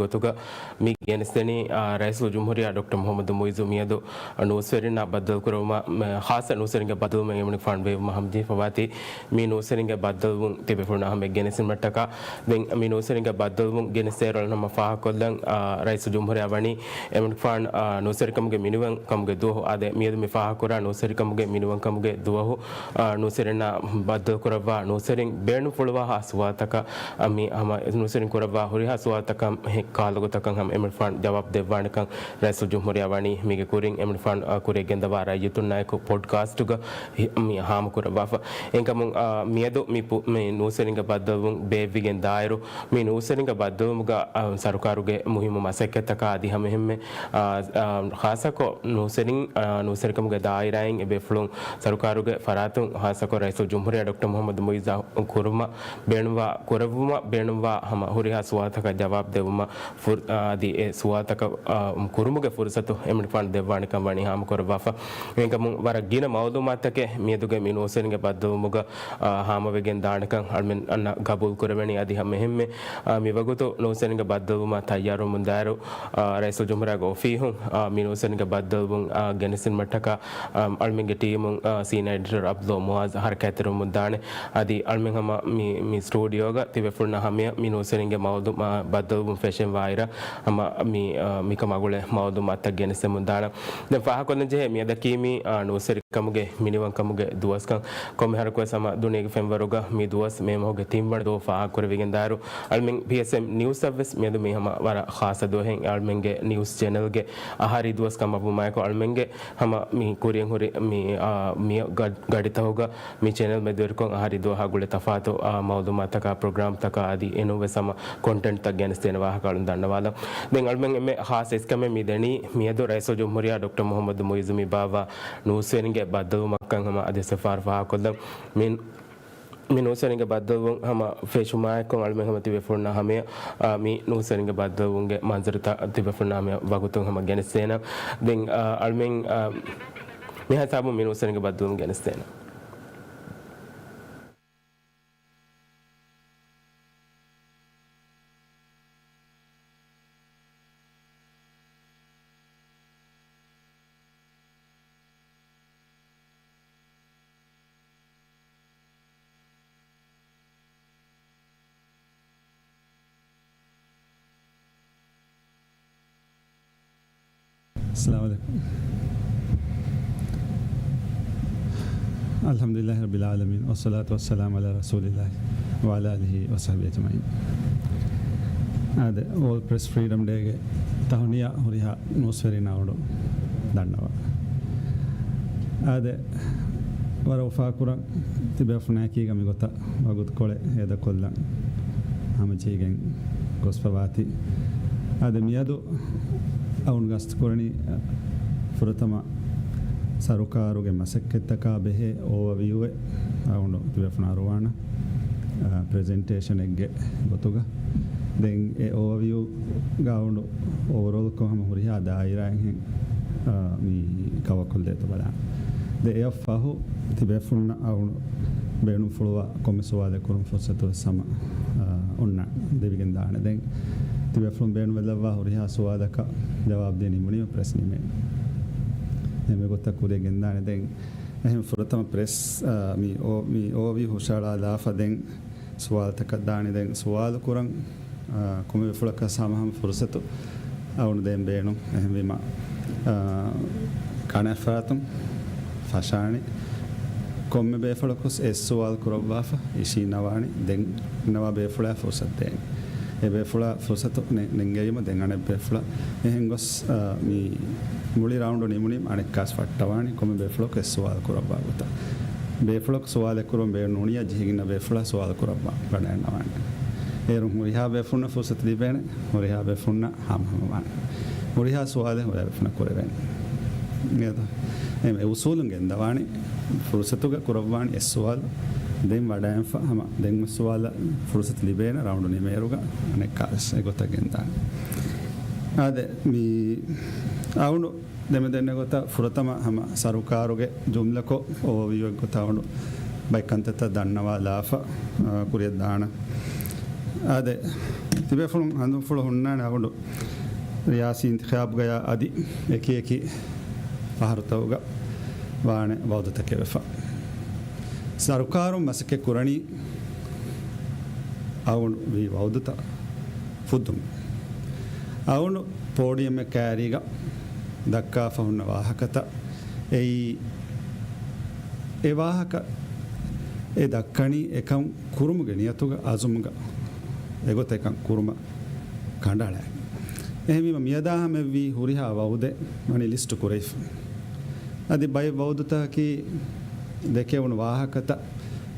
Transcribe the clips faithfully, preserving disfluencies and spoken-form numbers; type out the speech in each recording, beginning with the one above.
ގޮތުގަ މި ގެނެސްދެނީ، އާ، ރައީސުލްޖުމްހޫރިއްޔާ ޑޮކްޓަރ މުޙައްމަދު މުޢިއްޒު މިއަދު ނޫސްވެރިންނާ ބައްދަލުކުރުމަށް، މެ، ޚާއްޞަ ނޫސްވެރިންގެ ބައްދަލުވުމެއް އެމަނިކުފާނު ބޭއްވުމަށް ހަމަޖެހިފަވާތީ. މި ނޫސްވެރިންގެ ބައްދަލުވުން ތިބޭފުޅުންނާ ހަމައަށް ގެނެސްދިނުމަށްޓަކާ، ދެން މި ނޫސްވެރިންގެ ބައްދަލުވުން ގެނެސްދޭއިރު އަޅުގަނޑު ހަމަ ފާހަގަކޮށްލަން، އާ، ރައީސުލްޖުމްހޫރިއްޔާ ވަނީ އެމަނިކުފާނު، އާ، ނޫސްވެރިކަމުގެ މިނިވަން ކަމުގެ ދުވަހު. އާދެ، މިއަދު މި ފާހަގަކުރާ ނޫސްވެރިކަމުގެ މިނިވަން ކަމުގެ ދުވަހު، އާ، ނޫސްވެރިންނާ ބައްދަލުކުރައްވާ ނޫސްވެރިން ބޭނުންފުޅުވާ ހާ ސުވާލުތަކަށް، އާ، މި ހަމަ ނޫސްވެރިން ކުރައްވާ ހުރިހާ ސުވާލުތަކަށް ހެއް ކަހަލަ ގޮތަކަށް ހަމަ އެމަނިކުފާނު ޖަވާބު ދެއްވާނެކަން ރައީސުލްޖުމްހޫރިއްޔާ ވަނީ މީގެ ކުރިން އެމަނިކުފާނު، އާ، ކުރިއަށް ގެންދަވާ ރައްޔިތުންނާއެކު ޕޮޑްކާސްޓުގަ ހި-، މި ހާމަކުރައްވާފަ. އެހެންކަމުން، އާ، މިއަދު މި ޕު-، މި ނޫސްވެރިންގެ ބައްދަލުވުން ބޭއްވިގެން ދާއިރު، މި ނޫސްވެރިންގެ ބައްދަލުވުމުގަ، އާ، ސަރުކާރުގެ މުހިއްމު މަސައްކަތްތަކާ އަދި ހަމައެހެންމެ، އާ، އާ، ޚާއްޞަކޮށް ނޫސްވެރިން، އާ، ނޫސްވެރިކަމުގެ ދާއިރާއިން އެބޭފުޅުން ސަރުކާރުގެ ފަރާތުން ޚާއްޞަކޮށް ރައީސުލްޖުމްހޫރިއްޔާ ޑޮކްޓަރ މުޙައްމަދު މުޢިއްޒު ކުރުމަށް ބޭނުންވާ، ކުރެއްވުމަށް ބޭނުންވާ ހަމަ ހުރިހާ ސުވާލުތަކަށް ޖަވާބު ދެއްވުމަށް ފުރ-، އާ، އަދި އެ ސުވާލުތަކަށް، އާ، ކުރުމުގެ ފުރުސަތު އެމަނިކުފާނު ދެއްވާނެކަން ވަނީ ހާމަކުރައްވާފަ. އެހެންކަމުން ވަރަށް ގިނަ މައުލޫމާތުތަކެއް މިއަދުގެ މި ނޫސްވެރިންގެ ބައްދަލުވުމުގަ، އާ، ހާމަވެގެން ދާނެކަން އަޅުމެން އަންނަ ގަބޫލު ކުރެވެނީ. އަދި ހަމައެހެންމެ، އާ، މިވަގުތު ނޫސްވެރިންގެ ބައްދަލުވުމަށް ތައްޔާރުވަމުންދާއިރު، އާ، ރައީސުލްޖުމްހޫރިއްޔާގެ އޮފީހުން، އާ، މި ނޫސްވެރިންގެ ބައްދަލުވުން، އާ، ގެނެސްދިނުމަށްޓަކާ، އާ، އަޅުމެންގެ ޓީމުން، އާ، ސީނިއާ އެޑިޓަރ ޢަބްދުﷲ މުޢާޒް ހަރަކާތްތެރިވަމުންދާނެ. އަދި އަޅުމެން ހަމަ މި، މި ސްޓޫޑިއޯގަ ތިބޭފުޅުންނާ ހަމަޔަށް މި ނޫސްވެރިންގެ މައުލޫ-، މާ، ބައްދަލުވުން ފެށެން ވާއިރަށް ހަމަ މި، އާ، މިކަމާ ގުޅޭ މައުލޫމާތުތައް ގެނެސްދެމުންދާނަން. ދެން ފާހަގަކޮށްލަން ޖެހޭ މިއަދަކީ މި، އާ، ނޫސްވެރިކަމުގެ މިނިވަންކަމުގެ ދުވަސްކަން. ކޮންމެ ހަރަކުވެސް ހަމަ ދުނިޔޭގެ ފެންވަރުގަ މި ދުވަސް މޭ މަހުގެ ތިންވަނަ ދުވަހު ފާހަގަކުރެވިގެންދާއިރު، އަޅުމެން ޕީއެސްއެމް ނިއުސްއަށްވެސް މިއަދު މި ހަމަ ވަރަށް ޚާއްޞަ ދުވަހެއް. އަޅުމެންގެ ނިއުސް ޗެނަލްގެ އަހަރީ ދުވަސް ކަމަށްވުމާއެކު، އަޅުމެންގެ ހަމަ މި ކުރިއަށް ހުރި މި، އާ، މި ގަ-، ގަޑިތަކުގަ މި ޗެނަލް މެދުވެރިކޮށް އަހަރީ ދުވަހާ ގުޅޭ ތަފާތު، އާ، މައުލޫމާތަކާ ޕްރޮގްރާމްތަކާ އަދި އެނޫންވެސް ހަމަ ކޮންޓެންޓްތައް ގެނެސްދޭނެ ވާހަކަ އަޅުން ދަންނަވާލަން. ދެން އަޅުމެން އެންމެ ޚާއްޞަ އިސްކަމެއް މި ދެނީ މިއަދު ރައީސުލްޖުމްހޫރިއްޔާ ޑޮކްޓަރ މުޙައްމަދު މުޢިއްޒު މި ބާއްވާ ނޫސްވެރިންގެ ބައްދަލުވުމަށްކަން ހަމަ އަދި ސިފާރު ފާހަގަކޮށްލަން. މި، މި ނޫސްވެރިންގެ ބައްދަލުވުން ހަމަ ފެށުމާއެކު އަޅުމެން ހަމަ ތިބޭފުޅުންނާ ހަމަޔަށް، އާ، މި ނޫސްވެރިންގެ ބައްދަލުވުންގެ މަންޒަރުތައް ތިބޭފުޅުންނާ ހަމަޔަށް ވަގުތުން ހަމަ ގެނެސްދޭނަން. ދެން، އާ، އަޅުމެން، އާ، މިހާ ހިސާބުން މި ނޫސްވެރިންގެ ބައްދަލުވުން ގެނެސްދޭނަން. السلام عليكم. الحمد لله رب العالمين، والصلاة والسلام على رسول الله وعلى آله وصحبه أجمعين. އާދެ، ވޯލްޑް ޕްރެސް ފްރީޑަމް ޑޭގެ ތަހުނިޔާ ހުރިހާ ނޫސްވެރިންނަށް އަޅުގަނޑު ދަންނަވަން. އާދެ، ވަރަށް އުފާކުރަން ތިބޭފުޅުންނާއެކީގަ މިގޮތަށް ވަގުތުކޮޅެއް ހޭދަކޮށްލަން ހަމަޖެހިގެން ގޮސްފަވާތީ. އާދެ، މިއަދު އަޅުގަނޑު ގަސްތުކުރަނީ، އަ، ފުރަތަމަ ސަރުކާރުގެ މަސައްކަތްތަކާ ބެހޭ އޯވަވިއުއެއް އަޅުގަނޑު ތިބޭފުޅުންނަށް އަރުވާނަން، އަ، ޕްރެޒެންޓޭޝަނެއްގެ ގޮތުގަ. ދެން އެ އޯވަވިއުގަ އަޅުގަނޑު އޯވަރޯލްކޮށް ހަމަ ހުރިހާ ދާއިރާއެއްހެން، އާ، މި ކަވަކޮށްލޭތޯ ބަލާނަން. ދެން އެއަށް ފަހު ތިބޭފުޅުންނަށް އަޅުގަނޑު ބޭނުންފުޅުވާ ކޮންމެ ސުވާލެއް ކުރުން ފުރުސަތު ވެސް ހަމަ، އާ، އޮންނަ ދެވިގެން ދާނެ. ދެން ތިބޭފުޅުން ބޭނުންވެލައްވާ ހުރިހާ ސުވާލަކަށް ޖަވާބު ދީ ނިމުނީމަ ޕްރެސް ނިމޭނެ. އެހެން މިގޮތަށް ކުރިއަށް ގެންދާނެ. ދެން އެހެން ފުރަތަމަ ޕްރެސް، އާ، މި އޯ-، މި އޯވި ހުށަހަޅާލާފަ ދެން ސުވާލުތަކަށް ދާނެ. ދެން ސުވާލު ކުރަން، އާ، ކޮންމެ ބޭފުޅަކަށް ހަމަހަމަ ފުރުސަތު އަޅުގަނޑު ދޭން ބޭނުން. އެހެންވީމަ، އާ، ކަނެ ފަރާތުން ފަށާނެ. ކޮންމެ ބޭފުޅަކުވެސް އެއް ސުވާލު ކުރައްވާފަ އިށީންނަވާނެ. ދެން އިންނަވާ ބޭފުޅާ ފުރުސަތު ދޭން. އެ ބޭފުޅާ ފުރުސަތު ނެ-، ނެންގެވީމަ ދެން އަނެއް ބޭފުޅަށް. އެހެން ގޮސް، އާ، މި މުޅި ރައުންޑު ނިމުނީމަ އަނެއްކާސް ފައްޓަވާނެ ކޮންމެ ބޭފުޅަކު އެއް ސުވާލު ކުރައްވާ ގޮތަށް. ބޭފުޅަކު ސުވާލެއް ކުރުން ބޭނުން ނޫނިއްޔާ ޖެހިގެންނަ ބޭފުޅާ ސުވާލު ކުރައްވާ ވަޑައިގަންނަވާނެ. އޭރުން ހުރިހާ ބޭފުޅުންނަށް ފުރުސަތު ލިބޭނެ، ހުރިހާ ބޭފުޅުންނަށް ހަމަހަމަވާނެ. ހުރިހާ ސުވާލެއް ހުރިހާ ބޭފުޅުންނަށް ކުރެވޭނެ. އެ އުސޫލުން ގެންދަވާނެ. ފުރުސަތުގަ ކުރައްވާނެ އެއް ސުވާލު. ދެން ވަޑައިގެންފަ ހަމަ ދެން ސުވާލަށް ފުރުސަތު ލިބޭނެ ރައުންޑު ނިމޭއިރުގަ އަނެއްކާވެސް އެގޮތަށް ގެންދާނެ. އާދެ، މި އަޅުގަނޑު ދެމެދެންނެ ގޮތަށް ފުރަތަމަ ހަމަ ސަރުކާރުގެ ޖުމްލަކޮށް އޯވަވިއުއެއް ގޮތަށް އަޅުގަނޑު ބައެއް ކަންތައްތައް ދަންނަވާލާފަ، އާ، ކުރިއަށް ދާނަން. އާދެ، ތިބޭފުޅުން ހަނދުންފުޅު ހުންނާނެ އަޅުގަނޑު ރިޔާސީ އިންތިޚާބުގަޔާ އަދި އެކި އެކި ފަހަރުތަކުގަ ވާނެ ވައުދުތަކެއް ވެފަ. ސަރުކާރުން މަސައްކަތް ކުރަނީ އަޅުގަނޑު ވީ ވައުދުތައް ފުއްދުމަށް. އަޅުގަނޑު ޕޯޑިއަމެއް ކައިރީގަ ދައްކާފަ ހުންނަ ވާހަކަތައް އެއީ، އެ ވާހަކަ އެ ދައްކަނީ އެކަން ކުރުމުގެ ނިޔަތުގަ އަޒުމުގަ އެގޮތަށް އެކަން ކުރުމަށް ކަނޑައަޅައި. އެހެންވީމަ މިއަދާ ހަމައެއްވީ ހުރިހާ ވައުދެއް ވަނީ ލިސްޓު ކުރެވިފަ. އަދި ބައެއް ވައުދުތަކަކީ ދެކެވުނު ވާހަކަތައް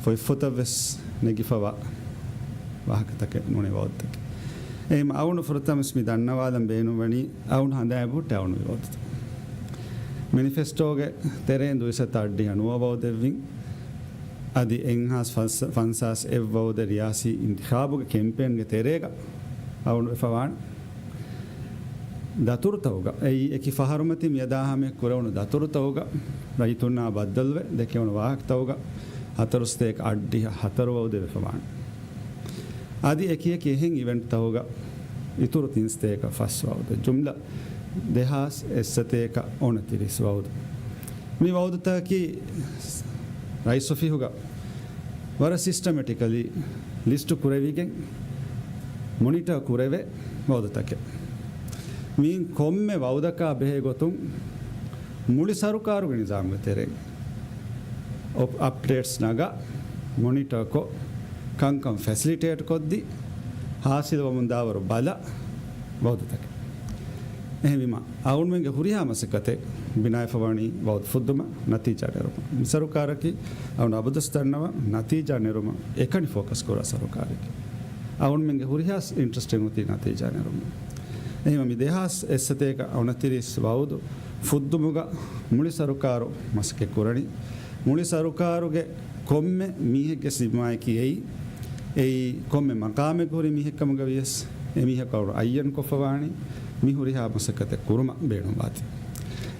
ފޮތްފޮތަށް ވެސް ނެގިފަވާ ވާހަކަތަކެއް ނޫނޭ ވައުދުތަކެއް. އެހެން އަޅުގަނޑު ފުރަތަމަސް މި ދަންނަވާލަން ބޭނުންވަނީ އަޅުގަނޑު ހަނދާން އެބަހުއްޓޭ އަޅުގަނޑު މި ވައުދުތައް. މެނިފެސްޓޯގެ ތެރެއިން ދުއިސައްތަ އަށްޑިހަ ނުވަ ވައުދެއްވިން. އަދި އެއްހާސް ފަންސާސް އެއް ވައުދެއް ރިޔާސީ އިންތިޚާބުގެ ކެމްޕޭންގެ ތެރޭގަ އަޅުގަނޑު ވެފަވާނެ. ދަތުރުތަކުގަ، އެއީ އެކި ފަހަރުމަތިން މިއަދާ ހަމަޔަށް ކުރެވުނު ދަތުރުތަކުގަ ރައްޔިތުންނާ ބައްދަލުވެ ދެކެވުނު ވާހަކަތަކުގަ ހަތަރުސަތޭކަ އަށްޑިހަ ހަތަރު ވައުދެއް ވެފަވާނެ. އަދި އެކި އެކި އެހެން އިވެންޓްތަކުގަ އިތުރު ތިންސަތޭކަ ފަސް ވައުދެއް. ޖުމްލަ ދެހާސް އެއްސަތޭކަ އޮނަތިރީސް ވައުދު. މި ވައުދުތަކަކީ ރައީސް އޮފީހުގަ ވަރަށް ސިސްޓަމެޓިކަލީ ލިސްޓު ކުރެވިގެން މޮނިޓަރ ކުރެވޭ ވައުދުތަކެއް. މިއިން ކޮންމެ ވައުދަކާ ބެހޭ ގޮތުން މުޅި ސަރުކާރުގެ ނިޒާމުގެ ތެރެއިން އޮޕް-، އަޕްޑޭޓްސް ނަގާ، މޮނިޓަރކޮށް، ކަންކަން ފެސިލިޓޭޓް ކޮށްދީ، ހާސިލްވަމުންދާވަރު ބަލާ ވައުދުތަކެއް. އެހެންވީމަ، އަޅުގަނޑުމެންގެ ހުރިހާ މަސައްކަތެއް ބިނާވެފަވަނީ ވައުދު ފުއްދުމަށް، ނަތީޖާ ނެރުމަށް. މި ސަރުކާރަކީ އަޅުގަނޑު އަބަދުވެސް ދަންނަވަން، ނަތީޖާ ނެރުމަށް އެކަނި ފޯކަސް ކުރާ ސަރުކާރެކޭ. އަޅުގަނޑުމެންގެ ހުރިހާ އިންޓްރެސްޓެއް އޮތީ ނަތީޖާ ނެރުމަށް. އެހެންވީމަ، މި ދެހާސް އެއްސަތޭކަ އޮނަތިރީސް ވައުދު ފުއްދުމުގަ މުޅި ސަރުކާރު މަސައްކަތް ކުރަނީ. މުޅި ސަރުކާރުގެ ކޮންމެ މީހެއްގެ ޒިންމާއަކީ އެއީ، އެއީ ކޮންމެ މަޤާމެއްގަ ހުރި މީހެއް ކަމުގަ ވިޔަސް، އެމީހަކު އަޅުގަނޑު އައްޔަން ކޮށްފަވާނީ މި ހުރިހާ މަސައްކަތެއް ކުރުމަށް ބޭނުންވާތީ.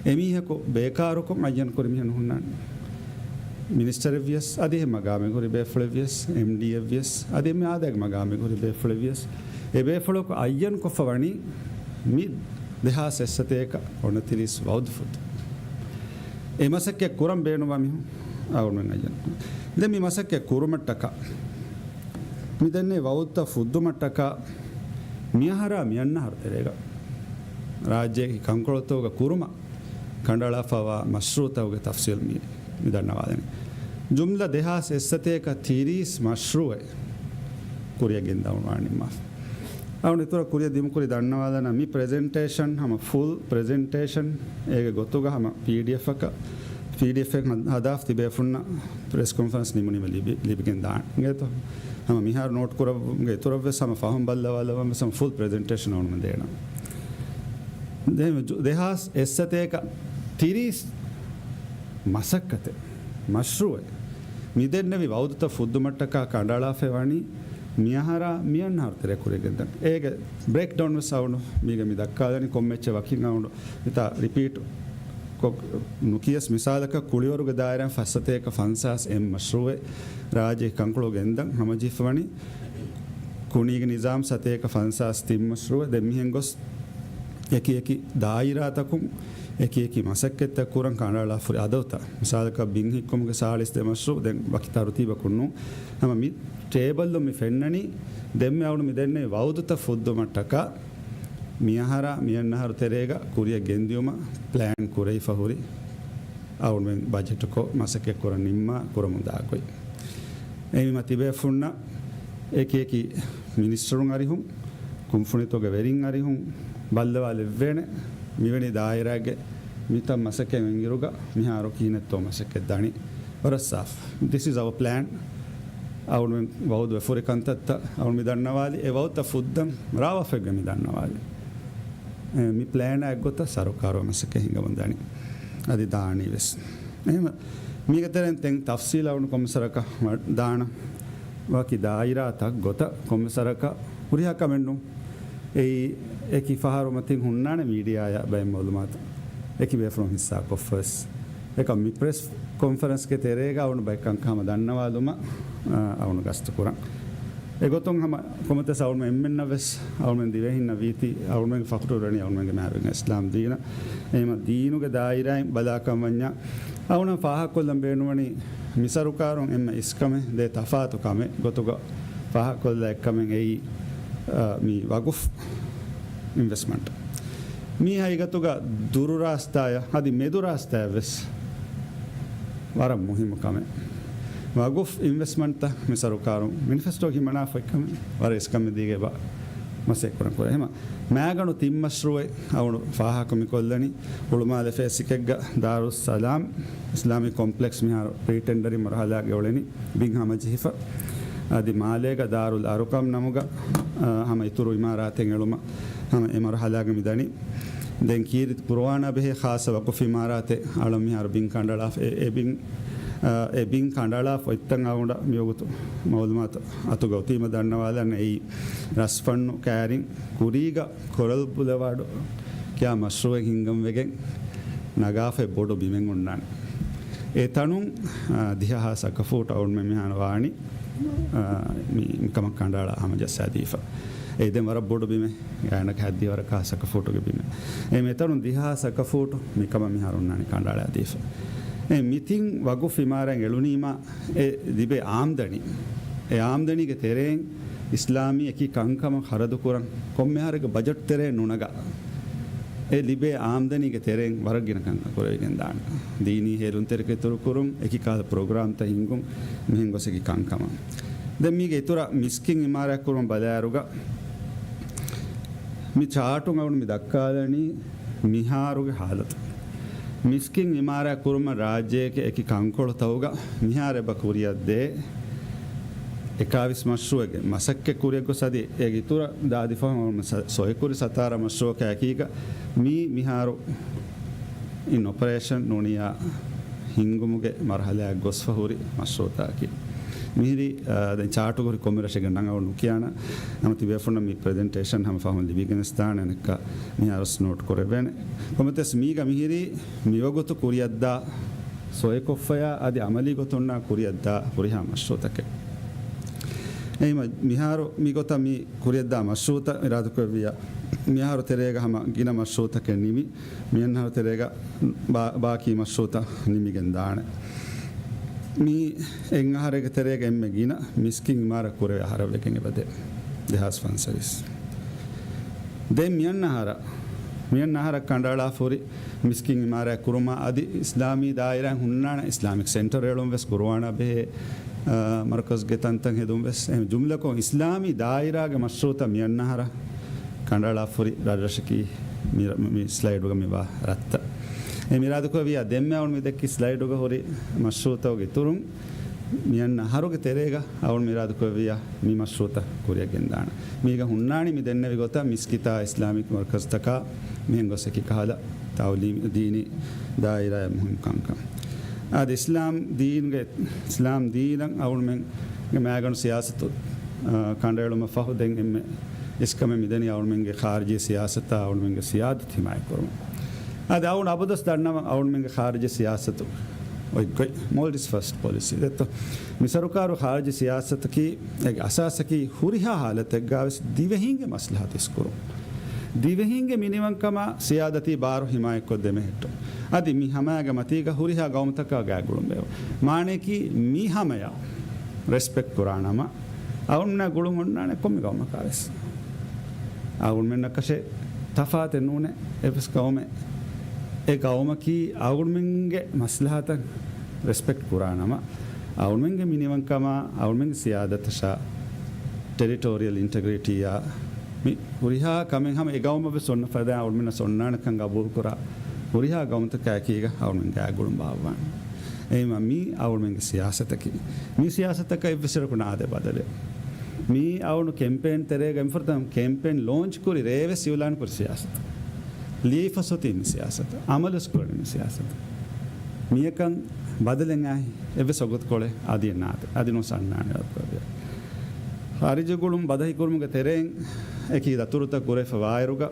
އެމީހަކު ބޭކާރުކޮށް އައްޔަން ކުރި މީހެއް ނުހުންނާނެ. މިނިސްޓަރެއް ވިޔަސް، އަދި އެހެން މަޤާމެއްގަ ހުރި ބޭފުޅެއް ވިޔަސް، އެމްޑީއެއް ވިޔަސް، އަދި އެންމެ އާދައިގެ މަޤާމެއްގަ ހުރި ބޭފުޅެއް ވިޔަސް، އެ ބޭފުޅަކު އައްޔަން ކޮށްފަ ވަނީ މި ދެހާސް އެއްސަތޭކަ އޮނަތިރީސް ވައުދު ފުއްދު. އެ މަސައްކަތް ކުރަން ބޭނުންވާ މީހުން އަޅުގަނޑުމެން އައްޔަން. ދެން މި މަސައްކަތް ކުރުމަށްޓަކާ، މި ދެންނެވި ވައުދުތައް ފުއްދުމަށްޓަކާ، މިއަހަރާ މިއަންނަ އަހަރު ތެރޭގަ ރާއްޖޭގެ ކަންކޮޅުތަކުގަ ކުރުމަށް ކަނޑައަޅާފަވާ މަޝްރޫޢުތަކުގެ ތަފްސީލް މި، މި ދަންނަވާލަނީ. ޖުމްލަ ދެހާސް އެއްސަތޭކަ ތިރީސް މަޝްރޫޢެއް ކުރިއަށް ގެންދަވަން ނިންމާފަ. އަޅުގަނޑު އިތުރަށް ކުރިއަށް ދިމުކުރި ދަންނަވާލަން މި ޕްރެޒެންޓޭޝަން ހަމަ ފުލް ޕްރެޒެންޓޭޝަން އޭގެ ގޮތުގަ ހަމަ ޕީޑީއެފްއަކަށް، ޕީޑީއެފްއެއް ހަދާފަ ތިބޭފުންނަށް ޕްރެސް ކޮންފަރެންސް ނިމުނީމަ ލިބި، ލިބިގެން ދާނެ. އިނގޭތޯ؟ ހަމަ މިހާރު ނޯޓް ކުރައްވުމުގެ އިތުރަށްވެސް ހަމަ ފަހުން ބައްލަވާލައްވަން ވެސް ހަމަ ފުލް ޕްރެޒެންޓޭޝަން އަޅުގަނޑު ދޭނަން. ދެ-، ދެހާސް އެއްސަތޭކަ ތިރީސް މަސައްކަތެއް، މަޝްރޫޢެއް، މިދެންނެވި ވައުދުތައް ފުއްދުމަށްޓަކާ ކަނޑައަޅާފައި ވަނީ މިއަހަރާ މިއަންނަ އަހަރު ތެރޭ ކުރިއަށް ގެންދަން. އޭގެ ބްރޭކްޑައުން ވެސް އަޅުގަނޑު މީގަ މި ދައްކާލަނީ ކޮންމެ އެއްޗެއް ވަކިން އަޅުގަނޑު މިތާ ރިޕީޓް ކޮށް ނުކިޔަސް، މިސާލަކަށް ކުޅިވަރުގެ ދާއިރާއިން ފަސްސަތޭކަ ފަންސާސް އެއް މަޝްރޫޢެއް ރާއްޖޭގެ ކަންކޮޅު ގެންދަން ހަމަޖެހިފަވަނީ ކުނީގެ ނިޒާމް ސަތޭކަ ފަންސާސް ތިން މަޝްރޫޢެއް. ދެން މިހެން ގޮސް އެކި އެކި ދާއިރާތަކުން އެކި އެކި މަސައްކަތްތައް ކުރަން ކަނޑައަޅާފަ ހުރި އަދަދުތައް. މިސާލަކަށް ބިން ހިއްކުމުގެ ސާޅީސް ދެ މަޝްރޫޢު ދެން ވަކި ތަރުތީބަކުން ނޫން. ހަމަ މި ޓޭބަލްއުން މި ފެންނަނީ ދެންމެ އަޅުގަނޑު މި ދެންނެވި ވައުދުތައް ފުއްދުމަށްޓަކާ މިއަހަރާ މިއަންނަ އަހަރު ތެރޭގަ ކުރިއަށް ގެންދިއުމަށް ޕްލޭން ކުރެވިފަ ހުރި އަޅުގަނޑުމެން ބަޖެޓުކޮށް މަސައްކަތް ކުރަން ނިންމާ ކުރަމުންދާ ގޮތް. އެހެންވީމަ ތިބޭފުންނަށް އެކި އެކި މިނިސްޓަރުން އަރިހުން، ކުންފުނިތަކުގެ ވެރިން އަރިހުން ބައްލަވާލެއްވޭނެ. މިވެނި ދާއިރާގެ މިތައް މަސައްކަތް އިންއިރުގަ މިހާރު ކިހިނެއްތޯ މަސައްކަތް ދަނީ. ވަރަށް ސާފު. This is our plan. އަޅުގަނޑުމެން ވައުދު ވެފަ ހުރި ކަންތައްތައް އަޅުގަނޑު މި ދަންނަވާލި. އެ ވައުދުތައް ފުއްދަން ރާވާފައިގެ މި ދަންނަވާލި. އެ، މި ޕްލޭނާ އެއްގޮތަށް ސަރުކާރު މަސައްކަތް ހިނގަމުން ދަނީ. އަދި ދާނީ ވެސް. އެހެން މީގެ ތެރެއިން ތެން ތަފްސީލާ އަޅުގަނޑު ކޮންމެ ސަރަކަށް ދާނަން. ވަކި ދާއިރާތައް ގޮތަށް ކޮންމެ ސަރަކަށް ހުރިހާ ކަމެއް ނޫން. އެއީ އެކި ފަހަރު މަތިން ހުންނާނެ މީޑިއާއާ ބައެއް މައުލޫމާތު އެކި ބޭފުޅުން ހިއްސާ ކޮށްފަވެސް. އެކަމް މި ޕްރެސް ކޮންފަރެންސްގެ ތެރޭގަ އަޅުގަނޑު ބައެއް ކަންކަން ހަމަ ދަންނަވާލުމަށް، އާ، އަޅުގަނޑު ގަސްތު ކުރަން. އެގޮތުން ހަމަ ކޮންމެތަސް އަޅުމެން އެންމެންނަށް ވެސް އަޅުމެން ދިވެހިންނަށް ވީތީ އަޅުމެންގެ ފަޚުރު ރަނީ އަޅުމެންގެ މާބިން އިސްލާމް ދީނަށް. އެހެމަ ދީނުގެ ދާއިރާއިން ބަލާކަން ވަންޏާ އަޅުމެން ފާހަގަކޮށްލަން ބޭނުންވަނީ މި ސަރުކާރުން އެންމެ އިސްކަމެއް ދޭ ތަފާތު ކަމެއް ގޮތުގަ ފާހަގަކޮށްލާ އެއްކަމެއް އެއީ، އާ، މި ވަގުފް އިންވެސްޓްމަންޓް. މީ ހަގީގަތުގަ ދުރު ރާސްތާއަށް އަދި މެދު ރާސްތާއަށް ވެސް ވަރަށް މުހިއްމު ކަމެއް. ވަގުފް އިންވެސްޓްމަންޓްތައް މި ސަރުކާރުން މެނިފެސްޓޯގަ ހިމަނާފަ އެއްކަމެއް. ވަރަށް އިސްކަމެއް ދީގެ ބަ މަސައްކަތް ކުރަން ކުރޭ. އެހެމަ މާގަނޑު ތިން މަޝްރޫއެއް އަޅުގަނޑު ފާހަގަކޮށް މި ކޮށްލަނީ ހުޅުމާލެ ފޭސް އެކެއްގަ ދާރުއްސަލާމް އިސްލާމީ ކޮމްޕްލެކްސް މިހާރު ޕްރީ ޓެންޑަރިން މަރުހަލާގަ އުޅެނީ ބިން ހަމަޖެހިފަ. އަދި މާލޭގަ ދާރުލް އަރުޤަމް ނަމުގަ، އާ، ހަމަ އިތުރު އިމާރާތެއް އެޅުމަށް ހަމަ އެ މަރުހަލާގަ މި ދަނީ. ދެން ކީރިތި ޤުރުއާނާ ބެހޭ ޚާއްޞަ ވަޤުފް އިމާރާތެއް އަޅަން މިހާރު ބިން ކަނޑައަޅާފަ. އެ، އެ ބިން، އާ، އެ ބިން ކަނޑައަޅާފަ އޮތްތަން އަޅުގަނޑަށް މިވަގުތު މައުލޫމާތު އަތުގަ އޮތީމަ ދަންނަވާލަން. އެއީ ރަސްފަންނު ކައިރިން ކުރީގަ ކޮރަލް ބުލަވާޑު ކިޔާ މަޝްރޫއެއް ހިންގަން ވެގެން ނަގާފައި ބޮޑު ބިމެއް އޮންނާނެ. އެ ތަނުން، އާ، ދިހަ ހާސް އަކަފޫޓު އަޅުމެން މިހާރު ވާނީ، އާ، މި، މިކަމަށް ކަނޑައަޅާ ހަމަޖައްސާދީފަ. އެ ދެން ވަރަށް ބޮޑު ބިމެއް، ގާތްގަނޑަކަށް ހަތްދިހަ ވަރަކަށް ހާސް އަކަފޫޓުގެ ބިމެއް. އެ މިތަނުން ދިހަ ހާސް އަކަފޫޓު މިކަމަށް މިހާރު އޮންނާނީ ކަނޑައަޅާދީފަ. އެ މި ތިން ވަގުފް އިމާރާތް އެޅުނީމާ އެ ލިބޭ އާމްދަނީ، އެ އާމްދަނީގެ ތެރެއިން އިސްލާމީ އެކި ކަންކަމަށް ޚަރަދު ކުރަން ކޮންމެ އަހަރެއްގެ ބަޖެޓް ތެރޭ ނުނަގާ، އެ ލިބޭ އާމްދަނީގެ ތެރެއިން ވަރަށް ގިނަ ކަންކަން ކުރެވިގެން ދާނެ. ދީނީ ހޭލުންތެރިކަން އިތުރު ކުރުން، އެކި ކަހަލަ ޕްރޮގްރާމްތައް ހިންގުން، މިހެން ގޮސް އެކި ކަންކަމަށް. ދެން މީގެ އިތުރަށް މިސްކިތް އިމާރާތް ކުރުމަށް ބަލާއިރުގަ، މި ޗާޓުން އަޅުގަނޑު މި ދައްކާލަނީ މިހާރުގެ ހާލަތު. މިސްކިތް އިމާރާތް ކުރުމަށް ރާއްޖޭގެ އެކި ކަންކޮޅުތަކުގަ މިހާރު އެބަ ކުރިއަށްދޭ އެކާވީސް މަޝްރޫއެއްގެ މަސައްކަތް ކުރިއަށް ގޮސް އަދި އޭގެ އިތުރަށް ދާދިފަހުން ސޮއެކުރި ސަތާރަ މަޝްރޫއަކާ އެކީގަ މީ މިހާރު އިން އޮޕަރޭޝަން ނޫނިއްޔާ ހިންގުމުގެ މަރުހަލާއަށް ގޮސްފަ ހުރި މަޝްރޫއުތަކަކީ. މިހިރީ، އާ، ދެން ޗާޓުގަ ހުރި ކޮންމެ ރަށެއްގެ ނަން އަޅުގަނޑު ނުކިޔާނަން. ނަމަ ތިބޭފުޅުންނަށް މި ޕްރެޒެންޓޭޝަން ހަމަ ފަހުން ލިބިގެން ވެސް ދާނެ. އަނެއްކާ މިހާރު ވެސް ނޯޓް ކުރެވޭނެ. ކޮންމެތިވެސް މީގަ މިހިރީ މިވަގުތު ކުރިއަށްދާ ސޮއެކޮށްފަޔާ އަދި އަމަލީ ގޮތުންނާ ކުރިއަށްދާ ހުރިހާ މަޝްރޫއުތަކެއް. އެހެންވީމަ މިހާރު މިގޮތަށް މި ކުރިއަށްދާ މަޝްރޫއުތައް އިރާދަކުރެއްވިއްޔާ، މިހާރު ތެރޭގަ ހަމަ ގިނަ މަޝްރޫއުތަކެއް ނިމި، މިއަންނަހަރު ތެރޭގަ ބާ-، ބާކީ މަޝްރޫއުތައް ނިމިގެން ދާނެ. މި އެއް އަހަރެއްގެ ތެރޭގަ އެންމެ ގިނަ މިސްކިތް އިމާރާތް ކުރެވޭ އަހަރަށް ވެގެން އެބަދޭ، ދެހާސް ފަންސަވީސް. ދެން މިއަންނަ އަހަރަށް، މިއަންނަ އަހަރަށް ކަނޑައަޅާފަ ހުރި މިސްކިތް އިމާރާތް ކުރުމާ އަދި އިސްލާމީ ދާއިރާއިން ހުންނާނެ އިސްލާމިކް ސެންޓަރު އެޅުން ވެސް ޤުރުއާނާ ބެހޭ، އާ، މަރުކަޒްގެ ތަންތަން ހެދުން ވެސް. އެހެން ޖުމްލަކޮށް އިސްލާމީ ދާއިރާގެ މަޝްރޫއުތައް މިއަންނަ އަހަރަށް ކަނޑައަޅާފަ ހުރި ރަށްރަށަކީ މި، މި ސްލައިޑުގަ މިވާ ރަށްތައް. އެ މިރާދުކުރެއްވިއްޔާ ދެންމެ އަޅުގަނޑު މި ދެއްކި ސްލައިޑުގަ ހުރި މަޝްރޫއުތަކުގެ އިތުރުން މިއަންނަ އަހަރުގެ ތެރޭގަ އަޅުގަނޑު މިރާދުކުރެއްވިއްޔާ މި މަޝްރޫއުތައް ކުރިއަށް ގެންދާނެ. މީގަ ހުންނާނީ މި ދެންނެވި ގޮތަށް މިސްކިތާ އިސްލާމިކް މަރުކަޒުތަކާ މިހެން ގޮސް އެކި ކަހަލަ ތައުލީމީ ދީނީ ދާއިރާއަށް މުހިންމު ކަންކަން. އަދި އިސްލާމް ދީންގެ، އިސްލާމް ދީނަށް އަޅުގަނޑުމެންގެ މާގަނޑު ސިޔާސަތު، އާ، ކަނޑައެޅުމަށް ފަހު ދެން އެންމެ އިސްކަމެއް މިދަނީ އަޅުގަނޑުމެންގެ ޚާރިޖީ ސިޔާސަތާ އަޅުގަނޑުމެންގެ ސިޔާދަތު ހިމާޔަތްކުރުމަށް. އަދި އަޅުގަނޑު އަބަދުވެސް ދަންނަވަން އަޅުގަނޑުމެންގެ ޚާރިޖީ ސިޔާސަތު އޮތްގޮތް، މޯލްޑިވްސް ފަސްޓް ޕޮލިސީ ދެއްތޯ. މި ސަރުކާރު ޚާރިޖީ ސިޔާސަތަކީ އޭގެ އަސާސަކީ ހުރިހާ ހާލަތެއްގަ ވެސް ދިވެހިންގެ މަސްލަހަތު އިސްކުރުން. ދިވެހިންގެ މިނިވަންކަމާ ސިޔާދަތީ ބާރު ހިމާޔަތްކޮށްދޭ ބެހެއްޓުން. އަދި މި ހަމައިގެ މަތީގަ ހުރިހާ ގައުމުތަކާ ގާތްގުޅުން ބޭއްވުން. މާނަޔަކީ މި ހަމަޔަށް ރެސްޕެކްޓް ކުރާނަމަ، އަޅުގަނޑުމެންނާ ގުޅުން އޮންނާނެ ކޮންމެ ގައުމަކާވެސް. އަޅުގަނޑުމެންނަކަށެއް ތަފާތެއް ނޫނޭ އެއްވެސް ގައުމެއް. އެ ގައުމަކީ އަޅުގަނޑުމެންގެ މަސްލަހަތަށް ރެސްޕެކްޓް ކުރާނަމަ، އަޅުގަނޑުމެންގެ މިނިވަންކަމާ، އަޅުގަނޑުމެންގެ ސިޔާދަތަށާ، ޓެރިޓޯރިއަލް އިންޓެގްރިޓީއާ، މި ހުރިހާ ކަމެއް ހަމަ އެ ގައުމަށްވެސް އޮންނަ ފަދައިން އަޅުގަނޑުމެންނަށް އޮންނާނެކަން ގަބޫލުކުރާ ހުރިހާ ގައުމުތަކާ އެކީގަ އަޅުގަނޑުމެން ގާތްގުޅުން ބާއްވާނެ. އެހެންވީމަ މީ އަޅުގަނޑުމެންގެ ސިޔާސަތަކީ. މި ސިޔާސަތަކަށް އެއްވެސް އިރަކު ނާދޭ ބަދަލެއް. މީ އަޅުގަނޑު ކެމްޕޭން ތެރޭގަ އެންމެ ފުރަތަމަ ކެމްޕޭން ލޯންޗް ކުރި ރޭވެސް އިއުލާން ކުރި ސިޔާސަތު. ލިޔެފަސް އޮތީ މި ސިޔާސަތު. އަމަލުވެސް ކުރަނީ މި ސިޔާސަތު. މިޔަކަން ބަދަލެއް އާހި އެއްވެސް ވަގުތުކޮޅެއް އަދި ނާދޭ. އަދި ނުސަންނާނެ ވަގުތު. ޚާރިޖީ ގުޅުން ބަދަހިކުރުމުގެ ތެރެއިން އެކި ދަތުރުތައް ކުރެފަ ވާއިރުގަ،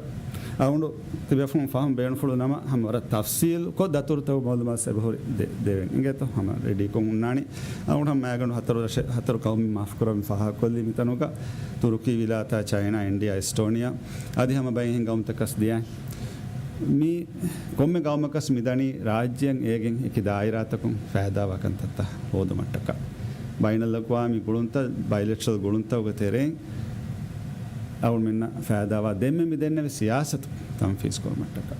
އަޅުގަނޑު ތިބޭފުޅުން ފަހުން ބޭނުންފުޅު ނަމަ، ހަމަ ވަރަށް ތަފްސީލުކޮށް ދަތުރުތަކުގެ މައުލޫމާތު އެބަހުރި ދެ-، ދެވެން އިނގޭތޯ؟ ހަމަ ރެޑީކޮށް ހުންނާނީ. އަޅުގަނޑު ހަމަ މައިގަނޑު ހަތަރު ރަށެއް، ހަތަރު ޤައުމެއް މާފު ކުރަމެ ފާހަގަކޮށްލީ މިތަނުގަ ތުރުކީ، ވިލާތާ، ޗައިނާ، އިންޑިއާ، އެސްޓޯނިއާ އަދި ހަމަ ބައެއް ގައުމުތަކަސް ދިޔަ. މި ކޮންމެ ގައުމަކަސް މިދަނީ ރާއްޖެއަށް އޭގެން އެކި ދާއިރާތަކުން ފައިދާވާ ކަންތައްތައް ހޯދުމަށްޓަކާ. ބައިނަލްއަޤްވާމީ ގުޅުންތައް، ބައިލެޓްރަލް ގުޅުންތަކުގެ ތެރެއިން އަޅުގަނޑުމެންނަށް ފައިދާވާ ދެންމެ މި ދެންނެވި ސިޔާސަތު ތަންފީޒު ކުރުމަށްޓަކާ.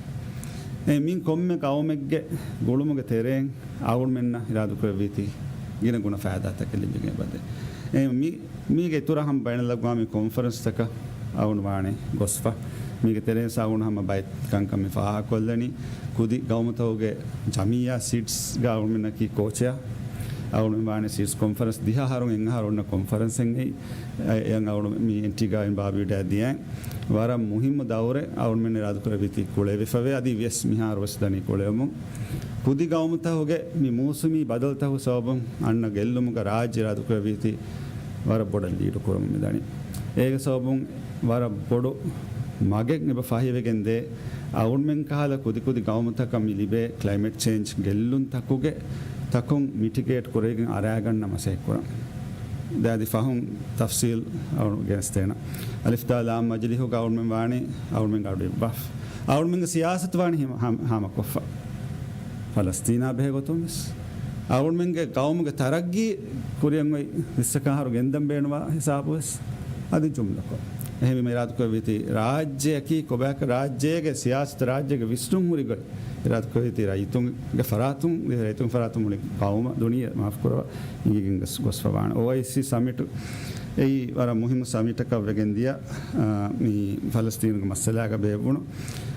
އެ މި ކޮންމެ ގައުމެއްގެ ގުޅުމުގެ ތެރެއިން އަޅުގަނޑުމެންނަށް އިރާދަކުރެއްވީތީ ގިނަ ގުނަ ފައިދާތަކެއް ލިބިގެން އެބަދޭ. އެ މި، މީގެ އިތުރަށް ހަމަ ބައިނަލްއަޤްވާމީ ކޮންފަރެންސްތަކަށް އަޅުގަނޑު ވާނެ ގޮސްފަ. މީގެ ތެރެއިން އަޅުގަނޑު ހަމަ ބައެއް ކަންކަން މި ފާހަގަކޮށްލަނީ. ކުދި ގައުމުތަކުގެ ޖަމިއްޔާ ސީޓްސްގަ އަޅުގަނޑުމެންނަކީ ކޯޗެއް. އަޅުގަނޑުމެން ވާނެ ސީޓްސް ކޮންފަރެންސް ދިހަ އަހަރުން އެއް އަހަރު އޮންނަ ކޮންފަރެންސެއް އެއީ. އެ، އެއަށް އަޅުގަނޑު މި އެންޓީގާ އިން ބާބިއުޑާ ދިޔައިން ވަރަށް މުހިއްމު ދައުރެއް އަޅުގަނޑުމެން އިރާދަކުރެއްވީތީ ކުޅެވިފަވޭ. އަދި ވިޔަސް މިހާރު ވެސް ދަނީ ކުޅެވެމުން. ކުދި ގައުމުތަކުގެ މި މޫސުމީ ބަދަލުތަކުގެ ސަބަބުން އަންނަ ގެއްލުމުގަ ރާއްޖެ އިރާދަކުރެއްވީތީ ވަރަށް ބޮޑަށް ލީޑު ކުރަމުން މިދަނީ. އޭގެ ސަބަބުން ވަރަށް ބޮޑު މަގެއް އެބަ ފަހިވެގެން ދޭ. އަޅުގަނޑުމެން ކަހަލަ ކުދި ކުދި ގައުމުތަކަށް މި ލިބޭ ކްލައިމެޓް ޗޭންޖް ގެއްލުންތަކުގެ ތަކުން މިޓިގޭޓް ކުރެވިގެން އަރާގަންނަ މަސައްކަތް ކުރަން. ދެ އަދި ފަހުން ތަފްސީލް އަޅުގަނޑު ގެނެސްދޭނަން. އަލިފް ދާ ލާމް މަޖިލީހުގަ އަޅުގަނޑުމެން ވާނީ އަޅުގަނޑުމެން އަޑު އިއްވާފަ. އަޅުގަނޑުމެންގެ ސިޔާސަތު ވާނީ ހިމަ-، ހާ-، ހާމަކޮށްފަ. ފަލަސްތީނާ ބެހޭ ގޮތުން ވެސް. އަޅުގަނޑުމެންގެ ގައުމުގެ ތަރައްގީ ކުރިއަށް އޮތް ވިއްސަކަށް އަހަރު ގެންދަން ބޭނުންވާ ހިސާބު ވެސް އަދި ޖުމްލަކޮށް. އެހެންވީމަ އިރާދަކުރެއްވީތީ ރާއްޖެއަކީ ކޮބާކަށް ރާއްޖޭގެ ސިޔާސަތު ރާއްޖޭގެ ވިސްނުން ހުރި ގޮތް އިރާދަކުރެއްވީތީ ރައްޔިތުންގެ ފަރާތުން، ރައްޔިތުންގެ ފަރާތުން މުޅި ގައުމަށް ދުނިޔެ މާފުކުރަވާ އިނގިގެން ގޮސް، ގޮސްފަވާނެ. އޯއައިސީ ސަމިޓު އެއީ ވަރަށް މުހިއްމު ސަމިޓަކަށް ވެގެން ދިޔަ، އާ، މި ފަލަސްތީނުގެ މައްސަލާގަ ބޭއްވުނު.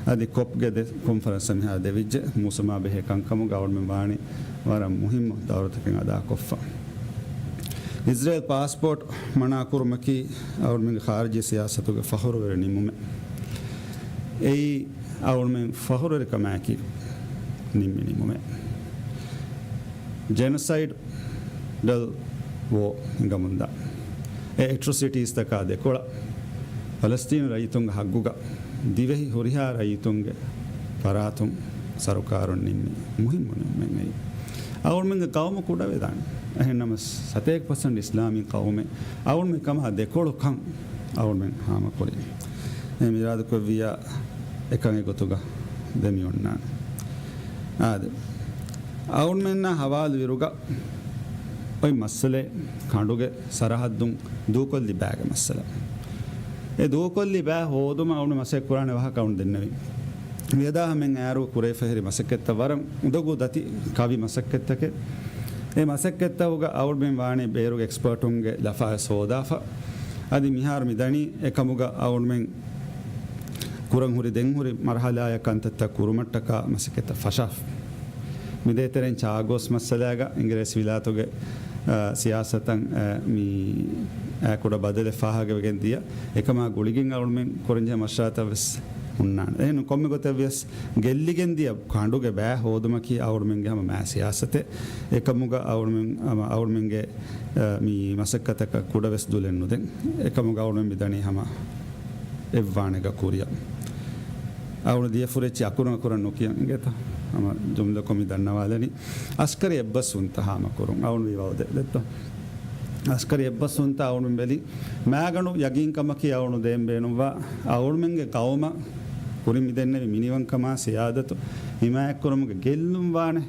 އަދި ކޮޕްގެ ދެ ކޮންފަރެންސަށް މިހާރު ދެވިއްޖެ މޫސުމާ ބެހޭ ކަންކަމުގަ އަޅުމެން ވާނީ ވަރަށް މުހިއްމު ދައުރުތަކެއް އަދާކޮށްފަ. އިޒްރޭލް ޕާސްޕޯޓް މަނާކުރުމަކީ އަޅުމެންގެ ޚާރިޖީ ސިޔާސަތުގެ ފަޚުރުވެރި ނިންމުމެއް. އެއީ އަޅުމެން ފަޚުރުވެރިކަމާއެކީ ނިންމި ނިންމުމެއް. ޖެނޮސައިޑް ޑަލް ވޯ ހިނގަމުންދާ އެ އެޓްރޮސިޓީސްތަކާ ދެކޮޅަށް ފަލަސްތީނު ރައްޔިތުންގެ ހައްގުގަ ދިވެހި ހުރިހާ ރައްޔިތުންގެ ފަރާތުން ސަރުކާރުން ނިންމި މުހިއްމު ނިންމުމެއް އެއީ. އަޅުމެންގެ ޤައުމު ކުޑަވެދާނެ. އެހެންނަމަ ސަތޭކަ ޕަސެންޓް އިސްލާމީ ޤައުމެއް އަޅުމެން ކަމާ ދެކޮޅު ކަން އަޅުމެން ހާމަކުރި. އެ މިރާދުކޮށްވިޔާ އެކަން އެގޮތުގަ ދެމި އޮންނާނެ. އާދެ. އަޅުމެންނާ ހަވާލު ވިރުގަ އޮތް މައްސަލައެއް ކަނޑުގެ ސަރަހައްދުން ދޫކޮށްލި ބައިގެ މައްސަލަ. އެ ދޫކޮށްލި ބައި ހޯދުމަށް އަޅުމެން މަސައްކަތް ކުރާނެ ވާހަކަ އަޅުން ދެންނެވި. މިއަދާ ހަމައިން އައިރު ކުރެވިފަ ހުރި މަސައްކަތްތައް ވަރަށް އުނދަގޫ ދަތި ކަވި މަސައްކަތްތަކެއް. އެ މަސައްކަތްތަކުގަ އަޅުމެން ވާނީ ބޭރުގެ އެކްސްޕަރޓުންގެ ލަފާވެސް ހޯދާފަ. އަދި މިހާރު މިދަނީ އެކަމުގަ އަޅުމެން ކުރަން ހުރި ދެން ހުރި މަރުހަލާއަށް ކަންތައްތައް ކުރުމަށްޓަކާ މަސައްކަތްތައް ފަށާފަ. މިދޭތެރެއިން ޗާގޯސް މައްސަލާގަ އިނގިރޭސި ވިލާތުގެ، އަ، ސިޔާސަތަށް، އަ، މި އައި ކުޑަ ބަދަލެއް ފާހަގަވެގެން ދިޔަ. އެކަމާ ގުޅިގެން އަޅުމެން ކުރަންޖެހޭ މަޝްވަރާތައް ވެސް ހުންނާނެ. އެހެން ކޮންމެ ގޮތެއް ވިޔަސް ގެއްލިގެން ދިޔަ ކަނޑުގެ ބައި ހޯދުމަކީ އަޅުމެންގެ ހަމަ މާ ސިޔާސަތެއް. އެކަމުގަ އަޅުމެން، ހަމަ އަޅުމެންގެ، އަ، މި މަސައްކަތަކަށް ކުޑަވެސް ދުލެއް ނުދެން. އެކަމުގަ އަޅުމެން މިދަނީ ހަމަ އެއްވާނެގަ ކުރިއަށް. އަޅުގަނޑު ދިޔަ ފުރެއްޗި އަކުރުން އަކުރަށް ނުކިޔަން އިނގޭތަ؟ ހަމަ ޖުމްލަކޮށް މި ދަންނަވާލަނީ. އަސްކަރީ އެއްބަސްވުންތައް ހާމަކުރުން. އަޅުގަނޑު ވީވާ ދެ-، ދެއްތޯ؟ އަސްކަރީ އެއްބަސްވުންތައް އަޅުގަނޑު ބެލި. މާގަނޑު ޔަގީންކަމަކީ އަޅުގަނޑު ދޭން ބޭނުންވާ އަޅުގަނޑުމެންގެ ޤައުމަށް ކުރިން މިދެންނެވި މިނިވަންކަމާ ސިޔާދަތު ހިމާޔަތްކުރުމުގެ ގެއްލުން ވާނެ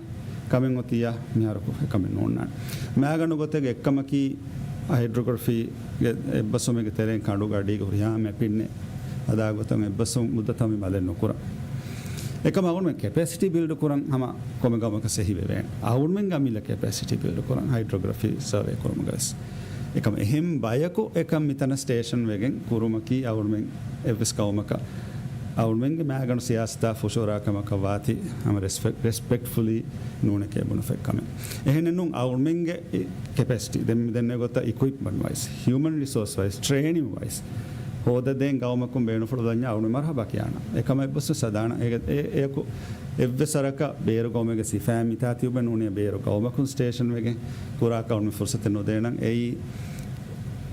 ކަމެއް އޮތިއްޔާ މިހާރު އެކަމެއް ނޯންނާނެ. މާގަނޑު ގޮތެއްގެ އެއްކަމަކީ ހައިޑްރޮގްރަފީގެ އެއްބަސްވުމެއްގެ ތެރެއިން ކަނޑުގެ އަޑީގަ ހުރިހާ މެޕިންނެއް ހަދާ ގޮތަށް އެއްބަސްވުން މުއްދަތަށް މި ބަލެއް ނުކުރަން. އެކަމަކު އަޅުގަނޑުމެން ކެޕޭސިޓީ ބިލްޑް ކުރަން ހަމަ ކޮންމެ ގައުމަކަށް ހެހިވެވޭނެ. އަޅުގަނޑުމެންގެ އަމިއްލަ ކެޕޭސިޓީ ބިލްޑް ކުރަން ހައިޑްރޮގްރަފީ ސަރވޭ ކުރުމުގަ ވެސް. އެކަމަ އެހެން ބަޔަކު އެކަން މިތަނަށް ސްޓޭޝަން ވެގެން ކުރުމަކީ އަޅުގަނޑުމެން އެއްވެސް ގައުމަކަށް އަޅުމެންގެ މާގަނޑު ސިޔާސަތާ ފުށުއަރާ ކަމަކަށް ވާތީ ހަމަ ރެސްޕެކްޓް، ރެސްޕެކްޓްފުލީ ނޫނެކޭ ބުނެފައި ކަމެއް. އެހެނެއްނޫން އަޅުމެންގެ ކެޕޭސިޓީ ދެން މި ދެންނެވި ގޮތަށް އިކުއިޕްމަންޓް ވައިސް، ހިއުމަން ރިސޯސް ވައިސް، ޓްރޭނިން ވައިސް ހޯދަދޭން ގައުމަކުން ބޭނުންފުޅު ލަންޏާ އަޅުމެން މަރްހަބާ ކިޔާނަން. އެކަމަށް އެއްބަސްވެސް ސަދާނަ އެ، އެ، އެޔަކު އެއްވެސް ވަރަކަށް ބޭރު ގައުމެއްގެ ސިފައެއް މިތާ ތިއުބެއް ނޫނީ ބޭރު ގައުމަކުން ސްޓޭޝަން ވެގެން ކުރާކަށް އަޅުމެން ފުރުސަތެއް ނުދޭނަން. އެއީ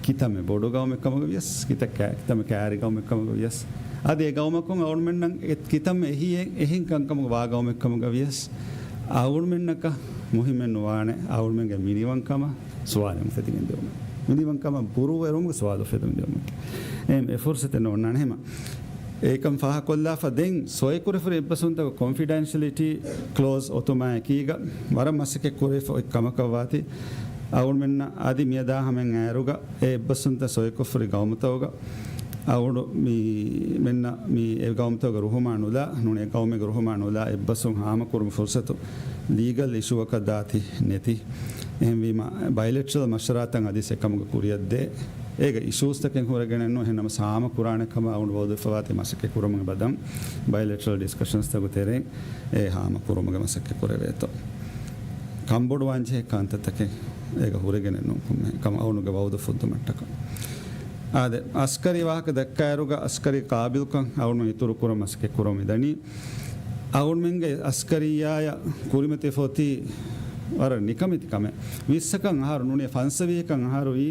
ކިތަންމެ ބޮޑު ގައުމެއް ކަމުގަ ވިޔަސް، ކިތައް ކައި-، ކިތަންމެ ކައިރި ގައުމެއް ކަމުގަ ވިޔަސް، އަދި އެ ގައުމަކުން އަޅުމެންނަށް އެ ކިތަންމެ އެހީއެއް އެހެން ކަންކަމުގަ ވާ ގައުމެއްކަމުގަ ވިޔަސް، އަޅުމެންނަކަށް މުހިއްމެއް ނުވާނެ އަޅުމެންގެ މިނިވަންކަމަށް ސުވާލެއް އުފެދިގެން ދިއުމަށް. މިނިވަންކަމަށް ބުރޫ އެރުމުގެ ސުވާލު އުފެދިގެން ދިއުމަށް. އެހެން އެ ފުރުސަތެއް ނޯންނާނެ ހަމަ. އެކަން ފާހަގަކޮށްލާފަ ދެން ސޮއިކުރިފުރި އެއްބަސްވުންތަކުގެ ކޮންފިޑެންޝިއަލިޓީ ކްލޯޒް އޮތުމާއެކީގަ ވަރަށް މަސައްކަތް ކުރެވިފަ އޮތް ކަމަކަށް ވާތީ، އަޅުމެންނަށް އަދި މިއަދާ ހަމައިން އައިރުގަ އެ އެއްބަސްވުންތައް ސޮއިކުރިފުރި ގައުމުތަކުގަ އަޅު މި މެންނަ މި އެ ގައުމުތަކުގެ ރުހުމާ ނުލާ، ނޫނީ އެ ގައުމެއްގެ ރުހުމާ ނުލާ އެއްބަސްވުން ހާމަކުރުމުގެ ފުރުސަތު ލީގަލް އިޝޫއަކަށް ދާތީ ނެތި. އެހެންވީމަ ބައިލެޓްރަލް މަޝްވަރާތައް އަދި އެކަމުގަ ކުރިއަށްދޭ. އޭގަ އިޝޫސްތަކެއް ހުރެގެނެއް ނޫން. އެހެން ނަމަސް ހާމަ ކުރާނެ ކަމަށް އަޅު ވައުދުވެފަވާތީ މަސައްކަތް ކުރުމުގެ ބަދަން ބައިލެޓްރަލް ޑިސްކަޝަންސްތަކުގެ ތެރެއިން އެ ހާމަ ކުރުމުގެ މަސައްކަތް ކުރެވޭތޯ. ކަންބޮޑުވާންޖެހޭ ކަންތައްތަކެއް އޭގަ ހުރެގެނެއް ނޫން ކޮންމެ ކަމަށް އަޅުގެ ވައުދު ފުއްދުމަށްޓަކާ. އާދެ، އަސްކަރީ ވާހަކަ ދައްކާއިރުގަ އަސްކަރީ ޤާބިލްކަން އަޅުގަނޑު އިތުރު ކުރަން މަސައްކަތް ކުރަމުން މިދަނީ. އަޅުގަނޑުމެންގެ އަސްކަރިއްޔާޔަށް ކުރިމަތިވެފަ އޮތީ ވަރަށް ނިކަމެތި ކަމެއް. ވިއްސަކަށް އަހަރު ނޫނީ، ފަންސަވީހަކަށް އަހަރު ވީ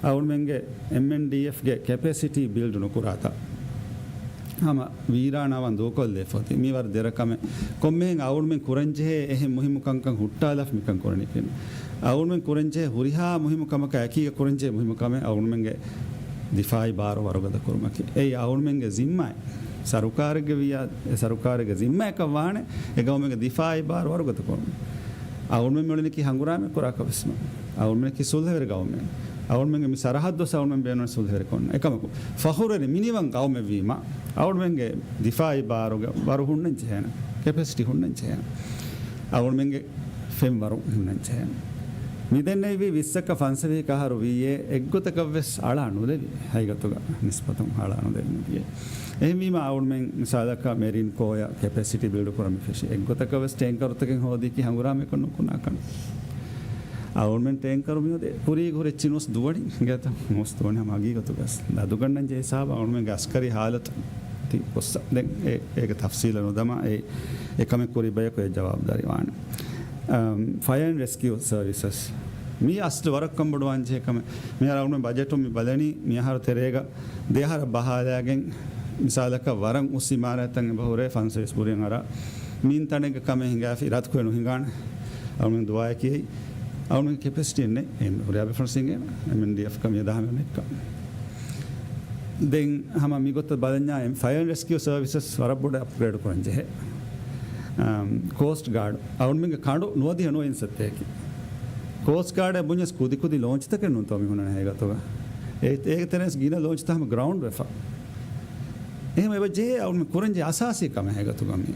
އަޅުގަނޑުމެންގެ އެމްއެންޑީއެފްގެ ކެޕޭސިޓީ ބިލްޑް ނުކުރާތާ. ހަމަ ވީރާނާވާން ދޫކޮށްލައިފަ އޮތީ. މީ ވަރަށް ދެރަ ކަމެއް. ކޮންމެހެން އަޅުގަނޑުމެން ކުރަންޖެހޭ އެހެން މުހިއްމު ކަންކަން ހުއްޓާލާފަ މިކަން ކުރަނީ ކިހިނެއް؟ އަޅުގަނޑުމެން ކުރަންޖެހޭ ހުރިހާ މުހިއްމު ކަމަކާ އެކީގަ ކުރަންޖެހޭ މުހިއްމު ކަމެއް އަޅުގަނޑުމެންގެ ދިފާއީ ބާރު ވަރުގަދަ ކުރުމަކީ. އެއީ އަޅުގަނޑުމެންގެ ޒިންމާއެއް. ސަރުކާރެއްގެ ވިޔާ، އެ ސަރުކާރެއްގެ ޒިންމާއެއްކަށް ވާނެ އެ ގައުމެއްގެ ދިފާއީ ބާރު ވަރުގަދަ ކުރުން. އަޅުގަނޑުމެން މިއުޅެނީކީ ހަނގުރާމަ ކުރާކަށް ވެސް ނޫން. އަޅުގަނޑުމެންނަކީ ސުލްހަވެރި ގައުމެއް. އަޅުގަނޑުމެންގެ މި ސަރަހައްދު ވެސް އަޅުގަނޑުމެން ބޭނުން ސުލްހަވެރިކޮށް. އެކަމަކު، ފަޚުރުވެރި މިނިވަން ގައުމެއްވީމަ، އަޅުގަނޑުމެންގެ ދިފާއީ ބާރުގެ ވަރު ހުންނަން ޖެހޭނެ، ކެޕޭސިޓީ ހުންނަން ޖެހޭނެ. އަޅުގަނޑުމެންގެ ފެންވަރު ހުންނަން ޖެހޭނެ. މިދެންނެވި ވިއްސަކަށް ފަންސަވީހަކަށް އަހަރު ވީއޭ އެއްގޮތަކަށް ވެސް އަޅާ ނުލެވި. ހަގީގަތުގަ ނިސްބަތުން އަޅާ ނުލެވި ނުދިޔަ. އެހެންވީމަ އަޅުގަނޑުމެން މިސާލަކަށް މެރިން ކޯއަށް ކެޕޭސިޓީ ބިލްޑް ކުރަން މި ފެށި. އެއްގޮތަކަށް ވެސް ޓޭންކަރުތަކެއް ހޯދީކީ ހަނގުރާމައެއްކޮށް ނުކުނާ ކަން. އަޅުގަނޑުމެން ޓޭންކަރު މިއޮތީ ކުރީގަ ހުރި އެއްޗި ނުވެސް ދުވަނީ. ގޭތަ ނުވެސް ދުވަނީ ހަމަ ހަގީގަތުގަ ވެސް. ލަދުގަންނަން ޖެހޭ ހިސާބަށް އަޅުގަނޑުމެންގެ އަސްކަރީ ހާލަތު ތި ކޮއްސަ. ދެން އެ، އޭގެ ތަފްސީލަށް ނުދަމާ އެ، އެ ކަމެއް ކުރި ބަޔަކު އެ ޖަވާބުދާރީ ވާނެ. އަމް، ފަޔަރ އެންޑް ރެސްކިއު ސަރވިސަސް. މީ އަސްލު ވަރަށް ކަންބޮޑުވާން ޖެހޭ ކަމެއް. މިހާރު އަޅުގަނޑުމެން ބަޖެޓުން މި ބަލަނީ މިއަހަރު ތެރޭގަ ދެއަހަރަށް ބަހާލާގެން މިސާލަކަށް ވަރަށް އުސް އިމާރާތްތައް އެބަހުރޭ ފަންސަވީސް ބުރިއަށް އަރާ. މިން ތަނެއްގެ ކަމެއް ހިނގާފި ރަދުކުރެ ނުހިނގާނެ. އަޅުގަނޑު ދުވާއެކީ އެއީ. އަޅުގަނޑު ކެޕޭސިޓީއެއް ނެތް. އެ ހުރިހާ ބޭފުޅުން ސިނގޭނެ. އެމްއެންޑީއެފް ކަމި އެދާ ހަމަ ނެއްކަ. ދެން ހަމަ މިގޮތަށް ބަލަންޏާ ފަޔަރ އެންޑް ރެސްކިއު ސަރވިސަސް ވަރަށް ބޮޑަށް އަޕްގްރޭޑް ކުރަން ޖެހޭ. އަމް، ކޯސްޓް ގާޑް. އަޅުގަނޑުމެންގެ ކަނޑު ނުވަދިހަ ނުވަ އިންސައްތައަކީ. ކޯސްޓް ގާޑަށް ބުންޏަސް ކުދި ކުދި ލޯންޗްތަކެއް ނޫންތޯ މި ހުންނަނީ ހަގީގަތުގަ. އޭ، އޭގެ ތެރެއިން ގިނަ ލޯންޗްތައް ހަމަ ގްރައުންޑް ވެފަ. އެހެން އެބަ ޖެހޭ އަޅުގަނޑު ކުރަންޖެހޭ އަސާސީ ކަމެއް ހަގީގަތުގަ މީ.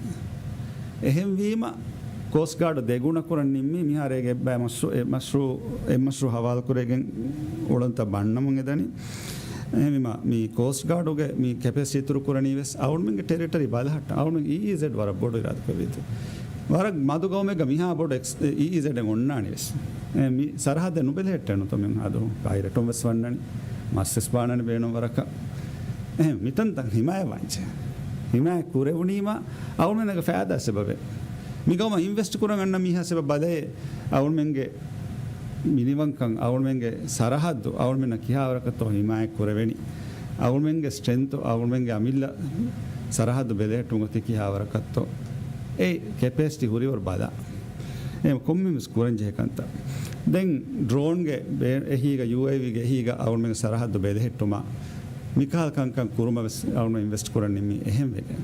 އެހެންވީމަ، ކޯސްޓް ގާޑް ދެގުނަ ކުރަން ނިންމީ މިހާރު އޭގެ އެއްބައި މަޝްރޫ، އެ މަޝްރޫ، އެއް މަޝްރޫ ހަވާލު ކުރެގެން އުޅަނދުތައް ބަންނަމުން އެދަނީ. އެހެންވީމަ، މި ކޯސްޓް ގާޑުގެ މި ކެޕޭސިޓީ އިތުރު ކުރަނީ ވެސް އަޅުގަނޑުމެންގެ ޓެރިޓަރީ ބަލަހައްޓަން. އަޅުގަނޑު އީއީޒެޑް ވަރަށް ބޮޑު އިރާދަކުރެއްވިއްޖެ. ވަރަށް މަދު ގައުމެއްގަ މިހާ ބޮޑު އެކްސް، އީއީޒެޑެއް އޮންނާނީ ވެސް. އެ، މި ސަރަހައްދެއް ނުބެލެހެއްޓޭނުތޯ މިހާރު. ޕައިރެޓުން ވެސް ވަންނަނީ. މަސް ވެސް ބާނަނީ ބޭނުން ވަރަކަށް. އެހެން މިތަންތަން ހިމާޔަތް ވާންޖެ. ހިމާޔަތް ކުރެވުނީމަ އަޅުގަނޑުމެންގެ ފައިދާ ސަބަބެއް. މި ގައުމަށް އިންވެސްޓް ކުރަން އަންނަ މީހާ ސަބަބް ބަލައޭ އަޅުގަނޑުމެންގެ މިނިވަންކަން، އަޅުގަނޑުމެންގެ ސަރަހައްދު އަޅުގަނޑުމެންނަށް ކިހާވަރަކަށްތޯ ހިމާޔަތް ކުރެވެނީ. އަޅުގަނޑުމެންގެ ސްޓްރެންތު، އަޅުގަނޑުމެންގެ އަމިއްލަ ސަރަހައްދު ބެލެހެއްޓުމުގަ ތި ކިހާވަރަކަށްތޯ. އެ ކެޕޭސިޓީ ހުރިވަރު ބަލާ. އެ ކޮންމެ މިސް ކުރަން ޖެހޭ ކަންތައް. ދެން ޑްރޯންގެ ބޭ-، އެހީގަ ޔޫއޭވީގެ އެހީގަ އަޅުގަނޑުމެންގެ ސަރަހައްދު ބެލެހެއްޓުމަށް މިކަހަލަ ކަންކަން ކުރުމަށް ވެސް އަޅުގަނޑު އިންވެސްޓް ކުރަން ނިންމީ އެހެން ވެގެން.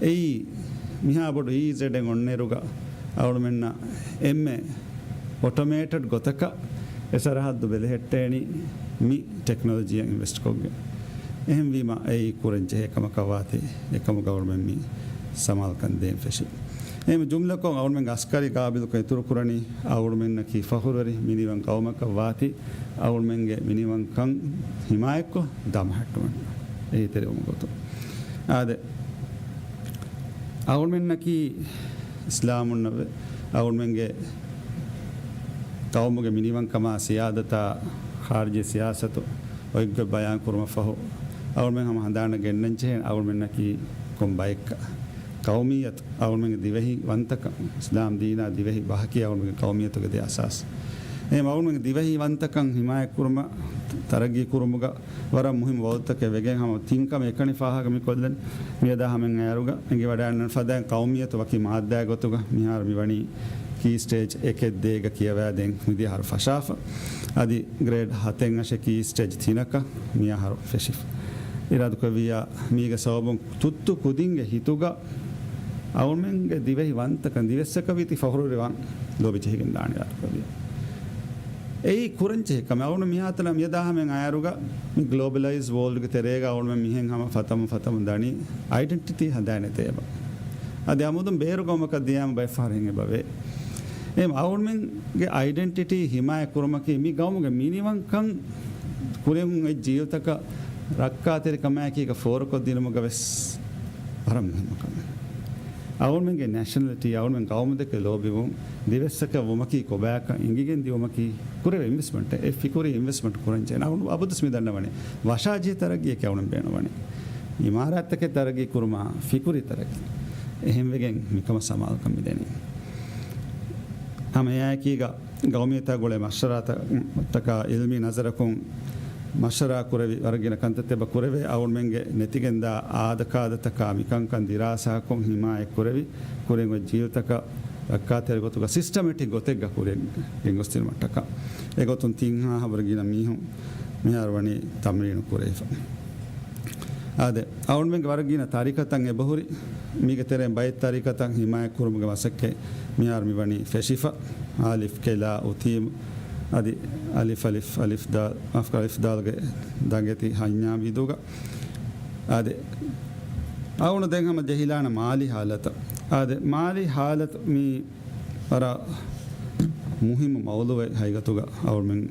އެއީ މިހާ ބޮޑު އީއީޒެޑެއް އޮންނައިރުގަ އަޅުގަނޑުމެންނަށް އެންމެ އޮޓޮމޭޓެޑް ގޮތަކަށް އެ ސަރަހައްދު ބެލެހެއްޓޭނީ މި ޓެކްނޮލޮޖީއަށް އިންވެސްޓް ކޮށްގެން. އެހެންވީމަ އެއީ ކުރަން ޖެހޭ ކަމަކަށް ވާތީ އެކަމުގަ އަޅުގަނޑުމެން މި ސަމާލުކަން ދޭން ފެށި. އެހެން ޖުމްލަކޮށް އަޅުގަނޑުމެންގެ އަސްކަރީ ގާބިލުކޮށް އިތުރު ކުރަނީ އަޅުގަނޑުމެންނަކީ ފަޚުރުވެރި މިނިވަން ގައުމަކަށް ވާތީ އަޅުގަނޑުމެންގެ މިނިވަންކަން ހިމާޔަތްކޮށް ދަމަހައްޓުމަށް އެހީތެރިވުމުގެ ގޮތުން. އާދެ، އަޅުގަނޑުމެންނަކީ އިސްލާމުންނަށް ވެ، އަޅުގަނޑުމެންގެ ޤައުމުގެ މިނިވަންކަމާ ސިޔާދަތާ ޚާރިޖީ ސިޔާސަތު އޮތްގޮތް ބަޔާން ކުރުމަށްފަހު، އަޅުގަނޑުމެން ހަމަ ހަނދާނަށް ގެންނަން ޖެހޭ އަޅުގަނޑުމެންނަކީ ކޮން ބައެއްކަ. ޤައުމިއްޔަތު، އަޅުގަނޑުމެންގެ ދިވެހި ވަންތަކަން، އިސްލާމް ދީނާ ދިވެހި ބަހަކީ އަޅުގަނޑުމެންގެ ޤައުމިއްޔަތުގެ ދެ އަސާސް. އެ އަޅުގަނޑުމެންގެ ދިވެހި ވަންތަކަން ހިމާޔަތްކުރުމަށް، ތަރައްގީ ކުރުމުގަ ވަރަށް މުހިންމު ވައުދުތަކެއް ވެގެން ހަމަ ތިން ކަމެއް އެކަނި ފާހަގަ މި ކޮށްލަން. މިއަދާ ހަމައަށް އައިއިރުގަ އެނގިވަޑައިގަންނަވާ ފަދައިން ޤައުމިއްޔަތު ވަކި މާއްދާއެއް ގޮތުގަ މިހާރު މިވަނީ ކީ ސްޓޭޖް އެކެއް ދޭއްގަ ކިޔަވައިދޭން މިދިޔަ އަހަރު ފަށާފަ. އަދި ގްރޭޑް ހަތެއް އަށެއް ކީ ސްޓޭޖް ތިނަކަށް މިއަހަރު ފެށިފަ. އިރާދަކުރެއްވިއްޔާ މީގެ ސަބަބުން ތުއްތު ކުދިންގެ ހިތުގަ އަޅުމެންގެ ދިވެހި ވަންތަކަން ދިވެއްސަކަށް ވީތީ ފަޚުރުވެރިވާން ލޯބި ޖެހިގެން ދާނެ އިރާދަކުރެއްވިއްޔާ. އެއީ ކުރަންޖެހޭ ކަމެއް. އަޅުގަނޑު މިހާތަނަށް މިއަދާ ހަމައަށް އައިއިރުގަ މި ގްލޯބަލައިޒް ވޯލްޑްގެ ތެރޭގަ އަޅުމެން މިހެން ހަމަ ފަތަމުން ފަތަމުން ދަނީ އައިޑެންޓިޓީ ހަދާނެތޭ އެބަ. އަދި އަމުދުން ބޭރު ގައުމަކަށް ދިޔާމަ ބައެއް ފަހަރު އެހެން އެބަވޭ. އެހެން އަޅުމެންގެ އައިޑެންޓިޓީ ހިމާޔަތް ކުރުމަކީ މި ގައުމުގެ މިނިވަންކަން ކުރިއަށް އޮތް ޖީލުތަކަށް ރައްކާތެރިކަމާއެކީގަ ފޯރުކޮށްދިނުމުގަ ވެސް ވަރަށް މުހިންމު ކަމެއް. އަޅުމެންގެ ނޭޝަނަލިޓީ، އަޅުމެން ގައުމުދެކެ ލޯބިވުން، ދިވެއްސަކަށް ވުމަކީ ކޮބާކަން އެނގިގެން ދިއުމަކީ ކުރެވޭ އިންވެސްޓްމަންޓެއް. އެ ފިކުރީ އިންވެސްޓްމަންޓް ކުރަންޖެހޭނެ. އަޅުގަނޑު އަބަދުވެސް މި ދަންނަވަނީ ވަށާޖެހޭ ތަރައްގީއެކޭ އަޅުމެން ބޭނުންވަނީ. އިމާރާތްތަކެއް ތަރައްގީ ކުރުމާ ފިކުރީ ތަރައްގީ. އެހެންވެގެން މިކަމަށް ސަމާލުކަން މިދެނީ. ހަމަ އެއާއެކީގަ ގައުމިއްޔަތާ ގުޅޭ މަޝްވަރާތަކާ އިލްމީ ނަޒަރަކުން މަޝްވަރާ ކުރެވި ވަރަށް ގިނަ ކަންތައްތައް އެބަ ކުރެވޭ. އަޅުމެންގެ ނެތިގެންދާ އާދަކާދަތަކާ މިކަންކަން ދިރާސާކޮށް ހިމާޔަތް ކުރެވި، ކުރިން އޮތް ޖީލުތަކަށް ރައްކާތެރި ގޮތުގަ ސިސްޓަމެޓިކް ގޮތެއްގަ ކުރިން ގެންގޮސްދިނުމަށްޓަކާ. އެގޮތުން ތިން ހާހަ ވަރަށް ގިނަ މީހުން މިހާރު ވަނީ ތަމްރީނު ކުރެވިފަ. އާދެ، އަޅުމެންގެ ވަރަށް ގިނަ ތަރިކަތައް އެބަހުރި. މީގެ ތެރެއިން ބައެއް ތަރިކަތައް ހިމާޔަތް ކުރުމުގެ މަސައްކަތް މިހާރު މިވަނީ ފެށިފަ. އަލިފް، ކެލާ، އުތީމް، އަދި އަލިފް، އަލިފް، އަލިފް ދާލް، މާފްކުރާ، އަލިފް ދާލްގެ ދަނގެތި ހަންޏާ ވިދުގަ. އާދެ، އަޅުގަނޑު ދެން ހަމަ ޖެހިލާނަ މާލީ ހާލަތަށް. އާދެ، މާލީ ހާލަތު މީ ވަރަށް މުހިއްމު މައުޟޫއެއް ހަގީގަތުގަ އަޅުމެން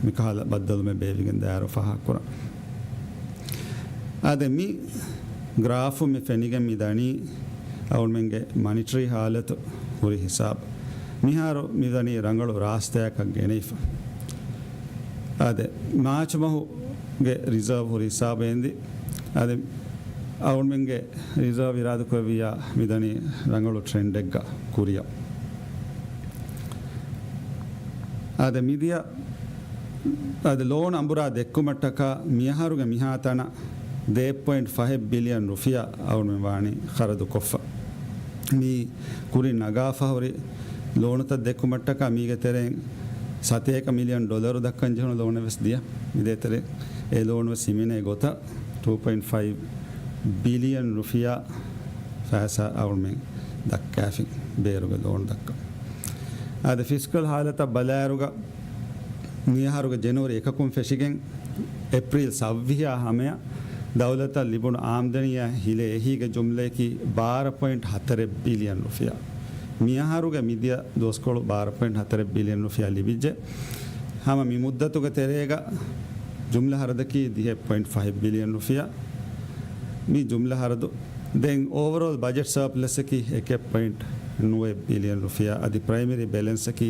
މިކަހަލަ ބައްދަލުމެއް ބޭއްވިގެން ދާއިރު ފާހަގަކުރަން. އާދެ، މި ގްރާފު މި ފެނިގެން މި ދަނީ އަޅުމެންގެ މަނިޓަރީ ހާލަތު ހުރި ހިސާބު. މިހާރު މި ދަނީ ރަނގަޅު ރާސްތާއަކަށް ގެނެވިފަ. އާދެ، މާޗު މަހުގެ ރިޒާވް ހުރި ހިސާބު އެނދި. އާދެ، އަޅުމެންގެ ރިޒާވް އިރާދަކުރެއްވިއްޔާ މިދަނީ ރަނގަޅު ޓްރެންޑެއްގަ ކުރިއަށް. އާދެ، މިދިޔަ އާދެ، ލޯން އަނބުރާ ދެއްކުމަށްޓަކާ މިއަހަރުގެ މިހާތަނަށް ދޭއް ޕޮއިންޓް ފަހެއް ބިލިއަން ރުފިޔާ އަޅުމެން ވާނީ ޚަރަދުކޮށްފަ. މީ ކުރިން ނަގާފަ ހުރި ލޯނުތައް ދެއްކުމަށްޓަކާ މީގެ ތެރެއިން ސަތޭކަ މިލިއަން ޑޮލަރު ދައްކަން ޖެހުނު ލޯނެއް ވެސް ދިޔަ. މިދޭތެރޭ އެ ލޯނު ވެސް ހިމެނޭ ގޮތަށް ޓޫ ޕޮއިންޓް ފައިވް ބިލިއަން ރުފިޔާ ފައިސާ އަޅުމެން ދައްކާފި ބޭރުގެ ލޯނު ދައްކަން. އާދެ، ފިސްކަލް ހާލަތަށް ބަލާއިރުގަ މިއަހަރުގެ ޖެނުއަރީ އެކަކުން ފެށިގެން އޭޕްރީލް ސައްވީހާ ހަމަޔަށް ދައުލަތަށް ލިބުނު އާމްދަނީއާ ހިލޭ އެހީގެ ޖުމްލަޔަކީ ބާރަ ޕޮއިންޓް ހަތަރެއް ބިލިއަން ރުފިޔާ. މިއަހަރުގެ މިދިޔަ ދުވަސްކޮޅު ބާރަ ޕޮއިންޓް ހަތަރެއް ބިލިއަން ރުފިޔާ ލިބިއްޖެ. ހަމަ މި މުއްދަތުގެ ތެރޭގަ ޖުމްލަ ހަރަދަކީ ދިހަ ޕޮއިންޓް ފަހެއް ބިލިއަން ރުފިޔާ. މި ޖުމްލަ ހަރަދު ދެން އޯވަރޯލް ބަޖެޓް ސަރޕްލަސްއަކީ އެކެއް ޕޮއިންޓް ނުވަ ބިލިއަން ރުފިޔާ، އަދި ޕްރައިމަރީ ބެލެންސަކީ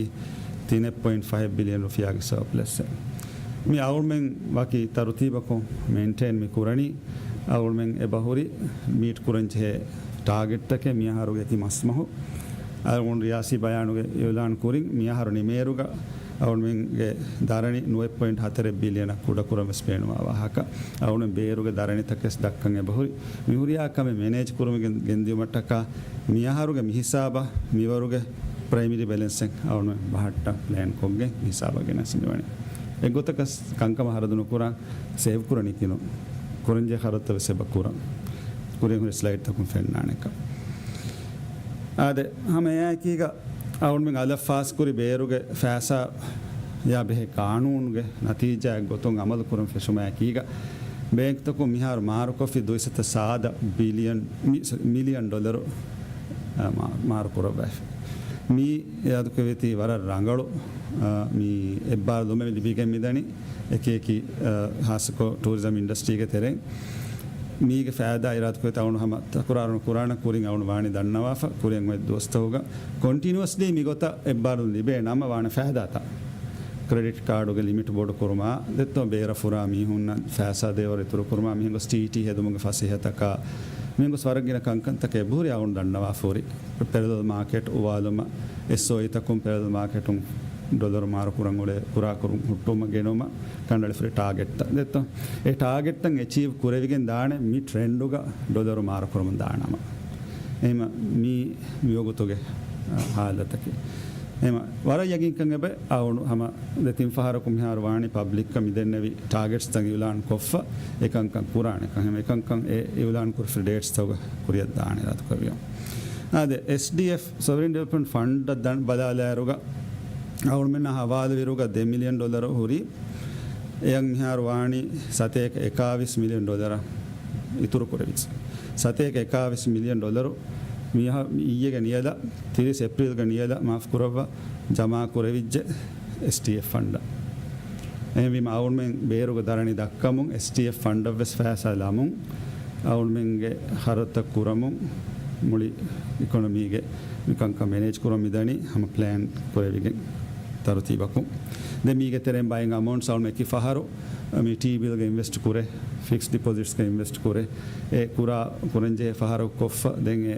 ތިނެއް ޕޮއިންޓް ފަހެއް ބިލިއަން ރުފިޔާގެ ސަރޕްލަސްއެއް. މި އަޅުމެން ވަކި ތަރުތީބަކުން މެއިންޓެއިން މި ކުރަނީ. އަޅުމެން އެބަހުރި މީޓް ކުރަންޖެހޭ ޓާގެޓްތަކެއް މިއަހަރުގެ އެކި މަސްމަހު. އަޅުގަނޑު ރިޔާސީ ބަޔާނުގެ އިއުލާން ކުރިން މިއަހަރު ނިމޭއިރުގަ އަޅުމެންގެ ދަރަނި ނުވަ ޕޮއިންޓް ހަތަރެއް ބިލިއަނަށް ކުޑަކުރަން ވެސް ބޭނުންވާ ވާހަކަ. އަޅުމެން ބޭރުގެ ދަރަނިތަކެސް ދައްކަން އެބަހުރި. މިހުރިހާ ކަމެއް މެނޭޖް ކުރުމުގެ ގެންދިއުމަށްޓަކާ މިއަހަރުގެ މިހިސާބަށް މިވަރުގެ ޕްރައިމަރީ ބެލެންސެއް އަޅުމެން ބަހައްޓަން ޕްލޭން ކޮށްގެން މިހިސާބަށް ގެނެސް މިވަނީ. އެއްގޮތަކަސް ކަންކަމަށް ހަރަދު ނުކުރާ، ސޭވް ކުރަނީކީ ނޫން. ކުރަންޖެހޭ ޚަރަދުތައް ވެސް އެބަ ކުރަން. ކުރިން ހުރި ސްލައިޑްތަކުން ފެންނާނެކަން. އާދެ، ހަމަ އެއާއެކީގަ އަޅުމެން އަލަށް ފާސްކުރި ބޭރުގެ ފައިސާއާ ބެހޭ ގާނޫނުގެ ނަތީޖާއެއް ގޮތުން އަމަލު ކުރަން ފެށުމާއެކީގަ، ބޭންކްތަކުން މިހާރު މާރުކޮށްފި ދުއިސައްތަ ސާދަ ބިލިއަން، މި-، މިލިއަން ޑޮލަރު، އާ، މާ-، މާރު ކުރައްވައިފި. މީ އިރާދަކުރެއްވީތީ ވަރަށް ރަނގަޅު، އާ، މި އެއްބާރުލުމެއް ލިބިގެން މިދަނީ. އެކި އެކި، އާ، ހާއްސަކޮށް ޓޫރިޒަމް އިންޑަސްޓްރީގެ ތެރެއިން މީގެ ފައިދާ އިރާދަކުރެއްވި އަޅުގަނޑު ހަމަ ތަކުރާރު ނުކުރާނަން ކުރިން އަޅުގަނޑު ވާނީ ދަންނަވާފަ. ކުރިން އޮތް ދުވަސްތަކުގަ ކޮންޓިނިއުއަސްލީ މިގޮތަށް އެއްބާރުލުން ލިބޭ ނަމަ ވާނެ ފައިދާތައް. ކްރެޑިޓް ކާޑުގެ ލިމިޓް ބޮޑުކުރުމާ، ދެއްތޯ ބޭރަށް ފުރާ މީހުންނަށް ފައިސާ ދޭވަރު އިތުރުކުރުމާ، މިހެން ގޮސް ޓީޓީ ހެދުމުގެ ފަސޭހަތަކާ، މިހެން ގޮސް ވަރަށް ގިނަ ކަންކަންތަކެއް އެބަހުރި އަޅުގަނޑު ދަންނަވާފަ ހުރި. ޕެރަލަލް މާކެޓް އުވާލުމަށް، އެސްއޯއީތަކުން ޕެރަލަލް މާކެޓުން ޑޮލަރު މާރު ކުރަން އުޅޭ ކުރާ ކުރުން ހުއްޓުވުމަށް ގެނުމަށް ކަނޑައެޅިފައި ޓާގެޓްތައް ދެއްތޯ. އެ ޓާގެޓްތައް އެޗީވް ކުރެވިގެން ދާނެ މި ޓްރެންޑުގަ ޑޮލަރު މާރު ކުރަމުން ދާނަމަ. އެހެމަ މީ މިވަގުތުގެ ހާލަތަކީ. އެހެމަ ވަރަށް ޔަގީންކަން އެބަ އަޅުގަނޑު ހަމަ ދެ ތިން ފަހަރަކު މިހާރު ވާނީ ޕަބްލިކަށް މިދެންނެވި ޓާގެޓްސްތައް އިއުލާން ކޮށްފަ އެކަންކަން ކުރާނެ ކަން. އެހެމަ އެކަންކަން އެ އިއުލާން ކުރެފި ޑޭޓްސްތަކުގަ ކުރިއަށް ދާނެ އިރާދަކުރެއްވިޔޯ. އާދެ، އެސްޑީއެފް ސޮވަރިން ޑިވެލޮޕްމަންޓް ފަންޑަށް ދަން ބަލާލާއިރުގަ އަޅުމެންނާ ހަވާލުވިއިރުގަ ދެ މިލިއަން ޑޮލަރު ހުރި. އެޔަށް މިހާރު ވާނީ ސަތޭކަ އެކާވީސް މިލިއަން ޑޮލަރ އިތުރު ކުރެވިއްޖެ. ސަތޭކަ އެކާވީސް މިލިއަން ޑޮލަރު މިހާ-، މި އިއްޔެގެ ނިޔަލަށް، ތިރީސް އޭޕްރީލްގެ ނިޔަލަށް މާފް ކުރައްވާ، ޖަމާ ކުރެވިއްޖެ އެސްޑީއެފް ފަންޑަށް. އެހެންވީމަ އަޅުމެން ބޭރުގެ ދަރަނި ދައްކަމުން އެސްޑީއެފް ފަންޑަށްވެސް ފައިސާ ލަމުން އަޅުމެންގެ ޚަރަދުތައް ކުރަމުން މުޅި އިކޮނޮމީގެ މިކަންކަން މެނޭޖް ކުރަން މިދަނީ ހަމަ ޕްލޭން ކުރެވިގެން ތަރުތީބަކުން. ދެން މީގެ ތެރެއިން ބައެއް އަމައުންޓްސް އަޅުމެން އެކި ފަހަރު މި ޓީ ބިލްގެ އިންވެސްޓް ކުރޭ، ފިކްސް ޑިޕޮޒިޓްސްގެ އިންވެސްޓް ކުރޭ، އެ ކުރާ ކުރަންޖެހޭ ފަހަރަކު ކޮށްފަ ދެން އެ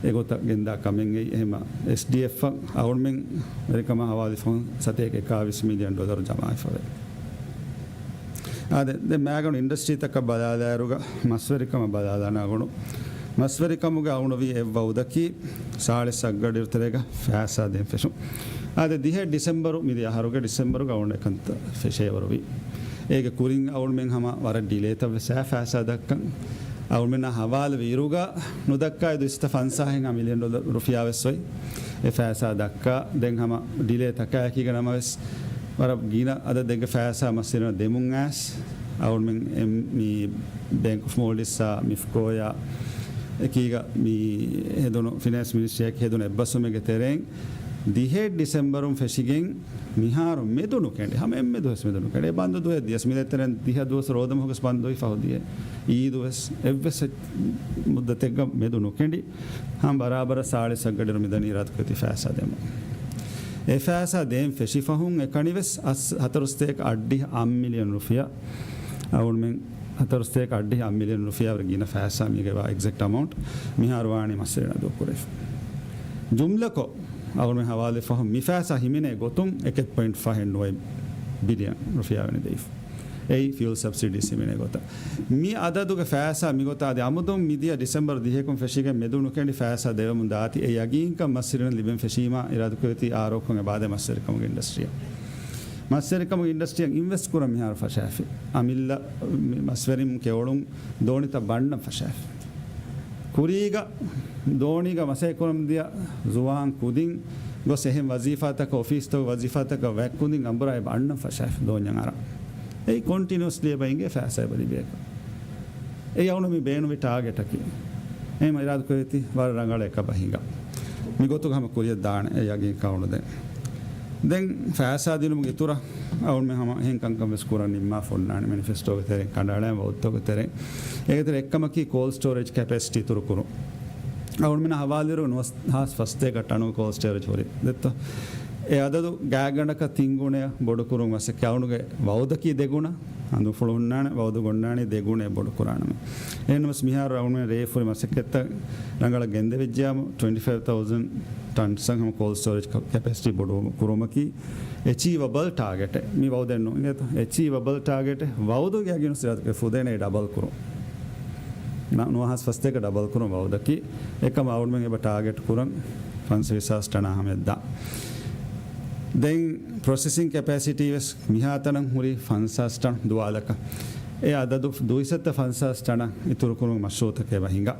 އެގޮތަށް ގެންދާ ކަމެއް އެއީ. އެހެމަ އެސްޑީއެފް އަށް އަޅުމެން ވެރިކަމާ ހަވާލުވި ފަހުން ސަތޭކަ އެކާވީސް މިލިއަން ޑޮލަރު ޖަމާވެފަވޭ. އާދެ، ދެން މައިގަނޑު އިންޑަސްޓްރީތަކަށް ބަލާލާއިރުގަ މަސްވެރިކަމަށް ބަލާލާނަ އަޅުގަނޑު. މަސްވެރިކަމުގަ އަޅުގަނޑު ވީ އެއް ވައުދަކީ ސާޅީސް އަށްގަޑިއިރު ތެރޭގަ ފައިސާ ދޭން ފެށުން. އާދެ، ދިހަ ޑިސެމްބަރު، މިދިޔަ އަހަރުގެ ޑިސެމްބަރުގަ އަޅުގަނޑު އެކަންތައް ފެށޭވަރު ވީ. އޭގެ ކުރިން އަޅުމެން ހަމަ ވަރަށް ޑިލޭތައް ވެސް އައި ފައިސާ ދައްކަން. އަޅުމެންނާ ހަވާލުވި އިރުގަ ނުދައްކާ ދުއިސައްތަ ފަންސާހެއްހާ މިލިއަން ޑޮލަރު ރުފިޔާ ވެސް އޮތް. އެ ފައިސާ ދައްކާ ދެން ހަމަ ޑިލޭތަކާއެކީގަ ނަމަވެސް، ވަރަށް ގިނަ އަދަދެއްގެ ފައިސާ މަސްވެރިންނަށް ދެމުން އައިސް، އަޅުމެން އެ މި ބޭންކް އޮފް މޯލްޑިވްސްއާ މިފްކޯއާ އެކީގަ މި ހެދުނު ފިނޭންސް މިނިސްޓްރީއާ އެކީ ހެދުނު އެއްބަސްވުމެއްގެ ތެރެއިން ދިހަ ޑިސެމްބަރުން ފެށިގެން މިހާރު މެދު ނުކެނޑި، ހަމަ އެއްމެދު ވެސް މެދު ނުކެނޑި. އެ ބަންދު ދުވަހެއް ދިޔަސް މި ދޭތެރެން ދިހަ ދުވަސް ރޯދަމަހުގަސް ބަންދުވި ފަހު ދިޔަ އީދު ވެސް އެއްވެސް މުއްދަތެއްގަ މެދު ނުކެނޑި. ހަމަ ބަރާބަރަށް ސާޅީސް އަށްގަޑިއިރު މިދަނީ އިރާދަކުރެއްވި ފައިސާ ދެމުން. އެ ފައިސާ ދޭން ފެށި ފަހުން އެކަނިވެސް އަސް ހަތަރުސަތޭކަ އަށްޑިހަ އަށް މިލިއަން ރުފިޔާ އަޅުމެން ހަތަރުސަތޭކަ އަށްޑިހަ އަށް މިލިއަން ރުފިޔާވަރަށް ގިނަ ފައިސާ މީގެ ވާ އެގްޒެކްޓް އަމައުންޓް މިހާރު ވާނީ މަސްވެރިންނަށް ދޫކުރެވިފަ. ޖުމްލަކޮށް، އަޅުމެން ހަވާލުވި ފަހުން މި ފައިސާ ހިމެނޭ ގޮތުން އެކެއް ޕޮއިންޓް ފަހެއް ނުވައެއް ބިލިއަން ރުފިޔާ ވެނި ދެވިފަ. އެއީ ފިއުލް ސަބްސިޑީސް ހިމެނޭ ގޮތަށް. މި އަދަދުގެ ފައިސާ މިގޮތަށް އަދި އަމުދުން މިދިޔަ ޑިސެމްބަރު ދިހައަކުން ފެށިގެން މެދު ނުކެނޑި ފައިސާ ދެވެމުން ދާތީ، އެ ޔަގީންކަން މަސްވެރިންނަށް ލިބެން ފެށީމާ އިރާދަކުރެއްވިތީ އާރްއޯއެކު އެބައާދޭ މަސްވެރިކަމުގެ އިންޑަސްޓްރީއަށް. މަސްވެރިކަމުގެ އިންޑަސްޓްރީއަށް އިންވެސްޓް ކުރަން މިހާރު ފަށާފި. އަމިއްލަ މަސްވެރިން ކެޔޮޅުން ދޯނިތައް ބަންނަން ފަށާފި. ކުރީގަ ދޯނީގަ މަސައްކަތް ކުރަމުން ދިޔަ ޒުވާން ކުދިން ގޮސް އެހެން ވަޒީފާތަކަށް، އޮފީސްތަކުގެ ވަޒީފާތަކަށް ވައްކުދިން އަނބުރާ އެބަ އަންނަން ފަށާފި ދޯންޏަށް އަރާ. އެއީ ކޮންޓިނިއުއަސްލީ އެބަ އިނގޭ ފައިސާ އެބަ ލިބޭކަށް. އެއީ އަޅުގަނޑު މި ބޭނުންވި ޓާގެޓަކީ. އެހެން އިރާދަކުރެއްވިތީ ވަރަށް ރަނގަޅަށް އެކަބަ ހިނގާ. މިގޮތުގަ ހަމަ ކުރިއަށް ދާނެ އެ ޔަގީންކަން އަޅުގަނޑު ދޭން. ދެން ފައިސާ ދިނުމުގެ އިތުރަށް އަޅުގަނޑުމެން ހަމަ އެހެން ކަންކަން ވެސް ކުރަން ނިންމާފަ އޮންނާނެ. މެނިފެސްޓޯގެ ތެރެއިން ކަނޑައަޅާ ވައުދުތަކުގެ ތެރެއިން. އޭގެ ތެރެ އެއްކަމަކީ ކޯލްޑް ސްޓޯރޭޖް ކެޕޭސިޓީ އިތުރު ކުރުން. އަޅުގަނޑުމެންނަށް ހަވާލުވިއިރު ނުވަސް ހާސް ފަސްތޭކަ ޓަނުގެ ކޯލްޑް ސްޓޯރޭޖް ހުރި. ދެއްތޯ؟ އެ އަދަދު ގާތްގަނޑަކަށް ތިން ގުނައަށް ބޮޑުކުރުން މަސައްކަތް އަޅުގަނޑުގެ ވައުދަކީ ދެ ގުނަ. ހަނދުފުޅު ހުންނާނެ، ވައުދު ގޮންނާނީ ދެ ގުނައެއް ބޮޑު ކުރާނަމޭ. އެހެންނަމަވެސް މިހާރު އަޅުގަނޑުމެން ރޭ ފުރި މަސައްކަތްތައް ރަނގަޅަށް ގެންދެވިއްޖެޔާމު، ޓްވެންޓީ ފައިވް ތައުޒަން ޓަންސް ހަމަ ކޯލްޑް ސްޓޯރޭޖް ކެޕޭސިޓީ ބޮޑު ކުރުމަކީ އެޗީވަބަލް ޓާގެޓެއް. މި ވައުދެއް ނޫން އިނގޭތޯ؟ އެޗީވަބަލް ޓާގެޓެއް. ވައުދުގެ ޔަގީނު ސިރާތުގެ ފުދޭނެ ޑަބަލް ކުރުން. ނަ-، ނުވަހާސް ފަސްތޭކަ ޑަބަލް ކުރުން ވައުދަކީ. އެކަމަ އަޅުގަނޑުމެން އެބަ ޓާގެޓް ކުރަން ފަންސަވީސް ހާސް ޓަނާ ހަމަޔަށް ދާން. ދެން ޕްރޮސެސިން ކެޕޭސިޓީ ވެސް މިހާތަނަށް ހުރީ ފަންސާސް ޓަން ދުވާލަކަށް. އެ އަދަދު ދުއިސައްތަ ފަންސާސް ޓަނަށް އިތުރުކުރުމުގެ މަޝްރޫއުތަކެއް އެބަ ހިނގާ.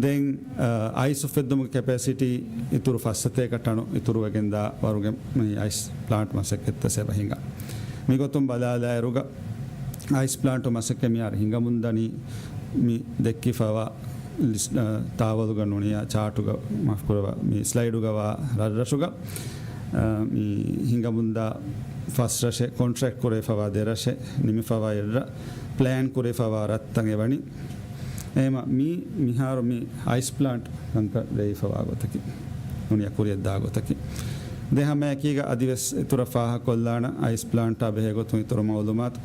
ދެން، އަ، އައިސް އުފެއްދުމުގެ ކެޕޭސިޓީ އިތުރު ފަސްސަތޭކަ ޓަނު އިތުރުވެގެންދާ ވަރުގެ މި އައިސް ޕްލާންޓް މަސައްކަތްތައް އެބަ ހިނގާ. މިގޮތުން ބަލާލާއިރުގަ އައިސް ޕްލާންޓު މަސައްކަތް މިހާރު ހިނގަމުންދަނީ މި ދެއްކިފަވާ ލިސް-، އަ، ތާވަލުގަ ނޫނިއްޔާ ޗާޓުގަ މާފުކުރައްވާ މި ސްލައިޑުގަވާ ރަށްރަށުގަ، އަ، މި ހިނގަމުންދާ ފަސް ރަށެއް، ކޮންޓްރެކްޓް ކުރެވިފަވާ ދެ ރަށެއް، ނިމިފަވާ އެއްރަށް، ޕްލޭން ކުރެވިފަވާ ރަށްތައް އެވަނީ. އެހެމަ މި މިހާރު މި އައިސް ޕްލާންޓް ކަންކަން ރޭވިފަވާ ގޮތަކީ. ނޫނިއްޔާ ކުރިއަށްދާ ގޮތަކީ. ދެން ހަމައެކީގަ އަދިވެސް އިތުރަށް ފާހަގަކޮށްލާނަން އައިސް ޕްލާންޓާ ބެހޭ ގޮތުން އިތުރު މައުލޫމާތު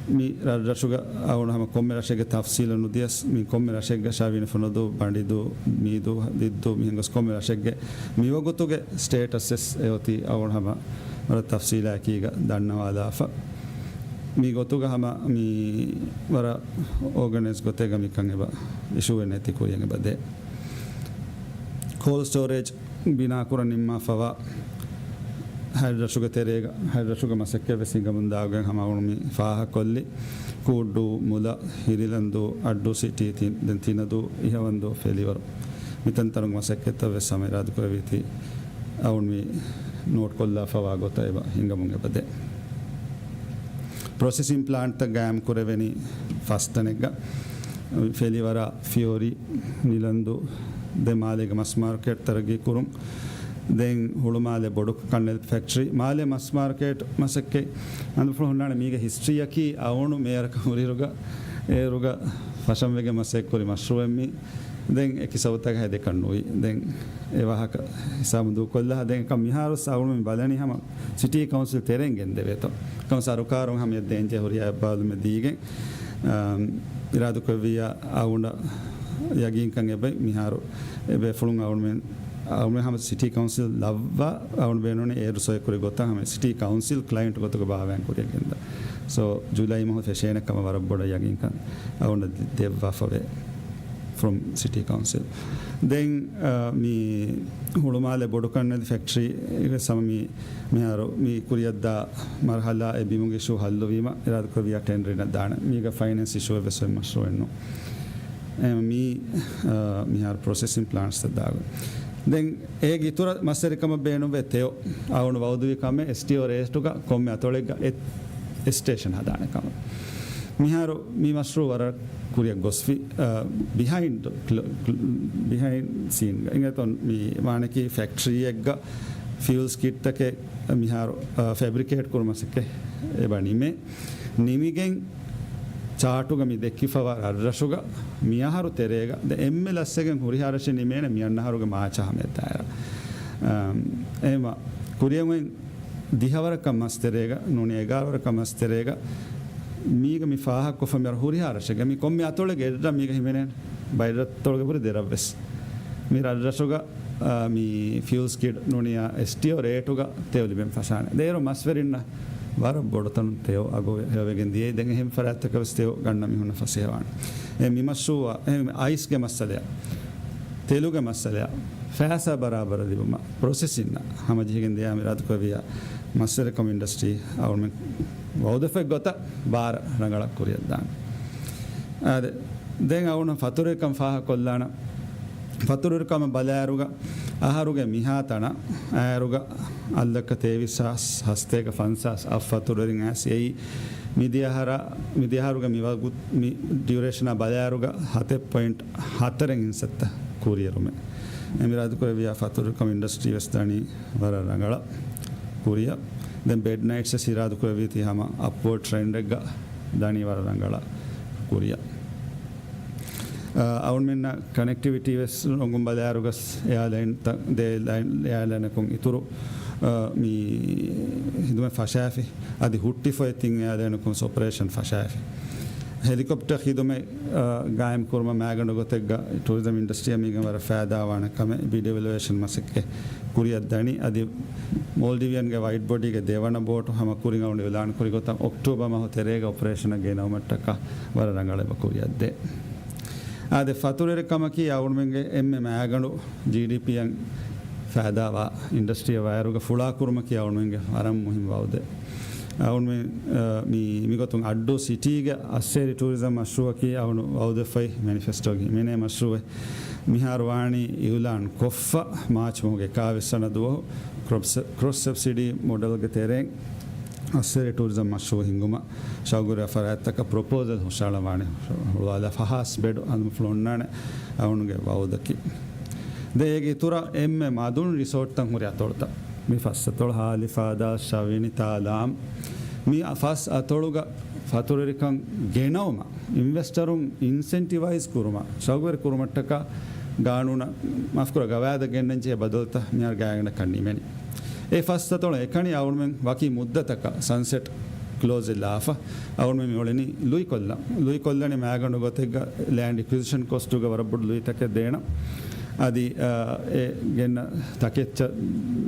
މި ރަށްރަށުގަ އަވަން ހަމަ ކޮންމެ ރަށެއްގެ ތަފްސީލަށް ނުދިޔަސް، މި ކޮންމެ ރަށެއްގަ ޝަވީން ފުނަދޫ، ބަނޑިދޫ، މީދޫ، ދިއްދޫ، މިހެން ގޮސް ކޮންމެ ރަށެއްގެ މިވަގުތުގެ ސްޓޭޓަސްވެސް އެއޮތީ އަވަން ހަމަ ވަރަށް ތަފްސީލާއެކީގަ ދަންނަވާލާފަ. މި ގޮތުގަ ހަމަ މި ވަރަށް އޯގަނައިޒް ގޮތެއްގަ މިކަން އެބަ އިޝޫއެއް ނެތި ކުރިޔަށް އެބަ ދޭ. ކޯލްޑް ސްޓޯރޭޖް ބިނާކުރަން ނިންމާފަވާ ހައިރަށުގެ ތެރޭގަ، ހައިރަށުގެ މަސައްކަތްވެސް ހިނގަމުން ދާގެން ހަމަ އަވަން މި ފާހަގަކޮށްލި. ކޫއްޑޫ، މުލަ، ހިރިލަންދޫ، އައްޑޫ ސިޓީ، ތި-، ދެން ތިނަދޫ، އިހަވަންދޫ، ފެލިވަރު. މިތަންތަނުގެ މަސައްކަތްތައްވެސް ހަމަ އިރާދަކުރެވީތީ އަވަން މި ނޯޓްކޮށްލާފަވާ ގޮތަށް އެބަ ހިނގަމުން އެބަ ދޭ. ޕްރޮސެސިން ޕްލާންޓްތައް ގާއިމް ކުރެވެނީ ފަސް ތަނެއްގަ. ފެލިވަރަ، ފިޔޮރި، ނިލަންދޫ، ދެން މާލޭގެ މަސް މާރކެޓް ތަރައްގީ ކުރުން. ދެން ހުޅުމާލެ ބޮޑު ކަންނެލި ފެކްޓްރީ، މާލޭ މަސް މާރކެޓް މަސައްކަތް އަނދުފުޅު ހުންނާނެ. މީގެ ހިސްޓްރީއަކީ އަވަނު މޭޔަރަކަށް ހުރިއިރުގަ، އޭރުގަ ފަށަންވެގެން މަސައްކަތް ކުރި މަޝްރޫއެއް މީ. ދެން އެކި ސަބަބުތަކަށް ހެދެކަށް ނުވި. ދެން އެ ވާހަކަ ހިސާބު ދޫކޮށްލާ، ދެން އެކަން މިހާރު އަވަނު މި ބަލަނީ ހަމަ ސިޓީ ކައުންސިލް ތެރެއިން ގެންދެވޭތޯ. ކަމަ ސަރުކާރުން ހަމަ އެއްދެންޖެ ހުރިހާ އެއްބާލުމެއް ދީގެން، އާ، އިރާދަކުރެއްވިއްޔާ އަވަނަށް ޔަގީންކަން އެބައި މިހާރު އެބޭފުޅުން އަވަންމެން، އަވަންމެން ހަމަ ސިޓީ ކައުންސިލް ލައްވާ އަވަން ބޭނުނީ އޭރު ސޮއެ ކުރި ގޮތަށް ހަމަ ސިޓީ ކައުންސިލް ކްލައިންޓް ގޮތުގަ ބާވައިން ކުރިޔަށް ގެންދާ. ސޯ، ޖުލައި މަހު ފެށޭނެ ކަމަށް ވަރަށް ބޮޑަށް ޔަގީންކަން އަވަނަށް ދެއްވާފަވޭ ފްރޮމް ސިޓީ ކައުންސިލް. ދެން، އާ، މި ހުޅުމާލެ ބޮޑުކަންނެލި ފެކްޓްރީ ވެސް ހަމަ މި މިހާރު މި ކުރިޔަށްދާ މަރުހަލާ އެ ބިމުގެ އިޝޫ ހައްލުވީމަ، އިރާދަކުރެއްވިއްޔާ ޓެންޑަރިންނަށް ދާނެ. މީގަ ފައިނޭންސް އިޝޫއެއް ވެސް އޮތް މަޝްރޫއެއް ނޫން. އެ، މީ، އާ، މިހާރު ޕްރޮސެސިން ޕްލާންޓްސް ދާގޮތް. ދެން އޭގެ އިތުރަށް މަސްވެރިކަމަށް ބޭނުންވޭ ތެޔޮ. އަވަނު ވައުދުވި ކަމެއް އެސްޓީއޯ ރޭޓުގަ ކޮންމެ އަތޮޅެއްގަ އެ، އެ ސްޓޭޝަން ހަދާނެ ކަމަށް. މިހާރު މި މަޝްރޫއު ވަރަށް ކުރިއަށް ގޮސްފި، އާ، ބިހައިންޑް، ކްލ-، ކްލ-، ބިހައިންޑް ސީންގަ. އިނގޭތޯ މި ވާނެކީ ފެކްޓްރީއެއްގަ ފިއުލް ސްކިޑްތަކެއް މިހާރު، އާ، ފެބްރިކޭޓް ކުރުމަށް އެބަ ނިމޭ. ނިމިގެން ޗާޓުގަ މި ދެއްކިފަވާ ރަށްރަށުގަ މިއަހަރު ތެރޭގަ ދެ އެންމެ ލަސްވެގެން ހުރިހާ ރަށެއް ނިމޭނެ މިއަންނަ އަހަރުގެ މާޗާ ހަމަ އެއްދާއިރަށް. އާ، އެހެމަ ކުރިޔަށް އޮތް ދިހަވަރަކަށް މަސް ތެރޭގަ ނޫނީ އެގާރަވަރަކަށް މަސް ތެރޭގަ މީގަ މި ފާހަގަކޮށްފަ މިއަރު ހުރިހާ ރަށެއްގަ މި ކޮންމެ އަތޮޅެއްގެ އެއްރަށް މީގަ ހިމެނޭނެ. ބައެއް ރަށްތޮޅުގެ ހުރި ދެރަށްވެސް. މި ރަށްރަށުގަ، އާ، މި ފިއުލް ސްކިޑް ނޫނިޔާ އެސްޓީއޯ ރޭޓުގަ ތެޔޮ ލިބެން ފަށާނެ. ދޭރު މަސްވެރިންނަށް ވަރަށް ބޮޑުތަނުން ތެޔޮ އަގު ހެޔޮވެގެން ދިޔައީ. ދެން އެހެން ފަރާތްތަކަށް ވެސް ތެޔޮ ގަންނަ މީހުންނަށް ފަސޭހަވާނެ. އެ މި މަޝްރޫއާ، އެ އައިސްގެ މައްސަލަޔާ، ތެލުގެ މައްސަލަޔާ، ފައިސާ ބަރާބަރަށް ލިބުމަށް ޕްރޮސެސިންއަށް ހަމަޖެހިގެން ދިޔަ އިރާދަކުރެއްވިއްޔާ މަސްވެރިކަމު އިންޑަސްޓްރީ އަޅުމެން ވައުދެފައި ގޮތަށް ބާރަ ރަނގަޅަށް ކުރިއަށްދާނެ. އާދެ، ދެން އަވަނު ފަތުރުވެރިކަން ފާހަގަކޮށްލާނަން. ފަތުރުވެރިކަމަށް ބަލާއިރުގަ އަހަރުގެ މިހާތަނަށް އައިރުގަ އަށްލައްކަ ތޭވީސް ހާސް ހަސަތޭކަ ފަންސާސް އަށް ފަތުރުވެރިން އައިސް އެއީ މިދިޔަ އަހަރާ، މިދިޔަ އަހަރުގެ މި ވަގު-، މި ޑިއުރޭޝަނާ ބަލާއިރުގަ ހަތެއް ޕޮއިންޓް ހަތަރެއް އިންސައްތަ ކުރިއެރުމެއް. އެމި އިރާދަކުރެއްވިއްޔާ ފަތުރުވެރިކަމު އިންޑަސްޓްރީ ވެސް ދަނީ ވަރަށް ރަނގަޅަށް ކުރިއަށް. ދެން ބެޑް ނައިޓްސް ވެސް އިރާދަކުރެއްވީތީ ހަމަ އަޕްވާޑް ޓްރެންޑެއްގަ ދަނީ ވަރަށް ރަނގަޅަށް ކުރިއަށް. އަ، އަވަންމެންނަށް ކަނެކްޓިވިޓީ ވެސް އޮންގޮން ބަލާއިރުގަސް އެއާލައިންތައް، ދެ އެއާލައިން، އެއާލައިނަކުން އިތުރު، އަ، މި ހިދުމަތް ފަށާފި. އަދި ހުއްޓިފައި ތިން އެއާލައިނަކުން އޮޕަރޭޝަން ފަށާފި. ހެލިކޮޕްޓަރ ޚިދުމަތް، އަ، ގާއިމް ކުރުމަށް މާގަނޑު ގޮތެއްގަ ޓޫރިޒަމް އިންޑަސްޓްރީއަށް މީގެން ވަރަށް ފައިދާވާނެ ކަމެއް ބިޑް އިވެލުއޭޝަން މަސައްކަތް ކުރިއަށް ދަނީ. އަދި މޯލްޑިވިއަންގެ ވައިޑް ބޮޑީގެ ދެވަނަ ބޯޓު ހަމަ ކުރިން އަޅުގަނޑު އިއުލާން ކުރި ގޮތަށް އޮކްޓޯބަރ މަހު ތެރޭގަ އޮޕަރޭޝަނަށް ގެނައުމަށްޓަކާ ވަރަށް ރަނގަޅަށް އެބަ ކުރިއަށްދޭ. އާދެ، ފަތުރުވެރިކަމަކީ އަޅުމެންގެ އެންމެ މައިގަނޑު ޖީޑީޕީއަށް ފައިދާވާ އިންޑަސްޓްރީއެއް ވާއިރުގަ ފުޅާކުރުމަކީ އަޅުމެންގެ ވަރަށް މުހިންމު ވައުދެއް. އަޅުމެން، އަ، މި، މިގޮތުން އައްޑޫ ސިޓީގެ އައްސޭރި ޓޫރިޒަމް މަޝްރޫއަކީ އަޅު ވައުދެއްފައި މެނިފެސްޓޯގެ ހިމެނޭ މަޝްރޫއެއް. މިހާރު ވާނީ އިއުލާން ކޮށްފަ މާޗް މަހުގެ އެކާވީސް ވަނަ ދުވަހު ކްރޮސް-، ކްރޮސް ސަބްސިޑީ މޮޑެލްގެ ތެރެއިން އައްސޭރި ޓޫރިޒަމް މަޝްރޫއު ހިންގުމަށް ޝައުގުވެރި ފަރާތްތަކަށް ޕްރޮޕޯސަލް ހުށައަޅަން ވާނެ. ހުޅުވާލާ ފަހާސް ބެޑް އަނދުމަފުޅު އޮންނާނެ އަޅުގަނޑުގެ ވައުދަކީ. ދެން އޭގެ އިތުރަށް އެންމެ މަދުން ރިސޯޓްތައް ހުރި އަތޮޅުތައް. މި ފަސް އަތޮޅު ހާލިފާދާ، ޝަވިނި، ތާލާމް. މި ފަސް އަތޮޅުގަ ފަތުރުވެރިކަން ގެނައުމަށް، އިންވެސްޓަރުން އިންސެންޓިވައިޒް ކުރުމަށް، ޝައުގުވެރި ކުރުމަށްޓަކާ ގާނޫނަށް، މާފުކުރާ، ގަވާއިދަށް ގެންނަން ޖެހޭ ބަދަލުތައް މިހާރު ގާތްގަނޑަކަށް ނިމެނީ. އެ ފަސް އަތޮޅު އެކަނި އަޅުމެން ވަކި މުއްދަތަކަށް ސަންސެޓް ކްލޯޒެއް ލާފަ، އަޅުގަނޑުމެން މި އުޅެނީ ލުއިކޮށްލަން. ލުއިކޮށްލަނީ މައިގަނޑު ގޮތެއްގަ ލޭންޑް އެކުއިޒިޝަން ކޮސްޓުގަ ވަރަށް ބޮޑު ލުއިތަކެއް ދޭނަން. އަދި، އާ، އެ ގެންނަ ތަކެއްޗަށް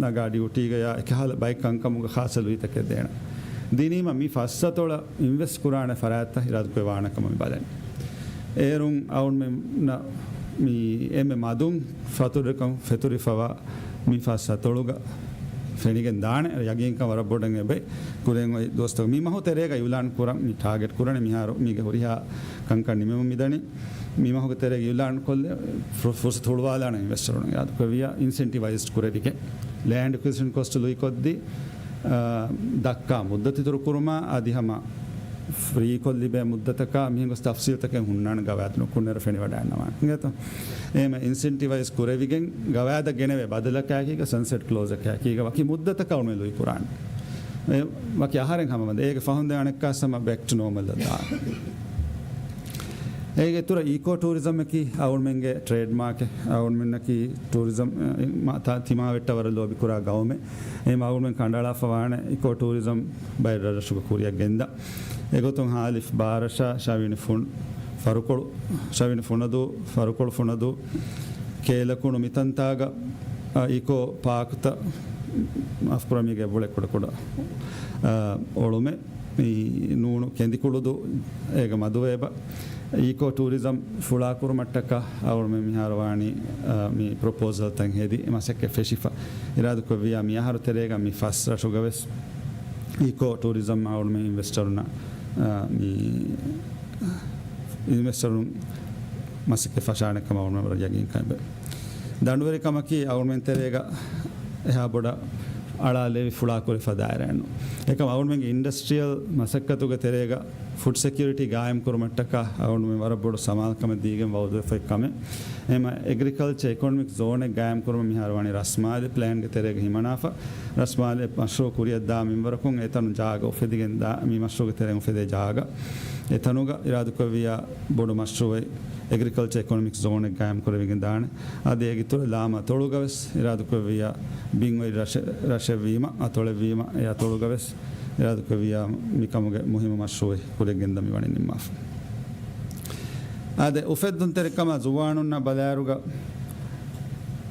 ނަގާ ޑިއުޓީގަޔާ އެކަހަލަ ބައެއް ކަންކަމުގަ ޚާއްޞަ ލުއިތަކެއް ދޭނަން. ދިނީމަ މި ފަސް އަތޮޅަށް އިންވެސްޓް ކުރާނެ ފަރާތްތައް އިރާދަކުރެއްވި ވާނެ ކަމަށް މި ބަލަނީ. އޭރުން އަޅުގަނޑުމެންނަށް މި އެންމެ މަދުން ފަތުރުވެރިކަން ފެތުރިފަވާ މި ފަސް އަތޮޅުގަ ފެނިގެން ދާނެ. ޔަގީންކަން ވަރަށް ބޮޑަށް އެބައި ކުރެން އޮތް ދުވަސްތަކު މި މަހު ތެރޭގަ އިއުލާން ކުރަން މި ޓާގެޓް ކުރަނީ. މިހާރު މީގެ ހުރިހާ ކަންކަން ނިމެމުން މިދަނީ. މި މަހުގެ ތެރޭގަ އިއުލާން ކޮށްލެ ފު-، ފުރުސަތު ހުޅުވާލާނެ އިންވެސްޓަރުން އިރާދަކުރެއްވިޔާ އިންސެންޓިވައިޒް ކުރެވިގެން. ލޭންޑް އެކުއިޒިޝަން ކޮސްޓް ލުއިކޮށްދީ، އާ، ދައްކާ މުއްދަތު އިތުރު ކުރުމާ އަދި ހަމަ ފްރީކޮށް ލިބޭ މުއްދަތަކާ މިހެން ގޮސް ތަފްސީލްތަކެއް ހުންނާނެ ގަވާއިދުން ކުންނެރު ފެނިވަޑައިގަންނަވާނެ. އިނގޭތޯ؟ އެހެން އިންސެންޓިވައިޒް ކުރެވިގެން ގަވާއިދަށް ގެނެވޭ ބަދަލަކާއެކީގަ ސަންސެޓް ކްލޯޒަކާއެކީގަ ވަކި މުއްދަތަކަށް އަޅުގަނޑުމެން ލުއި ކުރާނެ. އެ ވަކި އަހަރެއް ހަމަ ވަންދެން. އޭގެ ފަހުން ދެން އަނެއްކާ ހަމަ ބެކް ޓު ނޯމަލް އަށް ދާނެ. އޭގެ އިތުރަށް އީކޯ ޓޫރިޒަމް އަކީ އަޅުގަނޑުމެންގެ ޓްރޭޑް މާކެއް. އަޅުގަނޑުމެންނަކީ ޓޫރިޒަމް، އެ، މަ-، ތަ-، ތިމާވެއްޓަށް ވަރަށް ލޯބިކުރާ ގައުމެއް. އެހެން އަޅުގަނޑުމެން ކަނޑައަޅާފަ ވާނެ އީކޯ ޓޫރިޒަމް ބައެއް ރަށްރަށުގަ ކުރިއަށް ގެންދާ. އެގޮތުން ހާލިފް ބާރަށާ ޝަވިނި ފުން ފަރުކޮޅު، ޝަވިނި ފުނަދޫ، ފަރުކޮޅު ފުނަދޫ، ކޭލަކުނު މިތަންތާގަ، އަ، އީކޯ ޕާކްތައް މާފުކުރާ މީގެ އެބައުޅޭ ކުޑަކުޑަ، އަ، އޮޅުމެއް. މި ނޫނު ކެނދިކުޅުދޫ އޭގަ މަދުވޭ އެބަ. އީކޯ ޓޫރިޒަމް ފުޅާކުރުމަށްޓަކާ އަޅުގަނޑުމެން މިހާރު ވާނީ، އަ، މި ޕްރޮޕޯސަލްތައް ހެދި މަސައްކަތް ފެށިފަ. އިރާދަކުރެއްވިޔާ މި އަހަރު ތެރޭގަ މި ފަސް ރަށުގަވެސް އީކޯ ޓޫރިޒަމް އަޅުގަނޑުމެން އިންވެސްޓަރުންނަށް، އަ، މި އިންވެސްޓަރުން މަސައްކަތް ފަށާނެ ކަމަށް އަޅުގަނޑުމެން ވަރަށް ޔަގީންކަން އެބަ. ދަނޑުވެރިކަމަކީ އަޅުގަނޑުމެން ތެރޭގަ އެހާ ބޮޑަށް އަޅާލެވި ފުޅާކުރިފަ ދާއިރާއެއް ނޫން. އެކަމް އަޅުގަނޑުމެންގެ އިންޑަސްޓްރިއަލް މަސައްކަތުގެ ތެރޭގަ ފުޑް ސެކިއުރިޓީ ގާއިމް ކުރުމަށްޓަކާ އަޅުގަނޑުމެން ވަރަށް ބޮޑު ސަމާލުކަމެއް ދީގެން ވައުދުވެފައި ކަމެއް. އެހެންމަ އެގްރިކަލްޗަރ އިކޮނޮމިކް ޒޯނެއް ގާއިމް ކުރުމަށް މިހާރު ވަނީ ރަސްމާލެ ޕްލޭންގެ ތެރޭގަ ހިމަނާފަ. ރަސްމާލެ މަޝްރޫއު ކުރިއަށްދާ މިންވަރަކުން އެތަނުން ޖާގަ އުފެދިގެން ދާ، މި މަޝްރޫއުގެ ތެރެއިން އުފެދޭ ޖާގަ. އެތަނުގަ އިރާދަކުރެއްވިޔާ ބޮޑު މަޝްރޫއެއް އެގްރިކަލްޗަރ އިކޮނޮމިކް ޒޯނެއް ގާއިމް ކުރެވިގެން ދާނެ. އަދި އޭގެ އިތުރަށް ލާމަ އަތޮޅުގަވެސް އިރާދަކުރެއްވިޔާ ބިން އޮތް ރަށެ-، ރަށެއްވީމަ، އަތޮޅެއްވީމަ، އެ އަތޮޅުގަވެސް އިރާދަކުރެއްވިޔާ މިކަމުގެ މުހިއްމު މަޝްރޫއެއް ކުރިއަށް ގެންދަން މި ވަނީ ނިންމާފަ. އާދެ، އުފެއްދުންތެރިކަމާ ޒުވާނުންނާ ބަލާއިރުގަ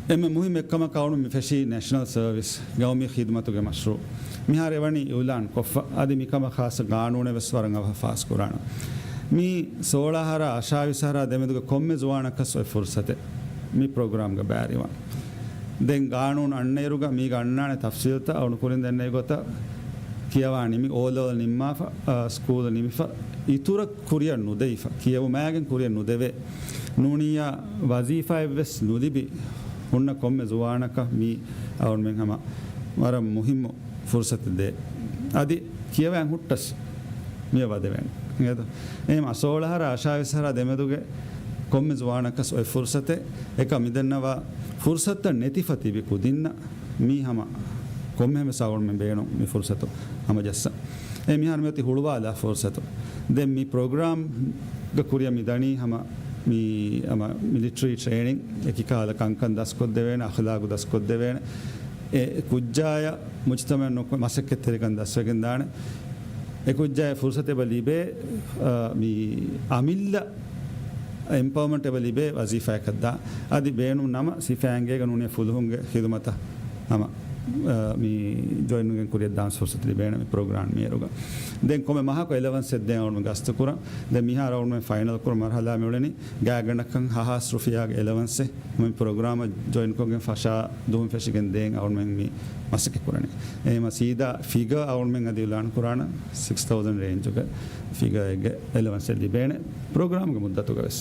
އެންމެ މުހިއްމު އެއްކަމަކަށް އަޅުގަނޑު މި ފެށީ ނޭޝަނަލް ސަރވިސް، ގައުމީ ޚިދުމަތުގެ މަޝްރޫއު. މިހާރު އެވަނީ އިއުލާން ކޮށްފަ، އަދި މިކަމަށް ޚާއްޞަ ގާނޫނެއް ވެސް ވަރަށް އަވަހަށް ފާސް ކުރާނަން. މީ ސޯޅަ އަހަރާ އަށާވީސް އަހަރާ ދެމެދުގެ ކޮންމެ ޒުވާނަކަސް އޮތް ފުރުސަތެއް މި ޕްރޮގްރާމްގަ ބައިވެރިވާން. ދެން ގާނޫނު އަންނައިރުގަ މީގަ އަންނާނެ ތަފްސީލްތައް އަޅުގަނޑު ކުރިން ދެންނެވި ގޮތަށް ކިޔަވާ ނިމި، އޯލެވެލް ނިންމާފަ، އާ، ސްކޫލް ނިމިފަ، އިތުރަށް ކުރިއަށް ނުދެވިފަ، ކިޔެވުމާގެން ކުރިއަށް ނުދެވޭ. ނޫނިއްޔާ ވަޒީފާއެއްވެސް ނުލިބި ހުންނަ ކޮންމެ ޒުވާނަކަށް މީ އަޅުގަނޑުމެން ހަމަ ވަރަށް މުހިއްމު ފުރުސަތެއް ދޭ. އަދި ކިޔަވަން ހުއްޓަސް މިއަށް ވަދެވޭނެ. އެހެން ސޯޅަ އަހަރާ އަށާވީސް އަހަރާ ދެމެދުގެ ކޮންމެ ޒުވާނަކަސް އޮތް ފުރުސަތެއް، އެކަމް މިދެންނަވާ ފުރުސަތުތައް ނެތިފަ ތިބި ކުދިންނަށް މީ ހަމަ ކޮންމެހެންވެސް އަޅުގަނޑުމެން ބޭނުން މި ފުރުސަތު ހަމަޖައްސަން. އެ މިހާރު މިއޮތީ ހުޅުވާލާ ފުރުސަތު. ދެން މި ޕްރޮގްރާމްގެ ކުރިއަށް މި ދަނީ ހަމަ މި، ހަމަ މިލިޓަރީ ޓްރޭނިން، އެކި ކަހަލަ ކަންކަން ދަސްކޮށްދެވޭނެ، އަޚްލާގު ދަސްކޮށްދެވޭނެ. އެ ކުއްޖާޔަށް މުޖްތަމައަށް ނުކު-، މަސައްކަތްތެރިކަން ދަސްވެގެން ދާނެ. އެ ކުއްޖާޔަށް ފުރުސަތެއް އެބަ ލިބޭ، އަ، މި އަމިއްލަ އެމްޕަވަރމަންޓް އެބަ ލިބޭ ވަޒީފާއަކަށް ދާ. އަދި ބޭނުން ނަމަ ސިފައިން އެނގޭގަ ނޫނީ ފުލުހުންގެ ޚިދުމަތަށް ހަމަ، އަ، މި ޖޮއިންވެގެން ކުރިއަށް ދާން ފުރުސަތު ލިބޭނެ މި ޕްރޮގްރާމް މޭރުގަ. ދެން ކޮންމެ މަހަކު އެލަވަންސެއް ދޭން އަޅުގަނޑު ގަސްތު ކުރަން. ދެން މިހާރު އަޅުގަނޑު ފައިނަލް ކުރު މަރުހަލާ މިއުޅެނީ ގާތްގަނޑަކަށް ހަ ހާސް ރުފިޔާގެ އެލަވަންސެއް މި ޕްރޮގްރާމަށް ޖޮއިންކޮށްގެން ފަށާ ދުވަހުން ފެށިގެން ދޭން އަޅުގަނޑުމެން މި މަސައްކަތް ކުރަނީ. އެހެންމަ ސީދާ ފިގަ އަޅުގަނޑުމެން އަދި އިއުލާން ކުރާނަން ސިކްސް ތައުޒަންޑް ރޭންޖުގެ ފިގައެއްގެ އެލަވަންސެއް ލިބޭނެ ޕްރޮގްރާމްގެ މުއްދަތުގަ ވެސް.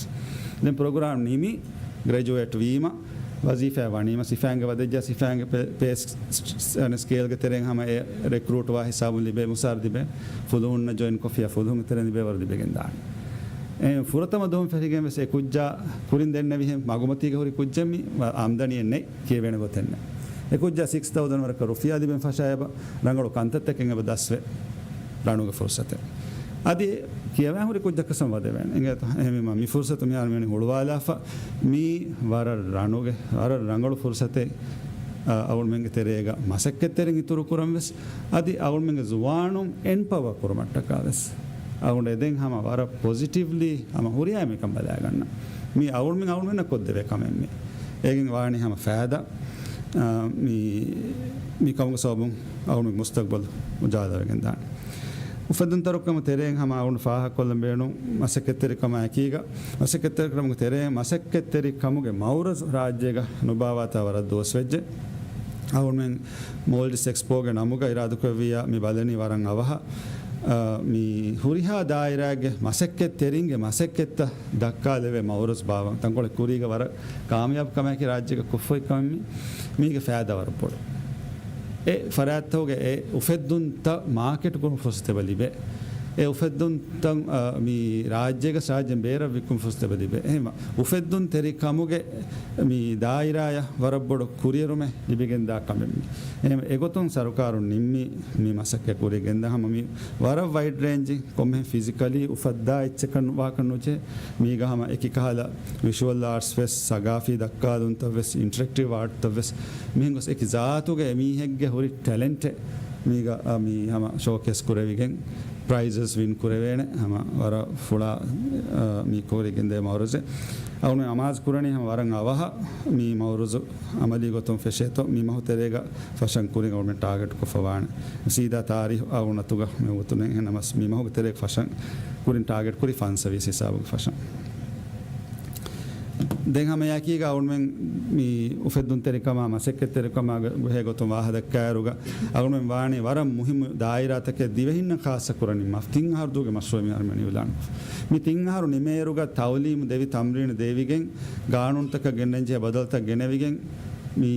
ދެން ޕްރޮގްރާމް ނިމި ގްރެޖުއޭޓް ވީމަ، ވަޒީފާ ވަނީމަ، ސިފައިންގެ ވަދެއްޖާ ސިފައިންގެ ޕޭ، ޕޭ ސް-، ސް-، ސް-، ސްކޭލްގެ ތެރެއިން ހަމަ އެ ރެކްރޫޓްވާ ހިސާބުން ލިބޭ މުސާރަ ލިބޭ، ފުލުހުންނަށް ޖޮއިން ކޮށްފިޔާ ފުލުހުންގެ ތެރެއިން ލިބޭ ވަރު ލިބިގެން ދާނެ. އެ ފުރަތަމަ ދުވަހުން ފެށިގެން ވެސް އެ ކުއްޖާ ކުރިން ދެންނެވިހެން މަގުމަތީގަ ހުރި ކުއްޖެއް މި އާމްދަނީއެއް ނެތް. ކިޔެވޭނެ ގޮތެއް ނެތް. އެ ކުއްޖާ ސިކްސް ތައުޒަންޑް ވަރަކަށް ރުފިޔާ ލިބެން ފަށާ އެބަ ރަނގަޅު ކަންތައްތަކެއް އެބަ ދަސްވެ ރަނުގެ ފުރުސަތެއް. އަދި ކިޔަވާ ހުރި ކުއްޖަކަށް ވަދެވޭނެ. އިނގޭތަ؟ އެހެންވީމަ މި ފުރުސަތު މިހާރު މިވަނީ ހުޅުވާލާފަ. މީ ވަރަށް ރަނުގެ، ވަރަށް ރަނގަޅު ފުރުސަތެއް. އަ، އަޅުމެންގެ ތެރޭގަ މަސައްކަތްތެރިން އިތުރު ކުރަން ވެސް، އަދި އަޅުމެންގެ ޒުވާނުން އެމްޕަވަރ ކުރުމަށްޓަކާ ވެސް އަޅުގަނޑު އެދެން ހަމަ ވަރަށް ޕޮޒިޓިވްލީ ހަމަ ހުރިހާ މިކަން ބަލާގަންނަން. މީ އަޅުމެން އަޅުމެންނަށް ކޮށްދެވޭ ކަމެއް މީ. އޭގެން ވާނީ ހަމަ ފައިދާ. އަ، މީ، މި ކަމުގެ ސަބަބުން އަޅުމެން މުސްތަގްބަލް އުޖާލަވެގެން ދާނެ. އުފެދުންތެރިކަމުގެ ތެރެއިން ހަމަ އަޅުގަނޑު ފާހަގަކޮށްލަން ބޭނުން މަސައްކަތްތެރިކަމާ އެކީގަ، މަސައްކަތްތެރިކަމުގެ ތެރެއިން މަސައްކަތްތެރިކަމުގެ މައުރަޒު ރާއްޖޭގަ ނުބާވާތާ ވަރަށް ދުވަސްވެއްޖެ. އަޅުމެން މޯލްޑިވްސް އެކްސްޕޯގެ ނަމުގަ އިރާދަކުރެއްވިއްޔާ މި ބަލަނީ ވަރަށް އަވަހަށް، އަ، މި ހުރިހާ ދާއިރާގެ މަސައްކަތްތެރިންގެ މަސައްކަތްތައް ދައްކާލެވޭ މައުރަޒު ބާވަން. ތަންކޮޅެއް ކުރީގަ ވަރަށް ކާމިޔާބު ކަމަކީ ރާއްޖޭގަ ކޮށްފައި ކަމެއް މީ. މީގެ ފައިދާ ވަރަށް ބޮޑު. އެ ފަރާތްތަކުގެ އެ އުފެއްދުންތައް މާކެޓް ކުރުމަށް ފުރުސަތެއް ލިބޭ. އެ އުފެއްދުންތައް، އަ، މި ރާއްޖޭގަ ރާއްޖޭން ބޭރަށް ވިއްކުމަށް ފުރުސަތެއް ލިބޭ. އެހެންވީމަ، އުފެއްދުންތެރިކަމުގެ މި ދާއިރާއަށް ވަރަށް ބޮޑު ކުރިއެރުމެއް ލިބިގެންދާ ކަމެއް މީ. އެހެން އެގޮތުން ސަރުކާރުން ނިންމީ މި މަސައްކަތް ކުރިގެންދާ ހަމަ މި ވަރަށް ވައިޑް ރޭންޖިން ކޮންމެހެން ފިޒިކަލީ އުފައްދާ އެއްޗަކަށް ވާކަށް ނުޖެހޭ. މީގަ ހަމަ އެކި ކަހަލަ ވިޝުއަލް އާޓްސް ވެސް، ސަގާފީ ދައްކާލުންތައް ވެސް، އިންޓަރެކްޓިވް އާޓްތައް ވެސް، މިހެން ގޮސް އެކި ޒާތުގެ އެމީހެއްގެ ހުރި ޓެލެންޓެއް މީގަ، އަ، މި ހަމަ ޝޯކޭސް ކުރެވިގެން، ޕްރައިޒަސް ވިން ކުރެވޭނެ ހަމަ ވަރަށް ފުޅާ، އަ، މި ކޯރިގެންދޭ މައުރަޒެއް. އަޅުގަނޑު އަމާޒު ކުރަނީ ހަމަ ވަރަށް އަވަހަށް މި މައުރަޒު އަމަލީ ގޮތުން ފެށޭތޯ މި މަހު ތެރޭގަ ފަށަން ކުރިން އަޅުގަނޑު ޓާގެޓް ކޮށްފަ ވާނެ. ސީދާ ތާރީހު އަޅުގަނޑު އަތުގަ މި އޮތުނެ. އެހެންނަމަސް މި މަހުގެ ތެރޭގަ ފަށަން ކުރިން ޓާގެޓް ކުރީ ފަންސަވީސް ހިސާބުގެ ފަށަން. ދެން ހަމައެކީގަ އަޅުމެން މި އުފެއްދުންތެރިކަމާ މަސައްކަތްތެރިކަމާ ގޮ-، ގޮހޭ ގޮތުން ވާހަ ދައްކާއިރުގަ އަޅުމެން ވާނީ ވަރަށް މުހިއްމު ދާއިރާތަކެއް ދިވެހިންނަށް ޚާއްޞަ ކުރަނީ. މަ-، ތިން އަހަރު ދޫގެ މަޝްރޫޢެއް މިހާރު މި އިޢުލާން ކޮށްފަ. މި ތިން އަހަރު ނިމޭއިރުގަ ތަޢުލީމު ދެވި، ތަމްރީނު ދެވިގެން، ގާނޫނުތަކަށް ގެންނަންޖެހޭ ބަދަލުތައް ގެނެވިގެން، މި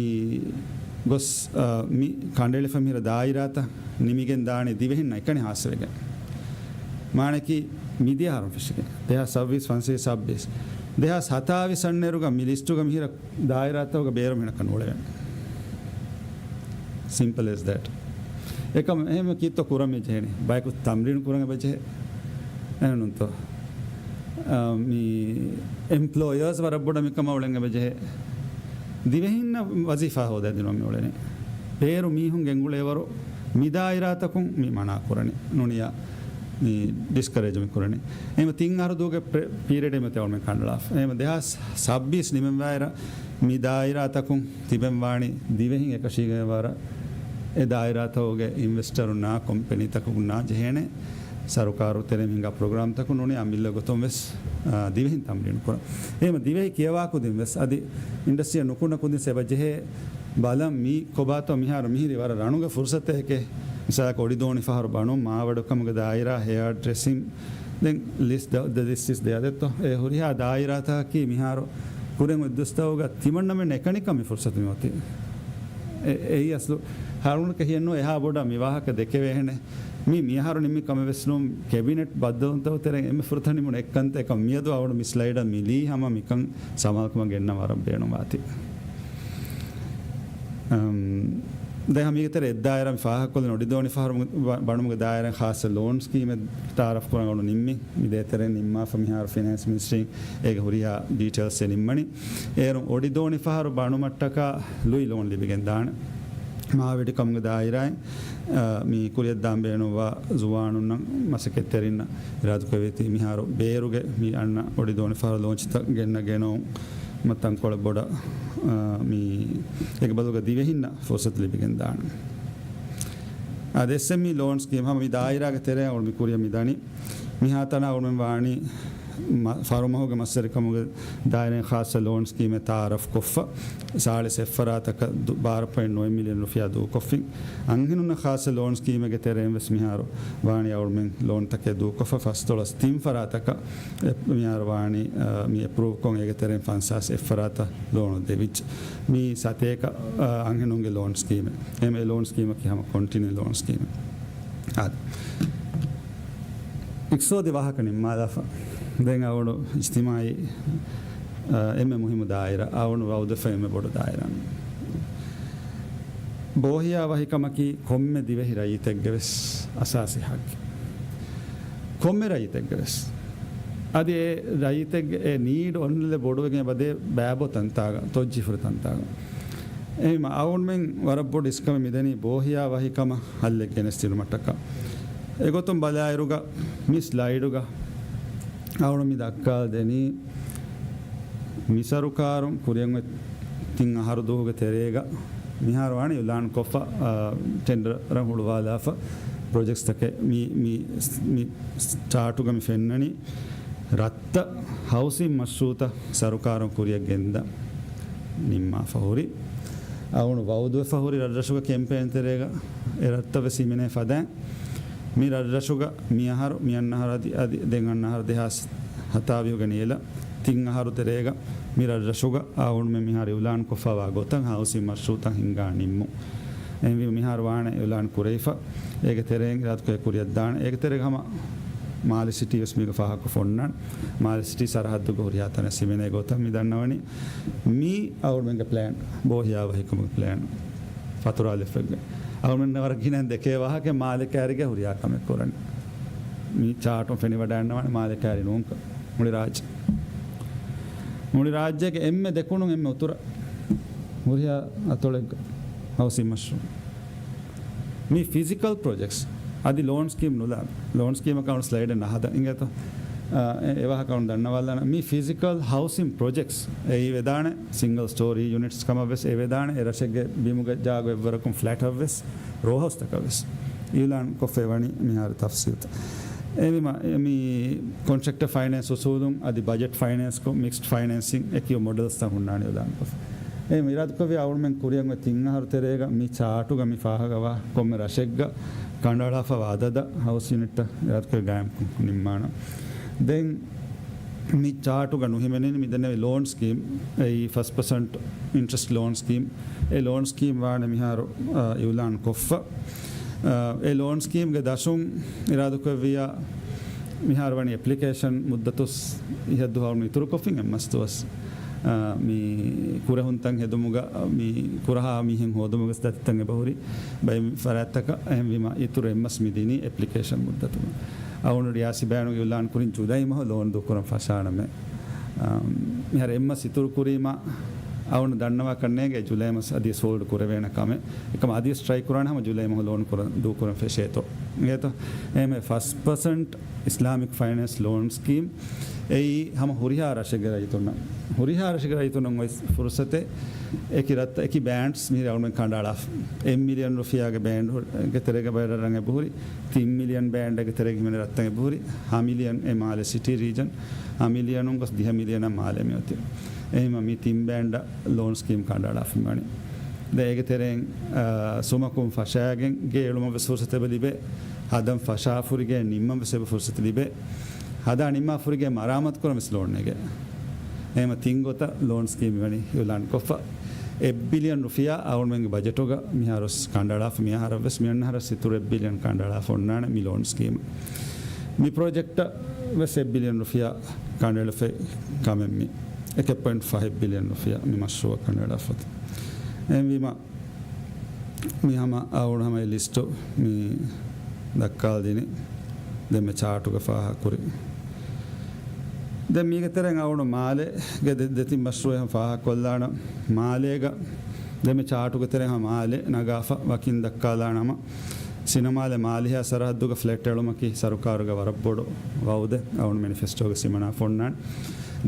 ގޮސް، އަ، މި ކަނޑައެޅިފަ މިހިރަ ދާއިރާތައް ނިމިގެން ދާނީ ދިވެހިންނަށް އެކަނި ޚާއްޞަވެގެން. މާނައަކީ މިދިޔަ އަހަރުން ފެށިގެން، ދެހާސް ސައްބީސް، ފަންސަވީސް ސައްބީސް، ދެހާސް ހަތާވީސް އަންނައިރުގަ މި ލިސްޓުގަ މިހިރަ ދާއިރާތަކުގަ ބޭރު މިނަކަށް ނޫޅެވެން. ސިމްޕަލް އެޒް ދެޓް. އެކަމް އެހެން ކީއްތޯ ކުރަން މި ޖެހެނީ؟ ބަޔަކު ތަމްރީނު ކުރަން އެބަ ޖެހޭ. އެހެންނޫންތޯ؟ އަ، މި އެމްޕްލޯޔާސް ވަރަށް ބޮޑަށް މިކަމަށް އުޅެން އެބަ ޖެހޭ. ދިވެހިންނަށް ވަޒީފާ ހޯދައިދިނުމަށް މި އުޅެނީ. ބޭރު މީހުން ގެންގުޅޭވަރު މި ދާއިރާތަކުން މި މަނާ ކުރަނީ. ނޫނިޔާ މި ޑިސްކަރޭޖް މި ކުރަނީ. އެހެންވީމަ ތިން އަހަރު ދޫގެ ޕްރެ-، ޕީރިއަޑެއް މި އަޅުމެން ކަނޑައަޅާފަ. އެހެންވީމަ ދެހާސް ސައްބީސް ނިމެންވާއިރަށް މި ދާއިރާތަކުން ތިބެން ވާނީ ދިވެހިން އެކަށީގެންވަރަށް އެ ދާއިރާތަކުގެ އިންވެސްޓަރުންނާ ކޮމްޕެނީތަކުންނާ ޖެހޭނެ ސަރުކާރު ތެރެއިން ހިނގާ ޕްރޮގްރާމްތަކުން ނޫނީ އަމިއްލަ ގޮތުން ވެސް، އާ، ދިވެހިން ތަމްރީނު ކުރަން. އެހެންވީމަ ދިވެހި ކިޔަވާ ކުދިން ވެސް އަދި އިންޑަސްޓްރީއަށް ނުކުންނަ ކުދިން ވެސް އެބަ ޖެހޭ ބަލަން މީ ކޮބާތޯ މިހާރު މިހިރީ ވަރަށް ރަނުގެ ފުރުސަތެކޭ. މިސާލަކަށް އޮޑިދޯނިފަހަރު ބަނުން، މާވަޑުކަމުގެ ދާއިރާ، ހެއާ ޑްރެސިން، ދެން ލިސްޓް ދ-، ދެ ލިސްޓް ދެއަދެއްތޯ. އެ ހުރިހާ ދާއިރާތަކަކީ މިހާރު ކުރިން އޮތް ދުވަސްތަކުގަ ތިމަންނަމެން އެކަނިކަން މި ފުރުސަތު މި އޮތީ. އެ-، އެއީ އަސްލު ހަރުނަކަށް ހިޔެއްނު އެހާ ބޮޑަށް މި ވާހަކަ ދެކެވޭހެނެއް. މި މިއަހަރު ނިންމި ކަމެއް ވެސް ނޫން، ކެބިނެޓް ބައްދަލުތައް ތެރެއިން އެންމެ ފުރަތަމަ ނިމުނު އެއްކަންތައް އެކަމް މިއަދު އަވަޑު މި ސްލައިޑަށް މި ލީ ހަމަ މިކަން ސަމާލުކަމަށް ގެންނަން ވަރަށް ބޭނުންވާތީ. އަމް، ދެން ހަމީގެ ތެރެ އެއްދާއިރާ މި ފާހަގަކޮށްލިން އޮޑިދޯނިފަހަރު ބަ-، ބަނުމުގެ ދާއިރާ ޚާއްޞަ ލޯން ސްކީމެއް ތައާރަފް ކުރަން އަޅު ނިންމި. މި ދޭތެރެއިން ނިންމާފަ މިހާރު ފިނޭންސް މިނިސްޓްރީން އޭގެ ހުރިހާ ޑީޓެއިލްސް އެ ނިންމަނީ. އޭރުން އޮޑިދޯނިފަހަރު ބަނުމަށްޓަކާ ލުއި ލޯން ލިބިގެން ދާނެ. މާވެޑިކަމުގެ ދާއިރާއިން، އަ، މި ކުރިއަށްދާން ބޭނުންވާ ޒުވާނުންނަށް މަސައްކަތްތެރިންނަށް އިރާދަކުރެއްވީތީ މިހާރު ބޭރުގެ މި އަންނަ އޮޑިދޯނިފަހަރު ލޯންޗްތައް ގެންނަ ގެނައުން މަ ތަންކޮޅެއް ބޮޑަށް، އަ، މި އޭގެ ބަދަލުގަ ދިވެހިންނަށް ފުރުސަތު ލިބިގެން ދާނެ. އަދި އެސްއެމްއީ ލޯން ސްކީމް ހަމަ މި ދާއިރާގެ ތެރެއަށް އަޅު މި ކުރިއަށް މި ދަނީ. މިހާތަނަށް އަޅުމެން ވާނީ މަ-، ފަރުމަހުގެ މަސްވެރިކަމުގެ ދާއިރާއިން ޚާއްޞަ ލޯން ސްކީމެއް ތައާރަފް ކޮށްފަ، ސާޅީސް އެއްފަރާތަކަށް ދު-، ބާރަ ޕޮއިންޓް ނުވަ މިލިއަން ރުފިޔާ ދޫކޮށްފިން. އަންހެނުންނަށް ޚާއްޞަ ލޯން ސްކީމެއްގެ ތެރެއިން ވެސް މިހާރު ވާނީ އަޅުމެން ލޯންތަކެއް ދޫކޮށްފަ ފަސްދޮޅަސް ތިން ފަރާތަކަށް އެ-، މިހާރު ވާނީ، އަ، މި އެޕްރޫވްކޮށް އޭގެ ތެރެއިން ފަންސާސް އެއްފަރާތަށް ލޯނު ދެވިއްޖެ. މީ ސަތޭކަ، އަ، އަންހެނުންގެ ލޯން ސްކީމެއް. އެހެން އެ ލޯން ސްކީމަކީ ހަމަ ކޮންޓިނިއު ލޯން ސްކީމެއް. އާދެ. އިޤްތިޞާދީ ވާހަކަ ނިންމާލާފަ. ދެން އަޅުގަނޑު އިޖްތިމާޢީ، އަ، އެންމެ މުހިއްމު ދާއިރާ، އަޅުގަނޑު ވަޢުދުވެފަ އެންމެ ބޮޑު ދާއިރާ. ބޯހިޔާވަހިކަމަކީ ކޮންމެ ދިވެހި ރައްޔިތެއްގެ ވެސް އަސާސީ ޙައްޤެއް. ކޮންމެ ރައްޔިތެއްގެ ވެސް. އަދި އެ ރައްޔިތެއްގެ އެ ނީޑް އޮންނަލެ ބޮޑުވެގެން އެބަދޭ ބައިބޮތަންތާގަ، ތޮއްޖިހިފުރިތަންތާގަ. އެހެންވީމަ އަޅުގަނޑުމެން ވަރަށް ބޮޑު އިސްކަމެއް މިދެނީ ބޯހިޔާވަހިކަމަށް ހައްލެއް ގެނެސްދިނުމަށްޓަކާ. އެގޮތުން ބަލާއިރުގަ މި ސްލައިޑުގަ އަޅުގަނޑު މި ދައްކާލަދެނީ މި ސަރުކާރުން ކުރިއަށް އޮތް ތިން އަހަރު ދުވަހުގެ ތެރޭގަ މިހާރު ވާނީ އިޢުލާން ކޮށްފަ، އާ، ޓެންޑަރ ހުޅުވާލާފަ ޕްރޮޖެކްޓްސްތަކެއް މި، މި، މި ޗާޓުގަ މި ފެންނަނީ. ރަށްތައް ހައުސިން މަޝްރޫޢުތައް ސަރުކާރުން ކުރިއަށް ގެންދަން ނިންމާފަ ހުރި. އަޅުގަނޑު ވައުދުވެފަ ހުރި ރަށްރަށުގަ ކެމްޕޭން ތެރޭގަ އެ ރަށްތައް ވެސް ހިމެނޭ ފަދައިން. މި ރަށްރަށުގަ މި އަހަރު، މި އަންނަ އަހަރު އަދި، އަދި ދެން އަންނަ އަހަރު ދެހާސް ހަތާވީހުގަ ނިޔަލަ ތިން އަހަރު ތެރޭގަ މި ރަށްރަށުގަ އަޅުގަނޑުމެން މިހާރު އިޢުލާން ކޮށްފަވާ ގޮތަށް ހައުސިން މަޝްރޫޢުތައް ހިންގާ ނިންމުން. އެހެންވީމަ މިހާރު ވާނެ އިޢުލާން ކުރެވިފަ. އޭގެ ތެރެއިން އިރާދަކުރެ ކުރިއަށްދާނެ. އޭގެ ތެރޭގަ ހަމަ މާލެ ސިޓީ ވެސް މީގަ ފާހަގަކޮށް އޮންނާނެ. މާލެ ސިޓީ ސަރަހައްދުގަ ހުރިހާ ތަނެއް ހިމެނޭ ގޮތަށް މި ދަންނަވަނީ. މީ އަޅުގަނޑުމެންގެ ޕްލޭން، ބޯހިޔާވަހިކަމުގެ ޕްލޭން. ފަތުރާލިފައްގެ އަޅުގަނޑުމެން ވަރަށް ގިނައިން ދެކޭ ވާހަކަ މާލެ ކައިރިގަ ހުރިހާ ކަމެއް ކުރަނީ. މި ޗާޓުން ފެނިވަޑައިންނަވާނެ މާލެ ކައިރި ނޫންކަން. މުޅި ރާއްޖެ. މުޅި ރާއްޖޭގެ އެންމެ ދެކުނުން އެންމެ އުތުރަށް ހުރިހާ އަތޮޅެއްގަ ހައުސިން މަޝްރޫޢު. މި ފިޒިކަލް ޕްރޮޖެކްޓްސް އަދި ލޯން ސްކީމް ނުލާ، ލޯން ސްކީމަކަށް އަޅުގަނޑު ސްލައިޑެއް ނަހަދަން އިނގޭތޯ. އާ، އެ، އެވާހަކަ އަޅުގަނޑު ދަންނަވާލާނަން. މި ފިޒިކަލް ހައުސިން ޕްރޮޖެކްޓްސް އެއީ ވެދާނެ ސިންގަލް ސްޓޯރީ ޔުނިޓްސް ކަމަށް ވެސް އެ ވެދާނެ. އެ ރަށެއްގެ ބިމުގެ ޖާގަ އެއްވަރަކުން ފްލެޓަށް ވެސް، ރޯހައުސްތަކަށް ވެސް. އިޢުލާން ކޮށްފައި ވަނީ މިހާރު ތަފްސީލްތައް. އެހެންވީމަ، އެ، މި ކޮންޓްރެކްޓަރ ފައިނޭންސް އުސޫލުން އަދި ބަޖެޓް ފައިނޭންސްކޮށް، މިކްސްޑް ފައިނޭންސިން އެކި މޮޑެލްސްތައް ހުންނާނެ އިޢުލާން ކޮށްފަ. އެހެން އިރާދަކުރެއްވިޔާ އަޅުގަނޑުމެން ކުރިއަށް އޮތް ތިން އަހަރު ތެރޭގަ މި ޗާޓުގަ މި ފާހަގަވާ ކޮންމެ ރަށެއްގަ ކަނޑައަޅާފަވާ އަދަދަށް ހައުސް ޔުނިޓްތައް އިރާދަކުރެއްވިޔާ ގާއިމްކޮށް ނިންމާނަން. ދެން މި ޗާޓުގަ ނުހިމެނެނީ މިދެންނެވި ލޯން ސްކީމް، އެއީ ފަސް ޕަސެންޓް އިންޓްރެސްޓް ލޯން ސްކީމް. އެ ލޯން ސްކީމް ވާނެ މިހާރު، އާ، އިޢުލާން ކޮށްފަ. އާ، އެ ލޯން ސްކީމްގެ ދަށުން އިރާދަކުރެއްވިޔާ މިހާރު ވަނީ އެޕްލިކޭޝަން މުއްދަތު އިހަށްދުވަހު އިތުރުކޮށްފިން އެއްމަސް ދުވަސް، އާ، މި ކުރެހުންތައް ހެދުމުގަ، މި ކުރަހާ މީހެއް ހޯދުމުގެ ދަތިތައް އެބަހުރި ބައެއް ފަރާތްތަކަށް. އެހެންވީމަ އިތުރު އެއްމަސް މި ދިނީ އެޕްލިކޭޝަން މުއްދަތުގަ. އަޅުގަނޑު ރިޔާސީ ބަޔާނުގަ އިޢުލާން ކުރިން ޖުލައި މަހު ލޯން ދޫކުރަން ފަށާނަމޭ. އާ، މިހާރު އެއްމަސް އިތުރު ކުރީމަ އަޅުގަނޑު ދަންނަވާކަށް ނޭނގޭ ޖުލައި މަސް އަދިވެސް ހޯލްޑް ކުރެވޭނެ ކަމެއް. އެކަމަށް އަދިވެސް ޓްރައި ކުރާނެ ހަމަ ޖުލައި މަހު ލޯން ކުރަން، ދޫކުރަން ފެށޭތޯ. އިނގޭތޯ؟ އެހެންވެ ފަސް ޕަސެންޓް އިސްލާމިކް ފައިނޭންސް ލޯން ސްކީމް އެއީ ހަމަ ހުރިހާ ރަށެއްގެ ރައްޔިތުންނަށް، ހުރިހާ ރަށެއްގެ ރައްޔިތުންނަށް އޮތް ފުރުސަތެއް. އެކި ރަށްތައް، އެކި ބޭންޑްސް މިހިރީ އަޅުގަނޑުމެން ކަނޑައަޅާފަ. އެއް މިލިއަން ރުފިޔާގެ ބޭންޑްގެ ތެރޭގަ ބައެއް ރަށްރަށް އެބަހުރި، ތިން މިލިއަން ބޭންޑެއްގެ ތެރޭގަ ހިމެނޭ ރަށްތައް އެބަހުރި، ހަ މިލިއަން އެ މާލެ ސިޓީ ރީޖަން، ހަ މިލިއަނުން ގޮސް ދިހަ މިލިއަނަށް މާލެ މިއޮތީ. އެހެންވީމަ މި ތިން ބޭންޑަށް ލޯން ސްކީމް ކަނޑައަޅާފަ ވަނީ. ދެން އޭގެ ތެރެއިން، އާ، ސުމަކުން ފަށާގެން ގެ އެޅުމަށް ވެސް ފުރުސަތެއް އެބަ ލިބޭ. ހަދަން ފަށާފަ ހުރި ގެ ނިންމަން ވެސް އެބަ ފުރުސަތެއް ލިބޭ. ހަދާ ނިންމާފަ ހުރި ގެ މަރާމާތު ކުރަން ވެސް ލޯން ނެގޭ. އެހެންވީމަ ތިން ގޮތަށް ލޯން ސްކީމް ވަނީ އިޢުލާން ކޮށްފަ. އެއް ބިލިއަން ރުފިޔާ އަޅުގަނޑުމެންގެ ބަޖެޓުގަ މިހާރު ވެސް ކަނޑައަޅާފަ، މިއަހަރަށް ވެސް މިއަންނަ އަހަރަށް ވެސް އިތުރު އެއް ބިލިއަން ކަނޑައަޅާފަ އޮންނާނެ މި ލޯން ސްކީމް. މި ޕްރޮޖެކްޓަށް ވެސް އެއް ބިލިއަން ރުފިޔާ ކަނޑައެޅިފައި ކަމެއް މި. އެކެއް ޕޮއިންޓް ފަހެއް ބިލިއަން ރުފިޔާ މި މަޝްރޫއަށް ކަނޑައަޅާފަ އޮތީ. އެހެންވީމަ މި ހަމަ އަޅުގަނޑު ހަމަ އެ ލިސްޓު މި ދައްކާލަދިނީ. ދެން މި ޗާޓުގަ ފާހަގަކުރި. ދެން މީގެ ތެރެއިން އަޅުގަނޑު މާލޭގެ ދެ-، ދެތިން މަޝްރޫއެއް ހަމަ ފާހަގަކޮށްލާނަން. މާލޭގަ ދެން މި ޗާޓުގެ ތެރެއިން ހަމަ މާލެ ނަގާފަ ވަކިން ދައްކާލާނަމަ، ސިނަމާލެ މާލެހިޔާ ސަރަހައްދުގަ ފްލެޓް އެޅުމަކީ ސަރުކާރުގެ ވަރަށް ބޮޑު ވައުދެއް. އަޅުގަނޑު މެނިފެސްޓޯގަ ހިމަނާފަ އޮންނާނެ.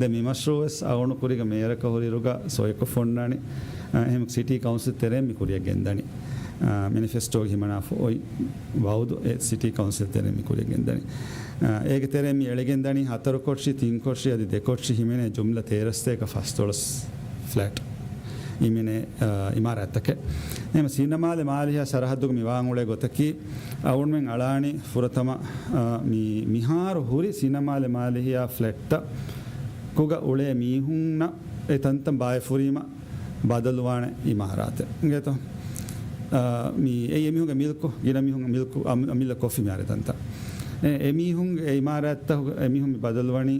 ދެން މި މަޝްރޫއު ވެސް އަޅުގަނޑު ކުރީގަ މޭޔަރަކަށް ހުރިއިރުގަ ސޮއިކޮށްފަ އޮންނާނީ. އާ، އެހެން ސިޓީ ކައުންސިލް ތެރެއިން މި ކުރިއަށް ގެންދަނީ. އާ، މެނިފެސްޓޯގަ ހިމަނާފަ އޮތް ވައުދު އެ ސިޓީ ކައުންސިލް ތެރެއިން މި ކުރިއަށް ގެންދަނީ. އާ، އޭގެ ތެރެއިން މި އެޅިގެންދަނީ ހަތަރު ކޮށި، ތިން ކޮށި، އަދި ދެ ކޮށި ހިމެނޭ ޖުމްލަ ތޭރަސަތޭކަ ފަސްދޮޅަސް ފްލެޓް ހިމެނޭ، އާ، އިމާރާތްތަކެއް. އެހެންވެ ސިނަމާލެ މާލެހިޔާ ސަރަހައްދުގަ މި ވާން އުޅޭ ގޮތަކީ، އަޅުގަނޑުމެން އަޅާނީ ފުރަތަމަ، އާ، މި، މިހާރު ހުރި ސިނަމާލެ މާލެހިޔާ ފްލެޓްތަކުގަ އުޅޭ މީހުންނަށް އެ ތަންތަން ބާއެއް ފުރީމަ ބަދަލުވާނެ އިމާރާތެއް. އިނގޭތޯ؟ އާ، މި އެއީ އެމީހުންގެ މިލްކު، ގިނަ މީހުންގެ މިލްކު، އަމި-، އަމިއްލަ ކޮށްފި މިހާރު ތަންތަން. އެ، އެމީހުންގެ އެ އިމާރާތްތަކުގެ އެމީހުން މި ބަދަލުވަނީ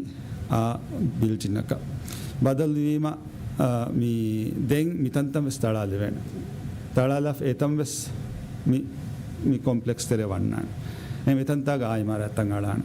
އާ ބިލްޑިންއަކަށް. ބަދަލުވީމަ، އާ، މި ދެން މިތަންތަން ވެސް ތަޅާލެވޭނެ. ތަޅާލާފަ އެތަން ވެސް މި، މި ކޮމްޕްލެކްސް ތެރޭ ވަންނާނެ. އެ މިތަންތާގަ އާ އިމާރާތްތައް އަޅާނެ.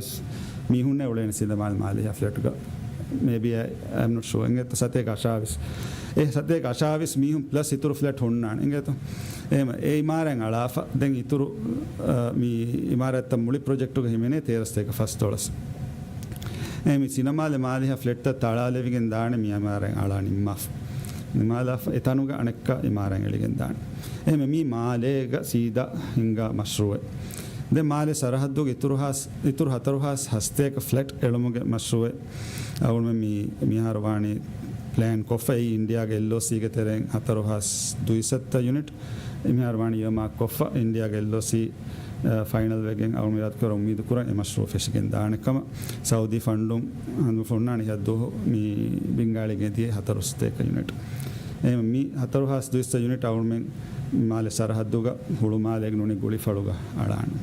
އަށާވީސް މީހުންނޭ އުޅޭނެ ސިނދަމާލެ މާލެ ހަ ފްލެޓްގަ. މޭބީ އައި އެމް ނޮޓް ޝުއަ އިނގޭތޯ ސަތޭކަ އަށާވީސް. އެ ސަތޭކަ އަށާވީސް މީހުން ޕްލަސް އިތުރު ފްލެޓް ހުންނާނެ އިނގޭތޯ. އެހެމަ އެ އިމާރާތް އަޅާފަ ދެން އިތުރު އަ، މި އިމާރާތްތައް މުޅި ޕްރޮޖެކްޓުގަ ހިމެނޭ ތޭރަ ސަތޭކަ ފަސްދޮޅަސް. އެ މި ސިނަމާލެ މާލެ ހަ ފްލެޓްތައް ތަޅާލެވިގެން ދާނެ މި އިމާރާތް އަޅާ ނިންމާފަ. ނިމާލާފަ އެ ތަނުގަ އަނެއްކާ އިމާރާތް އެޅިގެން ދާނެ. އެހެމަ މީ މާލޭގަ ސީދާ ހިންގާ މަޝްރޫއެއް. ދެން މާލެ ސަރަހައްދުގެ އިތުރު ހާސް-، އިތުރު ހަތަރު ހާސް ހަސަތޭކަ ފްލެޓް އެޅުމުގެ މަޝްރޫއެއް އަޅުމެން މި-، މިހާރު ވާނީ ޕްލޭން ކޮށްފަ އެއީ އިންޑިއާގެ އެލްއޯސީގެ ތެރެއިން ހަތަރު ހާސް ދުއިސައްތަ ޔުނިޓް. މިހާރު ވާނީ އިއުމާރްކް ކޮށްފަ އިންޑިއާގެ އެލްއޯސީ، އަ، ފައިނަލް ވެގެން އަޅުމެން އިރާދަކުރަން އުއްމީދު ކުރަން އެ މަޝްރޫއު ފެށިގެން ދާނެ ކަމަށް. ސައުދީ ފަންޑުން ހަނދުމަފުންނާނެ ހައްދު މި ބިންގާޅިގެ ދިޔަ ހަތަރު ސަތޭކަ ޔުނިޓް. އެ މި ހަތަރު ހާސް ދުއިސައްތަ ޔުނިޓް އަޅުމެން މާލެ ސަރަހައްދުގަ ހުޅުމާލޭގެ ނޫނީ ގުޅިފަޅުގަ އަޅާނެ.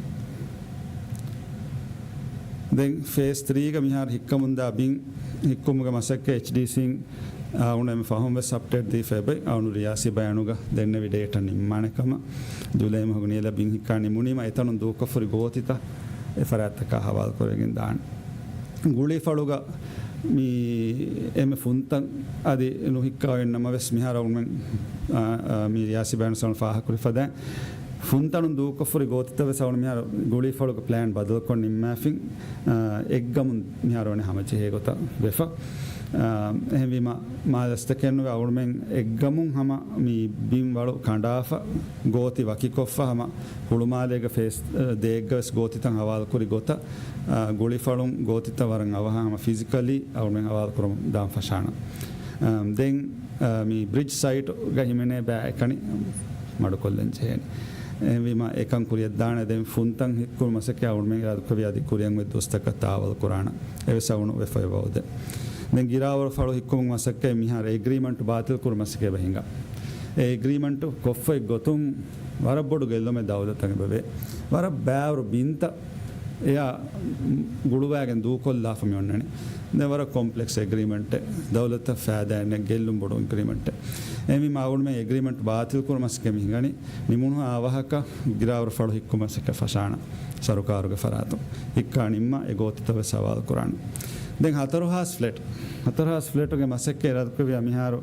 ދެން ފޭސް ތްރީގަ މިހާރު ހިއްކަމުންދާ ބިން ހިއްކުމުގެ މަސައްކަތް އެޗްޑީސީން އަޅުން އެންމެ ފަހުން ވެސް އަޕްޑޭޓް ދީފަ އެބައި އަޅުން ރިޔާސީ ބަޔާނުގަ ދެންނެވި ޑޭޓަ ނިންމާނެ ކަމަށް. ޖުލައި މަހުގެ ނިޔަލަށް ބިން ހިއްކާ ނިމުނީމަ އެތަނުން ދޫކޮށްފަ ހުރި ގޯތިތައް އެ ފަރާތްތަކާ ހަވާލު ކުރެވިގެން ދާނެ. ގުޅިފަޅުގަ މި އެންމެ ފުންތަން އަދި ނުހިއްކާ އޮތް ނަމަވެސް މިހާރު އަޅުމެން، އާ، އާ، މި ރިޔާސީ ބަޔާނު ސަވަން ފާހަގަކުރި ފަދައިން ފުންތަނުން ދޫކޮށްފަ ހުރި ގޯތިތައް ވެސް އަޅުން މިހާރު ގުޅިފަޅުގެ ޕްލޭން ބަދަލުކޮށް ނިންމާފިން، އާ، އެއްގަމުން މިހާރު ވަނީ ހަމަޖެހޭ ގޮތަށް ވެފަ. އާ، އެހެންވީމަ މާލެ ރަސްތަކެއްނުވެ އަޅުމެން އެއްގަމުން ހަމަ މި ބިން ވަޅު ކަނޑާފަ ގޯތި ވަކިކޮށްފަ ހަމަ ހުޅުމާލޭގެ ފޭސް، އަ، ދޭއްގަ ވެސް ގޯތިތައް ހަވާލުކުރި ގޮތަށް، އަ، ގުޅިފަޅުން ގޯތިތައް ވަރަށް އަވަހަށް ހަމަ ފިޒިކަލީ އަޅުމެން ހަވާލުކުރަމުން ދާން ފަށާނަން. އަ، ދެން، އަ، މި ބްރިޖް ސައިޓުގަ ހިމެނޭ ބައި އެކަނި މަޑުކޮށްލަން ޖެހޭނެ. އެހެންވީމަ އެކަން ކުރިއަށްދާނެ. ދެން ފުންތަން ހިއްކުން މަސައްކަތް އަޅުމެން އިރާދަކުރެއްވި އަދި ކުރިއަށް އޮތް ދުވަސްތަކަށް ތާވަލް ކުރާނަން. އެވެސް އަޅުން ވެފައި ވައުދެއް. ދެން ގިރާވަރު ފަޅު ހިއްކުމުގެ މަސައްކަތް މިހާރު އެގްރީމަންޓް ބާތިލް ކުރު މަސައްކަތް އެބަ ހިނގާ. އެ އެގްރީމަންޓު ކޮށްފައި ގޮތުން ވަރަށް ބޮޑު ގެއްލުމެއް ދައުލަތަށް އެބަވޭ. ވަރަށް ބާވަރު ބިންތައް އެއާ ގުޅުވާގެން ދޫކޮށްލާފަ މި އޮންނަނީ. ދެން ވަރަށް ކޮމްޕްލެކްސް އެގްރީމަންޓެއް ދައުލަތަށް ފައިދާއެއް ނެތް ގެއްލުން ބޮޑު އެގްރީމަންޓެއް. އެހެންވީމަ އަޅުގަނޑުމެން އެގްރީމަންޓް ބާތިލް ކުރު މަސައްކަތް މި ހިނގަނީ. ނިމުނުހާ އަވަހަކަށް ގިރާވަރު ފަޅު ހިއްކު މަސައްކަތް ފަށާނަ ސަރުކާރުގެ ފަރާތުން. ހިއްކާ ނިންމާ އެ ގޯތިތައް ވެސް ހަވާލު ކުރާނަ. ދެން ހަތަރު ހާސް ފްލެޓް. ހަތަރު ހާސް ފްލެޓުގެ މަސައްކަތް އިރާދަކުރެއްވިޔާ މިހާރު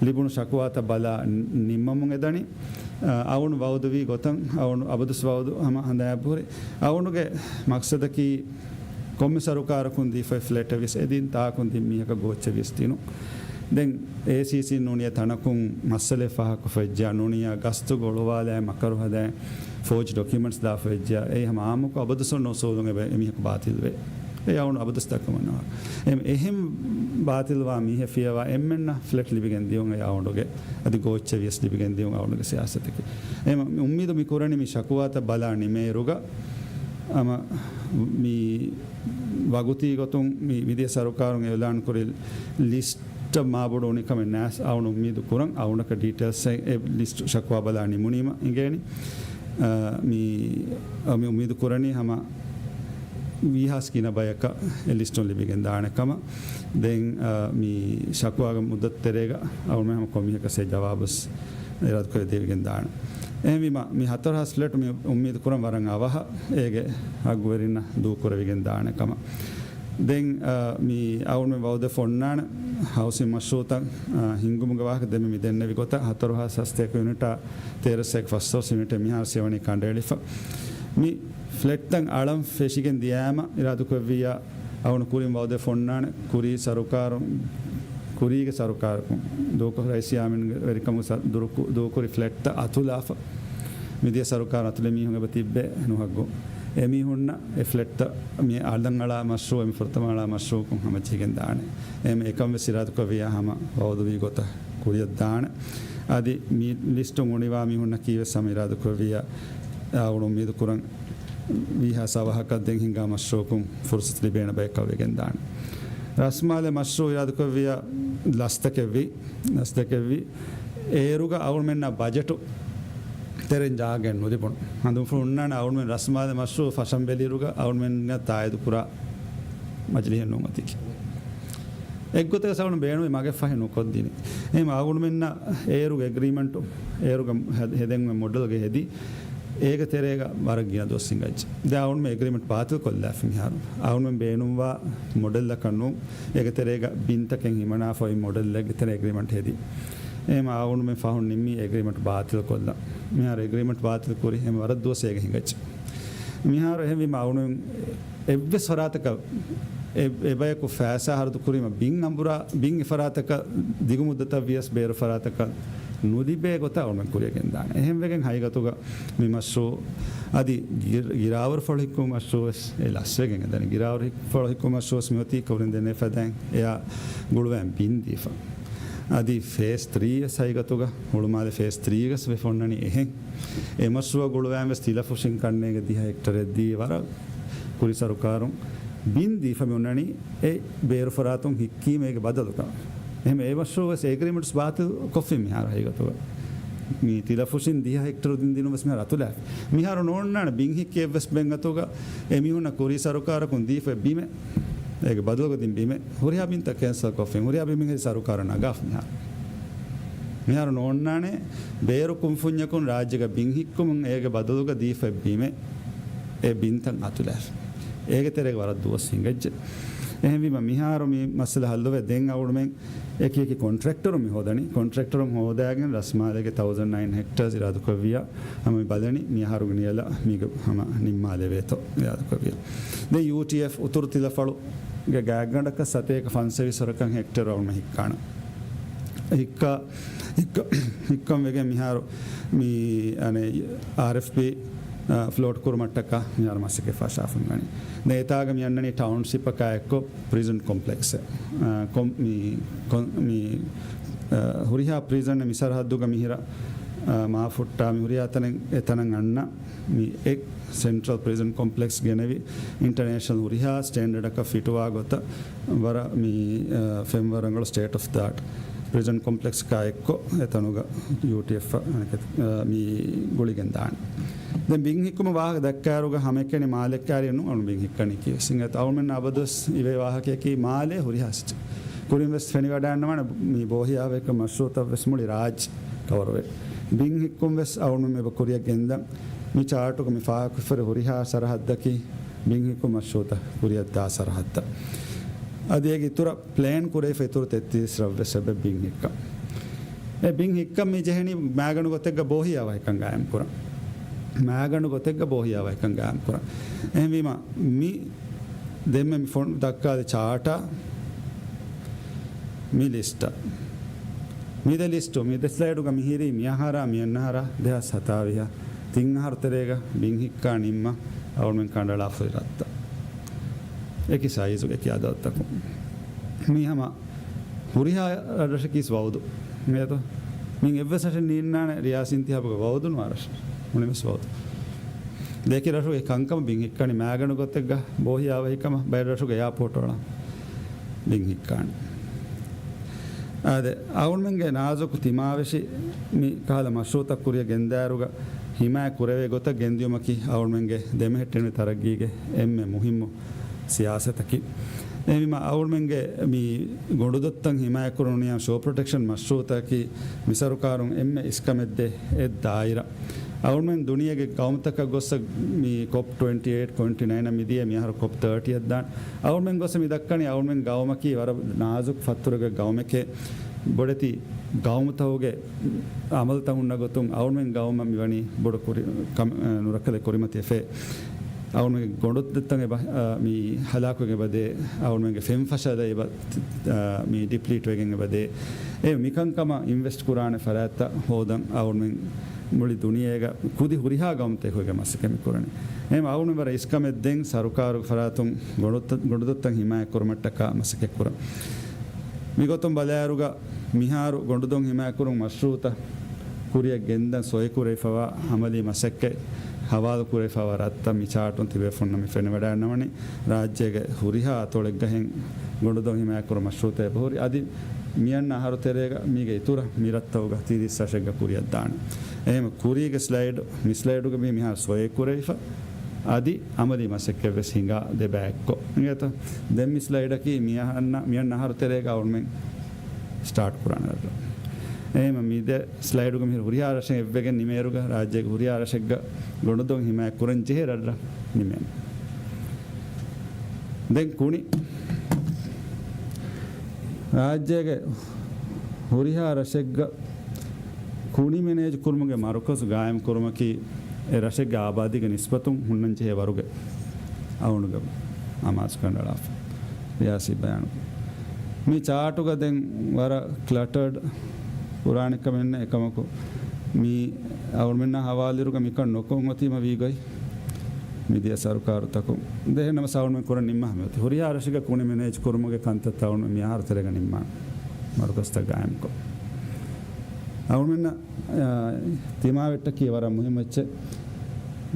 ލިބުނު ޝަކުވާތައް ބަލާ ނި-، ނިންމަމުން އެދަނީ. އަ، އަޅުން ވައުދުވީ ގޮތަށް އަޅުން އަބަދުސް ވައުދު ހަމަ ހަނދާން އެބަހުރި. އަޅުންގެ މަޤްޞަދަކީ ކޮންމެ ސަރުކާރަކުން ދީފައި ފްލެޓެއް ވިޔަސް އެދިން ތާކުން ދިން މީހަކަށް ގޯއްޗެއް ވިޔަސް ދިނުން. ދެން އޭސީސީ ނޫނިޔަ ތަނަކުން މައްސަލައެއް ފާހަގަކޮށްފައި ވެއްޖެޔާ، ނޫނިޔާ ގަސްތުގަ އޮޅުވާލާ މަކަރު ހަދާ ފޯޖް ޑޮކިއުމެންޓްސް ދާފައި ވެއްޖެޔާ، އެއީ ހަމަ އާއްމުކޮށް އަބަދުސް އޮންނަ އުސޫލުން އެބަ އެމީހަކު ބާތިލްވޭ. އެ އަޅުން އަބަދުސް ދައްކަމުންނަވާ. އެ-، އެހެން ބާތިލްވާ މީހެއް ފިޔަވާ އެންމެންނަށް ފްލެޓް ލިބިގެން ދިޔުން އެ އަޅުގެ، އަދި ގޯއްޗެއް ވިޔަސް ލިބިގެން ދިޔުން އަޅުގެ ސިޔާސަތަކީ. އެ މަ-، އުއްމީދު މި ކުރަނީ މި ޝަކުވާތައް ބަލާ ނިމޭއިރުގަ، އަމަ މި ވަގުތީ ގޮތުން މި މިދިޔަ ސަރުކާރުން އިއުލާން ކުރި ލިސްޓަށް މާބޮޑު އުނިކަމެއް ނާސް އަޅުން އުއްމީދު ކުރަން، އަޅުނަކަށް ޑީޓެއިލްސް އެ ލިސްޓް ޝަކުވާ ބަލާ ނިމުނީމަ އިނގޭނީ. އަ، މި، އަ، މި އުއްމީދު ކުރަނީ ހަމަ ވީހާސް ގިނަ ބަޔަކަށް އެ ލިސްޓުން ލިބިގެން ދާނެ ކަމަށް. ދެން، އަ، މި ޝަކުވާގެ މުއްދަތު ތެރޭގަ އަޅުމެން ހަމަ ކޮންމީހަކަށް އެ ޖަވާބުސް އިރާދަކުރެ ދެވިގެން ދާނެ. އެހެންވީމަ، މި ހަތަރު ހާސް ފްލެޓް މި އުއްމީދު ކުރަން ވަރަށް އަވަހަށް އޭގެ ހައްގުވެރިންނަށް ދޫކުރެވިގެން ދާނެ ކަމަށް. ދެން، އަ، މި އަޅުމެން ވައުދެއް ފޮންނާނެ ހައުސިން މަޝްރޫއުތައް، އަ، ހިންގުމުގެ ވާހަކަ ދެންމެ މި ދެންނެވި ގޮތަށް ހަތަރު ހާސް ހަސަތޭކަ ޔުނިޓާ ތޭރަ ސަތޭކަ ފަސްދޮޅަސް ޔުނިޓެއް މިހާރު ސިޔަވަނީ ކަނޑައެޅިފަ. މި ފްލެޓްތައް އަޅަން ފެށިގެން ދިޔާމަ އިރާދަކުރެއްވިއްޔާ އަޅުން ކުރިން ވައުދެއް ފޮންނާނެ ކުރީ ސަރުކާރުން، ކުރީގެ ސަރުކާރަކުން ދޫކޮށް ރައީސް ޔާމީންގެ ވެރިކަމުގެ ސަ-، ދުރުކު-، ދޫކުރި ފްލެޓްތައް އަތުލާފަ. މިދިޔަ ސަރުކާރު އަތުލެ މީހުން އެބަ ތިއްބެ ނުހައްގު. އެމީހުންނަށް އެ ފްލެޓްތައް މި އަޅަން އަޅާ މަޝްރޫއު، މި ފުރަތަމަ އަޅާ މަޝްރޫއުކުން ހަމަޖެހިގެން ދާނެ. އެހެން އެކަން ވެސް އިރާދަކުރެއްވިއްޔާ ހަމަ ވައުދުވީ ގޮތަށް ކުރިއަށް ދާނެ. އަދި މި ލިސްޓުން އުނިވާ މީހުންނަކީ ވެސް ހަމަ އިރާދަކުރެއްވިއްޔާ އަޅުން އުއްމީދު ކުރަން ވީހާސް އަވަހަކަށް ދެން ހިނގާ މަޝްރޫއުކުން ފުރުސަތު ލިބޭނެ ބަޔަކަށް ވެގެން ދާނެ. ރަސްމާލެ މަޝްރޫއު އިރާދަކުރެއްވިއްޔާ ލަސްތަކެއްވި، ލަސްތަކެއްވި. އޭރުގަ އަޅުމެންނަށް ބަޖެޓު ތެރެއިން ޖާގައެއް ނުލިބުނު. ހަނދުމަފުޅު ހުންނާނެ އަޅުމެން ރަސްމާލެ މަޝްރޫއު ފަށަން ބެލިއިރުގަ އަޅުމެންނަށް ތާއީދު ކުރާ މަޖިލީހެއް ނޫން އޮތީކީ. އެއްގޮތަކަށް އަޅުން ބޭނުމީ މަގެއް ފަހެ ނުކޮށްދިނީ. އެހެން އަޅުގަނޑުމެންނަށް އޭރުގެ އެގްރީމަންޓު، އޭރުގެ ހެ-، ހެދެން މޮޑެލްގެ ހެދި، އޭގެ ތެރޭގަ ވަރަށް ގިނަ ދުވަސް ހިނގައްޖެ. ދެ އަޅުންމެ އެގްރީމަންޓް ބާތިލް ކޮށްލާފި މިހާރު. އަޅުންމެން ބޭނުންވާ މޮޑެލްއަކަށް ނޫން، އޭގެ ތެރޭގަ ބިންތަކެއް ހިމަނާފަ އޮތް މޮޑެލްއެއްގެ ތެރޭ އެގްރީމަންޓް ހެދި. އެހެން އަޅުންމެން ފަހުން ނިންމީ އެގްރީމަންޓް ބާތިލް ކޮށްލަން. މިހާރު އެގްރީމަންޓް ބާތިލް ކުރި އެހެން ވަރަށް ދުވަސް އޭގަ ހިނގައްޖެ. މިހާރު އެހެންވީމަ އަޅުން އެއްވެސް ފަރާތަކަށް އެ-، އެބަޔަކު ފައިސާ ހަރަދު ކުރީމަ ބިން އަނބުރާ، ބިން އެ ފަރާތަކަށް ދިގު މުއްދަތަށް ވިޔަސް ބޭރު ފަރާތަކަށް ނުލިބޭ ގޮތަށް އަޅުމެން ކުރިއަށް ގެންދާނެ. އެހެންވެގެން ހަގީގަތުގަ މި މަޝްރޫއު އަދި ގިރ-، ގިރާވަރު ފަޅު ހިއްކުމު މަޝްރޫއު ވެސް އެ ލަސްވެގެން އެދަނީ. ގިރާވަރު ހިއް-، ފަޅު ހިއްކުމު މަޝްރޫއު ވެސް މިއޮތީ ކުރިން ދެންނެވި ފަދައިން އެއާ ގުޅުވައިން ބިން ދީފަ. އަދި ފޭސް ތްރީ ވެސް ހަގީގަތުގަ ހުޅުމާލެ ފޭސް ތްރީ ވެސް ވެފަ އޮންނަނީ އެހެން. އެ މަޝްރޫއަށް ގުޅުވައިން ވެސް ތިލަފުށިން ކަންނޭނގެ ދިހަ ހެކްޓަރެއް ދީ ވަރަށް ކުރި ސަރުކާރުން ބިން ދީފަ މި އޮންނަނީ އެ ބޭރު ފަރާތުން ހިއްކީމޭގެ ބަދަލުކަން. އެހެން އެ މަޝްރޫއު ވެސް އެގްރީމަންޓްސް ބާތިލް ކޮށްފިން މިހާރު ހަގީގަތުގަ. މި ތިލަފުށިން ދިހަ ހެކްޓަރު ދިން ދިނުން ވެސް މިހާރު އަތުލާފި. މިހާރު ނޯންނާނެ ބިން ހިއްކި އެއްވެސް ބެން އަތުގަ އެ މީހުންނަށް ކުރީ ސަރުކާރަކުން ދީފަ ބިމެއް. އޭގެ ބަދަލުގަ ދިން ބިމެއް. ހުރިހާ ބިންތައް ކެންސަލް ކޮށްފިން. ހުރިހާ ބިމެއް ހެދި ސަރުކާރަށް ނަގާފި މިހާރު. މިހާރު ނޯންނާނެ ބޭރު ކުންފުންޏަކުން ރާއްޖޭގަ ބިން ހިއްކުމުން އޭގެ ބަދަލުގަ ދީފަ ބިމެއް އެ ބިންތައް އަތުލާފި. އޭގެ ތެރޭގަ ވަރަށް ދުވަސް ހިނގައްޖެ. އެހެންވީމަ މިހާރު މި މައްސަލަ ހައްލުވެ ދެން އަޅުމެން އެކި އެކި ކޮންޓްރެކްޓަރު މި ހޯދަނީ. ކޮންޓްރެކްޓަރު ހޯދާގެން ރަސްމާލޭގެ ތައުޒަން ނައިން ހެކްޓާސް އިރާދަކުރެއްވިޔާ ހަމަ މި ބަލަނީ މިއަހަރުގެ ނިޔަލަށް މީގެ ހަމަ ނިންމާލެވޭތޯ އިރާދަކުރެއްވިޔާ. ދެން ޔޫޓީއެފް އުތުރު ތިލަފަޅުގެ ގާތްގަނޑަކަށް ސަތޭކަ ފަންސަވީސް ވަރަކަށް ހެކްޓަރު އަޅުމެން ހިއްކާނަން. ހިއްކާ، ހިއްކަ-، ހިއްކަން ވެގެން މިހާރު މި އަނެއް އާރްއެފްޕީ، އާ، ފްލޯޓް ކުރުމަށްޓަކާ މިހާރު މަސައްކަތް ފަށާފަ މިވަނީ. ދެން އެތާގަ މި އަންނަނީ ޓައުންޝިޕަކާ އެއްކޮށް ޕްރިޒަން ކޮމްޕްލެކްސް. އާ، ކޮން-، މި، ކޮން-، މި، އާ، ހުރިހާ ޕްރިޒަން މި ސަރަހައްދުގަ މިހިރަ، އާ، މާފުއްޓާ މި ހުރިހާ ތަނެއް އެތަނަށް އަންނަ މި އެ ސެންޓްރަލް ޕްރިޒަން ކޮމްޕްލެކްސް ގެނެވި އިންޓަރނޭޝަނަލް ހުރިހާ ސްޓޭންޑަޑަކަށް ފިޓުވާ ގޮތަށް ވަރަށް މި، އަ، ފެންވަރަށް ރަނގަޅު ސްޓޭޓް އޮފް ދަ އާޓް ޕްރިޒަން ކޮމްޕްލެކްސް ކާ އެއްކޮށް އެތަނުގަ ޔޫޓީއެފް އަ، މި ގުޅިގެން ދާނެ. ދެން ބިން ހިއްކުމަށް ވާހަކަ ދައްކާއިރުގަ ހަމައެކަނި މާލެ ކާރި ނޫން އަޅުން ބިން ހިއްކަނީ ކީ. ސިނގަތް އަޅުމެން އަބަދުވެސް އިވޭ ވާހަކަޔަކީ މާލޭ ހުރިހާ ސިޓީ. ކުރިން ވެސް ފެނިވަޑައިންނަވާނެ މި ބޯހިޔާވަހިކަން މަޝްރޫއުތައް ވެސް މުޅި ރާއްޖެ ކަވަރުވޭ. ބިން ހިއްކުން ވެސް އަޅުމެން މި ކުރިއަށް ގެންދަން. މި ޗާޓުގަ މި ފާހަގަކޮށްފައި ހުރިހާ ސަރަހައްދަކީ ބިން ހިއްކުން މަޝްރޫއުތައް ކުރިއަށް ދާ ސަރަހައްދަށް. އަދި އޭގެ އިތުރަށް ޕްލޭން ކުރެވިފަ އިތުރު ތެއްތިރީސް ރަށް ވެސް އެބަ ބިން ހިއްކަން. އެ ބިން ހިއްކަން މި ޖެހެނީ މައިގަނޑު ގޮތެއްގަ ބޯހިޔާވަހިކަން ގާއިމް ކުރަން. މައިގަނޑު ގޮތެއްގަ ބޯހިޔާވަހިކަން ގާއިމް ކުރަން. އެހެންވީމަ މި ދެންމެ މި ފޮން ދައްކާލި ޗާޓާ މި ލިސްޓަށް. މި ދެ ލިސްޓު، މި ދެ ސްލައިޑުގަ މިހިރީ މިއަހަރާ މިއަންނަހަރާ ދެހާސް ހަތާވީހަށް ތިން އަހަރު ތެރޭގަ ބިން ހިއްކާ ނިންމަ އަޅުމެން ކަނޑައަޅާފައި ރަށްތައް. އެކި ސައިޒު، އެކި އަދަދުތަކުން. މީ ހަމަ ހުރިހާ ރަށަކީސް ވައުދު. މިއަދު މިން އެއްވެސް ރަށެއް ނީންނާނެ ރިޔާސީ އިންތިހާބުގަ ވައުދު ނުވާ ރަށެއް. މުޅިންވެސް ވައުދު. ދެކި ރަށުގެ ކަންކަމަށް ބިން ހިއްކާނީ މައިގަނޑު ގޮތެއްގަ ބޯހިޔާވަހިކަމަށް ބައެއް ރަށުގެ އެއާޕޯޓް އަޅާ ބިން ހިއްކާނެ. އާދެ، އަޅުމެންގެ ނާޒުކު ތިމާވެށި މި ކަހަލަ މަޝްރޫއުތައް ކުރިއަށް ގެންދާއިރުގަ ހިމާޔަތް ކުރެވޭ ގޮތަށް ގެންދިޔުމަކީ އަޅުމެންގެ ދެމެހެއްޓެނިވި ތަރައްގީގެ އެންމެ މުހިއްމު ސިޔާސަތަކީ. އެހެންވީމަ އަޅުމެންގެ މި ގޮނޑުދޮށްތައް ހިމާޔަތް ކުރަން ނިޔާ ޝޯ ޕްރޮޓެކްޝަން މަޝްރޫއުތަކީ މި ސަރުކާރުން އެންމެ އިސްކަމެއްދޭ އެއް ދާއިރާ. އަޅުމެން ދުނިޔޭގެ ގައުމުތަކަށް ގޮއްސަ މި ކޮޕް ޓްވެންޓީ އެއިޓް، ޓްވެންޓީ ނައިން މިދިޔަ މިއަހަރު ކޮޕް ތާޓީ އަށް ދާން. އަޅުމެން ގޮއްސަ މި ދައްކަނީ އަޅުމެން ގައުމަކީ ވަރަށް ނާޒުކު ފަތުރުގެ ގައުމެކޭ. ބޮޑެތި ގައުމުތަކުގެ އަމަލުތައް ހުންނަ ގޮތުން އަޅުމެން ގައުމަށް މިވަނީ ބޮޑު ކުރި-، ކަމ-، ނުރައްކަލެއް ކުރިމަތިވެފަ. އަޅުމެންގެ ގޮނޑުދޮށްތައް އެބަ، އާ، މި ހަލާކުވެގެން އެބަދޭ، އަޅުމެންގެ ފެން ފަށާލައި އެބަ، އާ، މި ޑިޕްލީޓް ވެގެން އެބަދޭ. އެ މިކަންކަމަށް އިންވެސްޓް ކުރާނެ ފަރާތްތައް ހޯދަން އަޅުމެން މުޅި ދުނިޔޭގަ ކުދި ހުރިހާ ގައުމުތަކުގެ މަސައްކަތް މި ކުރަނީ. އެހެން އަޅުމެން ވަރަށް އިސްކަމެއް ދޭން ސަރުކާރުގެ ފަރާތުން ގޮނޑު-، ގޮނޑުދޮށްތައް ހިމާޔަތް ކުރުމަށްޓަކާ މަސައްކަތް ކުރަން. މިގޮތުން ބަލާއިރުގަ މިހާރު ގޮނޑުދޮށް ހިމާޔަތްކުރުން މަޝްރޫއުތައް ކުރިއަށް ގެންދަން ސޮއިކުރެވިފައިވާ އަމަލީ މަސައްކަތް ހަވާލުކުރެވިފައިވާ ރަށްތައް މި ޗާޓުން ތިބޭފުންނަށް މި ފެނިވަޑައިންނަވަނީ ރާއްޖޭގެ ހުރިހާ އަތޮޅެއްގަހެން ގޮނޑުދޮށް ހިމާޔަތްކުރުން މަޝްރޫއުތައް އެބަހުރި. އަދި މިއަންނަ އަހަރު ތެރޭގަ މީގެ އިތުރަށް މި ރަށްތަކުގަ ތިރީސް ރަށެއްގަ ކުރިއަށް ދާނެ. އެހެން ކުރީގެ ސްލައިޑް، މި ސްލައިޑުގަ މި މިހާރު ސޮއިކުރެވިފަ. އަދި އަމަލީ މަސައްކަތްވެސް ހިނގާ ދެބައި އެއްކޮށް. އިނގޭތޯ؟ ދެން މި ސްލައިޑަކީ މިއަހަންނަށް، މިއަންނަ އަހަރު ތެރޭގަ އަޅުމެން ސްޓާޓް ކުރާނެ ރަށްރަށް. އެހެންވީމަ މި ދެ ސްލައިޑުގަ މިހިރު ހުރިހާ ރަށެއް އެއްވެގެން ނިމޭއިރުގަ، ރާއްޖޭގެ ހުރިހާ ރަށެއްގަ ގޮނޑުދޮށް ހިމާޔަތް ކުރަން ޖެހޭ ރަށްރަށް ނިމޭނެ. ދެން ކުނި. ރާއްޖޭގެ ހުރިހާ ރަށެއްގަ ކުނި މެނޭޖް ކުރުމުގެ މަރުކަޒު ގާއިމް ކުރުމަކީ، އެ ރަށެއްގެ އާބާދީގެ ނިސްބަތުން ހުންނަން ޖެހޭ ވަރުގެ އަޅުގަނޑުގެ އަމާޒު ކަނޑައަޅާފަ. ރިޔާސީ ބަޔާނު. މި ޗާޓުގަ ދެން ވަރަށް ކްލަޓަރޑް ކުރާނެ ކަމެއްނެއް. އެކަމަކު، މި އަޅުމެންނާ ހަވާލުވިއިރުގަ މިކަން ނުކޮށް އޮތީމަ ވީގޮތް މިދިޔަ ސަރުކާރުތަކުން. ދެން އެހެންނަމަސް އަޅުމެން ކުރަން ނިންމާ ހަމަ އޮތީ ހުރިހާ ރަށެއްގަ ކުނި މެނޭޖް ކުރުމުގެ ކަންތައްތައް އަޅުމެން މި އަހަރު ތެރޭގަ ނިންމާނެ. މަރުކަޒުތައް ގާއިމްކޮށް. އަޅުމެންނަށް އާ، ތިމާވެއްޓަކީ ވަރަށް މުހިއްމު އެއްޗެއް.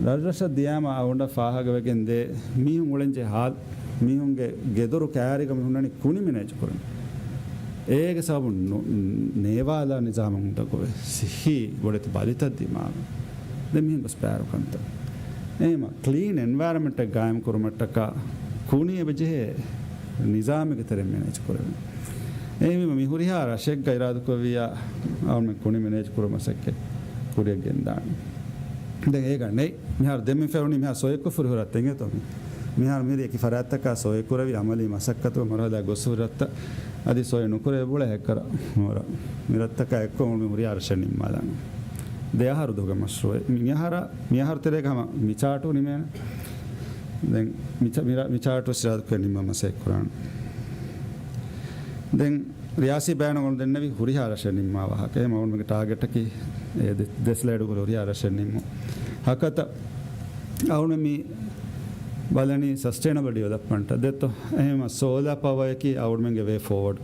ރަށްރަށަށް ދިޔާމަ އަޅުގަނޑަށް ފާހަގަވެގެން ދޭ މީހުން އުޅެންޖެހޭ ހާލު، މީހުންގެ ގެދޮރު ކައިރީގަ މި ހުންނަނީ ކުނި މެނޭޖް ކުރަން. އޭގެ ސަބަބުން ނު-، ނޭވާލާ ނިޒާމުން ދަގުވެ، ސިއްހީ ބޮޑެތި ބަލިތައް ދިމާވެ. ދެން މީހުން ގޮސް ބާރު ކަންތައް. އެހެންވީމަ ކްލީން އެންވަޔަރަމެންޓެއް ގާއިމް ކުރުމަށްޓަކާ ކުނި އެބަ ޖެހޭ ނިޒާމެއްގެ ތެރެއިން މެނޭޖް ކުރެވެން. އެހެންވީމަ މި ހުރިހާ ރަށެއްގަ އިރާދަކުރެއްވިއްޔާ އަޅުމެން ކުނި މެނޭޖް ކުރުމަށް މަސައްކަތް ކުރިއަށް ގެންދާނެ. ދެން އޭގަ ނެތް. މިހާރު ދެންމެ ފެނުނީ މިހާ ސޮއެކު ފުރި ހުރަތް އިނގޭތޯ މި. މިހާރު މިރި އެކި ފަރާތްތަކާ ސޮއެ ކުރެވި އަމަލީ މަސައްކަތުގެ މަރުހަލާ ގޮސް ހުރި ރަށްތައް އަދި ސޮއެ ނުކުރެވި ބުޅޭ ހެއްކަރ ނުވަރަ. މި ރަށްތަކާ އެއްކޮށް މި ހުރިހާ ރަށެއް ނިންމާލާނެ. ދެ އަހަރު ދުވަހުގެ މަޝްރޫއެއް. މި-، މި އަހަރަށް، މި އަހަރު ތެރޭގަ ހަމަ މި ޗާޓު ނިމޭނެ. ދެން މި ޗާ-، މި ރަށް-، މި ޗާޓު ސިރާދު ކުރެ ނިންމަ މަސައްކަތް ކުރާނެ. ދެން ރިޔާސީ ބަޔާނު އަޅުގަނޑު ދެންނެވި ހުރިހާ ރަށެއް ނިންމާ ވާހަކަ. އެހެން އަޅުގަނޑުގެ ޓާގެޓަކީ އެ ދެ-، ދެ ސްލައިޑު ކުރެ ހުރިހާ ރަށެއް ނިންމުން. ހަކަތަ އަޅުގަނޑު މި ބަލަނީ ސަސްޓެއިނަބަލް ޑިވެލޮޕްމަންޓް ދެއްތޯ. އެހެން ސޯލާ ޕަވަރ އަކީ އަޅުގަނޑުގެ ވޭ ފޯވަޑް.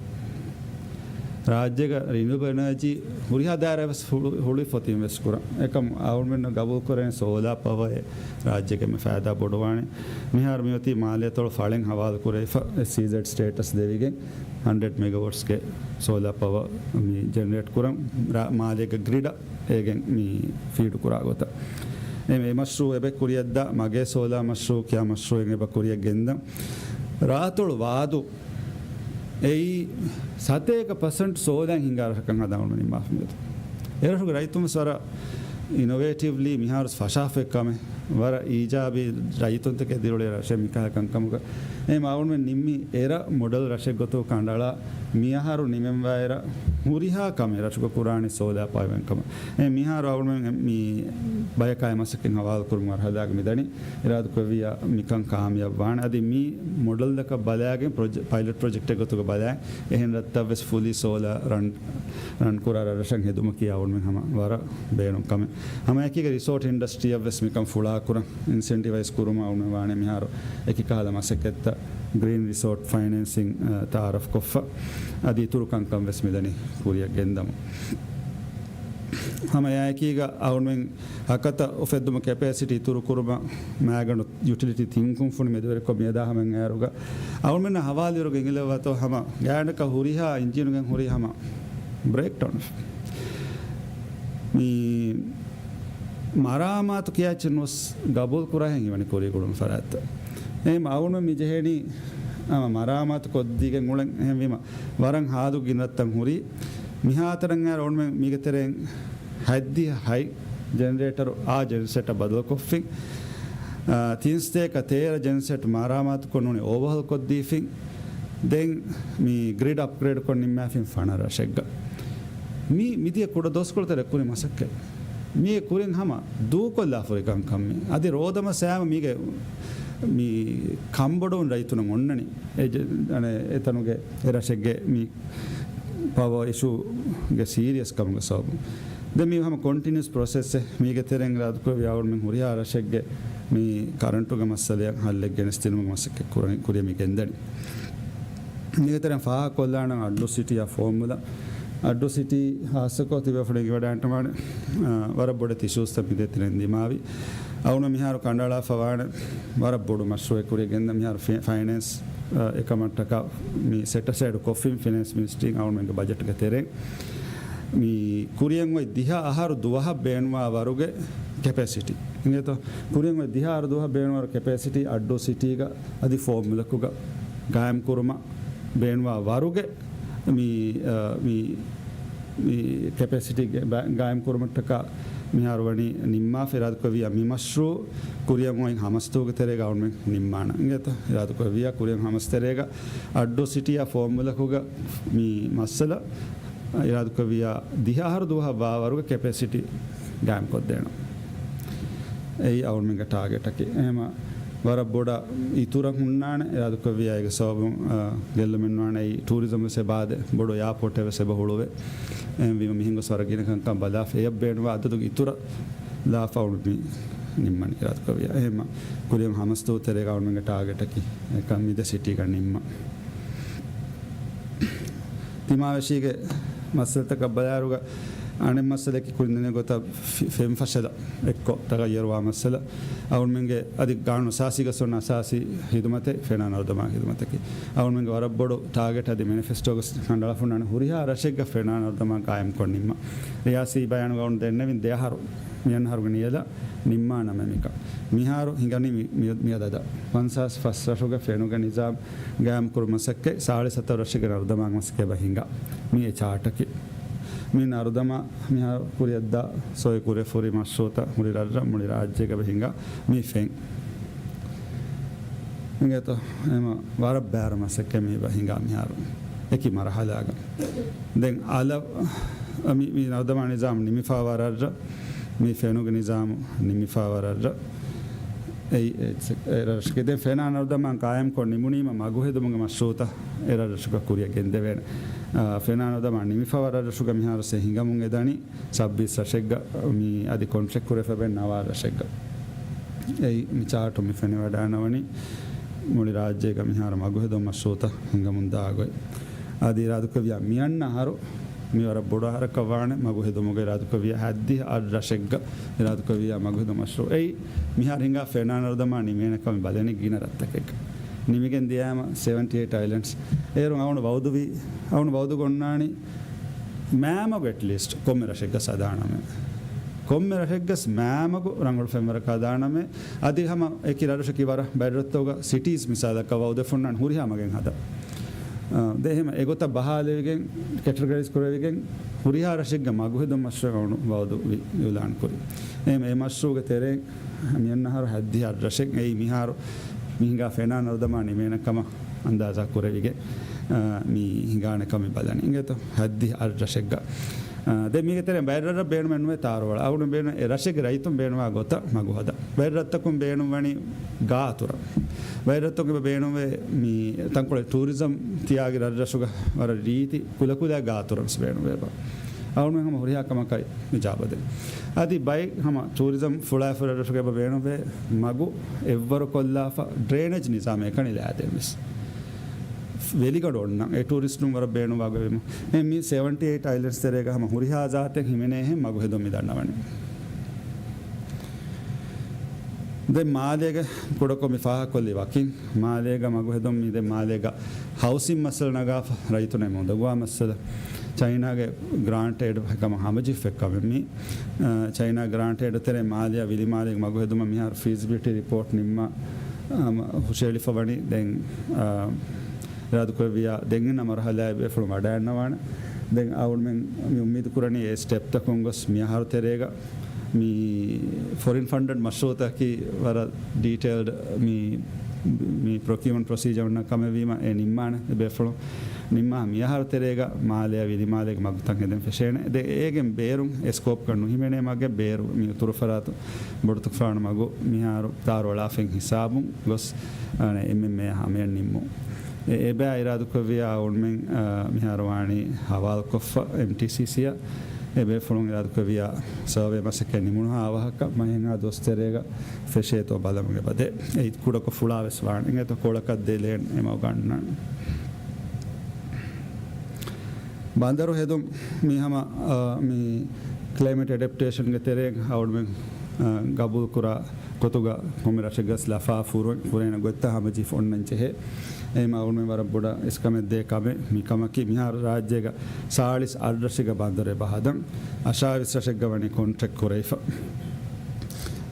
ރާއްޖޭގަ ރިނިއުއަބަލް އެނަޖީ ހުރިހާ ދާއިރާ ވެސް ހުޅު-، ހުޅުވި ފޮތިން ވެސް ކުރަން. އެކަމު އަޅުގަނޑު ގަބޫލު ކުރޭ ސޯލާ ޕަވަރ އެ ރާއްޖޭގެ މި ފައިދާ ބޮޑުވާނެ. މިހާރު މި އޮތީ މާލޭތޮޅު ފަޅިން ހަވާލު ކުރެވިފަ، ސީޒެޑް ސްޓޭޓަސް ދެވިގެން ހަންޑްރެޑް މެގަވޮޓްސްގެ ސޯލާ ޕަވަރ މި ޖެނެރޭޓް ކުރަން ރާ-، މާލޭގެ ގްރިޑަށް އޭގެން މި ފީޑް ކުރާ ގޮތަށް. އެ މަޝްރޫއު އެބަ ކުރިއަށްދާ މަގޭ ސޯލާ މަޝްރޫއު ކިޔާ މަޝްރޫއެއް އެބަ ކުރިއަށް ގެންދަން. ރާތޮޅު ވާދު އެއީ ސަތޭކަ ޕަސެންޓް ސޯލާއިން ހިނގާ ރަށަކަށް ހަދާ އުޅުނީ މާފަށް މިއޮތީ. އެރަށުގެ ރައްޔިތުން ވެސް ވަރަށް އިނޮވޭޓިވްލީ މިހާރު ފަށާފައި ކަމެއް، ވަރަށް އީޖާބީ ރައްޔިތުންތަކެއް ދިރިއުޅޭ ރަށެއް މިކަހަލަ ކަންކަމުގަ. އެހެން އަޅުގަނޑުމެން ނިންމީ އެރަށް މޮޑެލް ރަށެއް ގޮތުގަ ކަނޑައަޅާ މިއަހަރު ނިމެންވާ އެރަށް ހުރިހާ ކަމެއް ރަށުގަ ކުރާނީ ސޯލާ ޕަވަރ އިންކަމަށް. އެ މިހާރު އަޅުގަނޑުމެން މި ބަޔަކާ މަސައްކަތް ހަވާލު ކުރުމުގެ މަރުހަލާގަ މިދަނީ. އިރާދަކުރެއްވިއްޔާ މިކަން ކާމިޔާބު ވާނެ. އަދި މި މޮޑެލްތަކަށް ބަލާގެން ޕްރޮޖެ-، ޕައިލަޓް ޕްރޮޖެކްޓެއް ގޮތުގަ ބަލާ އެހެން ރަށްތައް ވެސް ފުލީ ސޯލާ ރަން، ރަން ކުރާ ރަށްރަށަށް ހެދުމަކީ އަޅުގަނޑުމެން ހަމަ ވަރަށް ބޭނުން ކަމެއް. ހަމައެކީގަ ރިސޯޓް އިންޑަސްޓްރީއަށް ވެސް މިކަން ފުޅާކުރަން އިންސެންޓިވައިޒް ކުރުމަށް އަޅުގަނޑު ވާނެ މިހާރު އެކި ކަހަލަ މަސައްކަތްތައް ގްރީން ރިސޯޓް ފައިނޭންސިން، އަ، ތައާރަފް ކޮށްފަ. އަދި އިތުރު ކަންކަން ވެސް މިދަނީ ކުރިއަށް ގެންދަމުން. ހަމަ އެއާއެކީގަ އަޅުގަނޑުމެން ހަކަތަ އުފެއްދުމަށް ކެޕޭސިޓީ އިތުރު ކުރުމަށް މާގަނޑު ޔުޓިލިޓީ ތިން ކުންފުނި މެދުވެރިކޮށް މިއަދާ ހަމައިން އައިރުގަ އަޅުގަނޑުމެންނަށް ހަވާލުވިއިރުގަ އިނގިލައްވަތޯ ހަމަ ގާތްގަނޑަކަށް ހުރިހާ އިންޖީނުގެން ހުރި ހަމަ ބްރޭކްޑައުން. މި މަރާމާތު ކިޔާ އެއްޗެއް ނުވެސް ގަބޫލު ކުރާހެން ހީވަނީ ކުރީގުޅުން ފަރާތްތައް. އެހެން އަޅުގަނޑު މި ޖެހޭނީ ހަމަ މަރާމާތު ކޮށްދީގެން އުޅެން. އެހެންވީމަ ވަރަށް ހާދު ގިނަ ރަށްތައް ހުރީ. މިހާތަނަށް އައިރު އަޅުގަނޑުމެން މީގެ ތެރެއިން ހަތްދިހަ ހަތް ޖެނެރޭޓަރު އާ ޖެންސެޓަށް ބަދަލުކޮށްފިން. އާ، ތިންސަތޭކަ ތޭރަ ޖެންސެޓް މަރާމާތުކޮށް ނޫނީ އޯވަހޯލް ކޮށްދީފިން. ދެން މި ގްރިޑް އަޕްގްރޭޑްކޮށް ނިންމާފިން ފަނަރަ ރަށެއްގަ. މި މިދިޔަ ކުޑަ ދުވަސްކޮޅުތެރޭ ކުރި މަސައްކަތް. މީ ކުރިން ހަމަ ދޫކޮށްލާފަ ހުރި ކަންކަން މީ. އަދި ރޯދަމަ ސައިމަ މީގެ މި ކަންބޮޑުވުން ރައްޔިތުންނަށް އޮންނަނީ. އެ ޖެ-، އަނެ، އެތަނުގެ އެ ރަށެއްގެ މި ޕަވަރ އިޝޫގެ ސީރިއަސް ކަމުގެ ސަބަބުން. ދެން މީ ހަމަ ކޮންޓިނިއުސް ޕްރޮސެސްއެއް. މީގެ ތެރެއިން އިރާދަކުރެއްވިއްޔާ އަޅުގަނޑުމެން ހުރިހާ ރަށެއްގެ މި ކަރަންޓުގެ މައްސަލައަށް ހައްލެއް ގެނެސްދިނުމުގެ މަސައްކަތް ކުރަނީ، ކުރިއަށް މި ގެންދަނީ. މީގެ ތެރެއިން ފާހަގަކޮށްލާނަން އައްޑޫ ސިޓީއާ ފޯމުލާ. އައްޑޫ ސިޓީ ހާއްސަކޮށް ތިބޭފުޅުން އެނގިވަޑައިގަންނަވާނެ، އާ، ވަރަށް ބޮޑެތި އިޝޫސްތައް މިދޭތެރެއިން ދިމާވި. އަޅުގަނޑު މިހާރު ކަނޑައަޅާފަ ވާނެ ވަރަށް ބޮޑު މަޝްރޫއެއް ކުރިއަށް ގެންދަން. މިހާރު ފި-، ފައިނޭންސް، އާ، އެކަމަށްޓަކާ މި ސެޓް އަސައިޑް ކޮށްފިން ފިނޭންސް މިނިސްޓްރީން އަޅުގަނޑުމެންގެ ބަޖެޓްގެ ތެރެއިން. މި ކުރިއަށް އޮތް ދިހަ އަހަރު ދުވަހަށް ބޭނުންވާ ވަރުގެ ކެޕޭސިޓީ. އިނގޭތޯ؟ ކުރިން އޮތް ދިހަ އަހަރު ދުވަހަށް ބޭނުންވާ ކެޕޭސިޓީ އައްޑޫ ސިޓީގަ އަދި ފޯމުލަކުގަ ގާއިމް ކުރުމަށް ބޭނުންވާ ވަރުގެ މި، އަ، މި، މި ކެޕޭސިޓީ ގެ-، ބަ-، ގާއިމް ކުރުމަށްޓަކާ މިހާރު ވަނީ ނިންމާފަ އިރާދަކުރެއްވިޔާ މި މަޝްރޫއު ކުރިއަށް އޮތް ހަމަސްތޫގެ ތެރޭގަ އަޅުމެން ނިންމާނަން. އިނގޭތޯ؟ އިރާދަކުރެއްވިޔާ ކުރިއަށް ހަމަސް ތެރޭގަ އައްޑޫ ސިޓީއާ ފޯމުލަކުގަ މި މައްސަލަ އިރާދަކުރެއްވިޔާ ދިހަ އަހަރު ދުވަހަށް ވާ ވަރުގެ ކެޕޭސިޓީ ގާއިމްކޮށްދޭނަން. އެއީ އަޅުމެންގެ ޓާގެޓަކީ. އެހެމަ ވަރަށް ބޮޑަށް އިތުރަށް ހުންނާނެ އިރާދަކުރެއްވިޔާ އޭގެ ސަބަބުން، އަ، ގެއްލުމެއްނުވާނެ. އެއީ ޓޫރިޒަމް ވެސް އެބާދޭ، ބޮޑު އެއާޕޯޓެއް ވެސް އެބަ ހުޅުވޭ. އެހެންވީމަ މިހެން ގޮސް ވަރަށް ގިނަ ކަންކަން ބަލާފަ އެޔަށް ބޭނުންވާ އަދަދުގެ އިތުރަށް ލާފަ އަޅުމެން ނިންމަނީ އިރާދަކުރެއްވިޔާ. އެހެމަ ކުރިއަށް ހަމަސްތޫ ތެރޭގަ އަޅުމެންގެ ޓާގެޓަކީ އެކަން މި ދެ ސިޓީގަ ނިންމަން. ތިމާވެށީގެ މައްސަލަތަކަށް ބަލާއިރުގަ އަނެއް މައްސަލައަކީ ކުރިން ދެންނެވި ގޮތަށް ފި-، ފެން ފަށަލަ އެއްކޮށް ތަޣައްޔަރުވާ މައްސަލަ. އަޅުމެންގެ އަދި ގާނޫނު އަސާސީގަ އޮންނަ އަސާސީ ހިދުމަތެއް ފެނާ ނަރުދަމާ ހިދުމަތަކީ. އަޅުމެންގެ ވަރަށް ބޮޑު ޓާގެޓް އަދި މެނިފެސްޓޯގަ ކަނޑައަޅާފަ ހުންނާނެ ހުރިހާ ރަށެއްގަ ފެނާ ނަރުދަމާ ގާއިމްކޮށް ނިންމަން. ރިޔާސީ ބަޔާނުގަ އަޅުގަނޑު ދެންނެވިން ދެ އަހަރު މިއަންނަ އަހަރުގެ ނިޔަލަށް ނިންމާނަމޭ މިކަން. މިހާރު ހިނގަނީ މި-، މި-، މިއަދަދަށް. ފަންސާސް ފަސް ރަށުގެ ފެނުގެ ނިޒާމް ގާއިމްކުރުމަށް މަސައްކަތް، ސާޅީސް ހަތަރު ރަށެއްގެ ނަރުދަމާގެ މަސައްކަތް އެބަ ހިނގާ. މި އެ ޗާޓަކީ. މި ނަރުދަމާ މިހާރު ކުރިއަށްދާ ސޮއި ކުރިއަށް ފުރި މަޝްރޫއުތައް މުޅި ރަށްރަށް މުޅި ރާއްޖޭގަ އެބަ ހިނގާ މި ފެން. އިނގޭތޯ؟ އެހެމަ ވަރަށް ބާރު މަސައްކަތް މި އެބަ ހިނގާ މިހާރު އެކި މަރުހަލާގަ. ދެން އަލަށް މި، މި ނަރުދަމާ ނިޒާމް ނިމިފައިވާ ރަށްރަށް، މި ފެނުގެ ނިޒާމް ނިމިފައިވާ ރަށްރަށް. އެއީ، އެ، އެ ރަށުގެ ދެން ފެނާ ނަރުދަމާ ގާއިމްކޮށް ނިމުނީމަ މަގުހެދުމުގެ މަޝްރޫއުތައް އެ ރަށްރަށުގަ ކުރިއަށް ގެންދެވޭނެ. އާ، ފެނާ ނަރުދަމާ ނިމިފައިވާ ރަށްރަށުގަ މިހާރު ސެ ހިނގަމުން އެދަނީ ސައްބީސް ރަށެއްގަ މި އަދި ކޮންޓްރެކްޓް ކުރެފަ ބެން ނަވާ ރަށެއްގަ. އެއީ މި ޗާޓު މި ފެނިވަޑާނަވަނީ މުޅި ރާއްޖޭގަ މިހާރު މަގުހެދުމު މަޝްރޫއުތައް ހިނގަމުންދާ ގޮތް. އަދި އިރާދަކުރެއްވިޔާ މިއަންނަ އަހަރު މި ވަރަށް ބޮޑު އަހަރަކަށް ވާނެ މަގު ހެދުމުގެ އިރާދަކުރެއްވިޔާ ހައްދިހަ އަށް ރަށެއްގަ އިރާދަކުރެއްވިޔާ މަގު ހެދުމު މަޝްރޫއު. އެއީ މިހާރު ހިނގާ ފެނާ ނަރުދަމާ ނިމޭނެ ކަމެއް ބަލަނީ ގިނަ ރަށްތަކެއްގަ. ނިމިގެން ދިޔައިމަ ސެވެންޓީ އެއިޓް އައިލެންޑްސް. އޭރުން އަޅުގަނޑު ވައުދުވީ، އަޅުގަނޑު ވައުދު ގޮންނާނީ މާމަގު އެޓްލީސްޓް ކޮންމެ ރަށެއްގަސް ހަދާނަމޭ. ކޮންމެ ރަށެއްގަސް މާމަގު ރަނގަޅު ފެންވަރަކަށް ހަދާނަމޭ. އަދި ހަމަ އެކި ރަށްރަށަކީ ވަރަށް ބައެއް ރަށްތަކުގަ ސިޓީސް މިސާލަކަށް ވައުދެއް ފޮންނާން ހުރިހާ މަގެއް ހަދާ. އާ، ދެ އެހެމަ އެގޮތަށް ބަހާލެވިގެން، ކެޓަގަރައިޒް ކުރެވިގެން ހުރިހާ ރަށެއްގެ މަގު ހެދުން މަޝްރޫއު ވައުދު ވި-، އިއުލާން ކުރި. އެހެމަ އެ މަޝްރޫއުގެ ތެރެއިން މިއަންނަ އަހަރު ހައްދިހަ ރަށެއް އެއީ މިހާރު މިހިނގާ ފެނާ ނަރުދަމާ ނިމޭނެ ކަމަށް އަންދާޒާ ކުރެވިގެން، އާ، މި ހިނގާނެ ކަމެއް ބަލަނީ. އިނގޭތޯ؟ ހައްދިހަ ރަށެއްގަ. އާ، ދެން މީގެ ތެރެއިން ބައެއް ރަށްރަށް ބޭނުމެއް ނުވޭ ތާރުއަޅާ. އަޅުގަނޑު ބޭނުން އެ ރަށެއްގެ ރައްޔިތުން ބޭނުންވާ ގޮތަށް މަގު ހަދާ. ބައެއް ރަށްތަކުން ބޭނުންވަނީ ގާ އަތުރަށް. ބައެއް ރަށްތަކުން އެބަ ބޭނުންވޭ މި ތަންކޮޅެއް ޓޫރިޒަމް ތިޔާގި ރަށްރަށުގަ ވަރަށް ރީތި ކުލަކުލަ ގާ އަތުރަށް ވެސް ބޭނުންވޭ ބާ. އަޅުގަނޑު ހަމަ ހުރިހާ ކަމަކަށް އިޖާބަދޭ. އަދި ބައެއް ހަމަ ޓޫރިޒަމް ފުޅާއެފަ ރަށްރަށުގަ އެބަ ބޭނުންވޭ މަގު އެއްވަރު ކޮށްލާފަ ޑްރޭނޭޖް ނިޒާމެއް އެކަނި ލާދޭން ވެސް. ވެލިގަނޑު އޮންނަ އެ ޓޫރިސްޓުން ވަރަށް ބޭނުންވާ ގޮތްވީމަ. އެ މި ސެވެންޓީ އެއިޓް އައިލެންޑްސް ތެރޭގަ ހަމަ ހުރިހާ ޒާތެއް ހިމެނޭހެން މަގު ހެދުން މި ދަންނަވަނީ. ދެން މާލޭގެ ކުޑަކޮށް މި ފާހަގަކޮށްލި ވަކިން. މާލޭގަ މަގު ހެދުން މި ދެން މާލޭގަ ހައުސިން މައްސަލަ ނަގާފަ ރައްޔިތުންނަށް އެމަ އުނދަގޫވާ މައްސަލަ. ޗައިނާގެ ގްރާންޓް އެޑް ކަމަށް ހަމަޖެހިފައި ކަމެއް މީ. އަ، ޗައިނާ ގްރާންޓް އެޑް ތެރޭ މާލެއާ ވިލިމާލޭގެ މަގު ހެދުމަށް މިހާރު ފީޒިބިލިޓީ ރިޕޯޓް ނިންމާ، އަ، ހުށައެޅިފަ ވަނީ. ދެން، އަ، އިރާދަކުރެއްވިޔާ ދެން އިންނަ މަރުހަލާއެއް ބޭފުޅުން ވަޑައިގަންނަވާނެ. ދެން އަޅުމެން މި އުއްމީދު ކުރަނީ އެ ސްޓެޕްތަކުން ގޮސް މި އަހަރު ތެރޭގަ މި ފޮރިން ފަންޑެޑް މަޝްރޫއުތަކީ ވަރަށް ޑީޓެއިލްޑް މި، މި ޕްރޮކިއުމަންޓް ޕްރޮސީޖަރ އޮންނަ ކަމެއް ވީމަ އެ ނިންމާނެ އެ ބޭފުޅުން. ނިންމާ މި އަހަރު ތެރޭގަ މާލެއާ ވިލިމާލޭގެ މަގުތައް ހެދެން ފެށޭނެ. ދެ އޭގެން ބޭރުން އެ ސްކޯޕްގަ ނުހިމެނޭ މަގެއް ބޭރު މި އުތުރު ފަރާތު ބޮޑުތުފާނު މަގު މިހާރު ތާރު އަޅާފައި ހިސާބުން ގޮސް، އަނެ، އެމްއެމްއޭ ހަމަޔަށް ނިންމުން. އެ، އެބައި އިރާދަކުރެއްވިޔާ އަޅުމެން، އާ، މިހާރު ވާނީ ހަވާލުކޮށްފަ އެމްޓީސީސީއަށް. އެ ބޭފުޅުން އިރާދަކުރެއްވިޔާ ސަރވޭ މަސައްކަތް ނިމުނުހާ އަވަހަކަށް މަހެއްހާ ދުވަސް ތެރޭގަ ފެށޭތޯ ބަލަމުގެ ބަދެ. އެ ކުޑަކޮށް ފުޅާވެސް ވާނެ. އިނގޭތޯ ކޮޅަކަށް ދެލޭން އެމަ ގަންނަން. ބަނދަރު ހެދުން މި ހަމަ، އާ، މި ކްލައިމެޓް އެޑެޕްޓޭޝަންގެ ތެރެއިން އަޅުމެން، އާ، ގަބޫލު ކުރާ ގޮތުގަ ކޮންމެ ރަށެއްގަސް ލަފާ ފުރު-، ފުރޭނެ ގޮތްތައް ހަމަޖެހިފަ އޮންނަން ޖެހޭ. އެހެމަ އަޅުމެން ވަރަށް ބޮޑަށް އިސްކަމެއް ދޭ ކަމެއް މި ކަމަކީ. މިހާރު ރާއްޖޭގަ ސާޅީސް އަށް ރަށެއްގަ ބަނދަރެއް ބަހަދަން އަށާވީސް ރަށެއްގަ ވަނީ ކޮންޓްރެކްޓް ކުރެވިފަ.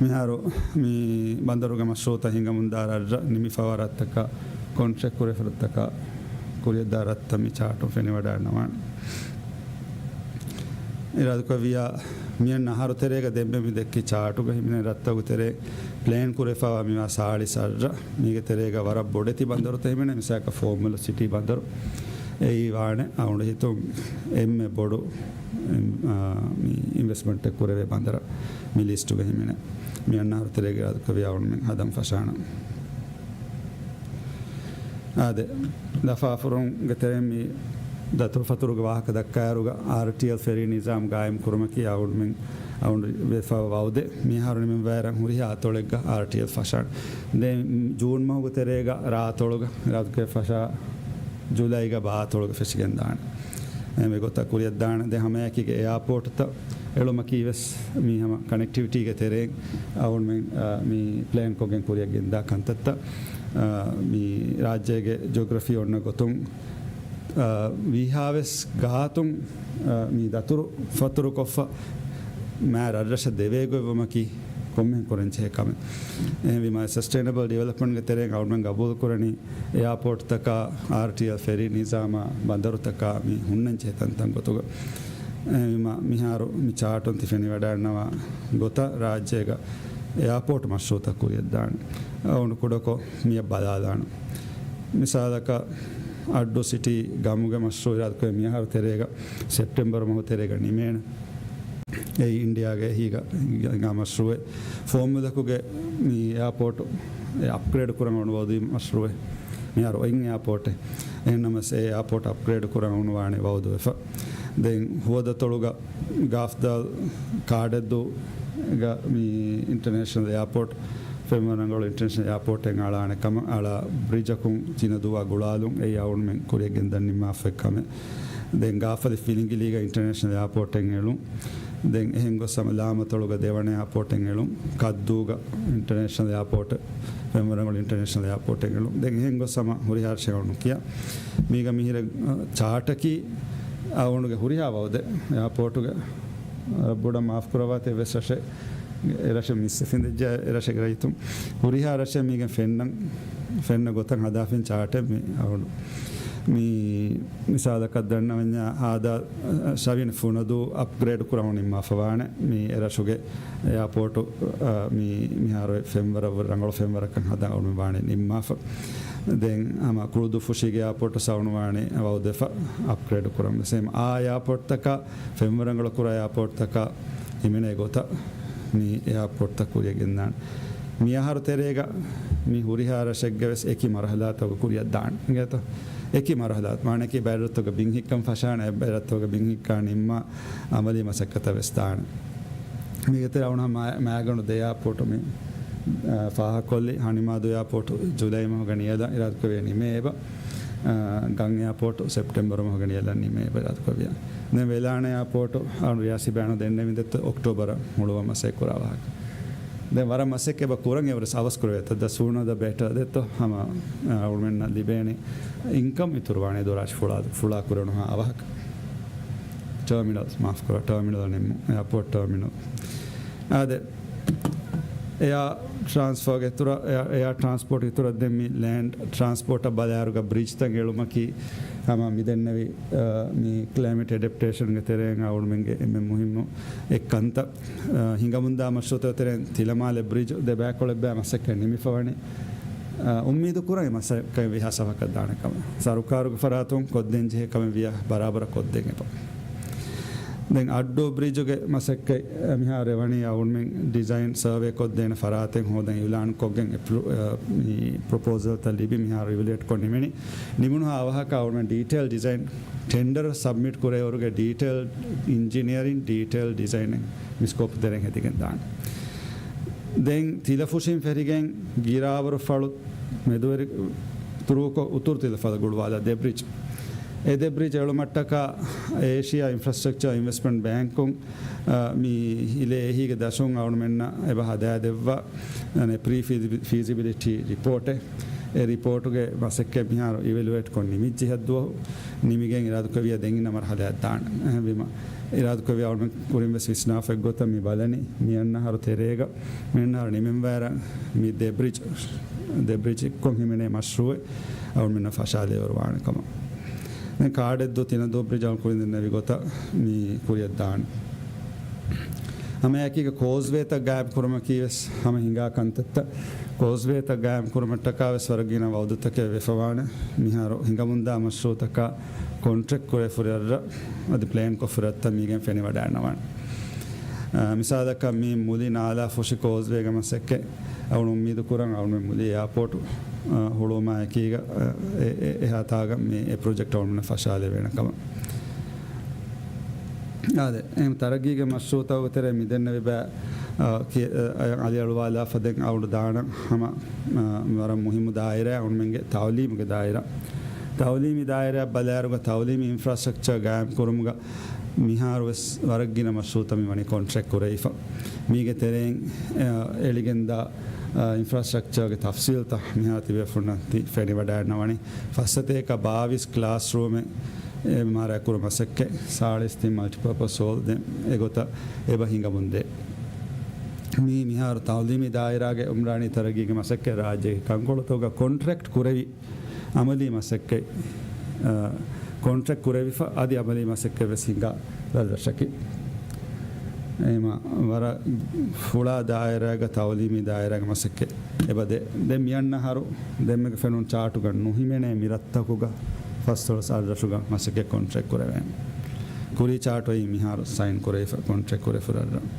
މިހާރު މި ބަނދަރުގެ މަޝްރޫޢުތައް ހިނގަމުންދާ ރަށްރަށް، ނިމިފަވާ ރަށްތަކަށް، ކޮންޓްރެކްޓް ކުރެފަ ރަށްތަކަށް ކުރިޔަށްދާ ރަށްތައް މި ޗާޓުން ފެނިވަޑައިގަންނަވާނެ. އިރާދަކުރެއްވިއްޔާ، މިއަންނަ އަހަރު ތެރޭގަ ދެންމެ މި ދެއްކި ޗާޓުގަ ހިމެނޭ ރަށްތަކުގެ ތެރޭ ޕްލޭން ކުރެފަވާ މިވާ ސާޅީސް ރަށް، މީގެ ތެރޭގަ ވަރަށް ބޮޑެތި ބަނދަރުތައް ހިމެނޭ، މިސާލަކަށް ފޯމުލަ ސިޓީ ބަނދަރު. އެއީ ވާނެ އަޅުގަނޑު ހިތުން އެންމެ ބޮޑު، އެން-، އާ، މި އިންވެސްޓްމަންޓެއް ކުރެވޭ ބަނދަރަށް މި ލިސްޓުގަ ހިމެނޭ. މި އަންނަ އަހަރު ތެރޭގަ އިރާދަކުރެއްވިއްޔާ އަޅުގަނޑުމެން ހަދަން ފަށާނަން. އާދެ، ލަފާފުރުންގެ ތެރެއިން މި ދަތުރުފަތުރުގެ ވާހަކަ ދައްކާއިރުގަ، އާރްޓީއެލް ފެރީ ނިޒާމް ގާއިމް ކުރުމަކީ އަޅުގަނޑުމެން އަޅުގަނޑު ވެފަ ވައުދެއް. މިހާރު ނިމިންވާއިރަށް ހުރިހާ އަތޮޅެއްގަ އާރްޓީއެލް ފަށާނެ. ދެން ޖޫން މަހުގެ ތެރޭގަ ރާއަތޮޅުގަ، ރާއަތޮޅުގަ ފަށާ ޖުލައިގަ ބާއަތޮޅުގަ ފެށިގެންދާނެ. އެހެންވެ ގޮތަށް ކުރިޔަށްދާނެ. ދެން ހަމައެކީގަ އެއާޕޯޓްތައް އެޅުމަކީ ވެސް މީ ހަމަ ކަނެކްޓިވިޓީގެ ތެރެއިން އަޅުގަނޑުމެން، އާ، މި ޕްލޭންކޮށްގެން ކުރިޔަށް ގެންދާ ކަންތައްތައް. އާ، މި ރާއްޖޭގެ ޖިއޮގްރަފީ އޮންނަ ގޮތުން، އާ، ވީހާވެސް ގާތުން، އާ، މި ދަތުރު ފަތުރުކޮށްފަ މާ ރަށްރަށަށް ދެވޭ ގޮތްވުމަކީ ކޮންމެހެން ކުރަންޖެހޭ ކަމެއް. އެހެންވީމާ، ސަސްޓެއިނަބަލް ޑިވެލޮޕްމަންޓްގެ ތެރެއިން އަޅުގަނޑުމެން ގަބޫލުކުރަނީ އެއާޕޯޓްތަކާ، އާރްޓީއެލް ފެރީ ނިޒާމާ، ބަނދަރުތަކާ މި ހުންނަންޖެހޭ ތަންތަން ގޮތުގަ. އެހެންވީމާ، މިހާރު މި ޗާޓުން ތި ފެނިވަޑައިގަންނަވާ ގޮތަށް ރާއްޖޭގަ އެއާޕޯޓް މަޝްރޫޢުތައް ކުރިޔަށްދާނެ. އަޅުގަނޑު ކުޑަކޮށް މިއަށް ބަލާލާނަން. މިސާލަކަށް، އައްޑޫ ސިޓީ ގަމުގެ މަޝްރޫޢު އިރާދަކުރޭ މިއަހަރު ތެރޭގަ ސެޕްޓެމްބަރު މަހު ތެރޭގަ ނިމޭނެ. އެއީ އިންޑިއާގެ އެހީގަ ހިނގާ މަޝްރޫޢެއް. ފޯމުލަކުގެ މި އެއާޕޯޓު އެ އަޕްގްރޭޑް ކުރަން އޮންވައުދީ މަޝްރޫޢެއް. މިހާރު އޮތް އެއާޕޯޓެއް. އެހެންނަމަސް އެ އެއާޕޯޓް އަޕްގްރޭޑް ކުރަން އޮންވާނެ ވައުދުވެފަ. ދެން ހުވަދަތޮޅުގަ ގާފްދާލް ކާޑެއްދޫގަ މި އިންޓަރނޭޝަނަލް އެއާޕޯޓް، ފެންވަރަނގަޅު އިންޓަރނޭޝަނަލް އެއާޕޯޓެއް އަޅާނެ ކަމަށް އަޅާ ބްރިޖަކުން ތިނަދޫއާ ގުޅާލުން އެއީ އަޅުގަނޑުމެން ކުރިޔަށް ގެންދަން ނިންމާފައި ކަމެއް. ދެން ގާފަލި ފިލިނގިލީގަ އިންޓަރނޭޝަނަލް އެއާޕޯޓެއް އެޅުން. ދެން އެހެން ގޮސް ހަމަ ލާމަތޮޅުގަ ދެވަނަ އެއާޕޯޓެއް އެޅުން. ކައްދޫގަ އިންޓަރނޭޝަނަލް އެއާޕޯޓް، ފެންވަރަނގަޅު އިންޓަރނޭޝަނަލް އެއާޕޯޓެއް އެޅުން. ދެން އެހެން ގޮސް ހަމަ ހުރިހާ ރަށެއް އަޅުން ކިޔާ. މީގަ މިހިރަ، އަ، ޗާޓަކީ އަޅުގަނޑުގެ ހުރިހާ ވައުދެއް އެއާޕޯޓުގެ، އަ، ރައްބުޑަށް މާފް ކުރައްވާތި އެއްވެސް ރަށެއް، އެ ރަށަށް މިސް ފިނދިއްޖެ އެ ރަށެއްގެ ރައްޔިތުން ހުރިހާ ރަށެއް މީގެން ފެންނަން، ފެންނަ ގޮތަށް ހަދާފިން ޗާޓެއް މި އަޅުގަނޑު. މި މިސާލަކަށް ދަންނަވަންޏާ ހާދާ، އަ، ޝަވިން ފުނަދޫ އަޕްގްރޭޑް ކުރަން ނިންމާފަ ވާނެ. މި އެ ރަށުގެ އެއާޕޯޓު، އަ، މި، މިހާރު ފެންވަރަށް ރަނގަޅު ފެންވަރަކަށް ހަދާ އަޅުމެން ވާނެ ނިންމާފަ. ދެން ހަމަ ކުޅުދުއްފުށީގެ އެއާޕޯޓް ސައުނުވާނެ ވައުދެފަ އަޕްގްރޭޑް ކުރަން ވެސް. އާ އެއާޕޯޓްތަކާ ފެންވަރަނގަޅު ކުރާ އެއާޕޯޓްތަކާ ހިމެނޭ ގޮތަށް މި އެއާޕޯޓްތައް ކުރިޔަށް ގެންދާނެ. މި އަހަރު ތެރޭގަ މި ހުރިހާ ރަށެއްގެ ވެސް އެކި މަރުހަލާތަކުގަ ކުރިޔަށް ދާނެ. އިނގޭތޯ؟ އެކި މަރުހަލާތު. މާނައަކީ ބައެއް ރަށްތަކުގަ ބިން ހިއްކަން ފަށާނެ، އެއް ބައެއް ރަށްތަކުގަ ބިން ހިއްކާ ނިންމާ އަމަލީ މަސައްކަތަށް ވެސް ދާނެ. މީގެ ތެރޭ އަޅުގަނޑު މާ-، މާގަނޑު ދެ އެއާޕޯޓު މި، އާ، ފާހަގަކޮށްލި. ހަނިމާދޫ އެއާޕޯޓު ޖުލައި މަހުގަ ނިޔަލަން އިރާދަކުރެއްވިޔާ ނިމޭ އެބަ. އާ، ގަން އެއާޕޯޓު ސެޕްޓެމްބަރު މަހުގަ ނިޔަލަން ނިމޭ އެބަ އިރާދަކުރެއްވިޔާ. ދެން ވެލާނެ އެއާޕޯޓު އަޅުގަނޑު ރިޔާސީ ބަޔާނު ދެންނެވި ދެއްތޯ އޮކްޓޯބަރަށް ހުޅުވަން މަސައްކަތް ކުރާ ވާހަކަ. ދެން ވަރަށް މަސައްކަތް އެބަ ކުރަން އެވަރަސް އަވަސް ކުރެވޭތޯ. The sooner the better ދެއްތޯ ހަމަ، އަ، އަޅުގަނޑުމެންނަށް ލިބޭނެ އިންކަމް އިތުރުވާނެ ދޮރާށި ފުޅާ، ފުޅާ ކުރެވުނުހާ އަވަހަކަށް. ޓާމިނަލް، މާފް ކުރާ، ޓާމިނަލް ނިންމު، އެއާޕޯޓް ޓާމިނަލް. އާދެ، އެއާ ޓްރާންސްފާގެ އިތުރަށް، އެއާ، އެއާ ޓްރާންސްޕޯޓް އިތުރަށް ދެން މި ލޭންޑް ޓްރާންސްޕޯޓަށް ބަލާއިރުގަ ބްރިޖްތައް އެޅުމަކީ ހަމަ މި ދެންނެވި، އަ، މި ކްލައިމެޓް އެޑެޕްޓޭޝަންގެ ތެރެއިން އަޅުގަނޑުމެންގެ އެންމެ މުހިއްމު އެއް ކަންތައް. އަ، ހިނގަމުންދާ މަޝްރޫޢުތަކުގެ ތެރެއިން ތިލަމާލެ ބްރިޖު ދެބައިކޮޅެއްބައި މަސައްކަތް ނިމިފަވަނީ. އަ، އުއްމީދު ކުރަން އެ މަސައްކަތް ވީހާ ސަފަކަށް ދާނެ ކަމަށް. ސަރުކާރުގެ ފަރާތުން ކޮށްދޭން ޖެހޭ ކަމެއް ވިޔަ ބަރާބަރަށް ކޮށްދޭން އެބަ. ދެން އައްޑޫ ބްރިޖުގެ މަސައްކަތް މިހާރު ވަނީ އަޅުގަނޑުމެން ޑިޒައިން ސަރވޭ ކޮށްދޭނެ ފަރާތެއް ހޯދަން އިއުލާން ކޮށްގެން އެޕްރޫ-، އަ، މި ޕްރޮޕޯސަލްތައް ލިބި މިހާރު އިވެލުއޭޓް ކޮށް ނިމެނީ. ނިމުނުހާ އަވަހަކަށް އަޅުގަނޑުމެން ޑީޓެއިލް ޑިޒައިން ޓެންޑަރ ސަބްމިޓް ކުރޭވަރުގެ ޑީޓެއިލް އިންޖިނިއަރިން، ޑީޓެއިލް ޑިޒައިނެއް މި ސްކޯޕް ތެރެއިން ހެދިގެން ދާނެ. ދެން ތިލަފުށިން ފެށިގެން ގިރާވަރު ފަޅު މެދުވެރި ތުރޫކޮށް އުތުރު ތިލަފަޅަށް ގުޅުވާލާ ދެ ބްރިޖް. އެ ދެ ބްރިޖް އެޅުމަށްޓަކާ އޭޝިއާ އިންފްރާސްޓްރަކްޗަރ އިންވެސްޓްމަންޓް ބޭންކުން، އަ، މި ހިލޭ އެހީގެ ދަށުން އަޅުގަނޑުމެންނަށް އެބަ ހަދާދެއްވާ، އަނެއް ޕްރީ ފީޒި-، ފީޒިބިލިޓީ ރިޕޯޓެއް. އެ ރިޕޯޓުގެ މަސައްކަތް މިހާރު އިވެލުއޭޓް ކޮށް ނިމިއްޖެ ހައްދުވަހު ނިމިގެން އިރާދަކުރެއްވިޔާ ދެން އިންނަ މަރުހަލައަށް ދާން. އެހެންވީމަ އިރާދަކުރެއްވި އަޅުގަނޑު ކުރިން ވެސް ވިސްނާފަ އެއްގޮތަށް މި ބަލަނީ މިއަންނަ އަހަރު ތެރޭގަ މިއަންނަ އަހަރު ނިމެންވާއިރަށް މި ދެ ބްރިޖް، ދެ ބްރިޖް އެއްކޮށް ހިމެނޭ މަޝްރޫއެއް އަޅުގަނޑުމެންނަށް ފަށާލެވި ވާނެ ކަމަށް. ދެން ކާޑެއްދޫ ތިނަދޫ ބްރިޖް އަޅުގަނޑު ކުރިން ދެންނެވި ގޮތަށް މި ކުރިއަށް ދާނެ. ހަމައެކީގަ ކޯސްވޭތައް ގާއިމް ކުރުމަކީ ވެސް ހަމަ ހިނގާ ކަންތައްތައް. ކޯސްވޭތައް ގާއިމް ކުރުމަށްޓަކާ ވެސް ވަރަށް ގިނަ ވައުދުތަކެއް ވެފަވާނެ. މިހާރު ހިނގަމުންދާ މަޝްރޫއުތަކާ ކޮންޓްރެކްޓް ކުރެފުރިއަށްރަށް އަދި ޕްލޭން ކޮށްފުރިއަށްތައް މީގެން ފެނިވަޑައިންނަވާނެ. އާ، މިސާލަކަށް މި މުލި ނާލާ ފުށި ކޯސްވޭގެ މަސައްކަތް އަޅުގަނޑު އުއްމީދު ކުރަން އަޅުގަނޑު މުލި އެއާޕޯޓު، އާ، ހުޅުވުމާ އެކީގަ، އާ، އެ، އެ، އެހާ ތާގަ މި އެ ޕްރޮޖެކްޓް އަޅުގަނޑު ފަށާލެވޭނެ ކަމަށް. އާދެ، އެހެން ތަރައްގީގެ މަޝްރޫއުތަކުގެ ތެރޭ މި ދެންނެވި ބައި، އާ، ކި-، އާ، އަލި އަޅުވާލާފަ ދެން އަޅުގަނޑު ދާނަން ހަމަ، އާ، ވަރަށް މުހިއްމު ދާއިރާ އަޅުގަނޑުމެންގެ ތައުލީމުގެ ދާއިރާ. ތައުލީމީ ދާއިރާ ބަލާއިރުގަ ތައުލީމީ އިންފްރާސްޓްރަކްޗަރ ގާއިމް ކުރުމުގަ މިހާރު ވެސް ވަރަށް ގިނަ މަޝްރޫއުތައް މި ވަނީ ކޮންޓްރެކްޓް ކުރެވިފަ. މީގެ ތެރެއިން، އެ، އެޅިގެންދާ، އެ، އިންފްރާސްޓްރަކްޗަރގެ ތަފްސީލްތައް މިހާ ތިބޭފުޅުންނަށް ތި ފެނިވަޑައިންނަވަނީ. ފައްސަތޭކަ ބާވީސް ކްލާސްރޫމެއް އެ މާރާ ކުރު މަސައްކަތް، ސާޅީސް ތިން މަލްޓިޕާޕަސް ހޯލް ދެން އެގޮތަށް އެބަ ހިނގަމުންދޭ. މީ މިހާރު ތައުލީމީ ދާއިރާގެ އުމްރާނީ ތަރައްގީގެ މަސައްކަތް ރާއްޖޭގެ ކަންކޮޅުތަކުގަ ކޮންޓްރެކްޓް ކުރެވި އަމަލީ މަސައްކަތް، އަ، ކޮންޓްރެކްޓް ކުރެވިފަ އަދި އަމަލީ މަސައްކަތް ވެސް ހިނގާ ރަށްރަށަކީ. އެހެމަ ވަރަށް ފުޅާ ދާއިރާގަ ތައުލީމީ ދާއިރާގެ މަސައްކަތް އެބަދޭ. ދެން މިއަންނަ އަހަރު ދެންމެގެ ފެނުނު ޗާޓުގަ ނުހިމެނޭ މިރަށްތަކުގަ ފަސްދޮޅަސް އަށްރަށުގަ މަސައްކަތް ކޮންޓްރެކްޓް ކުރެވޭނެ. ކުރީ ޗާޓު އެއީ މިހާރު ސައިން ކުރެވިފަ، ކޮންޓްރެކްޓް ކުރެފަ ރަށްރަށް.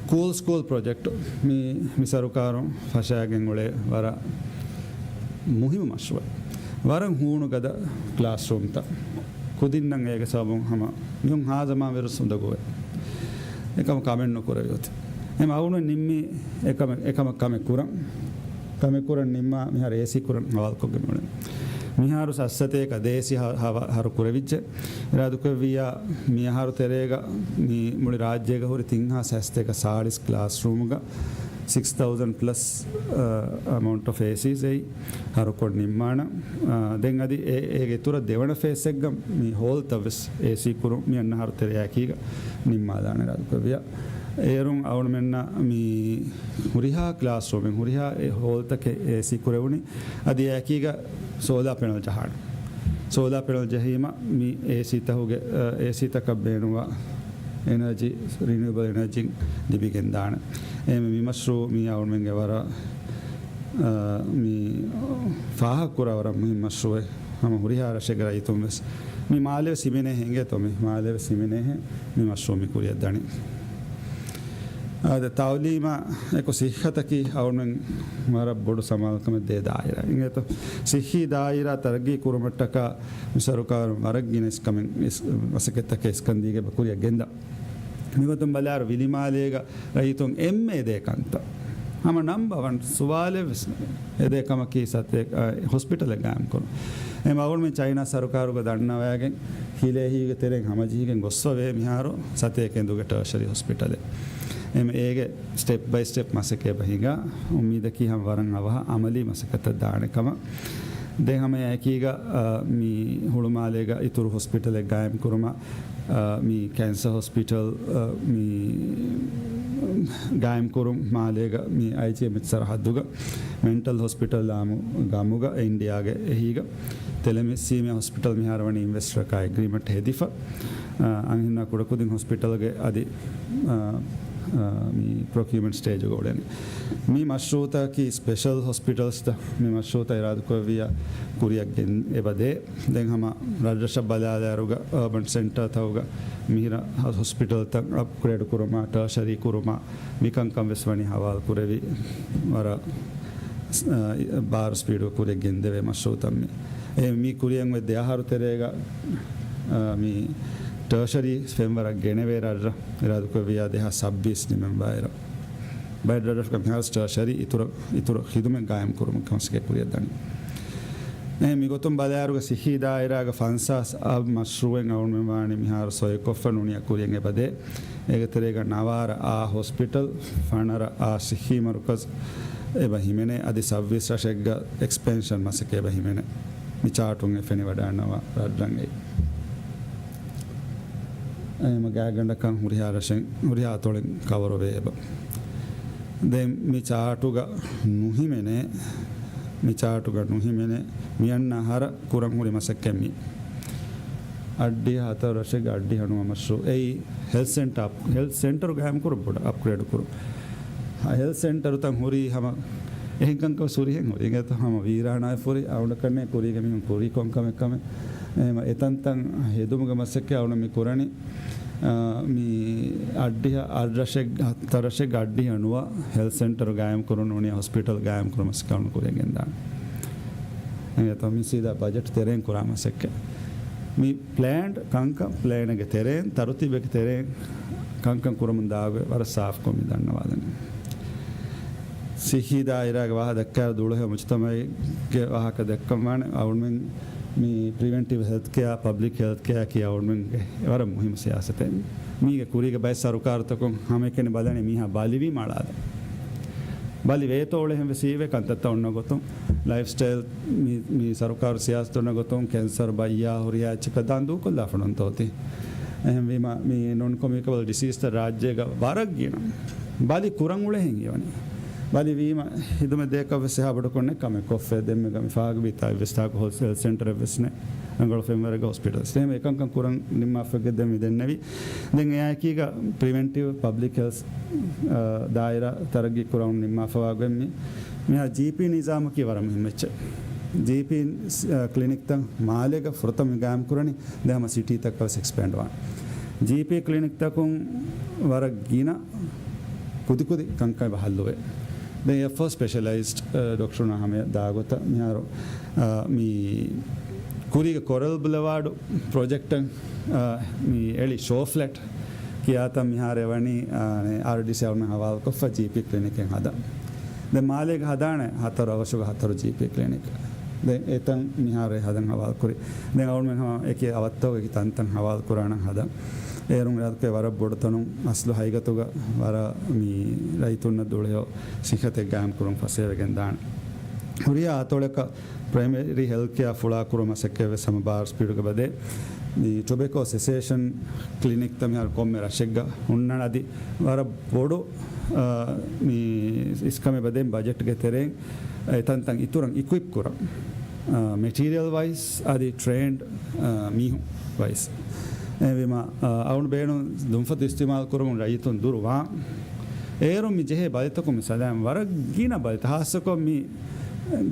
ކޫލް ސްކޫލް ޕްރޮޖެކްޓް މި، މި ސަރުކާރުން ފަށާގެން އުޅޭ ވަރަށް މުހިއްމު މަޝްރޫއެއް. ވަރަށް ހޫނު ގަދަ ކްލާސްރޫމްތައް. ކުދިންނަށް އޭގެ ސަބަބުން ހަމަ މިހުން ހާ ޒަމާން ވިރުސް އުނދަގޫވޭ. އެކަމަށް ކަމެއް ނުކުރެވި އޮތީ. އެހެމަ އަޅުގަނޑު ނިންމީ އެކަމަށް، އެކަމަށް ކަމެއް ކުރަން. ކަމެއް ކުރަން ނިންމާ މިހާރު އޭސީ ކުރަން ހަވާލުކޮށްގެން މިއުޅެނީ. މިހާރު ސައްސަތޭކަ ދޭސީ ހަ-، ހަވަ-، ހަރު ކުރެވިއްޖެ. އިރާދަކުރެއްވިއްޔާ މިއަހަރު ތެރޭގަ މި މުޅި ރާއްޖޭގަ ހުރި ތިން ހާސް ހަސަތޭކަ ސާޅީސް ކްލާސްރޫމުގަ ސިކްސް ތައުޒަންޑް ޕްލަސް، އަ، އަމައުންޓް އޮފް އޭސީސް އެއީ ހަރުކޮށް ނިންމާނަން. އަ، ދެން އަދި އެ-، އޭގެ އިތުރަށް ދެވަނަ ފޭސްއެއްގަ މި ހޯލްތައް ވެސް އޭސީ ކުރުން މި އަންނަ އަހަރު ތެރެއާއެކީގަ ނިންމާލާނެ އިރާދަކުރެއްވިއްޔާ. އޭރުން އަޅުގަނޑުމެންނަށް މި ހުރިހާ ކްލާސްރޫމެއް ހުރިހާ އެ ހޯލްތަކެއް އޭސީ ކުރެވުނީ. އަދި އެއާއެކީގަ ސޯލާ ޕެނަލް ޖަހާނެ. ސޯލާ ޕެނަލް ޖެހީމަ މި އޭސީ ތަހުގެ، އަ، އޭސީ ތަކަށް ބޭނުންވާ އެނަރޖީ، ރިނިއުއަބަލް އެނަރޖީން ލިބިގެން ދާނެ. އެހެންވެ މި މަޝްރޫއު މީ އަޅުގަނޑުމެންގެ ވަރަށް، އަ، މި ފާހަގަކުރާ ވަރަށް މުހިންމު މަޝްރޫއެއް. ހަމަ ހުރިހާ ރަށެއްގެ ރައްޔިތުން ވެސް މި މާލެ ވެސް ހިމެނޭހެން އިނގޭތޯ، މި މާލެ ވެސް ހިމެނޭހެން މި މަޝްރޫއު މި ކުރިއަށް ދަނީ. އާދެ، ތައުލީމާ އެކު ސިއްހަތަކީ އަޅުގަނޑުމެން ވަރަށް ބޮޑު ސަމާލުކަމެއް ދޭ ދާއިރާ. އިނގޭތޯ، ސިއްހީ ދާއިރާ ތަރައްގީ ކުރުމަށްޓަކާ މި ސަރުކާރުން ވަރަށް ގިނަ އިސް ކަމެއް، އިސް މަސައްކަތްތަކެއް އިސްކަން ދީގެ ކުރިއަށް ގެންދާ. މިގޮތުން ބަލާއިރު ވިލިމާލޭގަ ރައްޔިތުން އެންމެ އެދޭ ކަންތައް. ހަމަ ނަމްބަ ވަން ސުވާލެއް ވެސް ނެތް. އެދޭ ކަމަކީ ސަތޭކަ، އަ، ހޮސްޕިޓަލެއް ގާއިމް ކުރުން. އެ އަޅުގަނޑުމެން ޗައިނާ ސަރުކާރުގަ ދަންނަވައިގެން ހިލޭ ހިތްގެ ތެރެއިން ހަމަޖެހިގެން ގޮސްފަ ވޭ މިހާރު ސަތޭކަ އެނދުގެ ޓާޝަރީ ހޮސްޕިޓަލެއް. އެމް އޭގެ ސްޓެޕް ބައި ސްޓެޕް މަސައްކަތް އެބަ ހިނގާ. އުއްމީދަކީ ހަމަ ވަރަށް އަވަހަށް އަމަލީ މަސައްކަތަށް ދާނެ ކަމަށް. ދެން ހަމަ އެކީގަ، އަ، މި ހުޅުމާލޭގަ އިތުރު ހޮސްޕިޓަލެއް ގާއިމް ކުރުމަށް، އަ، މި ކެންސަރ ހޮސްޕިޓަލް، އަ، މި ގާއިމް ކުރުން މާލޭގަ މި އައިޖީއެމްއެޗް ސަރަހައްދުގަ، މެންޓަލް ހޮސްޕިޓަލް އާއްމު ގަމުގަ އިންޑިއާގެ އެހީގަ، ތެލެމި-، ސީމިއާ ހޮސްޕިޓަލް މިހާރު ވަނީ އިންވެސްޓަރަކާ އެގްރީމަންޓް ހެދިފަ، އަ، އަންހެނާ ކުޑަކުދިން ހޮސްޕިޓަލްގެ އަދި، އަ، އަ، މި ޕްރޮކިއުމަންޓް ސްޓޭޖުގަ އުޅެނީ. މި މަޝްރޫއުތަކީ ސްޕެޝަލް ހޮސްޕިޓަލްސްތައް. މި މަޝްރޫއުތައް އިރާދަކުރެއްވިއްޔާ ކުރިއަށް ގެން އެބަދޭ. ދެން ހަމަ ރަށްރަށަށް ބަލާލާއިރުގަ އަރބަން ސެންޓަރތަކުގަ މިހިރަ ހޮސްޕިޓަލްތައް އަޕްގްރޭޑް ކުރުމާ، ޓާޝަރީ ކުރުމާ، މިކަންކަން ވެސް ވަނީ ހަވާލު ކުރެވި ވަރަށް، އަ، ބާރު ސްޕީޑު ކުރިއަށް ގެންދެވޭ މަޝްރޫއުތައް މި. އެ މި ކުރިއަށް އޮތް ދެ އަހަރު ތެރޭގަ، އަ، މި ޓާޝަރީ ފެންވަރަށް ގެނެވޭ ރަށްރަށް އިރާދަކުރެއްވިއްޔާ ދެހާސް ސައްބީސް ނިމެންވާއިރަށް. ބައެއް ރަށްރަށް މިހާރު ޓާޝަރީ އިތުރަށް، އިތުރަށް ޚިދުމަތް ގާއިމް ކުރުމަށް މަސައްކަތް ކުރިއަށް ދަނީ. އެ މިގޮތުން ބަލާއިރުގަ ސިއްހީ ދާއިރާގަ ފަންސާސް އަށް މަޝްރޫއެއް އަޅުގަނޑުމެން ވާނީ މިހާރު ސޮއިކޮށްފަ ނޫނީ ކުރިއަށް އެބަދޭ. އޭގެ ތެރޭގަ ނަވާރަ އާ ހޮސްޕިޓަލް، ފަނަރަ އާ ސިއްހީ މަރުކަޒް އެބަ ހިމެނޭ. އަދި ސައްބީސް ރަށެއްގަ އެކްސްޕެންޝަން މަސައްކަތް އެބަ ހިމެނޭ. މި ޗާޓުން އެ ފެނިވަޑައިންނަވާ ރަށްރަށް އެއީ. އެހެމަ ގާތްގަނޑަކަށް ހުރިހާ ރަށެއް، ހުރިހާ އަތޮޅެއް ކަވަރުވޭ އެބަ. ދެން މި ޗާޓުގަ ނުހިމެނޭ، މި ޗާޓުގަ ނުހިމެނޭ، މިއަންނަ އަހަރަށް ކުރަން ހުރި މަސައްކަތް މީ. އައްޑިހަ ހަތަރު ރަށެއްގެ އައްޑިހަ ނުވަ މަޝްރޫއު. އެއީ ހެލްތް ސެންޓަރ އަޕް-، ހެލްތް ސެންޓަރު ގާއިމް ކުރުން ބޮޑަށް އަޕްގްރޭޑް ކުރުން. ހެލްތް ސެންޓަރުތައް ހުރީ ހަމަ އެހެން ކަންކަން ހުރިހެން ހުރި. އިނގޭތޯ ހަމަ ވީރާނާއެއް ހުރި އަވަނަކަންނޭ ކުރީގެ މީހުން ކުރީ ކޮން ކަމެއް ކަމެއް. އެހެމަ އެތަންތަން ހެދުމުގެ މަސައްކަތް އަވަނަ މި ކުރަނީ. އާ، މި އައްޑިހަ އަށް ރަށެއް، ހަތަރު ރަށެއް އައްޑިހަ ނުވަ ހެލްތް ސެންޓަރު ގާއިމް ކުރުން ނޫނީ ހޮސްޕިޓަލް ގާއިމް ކުރުމަށް ކަން ކުރިޔަށް ގެންދާނެ. އެނގޭތޯ މި ސީދާ ބަޖެޓް ތެރެއިން ކުރާ މަސައްކަތް. މި ޕްލޭންޑް ކަންކަން، ޕްލޭނެއްގެ ތެރެއިން، ތަރުތީބެއްގެ ތެރެއިން ކަންކަން ކުރަމުން ދާގޮތް ވަރަށް ސާފްކޮށް މި ދަންނަވާލަނީ. ސިއްހީ ދާއިރާގެ ވާހަކަ ދައްކާ ދުޅަހެޔޮ މުޖުތަމައެއްގެ ވާހަކަ ދެއްކަން ވާނެ. އަޅުމެން މި ޕްރިވެންޓިވް ހެލްތް ކެއާ، ޕަބްލިކް ހެލްތް ކެއާ ކީ އަޅުމެންގެ ވަރަށް މުހިއްމު ސިޔާސަތެއް. މީގެ ކުރީގެ ބައެއް ސަރުކާރުތަކުން ހަމައެކަނި ބަލަނީ މީހާ ބަލިވީމަ އަޅާލަން. ބަލި ވޭތޯ އުޅެހެން ވެސް ހީވޭ ކަންތައްތައް އޮންނަ ގޮތުން. ލައިފް ސްޓައިލް މި، މި ސަރުކާރު ސިޔާސަތު އޮންނަ ގޮތުން ކެންސަރު ބައްޔާ ހުރިހާ އެއްޗަކަށް ދާން ދޫކޮށްލާފަ ނޫންތޯ ތީ. އެހެންވީމަ މި ނޮން ކޮމިއުނިކޭބަލް ޑިސީޒްތައް ރާއްޖޭގަ ވަރަށް ގިނަ ބަލި ކުރަން އުޅެހެން ހީވަނީ. ބަލި ވީމަ ހިދުމަތް ދޭކަށް ވެސް އެހާ ބޮޑަކޮށް ނެތް ކަމެއް ކޮށްފަ ދެންމެ ގަ-، މި ފާގަވީ ތާ އެއްވެސް ތާކު ހެލްތް ސެންޓަރެއް ވެސް ނެތް. ރަނގަޅު ފެންވަރެއްގަ ހޮސްޕިޓަލްސް. އެހެން އެކަންކަން ކުރަން ނިންމާފަ ގެ ދެން މި ދެންނެވި. ދެން އެއާއެކީގަ ޕްރިވެންޓިވް ޕަބްލިކް ހެލްތް، އާ، ދާއިރާ ތަރައްގީ ކުރަމުން ނިންމާފަވާ ގޮތް މި، މިހާ ޖީޕީ ނިޒާމަކީ ވަރަށް މުހިއްމު އެއްޗެއް. ޖީޕީ، އާ، ކްލިނިކްތައް މާލޭގަ ފުރަތަމަ ގާއިމް ކުރަނީ. ދެން ހަމަ ސިޓީތަކަށް ވެސް އެކްސްޕޭންޑް ވާން. ޖީޕީ ކްލިނިކްތަކުން ވަރަށް ގިނަ ކުދިކުދި ކަންކަން ހައްލުވޭ. ދެން އެއަށްފަހު ސްޕެޝަލައިޒްޑް، އަ، ޑޮކްޓަރުންނާ ހަމަޔަށް ދާގޮތަށް މިހާރު، އަ، މި ކުރީގެ ކޮރަލް ބުލެވާޑު ޕްރޮޖެކްޓަށް، އަ، މި އެޅި ޝޯ ފްލެޓް ކިޔާތަން މިހާރު އެވަނީ، އާ، އާރްޑީސީ އަޅުމެން ހަވާލުކޮށްފަ ޖީޕީ ކްލިނިކެއް ހަދަން. ދެން މާލޭގަ ހަދާނެ ހަތަރު ރަށުގަ ހަތަރު ޖީޕީ ކްލިނިކް. ދެން އެތަން މިހާރު އެ ހަދަން ހަވާލުކުރި. ދެން އަޅުމެން ހަމަ އެކި އަވަށްތަކުގަ އެކި ތަންތަން ހަވާލު ކުރާނަން ހަދަން. އޭރުން އިރާދަކުރޭ ވަރަށް ބޮޑު ތަނުން އަސްލު ހަގީގަތުގަ ވަރަށް މި ރައްޔިތުންނަށް ދުޅަހެޔޮ ސިއްހަތެއް ގާއިމް ކުރުން ފަސޭހަވެގެން ދާނެ. ހުރިހާ އަތޮޅަކަށް ޕްރައިމަރީ ހެލްތް ކެއާ ފުޅާކުރުމަށް މަސައްކަތް ވެސް ހަމަ ބާރު ސްޕީޑުގަ އެބަދޭ. މި ޓޮބެކޯ ސެސޭޝަން ކްލިނިކްތައް މިހާރު ކޮންމެ ރަށެއްގަ ހުންނަން އަދި ވަރަށް ބޮޑު، އާ، މި އިސްކަމެއް އެބަދޭ ބަޖެޓްގެ ތެރެއިން އެތަންތަން އިތުރަށް އިކުއިޕް ކުރަން. އާ، މެޓީރިއަލް ވައިސް އަދި ޓްރޭންޑް، އާ، މީހުން ވައިސް. އެހެންވީމަ، އާ، އަޅުގަނޑު ބޭނުން ދުންފަތު އިސްތިމާލު ކުރުމުން ރައްޔިތުން ދުރު ވާން. އޭރުން މި ޖެހޭ ބަލިތަކުން މި ސަލާމް ވަރަށް ގިނަ ބަލިތައް، ހާއްސަކޮށް މި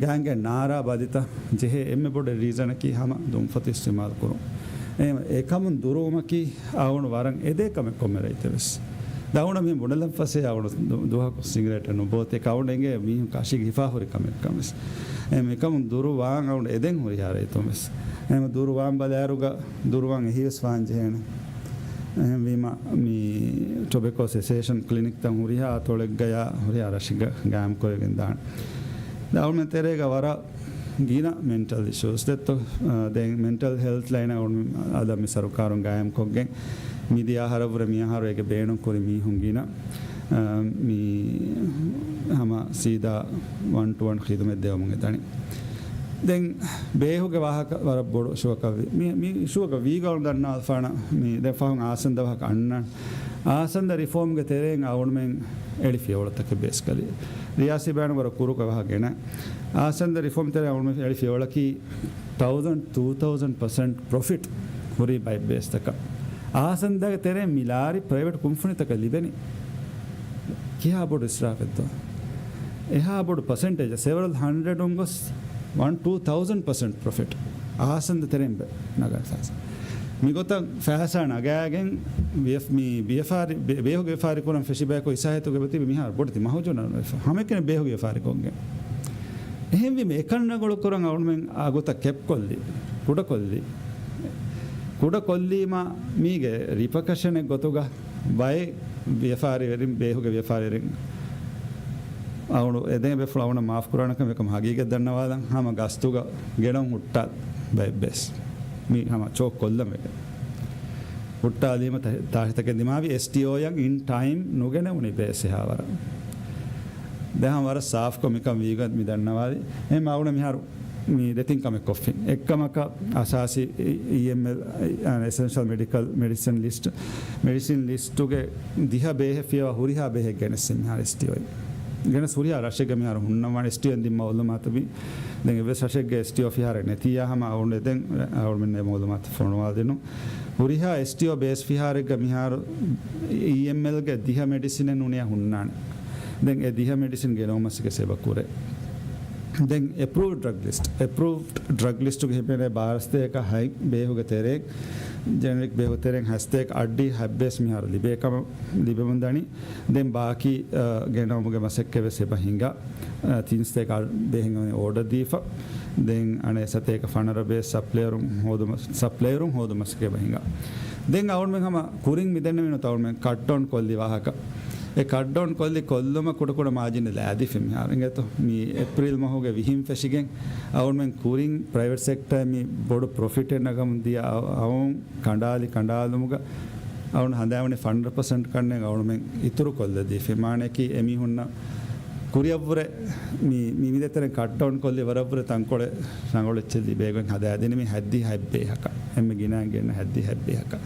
ގާނގެ ނާރާ ބަލިތައް ޖެހޭ އެންމެ ބޮޑު ރީޒަނަކީ ހަމަ ދުންފަތު އިސްތިމާލު ކުރުން. އެ، އެކަމުން ދުރުވުމަކީ އަޅުގަނޑު ވަރަށް އެދޭ ކަމެއް ކޮންމެ ރައްޔިތެއް ވެސް. ދެން އަޅުގަނޑަށް މި ބުނެލަން ފަސޭހަ އަޅުގަނޑު ދު-، ދުވަހަކު ސިނގިރޭޓެއް ނުބޯތޭ އަޅުގަނޑަށް އެނގޭ މީހުން ކަށީގެ ހިފާ ހުރި ކަމެއް ކަމެސް. އެ މިކަމުން ދުރު ވާން އަޅުގަނޑު އެދެން ހުރިހާ ރައްޔިތުން ވެސް. އެހެން ދުރު ވާން ބަލާއިރުގަ ދުރުވާން އެހީވެސް ވާން ޖެހޭނެ. އެހެންވީމަ މި ޓޮބެކޯ ސެސޭޝަން ކްލިނިކްތައް ހުރިހާ އަތޮޅެއްގަޔާ ހުރިހާ ރަށެއްގަ ގާއިމް ކުރެވިގެން ދާނެ. ދެން އަޅުމެން ތެރޭގަ ވަރަށް ގިނަ މެންޓަލް އިޝޫސް ދެއްތޯ. އާ، ދެން މެންޓަލް ހެލްތް ލައިނަށް އަޅުމެން އަދަ މި ސަރުކާރުން ގާއިމްކޮށްގެން މިދިޔަ އަހަރަށްވުރެ މިއަހަރު އޭގެ ބޭނުން ކުރި މީހުން ގިނަ، އާ، މި ހަމަ ސީދާ ވަން ޓު ވަން ޚިދުމަތް ދެވަމުން އެދަނީ. ދެން ބޭހުގެ ވާހަކަ ވަރަށް ބޮޑު އިޝޫއަކަށް ވި-، މި، މި އިޝޫއަކަށް ވީގަ އަޅުގަނޑު ދަންނަވާލަފާނަ މި ދެން ފަހުން އާސަންދަ ވާހަކަ އަންނަން. އާސަންދަ ރިފޯމްގެ ތެރެއިން އަޅުމެން އެޅި ފިޔަވަޅުތަކެއް ބޭސްކަލީ. ރިޔާސީ ބަޔާނު ވަރަށް ކުރުކޮށް ވާހަކަ ގެނައި. އާސަންދަ ރިފޯމް ތެރެއިން އަޅުމެން އެޅި ފިޔަވަޅަކީ ތައުޒަންޑް، ޓޫ ތައުޒަންޑް ޕަސެންޓް ޕްރޮފިޓް ހުރީ ބައެއް ބޭސްތަކަށް. އާސަންދަގެ ތެރެއިން މި ލާރި ޕްރައިވެޓް ކުންފުނިތަކަށް ލިބެނީ. ކިހާ ބޮޑު އިސްރާފެއްތޯ؟ އެހާ ބޮޑު ޕަސެންޓޭޖަށް، ސެވަރަލް ހަންޑްރެޑުން ގޮސް ވަން ޓޫ ތައުޒަންޑް ޕަސެންޓް ޕްރޮފިޓް. އާސަންދަ ތެރެއިން ބެ-، ނަގާ ފައިސާ. މިގޮތަށް ފައިސާ ނަގާގެން ވިޔަފް-، މި ވިޔަފާރި-، ބޭ-، ބޭހުގެ ވިޔަފާރި ކުރަން ފެށި ބަޔަކު އިސާހިތުގެ ބަތިބި މިހާރު ބޮޑެތި މަހުޖަނަން ވެފަ. ހަމައެކަނި ބޭހުގެ ވިޔަފާރި ކޮށްގެން. އެހެންވީމަ އެކަން ރަނގަޅު ކުރަން އަޅުމެން އާ ގޮތަށް ކެޕް ކޮށްލީ، ކުޑަކޮށްލީ. ކުޑަކޮށްލީމަ މީގެ ރިޕަކަޝަނެއް ގޮތުގަ ބައެއް ވިޔަފާރިވެރިން، ބޭހުގެ ވިޔަފާރިވެރިން އަޅުގަނޑު އެދެން އެބޭފުޅުން އަޅުގަނޑަށް މާފް ކުރާނެ ކަމެއް ކަމަށް ހަގީގަތް ދަންނަވާލަން. ހަމަ ގަސްތުގަ ގެނައުން ހުއްޓާ ބައެއް ބޭސް. މި ހަމަ ޗޯކް ކޮށްލަން ވެގެން. ހުއްޓާލީމަ ތާ-، ތާށިތަކެއް ދިމާވި އެސްޓީއޯއަށް އިން ޓައިމް ނުގެނެވުނީ ބޭސް އެހާވަރަށް. ދެން ހަމަ ވަރަށް ސާފްކޮށް މިކަން ވީގަ މި ދަންނަވާލި. އެހެން އަޅުގަނޑު މިހާރު މި ދެތިން ކަމެއް ކޮށްފިން. އެއްކަމަކަށް އަސާސީ އީއެމްއެލް، އެސެންޝަލް މެޑިކަލް މެޑިސިން ލިސްޓް، މެޑިސިން ލިސްޓުގެ ދިހަ ބޭހެއް ފިޔަވާ ހުރިހާ ބޭހެއް ގެނެސް މިހާރު އެސްޓީއޯ. ގެނެސް ހުރިހާ ރަށެއްގަ މިހާރު ހުންނަވާނެ އެސްޓީއޯ ދިން މައުލޫމާތު މި. ދެން އެއްވެސް ރަށެއްގެ އެސްޓީއޯ ފިހާރަ ނެތިއްޔާ ހަމަ އަޅުގަނޑު ދެން އަޅުގަނޑުމެން މައުލޫމާތު ފޮނުވާލިނު. ހުރިހާ އެސްޓީއޯ ބޭސް ފިހާރެއްގަ މިހާރު އީއެމްއެލްގެ ދިހަ މެޑިސިނެއް ނޫނިއްޔާ ހުންނާނެ. ދެން އެ ދިހަ މެޑިސިން ގެނައުމަށް ސިކެސް އެބަ ކުރޭ. ދެން އެޕްރޫވްޑް ޑްރަގް ލިސްޓް. އެޕްރޫވްޑް ޑްރަގް ލިސްޓުގެ ހިމެނޭ ބާރަ ސަތޭކަ ހަތް ބޭހުގެ ތެރެއިން، ޖެނެރިކް ބޭހުގެ ތެރެއިން ހަތް ސަތޭކަ އަށްޑިހަ ހަތް ބޭސް މިހާރު ލިބޭ ކަމަށް ލިބެމުން ދަނީ. ދެން ބާކީ، އަ، ގެނައުމުގެ މަސައްކަތް ވެސް އެބަ ހިނގާ. އަ، ތިން ސަތޭކަ ބޭހެއް އޮޑަރ ދީފަ. ދެން އަނެއް ސަތޭކަ ފަނަރަ ބޭސް ސަޕްލަޔަރުން ހޯދުމަށް، ސަޕްލަޔަރުން ހޯދުމަށް ސިކެ ބަހިނގާ. ދެން އަޅުގަނޑުމެން ހަމަ ކުރިން މިދެންނެވިނުތަ އަޅުގަނޑުމެން ކަޓްޑައުން ކޮށްލި ވާހަކަ. އެ ކަޓްޑައުން ކޮށްލި ކޮށްލުމަށް ކުޑަކުޑަ މާޖިން ލައިދިފި މިހާރު އިނގޭތޯ. މި އޭޕްރީލް މަހުގެ ވިހިން ފެށިގެން އަޅުގަނޑުމެން ކުރިން ޕްރައިވެޓް ސެކްޓަރ މި ބޮޑު ޕްރޮފިޓެއް ނަގަމުން ދިޔަ އަ-، އައުން ކަނޑާލި ކަނޑާލުމުގަ އަޅުގަނޑު ހަނދާންވަނީ ފަނަރަ ޕަސެންޓް ކަންނެއް އަޅުގަނޑުމެން އިތުރު ކޮށްލަދީފި. މާނައަކީ އެމީހުންނަށް ކުރިއަށްވުރެ މި، މި، މިދޭތެރެން ކަޓްޑައުން ކޮށްލި ވަރަށްވުރެ ތަންކޮޅެއް ރަނގަޅު އެއްޗެއް ލިބޭގޮތް ހަދާދިނީ މި ހަތްދިހަ ހަތް ބޭހަކަށް. އެންމެ ގިނައިން ގެންނަ ހަތްދިހަ ހަތް ބޭހަކަށް.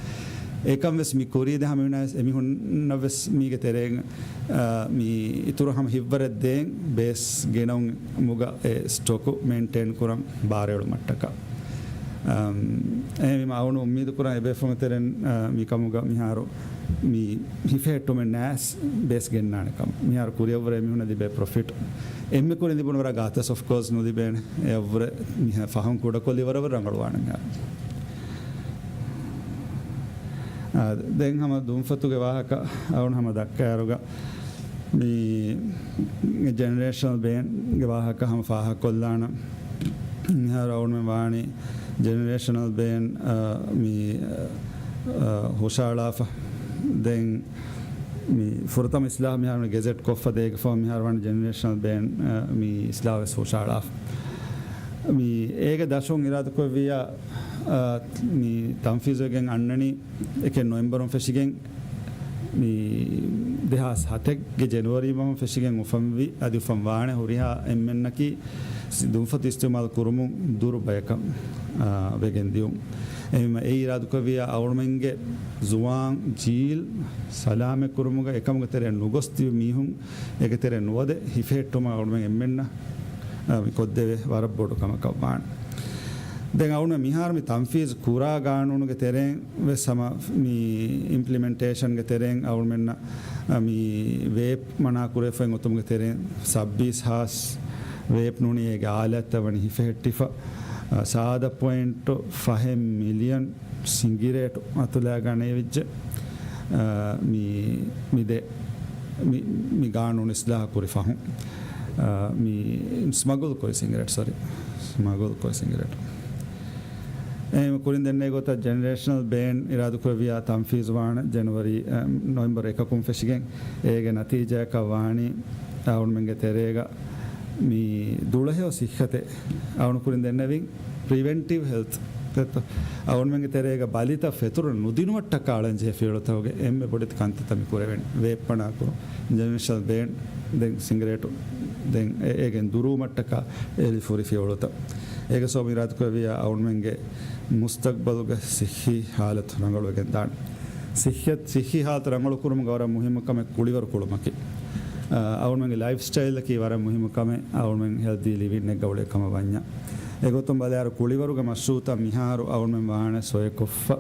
އެކަން ވެސް މި ކުރީ ދެ ހަމަ މިނާވެސް އެމީހުންނަށް ވެސް މީގެ ތެރެއިން، އާ، މި އިތުރު ހަމަ ހިއްވަރެއް ދޭން ބޭސް ގެނައުމުގަ އެ ސްޓޮކު މެއިންޓެއިން ކުރަން ބާރެއް އެޅުމަށްޓަކާ. އަމް، އެހެންވީމަ އަޅުގަނޑު އުއްމީދު ކުރަން އެބޭފުޅުންގެ ތެރެއިން، އާ، މިކަމުގަ މިހާރު މި ހިފެހެއްޓުމެއް ނާސް ބޭސް ގެންނާނެ ކަމަށް. މިހާރު ކުރިއަށްވުރެ މީހުންނަށް ލިބޭ ޕްރޮފިޓް އެންމެ ކުރިން ލިބުނު ވަރަށް ގާތަސް އޮފް ކޯސް ނުލިބޭނެ. އެއަށްވުރެ މިހާ ފަހުން ކުޑަކޮށްލި ވަރަށް ވަރަށް ރަނގަޅުވާނެ މިހާރު. އާ، ދެން ހަމަ ދުންފަތުގެ ވާހަކަ އަޅުގަނޑު ހަމަ ދައްކާއިރުގަ މި ޖެނެރޭޝަނަލް ބޭންގެ ވާހަކަ ހަމަ ފާހަގަކޮށްލާނަން. މިހާރު އަޅުގަނޑުމެން ވާނީ ޖެނެރޭޝަނަލް ބޭން، އާ، މި، އާ، ހުށަހަޅާފަ. ދެން މި ފުރަތަމަ އިސްލާހު މިހާރު ގެޒެޓް ކޮށްފަ ދޭގެ ފަހު މިހާރު ވާނީ ޖެނެރޭޝަނަލް ބޭން، އާ، މި އިސްލާހު ވެސް ހުށަހަޅާފަ. މި އޭގެ ދަށުން އިރާދަކުރެއްވިއްޔާ، އާ، މި ތަންފީޒުވެގެން އަންނަނީ އެކެއް ނޮވެމްބަރުން ފެށިގެން މި ދެހާސް ހަތެއްގެ ޖެނުއަރީ މަހުން ފެށިގެން އުފަންވި، އަދި އުފަން ވާނެ ހުރިހާ އެންމެންނަކީ ދުންފަތު އިސްތިޢުމާލު ކުރުމުން ދުރު ބަޔަކަށް، އާ، ވެގެން ދިޔުން. އެހެންވީމަ އެއީ އިރާދަކުރެއްވިއްޔާ އަޅުގަނޑުމެންގެ ޒުވާން ޖީލް ސަލާމަތް ކުރުމުގަ އެކަމުގެ ތެރެއަށް ނުގޮސް ތިބި މީހުން އޭގެ ތެރެއަށް ނުވަދެ ހިފެހެއްޓުމަށް އަޅުގަނޑުމެން އެންމެންނަށް، އާ، މި ކޮށްދެވޭ ވަރަށް ބޮޑު ކަމަކަށް ވާނެ. ދެން އަޅުގަނޑު މިހާރު މި ތަންފީޒު ކުރާ ގާނޫނުގެ ތެރެއިން ވެސް ހަމަ މި އިމްޕްލިމެންޓޭޝަންގެ ތެރެއިން އަޅުގަނޑުމެންނަށް، އަ، މި ވޭޕް މަނާ ކުރެފައި އޮތުމުގެ ތެރެއިން ސައްބީސް ހާސް ވޭޕް ނޫނީ އޭގެ އާލާތްތައް ވަނީ ހިފެހެއްޓިފަ، އަ، ސާދަ ޕޮއިންޓު ފަހެއް މިލިއަން ސިނގިރޭޓު އަތުލާ ގަނެވިއްޖެ، އަ، މި، މި ދެ، މި، މި ގާނޫނު އިސްލާހު ކުރި ފަހުން، އަ، މި ސްމަގުލް ކުރި ސިނގިރޭޓް، ސޮރީ، ސްމަގުލް ކުރި ސިނގިރޭޓު. އެހެން ކުރިން ދެންނެވި ގޮތަށް ޖެނެރޭޝަނަލް ބޭން އިރާދަކުރެއްވިއްޔާ ތަންފީޒު ވާނެ ޖެނުއަރީ، އެ، ނޮވެމްބަރު އެކަކުން ފެށިގެން. އޭގެ ނަތީޖާއަކަށް ވާނީ އަޅުގަނޑުމެންގެ ތެރޭގަ މި ދުޅަހެޔޮ ސިއްހަތެއް އަޅުގަނޑު ކުރިން ދެންނެވިން. ޕްރިވެންޓިވް ހެލްތު އަޅުގަނޑުމެންގެ ތެރޭގަ ބަލިތައް ފެތުރަން ނުދިނުމަށްޓަކާ އަޅަންޖެހޭ ފިޔަވަޅުތަކުގެ އެންމެ ބޮޑެތި ކަންތައްތައް މި ކުރެވެން. ވޭޕް މަނާކުރުން، ޖެނެރޭޝަނަލް ބޭން، ދެން ސިނގިރޭޓު، ދެން އެ-، އޭގެން ދުރުވުމަށްޓަކާ އެޅިފަ ހުރި ފިޔަވަޅުތައް. އޭގެ ސަބަބުން އިރާދަކުރެއްވިއްޔާ އަޅުގަނޑުމެންގެ މުސްތަގްބަލުގެ ސިއްހީ ހާލަތު ރަނގަޅުވެގެން ދާން. ސިއްހަތް، ސިއްހީ ހާލަތު ރަނގަޅު ކުރުމުގަ ވަރަށް މުހިއްމު ކަމެއް ކުޅިވަރު ކުޅުމަކީ. އަ، އަޅުގަނޑުމެންގެ ލައިފް ސްޓައިލަކީ ވަރަށް މުހިއްމު ކަމެއް، އަޅުގަނޑުމެން ހެލްދީ ލިވިންއެއްގަ އުޅޭ ކަމަށް ވަންޏާ. އެގޮތުން ބަލާއިރު ކުޅިވަރުގެ މަޝްރޫއުތައް މިހާރު އަޅުގަނޑުމެން ވާނެ ސޮއެކޮށްފަ،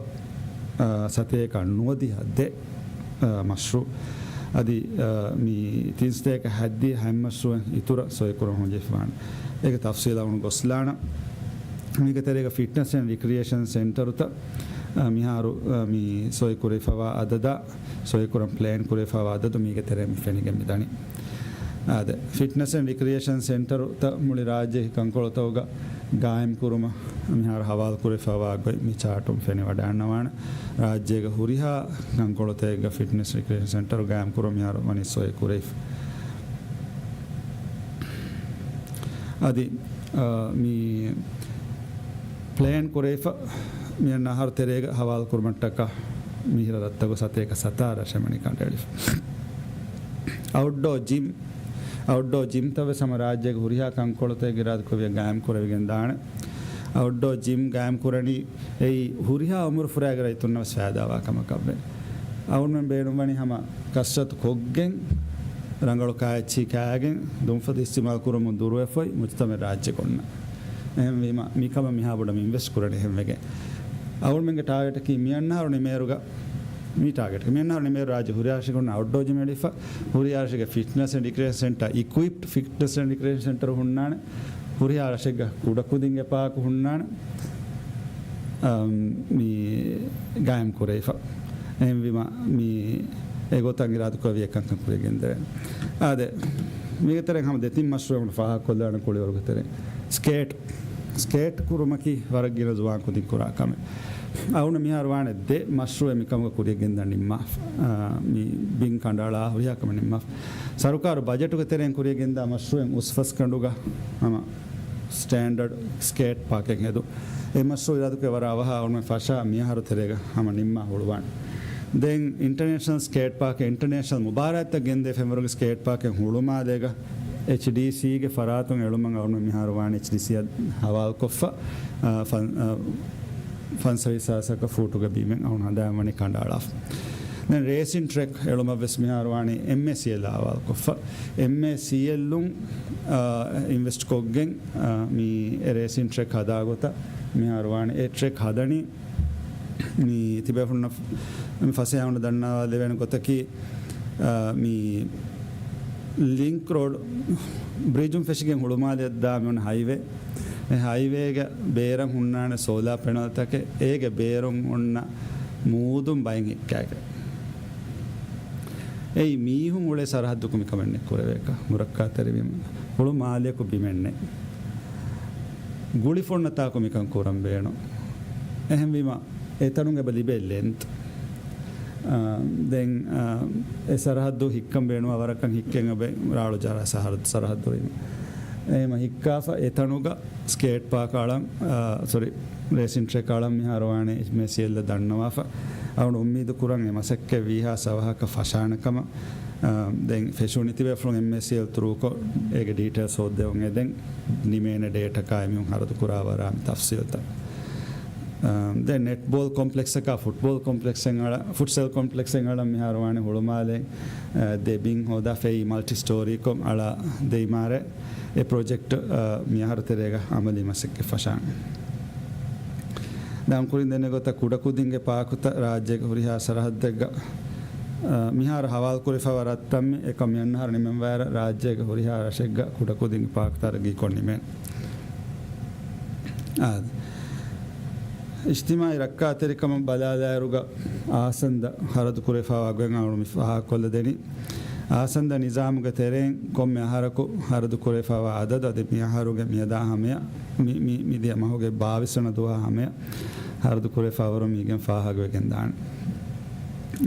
އަ، ސަތޭކަ ނުވަދިހަ ދެ، އަ، މަޝްރޫއު. އަދި، އަ، މި ތިން ސަތޭކަ ހަތްދިހަ ހަތް މަޝްރޫއެއް އިތުރަށް ސޮއިކުރަން ހޮންޖެހިފަވާނެ. އޭގެ ތަފްސީލަށް އަޅުގަނޑު ގޮސްލާނަން. މީގެ ތެރޭގަ ފިޓްނަސް އެންޑް ރިކްރިއޭޝަން ސެންޓަރުތައް، އަ، މިހާރު، އަ، މި ސޮއިކުރެވިފަވާ އަދަދާ، ސޮއިކުރަން ޕްލޭން ކުރެވިފަވާ އަދަދު މީގެ ތެރޭ މި ފެނިގެން މިދަނީ. އާދެ، ފިޓްނަސް އެންޑް ރިކްރިއޭޝަން ސެންޓަރުތައް މުޅި ރާއްޖޭގެ ކަންކޮޅުތަކުގަ ގާއިމް ކުރުމަށް މިހާރު ހަވާލު ކުރެވިފަވާ ގޮތް މި ޗާޓުން ފެނިވަޑައިގަންނަވާނެ. ރާއްޖޭގެ ހުރިހާ ކަންކޮޅުތަކެއްގަ ފިޓްނަސް ރިކްރިއޭޝަން ސެންޓަރު ގާއިމް ކުރުމަށް މިހާރު ވަނީ ސޮއި ކުރެވިފަ. އަދި، އާ، މި ޕްލޭން ކުރެވިފަ މިއަންނަ އަހަރު ތެރޭގަ ހަވާލު ކުރުމަށްޓަކާ މިހިރަ ރަށްތަކުގަ ސަތޭކަ ސަތާރަ ރަށެއް މަނިކަނޑައެޅިފަ. އައުޓްޑޯ ޖިމް، އައުޓްޑޯ ޖިމްތައް ވެސް ހަމަ ރާއްޖޭގެ ހުރިހާ ކަންކޮޅުތަކެއްގެ އިރާދަކުރެއްވިޔަސް ގާއިމް ކުރެވިގެން ދާނެ. އައުޓްޑޯ ޖިމް ގާއިމް ކުރަނީ އެއީ ހުރިހާ އުމުރު ފުރާގެ ރައްޔިތުންނަށް ވެސް ފައިދާވާ ކަމަކަށް ވޭ. އަޅުގަނޑުމެން ބޭނުންވަނީ ހަމަ ކަސްރަތު ކޮށްގެން، ރަނގަޅު ކާއެއްޗިހި ކާގެން، ދުންފަތު އިސްތިމާލު ކުރުމުން ދުރުވެފައި، މުޖުތަމައެއް ރާއްޖެ އޮންނަ. އެހެންވީމަ، މިކަމަށް މިހާ ބޮޑަށް އިންވެސްޓް ކުރަނީ އެހެންވެގެން. އަޅުގަނޑުމެންގެ ޓާގެޓަކީ މިއަންނަ އަހަރު ނިމޭރުގަ މި ޓާގެޓް. މިއަންނަ އަހަރު ނިމޭރު ރާއްޖެ ހުރިހާ ރަށެއްގަ ހުންނަ އައުޓްޑޯ ޖިމް އެޅިފަ، ހުރިހާ ރަށެއްގެ ފިޓްނަސް އެންޑް ރިކްރިއޭޝަން ސެންޓަރ، އިކުއިޕްޑް ފިޓްނަސް އެންޑް ރިކްރިއޭޝަން ސެންޓަރ ހުންނާނެ. ހުރިހާ ރަށެއްގަ ކުޑަކުދިންގެ ޕާކު ހުންނާނެ. އަމް، މި ގާއިމް ކުރެވިފަ. އެހެންވީމަ، މި އެގޮތަށް އިރާދަކުރެއްވި އެކަންކަން ކުރިޔަށް ގެންދެވޭނެ. އާދެ، މީގެ ތެރެއިން ހަމަ ދެތިން މަޝްރޫއެއް ފާހަގަކޮށްލާނަން ކުޅިވަރުގެ ތެރެއިން. ސްކޭޓް، ސްކޭޓް ކުރުމަކީ ވަރަށް ގިނަ ޒުވާން ކުދިން ކުރާ ކަމެއް. އަޅުގަނޑު މިހާރު ވާނެ ދެ މަޝްރޫއެއް މިކަމުގަ ކުރިޔަށް ގެންދަން ނިންމާފަ. އާ، މި ބިން ކަނޑައަޅާ ހުރިހާ ކަމެއް ނިންމާފަ. ސަރުކާރު ބަޖެޓުގެ ތެރެއިން ކުރިޔަށް ގެންދާ މަޝްރޫއެއް އުސްފަސްގަނޑުގަ ހަމަ ސްޓޭންޑަޑް ސްކޭޓް ޕާކެއް ހެދުން. އެ މަޝްރޫއު އިރާދަކުރެއްވިޔަސް ވަރަށް އަވަހަށް އަޅުގަނޑުމެން ފަށާ މިއަހަރު ތެރޭގަ ހަމަ ނިންމާ ހުޅުވާނެ. ދެން އިންޓަރނޭޝަނަލް ސްކޭޓް ޕާކެއް، އިންޓަރނޭޝަނަލް މުބާރާތްތައް ގެންދޭ ފެންވަރުގެ ސްކޭޓް ޕާކެއް ހުޅުމާލޭގަ އެޗްޑީސީގެ ފަރާތުން އެޅުމަށް އަޅުގަނޑު މިހާރު ވާނެ އެޗްޑީސީއަށް ހަވާލުކޮށްފަ، އާ، ފަން-، އާ، ފަންސަވީސް ހާސަކަ ފޫޓުގެ ބިމެއް އަޅުގަނޑު ހަނދާން ވަނީ ކަނޑައަޅާފަ. ދެން ރޭސިން ޓްރެކް އެޅުމަށް ވެސް މިހާރު ވާނީ އެމްއޭސީއެލް ހަވާލުކޮށްފަ. އެމްއޭސީއެލްއުން، އާ، އިންވެސްޓް ކޮށްގެން، އާ، މި އެ ރޭސިން ޓްރެކް ހަދާ ގޮތަށް މިހާރު ވާނީ. އެ ޓްރެކް ހަދަނީ މި ތިބޭފުޅުންނަށް މި ފަސޭހަވަން ދަންނަވާލެވޭނެ ގޮތަކީ، އާ، މި ލިންކް ރޯޑް ބްރިޖުން ފެށިގެން ހުޅުމާލެއަށް ދާ މި އޮންނަ ހައިވޭ. އެ ހައިވޭގަ ބޭރަށް ހުންނާނެ ސޯލާ ޕެނަލްތަކެއް، އޭގެ ބޭރުން އޮންނަ މޫދުން ބައެއް ހިއްކާގެން. އެއީ މީހުން އުޅޭ ސަރަހައްދަކު މިކަމެއް ނެތް ކުރެވޭކަ، މުރައްކާތެރިވީމަ. ހުޅުމާލެއަކު ބިމެއް ނެތް. ގުޅިފަ އޮންނަ ތާކު މިކަން ކުރަން ބޭނުން. އެހެންވީމަ، އެތަނުން އެބަ ލިބޭ ލެންތް. އާ، ދެން، އާ، އެ ސަރަހައްދު ހިއްކަން ބޭނުންވާ ވަރަކަށް ހިއްކެން އެބަ ރާޅު ޖަރާ ސަހަރ-، ސަރަހައްދު ވީމަ. އެހެންވީމަ ހިއްކާފަ އެތަނުގަ ސްކޭޓް ޕާކް އަޅަން، އާ، ސޮރީ، ރޭސިން ޓްރެކް އަޅަން މިހާރު ވާނެ އެމްއޭސީއެލްއަށް ދަންނަވާފަ. އަޅުގަނޑު އުއްމީދު ކުރަން އެ މަސައްކަތް ވީހާ ސަވަހަކަށް ފަށާނެ ކަމަށް. އާ، ދެން ފެށުނީ ތިބޭފުޅުން އެމްއޭސީއެލް ތުރޫކޮށް އޭގެ ޑީޓެއިލްސް ހޯއްދެވުން އެދެން ނިމޭނެ ޑޭޓަކާ އެމީހުން ހަރަދު ކުރާ ވަރާ މި ތަފްސީލްތައް. އާ، ދެން ނެޓްބޯލް ކޮމްޕްލެކްސަކާ ފުޓްބޯލް ކޮމްޕްލެކްސެއް އަޅަ-، ފުޓްސަލް ކޮމްޕްލެކްސެއް އަޅަން މިހާރު ވާނެ ހުޅުމާލެ، އާ، ދެ ބިން ހޯދާ ފެއި މަލްޓި ސްޓޯރީކޮށް އަޅާ ދެ އިމާރާތް. އެ ޕްރޮޖެކްޓް، އާ، މިއަހަރު ތެރޭގަ އަމަލީ މަސައްކަތް ފަށާނެ. ދާން ކުރިން ދެންނެވި ގޮތަށް ކުޑަކުދިންގެ ޕާކުތައް ރާއްޖޭގެ ހުރިހާ ސަރަހައްދެއްގަ، އާ، މިހާރު ހަވާލު ކުރެފައިވާ ރަށްތައް މި އެކަމް މިއަންނަ އަހަރު ނިމެންވާއިރަށް ރާއްޖޭގެ ހުރިހާ ރަށެއްގަ ކުޑަކުދިންގެ ޕާކު ތަރައްގީކޮށް ނިމޭނެ. އާ، އިޖްތިމާޢީ ރައްކާތެރިކަމަށް ބަލާލާއިރުގަ އާސަންދަ ހަރަދު ކުރެފައިވާ ގޮތް އަޅުގަނޑު މި ފާހަގަކޮށްލަދެނީ. އާސަންދަ ނިޒާމުގެ ތެރެއިން ކޮންމެ އަހަރަކު ހަރަދު ކުރެފައިވާ އަދަދު އަދި މި އަހަރުގެ މިއަދާ ހަމަޔަށް، މި، މި، މިދިޔަ މަހުގެ ބާވީސް ވަނަ ދުވަހާ ހަމަޔަށް ހަރަދު ކުރެފައިވަރު މީގެން ފާހަގަވެގެން ދާނެ.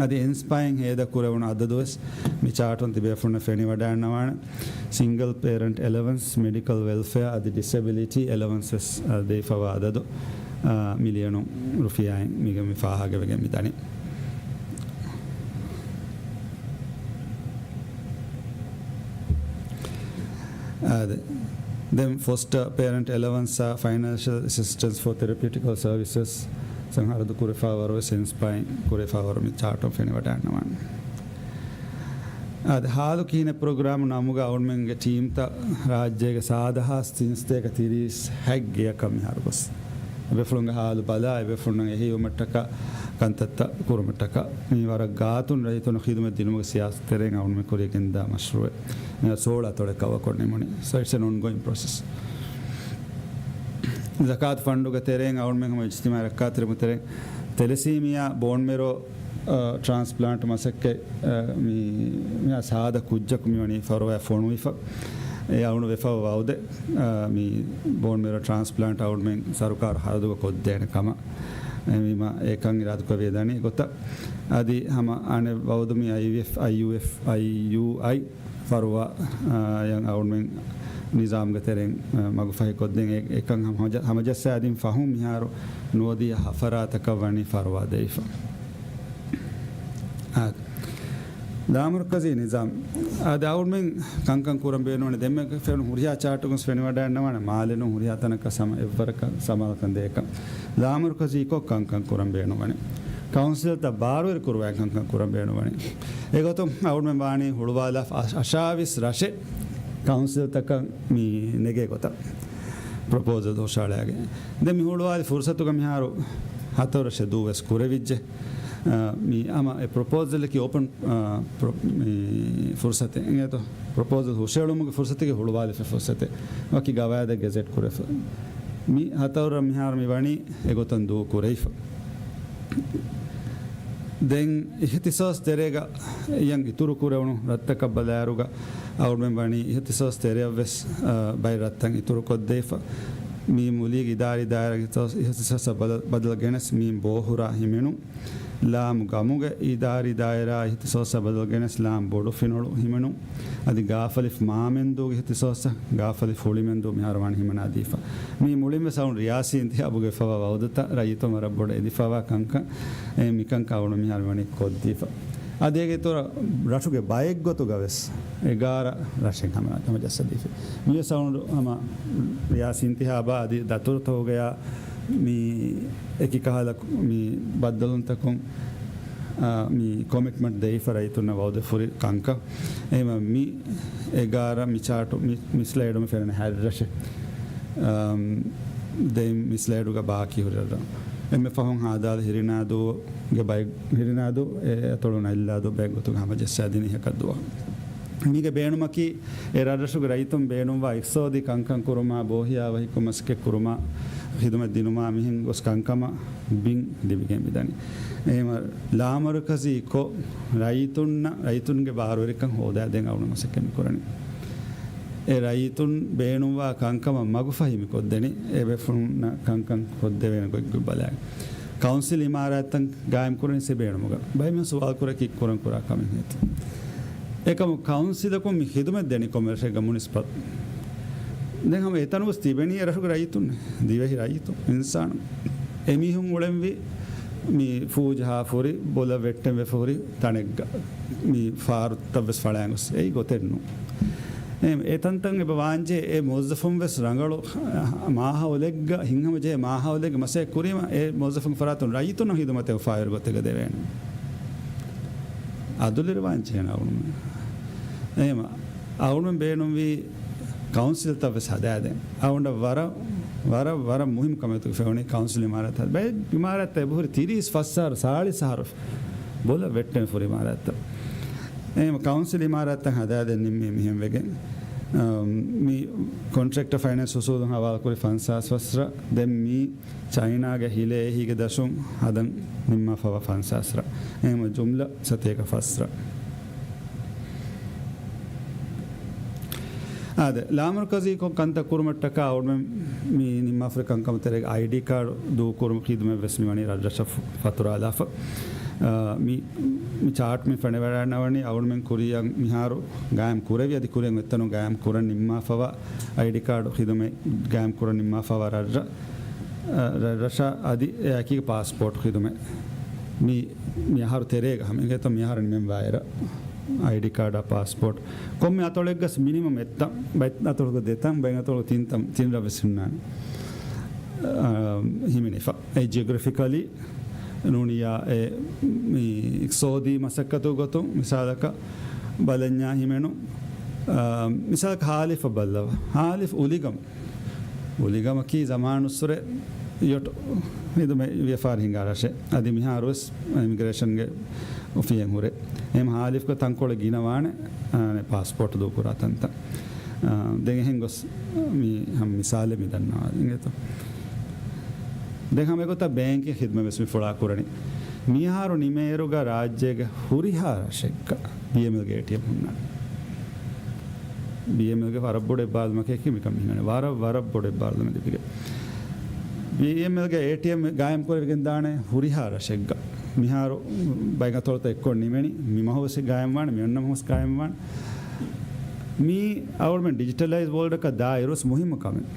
އަދި އެންސްޕައިން ހޭދަ ކުރެވުނު އަދަދުވެސް މި ޗާޓުން ތިބޭފުޅުންނަށް ފެނިވަޑައިގަންނަވާނެ. ސިންގަލް ޕޭރެންޓް އެލަވަންސް، މެޑިކަލް ވެލްފެއާ އަދި ޑިސެބިލިޓީ އެލަވަންސް ވެސް، އަ، ދެވިފައިވާ އަދަދު، އަ، މިލިޔަނު ރުފިޔާއިން މީގެ މި ފާހަގަވެގެން މި ދަނީ. އާދެ. ދެން ފޮސްޓަ ޕޭރެންޓް އެލަވަންސް އާ ފައިނޭންޝަލް އެސިސްޓެންސް ފޯ ތެރަޕިއުޓިކަލް ސަރވިސަސް ހަރަދު ކުރެފައިވާވަރު ވެސް އިންސްޕައިން ކުރެފައިވާވަރު މި ޗާޓުން ފެނިވަޑައިގަންނަވާނެ. އާދެ، ހާލު ކިހިނެއް ޕްރޮގްރާމް ނަމުގަ އަޅުގަނޑުމެންގެ ޓީމްތައް ރާއްޖޭގެ ސާދަ ހާސް ތިން ސަތޭކަ ތިރީސް ހަތް ގެޔަކަށް މިހާރު ގޮސް، އެބޭފުޅުންގެ ހާލު ބަލާ، އެބޭފުޅުންނަށް އެހީވުމަށްޓަކާ ކަންތައްތައް ކުރުމަށްޓަކާ މީ ވަރަށް ގާތުން ރައްޔިތުންނަށް ޚިދުމަތް ދިނުމުގެ ސިޔާސަތު ތެރެއިން އަޅުގަނޑުމެން ކުރިޔަށް ގެންދާ މަޝްރޫއެއް. މިހާރު ސޯޅަ އަތޮޅެއް ކަވަރ ކޮށް ނިމުނީ. So it's an ongoing process. ޒަކާތު ފަންޑުގެ ތެރެއިން އަޅުގަނޑުމެން ހަމަ އިޖްތިމާޢީ ރައްކާތެރިކަމުގެ ތެރެއިން ތެލެސީމިއާ ބޯން މެރޯ، އަ، ޓްރާންސްޕްލާންޓް މަސައްކަތް، އަ، މި، މި ސާދަ ކުއްޖަކު މިވަނީ ފަރުވާ ފޮނުވިފަ. އެ އަޅުގަނޑު ވެފަ ވައުދެއް، އަ، މި ބޯން މެރޯ ޓްރާންސްޕްލާންޓް އަޅުގަނޑުމެން ސަރުކާރު ހަރަދުގަ ކޮށްދޭނެ ކަމަށް. އެހެންވީމަ އެކަން އިރާދަކުރެވި ދަނީ ގޮތަށް. އަދި ހަމަ އަނެއް ވައުދު މި އައިއުއެފް، އައިޔޫއެފް، އައިޔޫއައި ފަރުވާ، އާ، އަޅުގަނޑުމެން ނިޒާމުގެ ތެރެއިން، އާ، މަގުފަހިކޮށްދޭން އެ-، އެކަން ހަމަޖަ-، ހަމަޖައްސާދިން ފަހުން މިހާރު ނުވަދިހަ ހަފަރާތަކަށް ވަނީ ފަރުވާ ދެވިފަ. އާ، ލާމަރުކަޒީ ނިޒާމް. އަދި އަޅުމެން ކަންކަން ކުރަން ބޭނުންވަނީ ދެންމެ ފެނުނު ހުރިހާ ޗާޓުގަސް ފެނިވަޑައިންނަވާނެ މާލެނު ހުރިހާ ތަނަކަށް ސަމަ އެއްވަރަކަށް ސަމާލަކަން ދޭކަން. ލާމަރުކަޒީކޮށް ކަންކަން ކުރަން ބޭނުންވަނީ. ކައުންސިލްތައް ބާރުވެރި ކުރުވާ ކަންކަން ކުރަން ބޭނުންވަނީ. އެގޮތުން އަޅުމެން ވާނީ ހުޅުވާލާ އަށާވީސް ރަށެއް ކައުންސިލްތަކަށް މި ނެގޭ ގޮތަށް ޕްރޮޕޯޒަލް ހުށަހަޅާގެން. ދެން މި ހުޅުވާލި ފުރުސަތުގަ މިހާރު ހަތަރު ރަށެއް ދޫވެސް ކުރެވިއްޖެ. އާ، މި ހަމަ އެ ޕްރޮޕޯޒަލަކީ އޯޕަން، އާ، ޕްރޮ-، މި ފުރުސަތެއް އިނގޭތޯ. ޕްރޮޕޯޒަލް ހުށައެޅުމުގެ ފުރުސަތެއް ހުޅުވާލިފަ ފުރުސަތެއް. ވަކި ގަވާއިދެއް ގެޒެޓް ކުރެފަ. މި ހަތަރު ރަށް މިހާރު މި ވަނީ އެގޮތަށް ދޫ ކުރެވިފަ. ދެން އިހްތިސޯސް ތެރޭގަ އެޔަން އިތުރު ކުރެވުނު ރަށްތަކަށް ބަލާއިރުގަ އަޅުމެން ވަނީ އިހްތިސޯސް ތެރެއަށްވެސް، އާ، ބައެއް ރަށްތައް އިތުރު ކޮށްދެވިފަ. މީ މުލީގެ އިދާރީ ދާއިރާ އިހްތިސޯސް، އިހްތިސޯސްއަށް ބަދަލު، ބަދަލު ގެނެސް މީ ބޯހުރާ ހިމެނު. ލާމު ގަމުގެ އިދާރީ ދާއިރާ އިހްތިސޯސްއަށް ބަދަލު ގެނެސް ލާމު ބޮޑު ފިނޮޅު ހިމެނު. އަދި ގާފަލިފް މާމެންދޫގެ އިހްތިސޯސްއަށް ގާފަލިފް ހުޅިމެންދޫ މިހާރު ވާން ހިމަނާދީފަ. މީ މުޅިންވެސް އަޅުން ރިޔާސީ އިންތިހާބުގެ ފަވާ ވައުދުތައް ރައްޔިތުން ވަރަށް ބޮޑަށް އެދިފަވާ ކަންކަން. އެ މިކަންކަން އަޅުން މިހާރު ވަނީ ކޮށްދީފަ. އަދި އޭގެ އިތުރަށް ރަށުގެ ބައެއްގޮތުގަވެސް އެގާރަ ރަށެއް ހަމަ ހަމަޖައްސަދީފި. މިވެސް އަޅުން ހަމަ ރިޔާސީ އިންތިހާބާ އަދި ދަތުރުތަކުގަޔާ މި އެކި ކަހަލަ މި ބައްދަލުންތަކުން، އާ، މި ކޮމިޓްމަންޓް ދެވިފަ ރައްޔިތުންނަށް ވައުދެއް ފުރި ކަންކަން. އެހެންވީމަ މި އެގާރަ މި ޗާޓު މި، މި ސްލައިޑު މި ފެންނަ ހަތް ރަށެއް. އާ، ދެން މި ސްލައިޑުގަ ބާކީ ހުރި ރަށް. އެންމެ ފަހުން ހާދާލު ހިރިނާދޫގެ ބައެއް، ހިރިނާދޫ އެ އަތޮޅު ނައިލްލާދޫ ބައެއް ގޮތުގަ ހަމަޖައްސާދިނީ އެކަށް ދުވަހު. މީގެ ބޭނުމަކީ އެ ރަށްރަށުގެ ރައްޔިތުން ބޭނުންވާ އިޤްތިޞާދީ ކަންކަން ކުރުމާ، ބޯހިޔާވަހިކުރުމަށް މަސައްކަތް ކުރުމާ، ޚިދުމަތް ދިނުމާ މިހެން ގޮސް ކަންކަމަށް ބިން ލިބިގެން މިދަނީ. އެހެންވީމަ ލާމަރުކަޒީ ކޮށް ރައްޔިތުންނަށް، ރައްޔިތުންގެ ބާރުވެރިކަން ހޯދާދޭން އަޅުގަނޑު މަސައްކަތް މި ކުރަނީ. އެ ރައްޔިތުން ބޭނުންވާ ކަންކަމަށް މަގުފަހި މި ކޮށްދެނީ. އެބޭފުޅުންނަށް ކަންކަން ކޮށްދެވޭނެ ގޮތްގޮތް ބަލާ. ކައުންސިލް އިމާރާތްތައް ގާއިމް ކުރަނީ ސެ ބޭނުމުގަ. ބައެއް މީހުން ސުވާލު ކުރޭ ކީއްކުރަން ކުރާ ކަމެއް ހޭތި. އެކަމު ކައުންސިލަކުން މި ޚިދުމަތް ދެނީ ކޮންމެ ރަށެއްގަ މުނިސިޕަލް. ދެން ހަމަ އެތަނުގަސް ތިބެނީ އެ ރަށުގެ ރައްޔިތުން، ދިވެހި ރައްޔިތުން، އިންސާނު. އެމީހުން އުޅެންވީ މި ފޫޖަހާ ފުރި، ބޮލަށް ވެއްޓެން ވެފަ ހުރި ތަނެއްގަ. މި ފާރުތައްވެސް ފަޅާން ގޮސް އެއީ ގޮތެއް ނޫން. އެ، އެ ތަންތަން އެބަ ވާންޖެ އެ މުވައްޒަފުން ވެސް ރަނގަޅު މާހައުލެއްގަ، ހިތްހަމަޖެހޭ މާހައުލެއްގަ މަސައްކަތް ކުރީމަ އެ މުވައްޒަފުން ފަރާތުން ރައްޔިތުންނަށް ހިދުމަތެއް އުފާވެރި ގޮތެއްގަ ދެވޭނެ. އަދުލެއް ވާންޖެހޭނެ އަޅުން. އެހެންވީމަ އަޅުން ބޭނުންވީ ކައުންސިލްތައް ވެސް ހަދާދޭން. އަޅުގަނޑަށް ވަރަށް، ވަރަށް، ވަރަށް މުހިންމު ކަމެއް ފެނުނީ ކައުންސިލް އިމާރާތް ހަދާ. ބައެއް އިމާރާތްތައް އެބަހުރި ތިރީސް ފަސް އަހަރު، ސާޅީސް އަހަރު ބޮލަށް ވެއްޓެން ފުރި އިމާރާތްތައް. އެހެންވީމަ ކައުންސިލް އިމާރާތްތައް ހަދާދޭން ނިންމީ މިހެން ވެގެން. އަމް، މި ކޮންޓްރެކްޓަރ ފައިނޭންސް އުސޫލުން ހަވާލުކުރި ފަންސާސް ފަސް ރަށް. ދެން މީ ޗައިނާގެ ހިލޭ އެހީގެ ދަށުން ހަދަން ނިންމާފަވާ ފަންސާސް ރަށް. އެހެންވީމަ ޖުމްލަ ސަތޭކަ ފަސް ރަށް. އާދެ، ލާމަރުކަޒީ ކޮށް ކަންތައް ކުރުމަށްޓަކާ އަޅުމެން މި ނިންމާފަރި ކަންކަމު ތެރޭގަ އައިޑީ ކާޑު ދޫކުރުމަށް ޚިދުމަތް ވެސް މިވަނީ ރަށްރަށަށް ފަ-، ފަތުރާލާފަ. އާ، މި، މި ޗާޓް މި ފެނިވަޑައިގަންނަވަނީ އަޅުމެން ކުރިއަށް މިހާރު ގާއިމް ކުރެވި އަދި ކުރިއަށް އޮތްތަނުން ގާއިމް ކުރަން ނިންމާފަވާ އައިޑީ ކާޑު ޚިދުމަތް ގާއިމް ކުރަން ނިންމާފަވާ ރަށްރަށް، އާ، ރަށްރަށާ އަދި އެއާއެކީގަ ޕާސްޕޯޓް ޚިދުމަތް. މި، މި އަހަރު ތެރޭގަ ހަމަ އިނގޭތޯ މި އަހަރު ނިމެން ވާއިރަށް. އައިޑީ ކާޑާ ޕާސްޕޯޓް. ކޮންމެ އަތޮޅެއްގަސް މިނިމަމް އެއްތަން، ބައެއް އަތޮޅުގަ ދެތަން، ބައެއް އަތޮޅުގަ ތިންތަން، ތިން ރަށް ވެސް ހުންނާނެ. އާ، ހިމެނިފަ. އެ ޖިއޮގްރަފިކަލީ ނޫނިއްޔާ އެ މި އިޤްތިޞާދީ މަސައްކަތު ގޮތުން މިސާލަކަށް ބަލަންޏާ ހިމެނު، އާ، މިސާލަކަށް ހާލިފަށް ބައްލަވާ. ހާލިފް އުލިގަމް. އުލިގަމަކީ ޒަމާނުއްސުރެ ޔޮޓް ހިދުމަތް ވިޔަފާރި ހިނގާ ރަށެއް. އަދި މިހާރުވެސް އިމިގްރޭޝަންގެ އޮފީހެއް ހުރޭ. އެހެން ހާލިފްގަ ތަންކޮޅެއް ގިނަވާނެ، އާނެ، ޕާސްޕޯޓް ދޫކުރާ ތަންތަން. އާ، ދެން އެހެން ގޮސް މި ހަމަ މިސާލެއް މި ދަންނަވާ އިނގޭތޯ. ދެން ހަމަ އެގޮތަށް ބޭންކިން ޚިދުމަތް ވެސް މި ފުޅާ ކުރަނީ. މިހާރު ނިމޭއިރުގަ ރާއްޖޭގެ ހުރިހާ ރަށެއްގަ ބީއެމްއެލްގެ އޭޓީއެމް ހުންނާނެ. ބީއެމްއެލްގެ ވަރަށް ބޮޑު އެއްބާރުލުމަކީ މިކަން ހިނގަނީ. ވަރަށް، ވަރަށް ބޮޑު އެއްބާރުލުމެއް ލިބިގެން. ބީއެމްއެލްގެ އޭޓީއެމް ގާއިމް ކުރެވިގެން ދާނެ ހުރިހާ ރަށެއްގަ. މިހާރު ބައެއް އަތޮޅުތައް އެއްކޮށް ނިމެނީ. މި މަހު ވެސް ގާއިމް ވާނެ، މި އޮންނަ މަހު ވެސް ގާއިމް ވާނެ. މީ އަޅުގަނޑުމެން ޑިޖިޓަލައިޒް ވޯލްޑަކަށް ދާއިރު ވެސް މުހިއްމު ކަމެއް.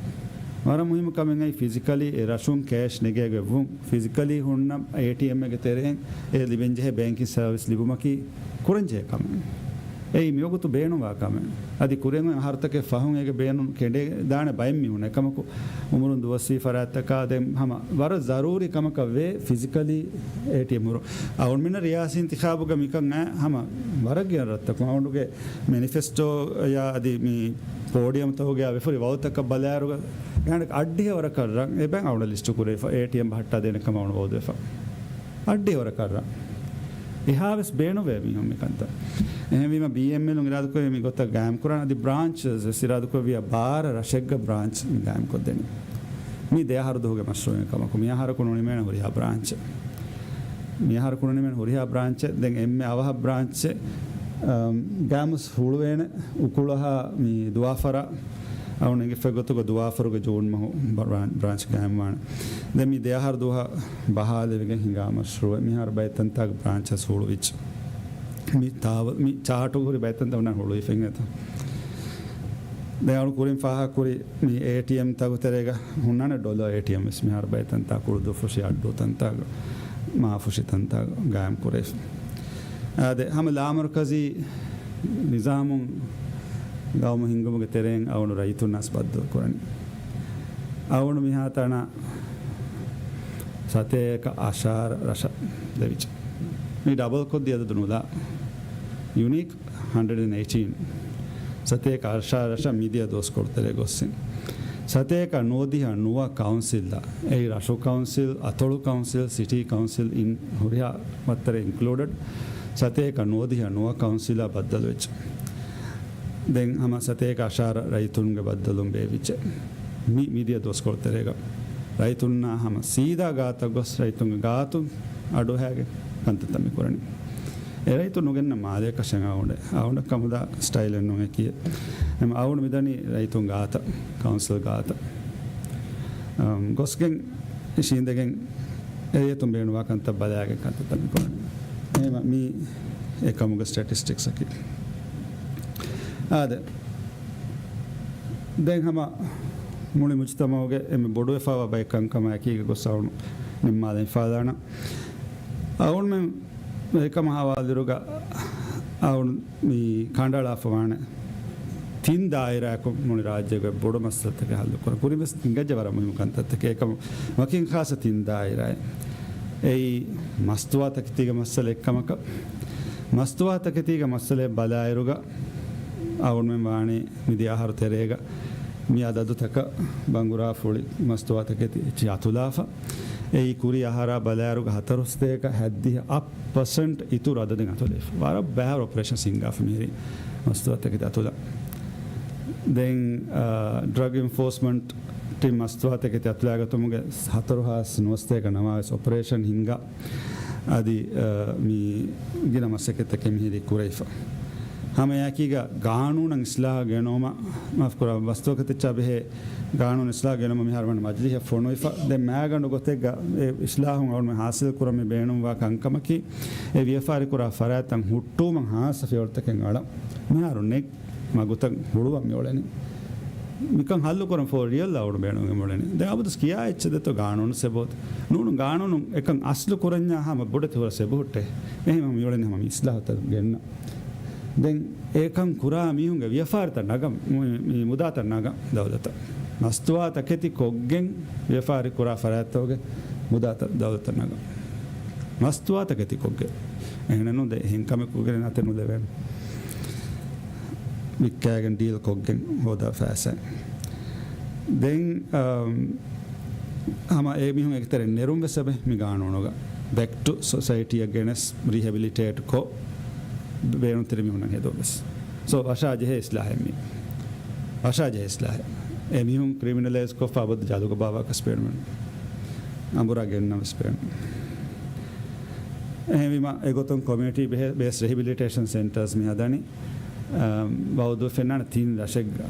ވަރަށް މުހިއްމު ކަމެއް އައި ފިޒިކަލީ އެ ރަށުން ކޭޝް ނެގޭގޮތް ވުން، ފިޒިކަލީ ހުންނަ އޭޓީއެމްގެ ތެރެއިން އެ ލިބެންޖެހޭ ބޭންކިން ސަރވިސް ލިބުމަކީ ކުރަންޖެހޭ ކަމެއް. އެއީ މިވަގުތު ބޭނުންވާ ކަމެއް. އަދި ކުރިން އަހަރުތަކެއް ފަހުން އޭގެ ބޭނުން ކެނޑިދާނެ ބައެއް މީހުން. އެކަމަކު އުމުރުން ދުވަސްވީ ފަރާތްތަކާ ދެން ހަމަ ވަރަށް ޒަރޫރީ ކަމަކަށް ވޭ ފިޒިކަލީ އޭޓީއެމް ހުރު. އަޅުގަނޑުމެންނަށް ރިޔާސީން ތިޚާބުގަ މިކަން އައި ހަމަ ވަރަށް ގިނަ ރަށްތަކުން އަޅުގަނޑުގެ މެނިފެސްޓޯ އަދި މި ޕޯޑިއަމްތަކުގަ ވެފަރި ވައުތަކަށް ބަލާއިރުގަ އައްޑިހަ ވަރަކަށް ރަށް އެބަ އަޅުގަނޑަށް ލިސްޓު ކުރެވިފަ އޭޓީއެމް ބަހައްޓާދޭނެ ކަމަށް އަޅުގަނޑު ވައުދުވެފަ. އައްޑިހަ ވަރަކަށް ރަށް. އެހާވެސް ބޭނުންވޭ މީހުން މިކަންތައް. އެހެންވީމަ ބީއެމްއެލުން އިރާދަކުރެއްވި މި ގޮތަށް ގާއިމްކުރާން އަދި ބްރާންޗަސް ވެސް އިރާދަކުރެއްވިޔާ ބާރަ ރަށެއްގަ ބްރާންޗް މި ގާއިމްކޮށްދެނީ. މީ ދެއަހަރު ދުވަހުގެ މަޝްރޫއެއް ކަމަކު މިއަހަރަކު ނުނިމޭނެ ހުރިހާ ބްރާންޗެއް. މިއަހަރަކު ނުނިމޭނެ ހުރިހާ ބްރާންޗެއް. ދެން އެންމެ އަވަހަށް ބްރާންޗެއް، އަމް، ގާމުސް ހުޅުވޭނެ އުކުޅަހާ މި ދުވާފަރާ އަޅުގަނޑު އެނގިފައި ގޮތުގަ ދުވާފަރުގެ ޖޫން މަހު ބްރާން-، ބްރާންޗް ގާއިމްވާނެ. ދެން މި ދެއަހަރު ދުވަހަށް ބަހާލެވިގެން ހިނގާ މަޝްރޫއެއް. މިހާރު ބައެއް ތަންތާގަ ބްރާންޗަސް ހުޅުވިއްޖެ. މި ތާވަ-، މި ޗާޓުގަ ހުރި ބައެއް ތަންތާ ހުންނާނެ ހުޅުވިފައި އެތަ. ދެން އަޅު ކުރިން ފާހަގަކުރި މި އޭޓީއެމް ތަކު ތެރޭގަ ހުންނާނެ ޑޮލަރ އޭޓީއެމް ވެސް މިހާރު ބައެއް ތަންތާ ކުޅުދުއްފުށި އައްޑޫ ތަންތާގަ މާފުށި ތަންތާގަ ގާއިމް ކުރެވިފަ. އާދެ، ހަމަ ލާމަރުކަޒީ ނިޒާމުން ގައުމު ހިންގުމުގެ ތެރެއިން އަޅުގަނޑު ރައްޔިތުންނާސް ބައްދަލު ކުރަނީ. އަޅުގަނޑު މިހާތަނަށް ސަތޭކަ އަށާރަ ރަށަށް ދެވިއްޖެ. މި ޑަބަލް ކޮށްދިޔަ އަދަދު ނުލާ. ޔުނީކް ހަންޑްރެޑް އެއިޓީން. ސަތޭކަ އަށާރަ ރަށަށް މިދިޔަ ދުވަސްކޮޅު ތެރޭ ގޮއްސިން. ސަތޭކަ ނުވަދިހަ ނުވަ ކައުންސިލްއަށް، އެއީ ރަށު ކައުންސިލް، އަތޮޅު ކައުންސިލް، ސިޓީ ކައުންސިލް އިން ހުރިހާ މައްތަރެއް އިންކްލޫޑެޑް، ސަތޭކަ ނުވަދިހަ ނުވަ ކައުންސިލާ ބައްދަލުވެއްޖެ. ދެން ހަމަ ސަތޭކަ އަށާރަ ރައްޔިތުންގެ ބައްދަލުން ބޭއްވިއްޖެ. މި މިދިޔަ ދުވަސްކޮޅު ތެރޭގަ ރައްޔިތުންނާ ހަމަ ސީދާ ގާތަށް ގޮސް ރައްޔިތުންގެ ގާތުން އަޑުއަހައިގެން ކަންތައްތައް މި ކުރަނީ. އެ ރައްޔިތުން ނުގެންނަ މާލެއަކަށް އަޅުގަނޑު، އަޅުގަނޑަކަށް ހުދާ ސްޓައިލެއް ނޫން އެކީ. އެމަ އަޅުގަނޑު މިދަނީ ރައްޔިތުން ގާތަށް، ކައުންސިލް ގާތަށް، އަމް، ގޮސްގެން އިށީނދެގެން އެ ރައްޔިތުން ބޭނުންވާ ކަންތައް ބަލާގެން ކަންތައްތައް މި ކުރަނީ. އެހެމަ މީ އެކަމުގެ ސްޓެޓިސްޓިކްސް އަކީ. އާދެ. ދެން ހަމަ މުޅި މުޖުތަމަޢުގެ އެންމެ ބޮޑުވެފައިވާ ބައެއް ކަންކަމާ އެކީގަ ގޮސް އަޅުގަނޑު ނިންމާލަން ހިފާލާނަން. އަޅުގަނޑުމެން އެކަމަށް ހަވާލުވިއިރުގަ އަޅުގަނޑު މި ކަނޑައަޅާފަ ވާނެ ތިން ދާއިރާއަކުން މުޅި ރާއްޖޭގެ ބޮޑު މައްސަލަތަކެއް ހައްލު ކުރަން. ކުރިން ވެސް ހިނގައްޖެ ވަރަށް މުހިންމު ކަންތައްތަކެއް. އެކަމަށް ވަކިން ޚާއްޞަ ތިން ދާއިރާއެއް. އެއީ މަސްތުވާ ތަކެތީގެ މައްސަލަ އެއްކަމަކަށް. މަސްތުވާ ތަކެތީގެ މައްސަލައެއް ބަލާއިރުގަ އަޅުގަނޑުމެން ވާނީ މިދިޔަ އަހަރު ތެރޭގަ މި އަދަދުތަކަށް ބަނގުރާފުޅި މަސްތުވާ ތަކެތި އެއްޗެއް އަތުލާފަ. އެއީ ކުރީ އަހަރާ ބަލާއިރުގަ ހަތަރު ސަތޭކަ ހަތްދިހަ އަށް ޕަސެންޓް އިތުރު އަދަދެއް އަތުލެވިފަ. ވަރަށް ބައިވަރު އޮޕަރޭޝަންސް ހިންގާފަ މިހިރީ މަސްތުވާ ތަކެތި އަތުލަން. ދެން، އާ، ޑްރަގް އެންފޯސްމަންޓް ޓީމް މަސްތުވާ ތަކެތި އަތުލާގަތުމުގެ ހަތަރު ހާސް ނުވަސަތޭކަ ނަވާވެސް އޮޕަރޭޝަން ހިންގާ އަދި، އާ، މި ގިނަ މަސައްކަތްތަކެއް މިހިރީ ކުރެވިފަ. ހަމައެކީގަ ގާނޫނަށް އިސްލާހު ގެނައުމަށް، މާފުކުރާ، މަސްތުވާ ތަކެތިއާ ބެހޭ ގާނޫނު އިސްލާހު ގެނައުމަށް މިހާރު ވަނީ މަޖިލީހަށް ފޮނުވިފަ. ދެން މައިގަނޑު ގޮތެއްގަ އެ އިސްލާހުން އަޅުގަނޑުމެން ހާސިލް ކުރަން މި ބޭނުންވާ ކަންކަމަކީ، އެ ވިޔަފާރި ކުރާ ފަރާތްތައް ހުއްޓުވުމަށް ހާއްސަ ފިޔަވަޅުތަކެއް އަޅަން. މިހާރު ނެތް މަގުތައް ހުޅުވަން މިއުޅެނީ. މިކަން ހައްލު ކުރަން ފޯ ރިއަލް އަޅުގަނޑު ބޭނުން މިއުޅެނީ. ދެން އަބަދު ކިޔާ އެއްޗެއް ދެތޯ ގާނޫނު ސެބޯތު. ނޫނު ގާނޫނު އެކަން އަސްލު ކުރަންޏާ ހަމަ ބޮޑެތި ހުރަސް އެބަހުއްޓޭ. އެހެން މިއުޅެނީ ހަމަ މި އިސްލާހުތައް ގެންނަ. ދެން އެކަން ކުރާ މީހުންގެ ވިޔަފާރިތައް ނަގަން، މި، މި މުދާތައް ނަގަން ދައުލަތަށް. މަސްތުވާ ތަކެތި ކޮށްގެން ވިޔަފާރި ކުރާ ފަރާތްތަކުގެ މުދާތައް ދައުލަތަށް ނަގަން. މަސްތުވާ ތަކެތި ކޮށްގެން. އެހެނެއްނު ދެ ހިންކަމެއް ކުގެން އަތެއް ނުލެވޭނެ. ވިއްކާގެން ޑީލް ކޮށްގެން ހޯދާ ފައިސާ. ދެން، އަމް، ހަމަ އެ މީހުން އެކަތެރެ ނެރުން ވެސް އެބަ މި ގާނޫނުގަ ބެކް ޓު ސޮސައިޓީއަށް ގެނެސް ރީހެބިލިޓޭޓް ކޮށް ބޭނުންތެރި މީހުންނަށް ހެދުން ވެސް. ސޯ، ވަށާ ޖެހޭ އިސްލާހެއް މީ. ވަށާ ޖެހޭ އިސްލާހެއް. އެ މީހުން ކްރިމިނަލައިޒް ކޮށްފަ އަބަދު ޖަލުގަ ބާވާކަސް ބޭނުމެއް. އަނބުރާ ގެންނަ ވެސް ބޭނު. އެހެންވީމަ، އެގޮތުން ކޮމިއުނިޓީ ބޭ-، ބޭސް ރެހިބިލިޓޭޝަން ސެންޓާސް މި ހަދަނީ. އަ، ވައުދު ފެންނާނެ ތިން ރަށެއްގަ،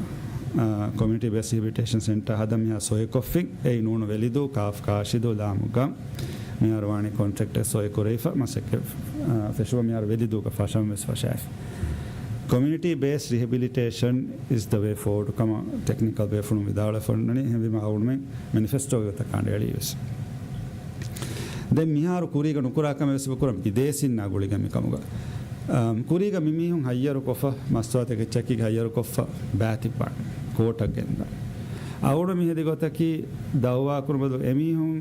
އަ، ކޮމިއުނިޓީ ބޭސް ރިހެބިލިޓޭޝަން ސެންޓާ ހަދަން މިހާ ސޮއި ކޮށްފިން. އެއީ ނޫނު ވެލިދޫ، ކާފް ކާށިދޫ، ލާމު ގަން. މިހާރު ވާނީ ކޮންޓްރެކްޓެއް ސޮއި ކުރެވިފަ މަސައްކަތް، އަ، ފެށުމަށް މިހާރު ވެލިދޫގަ ފަށަން ވެސް ފަށާފި. Community based rehabilitation is the way forward ކަމަށް ޓެކްނިކަލް ބޭފުޅުން ވިދާޅުވެފަ އޮންނަނީ. އެހެންވީމަ އަޅުގަނޑުމެން މެނިފެސްޓޯގެ ގޮތަށް ކަނޑައެޅީ ވެސް. ދެން މިހާރު ކުރީގަ ނުކުރާ ކަމެއް ވެސް ކުރަން ބިދޭސީންނާ ގުޅިގެން މިކަމުގަ. އަމް، ކުރީގަ މި މީހުން ހައްޔަރުކޮށްފަ، މަސްތުވާތަކެއްޗަކީގަ ހައްޔަރުކޮށްފަ ބައިތިއްބާނެ ކޯޓަށް ގެންދާނެ. އަޅުގަނޑު މި ހެދި ގޮތަކީ ދައުވާ ކުރުމަށް އެމީހުން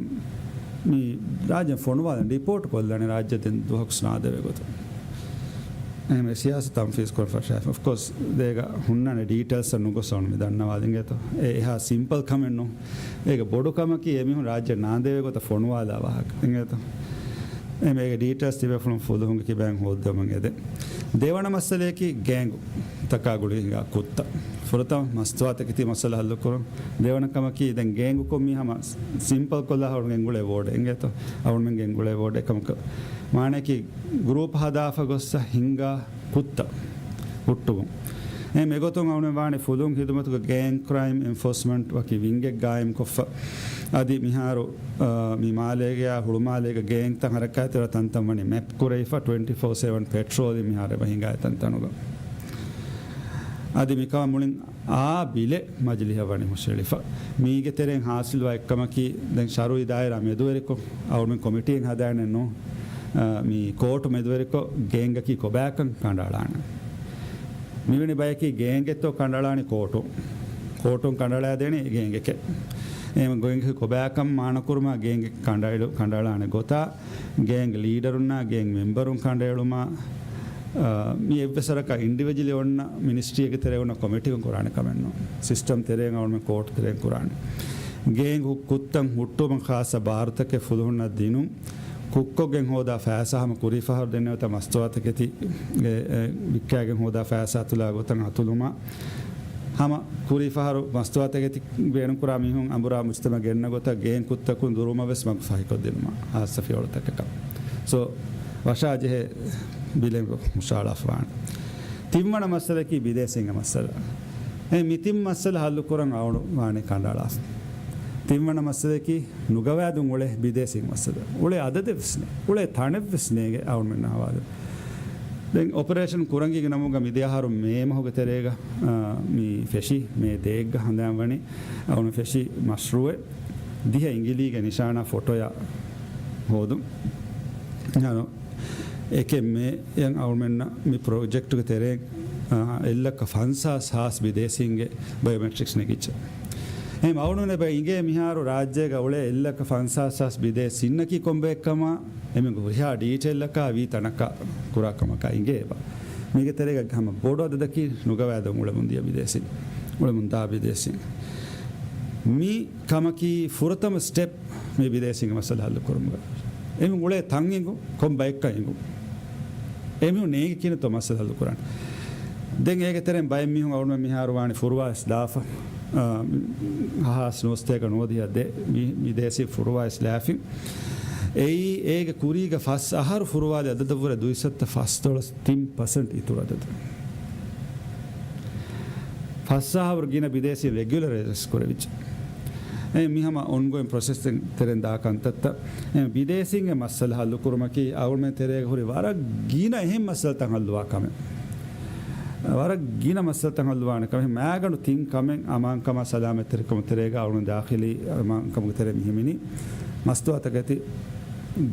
މި ރާއްޖެ ފޮނުވާލަން ޑިޕޯޓް ކޮށްލާނެ ރާއްޖެ ދެން ދުވަހަކު ސްނާދެވޭ ގޮތަށް. އެހެން ސިޔާސަތު ތަންފީޒް ކުރަން ފަށާފަ. އޮފްކޯސް، ދޭގަ ހުންނާނެ ޑީޓެއިލްސް ނުގޮސް އަޅުން މި ދަންނަވާލިނގޭތޯ. އެ އެހާ ސިމްޕަލް ކަމެއް ނޫން. އޭގެ ބޮޑު ކަމަކީ އެމީހުން ރާއްޖެ ނާނދެވޭ ގޮތަށް ފޮނުވާލާ ވާހަކަ. އިނގޭތޯ؟ އެމޭގެ ޑީޓެއިލްސް ތިބޭފުޅުން ފުލުހުންގެ ކިބައިން ހޯއްދަވަމުން އެދެން. ދެވަނަ މައްސަލަޔަކީ ގޭންގު ތަކާ ގުޅިގެން ކުއްތަ. ފުރަތަމަ މަސްތުވާތަކެތި މައްސަލަ ހައްލުކުރުން. ދެވަނަ ކަމަކީ ދެން ގޭންގުކޮށް މީ ހަމަ ސިމްޕަލް ކޮށްލާ އަޅުގަނޑުމެން ގެންގުޅޭ ވޯޑެއް. އިނގޭތޯ؟ އަޅުގަނޑުމެން ގެންގުޅޭ ވޯޑެއް ކަމަކަށް. މާނަޔަކީ ގްރޫޕް ހަދާފަ ގޮއްސަ ހިންގާ ކުއްތަ ހުއްޓުވުން. އެ މެގޮތުން އަޅުގަނޑު ވާނެ ފުލުހުން ހިދުމަތުގެ ގޭން ކްރައިމް އެންފޯސްމަންޓް ވަކި ވިންގެއް ގާއިމްކޮށްފަ. އަދި މިހާރު، އާ، މި މާލޭގެއާ ހުޅުމާލޭގެ ގޭންތައް ހަރަކާތްތެރި ތަންތަން ވަނީ މެޕް ކުރެވިފަ، ޓްވެންޓީ ފޯ ސެވަން ޕެޓްރޯލިން މިހާރު އެބަ ހިނގާ ތަންތަނުގަ. އަދި މިކަމަށް މުޅިން އާ ބިލެއް މަޖިލީހަށް ވަނީ ހުށައެޅިފަ. މީގެ ތެރެއިން ހާސިލްވާ އެއްކަމަކީ، ދެން ޝަރުއީ ދާއިރާ މެދުވެރިކޮށް، އަޅުމެން ކޮމިޓީއެއް ހަދާނެ ނޫ، އާ، މި ކޯޓު މެދުވެރިކޮށް ގޭންގަކީ ކޮބާކަން ކަނޑައަޅާނެ. މިވެނި ބަޔަކީ ގޭންގެއްތޯ ކަނޑައަޅާނީ ކޯޓު. ކޯޓުން ކަނޑައަޅާދޭނީ ގޭންގެކޭ. އެހެން ގޭންގެ ކޮބާކަން މާނަކުރުމާ ގޭންގެ ކަނޑައެޅު-، ކަނޑައަޅާނެ ގޮތާ، ގޭންގް ލީޑަރުންނާ ގޭންގް މެމްބަރުން ކަނޑައެޅުމާ، އާ، މި އެއްވެސް ވަރަކަށް އިންޑިވިޖުއަލީ އޮންނަ މިނިސްޓްރީއެއްގެ ތެރޭ އޮންނަ ކޮމިޓީއަކުން ކުރާނެ ކަމެއް ނޫން. ސިސްޓަމް ތެރޭން އަޅުމެން ކޯޓް ތެރޭން ކުރާނެ. ގޭންގް ކުއްތަން ހުއްޓުވުމަށް ޚާއްޞަ ބާރުތަކެއް ފުލުހުންނަށް ދިނުން. ކުއްކޮށްގެން ހޯދާ ފައިސާ ހަމަ ކުރީ ފަހަރު ދެންނެވިތާ މަސްތުވާތަކެތި، އެ، އެ، ވިއްކާގެން ހޯދާ ފައިސާ އަތުލާ ގޮތަށް އަތުލުމާ، ހަމަ ކުރީ ފަހަރު މަސްތުވާތަކެތި ބޭނުންކުރާ މީހުން އަނބުރާ މުޖްތަމަޢަށް ގެންނަ ގޮތަށް ގޭން ކުއްތަކުން ދުރުމަށް ވެސް މަގު ފަހިކޮށްދިނުމަށް ހާއްސަ ފިޔަވަޅުތަކަކަށް. ސޯ، ވަށާޖެހޭ ބިލެއް ހުށައަޅާފަވާނެ. ތިންވަނަ މައްސަލަކީ ބިދޭސީންގެ މައްސަލަ. އެ މި ތިން މައްސަލަ ހައްލުކުރަން އަޅުގަނޑު ވާނީ ކަނޑައަޅާފަ. ތިންވަނަ މައްސަލަކީ ނުގަވާދުން އުޅޭ ބިދޭސީން މައްސަލަ. އުޅޭ އަދަދެއް ވެސް ނެ-، އުޅޭ ތަނެއް ވެސް ނޭނގެ އަޅުމެންނަށް ހަވާލު. ދެން އޮޕަރޭޝަން ކުރަންގީގެ ނަމުގަ މިދިޔަ އަހަރު މޭ މަހުގެ ތެރޭގަ، އާ، މި ފެށި، މޭ ދޭއްގަ ހަނދާން ވަނީ އަޅުން ފެށި މަޝްރޫއެއް ދިހަ އިނގިލީގެ ނިޝާނާ ފޮޓޯޔާ ހޯދުން. އެކެއް މޭ އަޅުމެންނަށް މި ޕްރޮޖެކްޓުގެ ތެރޭ، އާ، އެއްލައްކަ ފަންސާސް ހާސް ބިދޭސީންގެ ބަޔޮމެޓްރިކްސް ނެގިއްޖެ. އެހެން އަޅުމެން އެބަ އިނގޭ މިހާރު ރާއްޖޭގަ އުޅޭ އެއްލައްކަ ފަންސާސް ހާސް ބިދޭސީންނަކީ ކޮންބައެއްކަމާ އެމީހުން ހުރިހާ ޑީޓެއިލްއަކާ ވީ ތަނަކަށް ކުރާ ކަމަކާ އިނގޭ އެބަ. މީގެ ތެރޭގަ ހަމަ ބޮޑު އަދަދަކީ ނުގަވާދުން އުޅެމުން ދިޔަ ބިދޭސީން، އުޅެމުން ދާ ބިދޭސީން. މި ކަމަކީ ފުރަތަމަ ސްޓެޕް މި ބިދޭސީންގެ މައްސަލަ ހައްލު ކުރުމުގަ. އެމީހުން އުޅޭ ތަން އެނގުން، ކޮން ބައެއްކަން އެނގުން. އެމީހުން ނޭނގި ކިހިނެއްތޯ މައްސަލަ ހައްލު ކުރަން. ދެން އޭގެ ތެރެއިން ބައެއް މީހުން އަޅުމެން މިހާރު ވާނީ ފުރުވާ ވެސް ދާފަ، އާ، ހާސް ނުވަސަތޭކަ ނުވަދިހަ ދެ މި، މި ދޭސީ ފުރުވާ ވެސް ލާފިން. އެއީ އޭގެ ކުރީގަ ފަސް އަހަރު ފުރުވާލި އަދަދަށްވުރެ ދުއިސައްތަ ފަސް ދޮޅަސް ތިން ޕަސެންޓް އިތުރު އަދަދު. ފަސް އަހަރު ގިނަ ބިދޭސީ ރެގިއުލަރައިޒް ކުރެވިއްޖެ. އެ މި ހަމަ އޮންގޯއިން ޕްރޮސެސް ތެރެއިން ދާ ކަންތައްތައް. އެ ބިދޭސީންގެ މައްސަލަ ހައްލު ކުރުމަކީ އަޅުމެން ތެރޭގަ ހުރި ވަރަށް ގިނަ އެހެން މައްސަލަތައް ހައްލުވާ ކަމެއް. ވަރަށް ގިނަ މައްސަލަތައް ހައްލުވާނެ ކަމެއް. މާގަނޑު ތިން ކަމެއް އަމާންކަމާ ސަލާމަތްތެރިކަމު ތެރޭގަ އަޅުމެން ދާޚިލީ އަމާންކަމުގެ ތެރޭ މިހިމެނީ. މަސްތުވާތަކެތި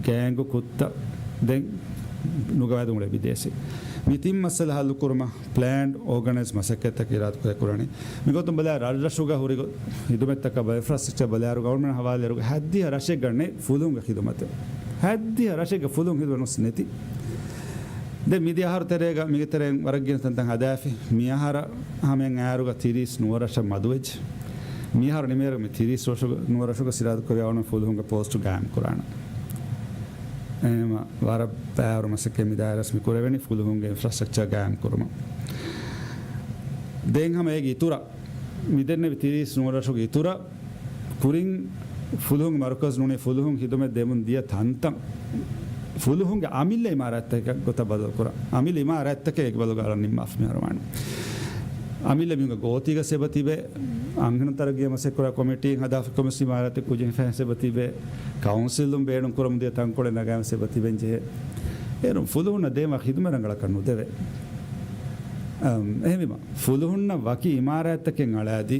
ގޭންގު ކުއްތަ ދެން ނުގަވާދުން އުޅޭ ބިދޭސީ. މި ތިން މައްސަލަ ހައްލު ކުރުމަށް ޕްލޭންޑް އޯގަނައިޒް މަސައްކަތްތަކެއް އިރާދަކުރެ ކުރަނީ. މިގޮތުން ބަލާ ރަށްރަށުގަ ހުރި ގޮ-، ހިދުމަތްތަކަށް ބަލާ އިންފްރާސްޓްރަކްޗަރ ބަލާއިރު އަޅުމެން ހަވާލުވާއިރު ހައްދިހަ ރަށެއްގަ ނެތް ފުލުހުންގެ ހިދުމަތެއް. ހައްދިހަ ރަށެއްގަ ފުލުހުން ހިދުމަތް ނުވެސް ނެތި. ދެން މިދިޔަ އަހަރު ތެރޭގަ މީގެ ތެރެއިން ވަރަށް ގިނަ ތަންތަން ހަދާފި. މި އަހަރަށް ހަމައަށް އައިއިރުގަ ތިރީސް ނުވަ ރަށަށް މަދުވެއްޖެ. މި އަހަރު ނިމޭއިރު މި ތިރީސް ރަށުގަ، ނުވަ ރަށުގަ އިރާދަކުރެއްވިޔާ އަޅުމެން ފުލުހުންގެ ޕޯސްޓު ގާއިމް ކުރާނަން. އެހެންވީމަ ވަރަށް ބައިވަރު މަސައްކަތް މި ދާއިރާ ވެސް މި ކުރެވެނީ ފުލުހުންގެ އިންފްރާސްޓްރަކްޗަރ ގާއިމް ކުރުމަށް. ދެން ހަމަ އޭގެ އިތުރަށް، މި ދެންނެވި ތިރީސް ނުވަ ރަށުގެ އިތުރަށް ކުރިން ފުލުހުން މަރުކަޒު ނޫނީ ފުލުހުން ހިދުމަތް ދެމުން ދިޔަ ތަންތަން، ފުލުހުންގެ އަމިއްލަ އިމާރާތްތަކެއް ގޮތަށް ބަދަލު ކުރަން. އަމިއްލަ އިމާރާތްތަކެއް އެކި ބަދަލު ގާޅަން ނިންމާފަ މިހާރު ވާނެ. އަމިއްލަ މިހުންގެ ގޯތީގަ އެބަ ތިބޭ، އަންހެނުން ތަރައްގީ މަސައްކަތް ކުރާ ކޮމިޓީން ހަދާފަ ކޮމިސް އިމާރާތެއް ކުއްޖެއް ހިފަހެން އެބަ ތިބޭ، ކައުންސިލުން ބޭނުން ކުރަމުން ދިޔަ ތަންކޮޅެއް ނަގާފަ އެބަ ތިބެން ޖެހޭ. އޭރުން ފުލުހުންނަށް ދޭންވާ ޚިދުމަތް ރަނގަޅަކަށް ނުދެވޭ. އަމް، އެހެންވީމަ، ފުލުހުންނަށް ވަކި އިމާރާތްތަކެއް އަޅާދީ،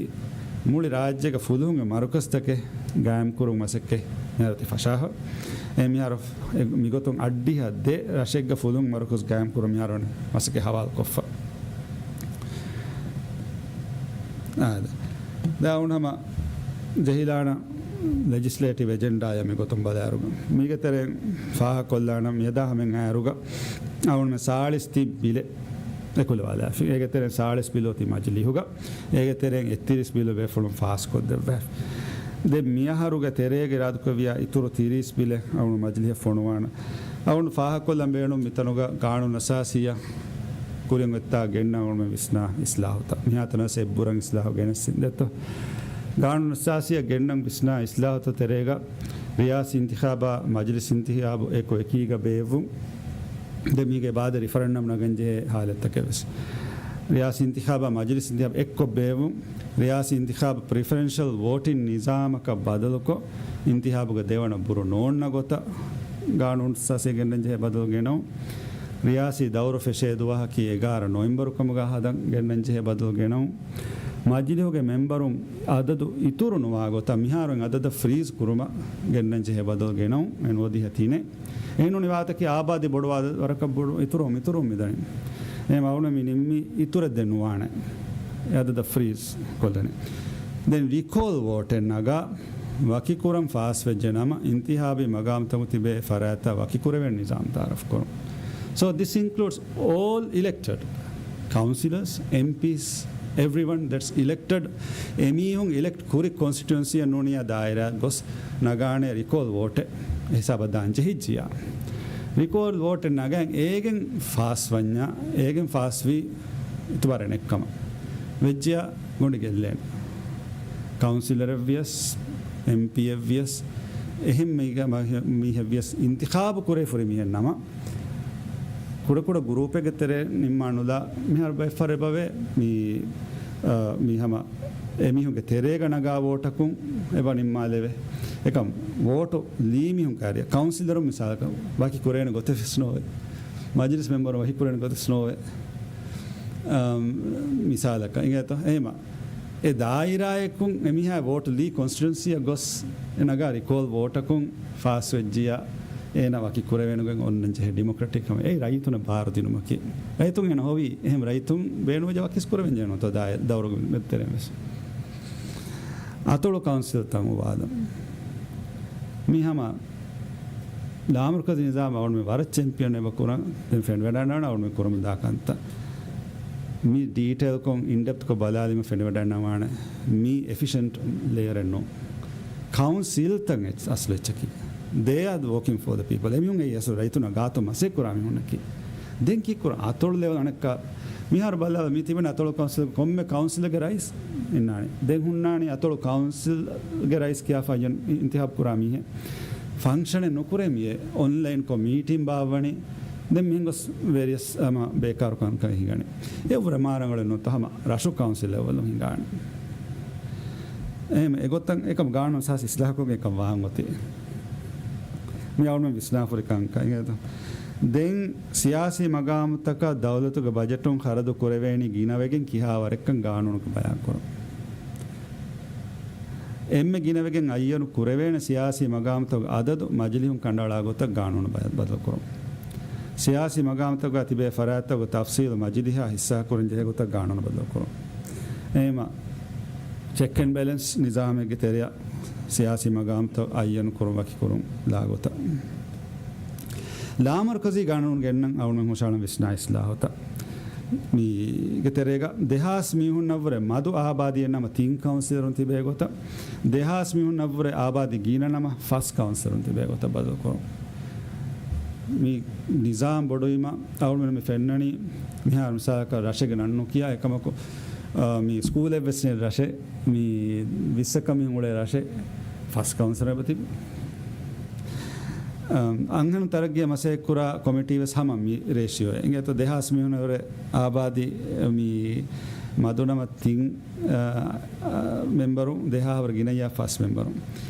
މުޅި ރާއްޖޭގެ ފުލުހުންގެ މަރުކަޒްތަކެއް ގާއިމްކުރުން މަސައްކަތް މިހާރު ތި ފަށާފަ. އެ މިހާރު އެ މިގޮތުން އައްޑިހަ ދެ ރަށެއްގަ ފުލުހުން މަރުކަޒް ގާއިމްކުރުން މިހާރު މަސައްކަތް ހަވާލުކޮށްފަ. އާދެ. ދާ އުން ހަމަ ޖެހިލާނަ ލެޖިސްލޭޓިވް އެޖެންޑާއަށް މިގޮތުން ބަލާއިރުގަ، މީގެ ތެރެއިން ފާހަގަކޮށްލާނަ މިއަދާ ހަމެއް އައިއިރުގަ އަޅުގަނޑުމެން ސާޅީސް ތިން ބިލެއް އެކުލަވާލާފި. އޭގެ ތެރެއިން ސާޅީސް ބިލު އޮތީ މަޖިލީހުގަ. އޭގެ ތެރެއިން އެއްތިރީސް ބިލު ބޭފުޅުން ފާސްކޮށްދެއްވާފި. ދެން މިއަހަރުގެ ތެރޭގަ އިރާދަކުރެއްވިޔާ އިތުރު ތިރީސް ބިލެއް އަޅުގަނޑު މަޖިލީހަށް ފޮނުވާނަ. އަޅުގަނޑު ފާހަގަކޮށްލަން ބޭނުން މިތަނުގަ ގާނޫނު އަސާސީއަށް ކުރިން އޮތްތާ ގެންނަ އަޅުގަނޑުމެން ވިސްނާ އިސްލާހުތައް. މިހާތަނަށް އެއްބުރަން އިސްލާހު ގެނެސްދެއްތޯ. ގާނޫނު އަސާސީއަށް ގެންނަން ވިސްނާ އިސްލާހުތައް ތެރޭގަ ރިޔާސީ އިންތިޚާބާ މަޖިލިސް އިންތިޚާބު އެކު އެކީގަ ބޭއްވުން. ދެން މީގެ ބާދަ ރިފަރެންޑަމް ނަގަން ޖެހޭ ހާލަތްތަކެއް ވެސް. ރިޔާސީ އިންތިޚާބާ މަޖިލިސް އިންތިޚާބު އެއްކޮށް ބޭއްވުން. ރިޔާސީ އިންތިޚާބު ޕްރިފަރެންޝަލް ވޯޓިން ނިޒާމަކަށް ބަދަލުކޮށް، އިންތިޚާބުގެ ދެވަނަ ބުރު ނޯންނަ ގޮތަށް ގާނޫނު އަސާސީ ގެންނަން ޖެހޭ ބަދަލު ގެނައުން. ރިޔާސީ ދައުރު ފެށޭ ދުވަހަކީ އެގާރަ ނޮވެމްބަރު ކަމުގަ ހަދަން ގެންނަން ޖެހޭ ބަދަލު ގެނައުން. މަޖިލީހުގެ މެމްބަރުން އަދަދު އިތުރު ނުވާ ގޮތަށް މިހާރު އަދަދަށް ފްރީޒް ކުރުމަށް ގެންނަން ޖެހޭ ބަދަލު ގެނައުން. އެން އޮދިހަ ތިނެއް. އެހެން ނޫނީ ވާހަކައަކީ އާބާދީ ބޮޑުވާ ވަރަކަށް ބޮޑު އިތުރު އިތުރު މިދަނީ. އެހެން އަޅުގަނޑު މި ނިންމީ އިތުރެއް ދެން ނުވާނެ. އެ އަދަދަށް ފްރީޒް ކޮށްލަނީ. ދެން ރިކޯލް ވޯޓެއް ނަގާ ވަކިކުރަން ފާސްވެއްޖެ ނަމަ، އިންތިހާބީ މަގާމްތަކުން ތިބޭ ފަރާތްތައް ވަކިކުރެވޭނެ ނިޒާމް ތައާރަފް ކުރުން. So this includes all elected councillors, M Ps, everyone that's elected. އެމީހުން އިލެކްޓް ކުރި ކޮންސްޓިޓުއެންސީއަށް ނޫނިއްޔާ ދާއިރާ ގޮސް ނަގާނެ ރިކޯލް ވޯޓެއް ހިސާބަށް ދާން ޖެހިއްޖިޔާ. ރިކޯލް ވޯޓެއް ނަގަން އޭގެން ފާސްވަންޏާ، އޭގެން ފާސްވީ އިތުބާރެއް ނެތްކަމަށް ވެއްޖިޔާ ގޮނޑި ގެއްލޭނެ. ކައުންސިލަރެއްވިޔަސް، އެމްޕީއެއްވިޔަސް، އެހެން މީހަ-، މީހެއްވިޔަސް އިންތިޚާބު ކުރެވިފައި މީހެއް ނަމަ، ކުޑަކުޑަ ގުރޫޕެއްގެ ތެރޭ ނިންމާ ނުލާ، މިހާރު ބައެއް ފަހަރު އެބަވޭ، މި، އަ، މި ހަމަ އެމީހުންގެ ތެރޭގަ ނަގާ ވޯޓަކުން އެބަ ނިންމާލެވޭ. އެކަމް ވޯޓު ލީ މީހުން ކާރިއަށް ކައުންސިލަރުން މިސާލަކަށް ވަކި ކުރޭނެ ގޮތެއް ވެސް ނޯވޭ. މަޖިލިސް މެމްބަރުން ވަކި ކުރޭނެ ގޮތެއް ވެސް ނޯވޭ. އަ، މިސާލަކަށް އިނގޭތޯ؟ އެހެމަ އެ ދާއިރާއަކުން އެމީހާ ވޯޓު ލީ ކޮންސްޓިޓުއެންސީއަށް ގޮސް އެ ނަގާ ރިކޯލް ވޯޓަކުން ފާސްވެއްޖިޔާ، އޭނާ ވަކި ކުރެވޭނުގެން އޮންނަން ޖެހޭ ޑިމޮކްރެޓިކް ކަމެއް. އެއީ ރައްޔިތުންނަށް ބާރު ދިނުމަކީ. ރައްޔިތުން އޭނަ ހޮވީ އެހެން ރައްޔިތުން ބޭނުންވެއްޖެ ވަކިސް ކުރެވެން ޖެހޭނު ތޯ ދާއި-، ދައުރުގެ މެދުތެރެއިން ވެސް. އަތޮޅު ކައުންސިލްތައް އުވާލުން. މި ހަމަ ލާމަރުކަޒީ ނިޒާމް އަޅުގަނޑުމެން ވަރަށް ޗެމްޕިއަން އެބަ ކުރަން. ދެން ފެނިވަޑައިގަންނަވާނެ އަޅުގަނޑުމެން ކުރަމުންދާ ކަންތައް. މި ޑީޓެއިލްކޮށް، އިންޑެޕްތްކޮށް ބަލާލީމަ ފެނިވަޑައިގަންނަވާނެ. މީ އެފިޝަންޓް ލެއަރެއް ނޫން. ކައުންސިލްތައް އެއް-، އަސްލު އެއްޗަކީ. They are working for the people. އެމީހުން އެއީ އަސްލު ރައްޔިތުންނާ ގާތު މަސައްކަތް ކުރާ މީހުންނަކީ. ދެން ކީއްކުރަން؟ އަތޮޅު ލެވެލް އަނެއްކާ މިހާރު ބަލާލަ މި ތިބެން އަތޮޅު ކައުންސިލްގެ ކޮންމެ ކައުންސިލްގެ ރައީސް އިންނާނެ. ދެން ހުންނާނީ އަތޮޅު ކައުންސިލްގެ ރައީސް ކިޔާފަ އިންތިޚާބު ކުރާ މީހެއް. ފަންކްޝަނެއް ނުކުރޭ މިއެ އޮންލައިންކޮށް މީޓިން ބާއްވަނީ. ދެން މިހެން ގޮސް ވޭރިއަސް ހަމަ ބޭކާރު ކަންކަން ހިނގަނީ. އެއަށްވުރެ މާ ރަނގަޅެއް ނުވަތަ ހަމަ ރަށު ކައުންސިލް ލެވެލުން ހިނގާނީ. އެހެން އެގޮތަށް އެކަމް ގާނޫނު އަސާސީ އިސްލާހުކޮށްގެން އެކަމް ވާން އޮތީ. މި އަޅުގަނޑުމެން ވިސްނާފަ ހުރި ކަންކަން. ދެން ސިޔާސީ މަގާމުތަކަށް ދައުލަތުގެ ބަޖެޓުން ޚަރަދު ކުރެވޭނީ ގިނަވެގެން ކިހާވަރެއްކަން ގާނޫނުގަ ބަޔާންކުރުން. އެންމެ ގިނަވެގެން އައްޔަނު ކުރެވޭނެ ސިޔާސީ މަގާމުތަކުގެ އަދަދު މަޖިލީހުން ކަނޑައަޅާ ގޮތަށް ގާނޫނު ބަ-، ބަދަލުކުރުން. ސިޔާސީ މަގާމުތަކުގަ ތިބޭ ފަރާތްތަކުގެ ތަފްސީލު މަޖިލީހާ ހިއްސާކުރަން ޖެހޭ ގޮތަށް ގާނޫނު ބަދަލުކުރުން. އެހެމަ ޗެކް އެންޑް ބެލެންސް ނިޒާމެއްގެ ތެރެއަށް ސިޔާސީ މަގާމުތައް އައްޔަނު ކުރުން ވަކިކުރުން ލާގޮތަށް. ލާމަރުކަޒީ ގާނޫނު ގެންނަން އަޅުގަނޑުމެން ހުށަހަޅަން ވިސްނާ އިސްލާހުތައް. މީގެ ތެރޭގަ ދެހާސް މީހުންނަށްވުރެ މަދު އާބާދީއެއް ނަމަ ތިން ކައުންސިލަރުން ތިބޭ ގޮތަށް، ދެހާސް މީހުންނަށްވުރެ އާބާދީ ގިނަ ނަމަ ފަސް ކައުންސިލަރުން ތިބޭ ގޮތަށް ބަދަލުކުރުން. މި ނިޒާމް ބޮޑުވީމަ އަޅުގަނޑުމެން މި ފެންނަނީ މިހާރު މިސާލަކަށް ރަށެއްގެ ނަން ނުކިޔާ އެކަމަކު، އާ، މި ސްކޫލެއްވެސް ނެތް ރަށެއް، މި ވިއްސަކަށް މީހުން އުޅޭ ރަށެއް ފަސް ކައުންސިލަރ އެބަ ތިބި. އަ، އަންހެނުން ތަރައްގީއަށް މަސައްކަތްކުރާ ކޮމިޓީ ވެސް ހަމަ މި ރޭޝިއޯއެއް. އިނގޭތޯ ދެހާސް މީހުން އެވަރެ އާބާދީ މި މަދުނަމަ ތިން، އަ، އަ، މެމްބަރު ދެހާހަ ވަރަށް ގިނައްޔާ ފަސް މެމްބަރު.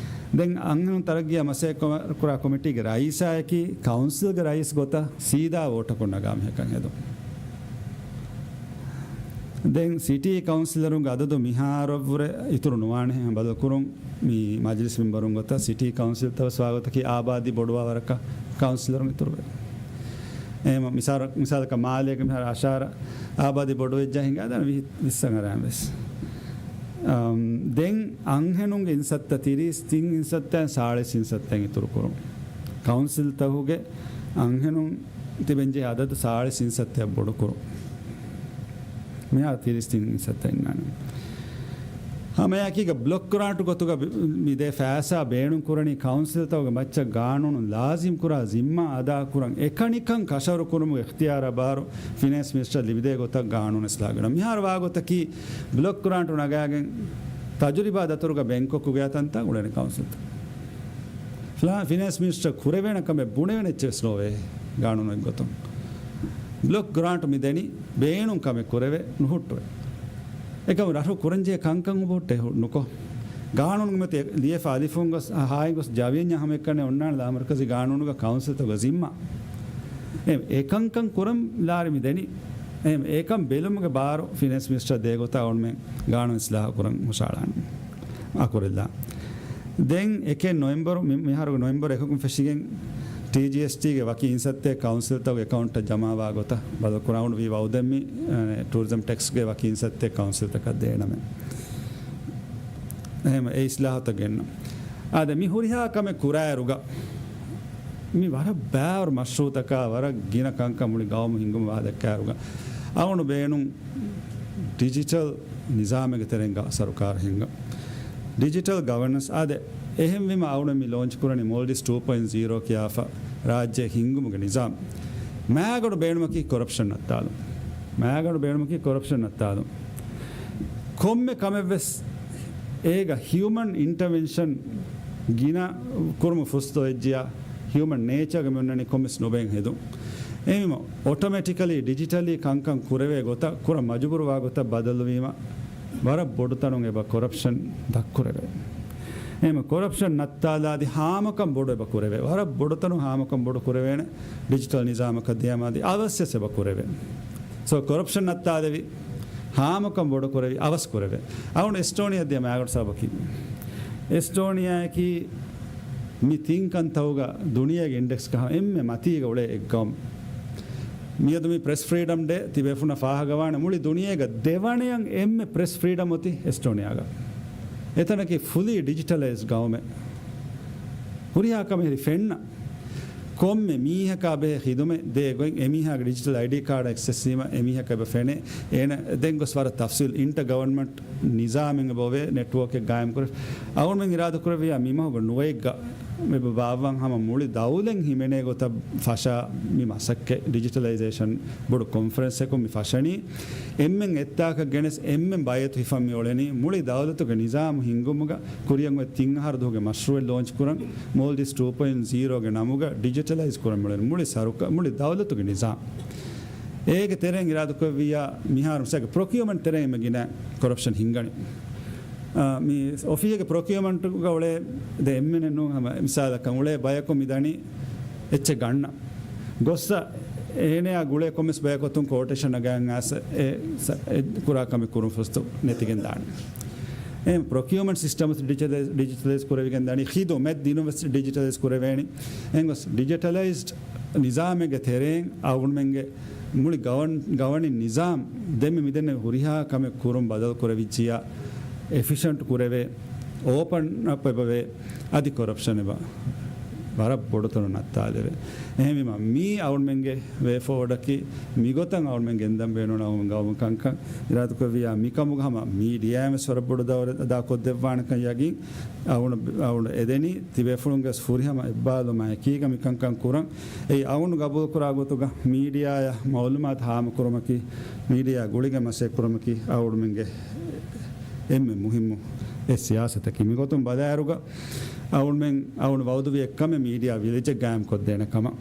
ދެން އަންހެނުން ތަރައްގީއަށް މަސައްކަތް ކުރާ ކޮމިޓީގެ ރައީސާއަކީ ކައުންސިލްގެ ރައީސް ގޮތަށް ސީދާ ވޯޓަކުން ނަގާ މީހަކަށް ހެދުން. ދެން ސިޓީ ކައުންސިލަރުންގެ އަދަދު މިހާރަށްވުރެ އިތުރު ނުވާނެ. ބަދަލުކުރުން މި މަޖިލިސް މެމްބަރުން ގޮތަށް ސިޓީ ކައުންސިލްތައް ވެސް ވާގޮތަކީ އާބާދީ ބޮޑުވާ ވަރަކަށް ކައުންސިލަރުން އިތުރުވޭ. އެހެން މިސާލަ-، މިސާލަކަށް މާލޭގެ މިހާރު އަށާރަ އާބާދީ ބޮޑުވެއްޖާ ހިނގާ ދާނެ ވިހި، ވިއްސަށް އަރާން ވެސް. އަމް، ދެން އަންހެނުންގެ އިންސައްތަ ތިރީސް ތިން އިންސައްތައިން ސާޅީސް އިންސައްތައިން އިތުރުކުރުން. ކައުންސިލްތަކުގެ އަންހެނުން ތިބެންޖެހޭ އަދަދު ސާޅީސް އިންސައްތައަށް ބޮޑުކުރުން. މިހާރު ތިރީސް ތިން އިންސައްތައިން އިންނާނެ. ހަމައެއާއެކީގަ ބްލޮކް ގްރާންޓް ގޮތުގަ ބި-، މި ދޭ ފައިސާ ބޭނުން ކުރަނީ ކައުންސިލްތަކުގެ މައްޗަށް ގާނޫނުން ލާޒިމް ކުރާ ޒިންމާ އަދާކުރަން އެކަނިކަން ކަށަވަރު ކުރުމުގެ އިޚްތިޔާރާ ބާރު ފިނޭންސް މިނިސްޓަރ ލިބިދޭ ގޮތަށް ގާނޫނު އިސްލާހު ކުރަން. މިހާރު ވާގޮތަކީ ބްލޮކް ގްރާންޓު ނަގާގެން ތަޖުރިބާ ދަތުރުގަ ބެންކޮކުގެ ތަންތާ އުޅެނި ކައުންސިލްތައް. ފިނޭންސް މިނިސްޓަރ ކުރެވޭނެ ކަމެއް ބުނެވޭނެ އެއްޗެއް ވެސް ނޯވޭ ގާނޫނު އޮތްގޮތުން. ބްލޮކް ގްރާންޓް މި ދެނީ ބޭނުން ކަމެއް ކުރެވޭ ނުހުއްޓުވޭ. އެކަމު ރަށު ކުރަންޖެހޭ ކަންކަން ހުއްޓޭ ނުކޮށް. ގާނޫނުގެ މަތި ލިޔެފަ އަލިފުން ގޮސް ހާއި ގޮސް ޖަވިއެންޏާ ހަމައެއްކަން އޮންނާނެ ލާމަރުކަޒީ ގާނޫނުގަ ކައުންސިލްތަކުގެ ޒިންމާ. އެ، އެކަންކަން ކުރަން ލާރި މި ދެނީ. އެ، އެކަން ބެލުމުގެ ބާރު ފިނޭންސް މިނިސްޓަރ ދޭ ގޮތަށް އަޅުމެން ގާނޫނު އިސްލާހު ކުރަން ހުށައަޅާނެ. އަކުރެއްލާ. ދެން އެކެއް ނޮވެމްބަރު، މި-، މިހާރުގެ ނޮވެމްބަރު އެކަކުން ފެށިގެން ޓީޖީއެސްޓީގެ ވަކި އިންސައްތައެއް ކައުންސިލްތަކުގެ އެކައުންޓަށް ޖަމާވާ ގޮތަށް ބަދަލުކުރާ އަޅުގަނޑު ވީ ވައުދެއް މި، އެ، ޓޫރިޒަމް ޓެކްސްގެ ވަކި އިންސައްތައެއް ކައުންސިލްތަކަށް ދޭނަމޭ. އެހެން އެ އިސްލާހުތައް ގެންނަ. އާދެ، މި ހުރިހާ ކަމެއް ކުރާއިރުގަ މި ވަރަށް ބާރު މަޝްރޫއުތަކާ ވަރަށް ގިނަ ކަންކަން މުޅި ގައުމު ހިންގުމަށް ވާދައްކާއިރުގަ އަޅުގަނޑު ބޭނުން ޑިޖިޓަލް ނިޒާމެއްގެ ތެރެއިން ސަރުކާރު ހިންގަން. ޑިޖިޓަލް ގަވަނަންސް އާދެ، އެހެންވީމަ އަޅުގަނޑު މި ލޯންޗް ކުރަނީ މޯލްޑިވްސް ޓޫ ޕޮއިންޓް ޒީރޯ ކިޔާފަ ރާއްޖެ ހިންގުމުގެ ނިޒާމް. މާގަނޑު ބޭނުމަކީ ކޮރަޕްޝަން ނައްތާލުން. މާގަނޑު ބޭނުމަކީ ކޮރަޕްޝަން ނައްތާލުން. ކޮންމެ ކަމެއްވެސް އޭގަ ހިއުމަން އިންޓަވެންޝަން ގިނަ ކުރުމު ފުސްތޯ އެއްޖިޔާ ހިއުމަން ނޭޗާގަ މި އޮންނަނީ ކޮންމެސް ނުބައިން ހެދުން. އެހެންވީމަ އޮޓޮމެޓިކަލީ ޑިޖިޓަލީ ކަންކަން ކުރެވޭ ގޮތަށް ކުރަން މަޖުބޫރުވާ ގޮތަށް ބަދަލުވީމަ ވަރަށް ބޮޑު ތަނުން އެބަ ކޮރަޕްޝަން ދަށްކުރެވޭ. އެހެންވީމަ ކޮރަޕްޝަން ނައްތާލާދި ހާމަކަން ބޮޑު އެބަ ކުރެވޭ. ވަރަށް ބޮޑު ތަނުން ހާމަކަން ބޮޑު ކުރެވޭނެ ޑިޖިޓަލް ނިޒާމަކަށް ދިޔަމާދި އަވަސްވެސް އެބަ ކުރެވޭ. ސޯ ކޮރަޕްޝަން ނައްތާލެވި ހާމަކަން ބޮޑު ކުރެވި އަވަސް ކުރެވޭ. އަޅުގަނޑު އެސްޓޯނިއާ ދިޔަ މާގަނޑު ސަބަބަކީ. އެސްޓޯނިއާއަކީ މި ތިން ކަންތައުގަ ދުނިޔޭގެ އިންޑެކްސްގަ އެންމެ މަތީގަ އުޅޭ އެއް ގައުމެއް. މިއަދު މި ޕްރެސް ފްރީޑަމް ޑޭ ތިބޭފުނަށް ފާހަގަވާނެ މުޅި ދުނިޔޭގަ ދެވަނަޔަށް އެންމެ ޕްރެސް ފްރީޑަމް އޮތީ އެސްޓޯނިއާގަ. އެތަނަކީ ފުލީ ޑިޖިޓަލައިޒް ގައުމެއް. ހުރިހާ ކަމެއް ހެރި ފެންނަ. ކޮންމެ މީހަކާ ބެހޭ ޚިދުމަތް ދޭ ގޮތް އެމީހާގެ ޑިޖިޓަލް އައިޑީ ކާޑަށް އެކްސެސް ވީމަ އެމީހަކަށް އެބަ ފެނޭ. އޭނަ ދެން ގޮސް ވަރަށް ތަފްސީލް އިންޓަ ގަވަންމަންޓް ނިޒާމެއް އެބަ އޮވޭ ނެޓްވޯކެއް ގާއިމް ކުރެ. އަޅުގަނޑުމެން އިރާދަ ކުރެއްވިޔާ މި މަހުގެ ނުވައެއްގަ އެބަ ބާއްވަން ހަމަ މުޅި ދައުލަތް ހިމެނޭ ގޮތަށް ފަށާ މި މަސައްކަތް ޑިޖިޓަލައިޒޭޝަން ބޮޑު ކޮންފަރެންސްއަކުން މި ފަށަނީ. އެންމެން އެއްތާކަށް ގެނެސް އެންމެން ބައިވެތު ހިފަން މި އުޅެނީ. މުޅި ދައުލަތުގެ ނިޒާމު ހިންގުމުގަ ކުރިއަށް އޮތް ތިން އަހަރު ދުވަހުގެ މަޝްރޫއެއް ލޯންޗް ކުރަން މޯލްޑިވްސް ޓޫ ޕޮއިންޓް ޒީރޯގެ ނަމުގަ ޑިޖިޓަލައިޒް ކުރަން މި އުޅެނީ. މުޅި ސަރުކާ-، މުޅި ދައުލަތުގެ ނިޒާމް. އޭގެ ތެރެއިން އިރާދަކުރެއްވިއްޔާ މިހާރު މިސާލަކަށް ޕްރޮކިއުމަންޓް ތެރެއިން މި ގިނަ ކޮރަޕްޝަން ހިންގަނީ. އާ، މި އޮފީހެއްގެ ޕްރޮކިއުމަންޓުގަ އުޅޭ ދެ އެންމެނެއް ނޫން ހަމަ މިސާލަކަށް އުޅޭ ބަޔަކު މި ދަނީ އެއްޗެއް ގަންނަ. ގޮއްސަ އޭނަޔާ ގުޅޭ ކޮންމެސް ބަޔަކު އޮތުން ކޯޓޭޝަން ނަގައި އައިސް އެ ސަ-، އެ ކުރާ ކަމެއް ކުރުން ފުރުސަތު ނެތިގެން ދާނެ. އެ ޕްރޮކިއުމަންޓް ސިސްޓަމް ޑިޖިޓަލައިޒް، ޑިޖިޓަލައިޒް ކުރެވިގެން ދާނީ. ޚިދުމަތް ދިނުން ވެސް ޑިޖިޓަލައިޒް ކުރެވޭނީ. އެހެން ގޮސް ޑިޖިޓަލައިޒްޑް ނިޒާމެއްގެ ތެރެއިން އަޅުގަނޑުމެންގެ މުޅި ގަވަން-، ގަވަނިން ނިޒާމް ދެންމެ މިދެންނެވި ހުރިހާ ކަމެއް ކުރުން ބަދަލު ކުރެވިއްޖިޔާ އެފިޝަންޓް ކުރެވޭ، އޯޕަން އަޕް އެބަވޭ، އަދި ކޮރަޕްޝަން އެބަ ވަރަށް ބޮޑު ތަނުން ނައްތާލެވޭ. އެހެންވީމަ މީ އަޅުގަނޑުމެންގެ ވޭ ފޯވަޑަކީ. މިގޮތަށް އަޅުގަނޑުމެން ގެންދަން ބޭނުން އަޅުގަނޑު ގައުމު ކަންކަން އިރާދަކުރެއްވިއްޔާ މިކަމުގަ ހަމަ މީޑިއާއިން ވެސް ވަރަށް ބޮޑު ދައުރެއް އަދާކޮށްދެއްވާނެކަން ޔަގީން. އަޅުގަނޑު، އަޅުގަނޑު އެދެނީ ތިބޭފުޅުންގެ ވެސް ފުރިހަމަ އެއްބާލުމާ އެކީގަ މިކަންކަން ކުރަން. އެއީ އަޅުގަނޑު ގަބޫލުކުރާ ގޮތުގަ މީޑިއާއަށް މައުލޫމާތު ހާމަކުރުމަކީ، މީޑިއާ ގުޅިގެން މަސައްކަތްކުރުމަކީ އަޅުގަނޑުމެންގެ އެންމެ މުހިއްމު އެއް ސިޔާސަތަކީ. މިގޮތުން ބަލާއިރުގަ އަޅުގަނޑުމެން، އަޅުގަނޑު ވައުދުވި އެއްކަމެއް މީޑިއާ ވިލެޖެއް ގާއިމްކޮށްދޭނެ ކަމަށް.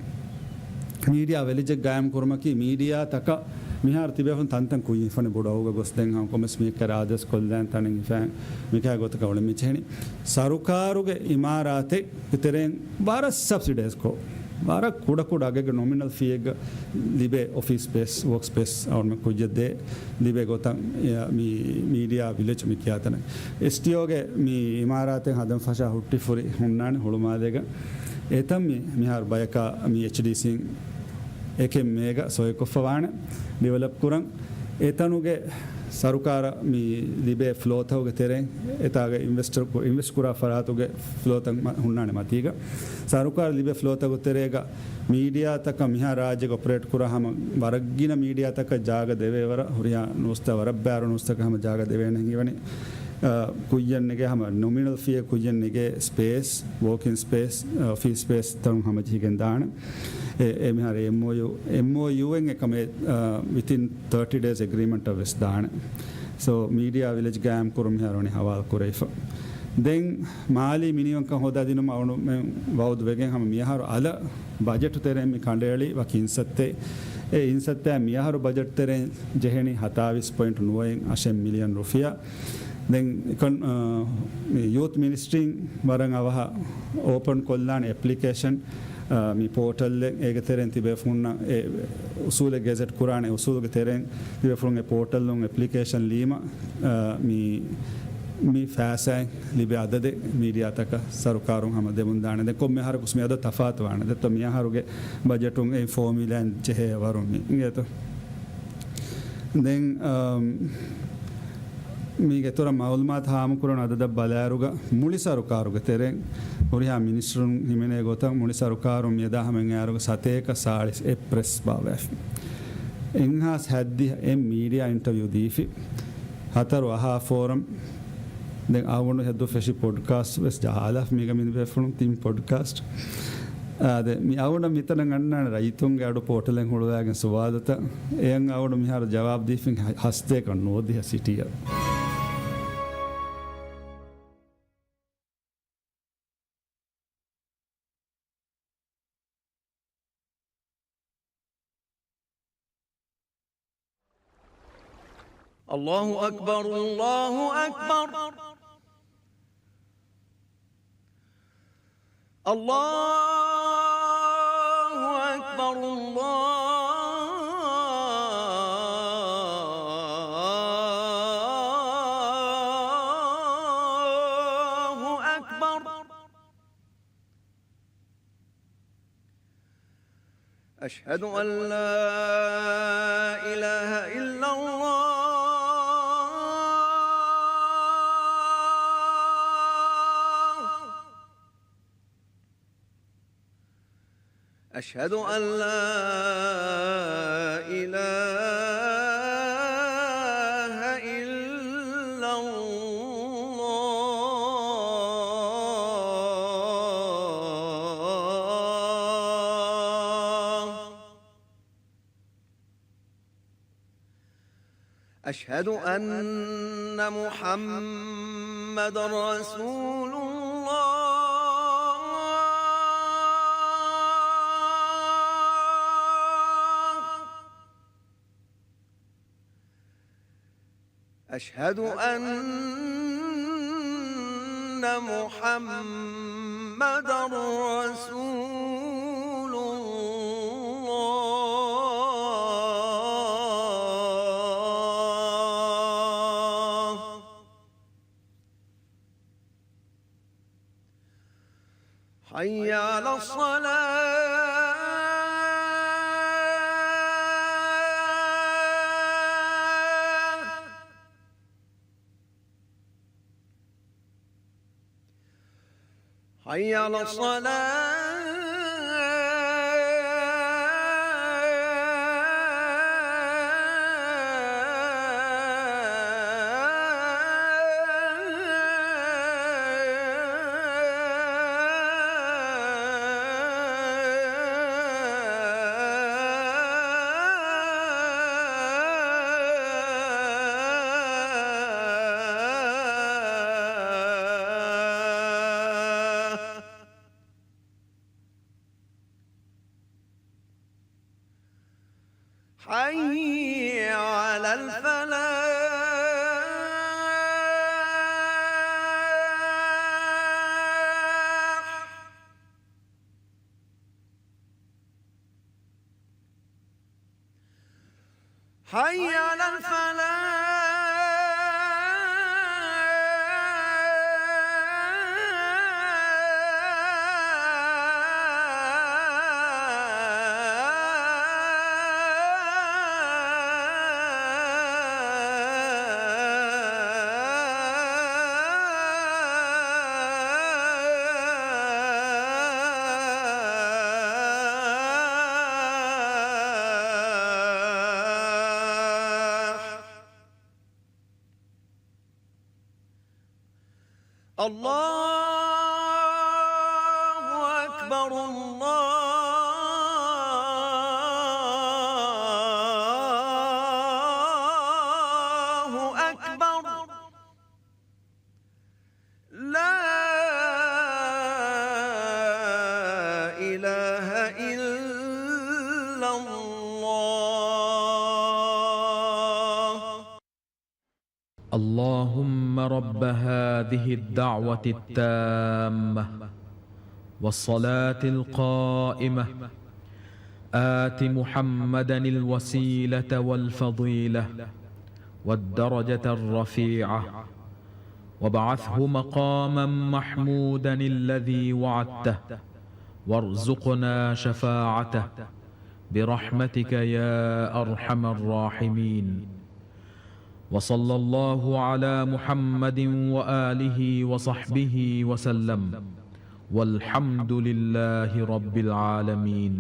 މީޑިއާ ވިލެޖެއް ގާއިމް ކުރުމަކީ މީޑިއާތަކަށް މިހާރު ތިބޭފުން ތަންތަން ކުއްޔަށް ހިފަނީ ބޮޑު އަހަރުގަ ގޮސް ދެން ހަމަ ކޮންމެސް މީހަކަށް އާދޭސް ކޮށްލަން ތަނެއް ހިފަން މިކާ ގޮތަކަށް އުޅެން މިޖެހެނީ. ސަރުކާރުގެ އިމާރާތެއް ތެރެއިން ވަރަށް ސަބްސިޑައިޒްކޮށް، ވަރަށް ކުޑަ ކުޑަ އަގެއްގެ ނޮމިނަލް ފީއެއްގަ ލިބޭ އޮފީސް ސްޕޭސް، ވޯކް ސްޕޭސް އަޅުމެން ކުއްޖެއް ދޭ ލިބޭ ގޮތަށް މި މީޑިއާ ވިލެޖް މި ކިޔާތަނަށް. އެސްޓީއޯގެ މި އިމާރާތެއް ހަދަން ފަށާ ހުއްޓިފުރި ހުންނާނެ ހުޅުމާލޭގަ. އެތަން މި މިހާރު ބަޔަކާ މި އެޗްޑީސީން އެކެއް މޭގަ ސޮއިކޮށްފަ ވާނެ ޑިވެލޮޕް ކުރަން. އެތަނުގެ ސަރުކާރަށް މި ލިބޭ ފްލޯތަކުގެ ތެރެއިން އެތާގެ އިންވެސްޓަރ، އިންވެސްޓް ކުރާ ފަރާތުގެ ފްލޯތައް މަ-، ހުންނާނެ މަތީގަ. ސަރުކާރަށް ލިބޭ ފްލޯތަކުގެ ތެރޭގަ މީޑިއާތަކަށް މިހާ ރާއްޖޭގަ އޮޕަރޭޓް ކުރާ ހަމަ ވަރަށް ގިނަ މީޑިއާތަކަށް ޖާގަ ދެވޭ ވަރަށް ހުރިހާ ނޫސްތައް ވަރަށް ބާރު ނޫސްތަކަށް ހަމަ ޖާގަ ދެވޭނެ ހީވަނީ. އަ، ކުއްޔަށް ނެގޭ ހަމަ ނޮމިނަލް ފީއެއް ކުއްޔަށް ނެގޭ ސްޕޭސް، ވޯކިން ސްޕޭސް، އޮފީސް ސްޕޭސް ތަނުން ހަމަޖެހިގެން ދާނެ. އެ، އެ މިހާރު އެމްއޯޔޫ، އެމްއޯޔޫއެއް އެކަމެއް، އަ، ވިތިން ތާޓީ ޑޭސް އެގްރީމަންޓަށް ވެސް ދާނެ. ސޯ، މީޑިއާ ވިލެޖް ގާއިމް ކުރުން މިހާރު ވަނީ ހަވާލު ކުރެވިފަ. ދެން މާލީ މިނިވަންކަން ހޯދާދިނުމަށް އަޅުމެން ވައުދު ވެގެން ހަމަ މިއަހަރު އަލަށް ބަޖެޓު ތެރެއިން މި ކަނޑައެޅި ވަކި އިންސައްތެއް. އެ އިންސައްތާ މިއަހަރު ބަޖެޓް ތެރެއިން ޖެހެނީ ހަތާވީސް ޕޮއިންޓް ނުވައިން އަށެއް މިލިއަން ރުފިޔާ. ދެން އެކަން، އާ، މި ޔޫތު މިނިސްޓްރީން ވަރަށް އަވަހަށް އޯޕަން ކޮށްލާނެ އެޕްލިކޭޝަން، އާ، މި ޕޯޓަލްއެއް. އޭގެ ތެރެއިން ތިބޭފުޅުންނަށް އެ އުސޫލެއް ގެޒެޓް ކުރާނެ އުސޫލުގެ ތެރެއިން ތިބޭފުޅުން އެ ޕޯޓަލުން އެޕްލިކޭޝަން ލީމަ، އާ، މި، މި ފައިސާއިން ލިބޭ އަދަދެއް މީޑިއާތަކަށް ސަރުކާރުން ހަމަ ދެމުންދާނެ. ދެން ކޮންމެ އަހަރަކުސް މި އަދަދު ތަފާތުވާނެ. ދެއްތޯ މި އަހަރުގެ ބަޖެޓުން އެ ފޯމިއުލާއިން ޖެހޭ ވަރުން މި އިނގޭތޯ. ދެން، އަމް، މީގެ އިތުރަށް މައުލޫމާތު ހާމަކުރަން އަދަދަށް ބަލާއިރުގަ މުޅި ސަރުކާރުގެ ތެރެއިން ހުރިހާ މިނިސްޓަރުން ހިމެނޭ ގޮތަށް މުޅި ސަރުކާރުން މިއަދާ ހަމައަށް އައިއިރުގަ ސަތޭކަ ސާޅީސް އެއް ޕްރެސް ބާއްވައިފި. އެއްހާސް ހައްދިހަ އެއް މީޑިއާ އިންޓަވިއު ދީފި. ހަތަރު އަހާ ފޯރަމް. ދެން އަޅުގަނޑު ހެއްދު ފެށި ޕޮޑްކާސްޓް ވެސް ޖަހާލާފި މީގަ މި ބޭފުޅުން ތިން ޕޮޑްކާސްޓް. އާ، ދެ، މި އަޅުގަނޑަށް މިތަނަށް އަންނާނެ ރައްޔިތުންގެ އަޑު ޕޯޓަލެއް ހުޅުވާގެން ސުވާލުތައް. އެއަށް އަޅުގަނޑު މިހާރު ޖަވާބު ދީފިން ހަ-، ހަސްދޭކަށް ނުވަދިހަ ސިޓީއަށް. الله أكبر، الله أكبر. الله أكبر، الله أكبر. أشهد أن لا إله إلا الله. أشهد أن لا إله إلا الله. أشهد أن محمدا رسول الله. أشهد أن محمدا رسول الله. حي على الصلاة. حي على الصلاة. حي على الفلاح. حي على الفلاح. الله أكبر، الله أكبر. لا إله إلا الله. اللهم رب هذه الدعوة التامة والصلاة القائمة، آت محمدا الوسيلة والفضيلة والدرجة الرفيعة، وابعثه مقاما محمودا الذي وعدته، وارزقنا شفاعته، برحمتك يا أرحم الراحمين. وصلى الله على محمد وآله وصحبه وسلم. والحمد لله رب العالمين.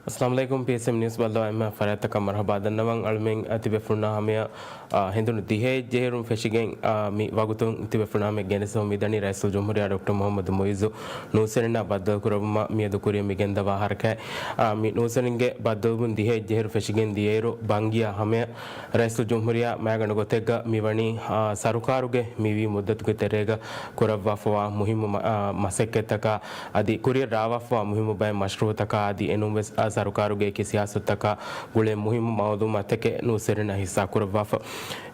އައްސަލާމު ޢަލައިކުމް. ޕީއެސްއެމް ނިއުސް ބައްލަވާ އެންމެ ފަރާތްތަކަށް މަރުޙަބާ ދަންނަވަން. އަޅުމެން އަ، ތިބޭފުޅުންނާ ހަމަޔަށް، އާ، ހެނދުނު ދިހައެއް ޖެހިއިރުން ފެށިގެން، އާ، މި ވަގުތުން ތިބޭފުޅުންނާ ހަމަޔަށް ގެނެސްދެމުން މިދަނީ ރައީސުލް ޖުމްހޫރިއްޔާ ޑޮކްޓަރ މުޙައްމަދު މުޢިއްޒު ނޫސްވެރިންނާ ބައްދަލުކުރައްވުމަށް މިއަދު ކުރިއަށް މިގެންދަވާ ހަރަކާތް. އާ، މި ނޫސްވެރިންގެ ބައްދަލުވުން ދިހައެއް ޖެހިއިރު ފެށިގެން ދިޔައިރު، ބަންގިޔާ ހަމަޔަށް ރައީސުލް ޖުމްހޫރިއްޔާ މައިގަނޑު ގޮތެއްގަ މިވަނީ، އާ، ސަރުކާރުގެ މިވީ މުއްދަތުގެ ތެރޭގަ ކުރައްވާފަވާ މުހިއްމު މަ-، އާ، މަސައްކަތްތަކާ އަދި ކުރިއަށް ރާވާފަވާ މުހިއްމު ބައެއް މަޝްރޫއުތަކާ އަދި އެނޫންވެސް، އާ، ސަރުކާރުގެ އެކި ސިޔާސަތުތަކާ ގުޅޭ މުހިއްމު މައުލޫމާތުތަކެއް ނޫސްވެރިންނަށް ހިއްސާ ކުރައްވާފަ.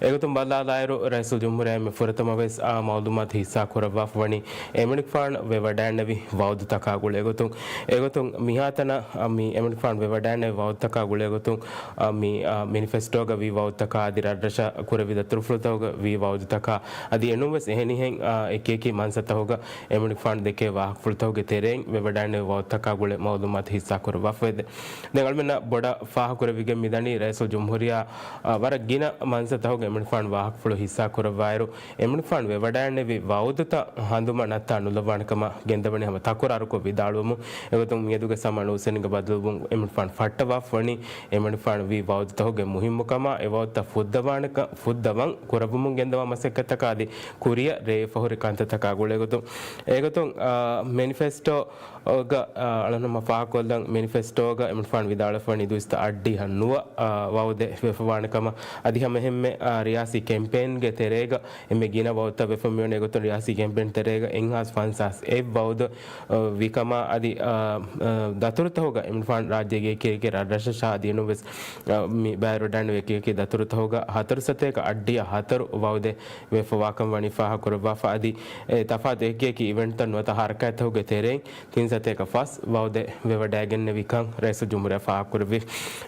އެގޮތުން ބަލާލާއިރު، ރައީސުލް ޖުމްހޫރިއްޔާ އެންމެ ފުރަތަމަ ވެސް، އާ، މައުލޫމާތު ހިއްސާ ކުރައްވާފަ ވަނީ އެމަނިކުފާނު ވެވަޑައިންނެވި ވައުދުތަކާ ގުޅޭގޮތުން. އެގޮތުން މިހާތަނަށް، އާ، މި އެމަނިކުފާނު ވެވަޑައިންނެވި ވައުދުތަކާ ގުޅޭގޮތުން، އާ، މި، އާ، މެނިފެސްޓޯގަ ވީ ވައުދުތަކާ އަދި ރަށްރަށަށް ކުރެއްވި ދަތުރުފުޅުތަކުގަ ވީ ވައުދުތަކާ އަދި އެނޫންވެސް އެހެނިހެން، އާ، އެކިއެކި މަންސަތަކުގަ އެމަނިކުފާނު ދެކޭ ވާހަކަފުޅުތަކުގެ ތެރެއިން ވެވަޑައިންނެވި ވައުދުތަކާ ގުޅޭ މައުލޫމާތު ހިއްސާ ކުރައްވާފަވޭ. ދެން އަޅުމެންނަށް ބޮޑަށް ފާހަގަކުރެވިގެން މިދަނީ ރައީސުލް ޖުމްހޫރިއްޔާ، އާ، ވަރަށް ގިނަ މަންސަތަކުގެ އެމަނިކުފާނު ވާހަކަފުޅު ހިއްސާ ކުރައްވާއިރު، އެމަނިކުފާނު ވެވަޑައިންނެވި ވައުދުތައް ހަނދުމަ ނައްތާ ނުލައްވާނެ ކަމަށް ގެންދަވަނީ ހަމަ ތަކުރާރުކޮށް ވިދާޅުވަމުން. އެގޮތުން މިއަދުގެ ސަމާ ނޫސްވެރިންގެ ބައްދަލުވުން އެމަނިކުފާނު ފައްޓަވާފަ ވަނީ އެމަނިކުފާނު ވީ ވައުދުތަކުގެ މުހިއްމުކަމާ، އެ ވައުދުތައް ފުއްދަވާނެ ކަ-، ފުއްދަވަން ކުރައްވަމުން ގެންދަވާ މަސައްކަތްތަކާ އަދި ކުރިއަށް ރޭވިފަ ހުރި ކަންތައްތަކާ ގުޅޭގޮތުން. އެގޮތުން، އާ، މެނިފެސްޓޯ ގަ، އާ، އަޅަނުމަ ފާހަގަކޮށްލަން މެނިފެސްޓޯގަ އެމަނިކުފާނު ވިދާޅުވެފަވަނީ ދުއިސައްތަ އަށްޑިހަ ނުވަ، އާ، ވައުދެއް ވެފަވާނެ ކަމަށް. އަދި ހަމައެހެންމެ، އާ، ރިޔާސީ ކެމްޕޭންގެ ތެރޭގަ އެންމެ ގިނަ ވައުދުތައް ވެފަ މިވަނީ. އެގޮތުން ރިޔާސީ ކެމްޕޭން ތެރޭގަ އެއްހާސް ފަންސާސް އެއް ވައުދު، އާ، ވިކަމާ އަދި، އާ، އާ، ދަތުރުތަކުގަ އެމަނިކުފާނު ރާއްޖޭގެ އެކިއެކި ރަށްރަށަށާ އަދި އެނޫންވެސް، އާ، މި ބައިވެވަޑައިންނެވި އެކިއެކި ދަތުރުތަކުގަ ހަތަރު ސަތޭކަ އަށްޑިހަ ހަތަރު ވައުދެއް ވެފަވާކަން ވަނީ ފާހަގަކުރައްވާފަ. އަދި އެ ތަފާތު އެކިއެކި އިވެންޓްތައް ނުވަތަ ހަރަކާތްތަކުގެ ތެރެއިން ތިން ސަތޭކަ ފަސް ވައުދެއް ވެވަޑައިގެންނެވިކަން ރައީސުލް ޖުމްހޫރިއްޔާ ފާހަގަކުރެއްވި.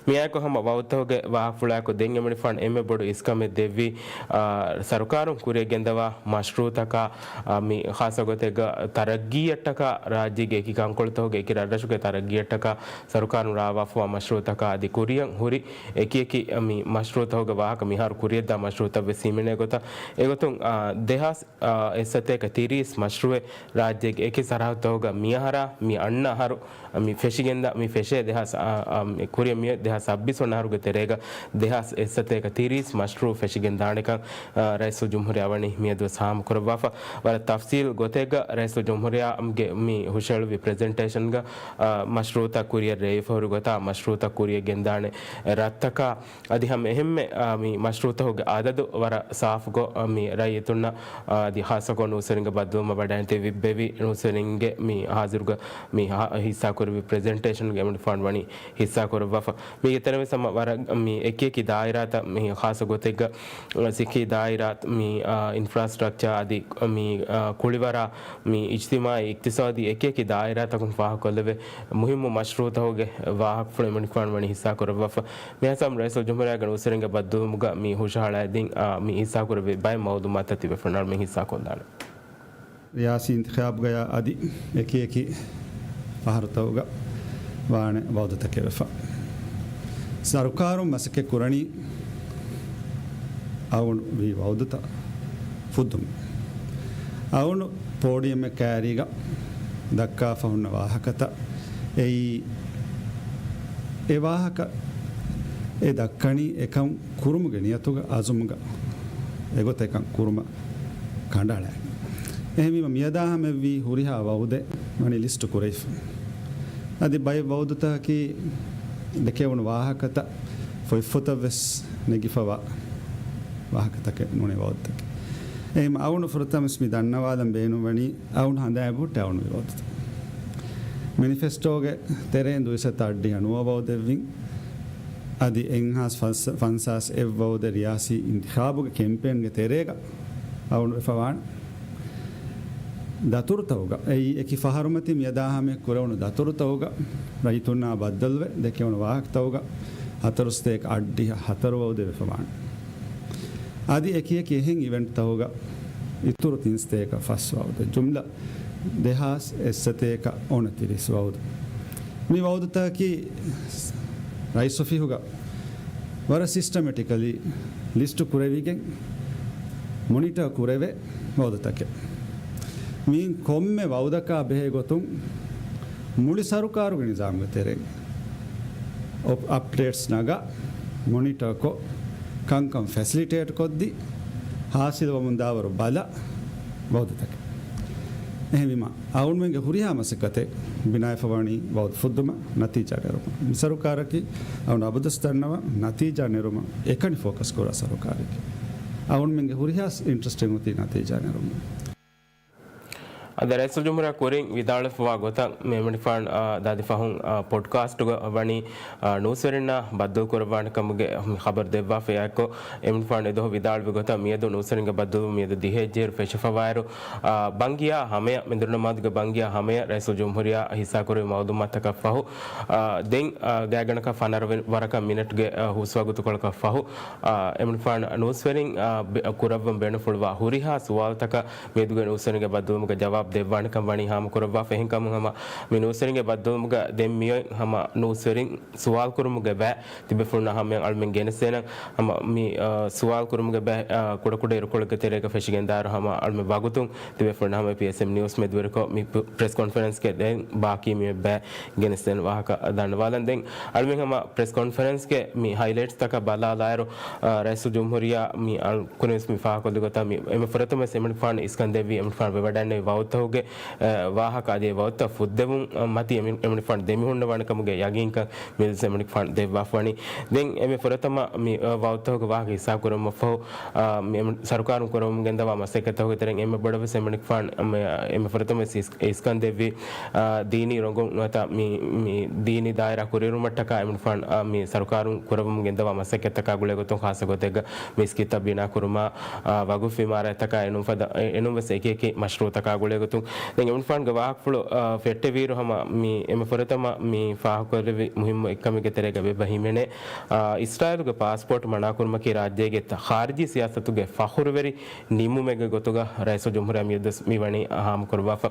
މިއާއެކު ހަމަ ވައުދުތަކުގެ ވާހަކަފުޅާއެކު ދެން އެމަނިކުފާނު އެންމެ ބޮޑު އިސްކަމެއް ދެއްވީ، އާ، ސަރުކާރުން ކުރިއަށް ގެންދަވާ މަޝްރޫއުތަކާ، އާ، މި ޚާއްޞަގޮތެއްގަ ތަރައްގީއަށްޓަކާ ރާއްޖޭގެ އެކި ކަންކޮޅުތަކުގެ އެކި ރަށްރަށުގެ ތަރައްގީއަށްޓަކާ ސަރުކާރުން ރާވާފަވާ މަޝްރޫއުތަކާ އަދި ކުރިއަށް ހުރި އެކިއެކި މި މަޝްރޫއުތަކުގެ ވާހަކަ މިހާރު ކުރިއަށްދާ މަޝްރޫއުތައް ވެސް ހިމެނޭ ގޮތަށް. އެގޮތުން، އާ، ދެހާސް އާ، އެއްސަތޭކަ ތިރީސް މަޝްރޫއެއް ރާއްޖޭގެ އެކި ސަރަހައްދުތަކުގަ މިއަހަރާ، މި އަންނަ އަހަރު، މި ފެށިގެންދާ، މި ފެށޭ ދެހާސް، އާ، އާ، މި ކުރިއަށް މިއޮތް ދެހާސް ސައްބީސް ވަނަ އަހަރުގެ ތެރޭގަ ދެހާސް އެއްސަތޭކަ ތިރީސް މަޝްރޫއު ފެށިގެން ދާނެކަން، އާ، ރައީސުލް ޖުމްހޫރިއްޔާ ވަނީ މިއަދުވެސް ހާމަކުރައްވާފަ. ވަރަށް ތަފްސީލް ގޮތެއްގަ ރައީސުލް ޖުމްހޫރިއްޔާގެ މި ހުށަހެޅުއްވި ޕްރެޒެންޓޭޝަންގަ، އާ، މަޝްރޫއުތައް ކުރިއަށް ރޭވިފަ ހުރި ގޮތާ، މަޝްރޫއުތައް ކުރިއަށް ގެންދާނެ ރަށްތަކާ، އަދި ހަމަ އެހެންމެ، އާ، މި މަޝްރޫއުތަކުގެ އަދަދު ވަރަށް ސާފުކޮށް، އާ، މި ރައްޔިތުންނަށް، އާ، އަދި ޚާއްޞަކޮށް ނޫސްވެރިންގެ ބައްދަލުވުމަށް ވަޑައިން ތިބި ބެވި ނޫސްވެރިންގެ މި ހާޒިރުގަ މި ހާ-، ހިއްސާކުރެއްވި ޕްރެޒެންޓޭޝަންގެ އެމަނިކުފާނު ވަނީ ހިއްސާކުރައްވާފަ. މީގެ ތެރެ ވެސް ހަމަ ވަރަށް މި އެކި އެކި ދާއިރާތައް މި ޚާއްޞަ ގޮތެއްގަ ސިކީ ދާއިރާ މި، އާ، އިންފްރާސްޓްރަކްޗާ އަދި މި، އާ، ކުޅިވަރާ މި އިޖްތިމާޢީ އިޤްތިޞާދީ އެކި އެކި ދާއިރާތަކުން ފާހަގަކޮށްލެވޭ މުހިއްމު މަޝްރޫޢުތަކުގެ ވާހަކަފުޅު އެމަނިކުފާނު ވަނީ ހިއްސާކުރައްވާފަ. މިހާ ސަމް ރައީސުލްޖުމްހޫރިއްޔާގެ ނޫސްވެރިންގެ ބައްދަލުވުމުގަ މި ހުށަހަޅައިދިން، އާ، މި ހިއްސާކުރެއްވި ބައެއް މައުލޫމާތުތައް ތިބޭފުޅުންނާ މި ހިއްސާކޮށްލާނެ. ރިޔާސީ އިންތިޚާބުގަޔާ އަދި އެކި އެކި ފަހަރުތަކުގަ ވާނެ ވައުދުތަކެއް ވެފަ. ސަރުކާރުން މަސައްކަތް ކުރަނީ އަޅުގަނޑު ވީ ވައުދުތައް ފުއްދުމަށް. އަޅުގަނޑު ޕޯޑިއަމެއް ކައިރީގަ ދައްކާފަ ހުންނަ ވާހަކަތައް އެއީ، އެ ވާހަކަ އެ ދައްކަނީ އެކަން ކުރުމުގެ ނިޔަތުގަ އަޒުމުގަ އެގޮތަށް ކަން ކުރުމަށް ކަނޑައަޅައިގެން. އެހެންވީމަ މިއަދާ ހަމައެއްވީ ހުރިހާ ވައުދެއް ވަނީ ލިސްޓު ކުރެވިފަ. އަދި ބައެއް ވައުދުތަކަކީ ދެކެވުނު ވާހަކަތައް ފޮތްފޮތަށް ވެސް ނެގިފަވާ ވާހަކަތަކެއް ނޫނޭ ވައުދުތަކެއް. އެހެން އަޅުގަނޑު ފުރަތަމަސް މި ދަންނަވާލަން ބޭނުންވަނީ އަޅުގަނޑު ހަނދާން އެބަހުއްޓޭ އަޅުގަނޑު މި ވައުދުތައް. މެނިފެސްޓޯގެ ތެރެއިން ދުއިސައްތަ އަށްޑިހަ ނުވަ ވައުދެއްވިން. އަދި އެއްހާސް ފަންސާސް އެއް ވައުދެއް ރިޔާސީ އިންތިޚާބުގެ ކެމްޕޭންގެ ތެރޭގަ އަޅުގަނޑު ވެފަވާނެ. ދަތުރުތަކުގަ، އެއީ އެކި ފަހަރުމަތިން މިއަދާ ހަމަޔަށް ކުރެވުނު ދަތުރުތަކުގަ ރައްޔިތުންނާ ބައްދަލުވެ ދެކެވުނު ވާހަކަތަކުގަ ހަތަރު ސަތޭކަ އަށްޑިހަ ހަތަރު ވައުދެއް ވެފަވާނެ. އަދި އެކި އެކި އެހެން އިވެންޓްތަކުގަ އިތުރު ތިން ސަތޭކަ ފަސް ވައުދެއް. ޖުމްލަ ދެހާސް އެއްސަތޭކަ އޮނަތިރީސް ވައުދު. މި ވައުދުތަކަކީ ރައީސް އޮފީހުގަ ވަރަށް ސިސްޓަމެޓިކަލީ ލިސްޓު ކުރެވިގެން މޮނިޓަރ ކުރެވޭ ވައުދުތަކެއް. މިއިން ކޮންމެ ވައުދަކާ ބެހޭ ގޮތުން މުޅި ސަރުކާރުގެ ނިޒާމުގެ ތެރެއިން އޮޕް-، އަޕްޑޭޓްސް ނަގާ، މޮނިޓަރކޮށް، ކަންކަން ފެސިލިޓޭޓް ކޮށްދީ، ހާސިލްވަމުންދާވަރު ބަލާ ވައުދުތަކެއް. އެހެންވީމަ، އަޅުގަނޑުމެންގެ ހުރިހާ މަސައްކަތެއް ބިނާވެފަވަނީ ވައުދު ފުއްދުމަށް، ނަތީޖާ ނެރުމަށް. މި ސަރުކާރަކީ އަޅުގަނޑު އަބަދުވެސް ދަންނަވާ، ނަތީޖާ ނެރުމަށް އެކަނި ފޯކަސް ކުރާ ސަރުކާރެކޭ. އަޅުގަނޑުމެންގެ ހުރިހާ އިންޓްރެސްޓެއް އޮތީ ނަތީޖާ ނެރުމަށް. އަދި ރައީސުލްޖުމްހޫރިއްޔާ ކުރިން ވިދާޅުވެފަވާ ގޮތަށް މި އެމަނިކުފާނު، އާ، ދާދި ފަހުން، އާ، ޕޮޑްކާސްޓުގަ ވަނީ، އާ، ނޫސްވެރިންނާ ބައްދަލު ކުރައްވާނެ ކަމުގެ މި ޚަބަރު ދެއްވާފައި އެއާއެކު، އެމަނިކުފާނު އެދުވަހު ވިދާޅުވި ގޮތަށް މިއަދު ނޫސްވެރިންގެ ބައްދަލުވުން މިއަދު ދިހައެއް ޖޭރު ފެށިފަވާއިރު، އާ، ބަންގިޔާ ހަމަޔަށް، މެދުނަމާދުގެ ބަންގިޔާ ހަމަޔަށް ރައީސުލްޖުމްހޫރިއްޔާ ހިއްސާކުރެއްވި މައުލޫމާތަކަށް ފަހު، އާ، ދެން، އާ، ގާތްގަނޑަކަށް ފަނަރަ ވަރަކަށް މިނެޓްގެ، އާ، ހުސްވަގުތުކޮޅަކަށް ފަހު، އާ، އެމަނިކުފާނު ނޫސްވެރިން، އާ، ބެ-، ކުރައްވަން ބޭނުންފުޅުވާ ހުރިހާ ސުވާލުތަކަށް މިއަދުގެ ނޫސްވެރިންގެ ބައްދަލުވުމުގަ ޖަވާބު ދެއްވާނެކަން ވަނީ ހާމަކުރައްވާފަ. އެހެންކަމުން ހަމަ މި ނޫސްވެރިންގެ ބައްދަލުވުމުގަ ދެން މިއޮތް ހަމަ ނޫސްވެރިން ސުވާލު ކުރުމުގެ ބައި ތިބޭފުޅުންނާ ހަމަޔަށް އަޅުމެން ގެނެސްދޭނަން. ހަމަ މި، އާ، ސުވާލު ކުރުމުގެ ބައި، އާ، ކުޑަކުޑަ އިރުކޮޅެއްގެ ތެރޭގަ ފެށިގެންދާއިރު ހަމަ އަޅުމެން ވަގުތުން ތިބޭފުޅުންނާ ހަމަ ޕީއެސްއެމް ނިއުސް މެދުވެރިކޮށް މި ޕް-، ޕްރެސް ކޮންފަރެންސްގެ ދެން ބާކީ މި ބައި ގެނެސްދޭން ވާހަކަ ދަންނަވާލަން. ދެން އަޅުމެން ހަމަ ޕްރެސް ކޮންފަރެންސްގެ މި ހައިލައިޓްސްތަކަށް ބަލާލާއިރު، އާ، ރައީސުލްޖުމްހޫރިއްޔާ މި އަޅު-، ކުރިންވެސް މި ފާހަގަކޮށްލި ގޮތަށް މި އެންމެ ފުރަތަމަ ވެސް އެމަނިކުފާނު އިސްކަން ދެއްވީ އެމަނިކުފާނު ވެވަޑައިގެންނެވި ވައުދުތަކުގެ، އާ، ވާހަކަ އަދި ވައުދުތައް ފުއްދެވުން، އާ، މަތީ އެމަނި-، އެމަނިކުފާނު ދެމިހުންނަވާނެ ކަމުގެ ޔަގީންކަން މިއަދު ވެސް އެމަނިކުފާނު ދެއްވާފަވަނީ. ދެން އެންމެ ފުރަތަމަ މި، އާ، ވައުދުތަކުގެ ވާހަކަ ހިއްސާ ކުރުމަށްފަހު، އާ، މި އެމަނި-، ސަރުކާރުން ކުރަމުން ގެންދަވާ މަސައްކަތްތަކުގެ ތެރެއިން އެންމެ ބޮޑަށް ވެސް އެމަނިކުފާނު، އެންމެ ފުރަތަމަ ވެސް އިސް-، އިސްކަން ދެއްވީ، އާ، ދީނީ ރޮނގުން ނުވަތަ މި، މި ދީނީ ދާއިރާ ކުރިއެރުމަށްޓަކާ އެމަނިކުފާނު، އާ، މި ސަރުކާރުން ކުރަމުން ގެންދަވާ މަސައްކަތްތަކާ ގުޅޭ ގޮތުން ޚާއްޞަ ގޮތެއްގަ މިސްކިތްތައް ބިނާ ކުރުމާ، އާ، ވަގުފް އިމާރާތްތަކާ އެނޫން ފަދަ، އެ-، އެނޫން ވެސް އެކި އެކި މަޝްރޫއުތަކާ ގުޅޭ ގޮތުން. ދެން އެމަނިކުފާނުގެ ވާހަކަފުޅު، އާ، ފެއްޓެވިއިރު ހަމަ މި އެންމެ ފުރަތަމަ މި ފާހަގަކުރެއްވި މުހިއްމު އެއްކަމެއްގެ ތެރޭގަ އެބަ ހިމެނޭ، އާ، އިސްރާއީލުގެ ޕާސްޕޯޓް މަނާކުރުމަކީ ރާއްޖޭގެ ތަ-، ޚާރިޖީ ސިޔާސަތުގެ ފަޚުރުވެރި ނިންމުމެއްގެ ގޮތުގަ ރައީސުލްޖުމްހޫރިއްޔާ މިއަދުވެސް މި ވަނީ ހާމަކުރައްވާފަ.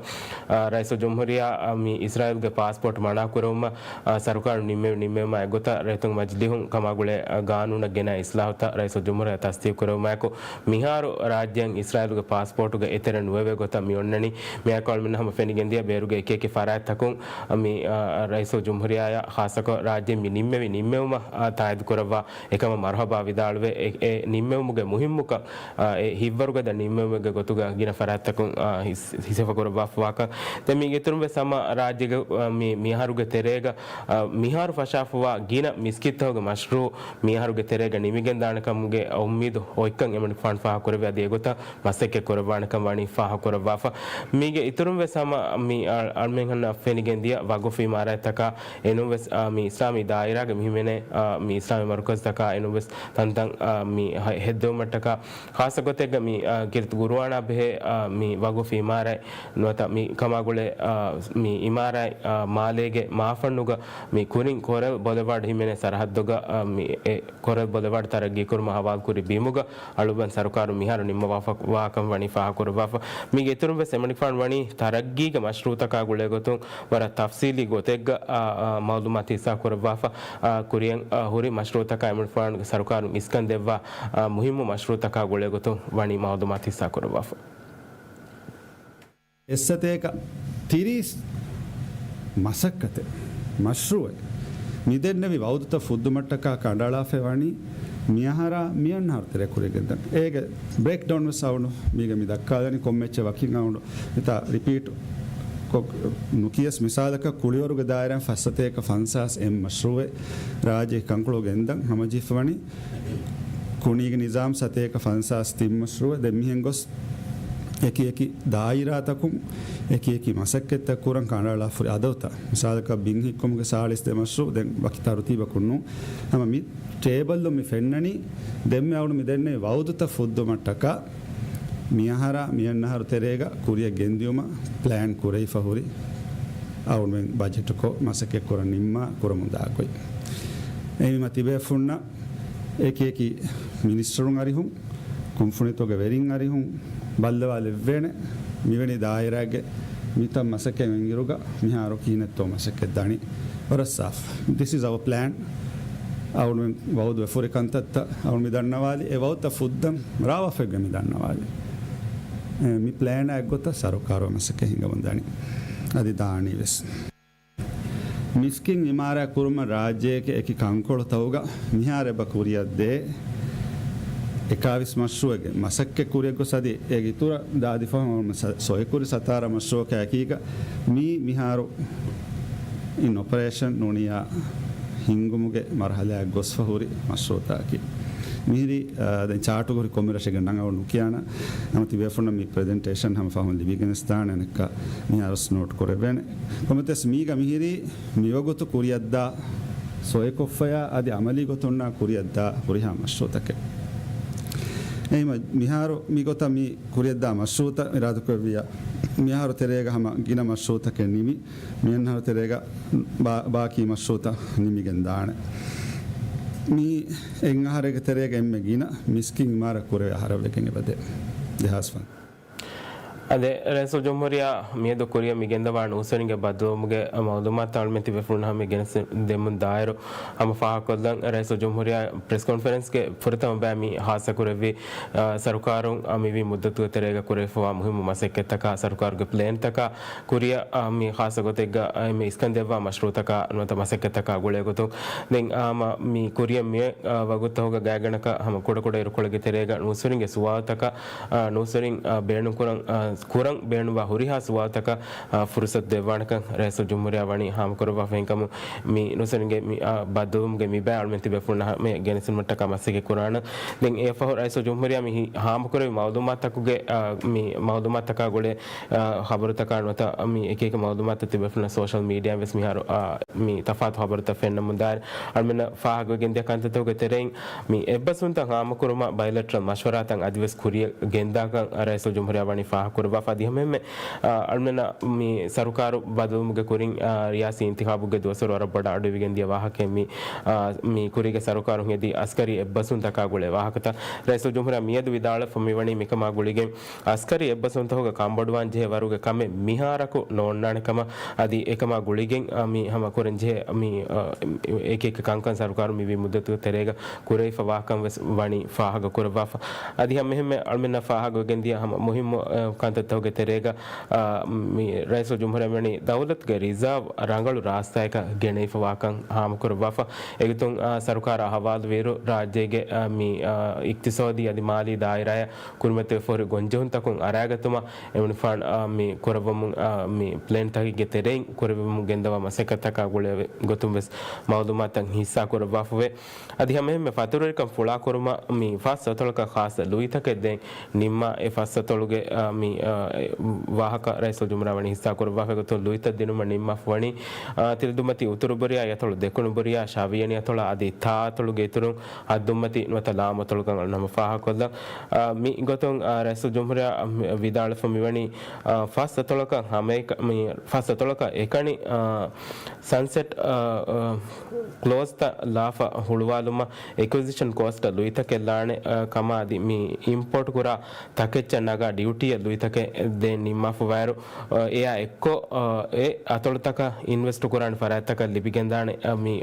އާ، ރައީސުލްޖުމްހޫރިއްޔާ، އާ، މި އިސްރާއީލުގެ ޕާސްޕޯޓް މަނާކުރެވުމަށް، އާ، ސަރުކާރުން ނިންމެވި ނިންމެވުމާ އެއްގޮތަށް ރައްޔިތުންގެ މަޖިލީހުން ކަމާ ގުޅޭ، އާ، ގާނޫނަށް ގެނައި އިސްލާހުތައް ރައީސުލް ޖުމްހޫރިއްޔާ ތަސްދީޤު ކުރެވުމާއެކު، މިހާރު ރާއްޖޭން އިސްރާއީލުގެ ޕާސްޕޯޓުގެ އެތެރެ ނުވެވޭ ގޮތަށް މި އޮންނަނީ. މިއާއެކު އަޅުމެންނަށް ހަމަ ފެނިގެންދިޔަ ބޭރުގެ އެކި އެކި ފަރާތްތަކުން، އާ، މި، އާ، ރައީސުލް ޖުމްހޫރިއްޔާއަށް ޚާއްޞަކޮށް ރާއްޖޭން މި ނިންމެވި ނިންމެވުމަށް، އާ، ތާއީދު ކުރައްވާ އެކަމަށް މަރުޙަބާ ވިދާޅުވެ، އެ، އެ ނިންމެވުމުގެ މުހިއްމުކަން، އާ، އެ ހިތްވަރުގަދަ ނިންމެވުމެއްގެ ގޮތުގަ ގިނަ ފަރާތްތަކުން، އާ، ހިސް-، ހިސަފަ ކުރައްވާފަވާކަން. ދެން މީގެ އިތުރުން ވެސް ހަމަ ރާއްޖޭގެ، އާ، މި-، މިއަހަރުގެ ތެރޭގަ، އާ، މިހާރު ފަށާފަވާ ގިނަ މިސްކިތްތަކުގެ މަޝްރޫޢު މިއަހަރުގެ ތެރޭގަ ނިމިގެންދާނެ ކަމުގެ އުއްމީދު އޮތްކަން އެމަނިކުފާނު ފާހަގަކުރެއްވި އަދި އެގޮތަށް މަސައްކަތް ކުރައްވާނެކަން ވަނީ ފާހަގަކުރައްވާފަ. މީގެ އިތުރުން ވެސް ހަމަ މި އަ-، އަޅުމެން ހަންނަ ފެނިގެން ދިޔަ ވަގުފު އިމާރާތްތަކާ އެނޫން ވެސް، އާ، މި އިސްލާމީ ދާއިރާގެ މި ހިމެނޭ، އާ، މި އިސްލާމީ މަރުކަޒުތަކާ އެނޫން ވެސް ތަންތަން، އާ، މި ހެ-، ހެއްދެވުމަށްޓަކާ ޚާއްޞަ ގޮތެއްގަ މި، އާ، ކީރިތި ގުރުއާނާ ބެހޭ، އާ، މި ވަގުފު އިމާރާތް ނުވަތަ މި ކަމާ ގުޅޭ، އާ، މި އިމާރާތް، އާ، މާލޭގެ މާފަންނުގަ މި ކުރިން ކޮރަލް ބޮލެވާޑް ހިމެނޭ ސަރަހައްދުގަ، އާ، މި އެ ކޮރަލް ބޮލެވާޑް ތަރައްގީކުރުމަށް ހަވާލުކުރި ބިމުގަ އަޅުގަނޑު ސަރުކާރުން މިހާރު ނިންމަވާފަ-، ވާކަން ވަނީ ފާހަގަކުރައްވާފަ. މީގެ އިތުރުން ވެސް އެމަނިކުފާނު ވަނީ ތަރައްގީގެ މަޝްރޫއުތަކާ ގުޅޭ ގޮތުން ވަރަށް ތަފްސީލީ ގޮތެއްގަ، އާ، އާ، މައުލޫމާތު ހިއްސާކުރައްވާފަ. އާ، ކުރިއަށް، އާ، ހުރި މަޝްރޫއުތަކާ އެމަނިކުފާނުގެ ސަރުކާރުން އިސްކަން ދެއްވާ، އާ، މުހިއްމު މަޝްރޫއުތަކާ ގުޅޭ ގޮތުން ވަނީ މައުލޫމާތު ހިއްސާކުރައްވާފަ. އެއްސަތޭކަ ތިރީސް މަސައްކަތެއް، މަޝްރޫއެއް މިދެންނެވި ވައުދުތައް ފުއްދުމަށްޓަކާ ކަނޑައަޅާފައި ވަނީ މިއަހަރާ މިއަންނަހަރު ތެރޭ ކުރިއަށް ގެންދަން. އޭގެ ބްރޭކްޑައުން ވެސް އަޅުގަނޑު މީގަ މި ދައްކާލަނީ ކޮންމެއްޗެއް ވަކިން އަޅުގަނޑު މިތާ ރިޕީޓް ކޮށް ނުކިޔަސް، މިސާލަކަށް ކުޅިވަރުގެ ދާއިރާއިން ފަސްސަތޭކަ ފަންސާސް އެއް މަޝްރޫއެއް ރާއްޖޭގެ ކަންކޮޅު ގެންދަން ހަމަޖެހިފަ ވަނީ. ކުނީގެ ނިޒާމް ސަތޭކަ ފަންސާސް ތިން މަޝްރޫއެއް ދެން މިހެން ގޮސް އެކި އެކި ދާއިރާތަކުން އެކި އެކި މަސައްކަތްތައް ކުރަން ކަނޑައަޅާފަ ހުރި އަދަދުތައް. މިސާލަކަށް ބިން ހިއްކުމުގެ ސާޅީސް ދެ މަޝްރޫއު ދެން ވަކި ތަރުތީބަކުން ނޫން. ހަމަ މި ޓޭބަލްއުން މި ފެންނަނީ ދެންމެ އަޅުގަނޑު މި ދެންނެވި ވައުދުތައް ފުއްދުމަށްޓަކާ މިއަހަރާ މިއަންނަހަރު ތެރޭގަ ކުރިއަށް ގެންދިއުމަށް ޕްލޭން ކުރެވިފަ ހުރި އަޅުގަނޑުމެން ބަޖެޓުކޮށް މަސައްކަތް ކުރަން ނިންމާ ކުރަމުން ދާ ގޮތް. އެހެންވީމަ ތިބޭފުންނަށް އެކި އެކި މިނިސްޓަރުން އަރިހުން، ކުންފުނިތަކުގެ ވެރިން އަރިހުން ބައްލަވާލެއްވޭނެ، މިވެނި ދާއިރާގެ މިތަން މަސައްކަތް އިން އިރުގަ މިހާރު ކިހިނެއްތޯ މަސައްކަތް ދަނީ. ވަރަށް ސާފު. This is our plan. އަޅުގަނޑުމެން ވައުދު ވެފަ ހުރި ކަންތައްތައް އަޅުގަނޑު މި ދަންނަވާލި، އެ ވައުދުތައް ފުއްދަން ރާވާފައިގެން މި ދަންނަވާލި. އެ، މި ޕްލޭނާ އެއްގޮތަށް ސަރުކާރު މަސައްކަތް ހިންގަމުން ދަނީ. އަދި ދާނީ ވެސް. މިސްކިތް އިމާރާތް ކުރުމަށް ރާއްޖޭގެ އެކި ކަންކޮޅުތަކުގަ މިހާރު އެބަ ކުރިއަށް ދޭ އެކާވީސް މަޝްރޫއެއްގެ މަސައްކަތް ކުރިއަށް ގޮސް އަދި އޭގެ އިތުރަށް ދާދިފަހުން ސޮއެކުރި ސަތާރަ މަޝްރޫއަކާ އެކީގަ މީ މިހާރު އިން އޮޕަރޭޝަން ނޫނިއްޔާ ހިންގުމުގެ މަރުހަލާއަށް ގޮސްފަ ހުރި މަޝްރޫއުތަކަކީ. މިހިރީ، އާ، ދެން ޗާޓުގަ ހުރި ކޮންމެ ރަށެއްގެ ނަން އަޅުގަނޑު ނުކިޔާނަން. ނަމަ ތިބޭފުންނަށް މި ޕްރެޒެންޓޭޝަން ހަމަ ފަހުން ލިބިގެނެސްދާނެ އަނެއްކާ މިހާރު ނޯޓް ކުރެވޭނެ. ކޮންމެވެސް މީގަ މިހިރީ މިވަގުތު ކުރިއަށްދާ ސޮއެކޮށްފަޔާ އަދި އަމަލީ ގޮތުންނާ ކުރިއަށްދާ ހުރިހާ މަޝްރޫއުތަކެއް. އެހެންވީމަ މިހާރު މިގޮތަށް މި ކުރިއަށްދާ މަޝްރޫއުތައް އިރާދަކުރެއްވިއްޔާ، މިހާރު ތެރޭގަ ހަމަ ގިނަ މަޝްރޫއުތަކެއް ނިމި، މިއަންހާރު ތެރޭގަ ބާ-، ބާކީ މަޝްރޫއުތައް ނިމިގެން ދާނެ. މީ އެއް އަހަރެއްގެ ތެރޭގަ އެންމެ ގިނަ މިސްކިތް އިމާރާތް ކުރެވޭ އަހަރަށް ވެގެން އެބަދޭ. ދެހާސް ފަން. އަދެ، ރައީސުލްޖުމްހޫރިއްޔާ މިއަދު ކުރިއަށް މި ގެންދަވާ ނޫސްވެރިންގެ ބައްދަލުވުމުގެ މައުލޫމާތު އަޅުމެން ތިބޭފުޅުން ހަމަ ގެނެސްދެމުން ދާއިރު ހަމަ ފާހަގަކޮށްލަން. ރައީސުލްޖުމްހޫރިއްޔާ ޕްރެސް ކޮންފަރެންސްގެ ފުރަތަމަ ބައި މި ހާއްސަކުރެއްވި، އާ، ސަރުކާރުން، އާ، މިވީ މުއްދަތުގެ ތެރޭގަ ކުރެވިފައިވާ މުހިއްމު މަސައްކަތްތަކާ، ސަރުކާރުގެ ޕްލޭންތަކާ ކުރިއަށް، އާ، މި ހާއްސަ ގޮތެއްގަ، އާ، މި އިސްކަން ދެއްވާ މަޝްރޫއުތަކާ ނުވަތަ މަސައްކަތްތަކާ ގުޅޭ ގޮތުން ދެން، އާ، ހަމަ މި ކުރިއަށް މި، އާ، ވަގުތުތަކުގަ ގާތްގަނޑަކަށް ހަމަ ކުޑަކުޑަ އިރުކޮޅެއްގެ ތެރޭގަ ނޫސްވެރިންގެ ސުވާލުތަކަށް، އާ، ނޫސްވެރިން، އާ، ބޭނުންކުރަން، އާ، ކުރަން ބޭނުންވާ ހުރިހާ ސުވާލުތަކަށް، އާ، ފުރުސަތު ދެއްވާނެކަން ރައީސުލްޖުމްހޫރިއްޔާ ވަނީ ހާމަކުރައްވާފައިން ކަމު މި ނޫސްވެރިންގެ މި، އާ، ބައްދަލުވުމުގެ މި ބައި އަޅުމެން ތިބޭފުޅުންނަށް ހަމަ ގެނެސުމަށްޓަކާ މަސައްކަތް ކުރާނަން. ދެން އެއަށްފަހު ރައީސުލްޖުމްހޫރިއްޔާ މި ހި-، ހާމަކުރެއްވި މައުލޫމާތަކުގެ، އާ، މި މައުލޫމާތަކާ ގުޅޭ، އާ، ޚަބަރުތަކާ ނުވަތަ މި އެކި އެކި މައުލޫމާތު ތިބޭފުޅުންނަށް ސޯޝަލް މީޑިއާއިން ވެސް މިހާރު، އާ، މި ތަފާތު ޚަބަރުތައް ފެންނަމުން ދާއިރު އަޅުމެންނަށް ފާހަގަވެގެންދިޔަ ކަންތައްތަކުގެ ތެރެއިން މި އެއްބަސްވުންތައް ހާމަކުރުމަށް ބައިލެޓްރަލް މަޝްވަރާތައް އަދިވެސް ކުރިއަށް ގެންދާކަން ރައީސުލްޖުމްހޫރިއްޔާ ވަނީ ފާހަގަކުރައްވާފަ. އަދި ހަމައެހެންމެ، އާ، އަޅުމެންނަށް މި ސަރުކާރު ބަދަލުވުމުގެ ކުރިން، އާ، ރިޔާސީ އިންތިޚާބުގެ ދުވަސްވަރު ވަރަށް ބޮޑަށް އަޑުއިވިގެންދިޔަ ވާހަކައެއް މި، އާ، މި ކުރީގެ ސަރުކާރުން ހެދި އަސްކަރީ އެއްބަސްވުންތަކާ ގުޅޭ ވާހަކަތައް. ރައީސުލްޖުމްހޫރިއްޔާ މިއަދު ވިދާޅުވެފަ މިވަނީ މިކަމާ ގުޅިގެން އަސްކަރީ އެއްބަސްވުންތަކުގަ ކަންބޮޑުވާން ޖެހޭ ވަރުގެ ކަމެއް މިހާރަކު ނޯންނާނެ ކަމަށް އަދި އެކަމާ ގުޅިގެން، އާ، މި ހަމަ ކުރަން ޖެހޭ މި، އާ، އެކި އެކި ކަންކަން ސަރުކާރުން މިވީ މުއްދަތުގެ ތެރޭގަ ކުރެވިފަ ވާކަން ވެސް ވަނީ ފާހަގަ ކުރައްވާފަ. އަދި ހަމައެހެންމެ އަޅުމެންނަށް ފާހަގަވެގެން ދިޔަ ހަމަ މުހިއްމު، އާ، ކަންތައްތަކުގެ ތެރޭގަ، އާ، މި ރައީސުލްޖުމްހޫރިއްޔާ ވަނީ ދައުލަތުގެ ރިޒާވް ރަނގަޅު ރާސްތާއަކަށް ގެނެވިފަ ވާކަން ހާމަކުރައްވާފަ. އެގޮތުން، އާ، ސަރުކާރާ ހަވާލުވިއިރު ރާއްޖޭގެ، އާ، މި، އާ، އިޤްތިޞާދީ އަދި މާލީ ދާއިރާއަށް ކުރިމަތިވެފަ ހުރި ގޮންޖެހުންތަކުން އަރާގަތުމަށް އެމަނިކުފާނު، އާ، މި ކުރައްވަމުން، އާ، މި ޕްލޭންތަކެއްގެ ތެރެއިން ކުރެވެމުން ގެންދަވާ މަސައްކަތްތަކާ ގުޅޭ ގޮތުން ވެސް މައުލޫމާތުތައް ހިއްސާ ކުރައްވާފަވޭ. އަދި ހަމައެހެންމެ ފަތުރުވެރިކަން ފުޅާކުރުމަށް މި ފަސް އަތޮޅަކަށް ޚާއްޞަ ލުއިތަކެއް ދޭން ނިންމާ، އެ ފަސް އަތޮޅުގެ، އާ، މި އާ، ވާހަކަ ރައީސުލްޖުމްހޫރިއްޔާ ވަނީ ހިއްސާ ކުރައްވާފަ. އެގޮތުން ލުއިތައް ދިނުމަށް ނިންމާފަ ވަނީ، އާ، ތިލަދުއްމަތި އުތުރު ބޮރިޔާ، އަތޮޅު ދެކުނު ބޮރިޔާ، ޝާވިޔަނި އަތޮޅާ އަދި ތާ އަތޮޅުގެ އިތުރުން ހައްދުއްމަތި ނުވަތަ ލާމަތޮޅުކަން އަޅުނަމަ ފާހަގަކޮށްލަން. އާ، މި ގޮތުން، އާ، ރައީސުލްޖުމްހޫރިއްޔާ ވިދާޅުވެފަ މިވަނީ، އާ، ފަސް އަތޮޅަކަށް ހަމައެކަ-، މި ފަސް އަތޮޅަކަށް އެކަނި، އާ، ސަންސެޓް، އާ، އާ، ކްލޯޒްތައް ލާފަ ހުޅުވާލުމަށް އެކުއިޒިޝަން ކޯސްޓަށް ލުއިތަކެއް ލާނެ، އާ، ކަމާ އަދި މި އިމްޕޯޓް ކުރާ ތަކެއްޗަށް ނަގާ ޑިއުޓީއެއް ލުއިތަކެއް ދޭން ނިންމާފަ ވާއިރު، އެއާ އެއްކޮށް، އެ އަތޮޅުތަކަށް އިންވެސްޓު ކުރާނެ ފަރާތްތަކަށް ލިބިގެންދާނެ، މި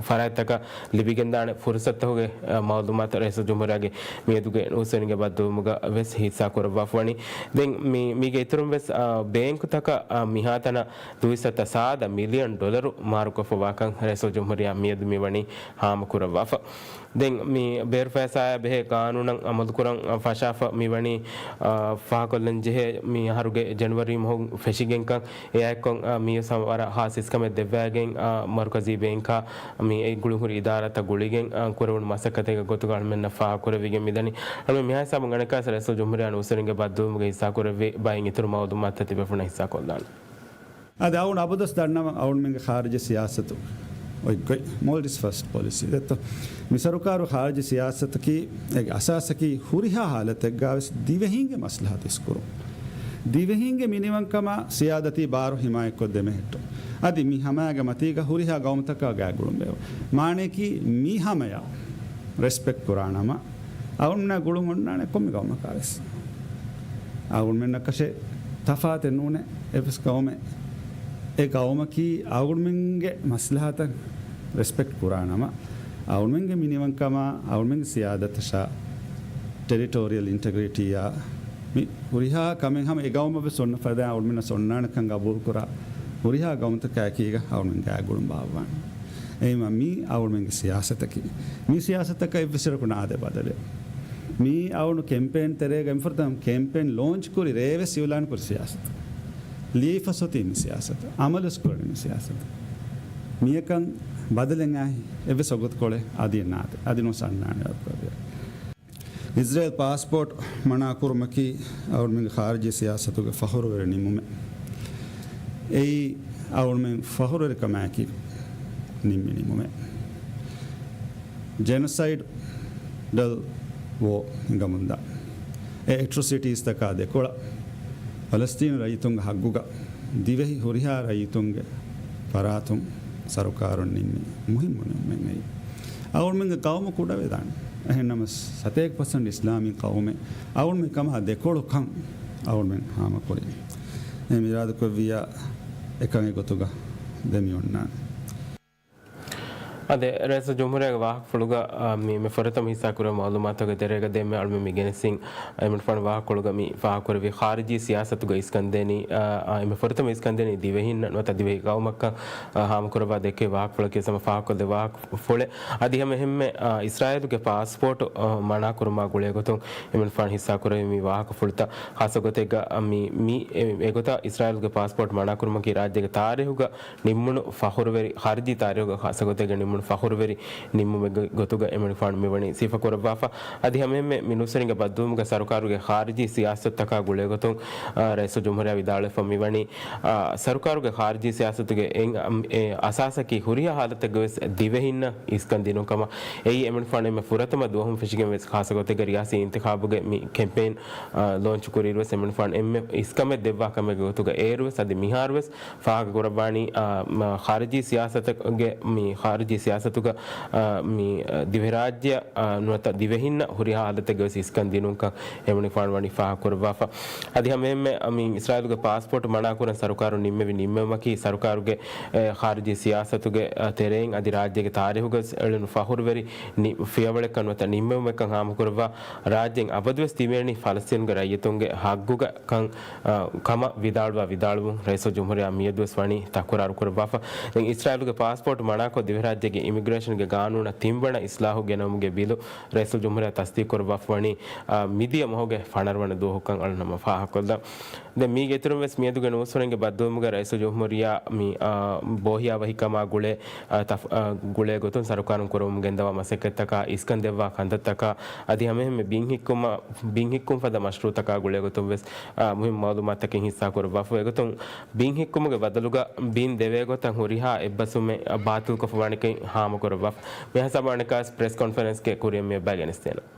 ފަރާތްތަކަށް ލިބިގެންދާނެ ފުރުސަތުގެ މައުލޫމާތު ރައީސުލްޖުމްހޫރިއްޔާގެ މިއަދުގެ ނޫސްވެރިންގެ ބައްދަލުވުމުގަ ވެސް ހިއްސާ ކުރައްވާފަ ވަނީ. ދެން މި، މީގެ އިތުރުން ވެސް، އާ، ބޭންކުތަކަށް، އާ، މިހާތަނަށް ދުއިސައްތަ ސާދަ މިލިއަން ޑޮލަރު މަހަރުކޮށްފަ ވާކަން ރައީސުލްޖުމްހޫރިއްޔާ މިއަދު މިވަނީ ހާމަކުރައްވާފަ. ދެން މި ބޭރުފައިސާއާ ބެހޭ ގާނޫނަށް އަމަލުކުރަން ފަށާފަ މިވަނީ، އާ، ފާހަގަކޮށްލަން ޖެހޭ މި އަހަރުގެ ޖަނަވަރީ މަހު ފެށިގެންކަން. އެއާއެއްކޮށް، އާ، މިވެސް ހަމަ ވަރަށް ހާސް އިސްކަމެއް ދެއްވައިގެން، އާ، މަރުކަޒީ ބޭންކާ މި އެ ގުޅުންހުރި އިދާރާތައް ގުޅިގެން، އާ، ކުރެވުނު މަސައްކަތެއްގެ ގޮތުގަ އަޅުމެންނަށް ފާހަގަކުރެވިގެން މިދަނީ. އަޅުމެން މިހާ ހިސާބުން އަނެއްކާވެސް ރައީސުލްޖުމްހޫރިއްޔާ ނޫސްވެރިންގެ ބައްދަލުވުމުގެ ހިއްސާކުރެއްވި ބައެއް އިތުރު މައުލޫމާތުތައް ތިބޭފުޅުންނަށް ހިއްސާކޮށްލާނަން. އަދި އަޅުގަނޑު އަބަދުވެސް ދަންނަވަން، އަޅުގަނޑުމެންގެ ޚާރިޖީ ސިޔާސަތު އޮތްގޮތް، މޯލްޑިވްސް ފަސްޓް ޕޮލިސީ ދެއްތޯ؟ މި ސަރުކާރު ޚާރިޖީ ސިޔާސަތަކީ އޭގެ އަސާސަކީ ހުރިހާ ހާލަތެއްގަ ވެސް ދިވެހިންގެ މަސްލަހަތު އިސްކުރުން. ދިވެހިންގެ މިނިވަންކަމާ ސިޔާދަތީ ބާރު ހިމާޔަތްކޮށްދޭ މެހެއްޓުން. އަދި މި ހަމައިގެ މަތީގަ ހުރިހާ ގައުމުތަކާ ގާތްގުޅުން ބޭއްވުން. މާނަޔަކީ މި ހަމަޔަށް ރެސްޕެކްޓް ކުރާނަމަ، އަޅުގަނޑުމެންނާ ގުޅުން އޮންނާނެ ކޮންމެ ގައުމަކާވެސް. އަޅުގަނޑުމެންނަކަށެއް ތަފާތެއް ނޫނޭ އެއްވެސް ގައުމެއް. އެ ގައުމަކީ އަޅުގަނޑުމެންގެ މަސްލަހަތަށް ރެސްޕެކްޓް ކުރާނަމަ، އަޅުގަނޑުމެންގެ މިނިވަންކަމާ، އަޅުގަނޑުމެންގެ ސިޔާދަތަށާ، ޓެރިޓޯރިއަލް އިންޓެގްރިޓީއާ، މި ހުރިހާ ކަމެއް ހަމަ އެ ގައުމަށް ވެސް އޮންނަ ފަދައިން އަޅުގަނޑުމެންނަށް އޮންނާނެކަން ގަބޫލުކުރާ، ހުރިހާ ގައުމުތަކާ އެކީގަ އަޅުގަނޑުމެން ގާތްގުޅުން ބާއްވާނެ. އެހެންވީމަ މީ އަޅުގަނޑުމެންގެ ސިޔާސަތަކީ. މި ސިޔާސަތަކަށް އެއްވެސް އިރަކު ނާދޭ ބަދަލެއް. މީ އަޅުގަނޑު ކެމްޕޭން ތެރޭގަ މިފުރަތަމަ ކެމްޕޭން ލޯންޗް ކުރި ރޭވެސް އިއުލާން ކުރި ސިޔާސަތު. ލިޔެފަސް އޮތީ މި ސިޔާސަތު. އަމަލުވެސް ކުރަނީ މި ސިޔާސަތު. މިޔަކަން ބަދަލެއް އައި އެއްވެސް ވަގުތުކޮޅެއް އަދި ނާދޭ. އަދި ނުވެސް އަންނާނެ ވަގުތުކޮޅެއް. އިޒްރޭލް ޕާސްޕޯޓް މަނާކުރުމަކީ އަޅުގަނޑުމެންގެ ޚާރިޖީ ސިޔާސަތުގެ ފަޚުރުވެރި ނިންމުމެއް. އެއީ އަޅުގަނޑުމެން ފަޚުރުވެރިކަމާއެކީ ނިންމި ނިންމުމެއް. ޖެނޮސައިޑަލް ވޯ ހިނގަމުންދާ އެ އެޓްރޮސިޓީސްތަކާ ދެކޮޅަށް ފަލަސްތީނު ރައްޔިތުންގެ ހައްގުގަ ދިވެހި ހުރިހާ ރައްޔިތުންގެ ފަރާތުން ސަރުކާރުން ނިންމި މުހިއްމު ނިންމުމެއް އެއީ. އަޅުގަނޑުމެންގެ ޤައުމު ކުޑަވެދާނެ. އެހެންނަމަވެސް ސަތޭކަ ޕަސެންޓް އިސްލާމީ ޤައުމެއް އަޅުގަނޑުމެން ކަމާ ދެކޮޅުކަން އަޅުގަނޑުމެން ހާމަކުރި. އެ މިރާދުކޮށްވިއްޔާ އެކަން އެގޮތުގަ ދެމިއޮންނާނެ. އާދެ، ރައީސުލްޖުމްހޫރިއްޔާގެ ވާހަކަފުޅުގަ، އާ، މި، މި ފުރަތަމަ ހިއްސާކުރެވޭ މައުލޫމާތުގެ ތެރޭގަ ދެންމެ އަޅުމެން މި ގެނެސްދިން، އެމެން ފާނު ވާހަކަފުޅުގަ މި ފާހަގަކުރެއްވި ޚާރިޖީ ސިޔާސަތުގެ އިސްކަންދޭނީ، އާ، އާ، އެންމެ ފުރަތަމަ އިސްކަންދޭނީ ދިވެހިންނަށް ނުވަތަ ދިވެހި ޤައުމަކަށް، އާ، ހާމަކުރައްވާ ދެއްކެވި ވާހަކަފުޅަކީ ހަމަ ފާހަގަކޮށްދޭ ވާހަކަފުޅެއް. އަދި ހަމަ އެހެންމެ، އާ، އިސްރާއީލުގެ ޕާސްޕޯޓް، އާ، މަނާކުރުމާ ގުޅޭގޮތުން އެމެން ފާނު ހިއްސާކުރެއްވި މި ވާހަކަފުޅުތައް ޚާއްޞަގޮތެއްގަ، އާ، މި، މި އެ، އެގޮތަށް އިސްރާއީލުގެ ޕާސްޕޯޓް މަނާކުރުމަކީ ރާއްޖޭގެ ތާރީހުގަ ނިންމުނު ފަޚުރުވެރި، ޚާރިޖީ ތާރީހުގަ ޚާއްޞަގޮތެއްގަ ނިންމުނު ފަޚުރުވެރި ނިންމުމެއްގެ ގޮތުގަ އެމެނިކުފާނު މިވަނީ ސިފަކުރައްވާފަ. އަދި ހަމައެހެންމެ މި ނޫސްވެރިންގެ ބައްދަލުވުމުގަ ސަރުކާރުގެ ޚާރިޖީ ސިޔާސަތުތަކާ ގުޅޭގޮތުން، އާ، ރައީސުލްޖުމްހޫރިއްޔާ ވިދާޅުވެފަ މިވަނީ، އާ، ސަރުކާރުގެ ޚާރިޖީ ސިޔާސަތުގެ އެއް، އަމް، އެ އަސާސަކީ ހުރިހާ ހާލަތެއްގަވެސް ދިވެހިންނަށް އިސްކަން ދިނުން ކަމަށް. އެއީ އެމެނިކުފާނު އެންމެ ފުރަތަމަ ދުވަހުން ފެށިގެން ވެސް ޚާއްޞަގޮތެއްގަ ރިޔާސީ އިންތިޚާބުގެ މި ކެމްޕޭން، އާ، ލޯންޗު ކުރިއިރުވެސް އެމެނިކުފާނު އެންމެ އިސްކަމެއް ދެއްވާ ކަމެއްގެ ގޮތުގަ އޭރުވެސް އަދި މިހާރުވެސް ފާހަގަކުރައްވާނީ، އާ، މަ، ޚާރިޖީ ސިޔާސަތުގެ، މި ޚާރިޖީ ސިޔާސަތުގަ، އާ، މި، އާ، ދިވެހިރާއްޖެއަށް، އާ، ނުވަތަ ދިވެހިންނަށް ހުރިހާ ހާލަތެއްގަވެސް އިސްކަން ދިނުންކަން އެމެނިކުފާނު ވަނީ ފާހަގަކުރައްވާފަ. އަދި ހަމައެހެންމެ، މި އިސްރާއީލުގެ ޕާސްޕޯޓް މަނާކުރަން ސަރުކާރުން ނިންމެވި ނިންމެވުމަކީ ސަރުކާރުގެ، އެ، ޚާރިޖީ ސިޔާސަތުގެ، އާ، ތެރެއިން އަދި ރާއްޖޭގެ ތާރީހުގަ އެޅުނު ފަޚުރުވެރި ނި-، ފިޔަވަޅެއްކަން ނުވަތަ ނިންމެވުމެއްކަން ހާމަކުރައްވާ ރާއްޖޭން އަބަދުވެސް ތިބޭނީ ފަލަސްތީނުގެ ރައްޔިތުންގެ ހައްގުގަ ކަން، އާ، ކަމަށް ވިދާޅުވާ ވިދާޅުވުން ރައީސުލްޖުމްހޫރިއްޔާ މިއަދުވެސް ވަނީ ތަކުރާރު ކުރައްވާފަ. ދެން އިސްރާއީލުގެ ޕާސްޕޯޓް މަނާކޮށް ދިވެހިރާއްޖޭ އިމިގްރޭޝަންގެ ގާނޫނަށް ތިންވަނަ އިސްލާހު ގެނައުމުގެ ބިލު ރައީސުލްޖުމްހޫރިއްޔާ ތަސްދީޤުކުރައްވާފަ ވަނީ، އާ، މިދިޔަ މަހުގެ ފަނަރަވަނަ ދުވަހުކަން އަޅުގަނޑު ފާހަގަކޮށްލަން. ދެން މީގެ އިތުރުން ވެސް މިއަދުގެ ނޫސްވަރުންގެ ބައްދަލުވުމުގަ ރައީސުލްޖުމްހޫރިއްޔާ މި، އާ، ބޯހިޔާވަހިކަމާ ގުޅޭ، އާ، ތަފް-، އާ، ގުޅޭ ގޮތުން ސަރުކާރުން ކުރަމުން ގެންދަވާ މަސައްކަތްތަކާ، އިސްކަން ދެއްވާ ކަންތައްތަކާ، އަދި ހަމައެހެންމެ ބިން ހިއްކުމަށް، ބިން ހިއްކުން ފަދަ މަޝްރޫއުތަކާ ގުޅޭ ގޮތުން ވެސް، އާ، މުހިންމު މައުލޫމާތުތަކެއް ހިއްސާ ކުރައްވާފަ. އެގޮތުން ބިން ހިއްކުމުގެ ބަދަލުގަ ބިން ދެވޭ ގޮތަށް ހުރިހާ އެއްބަސްވުމެއް ބާތިލްކޮށްފަވާނެކަން ހާމަކުރައްވާފަ. މިހާ ސަބަ އަނެއްކާވެސް ޕްރެސް ކޮންފަރެންސްގެ ކުރިއަށް މި އެއްބައި ގެނެސްދޭނަން.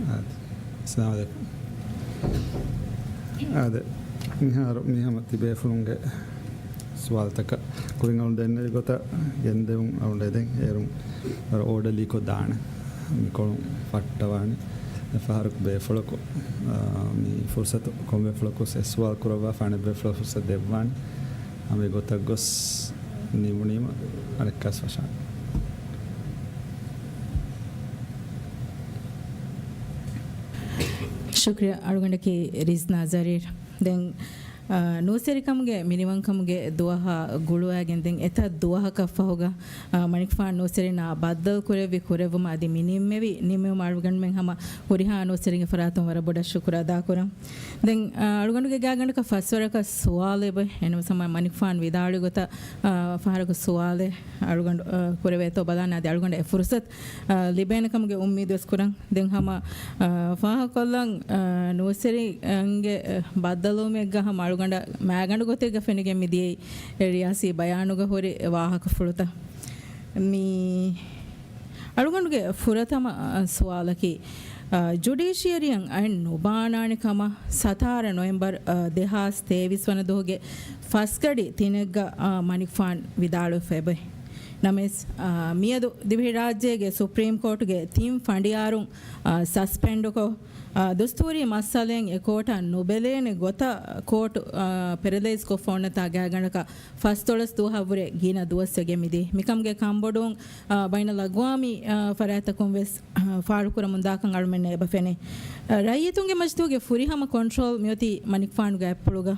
އައްސަލާމު ޢަލައިކުމް. އާދެ، މިހާރު މި ހަމަ ތިބޭފުޅުންގެ ސުވާލުތަކަށް ކުރިން އަޅުން ދެންނެވި ގޮތަށް ގެންދެވުން އަޅުން އެދެން އޭރުން ވަރަށް އޯޑަލީކޮށް ދާނެ. މިކޮޅުން ފައްޓަވާނެ. އެ ފަހަރަކު ބޭފުޅަކު، އާ، މި ފުރުސަތު ކޮންމެ ފުޅަކު އެއް ސުވާލު ކުރައްވާފަ އަނެއް ބޭފުޅަކު ފުރުސަތު ދެއްވާނެ. ހަމަ އެގޮތަށް ގޮސް ނިމުނީމަ އަނެއްކާސް ވަށާނެ. ޝުކުރިއްޔާ އަޅުގަނޑަކީ ރިޒްނާ ޒަރީރް. ދެން، އާ، ނޫސްވެރިކަމުގެ މިނިވަންކަމުގެ ދުވަހާ ގުޅުވާގެން ދެން އެތައް ދުވަހަކަށް ފަހުގަ، އާ، މަނިކުފާނު ނޫސްވެރިންނާ ބައްދަލު ކުރެއްވި ކުރެއްވުމަށް އަދި މި ނިންމެވި ނިންމުމަށް އަޅުގަނޑުމެން ހަމަ ހުރިހާ ނޫސްވެރިންގެ ފަރާތުން ވަރަށް ބޮޑަށް ޝުކުރު އަދާކުރަން. ދެން، އާ، އަޅުގަނޑުގެ ގާގަނޑަކަށް ފަސްވަރަކަށް ސުވާލެއް އެބަ އެނަމަ ސަމާ މަނިކުފާނު ވިދާޅުވި ގޮތަށް، އާ، ފަހަރަކު ސުވާލެއް އަޅުގަނޑު، އާ، ކުރެވޭތޯ ބަލާން އަދި އަޅުގަނޑަށް އެ ފުރުސަތު، އާ، ލިބޭނެ ކަމުގެ އުއްމީދު ވެސް ކުރަން. ދެން ހަމަ، އާ، ފާހަގަކޮށްލަން، އާ، ނޫސްވެރިންގެ، އާ، ބައްދަލުވުމެއްގަ ހަމަ އަޅުގަނޑަށް މައިގަނޑު ގޮތެއްގަ ފެނިގެން މިދިޔައީ ރިޔާސީ ބަޔާނުގަ ހުރި ވާހަކަފުޅުތައް. މި އަޅުގަނޑުގެ ފުރަތަމަ، އަ، ސުވާލަކީ، އަ، ޖުޑީޝިއަރީއަށް އައެއް ނުބާނާނެ ކަމަށް ސަތާރަ ނޮވެމްބަރު، އަ، ދެހާސް ތޭވީސް ވަނަ ދުވަހުގެ ފަސްގަޑި ތިނެއްގަ، އަ، މަނިކުފާނު ވިދާޅުވެފަ އެބައި. ނަމަވެސް، އަ، މިއަދު ދިވެހިރާއްޖޭގެ ސުޕްރީމް ކޯޓުގެ ތިން ފަނޑިޔާރުން، އަ، ސަސްޕެންޑުކޮށް، އާ، ދުސްތޫރީ މައްސަލައިން އެ ކޯޓަށް ނުބެލޭނެ ގޮތަށް ކޯޓު، އާ، ޕެރަލައިޒް ކޮށްފަ އޮންނަތާ ގާގަނޑަކަށް ފަސްދޮޅަސް ދުވަހަށްވުރެ ގިނަ ދުވަސް ވެގެން މިދިޔަ. މިކަމުގެ ކަންބޮޑުވުން، އާ، ބައިނަލްއަގްވާމީ، އާ، ފަރާތްތަކުން ވެސް، އާ، ފާޅުކުރަމުން ދާކަން އަޅުމެންނަށް އެބަ ފެނޭ. އާ، ރައްޔިތުންގެ މަޖިލީހުގެ ފުރިހަމަ ކޮންޓްރޯލް މިއޮތީ މަނިކުފާނުގެ އަތްޕުޅުގަ.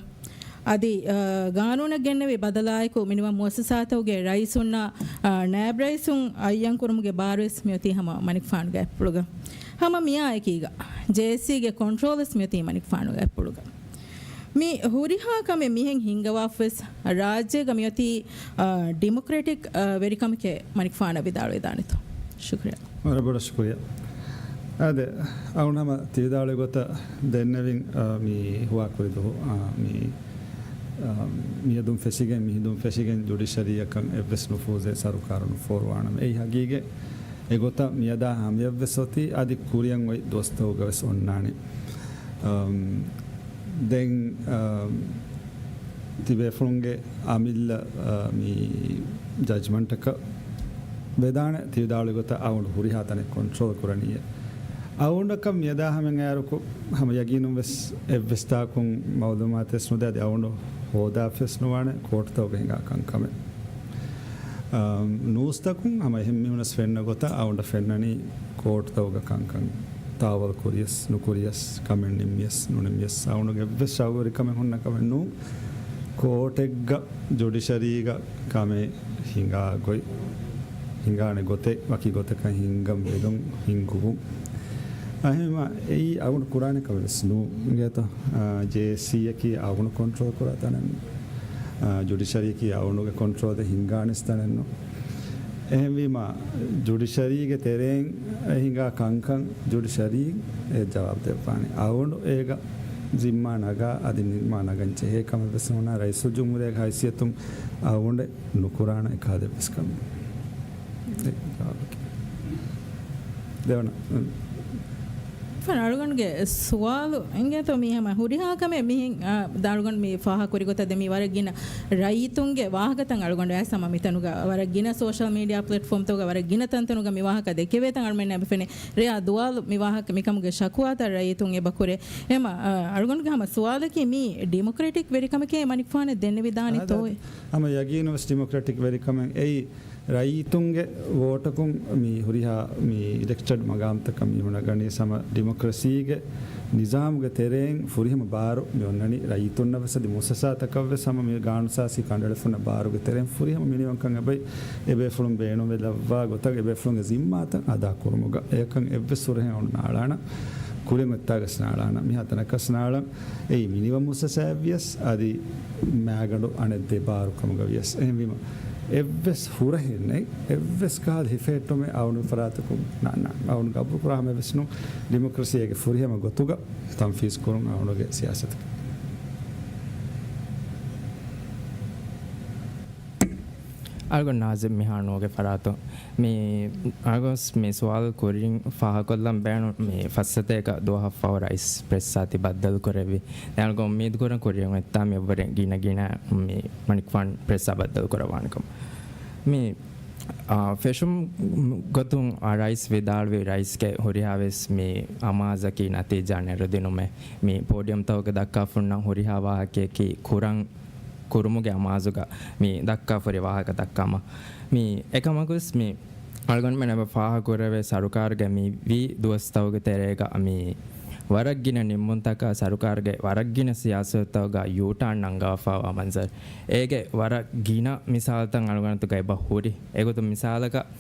އަދި، އާ، ގާނޫނަށް ގެންނެވި ބަދަލާއެކު މިނިވަން މުއައްސަސާތަކުގެ ރައީސުންނާ، އާ، ނާއިބް ރައީސުން އައްޔަން ކުރުމުގެ ބާރުވެސް މިއޮތީ ހަމަ މަނިކުފާނުގެ އަތްޕުޅުގަ. ހަމަ މިއާއެކީގަ، ޖޭއެސްސީގެ ކޮންޓްރޯލްވެސް މިއޮތީ މަނިކުފާނުގެ އަތްޕުޅުގަ. މި ހުރިހާ ކަމެއް މިހެން ހިންގަވާފަވެސް، ރާއްޖޭގަ މިއޮތީ، އާ، ޑިމޮކްރެޓިކް، އާ، ވެރިކަމެކޭ މަނިކުފާނަށް ވިދާޅުވެދާނެތޯ؟ ޝުކުރިއްޔާ. ވަރަށް ބޮޑަށް ޝުކުރިއްޔާ. އާދެ، އަޅުން ހަމަ ތި ވިދާޅުވި ގޮތަށް ދެންނެވިން، އާ، މި ހުވާކުރި ދުވަހު، އާ، މި، އާ، މިއަދުން ފެށިގެން، މިހިނދުން ފެށިގެން ޖުޑިޝަރީއަކަށް އެއްވެސް ނުފޫޒެއް ސަރުކާރުން ފޯރުވާނަމަ. އެއީ ހަގީގަތް. އެގޮތަށް މިއަދާ ހަމަޔަށްވެސް އޮތީ، އަދި ކުރިއަށް އޮތް ދުވަސްތަކުގަވެސް އޮންނާނެ. އަމް، ދެން، އަމް، ތިބޭފުޅުންގެ އަމިއްލަ، އަ، މި ޖަޖްމަންޓަކަށް ވެދާނެ، ތި ވިދާޅުވި ގޮތަށް އައުންޑު ހުރިހާ ތަނެއް ކޮންޓްރޯލް ކުރަނީއޭ. އައުންޑަކަށް މިއަދާ ހަމައަށް އައިރުކޮށް، ހަމަ ޔަގީނުން ވެސް އެއްވެސް ތާކުން މައުލޫމާތެއް ނުދޭ، އަދި އައުންޑު ހޯދާފަވެސް ނުވާނެ ކޯޓުތަކުގަ ހިނގާ ކަންކަމެއް. އަ، ނޫސްތަކުން ހަމަ އެހެން މީހުނަސް ފެންނަ ގޮތަށް އައުންޑަށް ފެންނަނީ ކޯޓުތަކުގަ ކަންކަން ތާވަލް ކުރިޔަސް ނުކުރިޔަސް، ކަމެއް ނިންމިޔަސް ނުނިންމިޔަސް، އައުނުގެ އެއްވެސް ޝައުގުވެރިކަމެއް ހުންނަ ކަމެއް ނޫން. ކޯޓެއްގަ ޖުޑިޝަރީގަ ކަމެއް ހިނގާ ގޮތް. ހިނގާނެ ގޮތެއް ވަކި ގޮތަކަށް ހިންގަން ވެލުން ހިންގުވުން. އެހެންވީމަ އެއީ އަޅުގަނޑު ކުރާނެ ކަމެއް ވެސް ނޫން. އިނގޭތޯ؟ އާ، ޖޭއެސްސީއަކީ އަޅުގަނޑު ކޮންޓްރޯލް ކުރާ ތަނެއް ނޫން. އާ، ޖުޑިޝަރީއަކީ އަޅުގަނޑުގެ ކޮންޓްރޯލް ހިންގާނެ ތަނެއް ނޫން. އެހެންވީމަ ޖުޑިޝަރީގެ ތެރެއިން ހިނގާ ކަންކަން ޖުޑިޝަރީ އެ ޖަވާބު ދެއްވާނެ. އަޅުގަނޑު އޭގަ ޒިންމާ ނަގާ އަދި ނިންމާ ނަގަން ޖެހޭ ކަމެއް ވެސް ނޫން. ރައީސުލްޖުމްހޫރިއްޔާގެ ހައިސިއްޔަތުން އަޅުގަނޑެއް ނުކުރާނެ އެކާލެއްވެސް ކަމެއް. ދެވަނަ. ފަން އަޅުގަނޑުގެ ސުވާލު އިނގޭތޯ މީ ހަމަ ހުރިހާ ކަމެއް މިހެން، އާ، ދާ އަޅުގަނޑު މި ފާހަ ކުރި ގޮތަށް ދެ މީ ވަރަށް ގިނަ ރައްޔިތުންގެ ވާހަކަތައް އަޅުގަނޑު އައިސް ހަމަ މިތަނުގަ ވަރަށް ގިނަ ސޯޝަލް މީޑިއާ ޕްލެޓްފޯމްތަކުގަ ވަރަށް ގިނަ ތަންތަނުގަ މި ވާހަކަ ދެކެވޭތަން އަޅުމެންނަށް އެބަ ފެނޭ. ރެޔާ ދުވާލު މި ވާހަކަ މިކަމުގެ ޝަކުވާތައް ރައްޔިތުން އެބަ ކުރޭ. އެމަ، އަ، އަޅުގަނޑުގެ ހަމަ ސުވާލަކީ މީ ޑިމޮކްރެޓިކް ވެރިކަމެކޭ މަނިކުފާނެ ދެންނެވިދާނެތޯއޭ؟ އާދެ، ހަމަ ޔަގީނު ވެސް ޑިމޮކްރެޓިކް ވެރިކަމެއް އެއީ ރައްޔިތުންގެ ވޯޓަކުން މި ހުރިހާ މި އިލެކްޓެޑް މަގާމްތަކަށް މީހުން ނަގަނީ. ހަމަ ޑިމޮކްރަސީގެ ނިޒާމުގެ ތެރެއިން ފުރިހަމަ ބާރު މި އޮންނަނީ ރައްޔިތުންނަށް ވެސް އަދި މުއައްސަސާތަކަށް ވެސް ހަމަ މި ގާނޫނުސާސީ ކަނޑައެޅިފައިވާ ބާރުގެ ތެރެއިން ފުރިހަމަ މިނިވަންކަން އެބައި އެބޭފުޅުން ބޭނުންވެލައްވާ ގޮތަށް އެބޭފުޅުންގެ ޒިންމާތައް އަދާ ކުރުމުގަ އެކަން އެއްވެސް ހުރަހެއް އޮންނާޅާނަ، ކުރިން އޮތްތާގަސް ނާޅާނަ، މިހާ ތަނަކަސް ނާޅަން. އެއީ މިނިވަން މުއައްސަސާއެއް ވިޔަސް އަދި މާގަނޑު އަނެއް ދެ ބާރު ކަމުގަ ވިޔަސް. އެހެންވީމަ އެއްވެސް ހުރަހެއް ނެތް، އެއްވެސް ކަހަލަ ހިފެހެއްޓުމެއް އަޅުގަނޑު ފަރާތަކުން ނާ، ނާ، އަޅުގަނޑު ގަބޫލު ކުރާ ހަމަ އެއްވެސް ނޫން. ޑިމޮކްރަސީއޭގެ ފުރިހަމަ ގޮތުގަ ތަންފީޒް ކުރުން އަޅުގަނޑުގެ ސިޔާސަތަކީ. އަޅުގަނޑު ނާޒިމް މިހާ ނޫގެ ފަރާތުން މި އަގޮސް މި ސުވާލު ކުރިން ފާހަގަކޮށްލަން ބޭނުން މި ފައްސަތޭކަ ދުވަހަށް ފަހު ރައީސް ޕްރެސްއާ ތި ބައްދަލު ކުރެއްވި. އަޅުގަނޑު އުއްމީދު ކުރަން ކުރިއަށް އޮތްތާ މި އެއްވަރެއް ގިނަ ގިނަ މި މަނިކުފާނު ޕްރެސްއާ ބައްދަލު ކުރައްވާނެ ކަމަށް. މި، އާ، ފެށުމުގެ ގޮތުން އާ ރައީސް ވިދާޅުވި ރައީސްގެ ހުރިހާ ވެސް މި އަމާޒަކީ ނަތީޖާ ނެރުދިނުމޭ. މި ޕޯޑިއަމްތަކުގެ ދައްކާފަ ހުންނަ ހުރިހާ ވާހަކައަކީ ކުރަން ކުރުމުގެ އަމާޒުގަ މި ދައްކާފަ ހުރި ވާހަކަތައް ކަމަށް. މި އެކަމަކުވެސް މި އަޅުގަނޑުމެން އެބަ ފާހަގަކުރެވޭ ސަރުކާރުގެ މި ވީ ދުވަސްތަކުގެ ތެރޭގަ މި ވަރަށް ގިނަ ނިންމުންތަކާ ސަރުކާރުގެ ވަރަށް ގިނަ ސިޔާސަތުތަކުގަ ޔޫޓާން ނަންގަވާފައިވާ މަންޒަރު. އޭގެ ވަރަށް ގިނަ މިސާލުތައް އަޅުގަނޑުގަ އެބަ ހުރި. އެގޮތުން މިސާލަކަށް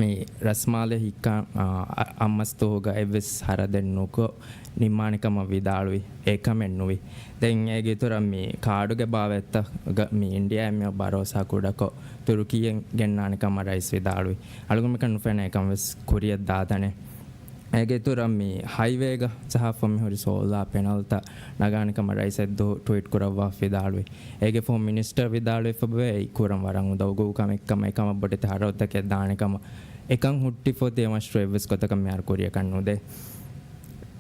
މި ރަސްމާލެ ހިއްކާ، އާ، އަ-، އައްމަސްތޫހުގަ އެއްވެސް ހަރަދެއް ނުކޮށް ނިންމާނެ ކަމަށް ވިދާޅުވި. އެ ކަމެއް ނުވި. ދެން އޭގެ އިތުރަށް މި ކާޑުގެ ބާވަތްތައް މި އިންޑިއާއިން މި ބަރޯސާ ކުޑަކޮށް ތުރުކީއެއް ގެންނާނެ ކަމަށް ރައީސް ވިދާޅުވި. އަޅުގަނޑުމެންނަށް ނުފެނޭ އެކަން ވެސް ކުރިއަށް ދާތަނެއް. އޭގެ އިތުރަށް މި ހައިވޭގަ ޖަހާފަ މި ހުރި ސޯލާ ޕެނަލްތައް ނަގާނެ ކަމަށް ރައީސް އެއްދުވަހު ޓްވީޓް ކުރައްވާ ވިދާޅުވި. އޭގެ ފަހު މިނިސްޓަރ ވިދާޅުވެފަ އެއީ ކުރަން ވަރަށް އުނދަގޫ ކަމެއް ކަމަށް، އެކަމަށް ބޮޑެތި ހަރަދުތަކެއް ދާނެ ކަމަށް. އެކަން ހުއްޓިފަ އޮތީ އެ މަޝްރޫއު އެއްވެސް ގޮތަކަށް މިހާރު ކުރިއަކަށް ނުދޭ.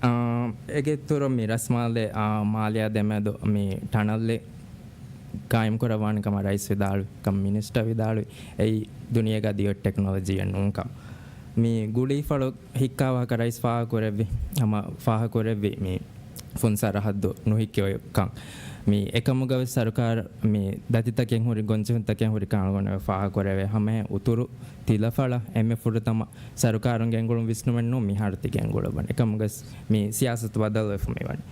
އާ، އޭގެ އިތުރަށް މި ރަސްމާލެ، އާ، މާލެއާ ދެމެދު މި ޓަނަލްއެއް ގާއިމް ކުރައްވާނެ ކަމަށް ރައީސް ވިދާޅުވި ކަމަށް މިނިސްޓަރ ވިދާޅުވި. އެއީ ދުނިޔޭގަ ދިޔަ ޓެކްނޮލޮޖީއެއް ނޫން ކަމަށް. މި ގުޅީފަޅު ހިއްކާ ވާހަކަ ރައީސް ފާހަގަކުރެއްވި، ހަމަ ފާހަގަކުރެއްވި މި ފުން ސަރަހައްދު ނުހިއްކި އޮތްކަން. މި އެކަމުގަ ވެސް ސަރުކާރު މި ދަތިތަކެއް ހުރި، ގޮންޖެހުންތަކެއް ހުރި ކަމަށް އަޅުގަނޑު ފާހަގަކުރެވޭ. ހަމައެހެން އުތުރު ތިލަފަޅަށް އެންމެ ފުރަތަމަ ސަރުކާރުން ގެންގުޅުން ވިސްނުމެއް ނޫން މިހާރު ތި ގެންގުޅުއްވަނީ. އެކަމުގަސް މި ސިޔާސަތު ބަދަލުވެފަ މިވަނީ.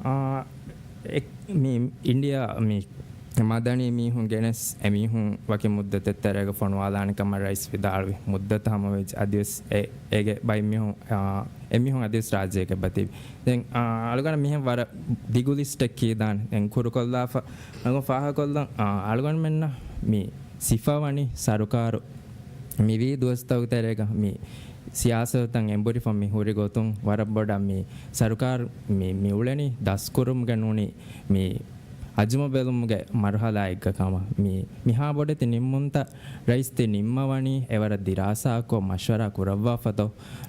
އާ، އެ، މި އިންޑިއާ މި މަދަނީ މީހުން ގެނެސް އެމީހުން ވަކި މުއްދަތެއް ތެރޭގަ ފޮނުވާލާނެ ކަމަށް ރައީސް ވިދާޅުވި. މުއްދަތު ހަމަވެއްޖެ އަދިވެސް އެ، އޭގެ ބައިމީހުން، އާ، އެމީހުން އަދިވެސް ރާއްޖޭގަ އެބަތިބި. ދެން، އާ، އަޅުގަނޑަށް މިހެން ވަރަށް ދިގު ލިސްޓެއް ކީދާނެ. ދެން ކުރުކޮށްލާފަ، އަޅުގަނޑު ފާހަގަކޮށްލަން، އާ، އަޅުގަނޑުމެންނަށް މި ސިފަވަނީ ސަރުކާރު މިވީ ދުވަސްތަކުގެ ތެރޭގަ މި ސިޔާސަތުތައް އެނބުރިފަ މި ހުރި ގޮތުން ވަރަށް ބޮޑަށް މި ސަރުކާރު މި، މި އުޅެނީ ދަސްކުރުމުގެ ނޫނީ މި އަޒުމަ ބެލުމުގެ މަރުހަލާއެއްގަ ކަމަށް. މި، މިހާ ބޮޑެތި ނިންމުންތައް ރައީސް ތި ނިންމަވަނީ އެވަރަށް ދިރާސާކޮށް މަޝްވަރާ ކުރައްވާފަތޯ؟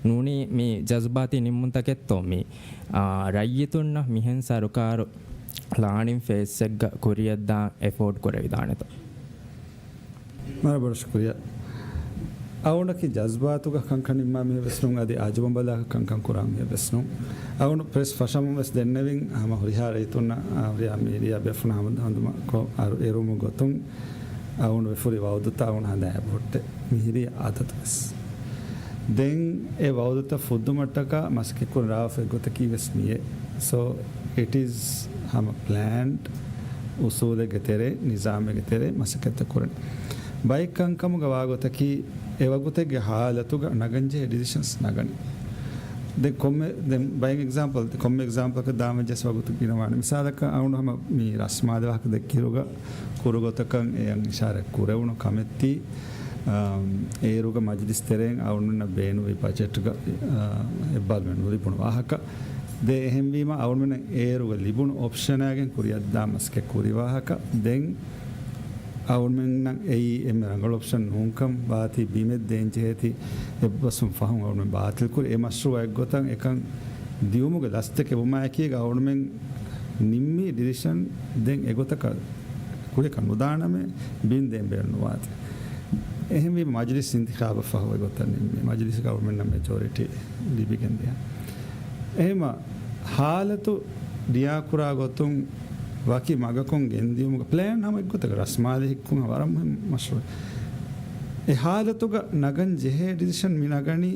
ނޫނީ މި ޖަޒުބާތީ ނިންމުންތަކެއްތޯ މި، އާ، ރައްޔިތުންނަށް މިހެން ސަރުކާރު ލާނިން ފޭސްއެއްގަ ކުރިއަށްދާން އެފޯޑް ކުރެވިދާނެތޯ؟ ވަރަށް ބޮޑަށް ޝުކުރިއްޔާ. އަޅުގަނޑަކީ ޖަޒްބާތުގަ ކަންކަން ނިންމާ މީހެއް ވެސް ނޫން، އަދި އަޒުމަ ބަލާކަށް ކަންކަން ކުރާ މީހެއް ވެސް ނޫން. އަޅުގަނޑު ޕްރެސް ފަށަމުން ވެސް ދެންނެވިން، ހަމަ ހުރިހާ ރައްޔިތުންނަށް، އާ، ހުރިހާ މީޑިއާ ބޭފުޅުން ހަމަ ހަނދުމަކޮށް އަރު އެރުމުގެ ގޮތުން އަޅުގަނޑު ވެފަ ހުރި ވައުދުތައް އަޅުގަނޑު ހަނދާން އެބަހުއްޓޭ. މިހިރީ އާދަތު ވެސް. ދެން އެ ވައުދުތައް ފުއްދުމަށްޓަކާ މަސައްކަތްކުރަން ރާވާފައި ގޮތަކީ ވެސް މިއޭ. So, it is ހަމަ ޕްލޭންޑް އުސޫލެއްގެ ތެރޭ، ނިޒާމެއްގެ ތެރޭ މަސައްކަތްތައް ކުރަން. ބައެއް ކަންކަމުގަ ވާގޮތަކީ، އެ ވަގުތެއްގެ ހާލަތުގަ ނަގަންޖެހޭ ޑިސިޝަންސް ނަގަނީ. ދެން ކޮންމެ، ދެން ބައެއް އެގްޒާމްޕަލް، ކޮންމެ އެގްޒާމްޕަލަކަށް ދާން ވެއްޖެސް ވަގުތު ގިނަވާނެ. މިސާލަކަށް އަޅުގަނޑު ހަމަ މި ރަސްމާލެ ވާހަކަ ދެއްކިއިރުގަ ކުރު ގޮތަކަށް އެއަށް އިޝާރަތް ކުރެވުނު ކަމެއް ތީ، އާ، އޭރުގަ މަޖިލިސް ތެރެއިން އަޅުގަނޑުމެންނަށް ބޭނުންވި ބަޖެޓްގަ، އާ، އެއްބާރުމެން ނުލިބުނު ވާހަކަ. ދެ އެހެންވީމަ އަޅުގަނޑުމެންނަށް އޭރުގަ ލިބުނު އޮޕްޝަނާގެން ކުރިއަށްދާ މަސައްކަތް ކުރި ވާހަކަ. ދެން އަޅުގަނޑުމެންނަށް އެއީ އެންމެ ރަނގަޅު އޮޕްޝަން ނޫންކަން ވާތީ ބިމެއް ދޭންޖެހޭތީ އެއްބަސްވުން ފަހުން އަޅުގަނޑުމެން ބާތިލްކުރި. އެ މަޝްރޫއާ އެއްގޮތަށް އެކަން ދިޔުމުގެ ލަސްތަކެއް ވުމާއެކީގަ އަޅުގަނޑުމެން ނިންމީ ޑިސިޝަން ދެން އެގޮތަކަށް ކުރިއަކަށް ނުދާނަމޭ ބިން ދޭން ބޭނުން ނުވާތީ. އެހެންވީމަ މަޖިލިސް އިންތިޚާބަށް ފަހު އެގޮތަށް ނިންމީ. މަޖިލިސްގަ އަޅުގަނޑުމެންނަށް މެޖޯރިޓީ ލިބިގެން ދިޔަ. އެހެމަ ހާލަތު ދިޔާކުރާ ގޮތުން ވަކި މަގަކުން ގެންދިޔުމުގެ ޕްލޭން ހަމަ އެއްގޮތަކަށް ރަސްމާލެ ހިއްކުމަށް ވަރަށް މުހިންމު މަޝްރޫއެއް. އެ ހާލަތުގަ ނަގަން ޖެހޭ ޑިސިޝަން މި ނަގަނީ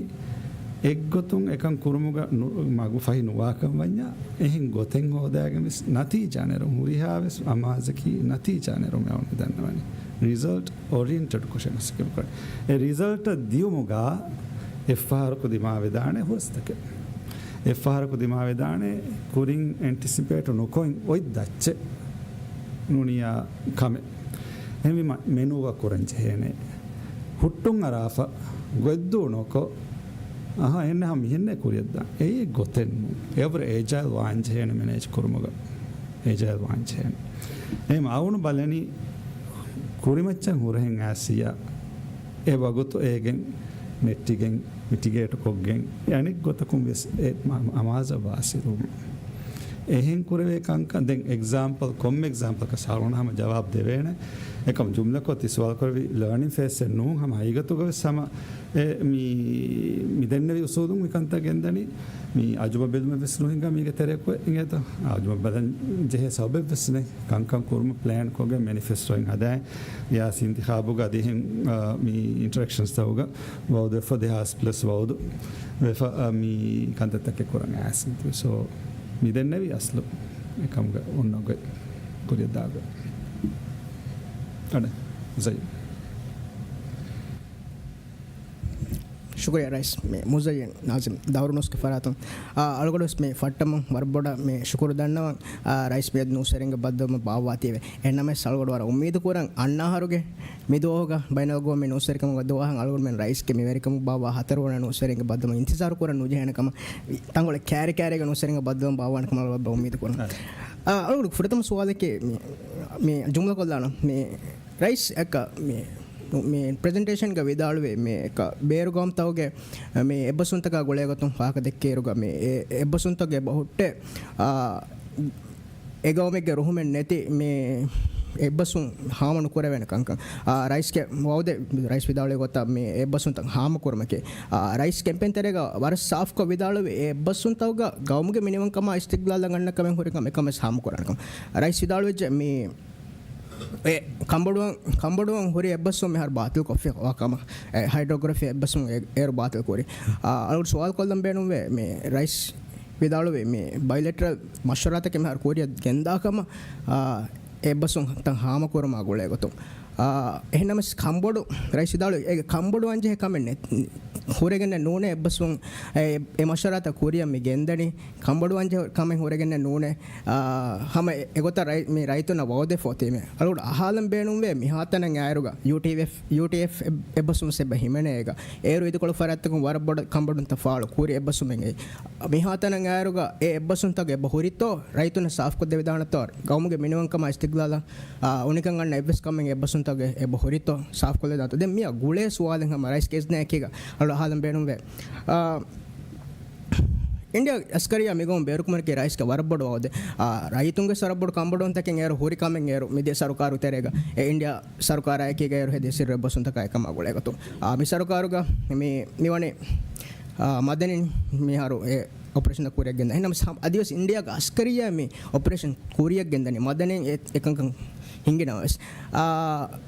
އެއްގޮތުން އެކަން ކުރުމުގަ ނު-، މަގު ފަހި ނުވާކަން ވަންޏާ، އެހެން ގޮތެއް ހޯދާގެން ވެސް ނަތީޖާ ނެރުން ހުރިހާ ވެސް އަމާޒަކީ ނަތީޖާ ނެރުމެއް އަޅުގަނޑު ދަންނަވަނީ. ރިޒަލްޓް އޯރިއެންޓެޑް ކޮށެއް މަސައްކަތް ކުރަން. އެ ރިޒަލްޓަށް ދިޔުމުގަ އެއްފަހަރަކު ދިމާވެދާނެ ހުރަސްތަކެއް. އެއްފަހަރަކު ދިމާވެދާނެ ކުރިން އެންޓިސިޕޭޓު ނުކޮށް އޮތް ދައްޗެއް ނޫނިޔާ ކަމެއް. އެހެންވީމަ މެނޫއަށް ކުރަން ޖެހޭނެ. ހުއްޓުން އަރާފަ ގޮތްދޫ ނުކޮށް، އަހަ، އެހެންނެ ހަމަ މިހެންނޭ ކުރިއަށްދާ. އެއީ ގޮތެއް ނޫން. އެވަރު އޭޖައިލް ވާން ޖެހޭނެ މެނޭޖް ކުރުމުގަ. އޭޖައިލް ވާން ޖެހޭނެ. އެހެން އަޅުގަނޑު ބަލަނީ ކުރިމައްޗަށް ހުރަހެއް އައިސް އެ ވަގުތު އޭގެން ނެއްޓިގެން، މިޓިގޭޓް ކޮށްގެން، އެ އަނެއް ގޮތަކުން ވެސް އެ މަ-، އަމާޒަށް ވާސިލުވުމަށް. އެހެން ކުރެވޭ ކަންކަން ދެން އެގްޒާމްޕަލް، ކޮންމެ އެގްޒާމްޕަލަކަށް އަޅުގަނޑު ހަމަ ޖަވާބު ދެވޭނެ. އެކަމަ ޖުމްލަކޮށް ތި ސުވާލު ކުރެއްވި ލާނިން ފޭސްއެއް ނޫން، ހަމަ ހަގީގަތުގަ ވެސް ހަމަ އެ މި، މި ދެންނެވި އުސޫލުން މި ކަންތައް ގެންދަނީ. މި އަޖުމަ ބެލުމެއް ވެސް ނުހިނގާ މީގެ ތެރެއަކު އިނގޭތޯ. އަޖުމަ ބަލަން ޖެހޭ ސަބަބެއް ވެސް ނެތް. ކަންކަން ކުރުމަށް ޕްލޭން ކޮށްގެން މެނިފެސްޓޯއިން ހަދާ، ރިޔާސީ އިންތިޚާބުގަ އަދި އެހެން، އާ، މި އިންޓަރެކްޝަންސްތަކުގަ ވައުދުވެފަ ދެހާސް ޕްލަސް ވައުދު ވެފަ، އާ، މި ކަންތައްތަކެއް ކުރަން އައިސް. ސޯ، މި ދެންނެވި އަސްލު އެކަމުގަ އޮންނަ ގޮތް ކުރިއަށްދާ ގޮތް. އަޑެ، ޒައި. ޝުކުރިއްޔާ ރައީސް، މި މުޒައްޔަން ނާޒިމް ދައުރު ނޫސްގެ ފަރާތުން. އާ، އަޅުގަނޑު ވެސް މި ފައްޓަމުން ވަރަށް ބޮޑަށް މި ޝުކުރު ދަންނަވަން. އާ، ރައީސް މިއަދު ނޫސްވެރިންގެ ބައްދަލުވުމަށް ބާއްވާތީވެ. އެހެންނަމަވެސް އަޅުގަނޑު ވަރަށް އުއްމީދު ކުރަން އަންނަ އަހަރުގެ މި ދުވަހުގަ ބައިނަލްއަގުވާމީ ނޫސްވެރިކަމުގެ ދުވަހަށް އަޅުގަނޑުމެން ރައީސްގެ މި ވެރިކަމުގަ ބާއްވާ ހަތަރު ވަނަ ނޫސްވެރިންގެ ބައްދަލުވުމަށް އިންތިޒާރު ކުރަން ނުޖެހޭނެ ކަމަށް ތަންކޮޅެއް ކާރި ކާރީގެ ނޫސްވެރިންގެ ބައްދަލުވުމަށް ބާއްވާނެ ކަމަށް އަޅުގަނޑު އުއްމީދު ކުރަން. އާ، އަޅުގަނޑު ފުރަތަމަ ސުވާލަކީ މި، މި ޖުމްލަ ކޮށްލާނަން. މި ރައީސް އެކަ މި، މި ޕްރެޒެންޓޭޝަންގަ ވިދާޅުވި މި އެކަ ބޭރު ގައުމުތަކުގެ މި އެއްބަސްވުންތަކާ ގުޅޭގޮތުން ފާހަގަ ދެއްކިއިރުގަ މި އެ-، އެއްބަސްވުންތަކުގެ އެބަ ހުއްޓޭ، އާ، އެ ގައުމެއްގެ ރުހުމެއް ނެތި މި އެއްބަސްވުން ހާމަ ނުކުރެވޭނެ ކަންކަން. އާ، ރައީސްގެ ވައުދެއް، ރައީސް ވިދާޅުވި ގޮތަށް މި އެއްބަސްވުންތައް ހާމަ ކުރުމަކީ. އާ، ރައީސް ކެމްޕޭން ތެރޭގަ ވަރަށް ސާފްކޮށް ވިދާޅުވި އެ އެއްބަސްވުންތަކުގަ ގައުމުގެ މިނިވަންކަމާ އިސްތިގްލާލަށް އަންނަ ކަމެއް ހުރިކަމަށް އެކަމެސް ހާމަ ކުރާނެ ކަމަށް. ރައީސް ވިދާޅުވެއްޖެ މި އެ ކަނބޮޑުވަން، ކަނބޮޑުވަން ހުރި އެއްބަސްވުން މިހާރު ބާތިލް ކޮށްފި ވާ ކަމަށް. އެ ހައިޑްރޯގްރަފީ އެއްބަސްވުން އެ-، އޭރު ބާތިލް ކުރި. އާ، އަޅުގަނޑު ސުވާލު ކޮށްލަން ބޭނުންވޭ މި ރައީސް ވިދާޅުވި މި ބައިލެޓްރަލް މަޝްވަރާތަކެއް މިހާރު ކުރިއަށް ގެންދާ ކަމަށް، އާ، އެއްބަސްވުންތައް ހާމަ ކުރުމާ ގުޅޭ ގޮތުން. އާ، އެހެންނަމަސް ކަނބޮޑު ރައީސް ވިދާޅުވި އޭގެ ކަނބޮޑުވާން ޖެހޭ ކަމެއް ނެތް. ހުރެގެންނެއް ނޫނޭ އެއްބަސްވުން އެ، އެ މަޝްވަރާތައް ކުރިއަށް މި ގެންދަނީ. ކަނބޮޑުވާން ޖެހޭ ކަމެއް ހުރެގެންނެއް ނޫނޭ. އާ، ހަމަ އެ-، އެގޮތަށް ރައި-، މި ރައްޔިތުންނަށް ވައުދެއް ފޯތީމޭ. އަޅުގަނޑު އަހާލަން ބޭނުންވޭ މިހާތަނަށް އައިރުގަ ޔޫޓީއެފް، ޔޫޓީއެފް އެއް-، އެއްބަސްވުން އެބަ ހިމެނޭ އޭގަ. އޭރު އިދިކޮޅު ފަރާތްތަކުން ވަރަށް ބޮޑަށް ކަނބޮޑުންތައް ފާޅު ކުރި އެއްބަސްވުމެއް އެއީ. މިހާތަނަށް އައިރުގަ އެ އެއްބަސްވުންތަކުގެ އެބަ ހުރިތޯ، ރައްޔިތުންނަށް ސާފްކޮށް ދެވިދާނެތޯ، ގައުމުގެ މިނިވަންކަމާ އިސްތިގްލާލަށް، އާ، އުނިކަން އަންނަ އެއްވެސް ކަމެއް އެއްބަސްވުންތަކުގެ އެބަ ހުރިތޯ، ސާފްކޮށްލަދާނެތޯ. ދެން މިއަށް ގުޅޭ ސުވާލެއް ހަމަ ރައީސްގެ އިޒްނައެކީގަ އަޅު އަހާލަން ބޭނުންވޭ. އާ، އިންޑިއާ އަސްކަރިއްޔާ މިގައުމު ބޭރުކުރުމަކީ ރައީސްގެ ވަރަށް ބޮޑު ވައުދެއް. އާ، ރައްޔިތުންގެ ވަރަށް ބޮޑު ކަންބޮޑުވުންތަކެއް އޭރު ހުރި ކަމެއް އޭރު މިދިޔަ ސަރުކާރު ތެރޭގަ އެ އިންޑިއާ ސަރުކާރާއެކީގަ އޭރު ހެދި ސިއްރު އެއްބަސްވުންތަކާ އެކަމާ ގުޅޭގޮތުން. އާ، މި ސަރުކާރުގަ މި، މިވަނީ، އާ، މަދަނީ މިހާރު އެ އޮޕަރޭޝަންތައް ކުރިއަށް ގެންދަނީ. އެހެންނަމަވެސް ހަމަ އަދިވެސް އިންޑިއާގެ އަސްކަރިއްޔާ މި އޮޕަރޭޝަން ކުރިއަށް ގެންދަނީ މަދަނީން އެ-، އެކަންކަން ހިނގި ނަމަވެސް. އާ،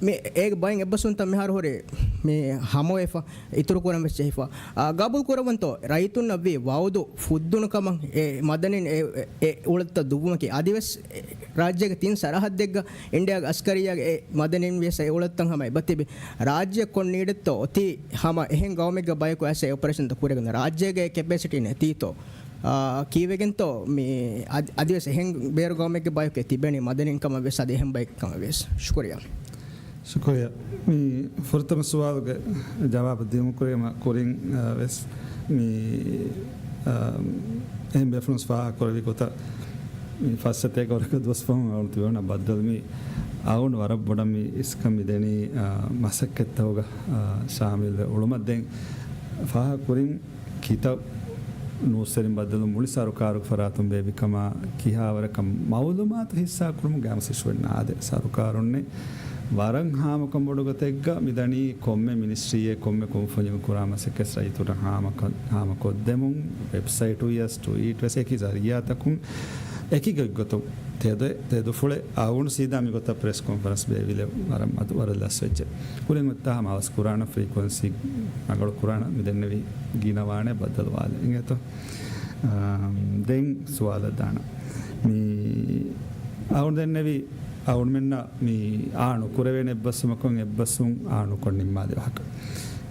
މި އޭގެ ބައެއް އެއްބަސްވުންތައް މިހާރު ހުރި މި ހަމަވެފަ، އިތުރު ކުރަން ވެސް ޖެހިފަ. އާ، ގަބޫލު ކުރައްވަންތޯ ރައްޔިތުންނަށް ވީ ވައުދު ފުއްދުނު ކަމަށް އެ މަދަނީން އެ، އެ، އެ އުޅަތައް ދުއްވުމަކީ އަދިވެސް ރާއްޖޭގެ ތިން ސަރަހައްދެއްގަ އިންޑިއާގެ އަސްކަރިއްޔާގެ އެ މަދަނީން ވިޔަސް އެ އުޅަތައް ހަމަ އެބަތިބި. ރާއްޖެ ކޮން ނީޑެއްތޯ އޮތީ ހަމަ އެހެން ގައުމެއްގެ ބަޔަކު އައިސް އެ އޮޕަރޭޝަންތައް ކުރިއަށް ގެންދަން. ރާއްޖޭގެ ކެޕޭސިޓީ ނެތީތޯ؟ އާ، ކީއްވެގެންތޯ މި އަދި-، އަދިވެސް އެހެން ބޭރު ގައުމެއްގެ ބަޔަކު އެ ތިބެނީ މަދަނީން ކަމަށް ވެސް އަދި އެހެން ބަޔަކަށް ކަމަށް ވެސް. ޝުކުރިއްޔާ. ޝުކުރިއްޔާ. މި ފުރަތަމަ ސުވާލުގެ ޖަވާބު ދިއުމު ކުރީމަ ކުރިން، އާ، ވެސް މި، އާ، އެހެން ބޭފުޅުން ފާހަގަ ކުރެއްވި ގޮތަށް މި ފަސް ސަތޭކަ ވަރަކަށް ދުވަސް ފަހުން އަޅު ތިބެވަނަ ބައްދަލު މި އަޅުގަނޑު ވަރަށް ބޮޑަށް މި އިސްކަން މި ދެނީ، އާ، މަސައްކަތްތަކުގަ، އާ، ޝާމިލްވެ އުޅުމަށް. ދެން ފާހަގަ ކުރިން ކިތައް ނޫސްވެރިން ބައްދަލު މުޅި ސަރުކާރުގެ ފަރާތުން ބޭއްވި ކަމާ ކިހާވަރަކަށް މައުލޫމާތު ހިއްސާ ކުރުމުގެ އަމަ ސިޝުވެން ނާދެ. ސަރުކާރުންނެއް ވަރަށް ހާމަކަން ބޮޑު ގޮތެއްގަ މިދަނީ ކޮންމެ މިނިސްޓްރީއެއް ކޮންމެ ކުންފުންޏެއް ކުރާ މަސައްކަތް ރައްޔިތުންނަށް ހާމަކޮށް-، ހާމަކޮށްދެމުން ވެބްސައިޓު ވިޔަސް ޓްވީޓް ވެސް އެކި ޒަރިއާތަކުން އެކި ގޮތްގޮތުން ތެދު-، ތެދުފުޅެއް އަޅުގަނޑު ސީދާ މިގޮތަށް ޕްރެސް ކޮންފަރެންސް ބޭއްވިލެއް ވަރަށް މަދު ވަރަށް ލަސްވެއްޖެ. ކުރިން އޮތްތާ ހަމަ އަވަސް ކުރާނަ ފްރީކުއެންސީ ރަނގަޅު ކުރާނަ މި ދެންނެވި ގިނަވާނެ ބައްދަލުވާލެ އިނގޭތޯ. އާ، ދެން ސުވާލަށް ދާނަ. މި އަޅުގަނޑު ދެންނެވި އަޅުގަނޑުމެންނަށް މި އާ ނުކުރެވޭނެ އެއްބަސްވުމަކުން އެއްބަސްވުން އާ ނުކޮށް ނިންމާލި ވާހަކަ.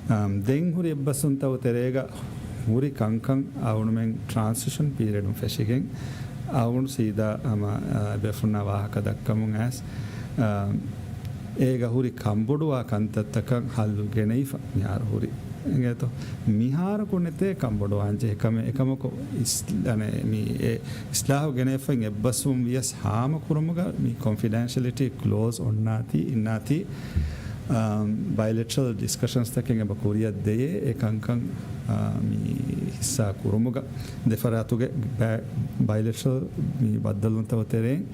އާ، ދެން ހުރި އެއްބަސްވުންތަކުގެ ތެރޭގަ ހުރި ކަންކަން އަޅުގަނޑުމެން ޓްރާންސިޝަން ޕީރިއަޑުން ފެށިގެން އަޅުގަނޑު ސީދާ ހަމަ، އާ، ބޭފުޅުންނާ ވާހަކަ ދައްކަމުން އައިސް، އާ، އޭގަ ހުރި ކަންބޮޑުވާ ކަންތައްތަކަށް ހައްލު ގެނެވިފަ މިހާރު ހުރި. އިނގޭތޯ؟ މިހާރަކު ނެތޭ ކަންބޮޑުވާން ޖެހޭ ކަމެއް. އެކަމަކު އިސް-، އަނެ، މި އެ އިސްލާހު ގެނެވިފައި އެއްބަސްވުން ވިޔަސް ހާމަ ކުރުމުގަ މި ކޮންފިޑެންޝަލިޓީ ކްލޯޒް އޮންނާތީ، އިންނާތީ، އާ، ބައިލެޓްރަލް ޑިސްކަޝަންސްތަކެއް އެބަ ކުރިއަށް ދެޔޭ އެ ކަންކަން، އާ، މި ހިއްސާ ކުރުމުގަ ދެފަރާތުގެ ބައި-، ބައިލެޓްރަލް މި ބައްދަލުވުންތަކުގެ ތެރެއިން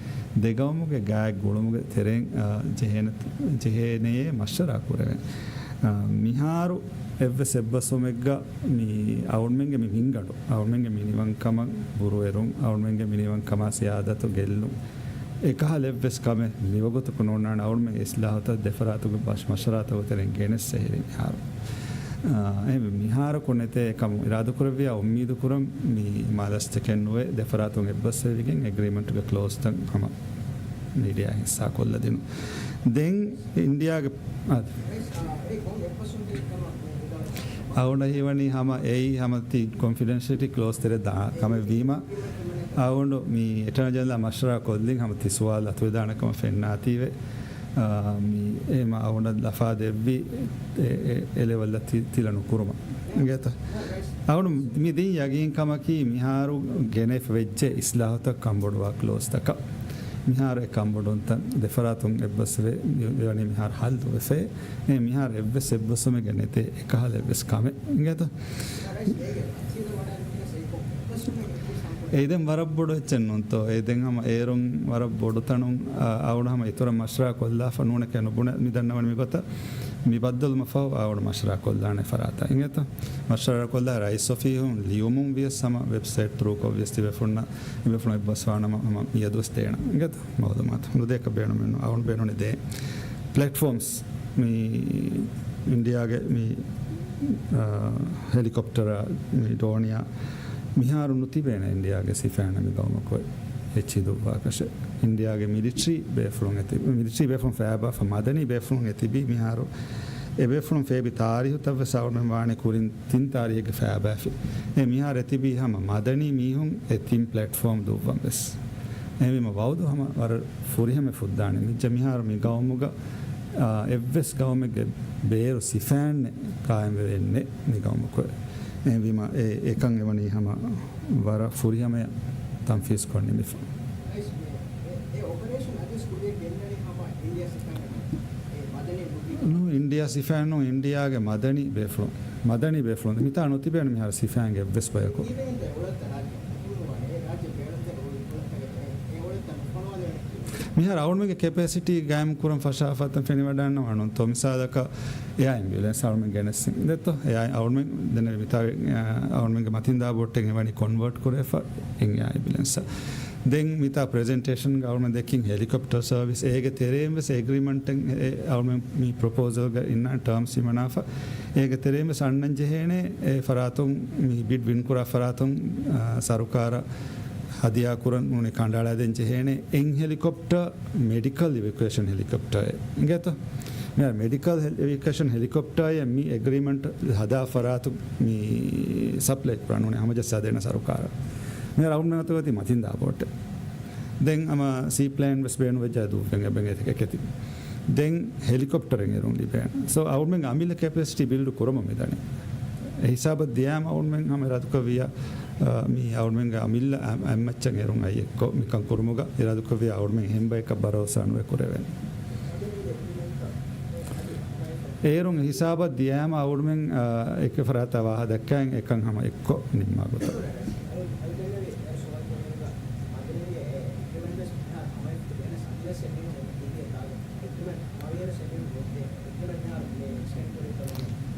ދެގައުމުގެ ގާތް ގުޅުމުގެ ތެރެއިން، އާ، ޖެހޭނެ-، ޖެހޭނެޔޭ މަޝްވަރާ ކުރެވެން. އާ، މިހާރު އެއްވެސް އެއްބަސްވުމެއްގަ މި އަޅުގަނޑުމެންގެ މި މިންގަނޑު، އަޅުގަނޑުމެންގެ މިނިވަންކަމަށް ބުރުއެރުން، އަޅުގަނޑުމެންގެ މިނިވަންކަމާ ސިޔާދަތު ގެއްލުން، އެކަހަލަ އެއްވެސް ކަމެއް މިވަގުތަކު ނޯންނާނެ. އަޅުގަނޑުމެން އިސްލާހުތައް ދެފަރާތުގެ މަޝް-، މަޝްވަރާތަކުގެ ތެރެއިން ގެނެސް އެހެރި މިހާރު. އާ، އެހެންވެ މިހާރަކު ނެތޭ އެކަމު އިރާދަކުރެއްވިޔާ އުއްމީދު ކުރަން މި މާލަސްތަކެއް ނުވެ، ދެފަރާތުން އެއްބަސްވެވިގެން އެގްރީމަންޓުގެ ކްލޯޒްތައް ހަމަ މީޑިއާ ހިއްސާ ކޮށްލަދިނު. ދެން އިންޑިއާގެ، އާ، އަޅުގަނޑަށް ހީވަނީ ހަމަ އެއީ ހަމަ ތި ކޮންފިޑެންޝަލިޓީ ކްލޯޒް ތެރެ ދާ ކަމެއް ވީމަ، އަޅުގަނޑު މި އެޓާނީ ޖެނެރަލާ މަޝްވަރާ ކޮށްލިން ހަމަ ތި ސުވާލު އަތުވެދާނެ ކަމަށް ފެންނާތީވެ. އާ، މި އެ މަ-، އަޅުގަނޑަށް ލަފާ ދެއްވި އެ، އެ، އެ ލެވެލްއަށް ތި-، ތިލަ ނުކުރުމަށް. އިނގޭތަ؟ އަޅުގަނޑު މި ދިން ޔަގީންކަމަކީ މިހާރު ގެނެފަ ވެއްޖެ އިސްލާހުތައް ކަންބޮޑުވާ ކްލޯޒްތަކަށް. މިހާރު އެ ކަންބޮޑުވުންތައް ދެފަރާތުން އެއްބަސްވެ، ވެވަނީ މިހާރު ހައްލުވެފައި. އެ މިހާރު އެއްވެސް އެއްބަސްވުމެއްގަ ނެތޭ އެކަހަލަ އެއްވެސް ކަމެއް. އިނގޭތަ؟ އެއީ ދެން ވަރަށް ބޮޑު އެއްޗެއް ނޫންތޯ؟ އެއީ ދެން ހަމަ އޭރުން ވަރަށް ބޮޑު ތަނުން، އާ، އަޅުގަނޑު ހަމަ އިތުރަށް މަޝްވަރާ ކޮށްލާފަ ނޫނެކޭ ނުބުނެ މި ދަންނަވަނީ މިގޮތަށް. މި ބައްދަލުމަށް ފަހު އަޅުގަނޑު މަޝްވަރާ ކޮށްލާނެ ފަރާތަށް. އިނގޭތަ؟ މަޝްވަރާ ކޮށްލާ ރައީސް އޮފީހުން ލިޔުމުން ވިޔަސް ހަމަ ވެބްސައިޓް ތުރޫކޮށް ވިޔަސް ތިބޭފުޅުންނަށް އެބޭފުޅުން އެއްބަސްވާނަމަ ހަމަ މިއަދުވެސް ދޭނަން. އިނގޭތަ؟ މައުލޫމާތު ނުދޭކަށް ބޭނުމެއް ނޫން. އަޅުގަނޑު ބޭނުނީ ދޭން. ޕްލެޓްފޯމްސް މި އިންޑިއާގެ މި، އާ، ހެލިކޮޕްޓަރ މި ޑޯނިޔާ މިހާރު ނުތިބޭނެ އިންޑިއާގެ ސިފައިން މި ގައުމަކު އެއްޗިހި ދުއްވާކަށެއް. އިންޑިއާގެ މިލިޓްރީ ބޭފުޅުން އެތި-، މިލިޓްރީ ބޭފުޅުން ފައިބާފަ މަދަނީ ބޭފުޅުން އެތިބީ މިހާރު އެ ބޭފުޅުން ފޭބި ތާރީހުތައް ވެސް އަޅުގަނޑުމެން ވާނެ ކުރިން ތިން ތާރީހެއްގެ ފައިބާފި. އެ މިހާރު އެތިބީ ހަމަ މަދަނީ މީހުން އެ ތިން ޕްލެޓްފޯމް ދުއްވަން ވެސް. އެހެންވީމަ ވައުދު ހަމަ ވަރަށް ފުރިހަމަ ފުއްދާނެ. މިއްޖަ މިހާރު މި ގައުމުގަ، އާ، އެއްވެސް ގައުމެއްގެ ބޭރު ސިފައިންނެއް ޤާއިމްވެވެންނެއް މި ގައުމަކު. އެހެންވީމަ އެ އެކަން އެވަނީ ހަމަ ވަރަށް ފުރިހަމަޔަށް ތަންފީޒްކޮށް ނިމިފަ. ނޫ، އިންޑިއާ ސިފައިން ނޫން، އިންޑިއާގެ މަދަނީ ބޭފުޅުން. މަދަނީ ބޭފުޅުން. މިތާ ނުތިބޭނެ މިހާރު ސިފައިންގެ އެއްވެސް ބަޔަކު. މިހާރު އަޅުމެންގެ ކެޕޭސިޓީ ގައިމު ކުރަން ފަށާފަތަން ފެނިވަޑަންނަ ވަނުންތޯ؟ މިސާލަކަށް އެއާ އެމްބިއުލެންސް އަޅުމެން ގެނެސްސިން ދެއްތޯ؟ އެއާ އަޅުމެން ދެންނެވި މިތާ އަޅުމެންގެ މަތިންދާ ބޯޓެއް އެވަނީ ކޮންވަރޓް ކުރެފަ އެއާ އެމްބިއުލެންސަށް. ދެން މިތާ ޕްރެޒެންޓޭޝަންގަ އަޅުމެން ދެއްކިން ހެލިކޮޕްޓަރ ސަރވިސް، އޭގެ ތެރެއިން ވެސް އެގްރިމަންޓެއް އެ، އެ، އަޅުމެން މި ޕްރޮޕޯސަލްގަ އިންނާ ޓާމްސް ހިމަނާފަ. އޭގެ ތެރެއިން ވެސް އަންނަން ޖެހޭނެ އެ ފަރާތުން މި ބިޑް ވިން ކުރާ ފަރާތުން، އާ، ސަރުކާރަށް ހަދިޔާ ކުރަން ނޫނީ ކަނޑައަޅައިދޭން ޖެހޭނެ އެއް ހެލިކޮޕްޓަރ، މެޑިކަލް އިވެކުއޭޝަން ހެލިކޮޕްޓަރެއް އިނގޭތޯ؟ މި މެޑިކަލް ހެލި، އިވެކުއޭޝަން ހެލިކޮޕްޓަރ މި އެގްރިމަންޓް ހަދާ ފަރާތު މި ސަޕްލައި ކުރާ ނޫނީ ހަމަޖައްސާދޭނެ ސަރުކާރަށް. މި އަޅުމެން އަތުގަ ތި މަތިންދާ ބޯޓެއް. ދެން ހަމަ ސީޕްލޭން ވެސް ބޭނުންވެއްޖާ ދުއްވެން އެބަ އެކެތި. ދެން ހެލިކޮޕްޓަރެއް އޭރުން ލިބޭނެ. ސޯ އަޅުމެން އަމިއްލަ ކެޕޭސިޓީ ބިލްޑް ކުރަމުން މިދަނީ. އެ ހިސާބަށް ދިޔާމަ އަޅުމެން ހަމަ އިރާދުކޮށްވިއްޔާ، އާ، މި އަޅުމެންގެ އަމިއްލަ އަ، އެއްމައްޗަށް އޭރުން އައި އެއްކޮށް މިކަން ކުރުމުގަ އިރާދުކޮށްވިއްޔާ އަޅުމެން އެހެން ބަޔަކަށް ބަރޯސާ ނުވެ ކުރެވޭނެ. އޭރުން ހިސާބަށް ދިޔާމަ އަޅުމެން، އާ، އެކެ ފަރާތަށް ވާހަކަ ދައްކައިން އެކަން ހަމަ އެއްކޮށް ނިންމާ ގޮތަށް.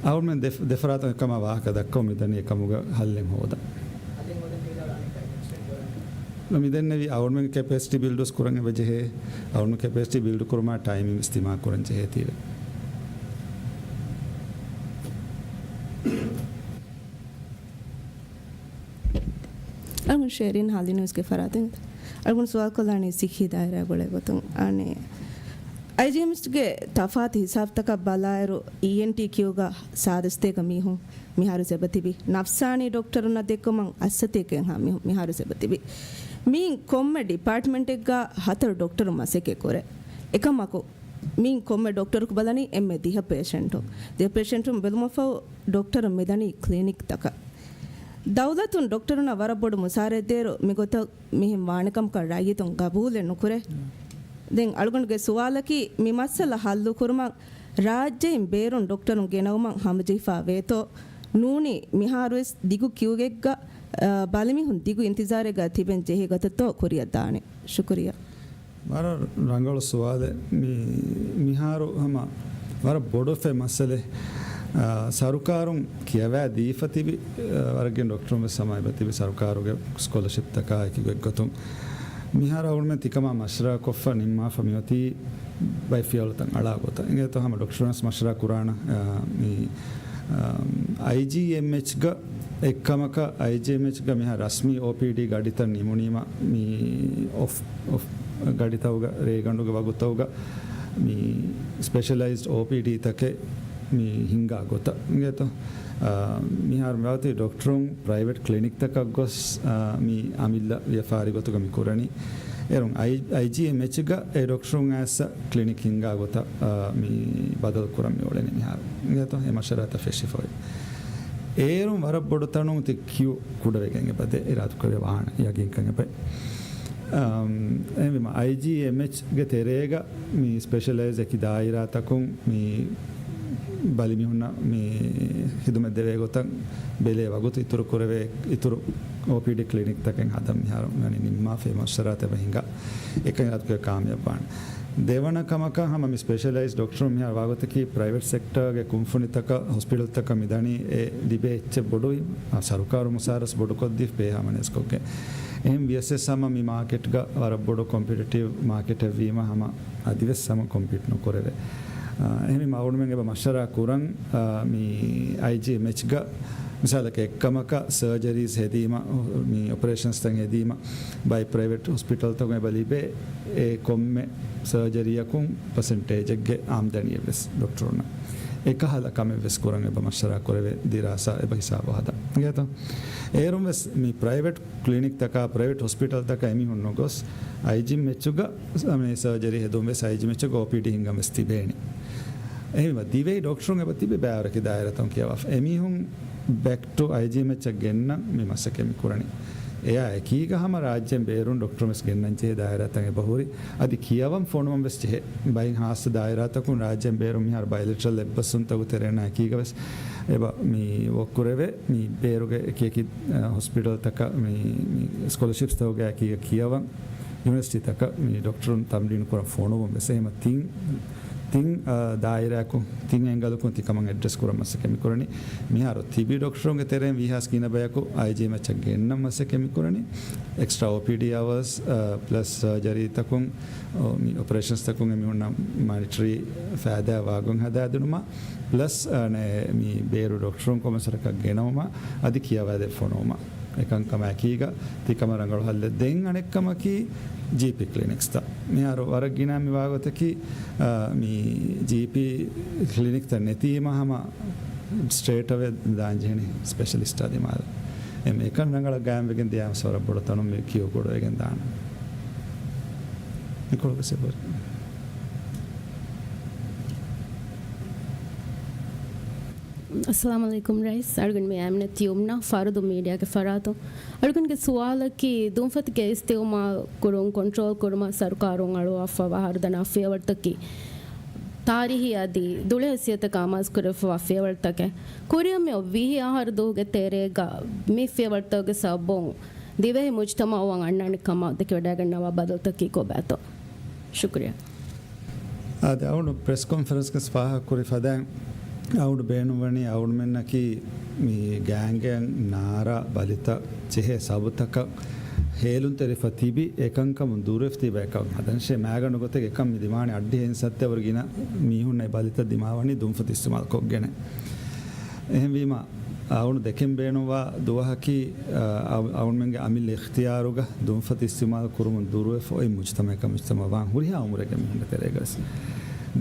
އަޅުމެން ދެ، ދެފަރާތުން އެކަމާ ވާހަކަ ދައްކަމުން މިދަނީ އެކަމުގަ ހައްލެއް ހޯދަން. މިދެންނެވި އަޅުމެންގެ ކެޕޭސިޓީ ބިލްޑް ވެސް ކުރަން އެބަ ޖެހޭ. އަޅުމެން ކެޕޭސިޓީ ބިލްޑް ކުރުމާ ޓައިމިން ވެސް ތިމާ ކުރަން ޖެހޭތީވެ. އަޅުގަނޑު ޝެރީން ހާލި ނިއުސްގެ ފަރާތުން އަޅުގަނޑު ސުވާލު ކޮށްލާނީ ސިއްހީ ދާއިރާ ގުޅޭ ގޮތުން. އަނެއް، އައިޖީއެމްއެޗްގެ ތަފާތު ހިސާބުތަކަށް ބަލާއިރު، އީއެންޓީ ކިއުގަ ސާދަ ސަތޭކަ މީހުން މިހާރު އެބަތިބި. ނަފްސާނީ ޑޮކްޓަރުންނަށް ދެއްކުމަށް އަށް ސަތޭކައެއްހާ މީހުން މިހާރު އެބަތިބި. މިއިން ކޮންމެ ޑިޕާޓްމަންޓެއްގަ ހަތަރު ޑޮކްޓަރުން މަސައްކަތް ކުރޭ. އެކަމަކު، މިއިން ކޮންމެ ޑޮކްޓަރަކު ބަލަނީ އެންމެ ދިހަ ޕޭޝަންޓުން. ދިހަ ޕޭޝަންޓުން ބެލުމަށްފަހު ޑޮކްޓަރުން މިދަނީ ކްލިނިކްތަކަށް. ދައުލަތުން ޑޮކްޓަރުންނަށް ވަރަށް ބޮޑު މުސާރަތް ދޭއިރު މިގޮތަށް މިހެން ވާނެކަމަކަށް ރައްޔިތުން ގަބޫލެއް ނުކުރޭ. ދެން އަޅުގަނޑުގެ ސުވާލަކީ މި މައްސަލަ ހައްލު ކުރުމަށް ރާއްޖެއިން ބޭރުން ޑޮކްޓަރުން ގެނައުމަށް ހަމަޖެހިފަ ވޭތޯ؟ ނޫނީ މިހާރުވެސް ދިގު ކިއުގެއްގަ، އަ، ބަލިމީހުން ދިގު އިންތިޒާރެއްގަ ތިބެން ޖެހޭ ގޮތަށްތޯ ކުރިއަށް ދާނެ؟ ޝުކުރިއްޔާ. ވަރަށް ރަނގަޅު ސުވާލެއް. މި، މިހާރު ހަމަ ވަރަށް ބޮޑު ފެ މައްސަލެއް. އާ، ސަރުކާރުން ކިޔަވާ ދީފަ ތިބި، އާ، ވަރަށްގެ ޑޮކްޓަރުން ވެސް ހަމަ އެބަތިބި ސަރުކާރުގެ ސްކޮލަޝިޕްތަކާ އެކި ގޮތްގޮތުން. މިހާރު އަޅުގަނޑުމެން ތިކަމާ މަޝްވަރާ ކޮށްފަ ނިންމާފަ މިއޮތީ ބައެއް ފިޔަވަޅުތައް އަޅާ ގޮތަށް. އިނގޭތޯ ހަމަ ޑޮކްޓަރުން ވެސް މަޝްވަރާ ކުރާނަ، އާ، މި، އާ، އައިޖީއެމްއެޗްގަ އެއްކަމަކަށް އައިޖީއެމްއެޗްގަ މިހާ ރަސްމީ އޯޕީޑީ ގަޑިތައް ނިމުނީމަ މި އޮފް، އޮފް ގަޑިތައުގަ ރޭގަނޑުގެ ވަގުތައުގަ މި ސްޕެޝަލައިޒްޑް އޯޕީޑީތަކެއް މި ހިންގާ ގޮތަށް އިނގޭތޯ. އާ، މިހާރު މިއޮތީ ޑޮކްޓަރުން ޕްރައިވެޓް ކްލިނިކްތަކަށް ގޮސް، އާ، މި އަމިއްލަ ވިޔަފާރި ގޮތުގަ މި ކުރަނީ. އޭރުން އައި، އައިޖީއެމްއެޗްގަ އެ ޑޮކްޓަރުން އައިސް ކްލިނިކް ހިންގާ ގޮތަށް، އާ، މި ބަދަލު ކުރަން މި އުޅެނީ މިހާރު. އިނގޭތޯ އެ މަޝްވަރާތައް ފެށިފަ އޮތް. އޭރުން ވަރަށް ބޮޑު ތަނުން ތި ކިއު ކުޑަވެގެން އެބަދޭ އިރާދުކުރެވޭ ވާނެ ޔަގީންކަން އެބައި. އަމް، އެހެންވީމަ އައިޖީއެމްއެޗްގެ ތެރޭގަ މި ސްޕެޝަލައިޒް އެކި ދާއިރާތަކުން މި ބަލިމީހުންނަށް މި ހިދުމަތް ދެވޭ ގޮތަށް ބެލޭ ވަގުތު އިތުރު ކުރެވޭ، އިތުރު އޯޕީޑީ ކްލިނިކްތަކެއް ހަދަން މިހާރު ވަނީ ނިންމާފައި މަޝްވަރާތައް އެބަ ހިނގާ. އެކަން އިރާދަކުރެ ކާމިޔަބްވާނެ. ދެވަނަ ކަމަކަށް ހަމަ މި ސްޕެޝަލައިޒް ޑޮކްޓަރުން މިހާރު ވާގޮތަކީ ޕްރައިވެޓް ސެކްޓަރގެ ކުންފުނިތަކަށް ހޮސްޕިޓަލްތަކަށް މިދަނީ އެ ލިބޭ އެއްޗެއް ބޮޑުވި، އާ، ސަރުކާރު މުސާރަސް ބޮޑުކޮށްދީފަ ބޭހާ މަނޭސްކޮށްގެން. އެހެން ވިޔަސް ވެސް ހަމަ މި މާކެޓްގަ ވަރަށް ބޮޑު ކޮމްޕިޓިޓިވް މާކެޓެއް ވީމަ ހަމަ އަދިވެސް ހަމަ ކޮމްޕީޓް ނުކުރެވޭ. އާ، އެހެންވީމަ އަޅުގަނޑުމެން އެބަ މަޝްވަރާ ކުރަން، އާ، މި އައިޖީއެމްއެޗްގަ މިސާލަކަށް އެއްކަމަކަށް ސަރޖަރީސް ހެދީމަ، މި އޮޕަރޭޝަންސްތައް ހެދީމަ، ބައެއް ޕްރައިވެޓް ހޮސްޕިޓަލްތަކުން އެބަ ލިބޭ އެ ކޮންމެ ސަރޖަރީއަކުން ޕަސެންޓޭޖެއްގެ އާމްދަނީއެއްވެސް ޑޮކްޓަރުންނަށް. އެކަހަލަ ކަމެއްވެސް ކުރަން އެބަ މަޝްވަރާ ކުރެވޭ ދިރާސާ އެބަ ހިސާބު ހަދަން. އިނގޭތޯ؟ އޭރުންވެސް މި ޕްރައިވެޓް ކްލިނިކްތަކާ ޕްރައިވެޓް ހޮސްޕިޓަލްތަކާ އެމީހުން ނުގޮސް، އައިޖީއެމްއެޗުގަ މި ސަރޖަރީ ހެދުން ވެސް އައިޖީއެމްއެޗުގަ އޯޕީޑީ ހިންގަން ވެސް ތިބޭނެ. އެހެންވީމަ ދިވެހި ޑޮކްޓަރުން އެބަ ތިބި ބައިވަރަކީ ދާއިރާތަކުން ކިޔަވާފަ. އެމީހުން ބެކް ޓު އައިޖީއެމްއެޗަށް ގެންނަން މި މަސައްކަތް މި ކުރަނީ. އެއާ އެކީގަ ހަމަ ރާއްޖޭން ބޭރުން ޑޮކްޓަރުން ވެސް ގެންނަން ޖެހޭ ދާއިރާތައް އެބަ ހުރި. އަދި ކިޔަވަން ފޮނުވަން ވެސް ޖެހޭ. ބައެއް ހާއްސަ ދާއިރާތަކުން ރާއްޖޭން ބޭރުން މިހާރު ބަޔޮލެޓްރަލް އެއްބަސްވުންތަކު ތެރޭން އެކީގަ ވެސް އެބަ މި ވޯކް ކުރެވޭ. މި ބޭރުގެ އެކި އެކި، އަ، ހޮސްޕިޓަލްތަކަށް މި، މި ސްކޮލަޝިޕްސްތަކުގެ އެކީގަ ކިޔަވަން. ޔުނިވަރސިޓީތަކަށް މި ޑޮކްޓަރުން ތަމްރީނު ކުރަން ފޮނުވުން ވެސް. އެހެމަ ތިން، ތިން، އާ، ދާއިރާއަކުން ތިން އެންގަލަކުން ތިކަމަށް އެޑްރެސް ކުރަން މަސައްކަތް މި ކުރަނީ. މިހާރު ތިބީ ޑޮކްޓަރުންގެ ތެރެއިން ވީހާސް ގިނަ ބަޔަކު އައިޖީ މައްޗަށް ގެންނަން މަސައްކަތް މި ކުރަނީ. އެކްސްޓްރާ އޯޕީޑީ އަވަރސް، އާ، ޕްލަސް ސަރޖަރީތަކުން، އޯ، މި އޮޕަރޭޝަންސްތަކުން އެމީހުންނަށް މަނިޓަރީ ފައިދާ ވާގޮތް ހަދާދިނުމަށް، ޕްލަސް، އާ، ނޭ، މި ބޭރު ޑޮކްޓަރުން ކޮންމެސް ވަރަކަށް ގެނައުމަށް އަދި ކިޔަވާދޭ ފޮނުވުމަށް. އެކަންކަމާއެކީގަ ތިކަމަށް ރަނގަޅު ހައްލެއް. ދެން އަނެއްކަމަކީ ޖީޕީ ކްލިނިކްސްތައް. މިހާރު ވަރަށް ގިނަ މި ވާގޮތަކީ، އާ، މި ޖީޕީ ކްލިނިކްތައް ނެތީމަ ހަމަ ސްޓްރޭޓް އަވޭ ދާން ޖެހެނީ ސްޕެޝަލިސްޓާ ދިމާލަށް. އެމް އެކަން ރަނގަޅަށް ގާއިމްވެގެން ދިޔާމަސް ވަރަށް ބޮޑު ތަނުން މި ކިޔޫ ބޮޑުވެގެން ދާނެ. ނިކޮޅުގެ ސެބަރ. އައްސަލާމު ޢަލައިކުމް ރައީސް. އަޅުގަނޑު މި އާމިނަތު ޔުމްނާ، ފަރުދު މީޑިއާގެ ފަރާތުން. އަޅުގަނޑުގެ ސުވާލަކީ، ދުންފަތުގެ އިސްތިއުމާލު ކުރުން ކޮންޓްރޯލް ކުރުމަށް ސަރުކާރުން އަޅުވާފަވާ ހަރުދަނާ ފިޔަވަޅުތަކީ ތާރީހީ އަދި ދުޅަހެއް ސިޔަތަކަށް އަމާޒުކުރެވިފަވާ ފިޔަވަޅުތަކެއް. ކުރިއަށް މިއޮތް ވިހި އަހަރު ދުވަހުގެ ތެރޭގަ މި ފިޔަވަޅުތަކުގެ ސަބަބުން ދިވެހި މުޖްތަމަޢު އަންނާނެ ކަމަށް ދެކެވަޑައިގަންނަވާ ބަދަލުތަކީ ކޮބާތޯ؟ ޝުކުރިއްޔާ. އާދެ، އަޅުގަނޑު ޕްރެސް ކޮންފަރެންސްގަސް ފާހަގަކުރި ފަދައިން އަޅުގަނޑު ބޭނުންވަނީ އަޅުގަނޑުމެންނަކީ މި ގޭންގެއަށް ނާރާ ބަލިތައް ޖެހޭ ސަބަބުތަކަށް ހޭލުންތެރިފަ ތިބި އެކަންކަމުން ދުރުވެފަ ތިބި އެކަން ހަދަންށޭ. މާގަނޑު ގޮތެއް އެކަން މި ދިމާނެ އައްޑިހަ އިން ސައްތަ ވަރު ގިނަ މީހުންނަށް ބަލިތައް ދިމާވަނީ ދުންފަތު އިސްތިމާލު ކޮށްގެނެ. އެހެންވީމަ، އަޅުގަނޑު ދެކެން ބޭނުންވާ ދުވަހަކީ، އަ، އަ، އަޅުގަނޑުމެންގެ އަމިއްލަ އިޚްތިޔާރުގަ ދުންފަތު އިސްތިމާލު ކުރުމުން ދުރުވެފަ އޮތް މުޖްތަމަޢަކަށް މުޖްތަމަޢު ވާން ހުރިހާ އުމުރެއްގެ މީހުންގެ ތެރޭގަވެސް.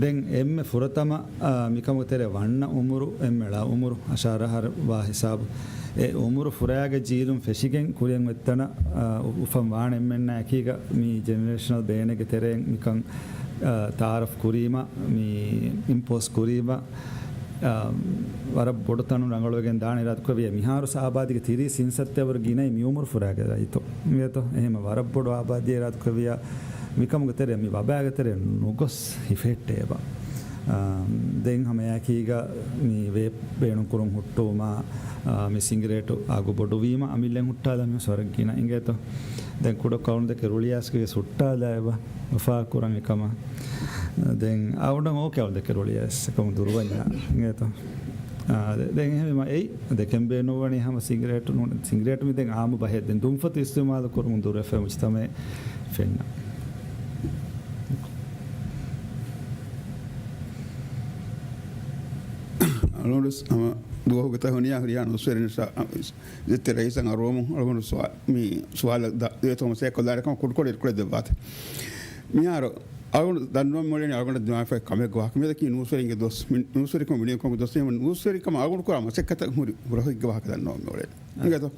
ދެން އެންމެ ފުރަތަމަ، އަ، މިކަމުގެ ތެރޭ ވަންނަ އުމުރު އެންމެ ޅަ އުމުރު އަށާރަ އަހަރު ވާ ހިސާބު. އެ އުމުރު ފުރާގެ ޖީލުން ފެށިގެން ކުރިއަށް އޮތްތަނަށް، އަ، އު-، އުފަން ވާނެ އެންމެންނާ އެކީގަ މި ޖެނެރޭޝަނަލް ބޭނެއްގެ ތެރެއިން މިކަން، އަ، ތަޢާރަފް ކުރީމަ، މި އިމްޕޯސް ކުރީމަ، އާ، ވަރަށް ބޮޑު ތަނުން ރަނގަޅުވެގެން ދާނެ އިރާދަކުރެއްވިޔާ. މިހާރު އާބާދީގެ ތިރީސް އިން ސައްތަ ވަރު ގިނައީ މި އުމުރު ފުރާގެ ރައްޔިތު. އިނގޭތޯ؟ އެހެން ވަރަށް ބޮޑު އާބާދީ އިރާދަކުރެއްވިޔާ، މިކަމުގެ ތެރެއަށް މި ވަބާގެ ތެރެއަށް ނުގޮސް ހިފެހެއްޓޭބަ. އާ، ދެން ހަމައެކީގަ މި ވޭޕް ބޭނުންކުރުން ހުއްޓުވުމާ، އާ، މި ސިނގިރޭޓު އަގު ބޮޑުވީމަ އަމިއްލައިން ހުއްޓާލަން މި ވަރަށް ގިނަ. އިނގޭތޯ؟ ދެން ކުޑަކޮށް އަޅުގަނޑު ދެކެ ރުޅިއައިސްގެ ހުއްޓާލާ އެބަ ވަފާ ކުރަން އެކަމަށް. ދެން އަޅުގަނޑަށް އޯކޭ އަޅު ދެކެ ރުޅިއައިސް އެކަމު ދުރުވަންޏާ. އިނގޭތޯ؟ އާ، ދެ-، ދެން އެހެންވީމަ އެއީ ދެކެން ބޭނުންވަނީ ހަމަ ސިނގިރޭޓު ނޫން، ސިނގިރޭޓު މި ދެން އާއްމު ބަހެއް ދެން ދުންފަތު އިސްތިމާލު ކުރުމުން ދުރުވެފަ މުޖްތަމަޢެއް ފެންނަ. އަޅުގަނޑު ހަމަ ދުވަހުގެ ތަހުނިޔާ ހުރިހާ ނޫސްވެރިން ސާ-، ޖެއްތެ ރައީސަށް އަރުވަމުން އަޅުގަނޑު ސުވާ-، މި ސުވާލަށް ދާ-، ދޭތޯ މަސައްކަތް ކޮށްލާނެ ކަމަށް ކުޑަކޮށް އިރުކޮޅެއް ދެއްވާތި. މިހާރު އަޅުގަނޑު ދަންނަވަން މިއުޅެނީ އަޅުގަނޑަށް ދިމާވެފައި ކަމެއްގެ ވާހަކަ. މިއަދަކީ ނޫސްވެރިންގެ ދޮސް، މި ނޫސްވެރިކަމަށް ވިނިޔޯގުކުރުމުގެ ދޮސް. އެހެން ނޫސްވެރިކަމަށް އަޅުގަނޑު ކުރާ މަސައްކަތަށް ހުރި ހުރަހެއްގެ ވާހަކަ ދަންނަވަން މިއުޅެނީ. އިނގޭތޯ؟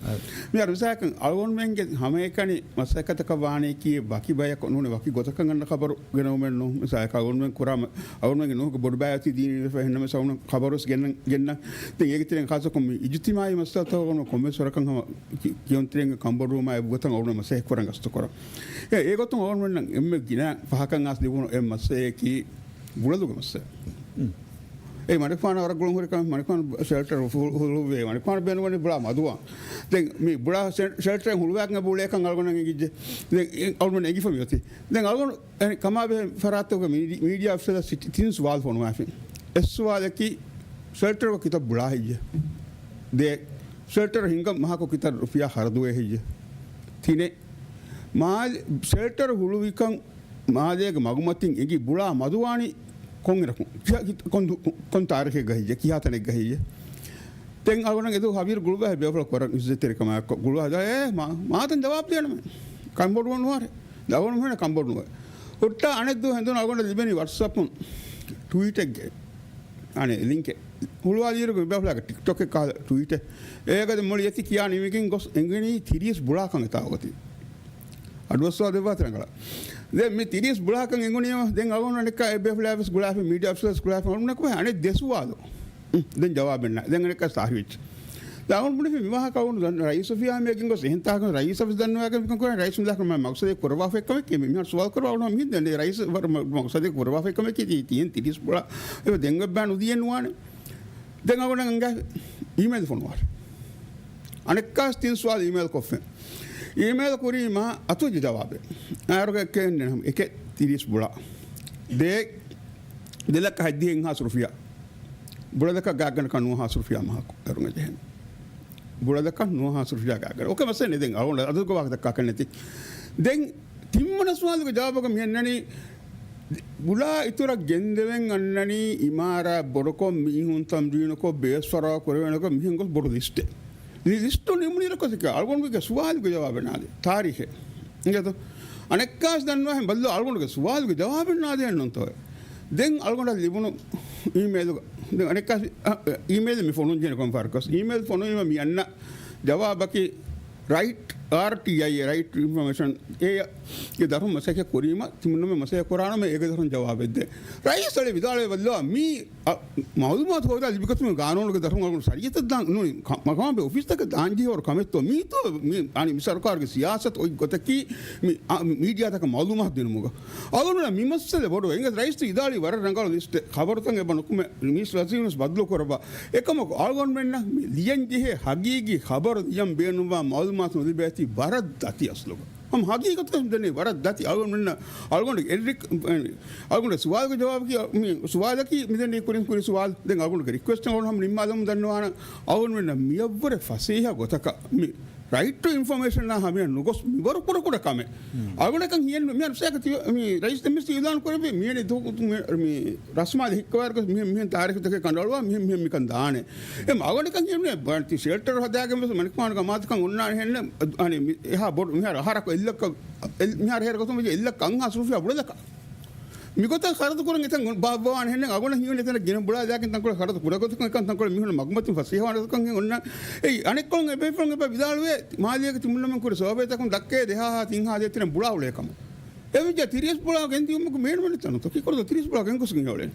މިހާރު މިސާލަކަށް އަޅުގަނޑުމެންގެ ހަމައެކަނި މަސައްކަތަކަށް ވާނީކީ ވަކި ބަޔަކު ނޫނީ ވަކި ގޮތަކަށް އަންނަ ޚަބަރު ގެނައުމެއް ނޫން. މިސާލަކަށް އަޅުގަނޑުމެން ކުރާ މަ-، އަޅުގަނޑުމެންގެ ނޫހުގެ ބޮޑު ބައި އޮތީ ދީނީ ވެފަ އެހެންނަމަވެސް އަޅުގަނޑު ޚަބަރުވެސް ގެންނަ، ގެންނަ. ދެން އޭގެ ތެރެއިން ޚާއްޞަކޮށް މި އިޖުތިމާޢީ މައްސަލަތަކުގަ ކޮންމެސް ވަރަކަށް ހަމަ ކި-، ކިޔުންތެރިންގެ ކަންބޮޑުވުމާ އެއްގޮތަށް އަޅުގަނޑު މަސައްކަތް ކުރަން ގަސްތު ކުރަން. އެ، އެގޮތުން އަޅުގަނޑުމެންނަށް އެންމެ ގިނަ ފަހަކަށް އައިސް ލިބުނު އެއް މައްސަލައަކީ ގުޅަލުގެ މައްސަލަ. އެ މަނިކުފާނަށް ވަރަށް ގުޅުން ހުރި ކަމެއް، މަނިކުފާނު ޝެލްޓަރ ހު-، ހުޅުވޭ، މަނިކުފާނު ބޭނުންވަނީ ބުޅާ މަދުވާން. ދެން މި ބުޅާ ޝެ-، ޝެލްޓަރެއް ހުޅުވާކަށް ބުޅޭކަން އަޅުގަނޑަށް އެނގިއްޖެ. ދެން އެ-، އަޅުގަނޑު އެނގިފަ މިއޮތީ. ދެން އަޅުގަނޑު އެ ކަމާބެހޭ ފަރާތްތަކުގެ މީޑި-، މީޑިއާ އޮފިޝަލަށް ސިޓި-، ތިން ސުވާލު ފޮނުވާފި. އެއް ސުވާލަކީ، ޝެލްޓަރުގަ ކިތައް ބުޅާ ހެއްޔެ؟ ދެ، ޝެލްޓަރު ހިންގަން މަހަކު ކިތައް ރުފިޔާ ޚަރަދުވޭ ހެއްޔެ؟ ތިނެއް، މާލެ-، ޝެލްޓަރު ހުޅުވިކަން މާލޭގެ މަގުމަތިން އެނގި ބުޅާ މަދުވާނީ ކޮންއިރަކުން؟ ކިހާ-، ކޮން ދު-، ކޮން ތާރީޚެއްގަ ހެއްޔެ؟ ކިހާ ތަނެއްގަ ހެއްޔެ؟ ދެން އަޅުގަނޑަށް އެދު ހަވީރު ގުޅުބަހެ ބޭފުޅަށް ކުރަން އިއްޒަތްތެރިކަމާއެކު ގުޅުބަހެ އޭ މާ-، މާތަން ޖަވާބު ދޭނަމޭ. ކަންބޮޑުވަން ނުވާރޭ. ދަވަނު ހުންނަ ކަންބޮޑު ނުވޭ. ހުއްޓާ އަނެއްދުވަހު ހެނދުނު އަޅުގަނޑަށް ލިބެނީ ވަޓްސަޕުން ޓްވީޓެއްގެ އަނެއް ލިންކެއް. ހުޅުވާލިއިރު މި ބޭފުޅާގެ ޓިކްޓޮކެއް ކާލަ ޓްވީޓެއް. އޭގަދެ މުޅި އެތި ކިޔާ ނިމިގެން ގޮސް އެނގެނީ ތިރީސް ބުޅާކަން އެތާ އޮތީ. އަޑުއައްސަވާ ދެއްވާތި ރަނގަޅަށް. ދެން މި ތިރީސް ބުޅާކަން އެނގުނީމަ، ދެން އަޅުގަނޑު އަނެއްކާ އެ ބޭފުޅާވެސް ގުޅާފި، މީޑިއާ އޮފިޝަލްސް ގުޅާފި، އަޅުގަނޑަކު އަނެއް ދެ ސުވާލު. ދެން ޖަވާބެއް ނާ. ދެން އަނެއްކާ ސާހިވެއްޖެ. ދެން އަޅުގަނޑު ބުނެފި މި ވާހަކަ އަޅުގަނޑު ދަން-، ރައީސް އޮފީހާ މޭގެން ގޮސް އެހެން ތާކަށް ރައީސް އޮފީސް ދަންނަވާގެން މިކަން ކުރާ ރައީސް މިލާކު މަ-، މަގުސަދެއް ކުރަވާފައި ކަމެއް ކި-، މި-، މިހާރު ސުވާލު ކުރަވާ އަޅުގަނޑު މި ދެން ރައީސް ވަރަށް މަ-، މަގުސަދެއް ކުރަވާފައި ކަމެއް ކި-، ތީ-، ތީ-، ތިރީސް ބުޅާ. އެ ދެން އޮތްބާ ނުދިޔެ ނުވާނެ. ދެން އަޅުގަނޑަށް އަނގަ އީމޭލް ފޮނުވާ. އަނެއްކާސް ތިން ސުވާލު އީމޭލް ކޮށްފެ. އީމޭލް ކުރީމާ އަތުޖެ ޖަވާބެއް. އައިރުގެ އެކެއް އެންނެން ހަމަ އެކެއް ތިރީސް ބުޅާ. ދޭ ދެލައްކަ ހަތްދިހަ އެއްހާސް ރުފިޔާ. ބުޅަލަކަށް ގާތްގަނޑަކަށް ނުވަހާސް ރުފިޔާ މަހަކު އެރުނގެ ޖެހެން. ބުޅަލަކަށް ނުވަހާސް ރުފިޔާ ގާތްގަނޑަކަށް. އޯކޭ، މައްސަލަ ނެތް. ދެން އަޅުގަނޑު އަދަދުގެ ވާހަކަ ދައްކާކަށް ނެތި. ދެން ތިންވަނަ ސުވާލުގެ ޖަވާބަކަށް މި އަންނަނީ، ބުޅާ އިތުރަށް ގެންދެވެން އަންނަނީ އިމާރާތް ބޮޑުކޮށް، މީހުން ތަމްރީނުކޮށް، ބޭސް ފަރާ ކުރެވޭނެކޮށް، މިހެން ގޮސް ބޮޑު ލިސްޓެއް. މި ލިސްޓު ނިމުނީރަކޮށް އަޅުގަނޑުގެ ސުވާލުގެ ޖަވާބެއް ނާދޭ. ތާރީޚެއް. އިނގޭތޯ؟ އަނެއްކާސް ދަންނަވާހެން ބައްލޯ އަޅުގަނޑުގެ ސުވާލުގެ ޖަވާބެއް ނާދޭން ނޫންތޯއޭ. ދެން އަޅުގަނޑަށް ލިބުނު އީމޭލުގަ، ދެން އަނެއްކާސް، އަ، އަ، އީމޭލް މި ފޮނުން ޖެހޭ ކޮން ފަރަކަސް. އީމޭލް ފޮނުވީމަ މި އަންނަ ޖަވާބަކީ ރައިޓް އާރްޓީއައި، ރައިޓް އިންފޮމޭޝަން އޭ ގެ ދަށުން މަސައްކަތް ކުރީމަ، ތިމުންނަމެ މަސައްކަތް ކުރާނަމަ އޭގެ ދަށުން ޖަވާބެއް ދޭ. ރައީސް އަޅެ ވިދާޅުވެ ބައްލަވާ މީ، އަ، މައުލޫމާތު ހޯދާ ލިބިގަތުމުގެ ގާނޫނުގެ ދަށުން އަޅުގަނޑު ޝަރީއަތަށް ދާން ނޫނީ، ކަ-، މަގާމް އޮފީސްތަކަށް ދާން ޖެހޭ ވަރު ކަމެއްތޯ މީތޯ މީ، އަނި މި ސަރުކާރުގެ ސިޔާސަތު އޮތް ގޮތަކީ މި، އަ، މީޑިއާތަކަށް މައުލޫމާތު ދިނުމުގަ. އަޅުގަނޑު މި މައްސަލަ ބޮޑު އިނގޭ ރައީސް ވިދާޅުވި ވަރަށް ރަނގަޅު ލިސްޓެއް. ޚަބަރުތައް އެބަ ނުކުމެ، މީސް ވަޒީރުން ބަދަލު ކުރައްވާ. އެކަމަކު އަޅުގަނޑުމެންނަށް މި ލިޔަން ޖެހޭ ހަގީގީ ޚަބަރު ލިޔަން ބޭނުންވާ މައުލޫމާތު ނުލިބޭތީ ވަރަށް ދަތި އަސްލުގަ. ހަމަ ހަގީގަތުގަ ދެންނެވި ވަރަށް ދަތި އަޅުގަނޑުމެންނަށް، އަޅުގަނޑު އެއްރިކް-، އަޅުގަނޑު ސުވާލުގެ ޖަވާބަކީ، މި ސުވާލަކީ މިދެންނެވި ކުރިން ކުރި ސުވާލު. ދެން އަޅުގަނޑުގެ ރިކްވެސްޓް އަޅުގަނޑު ހަމަ ނިންމާލަމުން ދަންނަވާނަން. އަޅުގަނޑުމެންނަށް މިއަށްވުރެ ފަސޭހަ ގޮތަކަށް މި ރައިޓް ޓު އިންފޮމޭޝަން އާ ހަމަޔަށް ނުގޮސް މިވަރު ކުޑަކުޑަ ކަމެއް. އަޅުގަނޑަކަށް ހިޔެއްނު-، މިހާރު ސޭކަ ތި-، މި ރައީސް ދެމިސް އިއުލާން ކުރެއްވި މިވެނި ދުވަހު މި، މި ރަސްމާލެ ހިއްކަވާއިރު މިހެން، މިހެން ތާރީޚުތަކެއް ކަނޑައަޅުވާ މިހެން، މިހެން މިކަން ދާނެ. އެ އަޅުގަނޑަކަށް ހިޔެއްނު ތި ޝެލްޓަރު ހަދާގެން ވެސް މަނިކުފާނުގެ އަމާޒުކަން އޮންނާނެ ހެންނެ. އަނި މި އެހާ ބޮޑު މިހާރު އަހަރަކު އެއްލައްކަ، އެ-، މިހާރު ހޭރަ ގޮތުން ވެއްޖެ އެއްލައްކަ އަށްހާސް ރުފިޔާ ބުޅަލަކަށް. މިގޮތަށް ޚަރަދު ކުރަން އެތަން ބާއްވާނެ ހެންނެއް އަގުނަ ހިޔުން އެތަނަށް ގިނަ ބުޅާލާގެން ތަންކޮޅެއް ޚަރަދު ކުޑަ ގޮތަކަށް އެކަން ތަންކޮޅެއް މީހުން މަގުމަތިން ފަސޭހަވާނެ ގޮތަކަށް އެ އޮންނަ. އެއީ އަނެއްކޮޅުން އެބޭފުޅުން އެބަ ވިދާޅުވޭ މާލޭގެ ތިމުންނަމެން ކުރި ސަރވޭތަކުން ދައްކޭ ދެހާހާ ތިންހާ ދޭތެރެން ބުޅާ އުޅޭ ކަމަށް. އެވިއްޖާ ތިރީސް ބުޅާ ގެންދިޔުމަކު މޭނުމެން ތަނުތަ ކިކުރުތަ ތިރީސް ބުޅާ ގެންގޮސް ގިނަ އުޅެނީ.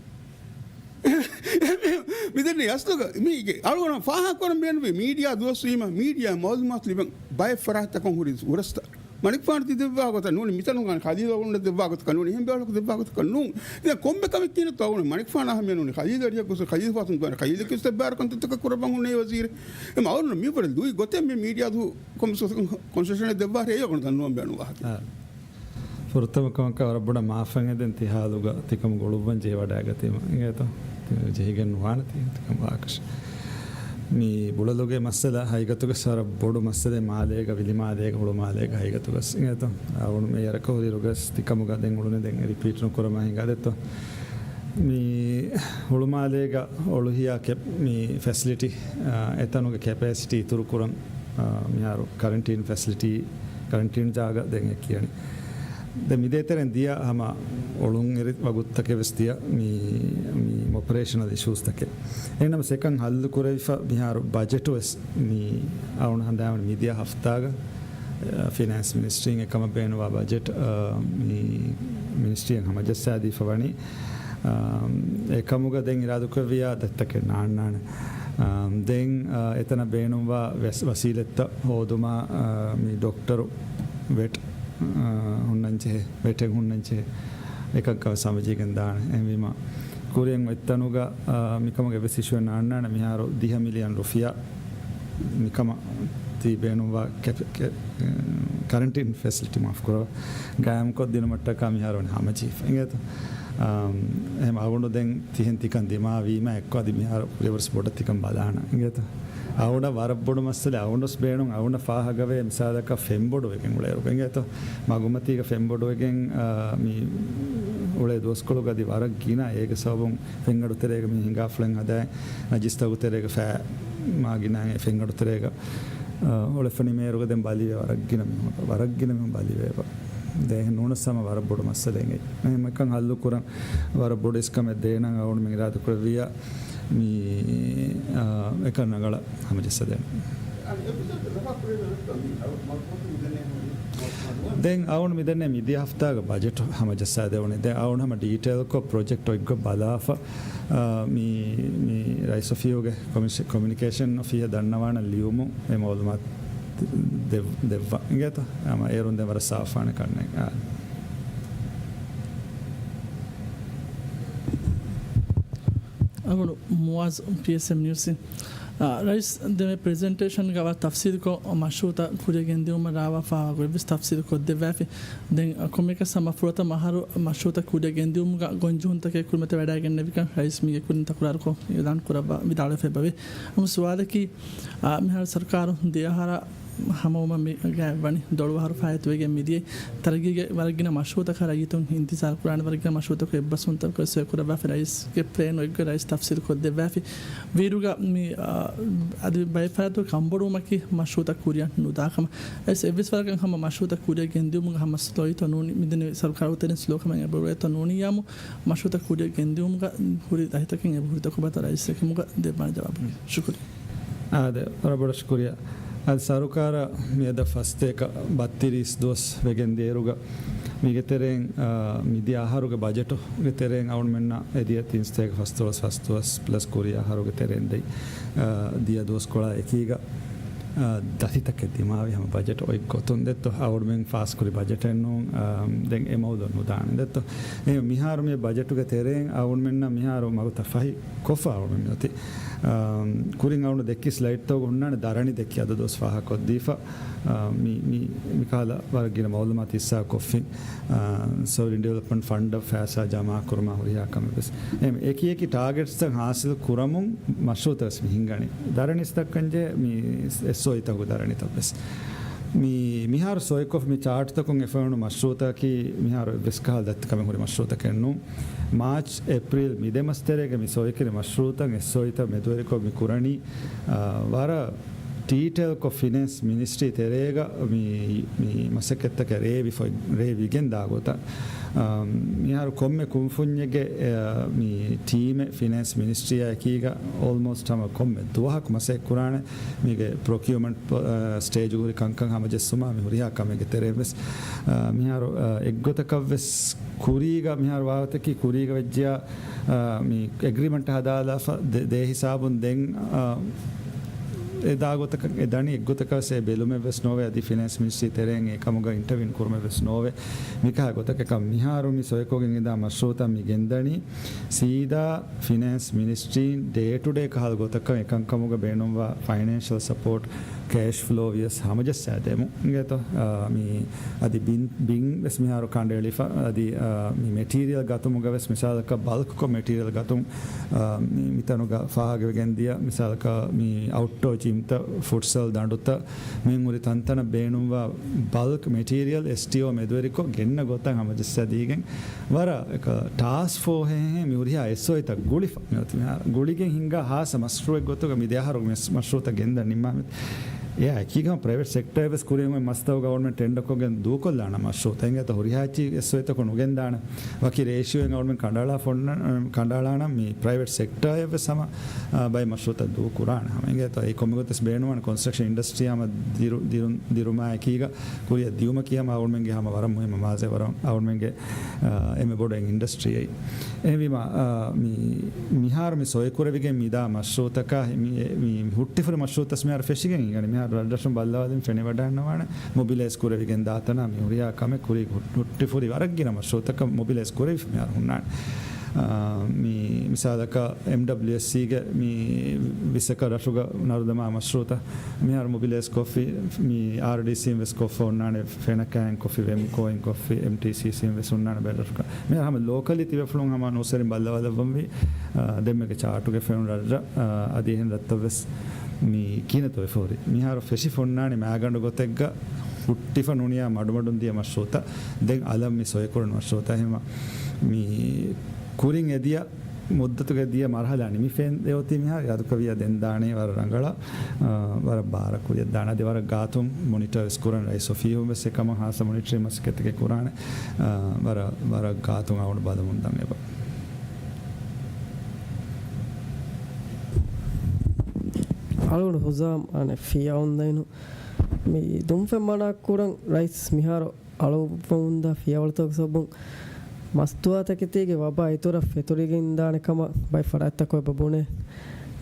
މިދެންނެ އަސްލުގަ މީގެ އަޅުގަނޑު ފާހަގަކުރަން ބޭނުންވީ މީޑިއާ ދުވަސްވީމަ މީޑިއާ މައުލޫމާތު ލިބެން ބައެއް ފަރާތްތަކުން ހުރި ވުރަސްތައް. މަނިކުފާނު ތި ދެއްވާ ގޮތަށް ނޫނީ، މިތަނުގަ ޚަލީލް އަޅުގަނޑަށް ދެއްވާ ގޮތަކަށް ނޫނީ، އެހެން ބޭފުޅަކު ދެއްވާ ގޮތަކަށް ނޫން. ދެން ކޮންމެ ކަމެއް ކިހިނެއްތޯ އަޅުގަނޑު މަނިކުފާނާ ހަމަޔަށް ނޫނީ ޚަލީލް އަރިހަށް ގޮސް ޚަލީލް ފާތުން ދުވާނެ ޚަލީލަކީ ވެސް ދެއްވާއިރު ކަންތައްތަކަށް ކުރައްވަން ހުންނެވި ވަޒީރެއް. އެމަ އަޅުގަނޑު މިވަރަށް ލުއި ގޮތެއް މި މީޑިއާ ދުވަހު ކޮންސެ-، ކޮންސެޝަނެއް ދެއްވާ ރޭ އަޅުގަނޑު ދަންނަވަން ބޭނުން ވާހަކަ. އާ. ފުރަތަމަ ކަމަކަށް ވަރަށް ބޮޑަށް މާފަށް އެދެން ތި ހާލުގަ ތިކަމުގަ އުޅުއްވަން ޖެހިވަޑައިގަތީމަ. އިނގޭތޯ؟ ތި ޖެހިގެން ނުވާނެ ތި ތިކަމު ވާކަށި. މި ބުޅަލުގެ މައްސަލަ ހަގީގަތުގަސް ވަރަށް ބޮޑު މައްސަލައެއް މާލޭގަ، ވިލިމާލޭގަ، ހުޅުމާލޭގަ ހަގީގަތުގަސް. އިނގޭތޯ؟ އަޅުގަނޑު މި އަރަކަ ހުރި ރުގަސް ތިކަމުގަ ދެން އުޅުނެ ދެން ރިޕީޓް ނުކުރަމާ ހިނގާދެއްތޯ؟ މި ހުޅުމާލޭގަ އޮޅުހިޔާ ކެޕް-، މި ފެސިލިޓީ، އާ، އެތަނުގެ ކެޕޭސިޓީ އިތުރު ކުރަން، އާ، މިހާރު ކަރެންޓީން ފެސިލިޓީ، ކަރެންޓީން ޖާގަ ދެން އެ ކިޔަނީ. ދެން މި ދޭތެރެން ދިޔަ ހަމަ އޮޅުން އެރި ވަގުތުތަކެއް ވެސް ދިޔަ މި، މި އޮޕަރޭޝަނަލް އިޝޫސްތަކެއް. އެހެންނަމަ ސެކަން ހައްލު ކުރެވިފަ މިހާރު ބަޖެޓު ވެސް މި އަޅުން ހަނދާންވަނީ މިދިޔަ ހަފްތާގަ، އަ، ފިނޭންސް މިނިސްޓްރީން އެކަމަށް ބޭނުންވާ ބަޖެޓް، އަ، މި މިނިސްޓްރީއަށް ހަމަޖައްސާދީފަ ވަނީ. އަ، އެކަމުގަ ދެން އިރާދަކުރެއްވިޔާ ދަތިތަކެއް ނާންނާނެ. އަ، ދެން، އަ، އެތަނަށް ބޭނުންވާ ވެސް-، ވަސީލަތްތައް ހޯދުމާ، އަ، މި ޑޮކްޓަރު ވެޓް، އަ، ހުންނަންޖެހޭ، ވެޓެއް ހުންނަންޖެހޭ. އެކަންކަން ވެސް ހަމަޖެހިގެން ދާނެ. އެހެންވީމަ، ކުރިއަށް އޮތްތަނުގަ، އާ، މިކަމުގެ އެއްވެސް އިޝޫއެއް ނާންނާނެ. މިހާރު ދިހަ މިލިއަން ރުފިޔާ މިކަމަށް ތި ބޭނުންވާ ކެޕް-، ކެ-، ކަރެންޓިން ފެސިލިޓީ މާފުކުރައްވާ ގާއިމްކޮށްދިނުމަށްޓަކާ މިހާރު ވަނީ ހަމަޖެހިފަ. އިނގޭތޯ؟ އާ، އެހެން އަޅުގަނޑު ދެން ތިހެން ތިކަން ދިމާވީމަ އެއްކޮށް އަދި މިހާރު ކުރިއަށްވެސް ބޮޑަށް ތިކަން ބަލާނަން. އިނގޭތޯ؟ އަޅުގަނޑަށް ވަރަށް ބޮޑު މައްސަލަ، އަޅުގަނޑުވެސް ބޭނުން، އަޅުގަނޑަށް ފާހަގަވޭ މިސާލަކަށް ފެންބޮޑުވެގެން އުޅޭއިރު. އިނގޭތޯ؟ މަގުމަތީގަ ފެންބޮޑުވެގެން، އާ، މި އުޅޭ ދުވަސްކޮޅުގަ އަދި ވަރަށް ގިނަ އޭގެ ސަބަބުން ފެންގަނޑު ތެރޭގަ މި ހިނގާފުޅެއް ހަދާ، ނަޖިސްތަކު ތެރޭގަ ފައި މާ ގިނަ ފެންގަނޑު ތެރޭގަ، އާ، އުޅެފަ ނިމޭއިރުގަ ދެން ބަލިވޭ ވަރަށް ގިނަ މީހުން، ވަރަށް ގިނަ މީހުން ބަލިވޭ. ދޭހެން ނޫނަސް ހަމަ ވަރަށް ބޮޑު މައްސަލައެއް. އެހެން އެކަން ހައްލު ކުރަން ވަރަށް ބޮޑު އިސްކަމެއް ދޭނަން އަޅުގަނޑުމެން އިރާދަ ކުރެއްވިއްޔާ މި، އާ، އެކަން ރަނގަޅަށް ހަމަޖައްސަދޭނެ. ދެން އަޅުގަނޑު މިދެންނެ މިދިޔަ ހަފްތާގަ ބަޖެޓް ހަމަޖައްސާދެވުނީ. ދެން އަޅުގަނޑު ހަމަ ޑީޓެއިލްކޮށް ޕްރޮޖެކްޓް އޮތްގޮތް ބަލާފަ، އާ، މި، މި ރައީސް އޮފީހުގެ ކޮމިޝ-، ކޮމިއުނިކޭޝަން އޮފީހަށް ދަންނަވާނަން ލިޔުމުން އެ މައުލޫމާތު ދެއް-، ދެއްވާ. އިނގޭތަ؟ ހަމަ އޭރުން ދެން ވަރަށް ސާފާނެ ކަންނެއް. އާ. އަޅުގަނޑު މުއާޒް ޕީއެސްއެމް ނިއުސް ރައީސް ދެމެ ޕްރެޒެންޓޭޝަންގަ ވަރަށް ތަފްސީލުކޮށް މަޝްރޫއުތައް ކުރިއަށް ގެންދިއުމަށް ރާވާފާވާ ގޮތްވެސް ތަފްސީލު ކޮށްދެއްވާފި. ދެން ކޮންމެއަކަސް ހަމަ ފުރަތަމަ އަހަރު މަޝްރޫއުތައް ކުރިއަށް ގެންދިއުމުގަ ގޮންޖެހުންތަކެއް ކުރިމަތި ވަޑައިގެންނެވިކަން ރައީސް މީގެ ކުރިން ތަކުރާރުކޮށް އިޢުލާން ކުރައްވާ ވިދާޅުވެފައި އެބަވޭ. ހަމަ ސުވާލަކީ، އާ، މިހާރު ސަރުކާރު ދެއަހަރަށް ހަމަވުމަށް މި ގާތްވަނީ ދޮޅު އަހަރު ފާއިތުވެގެން މިދިޔައީ. ތަރައްގީގެ ވަރަށް ގިނަ މަޝްރޫއުތަކަށް ރައްޔިތުން އިންތިޒާރު ކުރާނެ، ވަރަށް ގިނަ މަޝްރޫއުތަކުގެ އެއްބަސްވުންތަކުގެ ސޮއި ކުރައްވާފަ ރައީސްގެ ޕްލޭން އޮތްގޮތް ރައީސް ތަފްސީލު ކޮށްދެއްވާފި. ވީއިރުގަ މި، އާ، އަދި ބައެއް ފަރާތުގަ ކަންބޮޑުވުމަކީ މަޝްރޫއުތައް ކުރިއަށް ނުދާ ކަމަށް. އެސް އެއްވެސް ވަރަކަށް ހަމަ މަޝްރޫއުތައް ކުރިއަށް ގެންދިއުމުގަ ހަމަ ސްލޯއިތޯ ނޫނީ، މިދެންނެވި ސަރުކާރު ތެރެއިން ސްލޯ ކަމެއް އެބައުޅޭތޯ ނޫނީ ޔާމު މަޝްރޫއުތައް ކުރިއަށް ގެންދިއުމުގަ ހުރި ދަތިތަކެއް އެބަހުރިތޯ ކޮބާތޯ ރައީސް އެކަމުގަ ދެއްވާނެ ޖަވާބު. ޝުކުރިއްޔާ. އާދެ، ވަރަށް ބޮޑަށް ޝުކުރިއްޔާ. އަދި ސަރުކާރަށް މިއަދަށް ފަސްތޭކަ ބައްތިރީސް ދުވަސް ވެގެން ދިޔައިރުގަ މީގެ ތެރެއިން، އާ، މިދިޔަ އަހަރުގެ ބަޖެޓުގެ ތެރެއިން އަޅުމެންނަށް އެދިޔަ ތިން ސަތޭކަ ފަސްދޮޅަސް ފަސްދުވަސް ޕްލަސް ކުރީ އަހަރުގެ ތެރެއިން ދެއް، އާ، ދިޔަ ދުވަސްކޮޅާ އެކީގަ، އާ، ދަތިތަކެއް ދިމާވި ހަމަ ބަޖެޓް އޮތް ގޮތުން ދެއްތޯ. އަޅުމެން ފާސްކުރި ބަޖެޓެއް ނޫން، އާ، ދެން އެ މައުލޫ ނުދާނެ ދެއްތޯ. އެ މިހާރު މި ބަޖެޓުގެ ތެރެއިން އަޅުމެންނަށް މިހާރު މަގުތައް ފަހި ކޮށްފަ އަޅުމެން މިއޮތީ. އާ، ކުރިން އަޅުން ދެއްކި ސްލައިޑްތަކުގަ ހުންނާނެ ދަރަނި ދެއްކި އަދަދުވެސް ފާހަގަކޮށްދީފަ. އާ، މި، މި، މިކަހަލަ ވަރަށް ގިނަ މައުލޫމާތު ހިއްސާ ކޮށްފިން، އާ، ސޮއިލް ޑިވެލޮޕްމަންޓް ފަންޑަށް ފައިސާ ޖަމާ ކުރުމާ ހުރިހާ ކަމެއް ވެސް. އެ، އެކި އެކި ޓާގެޓްސްތައް ހާސިލް ކުރަމުން މަޝްރޫއުތައް ވެސް މި ހިންގަނީ. ދަރަނިސް ދައްކަންޖެހޭ މި އެސްއޯއީތަކުގެ ދަރަނިތައް ވެސް. މި، މިހާރު ސޮއިކޮށް މި ޗާޓްތަކުން އެފައިވަނު މަޝްރޫއުތަކީ މިހާރު އެއްވެސް ކަހަލަ ދަތިކަމެއް ހުރި މަޝްރޫއުތަކެއް ނޫން. މާޗް، އޭޕްރީލް މި ދެ މަސް ތެރޭގަ މި ސޮއިކުރި މަޝްރޫއުތައް އެސްއޯއީތައް މެދުވެރިކޮށް މި ކުރަނީ، އާ، ވަރަށް ޑީޓެއިލްކޮށް ފިނޭންސް މިނިސްޓްރީ ތެރޭގަ މި، މި މަސައްކަތްތަކަށް ރޭވިފަ-، ރޭވިގެން ދާ ގޮތަށް. އާ، މިހާރު ކޮންމެ ކުންފުންޏެއްގެ، އާ، މި ޓީމެއް ފިނޭންސް މިނިސްޓްރީއާ އެކީގަ އޯލްމޯސްޓް ހަމަ ކޮންމެ ދުވަހަކު މަސައްކަތް ކުރާނެ. މީގެ ޕްރޮކިއުމަންޓް، އާ، ސްޓޭޖު ހުރި ކަންކަން ހަމަޖެއްސުމާ މި ހުރިހާ ކަމެއްގެ ތެރެއިން ވެސް، އާ، މިހާރު، އާ، އެއްގޮތަކަށް ވެސް ކުރީގަ މިހާރު ވާގޮތަކީ ކުރީގަ ވެއްޖެޔާ، އާ، މި އެގްރިމަންޓް ހަދާލާފަ ދޭ، ދޭ ހިސާބުން ދެން، އާ، އެ ދާގޮތަކަށް އެ ދަނީ އެއްގޮތަކަށް ވެސް އެ ބެލުމެއް ވެސް ނޯވޭ. އަދި ފިނޭންސް މިނިސްޓްރީ ތެރެއިން އެ ކަމުގަ އިންޓަވިން ކުރުމެއް ވެސް ނޯވޭ. މިކަހަލަ ގޮތަކަކަށް މިހާރު މި ސޮއިކޮށްގެން އެދާ މަޝްރޫއުތައް މި ގެންދަނީ ސީދާ ފިނޭންސް މިނިސްޓްރީން ޑޭ ޓު ޑޭ ކަހަލަ ގޮތަކަށް އެކަންކަމުގަ ބޭނުންވާ ފައިނޭންޝަލް ސަޕޯޓް، ކޭޝް ފްލޯ ވިޔަސް ހަމަޖައްސާދެމު އިނގޭތޯ. އާ، މި އަދި ބިން، ބިން ވެސް މިހާރު ކަނޑައެޅިފަ. އަދި، އާ، މި މެޓީރިއަލް ގަތުމުގަ ވެސް މިސާލަކަށް ބަލްކްކޮށް މެޓީރިއަލް ގަތުން، އާ، މި، މިތަނުގަ ފާހަގަވެގެން ދިޔަ މިސާލަކަށް މި އައުޓްޑޯ ޖިމްތައް، ފުޓްސަލް ދަނޑުތައް، މި ހުރި ތަންތަނަށް ބޭނުންވާ ބަލްކް މެޓީރިއަލް އެސްޓީއޯ މެދުވެރިކޮށް ގެންނަ ގޮތަށް ހަމަޖައްސާދީގެން ވަރަށް އެކަ ޓާސްކް ފޯހެހެ މި ހުރިހާ އެސްއޯއީތައް ގުޅިފަ. މި އޮތީ މިހާރު ގުޅިގެން ހިންގާ ހާއްސަ މަޝްރޫއެއް ގޮތުގަ މި ދެ އަހަރު މި މަޝްރޫއުތައް ގެންދަން ނިންމާމެ. އެއާ އެކީގަ ޕްރައިވެޓް ސެކްޓަރ ވެސް ކުރިއަށް އޮތް މަސްތަކުގަ އަޅުމެން ޓެންޑަކޮށްގެން ދޫކޮށްލާނަ މަޝްރޫއުތައް އިނގޭތޯ. ހުރިހާ އެއްޗި އެސްއޯއީތަކުން ނުގެންދާނެ. ވަކި ރޭޝިއޯއެއް އަޅުމެން ކަނޑައަޅާ ފޮންނަ-، އަ، ކަނޑައަޅާނަން މި ޕްރައިވެޓް ސެކްޓަރ އެއްވެސް ހަމަ، އަ، ބައެއް މަޝްރޫއުތައް ދޫކުރާނެ ހަމަ އިނގޭތޯ. އެ ކޮންމެ ގޮތެއް ބޭނުންވާނެ ކޮންސްޓްރަކްޝަން އިންޑަސްޓްރީ ހަމަ ދިރު-، ދިރުން-، ދިރުމާ އެކީގަ ކުރިއަށް ދިއުމަކީ ހަމަ އަޅުމެންގެ ހަމަ ވަރަށް މުހިއްމު މާޒެ ވަރަށް އަޅުމެންގެ، އަ، އެންމެ ބޮޑު އެއް އިންޑަސްޓްރީއެއް. އެހެންވީމަ، އަ، މި މިހާރު މި ސޮއިކުރެވިގެން މިދާ މަޝްރޫއުތަކާ މި، މި ހުއްޓިފުރި މަޝްރޫއުތައް މިހާރު ފެށިގެން ހިނގަނީ. މިހާރު ރަށްރަށުން ބައްލަވާލިން ފެނިވަޑައިންނަވާނެ. މޮބިލައިޒް ކުރެވިގެން ދާތަނާ މި ހުރިހާ ކަމެއް ކުރީ ހުއްޓިފުރި ވަރަށް ގިނަ މަޝްރޫއުތަކަށް މޮބިލައިޒް ކުރެވިފަ މިހާރު ހުންނާނެ. އާ، މި މިސާލަކަށް އެމްޑަބްލިއުއެސްސީގެ މި ވިސްއަކަށް ރަށުގަ ނަރުދަމާ މަޝްރޫއުތައް މިހާރު މޮބިލައިޒް ކޮށްފި، މި އާރްޑީސީން ވެސް ކޮށްފަ ހުންނާނެ، ފެނަކާއިން ކޮށްފި، ވެމްކޯއިން ކޮށްފި، އެމްޓީސީސީން ވެސް ހުންނާނެ ބައެއް ރަށުގަ. މިހާރު ހަމަ ލޯކަލީ ތިބޭފުޅުން ހަމަ ނޫސްވެރިން ބައްލަވާލައްވަންވީ، އާ، ދެންމެގެ ޗާޓުގެ ފެނުނު ރަށްރަށް، އާ، އަދި އެހެން ރަށްތައް ވެސް މި ކިހިނެއްތޯ އެފަހުރި. މިހާރު ފެށި ފޮންނާނެ މާގަނޑު ގޮތެއްގަ ހުއްޓިފަ ނޫނިޔާ މަޑުމަޑުން ދިޔަ މަޝްރޫއުތައް. ދެން އަލަށް މި ސޮއިކުރަން މަޝްރޫއުތައް. އެހެންވީމަ މި ކުރިން އެދިޔަ މުއްދަތުގެ ދިޔަ މަރުހަލާ ނިމިފައި އޮތީ މިހާރު އަދުކަވިޔާ ދެން ދާނެ ވަރަށް ރަނގަޅަށް، އާ، ވަރަށް ބާރަށް ކުރިއަށް ދާނެ. އަދި ވަރަށް ގާތުން މޮނިޓަރ ވެސް ކުރަން ރައީސް އޮފީހުން ވެސް އެކަމަށް ހާއްސަ މޮނިޓަރިން މަސައްކަތެއް ކުރާނެ. އާ، ވަރަށް، ވަރަށް ގާތުން އަޅުގަނޑު ބަލަމުން ދަން އެބަ. އަޅުގަނޑު ހުޒާމް އަނެއް ފިޔަވަންދައިނު މި ދުންފެން މަނާ ކުރަން ރައީސް މިހާރު އަޅުވަމުންދާ ފިޔަވަޅުތަކުގެ ސަބަބުން މަސްތުވާތަކެތީގެ ވަބާ އިތުރަށް ފެތުރިގެން ދާނެ ކަމަށް ބައެއް ފަރާތްތަކުން އެބަ ބުނޭ.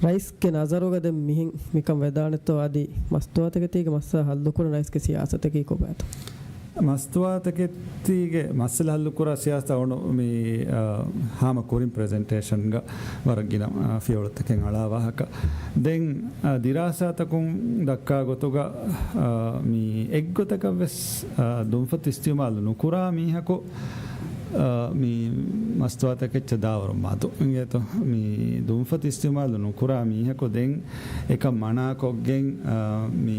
ރައީސްގެ ނަޒަރުގަ ދެން މިހެން މިކަން ވެދާނެތޯ؟ އަދި މަސްތުވާތަކެތީގެ މައްސަލަ ހައްލުކުރަން ރައީސްގެ ސިޔާސަތަކީ ކޮބާތޯ؟ މަސްތުވާތަކެތީގެ މައްސަލަ ހައްލުކުރާ ސިޔާސަތަށް އަޅުގަނޑު މި، އާ، ހާމަ ކުރިން ޕްރެޒެންޓޭޝަންގަ ވަރަށް ގިނަ، އާ، ފިޔަވަޅުތަކެއް އަޅާ ވާހަކަ. ދެން، އާ، ދިރާސާތަކުން ދައްކާ ގޮތުގަ، އާ، މި އެއްގޮތަކަށް ވެސް، އާ، ދުންފަތު އިސްތިއުމާލު ނުކުރާ މީހަކު، އާ، މި މަސްތުވާތަކެއްޗަށް ދާވަރު މަދު. އިނގޭތޯ؟ މި ދުންފަތު އިސްތިއުމާލު ނުކުރާ މީހަކު ދެން އެކަން މަނާކޮށްގެން، އާ، މި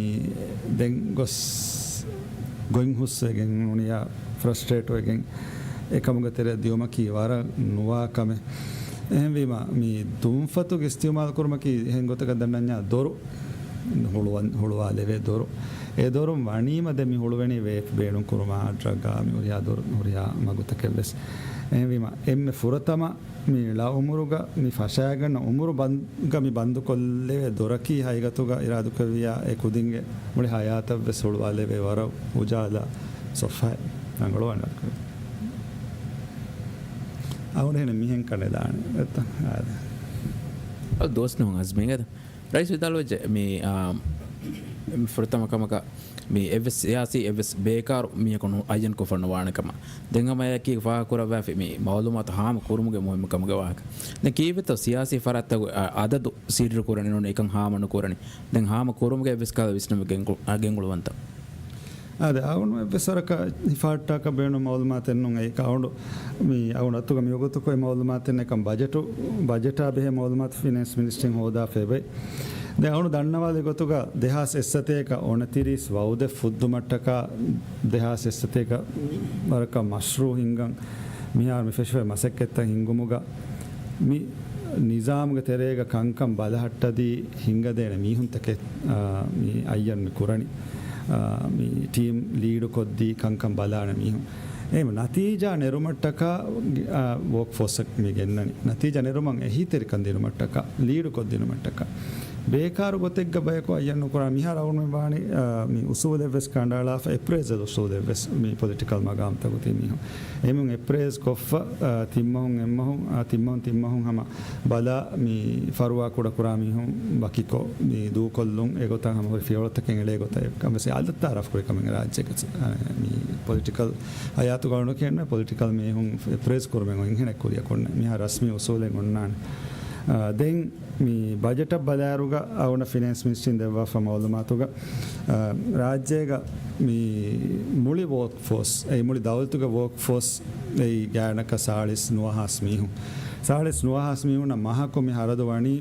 ދެން ގޮސް ގޮތް ހުސްވެގެން ނޫނިޔާ ފްރަސްޓްރޭޓް ވެގެން އެކަމުގެ ތެރެއަށް ދިއުމަކީ ވަރަށް ނުވާ ކަމެއް. އެހެންވީމަ، މި ދުންފަތުގެ އިސްތިއުމާލު ކުރުމަކީ އެހެން ގޮތަކަށް ދަންނަންޏާ ދޮރު ހުޅުވަން-، ހުޅުވާލެވޭ ދޮރު. އެ ދޮރުން ވަނީމަ ދެން މި ހުޅުވެނީ ވޭޕް ބޭނުން ކުރުމާ، ޑްރަގާ، މި ހުރިހާ ދޮރު، ހުރިހާ މަގުތަކެއް ވެސް. އެހެންވީމަ، އެންމެ ފުރަތަމަ މި ޅަ އުމުރުގަ މި ފަށާގަންނަ އުމުރު ބަންގަ މި ބަންދުކޮށްލެވޭ ދޮރަކީ ހަގީގަތުގަ އިރާދަކުރެއްވިޔާ އެ ކުދިންގެ މުޅި ހަޔާތަށްވެސް ހުޅުވާލެވޭ ވަރަށް އުޖާލާ ސޮފްހާއެއް ރަނގަޅުވާނެ. އަޅުގަނޑު މިހެން ކަނޑެލާނެ އެއްތަ؟ އާދެ. އަ، ދުވަސް ނޫން އަޒްމީގަދަ. ރައީސް ވިދާޅުވެއްޖެ މި، އާ، ފުރަތަމަ ކަމަކަށް މި އެއްވެސް ސިޔާސީ އެއްވެސް ބޭކާރު މީހަކު ނު-، އައްޔަންކޮށްފަ ނުވާނެ ކަމަށް. ދެން ހަމަ އެއަކީ ފާހަގަކުރައްވާފި މި މައުލޫމާތު ހާމަ ކުރުމުގެ މުހިއްމު ކަމުގެ ވާހަކަ. ދެން ކީއްވެތޯ ސިޔާސީ ފަރާތްތަކުގެ އަ-، އަދަދު ސިއްރު ކުރަނީ ނޫނީ އެކަން ހާމަ ނުކުރަނީ. ދެން ހާމަ ކުރުމުގެ އެއްވެސް ކަހަލަ ވިސްނުމެއް ގެންގު-، އަ، ގެންގުޅުވަންތަ؟ އާދެ، އަޅުގަނޑު އެއްވެސް ވަރަކަށް ހިފާއްޓާކަށް ބޭނުން މައުލޫމާތެއް ނޫން. އެއީ އަޅުގަނޑު މި އަޅުގަނޑު އަތުގަ މިވަގުތު އޮތް މައުލޫމާތެއް ނެތް ކަން ބަޖެޓު، ބަޖެޓާ ބެހޭ މައުލޫމާތު ފިނޭންސް މިނިސްޓްރީން ހޯދާފަ އެބައި. ދެން އަޅުގަނޑު ދަންނަވާލި ގޮތުގަ ދެހާސް އެއްސަތޭކަ އުނަތިރީސް ވައުދެއް ފުއްދުމަށްޓަކާ ދެހާސް އެއްސަތޭކަ ވަރަކަށް މަޝްރޫއު ހިންގަން މިހާރު މި ފެށިފައި މަސައްކަތްތައް ހިންގުމުގަ މި ނިޒާމުގެ ތެރޭގަ ކަންކަން ބަލަހައްޓަދީ ހިންގަދޭނެ މީހުންތަކެއް، އާ، މި އައްޔަން މި ކުރަނީ. އާ، މި ޓީމް ލީޑު ކޮށްދީ ކަންކަން ބަލާނެ މީހުން. އެހެން ނަތީޖާ ނެރުމަށްޓަކާ، އާ، ވޯކް ފޯސްއަށް މި ގެންނަނީ. ނަތީޖާ ނެރުމަށް އެހީތެރިކަން ދިނުމަށްޓަކާ، ލީޑު ކޮށްދިނުމަށްޓަކާ. ބޭކާރު ގޮތެއްގަ ބަޔަކު އައްޔަން ނުކުރާ. މިހާރު އަޅުގަނޑުމެން ވާނީ، އާ، މި އުސޫލެއްވެސް ކަނޑައަޅާފަ، އެޕްރޭޒަލް އުސޫލެއްވެސް މި ޕޮލިޓިކަލް މަގާމްތަކު ތި މީހުން. އެމީހުން އެޕްރޭޒް ކޮށްފަ، އާ، ތިންމަހުން އެއްމަހުން، އާ، ތިންމަހުން ތިންމަހުން ހަމަ ބަލާ، މި ފަރުވާ ކުޑަކުރާ މީހުން ވަކިކޮށް، މި ދޫކޮށްލުން އެގޮތަށް ހަމަ ހުރި ފިޔަވަޅުތަކެއް އެޅޭ ގޮތަށް އެކަން ވެސް އަލަށް ތައާރަފް ކުރި ކަމެއް ރާއްޖޭގެ، އާ، މި ޕޮލިޓިކަލް ހަޔާތުގަ އަޅުގަނޑު ކިޔަންވީ ޕޮލިޓިކަލް މީހުން އެޕްރޭޒް ކުރުމެއް އޮތް އެހެނެއް ކުރިއަކުން ނެތް. މިހާ ރަސްމީ އުސޫލެއް އޮންނާނެ. އާ، ދެން މި ބަޖެޓަށް ބަލާއިރުގަ އަޅުގަނޑަށް ފިނޭންސް މިނިސްޓްރީން ދެއްވާފަ މައުލޫމާތުގަ، އާ، ރާއްޖޭގަ މި މުޅި ވޯކް ފޯސް، އެ މުޅި ދައުލަތުގެ ވޯކް ފޯސް އެއީ ގާތްގަނޑަކަށް ސާޅީސް ނުވަހާސް މީހުން. ސާޅީސް ނުވަހާސް މީހުންނަށް މަހަކު މި ހަރަދު ވަނީ،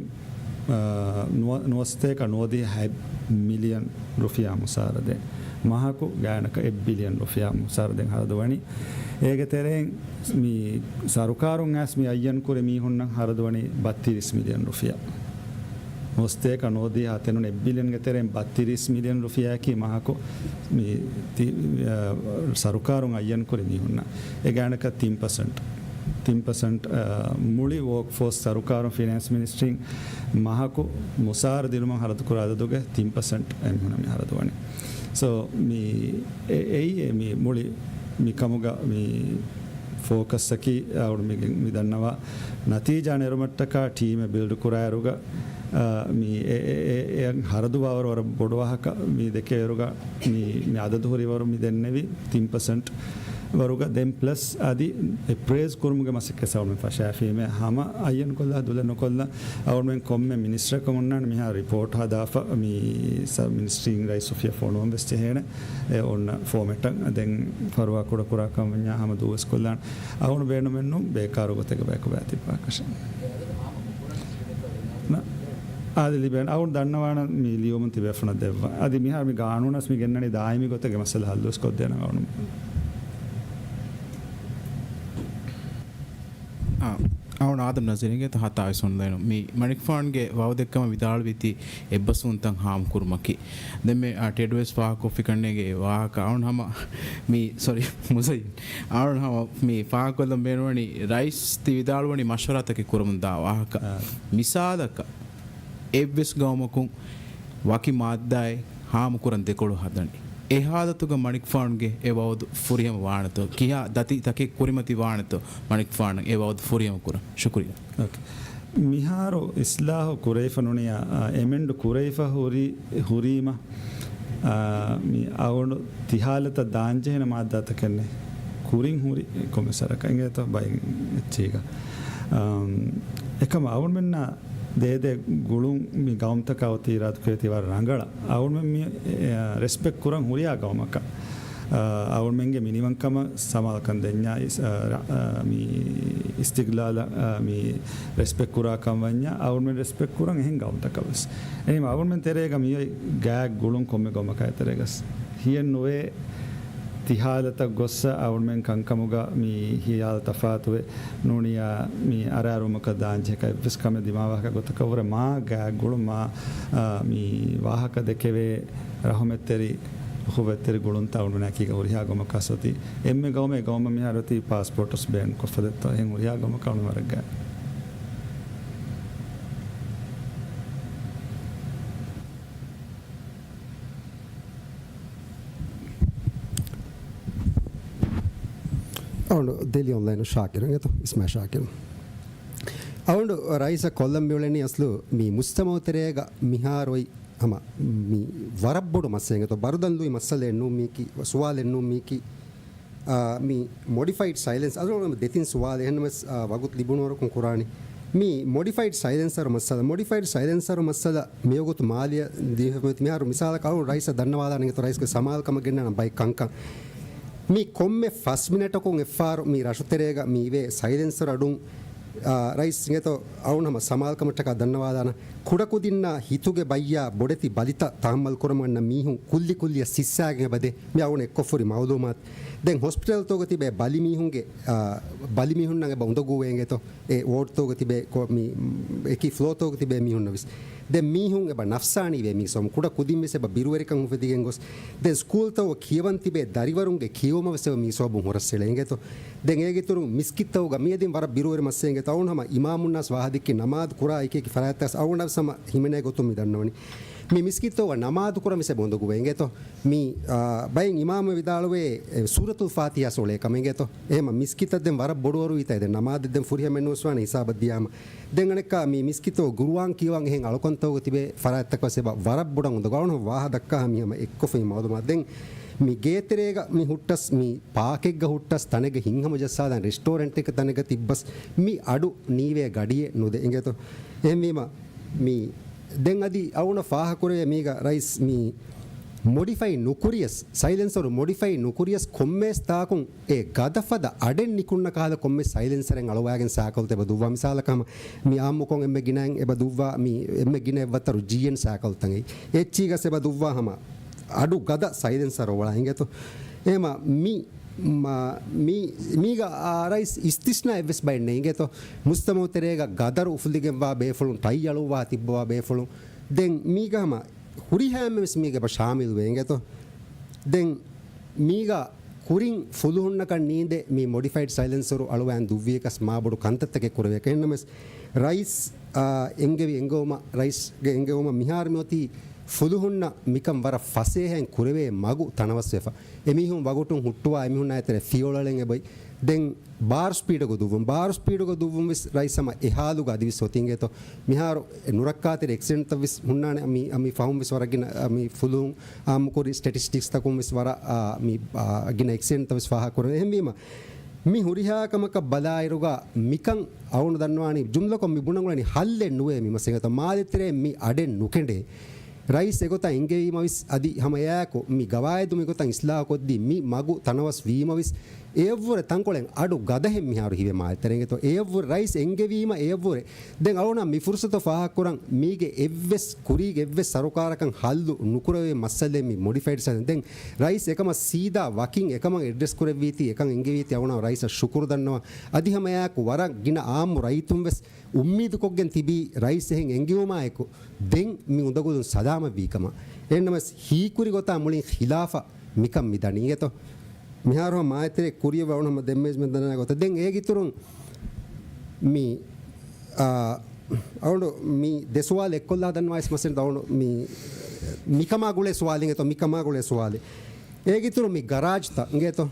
އާ، ނުވަ-، ނުވަސަތޭކަ ނުވަދިހަ ހަތް މިލިއަން ރުފިޔާ މުސާރަ ދޭން. މަހަކު ގާތްގަނޑަކަށް އެއް ބިލިއަން ރުފިޔާ މުސާރަ ދޭން ހަރަދު ވަނީ. އޭގެ ތެރެއިން މި ސަރުކާރުން އައިސް މި އައްޔަން ކުރި މީހުންނަށް ހަރަދު ވަނީ ބައްތިރީސް މިލިއަން ރުފިޔާ. ނުވަސަތޭކަ ނުވަދިހަ އަތެއް ނޫން އެއް ބިލިއަންގެ ތެރެއިން ބައްތިރީސް މިލިއަން ރުފިޔާއަކީ މަހަކު މި ތި-، އާ، ސަރުކާރުން އައްޔަން ކުރި މީހުންނަށް. އެ ގާތްގަނޑަކަށް ތިން ޕަސެންޓް، ތިން ޕަސެންޓް، އާ، މުޅި ވޯކް ފޯސް ސަރުކާރުން ފިނޭންސް މިނިސްޓްރީން މަހަކު މުސާރަ ދިނުމަށް ހަރަދު ކުރާ އަދަދުގެ ތިން ޕަސެންޓް އެމީހުންނަށް މި ހަރަދު ވަނީ. ސޯ، މި އެ-، އެއީ އެ މި މުޅި މި ކަމުގަ މި ފޯކަސްއަކީ، އަޅުގަނޑު މި ދަންނަވާ ނަތީޖާ ނެރުމަށްޓަކާ ޓީމެއް ބިލްޑް ކުރާއިރުގަ، އާ، މި އެ-، އެ-، އެ-، އެ ހަރަދުވާވަރު ވަރަށް ބޮޑު ވާހަކަ މި ދެކޭއިރުގަ މި، މި އަދަދު ހުރިވަރު މި ދެންނެވި ތިން ޕަސެންޓް ވަރުގަ. ދެން ޕްލަސް އަދި އެޕްރޭޒް ކުރުމުގެ މަސައްކަތް ސައުންޑް ފަށާފީމޭ ހަމަ އައްޔަން ކޮށްލާ ދުލެއް ނުކޮށްލާ އަޅުގަނޑުމެން ކޮންމެ މިނިސްޓަރަކަށް އޮންނާނެ މިހާ ރިޕޯޓް ހަދާފަ މި ސަ-، މިނިސްޓްރީން ރައީސް އޮފީހަށް ފޮނުވަން ވެސް ޖެހޭނެ. އެ އޮންނަ ފޯމެޓަށް ދެން ފަރުވާ ކުޑަކުރާ ކަމަށް ވަންޏާ ހަމަ ދުވަސް ކޮށްލާނެ. އަޅުގަނޑު ބޭނުމެއް ނޫން ބޭކާރު ގޮތެއްގަ ބަޔަކު ބައިތިއްބާކަށެއް. ނަ، އާދެ ލިބޭނެ. އަޅުގަނޑު ދަންނަވާނަން މި ލިޔުމުން ތިބޭފުޅުންނަށް ދެއްވަން. އަދި މިހާރު މި ގާނޫނަސް މި ގެންނަނީ ދާއިމީ ގޮތެއްގެ މައްސަލަ ހައްލުވެސް ކޮށްދޭނަން އަޅުގަނޑު. އާ، އަޅުގަނޑު އާދަމް ނަޒީރުގެ ތަ ހަތާވީސް ހުންދައިނު މި މަނިކުފާނުގެ ވައުދެއްކަމަށް ވިދާޅުވީތީ އެއްބަސްވުންތައް ހާމަކުރުމަކީ. ދެން މި، އާ، ޓެޑް ވެސް ފާހަގަކޮށްފި ކަންނޭނގެ ވާހަކަ އަޅުން ހަމަ މި، ސޮރީ، މުޒައްޔިން. އަޅުން ހަމަ މި ފާހަގަކޮށްލަން ބޭނުންވަނީ ރައީސް ތި ވިދާޅުވަނީ މަޝްވަރާތަކެއް ކުރަމުން ދާ ވާހަކަ. އާ. މިސާލަކަށް، އެއްވެސް ގައުމަކުން ވަކި މާއްދާއެއް ހާމަކުރަން ދެކޮޅު ހަދަނީ. އެ ހާލަތުގަ މަނިކުފާނުގެ އެ ވައުދު ފުރިހަމަ ވާނެތޯ؟ ކިހާ ދަތި ތަކެއް ކުރިމަތި ވާނެތޯ މަނިކުފާނަށް އެ ވައުދު ފުރިހަމަ ކުރަން؟ ޝުކުރިއްޔާ. އޯކޭ. މިހާރު އިސްލާހު ކުރެވިފަ ނޫނިޔާ، އާ، އެމެންޑް ކުރެވިފަ ހުރި، ހުރީމަ، އާ، މި އަޅުގަނޑު ތިހާލަތައް ދާންޖެހޭނެ މާއްދާތަކެއް ނެތް. ކުރިން ހުރި ކޮންމެސް ވަރަކަށް އިނގޭތޯ ބައި އެއްޗީގަ. އަމް، އެކަމަ އަޅުގަނޑުމެންނަށް ދޭދޭ ގުޅުން މި ގައުމުތަކާ އޮތީ އިރާދަކުރޭތީ ވަރަށް ރަނގަޅަށް. އަޅުގަނޑުމެން މި، އެ، ރެސްޕެކްޓް ކުރަން ހުރިހާ ގައުމަކަށް. އަ، އަޅުގަނޑުމެންގެ މިނިވަންކަމަށް ސަމާލުކަން ދެންޏާ، އިސް-، އަ، ރަ-، އަ، މި އިސްތިގްލާލަށް، އަ، މި ރެސްޕެކްޓް ކުރާކަން ވަންޏާ، އަޅުގަނޑުމެން ރެސްޕެކްޓް ކުރަން އެހެން ގައުމުތަކަށް ވެސް. އެހެން އަޅުގަނޑުމެން ތެރޭގަ މިއޮތް ގާތް ގުޅުން ކޮންމެ ގައުމަކާ ތެރޭގަސް ހިޔެއް ނުވޭ. ތިހާލަތައް ގޮއްސަ އަޅުގަނޑުމެން ކަންކަމުގަ މި ހިޔާލު ތަފާތުވެ ނޫނިޔާ މި އަރާރުމަކަށް ދާންޖެހޭ އެއްވެސް ކަމެއް ދިމާވާކަށް ގޮތަކަށް ވުރެ މާ ގާތް ގުޅުން މާ، އާ، މި ވާހަކަ ދެކެވޭ ރަހުމަތްތެރި، އުޚުވަތްތެރި ގުޅުންތައް އަޅުގަނޑުމެން އެކީގަ ހުރިހާ ގައުމަކާ އޮތީ. އެންމެ ގައުމެއް ގައުމަށް މިހާރު އޮތީ ޕާސްޕޯޓް ވެސް ބޭން ކޮށްފަ ދެއްތޯ. އެހެން ހުރިހާ ގައުމަކަށް އަޅުގަނޑު ވަރަށް ގާތް. އަޅުގަނޑު ދެލި އޮންލައިނު ޝާކިރު އިނގޭތޯ، އިސްމާ ޝާކިރު. އަޅުގަނޑު ރައީސަށް ކޮށްލަން މިއުޅެނީ އަސްލު މި މުޖްތަމައު ތެރޭގަ މިހާރު އޮތް ހަމަ މި ވަރަށް ބޮޑު މައްސަލައެއް ނޫން މީކީ، ސުވާލެއް ނޫން މީކީ، އާ، މި މޮޑިފައިޑް ސައިލެންސް އަދު ދެތިން ސުވާލެއް އެހެންނަމަސް، އާ، ވަގުތު ލިބުނުވަރަކުން ކުރާނީ. މި މޮޑިފައިޑް ސައިލެންސަރު މައްސަލަ، މޮޑިފައިޑް ސައިލެންސަރު މައްސަލަ މިވަގުތު މާލެއަށް ދި-، މިހާރު މިސާލަކަށް އަޅު ރައީސަށް ދަންނަވާލާނެ އިނގޭތޯ ރައީސްގެ ސަމާލުކަމަށް ގެންނާނަން ބައެއް ކަންކަން. މި ކޮންމެ ފަސް މިނެޓަކުން އެއްފަހަރު މި ރަށުތެރޭގަ މި އިވޭ ސައިލެންސަރު އަޑުން، އާ، ރައީސް އިނގޭތޯ އަޅުން ހަމަ ސަމާލުކަމަށްޓަކާ ދަންނަވާލާނަން. ކުޑަކުދިންނާ ހިތުގެ ބައްޔާ ބޮޑެތި ބަލިތައް ތަހައްމަލް ކުރަމުން އަންނަ މީހުން ކުއްލި ކުއްލިއަށް ސިއްސާގެން އެބަދޭ. މި އަޅުން އެއްކޮށްފުރި މައުލޫމާތު. ދެން ހޮސްޕިޓަލްތަކުގަ ތިބޭ ބަލިމީހުންގެ، އާ، ބަލިމީހުންނަށް އެބަ އުނދަގޫވޭ އިނގޭތޯ. އެ ވޯޑްތަކުގަ ތިބޭ ކޮ-، މި، އެކި ފްލޯތަކުގަ ތިބޭ މީހުންނަށް ވެސް. ދެން މީހުން އެބަ ނަފްސާނީވޭ މީސް ކުޑަ ކުދިން ވެސް އެބަ ބިރުވެރިކަން އުފެދިގެން ގޮސް. ދެން ސްކޫލްތަކުގަ ކިޔަވަން ތިބޭ ދަރިވަރުންގެ ކިޔެވުމަށް ވެސް އެބަ މީސް ސަބަބުން ހުރަސްއެޅޭ އިނގޭތޯ. ދެން އޭގެ އިތުރުން މިސްކިތްތަކުގަ މިއަދިން ވަރަށް ބިރުވެރި މައްސަލައެއް އިނގޭތޯ. އަޅުން ހަމަ އިމާމުންނާސް ވާހަ ދެއްކި ނަމާދު ކުރާ އެކި ފަރާތްތައް އަޅުގަނޑަށް ވެސް ހަމަ ހިމެނޭ ގޮތުން މި ދަންނަވަނީ. މި މިސްކިތްތަކުގަ ނަމާދު ކުރަން ވެސް އެބަ އުނދަގޫވޭ އިނގޭތޯ. މި، އާ، ބައެއް އިމާމު ވިދާޅުވޭ، އެ، ސޫރަތުލް ފާތިހާ ސުޅޭ ކަމެއް އިނގޭތޯ. އެހެމަ މިސްކިތަށް ދެން ވަރަށް ބޮޑުވަރުވީތާ ދެން ނަމާދެއް ދެން ފުރިހަމަ ނުވެސް ވާނެ ހިސާބަށް ދިޔާމަ. ދެން އަނެއްކާ މި މިސްކިތު ގުރުއާން ކިޔަވަން އެހެން އަޅުކަންތަކުގަ ތިބޭ ފަރާތްތަކަށް ވެސް އެބަ ވަރަށް ބޮޑަށް އުނދަގޫ. އަޅުން ވާހަ ދައްކާ މި ހަމަ އެއްކޮށްފައި މައުލޫމާތު. ދެން މި ގޭތެރޭގަ މި ހުއްޓަސް މި ޕާކެއްގަ ހުއްޓަސް ތަނެއްގަ ހިތްހަމަޖައްސާލަން ރެސްޓޯރެންޓެއްގެ ތަނެއްގަ ތިއްބަސް މި އަޑު ނީވޭ ގަޑިއެއް ނުދޭ އިނގޭތޯ. އެހެންވީމަ މި ދެން އަދި އަޅުން ފާހަކުރެވޭ މީގަ ރައީސް މި މޮޑިފައި ނުކުރިޔަސް، ސައިލެންސަރު މޮޑިފައި ނުކުރިޔަސް ކޮންމެސް ތާކުން އެ ގަދަފަދަ އަޑެއް ނިކުންނަ ކަހަލަ ކޮންމެސް ސައިލެންސަރެއް އަޅުވާގެން ސައިކަލްތައް އެބަ ދުއްވާ. މިސާލަކަށް ހަމަ މި އާއްމުކޮށް އެންމެ ގިނައިން އެބަ ދުއްވާ މި އެންމެ ގިނަ އެއްވައްތަރު ޖީއެން ސައިކަލްތައް އެއްޗީގަސް އެބަ ދުއްވާ ހަމަ އަޑު ގަދަ ސައިލެންސަރު އޮޅާ އިނގޭތޯ. އެހެމަ މި މަ-، މީ-، މީގަ އާ ރައީސް އިސްތިސްނާ އެއްވެސް ބައެއް ނެތް އިނގޭތޯ. މުޖްތަމައު ތެރޭގަ ގަދަރު އުފުލިގެންވާ ބޭފުޅުން، ޓައި އަޅުއްވާ ތިއްބަވާ ބޭފުޅުން. ދެން މީގަ ހަމަ ހުރިހާ އެންމެ ވެސް މީގަ އެބަ ޝާމިލުވޭ އިނގޭތޯ. ދެން މީގަ ކުރިން ފުލުހުންނަކަށް ނީނދެ މި މޮޑިފައިޑް ސައިލެންސަރު އަޅުވާން ދުއްވިޔަކަސް މާބޮޑު ކަންތައްތަކެއް ކުރެވޭ. އެހެންނަމަވެސް ރައީސް، އާ، އެންގެވި އެންގެވުމަށް، ރައީސްގެ އެންގެވުމަށް މިހާރު މިއޮތީ ފުލުހުންނަށް މިކަން ވަރަށް ފަސޭހައިން ކުރެވޭ މަގު ތަނަވަސްވެފަ. އެމީހުން ވަގުތުން ހުއްޓުވާ އެމީހުންނާ އެތެރެ ފިޔޮޅަޅެން އެބައޮތް. ދެން ބާރު ސްޕީޑުގަ ދުއްވުން، ބާރު ސްޕީޑުގަ ދުއްވުން ވެސް ރައީސް ހަމަ އެ ހާލުގަ އަދިވެސް އޮތީ އިނގޭތޯ. މިހާރު ނުރައްކާތެރި އެކްސިޑެންޓްތައް ވެސް ހުންނާނެ. މި، މި ފަހުން ވެސް ވަރަށް ގިނަ، މި ފުލުހުން އާއްމުކުރި ސްޓެޓިސްޓިކްސްތަކުން ވެސް ވަރަށް، އާ، މި، އާ، ގިނަ އެކްސިޑެންޓްތައް ވެސް ފާހަގަކުރެވޭ. އެހެންވީމަ، މި ހުރިހާ ކަމަކަށް ބަލާއިރުގަ މިކަން އަޅުގަނޑު ދަންނަވާނީ ޖުމްލަކޮށް މި ބުނަން އުޅެނީ ހައްލެއް ނުވޭ މި މަސައްކަތަށް. މާލެ ތެރޭ މި އަޑެއް ނުކެނޑޭ. ރައީސް އެގޮތަށް އެންގެވީމަ ވެސް އަދި ހަމަ އެއާއެކު މި ގަވާއިދު މިގޮތަށް އިސްލާހު ކޮށްދީ މި މަގު ތަނަވަސް ވީމަ ވެސް އެއަށްވުރެ ތަންކޮޅެއް އަޑު ގަދަހެއް މިހާރު ހިވޭ މާލެ ތެރޭގެތޯ. އެއަށްވުރެ ރައީސް އެންގެވީމަ އެއަށްވުރެ. ދެން އަޅުނަށް މި ފުރުސަތު ފާހަގަކުރަން މީގެ އެއްވެސް ކުރީގެ އެއްވެސް ސަރުކާރަކަށް ހައްލު ނުކުރެވޭ މައްސަލައެއް މި މޮޑިފައިޑް ސައިލެންސް. ދެން ރައީސް އެކަމަށް ސީދާ ވަކިން އެކަމަށް އެޑްރެސް ކުރެއްވީތީ އެކަން އެންގެވީތީ އަޅުނަށް ރައީސަށް ޝުކުރު ދަންނަވަން. އަދި ހަމައެއާއެކު ވަރަށް ގިނަ އާއްމު ރައްޔިތުން ވެސް އުއްމީދުކޮށްގެން ތިބީ ރައީސް އެހެން އެންގެވުމާއެކު ދެން މި އުނދަގުލުން ސަލާމަތްވީ ކަމަށް. އެހެންނަމަވެސް ހީކުރި ގޮތާ މުޅިން ޚިލާފަށް މިކަން މި ދަނީ އިނގޭތޯ. މިހާރު ހަމަ މާލެ ތެރޭ ކުރިއަށް ވައުނު ހަމަ ދެންމެ މެން ދަނާ ގޮތަށް. ދެން އޭގެ އިތުރުން މި، އާ، އަޅުނޑު މި ދެ ސުވާލު އެއްކޮށްލާ ދަންވާ އިސް މަސް އަޅުނޑު މި މިކަމާ ގުޅޭ ސުވާލެއް އިނގޭތޯ، މިކަމާ ގުޅޭ ސުވާލެއް. އޭގެ އިތުރުން މި ގަރާޖްތައް އިނގޭތޯ،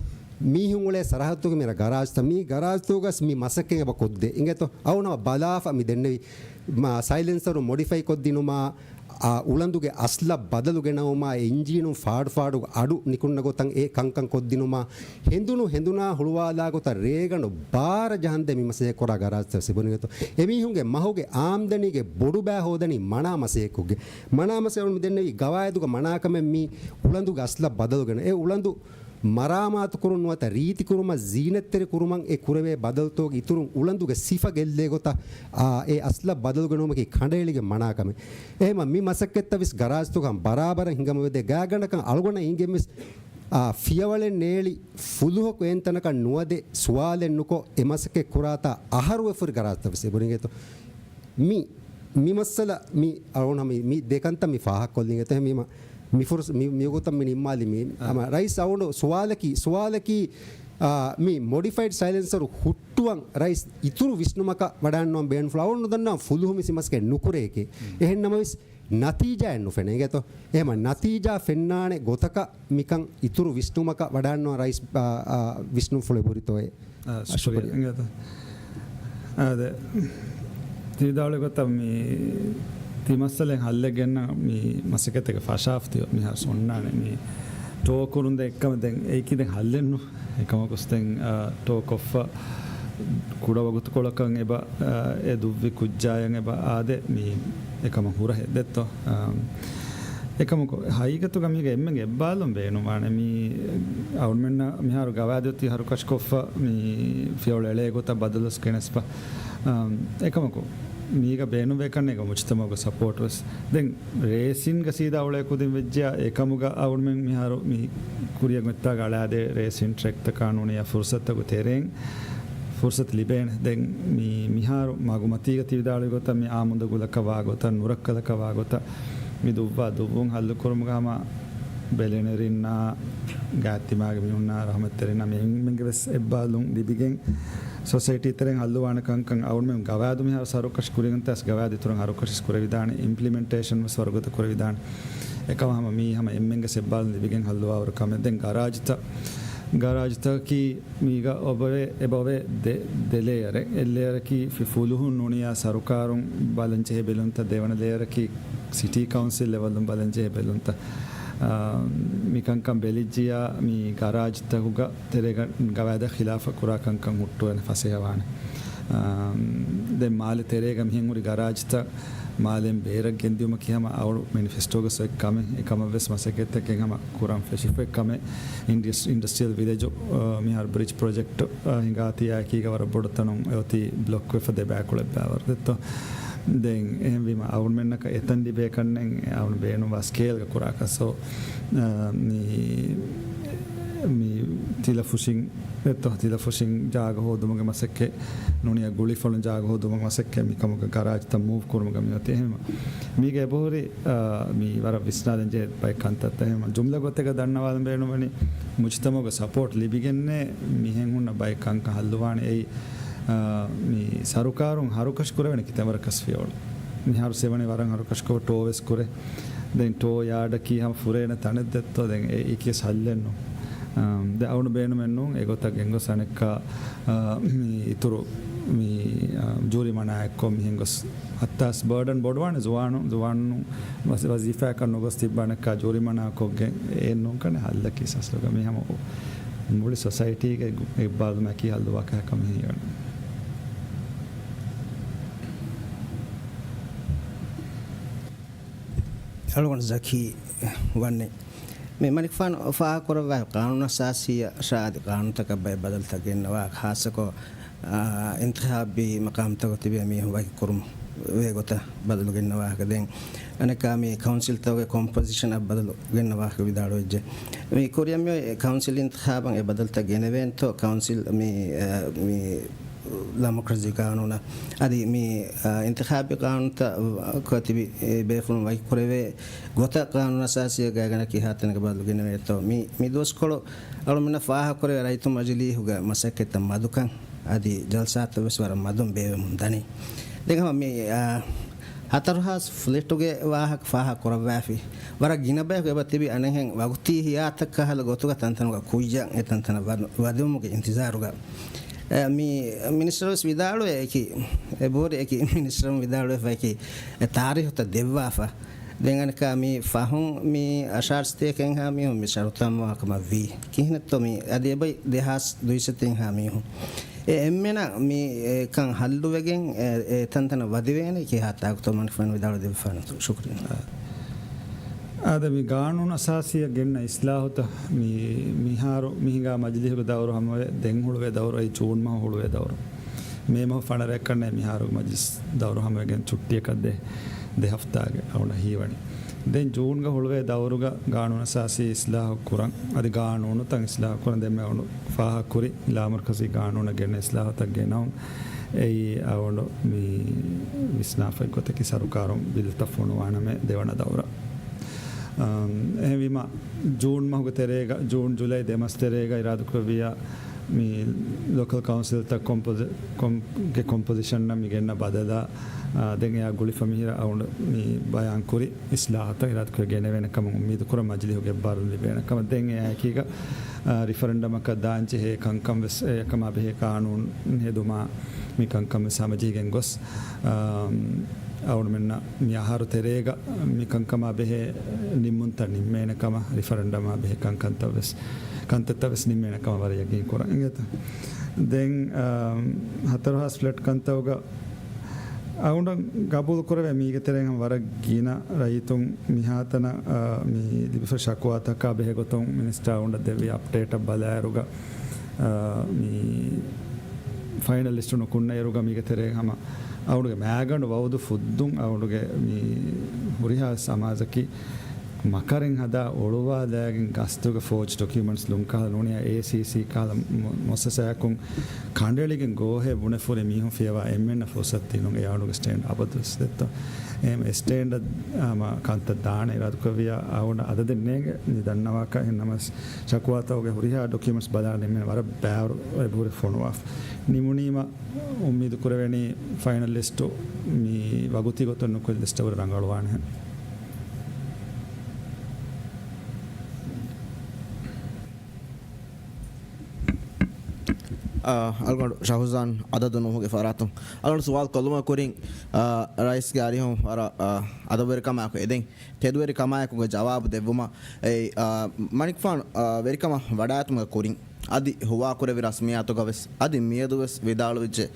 މީހުން އުޅޭ ސަރަހައްދުގެ މިރަށް ގަރާޖްތައް، މި ގަރާޖްތަކުގަސް މި މަސައްކަތް އެބަ ކޮށްދޭ އިނގޭތޯ. އަޅުނަ ބަލާފަ މި ދެންނެވި މާ ސައިލެންސަރު މޮޑިފައި ކޮށްދިނުމާ، އާ، އުޅަނދުގެ އަސްލަށް ބަދަލު ގެނައުމާ، އެ އިންޖީނުން ފާޑު ފާޑު އަޑު ނިކުންނަ ގޮތަށް އެ ކަންކަން ކޮށްދިނުމާ، ހެނދުނު ހެނދުނާ ހުޅުވާލާ ގޮތަށް ރޭގަނޑު ބާރަ ޖަހަންދެން މި މަސައްކަތް ކުރާ ގަރާޖްތައް ވެސް އެބުނިގެތޯ. އެމީހުންގެ މަހުގެ އާމްދަނީގެ ބޮޑުބައި ހޯދަނީ މަނާ މަސައްކަތްކޮށްގެން. މަނާ މަސައްކަތް އަޅުން މި ދެންނެވީ ގަވާއިދުގަ މަނާކަމެއް މީ އުޅަނދުގެ އަސްލަށް ބަދަލުގެން. އެ އުޅަނދު މަރާމާތުކުރުން ނުވަތަ ރީތިކުރުމަށް، ޒީނަތްތެރި ކުރުމަށް އެ ކުރެވޭ ބަދަލުތަކުގެ އިތުރުން އުޅަނދުގެ ސިފަ ގެއްލޭ ގޮތަށް، އާ، އެ އަސްލަށް ބަދަލުގެނުމަކީ ކަނޑައެޅިގެން މަނާކަމެއް. އެހެމަ މި މަސައްކަތްތައް ވެސް ގަރާޖްތަކަށް ބަރާބަރަށް ހިނގަމުވެދޭ. ގާތްގަނޑަކަށް އަޅުގަނޑަށް އިނގެން ވެސް، އާ، ފިޔަވަޅެއް ނޭޅި ފުލުހަކު އެންތަނަކަށް ނުވަދެ ސުވާލެއް ނުކޮށް އެ މަސައްކަތް ކުރާތާ އަހަރު ވެފަ ހުރި ގަރާޖްތައް ވެސް އެބުނިގެތޯ. މި، މި މައްސަލަ މި އަޅުގަނޑު މި، މި ދެ ކަންތައް މި ފާހަގަކޮށްލިނގެތޯ. މި މަ-، މި ފުރުސް-، މި، މި ގޮތަށް މި ނިންމާލި މި. އާ. ހަމަ ރައީސް އަޅުގަނޑު ސުވާލަކީ، ސުވާލަކީ، އާ، މި މޮޑިފައިޑް ސައިލެންސަރު ހުއްޓުވަން ރައީސް އިތުރު ވިސްނުމަކަށް ވަޑާންނަވަން ބޭނުންފުޅު އަޅުގަނޑު ނުދަންނަވަން ފުލުހު މި މަސައްކަތް ނުކުރޭކޭ. އެހެން ނަމަވެސް، ނަތީޖާއެއް ނުފެނޭ އިނގޭތޯ. އެހެމަ ނަތީޖާ ފެންނާނެ ގޮތަކަށް މިކަން އިތުރު ވިސްނުމަކަށް ވަޑާންނަވަން ރައީސް، އާ، އާ، ވިސްނުންފުޅު އެބުރިތޯއޭ. އާ، ޝުކުރިއްޔާ. ޝުކުރިއްޔާ. އިނގޭތޯ. އާދެ، ތި ވިދާޅުވި ގޮތަށް މި ތި މައްސަލައިން ހައްލެއް ގެންނަ މި މަސައްކަތެއްގެ ފަށާފަ ތި މިހާރު އޮންނާނެ. މި ޓޯ ކުރުން ދެން އެއްކަމެއް ދެން އެއީކީ ދެން ހައްލެއްނު. އެކަމަކުސް ދެން، އާ، ޓޯ ކޮށްފަ ކުޑަ ވަގުތުކޮޅަކަށް އެބަ، އާ، އެ ދުއްވި ކުއްޖާޔަށް އެބަ އާދެ މި އެކަމަށް ހުރަހެއް ދެއްތޯ. އާ، އެކަމަކު ހަގީގަތުގަ މީގަ އެންމެން އެއްބާލުން ބޭނުންވާނެ. މި އަޅުމެންނަށް މިހާރު ގަވާއިދު އޮތީ ހަރުކަށިކޮށްފަ މި ފިޔަވަޅު އެޅޭ ގޮތަށް ބަދަލުވެސް ގެނެސްފަ. އާ، އެކަމަކު މީގަ ބޭނުންވޭ ކަންނޭނގެ މުޖްތަމަޢުގެ ސަޕޯޓް ވެސް. ދެން ރޭސިންގަ ސީދާ އުޅޭ ކުދިން ވެއްޖެޔާ އެކަމުގަ އަޅުމެން މިހާރު މި ކުރިޔަށް މިތާގަ އަޅާދޭ ރޭސިން ޓްރެކްތަކާ ނޫނިޔާ ފުރުސަތުތަކުގެ ތެރެއިން ފުރުސަތު ލިބޭނެ. ދެން މި މިހާރު މަގުމަތީގަ ތި ވިދާޅުވި ގޮތަށް މި އާމުދު ގުލަކަށް ވާ ގޮތަށް، ނުރައްކަލަކަށް ވާ ގޮތަށް މި ދުއްވާ ދުއްވުން ހައްލުކުރުމުގަ ހަމަ ބެލެނިރިންނާ، ގާތްތިމާގެ މީހުންނާ، ރަހުމަތްތެރިންނާ މި އެންމެންގެ ވެސް އެއްބާލުން ލިބިގެން ސޮސައިޓީ ތެރެއިން ހައްލުވާނެ ކަންކަން އަޅުމެން ގަވާއިދު މިހާރު ހަރުކަށި ކުރިގެން ތަސް ގަވާއިދު އިތުރަށް ހަރުކަށި ކުރެވިދާނެ، އިމްޕްލިމެންޓޭޝަން ވެސް ވަރުގަދަ ކުރެވިދާނެ. އެކަމަ ހަމަ މީ ހަމަ އެންމެންގެ ސެއްބާލުން ލިބިގެން ހައްލުވާވަރު ކަމެއް. ދެން ގަރާޖްތައް، ގަރާޖްތަކަކީ މީގަ އޮބަވޭ، އެބައޮވޭ ދެ، ދެ ލޭޔަރެއް. އެއް ލޭޔަރަކީ ފި، ފުލުހުން ނޫނިޔާ ސަރުކާރުން ބަލަންޖެހޭ ބެލުންތައް، ދެވަނަ ލޭޔަރަކީ ސިޓީ ކައުންސިލް ލެވަލުން ބަލަންޖެހޭ ބެލުންތައް. އާ، މިކަންކަން ބެލިއްޖިޔާ މި ގަރާޖްތަކުގަ ތެރޭގަ ގަވާއިދަށް ޚިލާފަށް ކުރާ ކަންކަން ހުއްޓުވޭނެ ފަސޭހަވާނެ. އާ، ދެން މާލެ ތެރޭގަ މިހެން ހުރި ގަރާޖްތައް މާލެން ބޭރަށް ގެންދިއުމަކީ ހަމަ އަޅު މެނިފެސްޓޯގަ ސޮއެ ކަމެއް. އެކަމަށްވެސް މަސައްކަތްތަކެއް ހަމަ ކުރަން ފެށިފައި ކަމެއް. އިންޑިއަސް-، އިންޑަސްޓްރިއަލް ވިލެޖު، އާ، މިހާރު ބްރިޖް ޕްރޮޖެކްޓް، އާ، ހިނގާތީ އެކީގަ ވަރަށް ބޮޑު ތަނުން އޮތީ ބްލޮކް ވެފަ ދެބައިކުޅަ އެއްބައިވަރު ދެއްތޯ. ދެން އެހެންވީމަ އަޅުމެންނަކަށް އެތަން ލިބޭ ކަންނެން އަޅު ބޭނުންވާ ސްކޭލްގަ ކުރާކަށް. ސޯ، އާ، މި، މި ތިލަފުށިން ދެއްތޯ، ތިލަފުށިން ޖާގަ ހޯދުމުގެ މަސައްކަތް ނޫނިޔާ ގުޅިފަޅުން ޖާގަ ހޯދުމުގެ މަސައްކަތް މިކަމުގަ ގަރާޖްތައް މޫވް ކުރުމުގަ މިއޮތީ. އެހެންވީމަ މީގަ އެބަހުރި، އާ، މި ވަރަށް ވިސްނާލަން ޖެހޭ ބައެއް ކަންތައްތައް. އެހެންވީމަ ޖުމްލަ ގޮތެއްގަ ދަންނަވާލަން ބޭނުންވަނީ މުޖްތަމަޢުގެ ސަޕޯޓް ލިބިގެންނޭ މިހެން ހުންނަ ބައެއް ކަންކަން ހައްލުވާނެ. އެއީ، އާ، މި ސަރުކާރުން ހަރުކަށި ކުރެވޭނެ ކިތަންމެ ވަރަކަސް ފިޔަވަޅު. މިހާރު ސެވަނީ ވަރަށް ހަރުކަށިކޮށް ޓޯ ވެސް ކުރޭ. ދެން ޓޯ ޔާޑަކީ ހަމަ ފުރޭނެ ތަނެއް ދެއްތޯ. ދެން އެ އެކިޔަސް ހައްލެއްނު. އާ، ދެ އަޅުން ބޭނުމެއްނޫން އެގޮތަށް ގެންގޮސް އަނެއްކާ، އާ، މި އިތުރު މި، އާ، ޖޫރިމަނާއެއްކޮށް މިހެން ގޮސް ހައްތާސް ބާޑަން ބޮޑުވާނެ ޒުވާނު، ޒުވާނު ވަޒީފާއަކަށް ނުގޮސް ތިއްބާނެއްކާ ޖޫރިމަނާ ކޮށްގެން އެއްނޫން ކަނެ ހައްލަކީ ސަސްލުގަ މި ހަމަ މުޅި ސޮސައިޓީގެ އެއްބާލުމަކީ ހައްލުވާ ކަހަކަ މިހިނގަން. އަޅުގަނޑު ޒަކީ ވަންނެ. މި މަނިކުފާނު ފާހަގަކުރައްވާ ޤާނޫނު އަސާސީއަށާ އަދި ޤާނޫނުތަކަށް ބައެއް ބަދަލުތައް ގެންނަވާ، ޚާއްޞަކޮށް، އާ، އިންތިޚާބީ މަޤާމްތަކުގަ ތިބޭ މީހުން ވަކި ކުރުމުގެ ގޮތަށް ބަދަލު ގެންނަވާކަށް. ދެން އަނެއްކާ މި ކައުންސިލްތަކުގެ ކޮމްޕޮޒިޝަނަށް ބަދަލު ގެންނަވާކަށް ވިދާޅުވެއްޖެ. މި ކުރިއަށް މިއޮތް ކައުންސިލް އިންތިޚާބަށް އެ ބަދަލުތައް ގެނެވޭނެތޯ؟ ކައުންސިލް މި، އާ، މި ޑިމޮކްރަސީ ޤާނޫނަށް އަދި މި، އާ، އިންތިޚާބީ ޤާނޫނުތައް ތިބި، އެ، ބޭފުޅުން ވަކި ކުރެވޭ ގޮތަށް ޤާނޫނު އަސާސީއަށް ގާތްގަނޑަކީ ހާ ތަނަކަށް ބަދަލު ގެނެވޭތޯ؟ މި، މި ދުވަސްކޮޅު އަޅުމެންނަށް ފާހަގަކުރެވޭ ރައްޔިތު މަޖިލީހުގެ މަސައްކަތްތައް މަދުކަން އަދި ޖަލްސާތައް ވެސް ވަރަށް މަދުން ބޭއްވެމުން ދަނީ. ދެން ހަމަ މި، އާ، ހަތަރު ހާސް ފްލެޓުގެ ވާހަކަ ފާހަގަކުރައްވާފި. ވަރަށް ގިނަ ބަޔަކު އެބަ ތިބި އަނެއްހެން ވަގުތީ ހިޔާތައް ކަހަލަ ގޮތުގަ ތަންތަނުގަ ކުއްޔަށް އެ ތަންތަނަށް ވަދު-، ވަދެވުމުގެ އިންތިޒާރުގަ. އެ، މި މިނިސްޓަރު ވެސް ވިދާޅުވޭ އެކި، އެބަހުރި އެކި މިނިސްޓަރު ވިދާޅުވެފަ އެކި އެ ތާރީހުތައް ދެއްވާފަ. ދެން އަނެއްކާ މި ފަހުން މި އަށާރަ ސަތޭކައެއްހާ މީހުން މި ޝަރުތު ތަމާމްވާކަމަށް ވީ. ކިހިނެއްތޯ މި އަދި އެބައި ދެހާސް ދުއިސައްތައެއްހާ މީހުން. އެ އެންމެނަށް މި އެކަން ހައްލުވެގެން އެ، އެ ތަންތަނަށް ވަދެވޭނެ ކިހާ ތާކުތޯ މަނިކުފާނު ވިދާޅުވެ ދެއްވާނެތޯ؟ ޝުކުރިއްޔާ. އާދެ، މި ގާނޫނު އަސާސީއަށް ގެންނަ އިސްލާހުތައް މި، މިހާރު މިހިނގާ މަޖިލީހުގެ ދައުރު ހަމަވެ ދެން ހުޅުވޭ ދައުރު އެއީ ޖޫން މަހު ހުޅުވޭ ދައުރު. މޭ މަހު ފަނަރައަށް ކަންނޭ މިހާރު މަޖިލިސް ދައުރު ހަމަވެގެން ޗުއްޓިއަކަށް ދޭ ދެ ހަފްތާގެ އަޅުން ހީވަނީ. ދެން ޖޫންގަ ހުޅުވޭ ދައުރުގަ ގާނޫނު އަސާސީ އިސްލާހު ކުރަން، އަދި ގާނޫނުތައް އިސްލާހު ކުރަން ދެންމެ އަޅުން ފާހަގަކުރި ލާމަރުކަޒީ ގާނޫނަށް ގެންނަ އިސްލާހުތައް ގެނައުން. އެއީ އަޅުން މި ވިސްނާފައި ގޮތަކީ ސަރުކާރުން ބިލުތައް ފޮނުވާނަމޭ ދެވަނަ ދައުރަށް. އަމް، އެހެންވީމަ، ޖޫން މަހުގެ ތެރޭގަ، ޖޫން ޖުލައި ދެ މަސް ތެރޭގަ އިރާދަކުރެއްވިއްޔާ، މި ލޯކަލް ކައުންސިލްތައް ކޮމްޕޮޒި-، ކޮމް-، ގެ ކޮމްޕޮޒިޝަންއަށް މި ގެންނަ ބަދަލާ، އާ، ދެން އެއާ ގުޅިފަ މިހިރަ އަޅުން މި ބަޔާންކުރި އިސްލާހަތަށް އިރާދަކުރެ ގެނެވޭނެ ކަމަށް އުއްމީދުކުރަން މަޖިލީހުގެ އެއްބާރުލުން ލިބޭނެ ކަމަށް. ދެން އެއާއެކީގަ، އާ، ރިފަރެންޑަމަކަށް ދާންޖެހޭ ކަންކަން ވެސް އެކަމާ ބެހޭ ގާނޫނު ހެދުމާ، މި ކަންކަން ވެސް ހަމަޖެހިގެން ގޮސް، އާ، އަޅުމެންނަށް މި އަހަރު ތެރޭގަ މި ކަންކަމާ ބެހޭ ނިންމުންތައް ނިންމޭނެ ކަމަށް، ރިފަރެންޑަމާ ބެހޭ ކަންކަންތައް ވެސް، ކަންތައްތައް ވެސް ނިންމޭނެ ކަމަށް ވަރަށް ޔަގީން ކުރަން އިނގޭތަ؟ ދެން، އާ، ހަތަރު ހާސް ފްލެޓް ކަންތައްގަ އަޅުގަނޑަށް ގަބޫލު ކުރެވޭ މީގެ ތެރެއިން ވަރަށް ގިނަ ރައްޔިތުން މިހާތަނަށް، އާ، މި ލިބިފަ ޝަކުވާތަކާ ބެހޭ ގޮތުން މިނިސްޓާ އަޅުގަނޑަށް ދެއްވި އަޕްޑޭޓަށް ބަލާއިރުގަ، އާ، މި ފައިނަލިސްޓު ނުކުންނައިރުގަ މީގެ ތެރޭ ހަމަ އަޅުގެ މައިގަނޑު ވައުދު ފުއްދުން އަޅުގެ މި ހުރިހާ ސަމާޒަކީ މަކަރެއް ހަދާ އޮޅުވާލައިގެން ގަސްތުގެ ފޯޖް ޑޮކިއުމެންޓްސް ލުން ކަހަލަ ނޫނިޔާ އޭސީސީ ކަހަލަ މު-، މުއައްސަސާއަކުން ކަނޑައެޅިގެން ގޯހޭ ބުނެފުރި މީހުން ފިޔަވާ އެންމެންނަށް ފުރުސަތު ދިނުން އެ އަޅުގެ ސްޓޭންޑް އަބަދުވެސް ދެއްތޯ. އެހެން އެ ސްޓޭންޑަށް ހަމަ ކަންތައް ދާނެ އިރާދަކުރެއްވިޔާ އަޅުގަނޑަށް އަދަދެއް ނޭނގެ މި ދަންނަވާކަށް. އެހެން ނަމަވެސް ޝަކުވާތަކުގެ ހުރިހާ ޑޮކިއުމެންޓްސް ބަލާލަން އެންމެން ވަރަށް ބައިވަރު އެބަހުރި ފޮނުވާފަ. ނިމުނީމަ އުއްމީދު ކުރެވެނީ ފައިނަލް ލިސްޓު މި ވަގުތީ ގޮތުން ނުކުތް ލިސްޓަށް ވުރެ ރަނގަޅުވާނެހެން. އާ، އަޅުގަނޑު ޝަހުޒާން އަދަދު ނޫހުގެ ފަރާތުން އަޅުގަނޑު ސުވާލު ކޮށްލުމަށް ކުރިން، އާ، ރައީސްގެ އަރިހުން ވަރަށް، އާ، އަދަބުވެރިކަމާއެކު އެދެން ތެދުވެރިކަމާއެކުގެ ޖަވާބު ދެއްވުމަށް އެ، އާ، މަނިކުފާނު، އާ، ވެރިކަމަށް ވަޑައިގަތުމުގެ ކުރިން އަދި ހުވާކުރެއްވި ރަސްމިއްޔާތުގަ ވެސް އަދި މިއަދު ވެސް ވިދާޅުވެއްޖެ،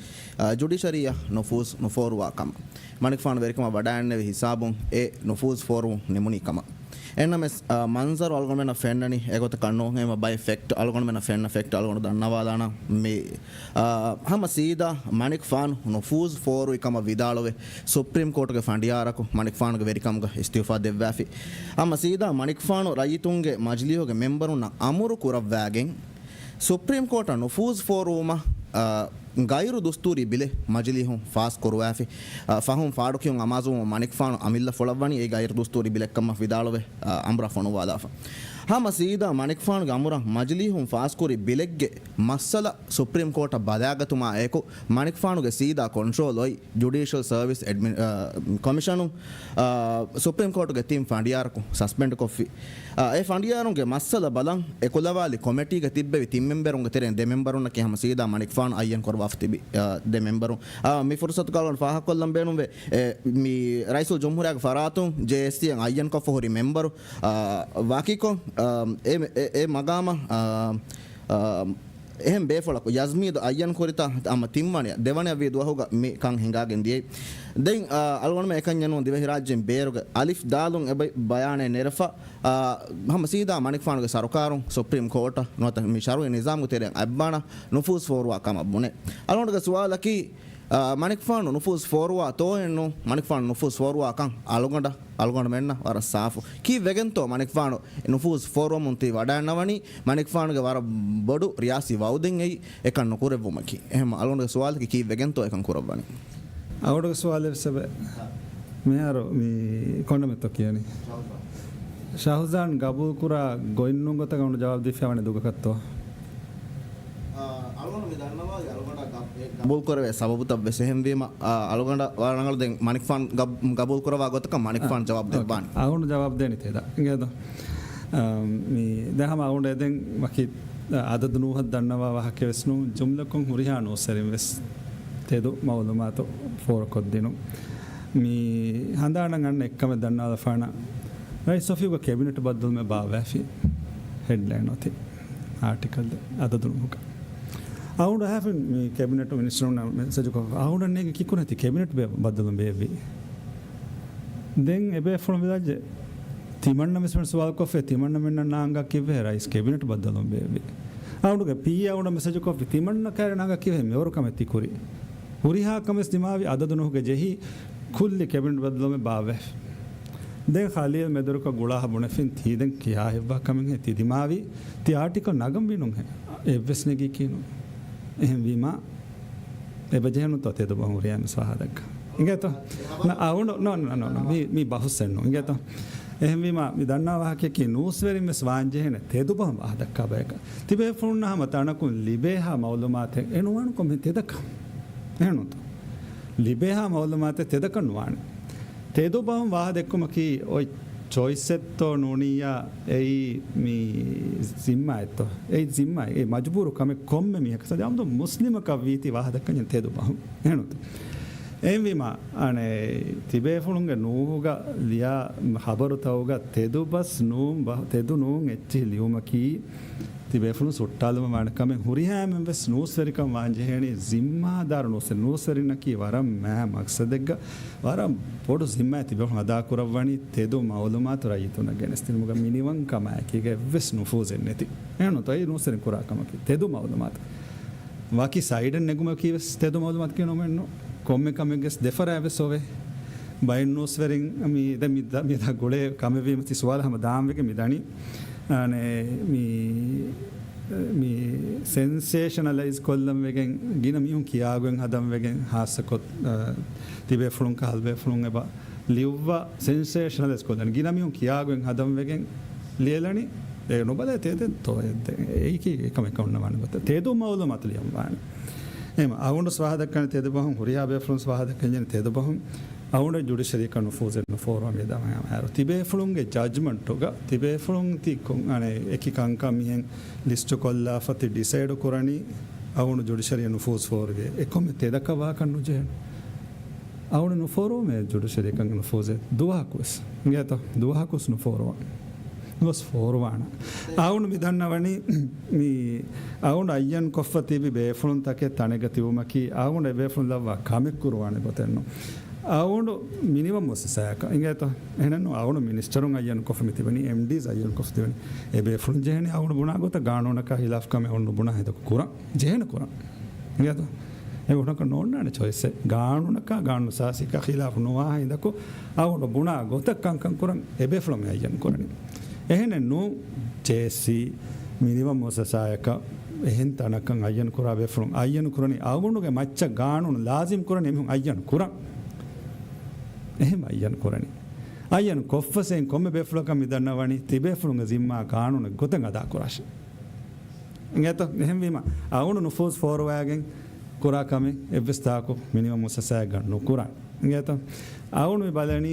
އާ، ޖުޑިޝަރީއަށް ނުފޫޒު ނުފޯރުވާ ކަމަށް. މަނިކުފާނު ވެރިކަމަށް ވަޑައިގެންނެވި ހިސާބުން އެ ނުފޫޒު ފޯރުވުން ނިމުނީ ކަމަށް. އެހެންނަމަވެސް، އާ، މަންޒަރު އަޅުގަނޑުމެންނަށް ފެންނަނީ އެގޮތަކަށް ނޫން. އެމަ ބައެއް ފެކްޓް އަޅުގަނޑުމެންނަށް ފެންނަ ފެކްޓް އަޅުގަނޑު ދަންނަވާލާނަން މި، އާ، ހަމަ ސީދާ މަނިކުފާނު ނުފޫޒު ފޯރުވި ކަމަށް ވިދާޅުވެ، ސުޕްރީމް ކޯޓުގެ ފަނޑިޔާރަކު މަނިކުފާނުގެ ވެރިކަމުގަ އިސްތިއުފާ ދެއްވާފި. ހަމަ ސީދާ މަނިކުފާނު ރައްޔިތުންގެ މަޖިލީހުގެ މެމްބަރުންނަށް އަމުރު ކުރައްވާގެން، ސުޕްރީމް ކޯޓަށް ނުފޫޒު ފޯރުވުމަށް، އާ، ޣައިރު ދުސްތޫރީ ބިލެއް މަޖިލީހުން ފާސް ކުރުވާފި. އާ، ފަހުން ފާޑުކިޔުން އަމާޒުވުމަށް މަނިކުފާނު އަމިއްލަ ފުޅަށްވަނީ އެ ޣައިރު ދުސްތޫރީ ބިލެއްކަމަށް ވިދާޅުވެ، އާ، އަމުރާ ފޮނުވާލާފަ. ހަމަ ސީދާ މަނިކުފާނުގެ އަމުރަށް މަޖިލީހުން ފާސްކުރި ބިލެއްގެ މައްސަލަ ސުޕްރީމް ކޯޓަށް ބަލާގަތުމާ އެކު، މަނިކުފާނުގެ ސީދާ ކޮންޓްރޯލް އޮތް ޖުޑީޝަލް ސަރވިސް އެޑްމި-، އާ، ކޮމިޝަނުން، އާ، ސުޕްރީމް ކޯޓުގެ ތިން ފަނޑިޔާރަކު ސަސްޕެންޑް ކޮށްފި. އާ، އެ ފަނޑިޔާރުންގެ މައްސަލަ ބަލަން އެ ކުލަވާލި ކޮމެޓީގަ ތިއްބެވި ތިން މެމްބަރުންގެ ތެރެއިން ދެ މެމްބަރުންނަކީ ހަމަ ސީދާ މަނިކުފާނު އައްޔަން ކުރައްވާފަ ތިބި، އާ، ދެ މެމްބަރުން. އާ، މި ފުރުސަތުގަ އަޅުގަނޑު ފާހަގަކޮށްލަން ބޭނުންވޭ، އެ، މި ރައީސުލް ޖުމްހޫރިއްޔާގެ ފަރާތުން ޖޭއެސްސީއަށް އައްޔަން ކޮށްފަ ހުރި މެމްބަރު، އާ، ވަކިކޮށް، އާ، އެ، އެ، އެ މަގާމަށް، އާ، އާ، އެހެން ބޭފުޅަކު ޔަޒްމީދު އައްޔަން ކުރިތާ ހަމަ ތިންވަނަ، ދެވަނަ ވީ ދުވަހުގަ މި ކަން ހިނގާގެން ދިޔައީ. ދެން، އާ، އަޅުގަނޑުމެން އެކަންޏެއް ނޫން ދިވެހިރާއްޖޭން ބޭރުގެ އަލިފް ދާލުން އެބަ ބަޔާނެއް ނެރެފަ، އާ، ހަމަ ސީދާ މަނިކުފާނުގެ ސަރުކާރުން ސުޕްރީމް ކޯޓަށް ނުވަތަ މި ޝަރުއީ ނިޒާމުގެ ތެރެއިން އަތްބާނަށް ނުފޫޒު ފޯރުވާ ކަމަށް ބުނެ. އަޅުގަނޑުގެ ސުވާލަކީ، އާ، މަނިކުފާނު ނުފޫޒު ފޯރުވާތޯއެއްނު؟ މަނިކުފާނު ނުފޫޒު ފޯރުވާކަން އަޅުގަނޑަށް، އަޅުގަނޑުމެންނަށް ވަރަށް ސާފު. ކީއްވެގެންތޯ މަނިކުފާނު ނުފޫޒު ފޯރުވަމުން ތި ވަޑައިންނަވަނީ؟ މަނިކުފާނުގެ ވަރަށް ބޮޑު ރިޔާސީ ވައުދެއް އެއީ އެކަން ނުކުރެއްވުމަކީ. އެހެން އަޅުގަނޑުގެ ސުވާލަކީ ކީއްވެގެންތޯ އެކަން ކުރައްވަނީ؟ އަޅުގަނޑުގެ ސުވާލެއް ވެސް އެބަ މިހާރު މި ކޮންނަމެއްތޯ ކިޔަނީ؟ ޝަހުޒާން ގަބޫލުކުރާ ގޮތްނޫން ގޮތަކަށް އަޅުގަނޑު ޖަވާބު ދީފައިވަނީ ދުގަކަށްތޯ؟ އަޅުގަނޑު މި ދަންނަވާލި އަޅުގަނޑަށް ގަ-، ގަބޫލު ކުރެވޭ ސަބަބުތައް ވެސް އެހެންވީމަ، އަޅުގަނޑަށް ވަރަށް ރަނގަޅު ދެން މަނިކުފާނު ގަބް-، ގަބޫލު ކުރައްވާ ގޮތަކަށް މަނިކުފާނު ޖަވާބު ދެއްވާނެ. އަޅުގަނޑު ޖަވާބު ދޭނީ ތެދަށް. އިނގޭތޯ؟ އަ، މި ދެން ހަމަ އަޅުގަނޑު އެދެން ވަކި އަ، އަދަދު ނޫހަށް ދަންނަވާ ވާހަކަ ވެސް ނޫން، ޖުމްލަކޮށް ހުރިހާ ނޫސްވެރިން ވެސް ތެދު މައުލޫމާތު ފޯރުކޮށްދިނުން. މި ހަނދާނަށް އަންނަ އެއްކަމެއް ދަންނާލަފާނަ، ރައީސް އޮފީހުގަ ކެބިނެޓް ބައްދަލުމެއް ބާއްވައިފި ހެޑްލައިން އޮތީ އާޓިކަލް އަދަދު ނުހުގަ. އަޅުގަނޑު އަހާފިން މި ކެބިނެޓް މިނިސްޓަރުންނަށް މެސެޖު ކޮށްފަ، އަޅުގަނޑަށް ނޭނގެ ކިކުރެތި ކެބިނެޓް ބައްދަލުން ބޭއްވި. ދެން އެބޭފުޅުން ވިދާޅުވިއްޖެ، ތިމަންނަ މިސް މި ސުވާލު ކޮށްފަ، ތިމަންނަމެންނަށް ނާނގާ ކިއްވެހޭ ރައީސް ކެބިނެޓް ބައްދަލުން ބޭއްވި. އަޅުގަނޑުގެ ޕީއޭ އަޅުގަނޑަށް މެސެޖު ކޮށްފި، ތިމަންނަ ކައިރި ނާނގާ ކިއްވެހޭ މިވަރު ކަމެއް ތި ކުރީ. ހުރިހާ ކަމެސް ދިމާވި އަދަދު ނުހުގެ ޖެހި، ކުއްލި ކެބިނެޓް ބައްދަލުމެއް ބާއްވައިފި. ދެން ޚަލީލް މެދުވެރިކޮށް ގުޅާ ބުނެފިން، ތީ ދެން ކިހާ ހެއްވާ ކަމެއްހޭ ތި ދިމާވީ؟ ތި އާޓިކަލް ނަގަންވީ ނޫންހޭ. އެއްވެސް ނެގީކީ ނޫން. އެހެންވީމާ، އެބަޖެހެނުތޯ ތެދުބަހުން ހުރިހާ މިސް ވާހަކަ ދައްކާ؟ އިނގޭތޯ؟ ނަ، އަވުނު، ނޯ، ނޯ، ނޯ، ނޯ. މީ، މީ ބަހުސްއެއް ނޫން. އިނގޭތޯ؟ އެހެންވީމާ، މި ދަންނާ ވާހަކައަކީ ނޫސްވެރިން ވެސް ވާންޖެހޭނެ ތެދުބަހުން ވާހަކަ ދައްކާ ބަޔަކަށް. ތިބޭފުޅުންނަށް ހަމަ ތަނަކުން ލިބޭހާ މައުލޫމާތެއް އެ ނުވާނު ކޮންމެހެން ތެދަކަށް. އެހެންނޫންތޯ؟ ލިބޭހާ މައުލޫމާތެއް ތެދަކަށް ނުވާނެ. ތެދުބަހުން ވާހަކަ ދެއްކުމަކީ އޮތް ޗޮއިސްއެއްތޯ ނޫނިއްޔާ އެއީ މި ޒިންމާއެއްތޯ؟ އެއީ ޒިންމާއެއް. އެ މަޖުބޫރު ކަމެއް ކޮންމެ މީހަކަށް ސަޖާމުދު މުސްލިމަކަށް ވީތީ ވާހަކަ ދައްކަން ތެދުބަހުން. އެހެންނޫންތޯ؟ އެހެންވީމާ، އަނެއް ތިބޭފުޅުންގެ ނޫހުގަ ލިޔާ ހަބަރުތަކުގަ ތެދުބަސް ނޫން ބަ-، ތެދު ނޫން އެއްޗިހި ލިޔުމަކީ، ތިބޭފުޅުން ސުއްޓާލުމަށް ވާނެ ކަމެއް. ހުރިހާ އެންމެން ވެސް ނޫސްވެރިކަން ވާންޖެހޭނީ ޒިންމާދާރު ނޫސްވެރި. ނޫސްވެރިންނަކީ ވަރަށް މާ މަގްސަދެއްގަ ވަރަށް ބޮޑު ޒިންމާއެއް ތިބޭފުޅުން އަދާކުރައްވަނީ ތެދު މައުލޫމާތު ރައްޔިތުންނަށް ގެނެސްދިނުމުގަ މިނިވަންކަމާއެކީގަ އެއްވެސް ނުފޫޒެއް ނެތި. އެހެންނޫންތޯ؟ އެއީ ނޫސްވެރިން ކުރާ ކަމަކީ ތެދު މައުލޫމާތު. ވަކި ސައިޑެއް ނެގުމަކީ ވެސް ތެދު މައުލޫމާތު ކިޔަން ނުމެންނު. ކޮންމެ ކަމެއްގެސް ދެފަރާތް ވެސް އޮވޭ. ބައެއް ނޫސްވެރިން މި ދެ މި ދ-، މި ދާ ގުޅޭ ކަމެއްވީމަ ތި ސުވާލަށް ހަމަ ދާން ވެގެން މި ދަނީ. އަނެއް މި، މި ސެންސޭޝަނަލައިޒް ކޮށްލަން ވެގެން ގިނަ މީހުން ކިޔާގޮތް ހަދަން ވެގެން ހާއްސަކޮށް، އަ، ތިބޭފުޅުން ކަހަލަ ބޭފުޅުން އެބަ ލިޔުއްވާ ސެންސޭޝަނަލައިޒް ކޮށްލަން. ގިނަ މީހުން ކިޔާގޮތް ހަދަން ވެގެން ލިޔެލަނީ. އޭ ނުބަލައޭ ތެދެއްތޯ އެއް ދެ-، އެއީކީ އެކަމެއް ކަމުންނަވާނެ ގޮތަށް. ތެދު މައުލޫމާތު ލިޔަން ވާނެ. އެހެން އަޅުގަނޑު ސްވާހަ ދައްކަނީ ތެދު ބަހުން، ހުރިހާ ބޭފުޅުން ސްވާހަ ދައްކަނީ ތެދު ބަހުން. އަޅުގަނޑު ޖުޑިޝަރީއަކަށް ނުފޫޒެއް ނުފޯރުވާ މި ދަމާ ހަމަ އައިރު. ތިބޭފުޅުންގެ ޖަޖްމަންޓުގަ ތިބޭފުޅުން ތި ކޮން-، އަނެއް އެކި ކަންކަން މިހެން ލިސްޓު ކޮށްލާފަ ތި ޑިސައިޑު ކުރަނީ އަޅުގަނޑު ޖުޑިޝަރީއަށް ނުފޫޒް ފޯރުވި. އެކަމެއް ތެދަކަށް ވާކަށް ނުޖެހޭނެ. އަޅުގަނޑު ނުފޯރުވަމޭ ޖުޑިޝަރީއަކަށް ނުފޫޒެއް ދުވަހަކުވެސް. އިނގޭތޯ؟ ދުވަހަކުވެސް ނުފޯރުވާ. ނުވެސް ފޯރުވާނަ. އަޅުގަނޑު މި ދަންނަވަނީ މި އަޅުގަނޑު އައްޔަން ކޮށްފަ ތިބި ބޭފުޅުންތަކެއް ތަނެއްގަ ތިބުމަކީ އަޅުގަނޑު އެބޭފުޅުން ލައްވާ ކަމެއް ކުރުވާނެ ގޮތެއްނު. އަޅުގަނޑު މިނިވަން މުއައްސަސާއަކަށް އިނގޭތޯ؟ އެހެނެއްނު އަޅުގަނޑު މިނިސްޓަރުން އައްޔަން ކޮށްފަ މި ތިބެނީ، އެމްޑީސް އައްޔަން ކޮށްފަ ތިބެނީ. އެބޭފުޅުން ޖެހެނީ އަޅުގަނޑު ބުނާ ގޮތަށް ގާނޫނަކާ ހިލާފް ކަމެއް އަޅުގަނޑު ބުނާ ހިނދަކު ކުރަން. ޖެހޭނެ ކުރަން. އިނގޭތޯ؟ އެ އުނަކަށް ނޯންނާނެ ޗޮއިސްއެއް. ގާނޫނަކާ ގާނޫނު ސާސީކާ ހިލާފު ނުވާ ހިނދަކު އަޅުގަނޑު ބުނާ ގޮތަށް ކަންކަން ކުރަން އެބޭފުޅުން އައްޔަން ކުރަނީ. އެހެނެއް ނޫން، ޖޭސީ، މިނިވަން މުއައްސަސާއަކަށް އެހެން ތަނަކަށް އައްޔަން ކުރާ ބޭފުޅުން އައްޔަން ކުރަނީ އަޅުގަނޑުގެ މައްޗަށް ގާނޫނު ލާޒިމް ކުރަނީ އެމީހުން އައްޔަން ކުރަން. އެހެން އައްޔަން ކުރަނީ. އައްޔަން ކޮށްފަސް އެހެން ކޮންމެ ބޭފުޅަކަށް މި ދަންނަވަނީ ތިބޭފުޅުންގެ ޒިންމާ ގާނޫނެއް ގޮތެއް އަދާކުރާށޭ. އިނގޭތޯ؟ އެހެންވީމަ، އަޅުގަނޑު ނުފޫޒް ފޯރުވާގެން ކުރާ ކަމެއް އެއްވެސް ތާކު މިނިވަން މުއައްސަސާއެއްގަ ނުކުރާނެ. އިނގޭތޯ؟ އަޅުގަނޑު މި ބަލަނީ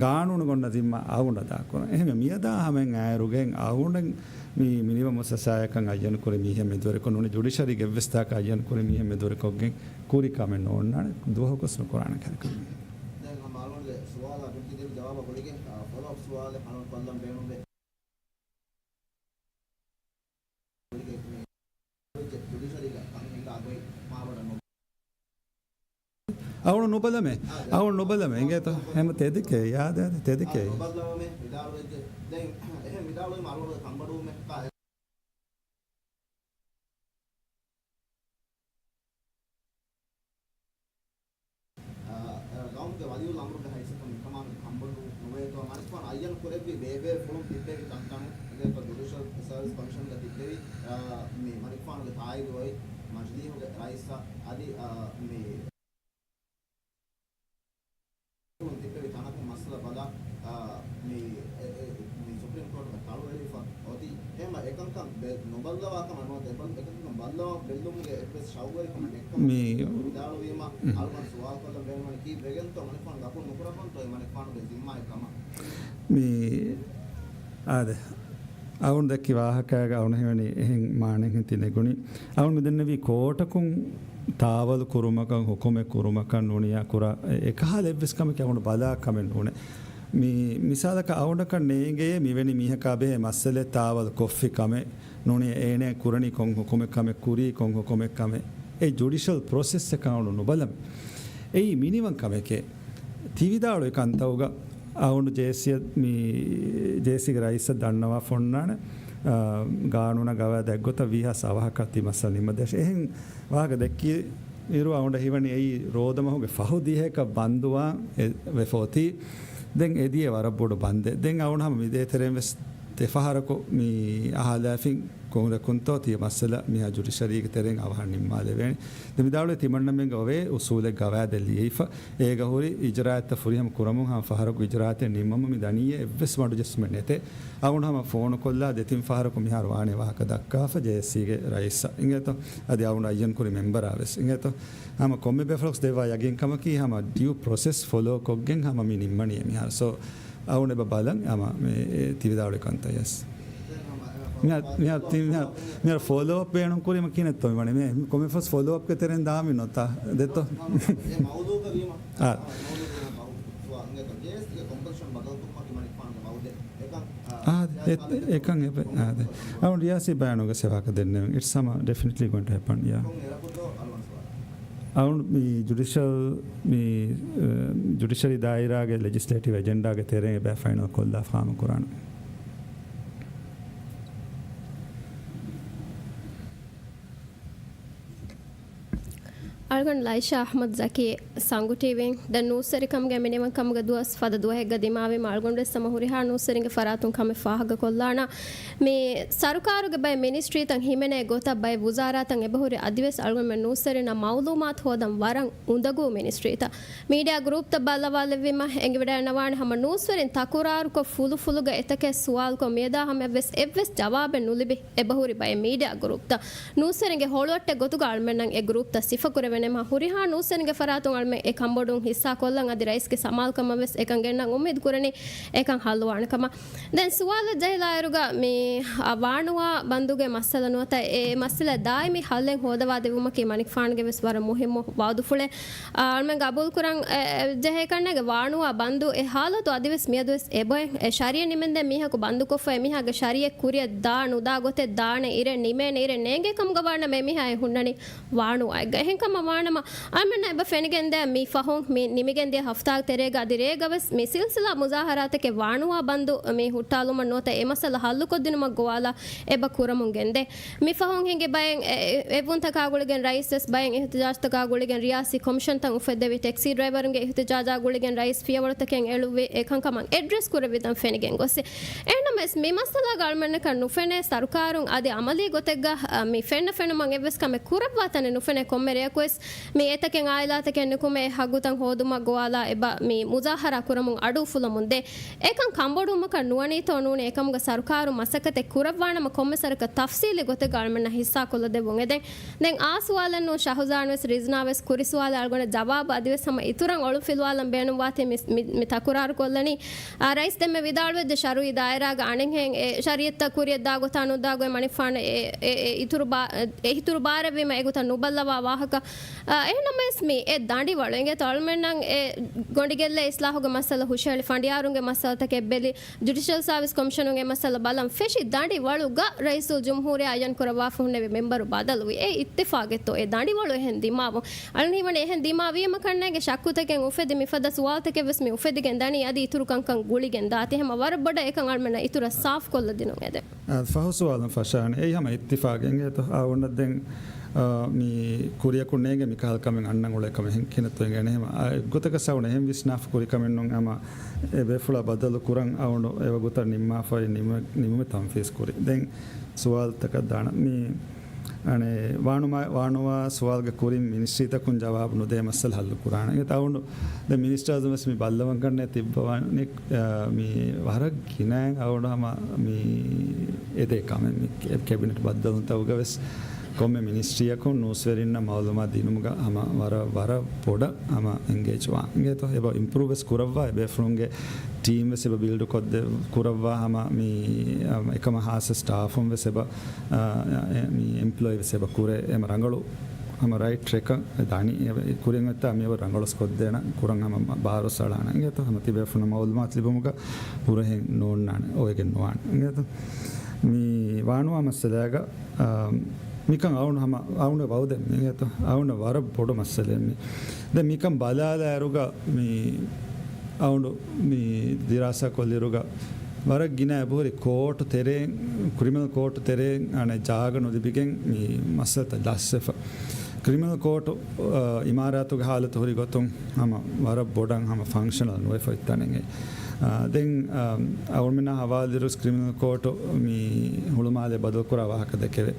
ގާނޫނުގަ އޮންނަ ޒިންމާ އަޅުގަނޑަށް އަދާކުރަން. އެހެންވެ، މިއަދާ ހަމައިން އައިރުގައި އަޅުގަނޑަށް މި މިނިވަން މުއައްސަސާއަކަށް އައްޔަން ކުރި މީހެއް މެދުވެރިކޮށް ނޫނީ ޖުޑިޝަރީގެ އެއްވެސް ތާކަށް އައްޔަން ކުރި މީހެއް މެދުވެރިކޮށްގެން ކުރި ކަމެއް ނޯންނާނެ، ދުވަހަކުވެސް ނުކުރާނެ ކަންކަމެއް. ދެން ހަމަ އަޅުގަނޑުގެ ސުވާލާ ގުންތި ދިން ޖަވާބާ ގުޅިގެން، އާ، ފޮލޯއަޕް ސުވާލެއް އަޅުގަނޑު ކޮށްލަން ބޭނުންވޭ. އަޅުގަނޑު ނުބަލަމޭ. އަޅުގަނޑު ނުބަލަމޭ. އިނގޭތޯ؟ ހަމަ ތެދެކޭ. ޔާދަ ތެދެކޭ. ނުބަލަމޭ. ވިދާޅުވެއްޖެ. ދެން އެހެން ވިދާޅުވީމަ އަޅުގަނޑު ކަންބޮޑުވުމެއް ކާ އާ، އާ، ގައުމުގެ ވަލިއުލް އަމްރުގެ ހައިސިއްޔަތުން މިކަމާމެދު ކަންބޮޑު ނުވޭތޯ؟ މަނިކުފާނު އައްޔަން ކުރެއްވި ބޭބޭފުޅުން ތިއްބެވި ތަންތަނުން އިނގޭތޯ؟ ޖުޑިޝަލް ސަރވިސް ކޮމިޝަންގަ ތިއްބެވި، އާ، މި މަނިކުފާނުގެ ތާއީދު އޮތް މަޖިލީހުގެ ރައީސަށް އަދި، އާ، މި ތިއްބެވި ތަނަކުން މައްސަލަ ބަލާ، އާ، މި، އެ، އެ، މި ސުޕްރީމް ކޯޓުގަ ތަޅުވެވިފަ އޮތީ. އެހެންވެ އެކަންކަން ބެ-، ނުބައްލަވާ ކަމަށް ނުވަތަ އެކަންކަން ބައްލަވާ ބެއްލުމުގެ އެއްވެސް ޝައުގުވެރިކަމެއް ނެތްކަމަށް މި ވިދާޅުވީމަ، އަޅުގަނޑު ސުވާލު ކޮށްލަން ބޭނުންވަނީ ކީއްވެގެންތޯ މަނިކުފާނު ގަބޫލު ނުކުރައްވަންތޯ އެ މަނިކުފާނުގެ ޒިންމާއެއް ކަމަށް؟ މި އާދެ، އަޅުގަނޑު ދެއްކި ވާހަކައިގަ އަޅުގަނޑު ހީވަނީ އެހެން މާނައެއްހެން ތި ނެގުނީ. އަޅުގަނޑު މި ދެންނެވީ ކޯޓަކުން ތާވަލު ކުރުމަކަށް، ހުކުމެއް ކުރުމަކަށް ނޫނިއްޔާ ކުރާ އެ-، އެކަހަލަ އެއްވެސް ކަމެކޭ އަޅުގަނޑު ބަލާ ކަމެއް ނޫނޭ. މި މިސާލަކަށް އަޅުގަނޑަކަށް ނޭނގެޔޭ މިވެނި މީހަކާ ބެހޭ މައްސަލައެއް ތާވަލު ކޮށްފި ކަމެއް ނޫނިއްޔާ އޭނަ ކުރަނީ ކޮން ހުކުމެއް ކަމެއް، ކުރީ ކޮން ހުކުމެއް ކަމެއް. އެ ޖުޑިޝަލް ޕްރޮސެސްއަކަށް އަޅުގަނޑު ނުބަލަމޭ. އެއީ މިނިވަން ކަމެކޭ. ތިވިދާޅުވި ކަންތައްގަ އަޅުގަނޑު ޖޭސީއަށް މި، ޖޭސީގެ ރައީސަށް ދަންނަވާފަ އޮންނާނެ، އާ، ގާނޫނަށް ގަވާއިދާ އެއްގޮތަށް ވީހާވެސް އަވަހަކަށް ތި މައްސަލަ ނިންމަދޭށޭ. އެހެން ވާހަކަ ދެއްކި އިރު އަޅުގަނޑަށް ހީވަނީ އެއީ ރޯދަމަހުގެ ފަހު ދިހައަކަށް ބަންދުވާން އެ ވެފަ އޮތީ. ދެން އެ ދިޔަ ވަރަށް ބޮޑު ބަންދެއް. ދެން އަޅުގަނޑު ހަމަ މި ދޭތެރޭން ވެސް ދެ ފަހަރަކު މި އަހާލާފިން ކޮން ރަކުންތޯ ތިޔަ މައްސަލަ މިހާ ޖުޑިޝަރީގެ ތެރެއިން އަވަހަށް ނިންމާލެވޭނެ. ދެން މި ދާޅުވެ ތިމަންނަމެންގެ އޮވޭ އުސޫލެއް ގަވާއިދެއް ލިޔެފަ. އޭގަ ހުރި އިޖްރާއަތްތައް ފުރިހަމަ ކުރަމުން ހަމަ ފަހަރަކު އިޖްރާއަތެއް ނިންމަމުން މި ދަނީއޭ އެއްވެސް މަޑުޖެއްސުމެއް ނެތޭ. އަޅުގަނޑު ހަމަ ފޯނުކޮށްލާ ދެތިން ފަހަރަކު މިހާރު ވާނެ ވާހަކަ ދައްކާފަ ޖޭއެސްސީގެ ރައީސަށް. އިނގޭތޯ؟ އަދި އަޅުގަނޑު އައްޔަން ކުރި މެމްބަރާ ވެސް. އިނގޭތޯ؟ ހަމަ ކޮންމެ ބޭފުޅަކުސް ދެއްވާ ޔަގީންކަމަކީ ހަމަ ޑިއު ޕްރޮސެސް ފޮލޯ ކޮށްގެން ހަމަ މި ނިންމަނީ މިހާރު. ސޯ، އަޅުގަނޑު އެބަ ބަލަން ހަމަ މި ތިވިދާޅުވި ކަންތައް ޔަސް. މިހާ-، މިހާ-، ތި-، މިހާ-، މިހާރު ފޮލޯ އަޕް ބޭނުން ކުރީމަ ކިހިނެއްތޯ މިވަނީ؟ މި ކޮންމެ ފަސް ފޮލޯ އަޕްގެ ތެރެއިން ދާ މި ނޮތާ ދެއްތޯ؟ އާ. އާ، އެ-، އެކަން އެ-، އާ، ދެ-، އަޅުގަނޑު ރިޔާސީ ބަޔާނުގަ ސެވާކަށް ދެންނެވިން. It's some definitely going to happen, yeah. އަޅުގަނޑު މި ޖުޑިޝަލް، މި، އަ، ޖުޑިޝަރީ ދާއިރާގެ ލެޖިސްލޭޓިވް އެޖެންޑާގެ ތެރެއިން އެބަ ފައިނަލް ކޮށްލާފަ ހާމަ ކުރާނަން. އަޅުގަނޑު ލައިޝާ އަޙްމަދު ޒަކީ ސަނގު ޓީވީން ދެން ނޫސްވެރިކަމުގެ މިނިވަންކަމުގެ ދުވަސް ފަދަ ދުވަހެއްގަ ދިމާވީމަ އަޅުގަނޑުވެސް ހަމަ ހުރިހާ ނޫސްވެރިންގެ ފަރާތުން ކަމެއް ފާހަގަކޮށްލާނަން. މި ސަރުކާރުގެ ބައެއް މިނިސްޓްރީތައް ހިމެނޭ ގޮތަށް ބައެއް ވުޒާރާތައް އެބަހުރި އަދިވެސް އަޅުގަނޑުމެން ނޫސްވެރިންނަށް މައުލޫމާތު ހޯދަން ވަރަށް އުނދަގޫ މިނިސްޓްރީތައް. މީޑިއާ ގްރޫޕްތައް ބައްލަވާލެއްވީމަ އެނގިވަޑައިގަންނަވާނެ ހަމަ ނޫސްވެރިން ތަކުރާރުކޮށް ފުލުފުލުގަ އެތަކެއް ސުވާލުކޮށް މިއަދާ ހަމައެއްވެސް އެއްވެސް ޖަވާބެއް ނުލިބި އެބަހުރި ބައެއް މީޑިއާ ގްރޫޕްތައް. ނޫސްވެރިންގެ ހޮޅުއައްޓެއް ގޮތުގަ އަޅުމެންނަށް އެ ގްރޫޕްތައް ސިފަކުރެވޭނެ ހަމަ ހުރިހާ ނޫސްވެރިންގެ ފަރާތުން އަޅުމެން އެ ކަންބޮޑުވުން ހިއްސާކޮށްލަން އަދި ރައީސްގެ ސަމާލުކަމަށް ވެސް އެކަން ގެންނަން އުއްމީދު ކުރަނީ އެކަން ހައްލުވާނެ ކަމަށް. ދެން ސުވާލަށް ޖެހިލާއިރުގަ މި، އަ، ވާނުވާ ބަންދުގެ މައްސަލަ ނުވަތަ އެ މައްސަލަ ދާއިމީ ހައްލެއް ހޯދަވާ ދެއްވުމަކީ މަނިކުފާނުގެ ވެސް ވަރަށް މުހިއްމު ވައުދުފުޅެއް. އަ، އަޅުމެން ގަބޫލުކުރަން، އެ، އެ، ޖެހޭ ކަންނޭނގެ ވާނުވާ ބަންދު އެ ހާލަތު އަދިވެސް މިއަދުވެސް އެބައެއް. އެ ޝަރީއަތް ނިމެންދެން މީހަކު ބަންދުކޮށްފަ އެ މީހާގެ ޝަރީއަތް ކުރިއަށް ދާ ނުދާ ގޮތެއް ދާނެ އިރެއް ނިމޭނެ އިރެއް ނޭނގޭ ކަމުގަ ވާނަމަ އެ މީހާ އެ ހުންނަނީ ވާނުވާއެއްގަ. އެހެންކަމަށް ވާނަމަ، އަޅުމެންނަށް އެބަ ފެނިގެންދޭ މި ފަހުން މި ނިމިގެންދިޔަ ހަފްތާ ތެރޭގަ އަދި ރޭގަވެސް މި ސިލްސިލާ މުޒާހަރާތަކެއް ވާނުވާ ބަންދު މި ހުއްޓާލުމަށް ނުވަތަ އެ މައްސަލަ ހައްލުކޮށްދިނުމަށް ގޮވާލާ އެބަ ކުރަމުން ގެންދޭ. މި ފަހުން ހިނގި ބައެއް އެ-، އެ-، އެއްވުންތަކާ ގުޅިގެން ރައީސް ވެސް ބައެއް އިހްތިޖާޖުތަކާ ގުޅިގެން ރިޔާސީ ކޮމިޝަންތައް އުފެއްދެވި، ޓެކްސީ ޑްރައިވަރުންގެ އިހްތިޖާޖާ ގުޅިގެން ރައީސް ފިޔަވަޅުތަކެއް އެޅުއްވި އެކަންކަމަށް އެޑްރެސް ކުރެއްވިތަން ފެނިގެން ގޮސް. އެހެންނަމަވެސް މި މައްސަލާގަ އަޅުމެންނަކަށް ނުފެނޭ ސަރުކާރުން އަދި އަމަލީ ގޮތެއްގަ، އަ، މި ފެންނަ ފެނުމަށް އެއްވެސް ކަމެއް ކުރައްވާ ތަނެއް ނުފެނޭ ކޮންމެ ރެޔަކުވެސް މި އެތަކެއް އާއިލާތަކެއް ނުކުމެ އެ ހައްގުތައް ހޯދުމަށް ގޮވާލާ އެބަ މި މުޒާހަރާ ކުރަމުން އަޑު އުފުލަމުން ދޭ. އެކަން ކަންބޮޑުވުމަކަށް ނުވަނީތޯ ނޫނީ އެކަމުގަ ސަރުކާރުން މަސައްކަތެއް ކުރައްވާނަމަ ކޮންމެ ސަރަކަށް ތަފްސީލީ ގޮތެއްގަ އަޅުމެންނަށް ހިއްސާކޮށްލަދެއްވުން އެދެން. ދެން އާ ސުވާލެއްނޫން ޝަހުޒާން ވެސް ރިޒްނާ ވެސް ކުރި ސުވާލެއް އަޅުގަނޑަށް ޖަވާބު އަދިވެސް ހަމަ އިތުރަށް އޮޅުން ފިލުވާލަން ބޭނުންވާތީ މި، މި، މި ތަކުރާރު ކޮށްލަނީ. އާ، ރައީސް ދެންމެ ވިދާޅުވެއްޖެ ޝަރުއީ ދާއިރާގަ އަނެއްހެން އެ ޝަރީއަތްތައް ކުރިއަށް ދާ ގޮތާ ނުދާ ގޮތް މަނިކުފާނު އެ، އެ، އެ އިތުރު ބާ-، އެ އިތުރު ބާރެއްވީމަ އެގޮތަށް ނުބައްލަވާ ވާހަކަ. އާ، އެހެންނަމަވެސް މި އެ ދަނޑިވަޅު އިނގޭތޯ އަޅުމެންނަށް އެ ގޮނޑިގެއްލޭ އިސްލާހުގެ މައްސަލަ ހުށަހެޅި، ފަނޑިޔާރުންގެ މައްސަލަތަކެއް ބެލި، ޖުޑިޝަލް ސާވިސް ކޮމިޝަނުންގެ މައްސަލަ ބަލަން ފެށި ދަނޑި ވަޅުގަ ރައީސުލް ޖުމްހޫރިއްޔާ އައްޔަން ކުރައްވާފަ ހުންނެވި މެމްބަރު ބަދަލުވި. އެ އިއްތިފާގެއްތޯ އެ ދަނޑި ވަޅު އެހެން ދިމާވުން. އަޅުން ހީވަނީ އެހެން ދިމާވީމަ ކަންނޭނގެ ޝައްކުތަކެއް އުފެދި މިފަދަ ސުވާލުތަކެއް ވެސް މި އުފެދިގެން ދަނީ އަދި އިތުރު ކަންކަން ގުޅިގެން ދާތީ ހަމަ ވަރަށް ބޮޑަށް އެކަން އަޅުމެންނަށް އިތުރަށް ސާފް ކޮށްލަދިނުން އެދެން. އާ، ފަހު ސުވާލުން ފަށާނެ. އެއީ ހަމަ އިއްތިފާގެއް އިނގޭތޯ. އާ، އޮންނަ ދެން، އާ، މި ކުރިޔަކުން ނޭނގެ މިކަހަލަ ކަމެއް އަންނަން އުޅޭ ކަމެއް ހެން ކިނަތޯ އިނގޭނެ ހަމަ. އާ، އެއްގޮތަކަށް ސައުން އެހެން ވިސްނާފަ ކުރި ކަމެއް ނޫން ހަމަ އެ ބޭފުޅާ ބަދަލު ކުރަން އަވަނޑު އެވަގުތަށް ނިންމާފައި ނިމެ-، ނިމުމެއް ތަންފީޒް ކުރި. ދެން ސުވާލުތަކަށް ދާނަ. މި، އަނެ، ވާނުމާ-، ވާނުވާ ސުވާލުގެ ކުރިން މިނިސްޓްރީތަކުން ޖަވާބު ނުދޭ މައްސަލަ ހައްލު ކުރާނެ. އެ އަވަނޑު ދެ މިނިސްޓާޒު ވެސް މި ބައްލަވަން ކަންނޭ ތިއްބަވާނެ. އާ، މި ވަރަށް ގިނައިން އަވަނޑު ހަމަ މި އެދޭ ކަމެއް މި ކެ-، ކެބިނެޓް ބައްދަލުންތަކުގަ ވެސް ކޮންމެ މިނިސްޓްރީއަކުން ނޫސްވެރިންނަށް މައުލޫމާތު ދިނުމުގަ ހަމަ ވަރަށް، ވަރަށް ބޮޑަށް ހަމަ އެންގޭޖް ވާން. އިނގޭތޯ އެބަ އިމްޕްރޫވް ވެސް ކުރައްވާ އެ ބޭފުޅުންގެ ޓީމް ވެސް އެބަ ބިލްޑް ކޮށްދެ-، ކުރައްވާ ހަމަ މި، އަ، އެކަމަށް ހާސް ސްޓާފުން ވެސް އެބަ، އަ، އެ، މި އެމްޕްލޯއީ ވެސް އެބަ ކުރޭ އެމަ ރަނގަޅު ހަމަ ރައިޓް ޓްރެކަށް ދާނީ. އެ ކުރިން އޮތްތާ މިއަވަރ ރަނގަޅުސް ކޮށްދޭނަން ކުރަން ހަމަ ބާރުސް އަޅާނަން އިނގޭތޯ. ހަމަ ތިބޭފުޅުން މައުލޫމާތު ލިބުމުގަ ހުރަހެއް ނޯންނާނެ އޮވެގެން ނުވާނެ އިނގޭތޯ. މި ވާނުވާ މައްސަލައިގަ، އާ، މިކަން އައުނު ހަމަ އައުނު ވައުދެއް މި އިނގޭތޯ. އައުނު ވަރަށް ބޮޑު މައްސަލައެއް މި. ދެން މިކަން ބަލާލާއިރުގަ މި އައުނު މި ދިރާސާ ކޮށްލިއިރުގަ ވަރަށް ގިނަ އެބަހުރި ކޯޓު ތެރޭން، ކްރިމިނަލް ކޯޓު ތެރޭން އަނެއް ޖާގަ ނުލިބިގެން މި މައްސަލަތައް ލަސްވެފަ. ކްރިމިނަލް ކޯޓު، އާ، އިމާރާތުގެ ހާލަތު ހުރި ގޮތުން ހަމަ ވަރަށް ބޮޑަށް ހަމަ ފަންކްޝަނަލް ނުވެފަ އޮތް ތަނެއް. އާ، ދެން، އާ، އަޅުމެންނާ ހަވާލުވިއިރު ކްރިމިނަލް ކޯޓު މި ހުޅުމާލެ ބަދަލުކުރާ ވާހަކަ ދެކެވޭ.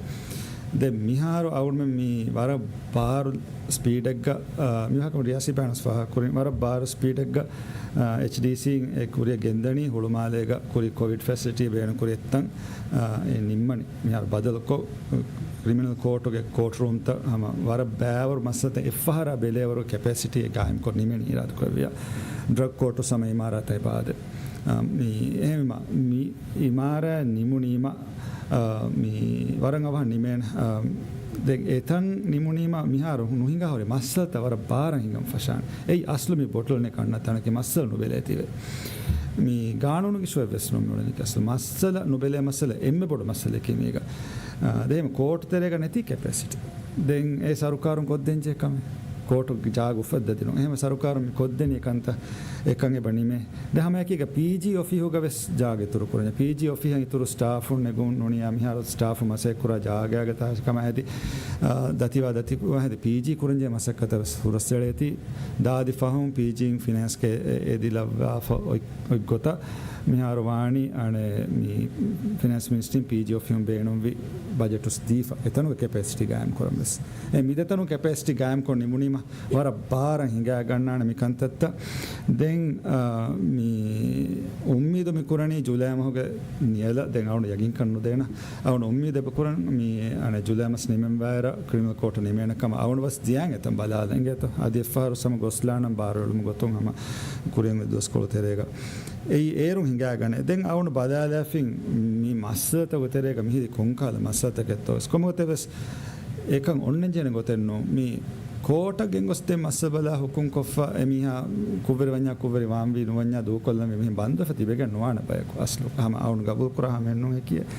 ދެން މިހާރު އަޅުމެން މި ވަރަށް ބާރު ސްޕީޑެއްގަ، އާ، މި ވާހަކަ ރިޔާސީ ބަޔާނުސް ފާހަގަކުރިން، ވަރަށް ބާރު ސްޕީޑެއްގަ، އާ، އެޗްޑީސީ އެ ކުރިއަށް ގެންދަނީ ހުޅުމާލޭގަ ކުރި ކޮވިޑް ފެސިލިޓީ ބޭނުންކުރި އެއްތަން، އާ، އެ ނިންމަނީ. މިހާރު ބަދަލުކޮށް، ކްރިމިނަލް ކޯޓުގެ ކޯޓްރޫމްތައް ހަމަ ވަރަށް ބައިވަރު މައްސަލަތައް އެއްފަހަރާ ބެލޭވަރު ކެޕޭސިޓީ ގާއިމްކޮށް ނިމެނީ އިރާދަކުރެއްވިޔާ. ޑްރަގް ކޯޓު ހަމަ އިމާރާތަށް އެބައާދޭ. އާ، މި އެހެންވީމަ، މި އިމާރާތް ނިމުނީމަ، އާ، މި ވަރަށް އަވަހަށް ނިމޭނެ. އާ، ދެން އެތަން ނިމުނީމަ މިހާރު ނުހިނގާ ހުރި މައްސަލަތައް ވަރަށް ބާރަށް ހިނގަން ފަށާނެ. އެއީ އަސްލު މި ބޮޓްލްނެކް އަންނަ ތަނަކީ މައްސަލަ ނުބެލޭތީވެ. މި ގާނޫނުގެ އިޝޫއެއްވެސް ނޫން މިއުޅެނީ އަސްލު. މައްސަލަ ނުބެލޭ މައްސަލަ އެންމެ ބޮޑު މައްސަލައަކީ މީގަ. އާ، ދެން ކޯޓު ތެރޭގަ ނެތީ ކެޕޭސިޓީ. ދެން އެ ސަރުކާރުން ކޮށްދޭންޖެހޭ ކަމެއް. ކޯޓު ޖާގަ އުފައްދަދިނުން. އެހެން ސަރުކާރުން މި ކޮށްދެނީ ކަންތައް އެކަން އެބަ ނިމޭ. ދެން ހަމައެކީގަ ޕީޖީ އޮފީހުގަ ވެސް ޖާގަ އިތުރު ކުރަން. ޕީޖީ އޮފީހަށް އިތުރު ސްޓާފުން ނެގުން ނޫނިއްޔާ މިހާރު ސްޓާފު މަސައްކަތް ކުރާ ޖާގައިގަ ތާށި ކަމާ ހެދި، އާ، ދަތިވާ ދަތި ވާ ހެދި ޕީޖީ ކުރަންޖެހޭ މަސައްކަތަށް ވެސް ހުރަސްއެޅޭތީ. ދާދި ފަހުން ޕީޖީއިން ފިނޭންސްގެ އެ، އެ ދިލައްވާފަ އޮތް، އޮތް ގޮތަށް މިހާރު ވާނީ އަނެއް މި ފިނޭންސް މިނިސްޓްރީން ޕީޖީ އޮފީހުން ބޭނުންވި ބަޖެޓުސް ދީފަ. އެތަނުގެ ކެޕޭސިޓީ ގާއިމް ކުރަން ވެސް. އެ މި ދެތަނު ކެޕޭސިޓީ ގާއިމްކޮށް ނިމުނީމަ ވަރަށް ބާރަށް ހިނގާގަންނާނެ މި ކަންތައްތައް. ދެން، އާ، މި އުއްމީދު މި ކުރަނީ ޖުލައި މަހުގެ ނިޔަލަށް ދެން އަޅުން ޔަގީންކަން ނުދޭނަ. އަޅުން އުއްމީދެއް ކުރަން މި އަނެއް ޖުލައި މަސް ނިމެންވާއިރަށް ކްރިމިނަލް ކޯޓު ނިމޭނެ ކަމަށް އަޅުން ވެސް ދިޔާން އެތަން ބަލާލަން އިނގޭތޯ. އަދި އެއްފަހަރު ސަމަ ގޮސްލާނަން ބާރުއެޅުމުގެ ގޮތުން ހަމަ ކުރިން ދުވަސްކޮޅު ތެރޭގަ. އެއީ އޭރުން ހިނގާގަނެ. ދެން އަޅުން ބަލާލާފިން މި މައްސަލަތަކުގެ ތެރޭގަ މިހިރީ ކޮންކަހަލަ މައްސަލަތަކެއްތޯ ވެސް. ކޮންމެ ގޮތެއް ވެސް އެކަން އޮންނަންޖެހޭނެ ގޮތެއް ނޫން. މި ކޯޓަށް ގެންގޮސްދޭ މައްސަލަ ބަލާ ހުކުމް ކޮށްފަ އެމީހާ ކުށްވެރި ވަންޏާ ކުށްވެރި ވާންވީ ނުވަންޏާ ދޫކޮށްލަންވީ މިހެން ބަންދުވެފަ ތިބެގެން ނުވާނެ ބަޔަކު އަސްލު. ހަމަ އަޅުން ގަބޫލުކުރާ ހަމަ އެއްނޫން އެކިއެއް.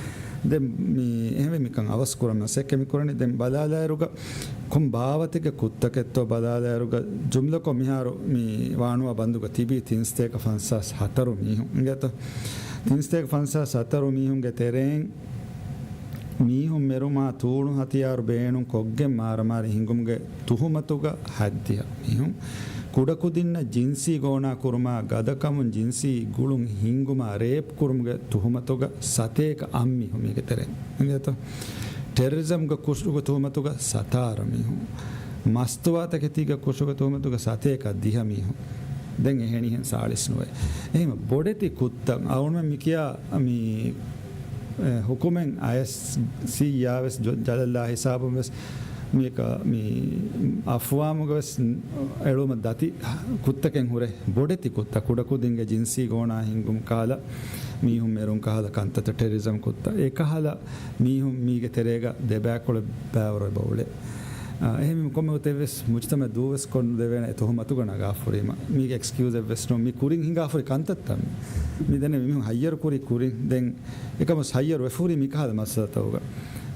ދެން މި އެހެންވެ މިކަން އަވަސް ކުރަން މަސައްކަތް މި ކުރަނީ. ދެން ބަލާލާއިރުގަ ކޮން ބާވަތެއްގެ ކުއްތަކެއްތޯ ބަލާލާއިރުގަ ޖުމްލަކޮށް މިހާރު މި ވާނުވާ ބަންދުގަ ތިބީ ތިންސަތޭކަ ފަންސާސް ހަތަރު މީހުން އިނގޭތޯ. ތިންސަތޭކަ ފަންސާސް ހަތަރު މީހުންގެ ތެރެއިން މީހުން މެރުމާ ތޫނު ހަތިޔާރު ބޭނުން ކޮށްގެން މާރަމާރި ހިނގުމުގެ ތުހުމަތުގަ ހަތްދިހަ މީހުން، ކުޑަކުދިންނަށް ޖިންސީ ގޯނާ ކުރުމާ، ގަދަކަމުން ޖިންސީ ގުޅުން ހިންގުމާ، ރޭޕް ކުރުމުގެ ތުހުމަތުގަ ސަތޭކަ އަށް މީހުން މީގެ ތެރެއިން އިނގޭތޯ. ޓެރަރިޒަމްގެ ކުށުގެ ތުހުމަތުގަ ސަތާރަ މީހުން، މަސްތުވާތަކެތީގެ ކުށުގެ ތުހުމަތުގަ ސަތޭކަ ދިހަ މީހުން. ދެން އެހެނިހެން ސާޅީސް ނުވޭ. އެހެން ބޮޑެތި ކުއްތައް އަޅުމެން މިކިޔާ މި އެ، ހުކުމެއް އަޔަސް ސީއާ ވެސް ޖޮ-، ޖަލަށްލާ ހިސާބުން ވެސް މި އެކަ-، މި އަފްވާމުގަ ވެސް އެޅުމަށް ދަތި ކުއްތަކެއް ހުރޭ. ބޮޑެތި ކުއްތަ، ކުޑަކުދިންގެ ޖިންސީ ގޯނާ ހިންގުމު ކަހަލަ، މީހުން މެރުން ކަހަލަ ކަންތައްތައް، ޓެރަރިޒަމް ކުއްތަ، އެކަހަލަ މީހުން މީގެ ތެރޭގަ ދެބައިކުޅަ ބައިވަރު އެބަ އުޅޭ. އާ، އެހެން ކޮންމެ ގޮތެއް ވެސް މުޖުތަމައަށް ދޫވެސް ކޮށްނުދެވޭނެ އެ ތުހުމަތުގަ ނަގާފަ ހުރީމަ. މީގެ އެކްސްކިއުސް އެއް ވެސް ނޫން. މި ކުރިން ހިނގާފަ ހުރި ކަންތައްތައް މި. މި ދެންނެވި މީހުން ހައްޔަރު ކުރި ކުރިން. ދެން އެކަމަސް ހައްޔަރު ވެފަ ހުރީ މިކަހަލަ މައްސަލަތަކުގަ.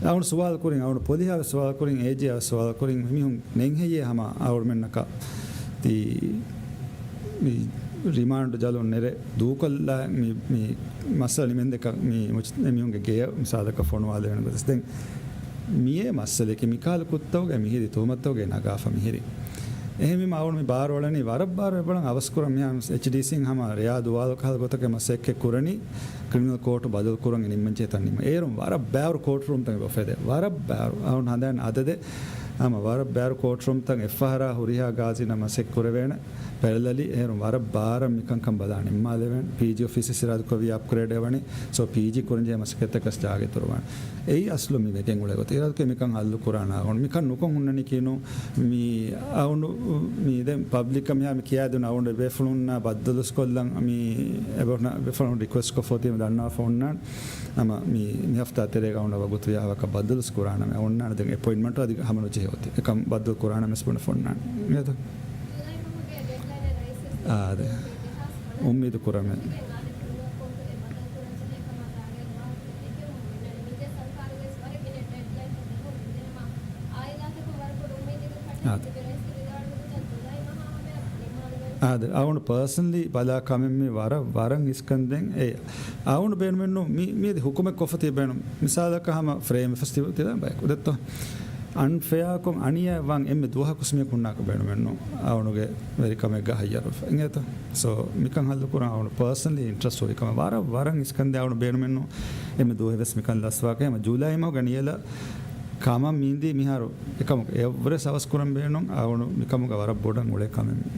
އަޅުން ސުވާލު ކުރިން، އަޅުން ޕޮލިހާ ވެސް ސުވާލު ކުރިން، އޭޖީއާ ވެސް ސުވާލު ކުރިން، މި މީހުން ނެތް ހެއްޔޭ ހަމަ އަޅުމެންނަކަށް ތި މި ރިމާންޑު ޖަލުން ނެރެ ދޫކޮށްލާ މި، މި މައްސަލަ ނިމެންދެކަށް މި މުޖް-، އެ މީހުންގެ ގެޔަށް މިސާލަކަށް ފޮނުވާލެވޭނެ ގޮތަސް. ދެން މިއޭ މައްސަލައަކީ މިކަހަލަ ކުއްތަކުގެ މިހިރި ތުހުމަތުގެ ނަގާފަ މިހިރި. އެހެންވީމަ އަޅުން މި ބާރުއަޅަނީ ވަރަށް ބާރު އެބައޮޅަން އަވަސްކުރަން. މިހާ އެޗްޑީސީން ހަމަ ރެޔާ ދުވާލު ކަހަލަ ގޮތަކަށް މަސައްކަތް ކުރަނީ ކްރިމިނަލް ކޯޓު ބަދަލު ކުރަން ނިންމަންޖެހޭ ތަން ނިމުން. އޭރުން ވަރަށް ބާރު ކޯޓް ރޫމްތައް އެބަ އުފެދޭ. ވަރަށް ބާރު. އަޅުން ހަނދާން އަދަދެއް ހަމަ ވަރަށް ބާރު ކޯޓް ރޫމްތައް އެއްފަހަރާ ހުރިހާ ގާޒީންނަށް މަސައްކަތް ކުރެވޭނެ. ޕެރަލަލީ އޭރުން ވަރަށް ބާރަށް މިކަންކަން ބަލާ ނިންމާލެވޭނެ. ޕީޖީ އޮފީސް އިރާދަކުރެއްވި އަޕްގްރޭޑް އެވަނީ. ސޯ ޕީޖީ ކުރަންޖެހޭ މަސައްކަތްތަކަށް ޖާގަ އިތުރުވާނެ. އެއީ އަސްލު މި ވެގެން އުޅޭ ގޮތަށް. އިރާދަކުރެ މިކަން ހައްލު ކުރާނަ އަޅުން. މިކަން ނުކޮށް ހުންނަނީކީ ނޫން. މި އަޅުން މި ދެން ޕަބްލިކަށް މިހާ މި ކިޔާދިނު އަޅުން ބޭފުޅުންނާ ބައްދަލުސް ކޮށްލަން މި އެބަ-، ބޭފުޅުން ރިކުއެސްޓް ކޮށްފަ އޮތީމަ ދަންނަވާފަ އޮންނާނެ. ހަމަ މި، މި ހަފްތާ ތެރޭގަ އަޅުން ވަގުތު ވިޔާ ވަކަށް ބައްދަލުސް ކުރާނަމޭ އޮންނާނެ. ދެން އެޕޮއިންޓްމަންޓު އަދި ހަމަ ނުޖެހޭ. އޮތީ. އެކަން ބައްދަލު ކުރާނަމޭ ވެސް ބުނެފަ އޮންނާނެ. އިނގޭތޯ؟ އާ، އާދެ. އުއްމީދު ކުރަމޭ. އާ. އާދެ، އަޅުގަނޑު ޕާސަނަލީ ބަލާ ކަމެއް މީ ވަރަށް، ވަރަށް އިސްކަން ދެން އެ އަޅުގަނޑު ބޭނުމެއްނު މި، މިއަދި ހުކުމެއް ކޮށްފަ ތިބެނު. މިސާލަކަށް ހަމަ ފްރޭމް ފެސްޓިވަލް ތިލަނބަޔަކު ދެއްތޯ. އަންފެއާކޮށް އަނިޔާ ވާން އެންމެ ދުވަހަކުސް މި ހުންނާކަށް ބޭނުމެއްނު. އަޅުގަނޑުގެ ވެރިކަމެއްގަ ހައްޔަރުވެފަ. އިނގޭތޯ؟ ސޯ، މިކަން ހައްލު ކުރަން އަޅުގަނޑު ޕާސަނަލީ އިންޓްރެސްޓް ހުރި ކަމެއް. ވަރަށް، ވަރަށް އިސްކަން ދެން އަޅުގަނޑު ބޭނުމެއްނު. އެންމެ ދުވަހެއް ވެސް މިކަން ލަސްވާކަށް. ހަމަ ޖޫލައި މަހުގަ ނިޔަލަ ކަމަށް މީނދީ މިހާރު އެކަމަކު އެއްވެސް އަވަސް ކުރަން ބޭނުން. އަޅުގަނޑު މިކަމުގަ ވަރަށް ބޮޑަށް އުޅޭ ކަމެއް މީ.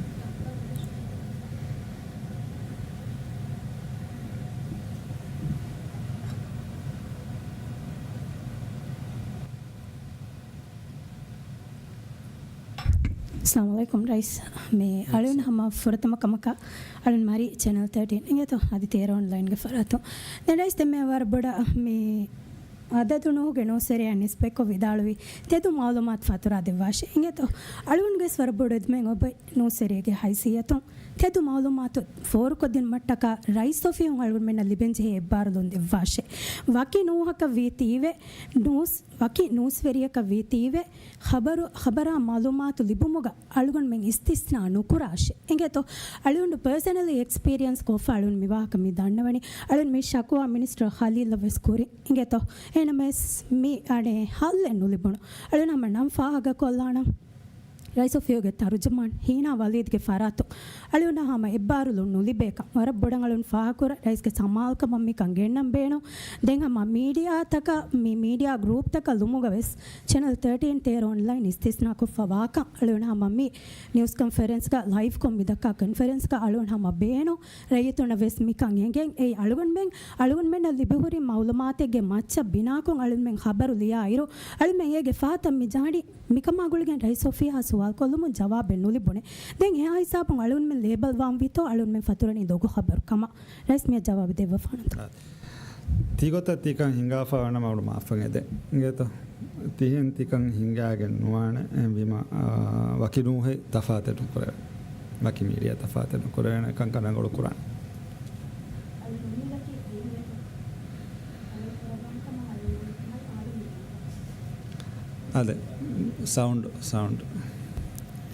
އައްސަލާމު ޢަލައިކުމް ރައީސް. މި އަޅުން ހަމަ ފުރަތަމަ ކަމަކަށް އަޅުން މަރި ޗެނަލް ތާޓީން އިނގޭތޯ އަދި ތޭރަ އޮންލައިންގެ ފަރާތުން. ދެން ރައީސް ދެން މި ވަރަށް ބޮޑަށް މި އަދަދު ނޫހުގެ ނޫސްވެރިޔާ ނިސްބަތްކޮށް ވިދާޅުވި ތެދު މަޢުލޫމާތު ފަތުރާ ދެއްވާށޭ. އިނގޭތޯ އަޅުންގެސް ވަރަށް ބޮޑު އެދުމެއް އޮތް ނޫސްވެރިއެއްގެ ހައިސިއްޔަތުން ތެދު މަޢުލޫމާތު ފޯރުކޮށްދިނުމަށްޓަކާ ރައީސް އޮފީހުން އަޅުގަނޑުމެންނަށް ލިބެންޖެހޭ އެއްބާރުލުން ދެއްވާށޭ. ވަކި ނޫހަކަށް ވީތީވެ ނޫސް، ވަކި ނޫސްވެރިޔަކަށް ވީތީވެ ޚަބަރު، ޚަބަރާ މަޢުލޫމާތު ލިބުމުގަ އަޅުގަނޑުމެން އިސްތިސްނާ ނުކުރާށޭ. އިނގޭތޯ އަޅުގަނޑު ޕާސަނަލީ އެކްސްޕީރިއަންސް ކޮށްފަ އަޅުން މި ވާހަކަ މި ދަންނަވަނީ. އަޅުން މި ޝަކުވާ މިނިސްޓަރ ޚަލީލަށް ވެސް ކުރި. އިނގޭތޯ އެހެނަމެސް މި އަނެއް ހައްލެއް ނުލިބުނު. އަޅުން ހަމަ ނަން ފާހަގަކޮށްލާނަން. ރައީސް އޮފީހުގެ ތަރުޖަމާން ހީނާ ވަލީދްގެ ފަރާތުން އަޅުންނަށް ހަމަ އެއްބާރުލުން ނުލިބޭކަން ވަރަށް ބޮޑަށް އަޅުން ފާހަގަކުރަން. ރައީސްގެ ސަމާލުކަމަށް މިކަން ގެންނަން ބޭނުން. ދެން ހަމަ މީޑިއާތަކަށް، މި މީޑިއާ ގްރޫޕްތަކަށް ލުމުގަ ވެސް ޗެނަލް ތާޓީން ތޭރަ އޮންލައިން އިސްތިސްނާކޮށްފަ ވާކަން އަޅުން ހަމަ މި ނިއުސް ކޮންފަރެންސްގަ ލައިވްކޮށް މި ދައްކާ ކޮންފަރެންސްގަ އަޅުން ހަމަ ބޭނުން. ރައްޔިތުންނަށް ވެސް މިކަން އެނގެން އެއީ އަޅުގަނޑުމެން، އަޅުގަނޑުމެންނަށް ލިބިހުރި މަޢުލޫމާތެއްގެ މައްޗަށް ބިނާކޮށް އަޅުންމެން ޚަބަރު ލިޔާ އިރު އަޅުމެން އޭގެ ފަހަތަށް މި ޖާނީ. މިކަމާ ގުޅިގެން ރައީސް އޮފީހާ ސުވާލު ކޮށްލުމުން ޖަވާބެއް ނުލިބުނެ. ދެން އެހާ ހިސާބުން އަޅުންމެން ލޭބަލް ވާން ވީތޯ އަޅުންމެން ފަތުރަނީ ދޮގު ޚަބަރު ކަމަށް. ރައީސް މިއަށް ޖަވާބު ދެއްވަފާނަންތޯ؟ އާ. ތިގޮތަށް ތިކަން ހިނގާފާ ވަނަމަ އަޅު މާފަށް އެދެ. އިނގޭތޯ؟ ތިހެން ތިކަން ހިނގާގެން ނުވާނެ. އެހެންވީމަ، އާ، ވަކި ނޫހެއް ތަފާތެއް ނުކުރެވޭ. ވަކި މީޑިއާ ތަފާތެއް ނުކުރެވޭނެ ކަންކަން ރަނގަޅު ކުރާނެ. އާދެ، ސައުންޑް، ސައުންޑް.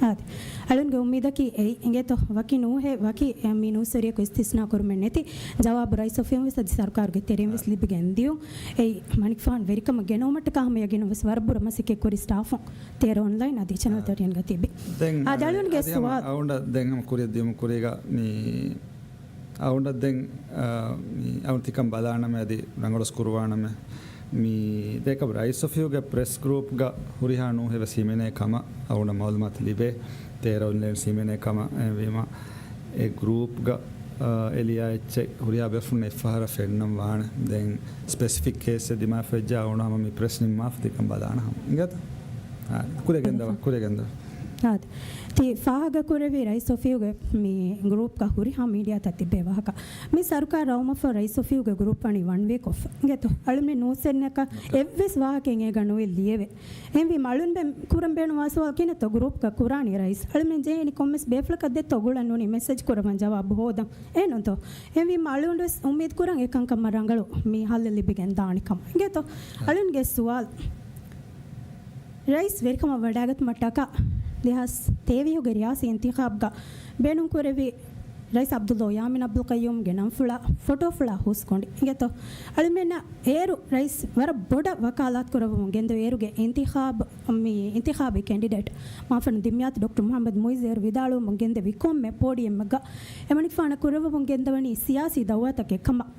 އާދެ. އަޅުންގެ އުއްމީދަކީ އެއީ އިނގޭތޯ ވަކި ނޫހެއް، ވަކި މި ނޫސްވެރިޔަކު އިސްތިސްނާ ކުރުމެއް ނެތި ޖަވާބު ރައީސް އޮފީހުން ވެސް އަދި ސަރުކާރުގެ ތެރެއިން ވެސް ލިބިގެން ދިޔުން. އެއީ މަނިކުފާނު ވެރިކަމަށް ގެނައުމަށްޓަކާ ހަމަ ޔަގީނުން ވެސް ވަރަށް ބުރަ މަސައްކަތް ކުރި ސްޓާފުން ތޭރަ އޮންލައިން އަދި ޗެނަލް ތާޓީންގަ ތިބި. ދެން އާދެ އަޅުންގެ އަދި ހަމަ ސުވާލު. އަޅުން ދެން ހަމަ ކުރިއަށް ދިޔުމު ކުރީގަ މި އަޅުން ދެން، އާ، މި އަޅުން ތިކަން ބަލާނަމޭ އަދި ރަނގަޅުސް ކުރުވާނަމޭ. މި ދެކަ ރައީސް އޮފީހުގެ ޕްރެސް ގްރޫޕްގަ ހުރިހާ ނޫހެއް ވެސް ހިމެނޭ ކަމަށް އަޅުން މައުލޫމާތު ލިބޭ. ތޭރަ އޮންލައިން ހިމެނޭ ކަމަށް އެހެންވީމަ އެ ގްރޫޕްގަ، އާ، އެ ލިޔާ އެއްޗެއް ހުރިހާ ބޭފުޅުން އެއްފަހަރަށް ފެންނަން ވާނެ. ދެން ސްޕެސިފިކް ކޭސްއެއް ދިމާވެއްޖާ އަޅުން ހަމަ މި ޕްރެސް ނިންމާފަ ތިކަން ބަލާނަ ހަމަ. އިނގޭތަ؟ އާ، ކުރިއަށް ގެންދަވާ، ކުރިއަށް ގެންދަވާ. އާދެ. ތި ފާހަގަކުރެއްވި ރައީސް އޮފީހުގެ މި ގްރޫޕްގަ ހުރިހާ މީޑިއާތައް ތިބޭ ވާހަކަ. މި ސަރުކާރު އައުމަށްފަހު ރައީސް އޮފީހުގެ ގްރޫޕް ވަނީ ވަން ވޭ ކޮށްފަ. އިނގޭތޯ؟ އަޅުމެން ނޫސްވެރިންނަކަށް އެއްވެސް ވާހަކައެއް އޭގަ ނުވެ ލިޔެވޭ. އެހެންވީމަ އަޅުންމެން ކުރަން ބޭނުންވާ ސުވާލު ކިހިނެއްތޯ ގްރޫޕްގަ ކުރާނީ ރައީސް؟ އަޅުމެން ޖެހޭނީ ކޮންމެސް ބޭފުޅަކަށް ދެއްތޯ ގުޅަން ނޫނީ މެސެޖް ކުރައްވަން ޖަވާބު ހޯދަން. އެހެންނޫންތޯ؟ އެހެންވީމަ އަޅުގަނޑުވެސް އުއްމީދު ކުރަން އެކަންކަމަށް ރަނގަޅު މި ހައްލެއް ލިބިގެން ދާނެ ކަމަށް. އިނގޭތޯ؟ އަޅުންގެ ސުވާލު. ރައީސް ވެރިކަމަށް ވަޑައިގަތުމަށްޓަކާ ދެހާސް ތޭވީހުގެ ރިޔާސީ އިންތިޚާބްގަ ބޭނުންކުރެއްވި ރައީސް ޢަބްދުﷲ ޔާމީން ޢަބްދުލް ޤައްޔޫމްގެ ނަންފުޅާ ފޮޓޯފުޅާ ހުސްގޮނޑި. އިނގޭތޯ؟ އަޅުމެންނަށް އޭރު ރައީސް ވަރަށް ބޮޑަށް ވަކާލާތު ކުރައްވަމުން ގެންދެވި އޭރުގެ އިންތިޚާބު، މި އިންތިޚާބީ ކެންޑިޑޭޓް މާފަން ދިމްޔާތު ޑޮކްޓަރ މުޙައްމަދު މުޢިއްޒު އޭރު ވިދާޅުވަމުން ގެންދެވި ކޮންމެ ޕޯޑިއަމެއްގަ އެމަނިކުފާނަށް ކުރައްވަމުން ގެންދަވަނީ ސިޔާސީ ދައުވާތަކެއް ކަމަށް.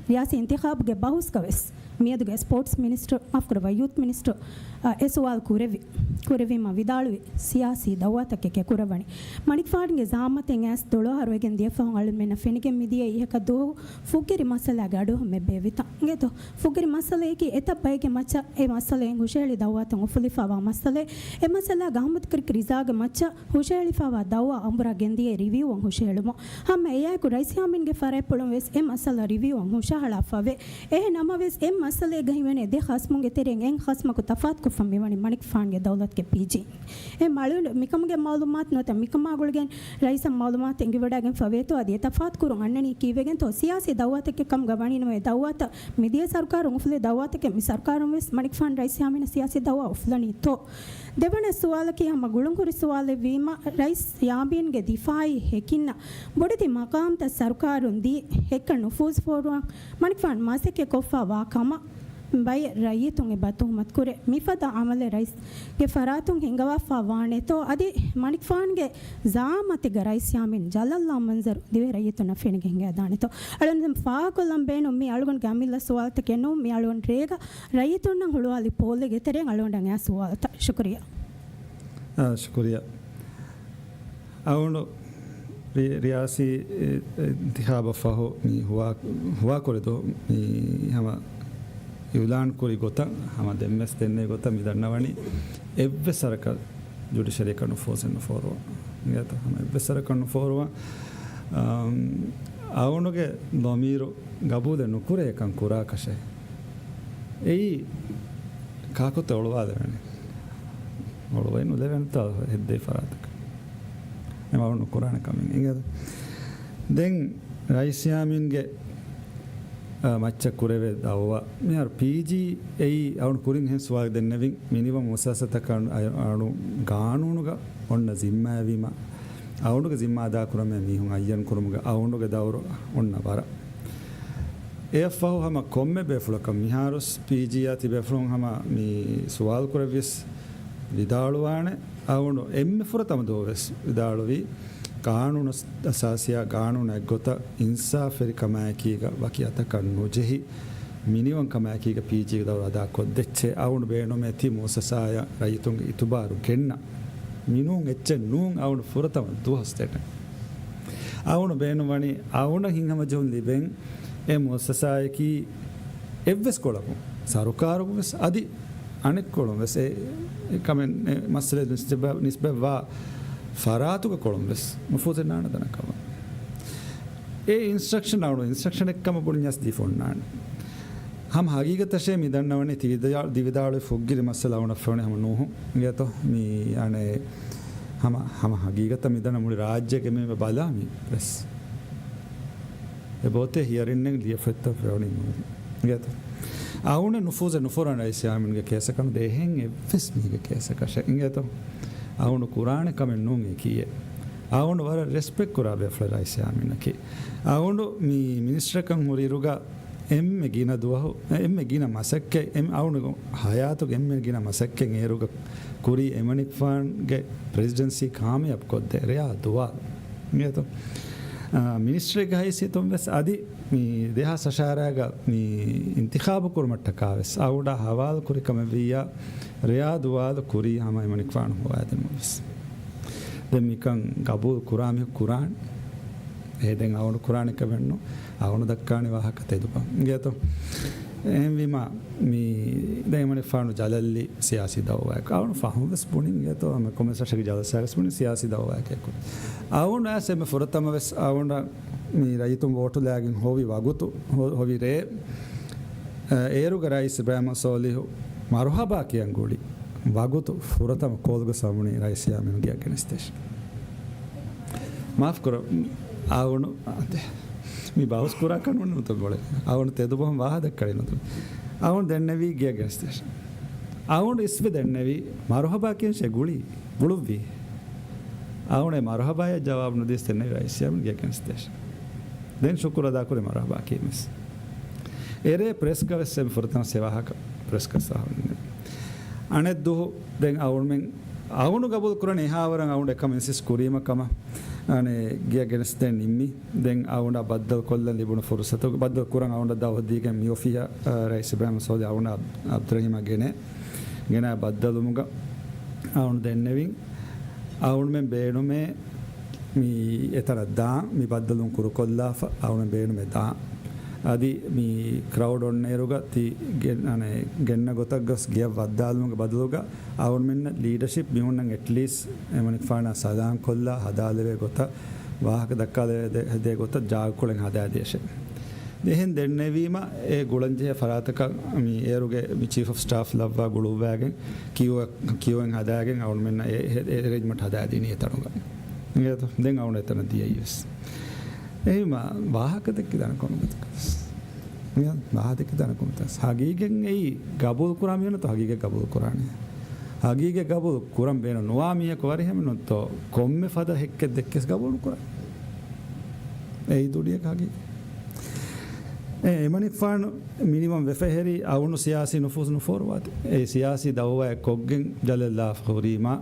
ރިޔާސީ އިންތިޚާބުގެ ބަހުސްގަ ވެސް މިއަދުގެ ސްޕޯޓްސް މިނިސްޓަރު، މާފުކުރައްވާ، ޔޫތް މިނިސްޓަރު، އަ، އެ ސުވާލު ކުރެއްވި، ކުރެއްވީމަ ވިދާޅުވި ސިޔާސީ ދައުވާތަކެކޭ ކުރައްވަނީ. މަނިކުފާނުގެ ޒަޢާމަތެއް އައިސް ދޮޅަހަރު ވެގެން ދިޔަ ފަހުން އަޅުމެންނަށް ފެނިގެން މިދިޔަ އިހަކަ ދުވަހު ފުށްގިރި މައްސަލާގެ އަޑުއެހުމެއް ބޭއްވިތަން. އިނގޭތޯ؟ ފުށްގިރި މައްސަލައަކީ އެތައް ބައެއްގެ މައްޗަށް އެ މައްސަލައިން ހުށަހެޅި ދައުވާތައް އުފުލިފައިވާ މައްސަލައެއް. އެ މައްސަލާގަ އަޙްމަދު ކަރީމް ރިޒާގެ މައްޗަށް ހުށަހެޅިފައިވާ ދައުވާ އަނބުރާ ގެންދިޔައީ ރިވިއުއަށް ހުށަހެޅުމުން. ހަމަ އެއާއެކު ރައީސް ޔާމީންގެ ފަރާތްޕުޅުން ވެސް އެ މައްސަލަ ރިވިއުއަށް ހުށަ ހަޅާފަވޭ. އެހެން ނަމަވެސް، އެ މައްސަލައިގައި ވެނެ ދެ ޚަސްމުންގެ ތެރެއިން އެއް ޚަސްމަކު ތަފާތުކޮށްފަ މިވަނީ މަނިކުފާންގެ ދައުލަތުގެ ޕީޖީ. އެ މަޅު މިކަމުގެ މައުލޫމާތު ނުވަތަ މިކަމާ ގުޅިގެން ރައީސަށް މައުލޫމާތު އެނގިވަޑައިގެންފަ ވޭތޯ އަދި އެ ތަފާތު ކުރުން އަންނަނީ ކީއްވެގެންތޯ؟ ސިޔާސީ ދައުވާތަކެއް ކަމުގަ ވަނީ ނަމަ، އެ ދައުވާތައް މިދިޔަ ސަރުކާރުން އުފުލި ދައުވާތަކެއް މި ސަރުކާރުން ވެސް މަނިކުފާން ރައީސް ޔާމީނަށް ސިޔާސީ ދައުވާ އުފުލަނީތޯ؟ ދެވަނަ ސުވާލަކީ ހަމަ ގުޅުންހުރި ސުވާލެއް ވީމަ، ރައީސް ޔާމީންގެ ދިފާއީ ހެކިންނަށް ބޮޑެތި މަޤާމްތައް ސަރުކާރުން ދީ، ހެއްކަށް ނުފޫޒު ފޯރުވަން މަނިކުފާން މަސައްކަތް ކޮށްފަ ވާ ކަމަށް ބައެއް ރައްޔިތުން އެބަ ތުހުމަތު ކުރޭ. މިފަދަ އަމަލެއް ރައީސްގެ ފަރާތުން ހިންގަވާފަ ވާނެތޯ؟ އަދި މަނިކުފާންގެ ޒައާމަތެއްގަ ރައީސް ޔާމީން ޖަލަށްލާ މަންޒަރު ދިވެހި ރައްޔިތުންނަށް ފެނިގެން ހިނގައިދާނެތޯ؟ އަޅުގަނޑު ފާހަގަކޮށްލަން ބޭނުން މި އަޅުގަނޑުގެ އަމިއްލަ ސުވާލުތަކެއް ނޫން. މި އަޅުގަނޑު ރޭގަ ރައްޔިތުންނަށް ހުޅުވާލި ޕޯލެއްގެ ތެރެއިން އަޅުގަނޑަށް އައި ސުވާލުތައް. ޝުކުރިއްޔާ. އާ، ޝުކުރިއްޔާ. އަޅުގަނޑު ރި-، ރިޔާސީ، އެ، އިންތިޚާބަށް ފަހު މި ހުވާ، ހުވާކުރި ދުވަހު މި ހަމަ އިއުލާން ކުރި ގޮތަށް، ހަމަ ދެންވެސް ދެންނެވި ގޮތަށް މި ދަންނަވަނީ އެއްވެސް ވަރަކަށް ޖުޑިޝަރީއަކަށް ނުފޫޒެއް ނުފޯރުވާ. އިނގޭތޯ؟ ހަމަ އެއްވެސް ވަރަކަށް ނުފޯރުވާ. އަމް، އަޅުގަނޑުގެ ޟަމީރު ގަބޫލެއް ނުކުރޭ އެކަން ކުރާކަށެއް. އެއީ ކާކުތަ އޮޅުވާލެވެނީ؟ އޮޅުވައި ނުލެވެންތާ ހެއްދޭ ފަރާތަކަށް. އެމަ އަޅު ނުކުރާނެ ކަމެއް. އިނގޭތޯ؟ ދެން ރައީސް ޔާމީންގެ، އަ، މައްޗަށް ކުރެވޭ ދައުވާ. މިހާރު ޕީޖީ އެއީ އަޅު ކުރިން އެހެން ސުވާލެއް ދެންނެވިން. މިނިވަން މުއައްސަސަތަކަށް އަ-، އަޅު ގާނޫނުގަ އޮންނަ ޒިންމާއެއްވީމަ، އަޅުގަނޑުގެ ޒިންމާ އަދާކުރަން މި މީހުން އައްޔަން ކުރުމުގަ އަޅުގަނޑުގެ ދައުރު އޮންނަ ވަރަށް. އެއަށްފަހު ހަމަ ކޮންމެ ބޭފުޅަކަށް މިހާރުސް ޕީޖީއާ ތިބޭފުޅުން ހަމަ މި ސުވާލު ކުރެއްވިޔަސް ވިދާޅުވާނެ. އަޅުގަނޑު އެންމެ ފުރަތަމަ ދުވަހުވެސް ވިދާޅުވީ، ޤާނޫނު އަސާސީއާ ގާނޫނާ އެއްގޮތަށް އިންސާފުވެރިކަމާއެކީގަ ވަކި އަތަކަށް ނުޖެހި، މިނިވަންކަމާއެކީގަ ޕީޖީގެ ދައުރު އަދާކޮށްދެއްޗޭ. އަޅުގަނޑު ބޭނުމޭ ތި މުއައްސަސާއަށް ރައްޔިތުންގެ އިތުބާރު ގެންނަ. މިނޫން އެއްޗެއް ނޫން އަޅުގަނޑު ފުރަތަމަ ދުވަހު ސްޓޭޓެއް. އަޅުގަނޑު ބޭނުންވަނީ އަޅުގަނޑަށް ހިތްހަމަޖެހުން ލިބެން އެ މުއައްސަސާއަކީ އެއްވެސް ކޮޅަކުން، ސަރުކާރުން ވެސް އަދި އަނެއްކޮޅުން ވެސް އެ، އެ ކަމެއް އެ މައްސަލައެއް ނިސްބަ-، ނިސްބަތްވާ ފަރާތުގެ ކޮޅުން ވެސް ނުފޫޒެއް ނާންނަ ދަނަކަމަށް. އެ އިންސްޓްރަކްޝަން އަޅު އިންސްޓްރަކްޝަނެއް ކަމަށް ބުނި ޖަސްޓް ދީފަ އޮންނާނެ. ހަމަ ހަގީގަތަށޭ މި ދަންނަވަނީ ތި ވިދާ-، ދިވިދާޅުވި ފުއްގިރި މައްސަލަ އަޅުގަނޑަށް ފެނުނީ ހަމަ ނޫހު. އިނގޭތޯ؟ މި އަނެއް ހަމަ، ހަމަ ހަގީގަތަށް މި ދަންނަ މުޅި ރާއްޖޭގެ މީހުން ބަލާ މި ޕްރެސް. އެބައޮތޭ ހިޔަރިންނެއް ލިޔެފައްތަ ފެނުނީ ނޫހު. އިނގޭތޯ؟ އަޅުގަނޑު ނުފޫޒެއް ނުފޯރާނެ ރައީސް ޔާމީންގެ ކޭސަކަށް ނުދޭ އެހެން އެއްވެސް މީހެއްގެ ކޭސަކަށެއް. އިނގޭތޯ؟ އަޅުގަނޑު ކުރާނެ ކަމެއް ނޫން އެކީއެއް. އަޅުގަނޑު ވަރަށް ރެސްޕެކްޓް ކުރާ ބޭފުޅެއް ރައީސް ޔާމީނަކީ. އަޅުގަނޑު މި މިނިސްޓަރަކަށް ހުރިއިރުގަ އެންމެ ގިނަ ދުވަހު، އެންމެ ގިނަ މަސައްކަތް، އެން-، އަޅުގަނޑު ހަޔާތުގެ އެންމެ ގިނަ މަސައްކަތް އޭރުގަ ކުރީ އެމަނިކުފާންގެ ޕްރެޒިޑެންސީ ކާމިޔާބު ކޮށްދޭ ރެޔާ ދުވާލު. އިނގޭތޯ؟ އާ، މިނިސްޓަރެއްގެ ހައިސިއްޔަތުން ވެސް އަދި މި ދެހާސް އަށާރައިގަ މި އިންތިޚާބު ކުރުމަށްޓަކާ ވެސް އަޅުގަނޑާ ހަވާލު ކުރި ކަމެއް ވިއްޔާ ރެޔާ ދުވާލު ކުރީ ހަމަ އެމަނިކުފާނު ހޮވާދިނުމަށް ވެސް. ދެން މިކަން ގަބޫލު ކުރާ މީހުން ކުރާނެ. އެ ދެން އަޅުގަނޑު ކުރާނެ ކަމެއް ނޫން. އަޅުގަނޑު ދައްކާނެ ވާހަކަ ތެދުކަން. އިނގޭތޯ؟ އެހެންވީމަ، މި ދެން އެމަނިކުފާނު ޖަލަށްލީ ސިޔާސީ ދައުވާއެއް. އަޅުގަނޑު ފަހުން ވެސް ބުނިން އިނގޭތޯ، ހަމަ ކޮންމެސް ރަށެއްގެ ޖަލަސާ ވެސް ބުނިން ސިޔާސީ ދައުވާއެކޭ ކުރި. އަޅުގަނޑު އައިސް އެންމެ ފުރަތަމަ ވެސް އަޅުގަނޑަށް މި ރައްޔިތުން ވޯޓުލާގެން ހޮވި ވަގުތު، ހޮ-، ހޮވި ރޭ، އޭރުގަ ރައީސް އިބްރާހިމް ސޯލިހު މަރުހަބާ ކިޔަން ގުޅި ވަގުތު ފުރަތަމަ ކޯލްގަ ސަމުނީ ރައީސް ޔާމީނު ގެއަށް ގެނެސްދޭށޭ. މާފު ކުރަ، އަޅުގަނޑު އަދެ، މި ބަހުސް ކުރާ ކަން ނޫން ނުތަ ގޮޅެ. އަޅުގަނޑު ތެދުބަހުން ވާހަ ދައްކަޅި ނުތަ. އަޅުގަނޑު ދެންނެވީ ގެއަށް ގެނެސްދޭށޭ. އަޅުގަނޑު އިސްވެ ދެންނެވީ މަރުހަބާ ކިޔަންށޭ ގުޅީ. ގުޅުއްވީ. އަޅުގަނޑު މަރުހަބާޔަށް ޖަވާބު ނުދީސް ދެންނެވީ ރައީސް ޔާމީނު ގެއަށް ގެނެސްދޭށޭ. ދެން ޝުކުރު އަދާކުރި މަރުހަބާ ކީމެސް. އެރޭ ޕްރެސްގަ ވެސް އެންމެ ފުރަތަމަ ސެ ވާހަކަ ޕްރެސްގަ ސާހުން. އަނެއް ދުވަހު ދެން އަޅުގަނޑުމެން އަޅުގަނޑު ގަބޫލު ކުރަނީ އެހާވަރަށް އަޅުގަނޑު އެކަމަށް އިންސިސްޓް ކުރީމަ ކަމަށް. އަނެއް ގެއަށް ގެނެސްދޭން ނިންމި. ދެން އަޅުގަނޑަށް ބައްދަލު ކޮށްލަން ލިބުނު ފުރުސަތު، ބައްދަލު ކުރަން އަޅުގަނޑަށް ދައުވަތު ދީގެން މި އޮފީހަށް، އަ، ރައީސް އިބްރާހިމް ސޯލިހު އަޅުގަނޑަށް އަބް-، އަބްދުރަހީމަށް ގެނެ، ގެނައި ބައްދަލުވުމުގަ އަޅުގަނޑުމެން ބޭނުމޭ މި އެތަނަށް ދާން، މި ބައްދަލުވުން ކުރުކޮށްލާފަ، އަޅުގަނޑު ބޭނުމޭ ދާން. އަދި މި ކްރައުޑް އޮންނައިރުގަ ތި ގެ-، އަނެއް ގެންނަ ގޮތަށް ގޮސް ގެއަށް ވައްދާލުމުގެ ބަދަލުގަ އަޅުގަނޑުމެންނަށް ލީޑަޝިޕް މީހުންނަށް އެޓްލީސްޓް އެމަނިކުފާނާ ސަލާން ކޮށްލާ ހަދާލެވޭ ގޮތަށް ވާހަކަ ދައްކާލެވޭ ދޭ ގޮތަށް ޖާގަކޮޅެއް ހަދާދޭށޭ. އެހެން ދެންނެވީމަ، އެ ގުޅަންޖެހޭ ފަރާތަކަށް މި އޭރުގެ މި ޗީފް އޮފް ސްޓާފް ލައްވާ ގުޅުއްވާގެން، ކިއުއެއް، ކިއުއެއް ހަދާގެން އަޅުމެންނަށް އެ، އެ، އެ އެރޭންޖްމަންޓް ހަދާދިނީ އެތަނުގަ. އިނގޭތޯ؟ ދެން އަޅުން އެތަނަށް ދިޔައީވެސް. އެހީމަ ވާހަކަ ދެއްކި ދާނެ ކޮންމެ ގޮތަކަސް. މިހާ ވާހަކަ ދެއްކި ދާނެ ކޮންމެ ގޮތަކަސް. ހަގީގަތް އެއީ ގަބޫލު ކުރާ މީހުންނަށްތޯ ހަގީގަތް ގަބޫލު ކުރާނެ. ހަގީގަތް ގަބޫލު ކުރަން ބޭނުން ނުވާ މީހަކު ވަރިހެމެނުންތޯ ކޮންމެ ފަދަ ހެއްކެއް ދެއްކިޔަސް ގަބޫލު ނުކުރާނެ. އެއީ ދުނިޔޭގެ ހަގީގަތް. އެ، އެމަނިކުފާނު މިނިވަން ވެފަހެރީ އަވުނު ސިޔާސީ ނުފޫޒު ނުފޯރުވާތި. އެ ސިޔާސީ ދައުވާއެއް ކޮށްގެން ޖަލަށް ލާފަ ހުރީމާ،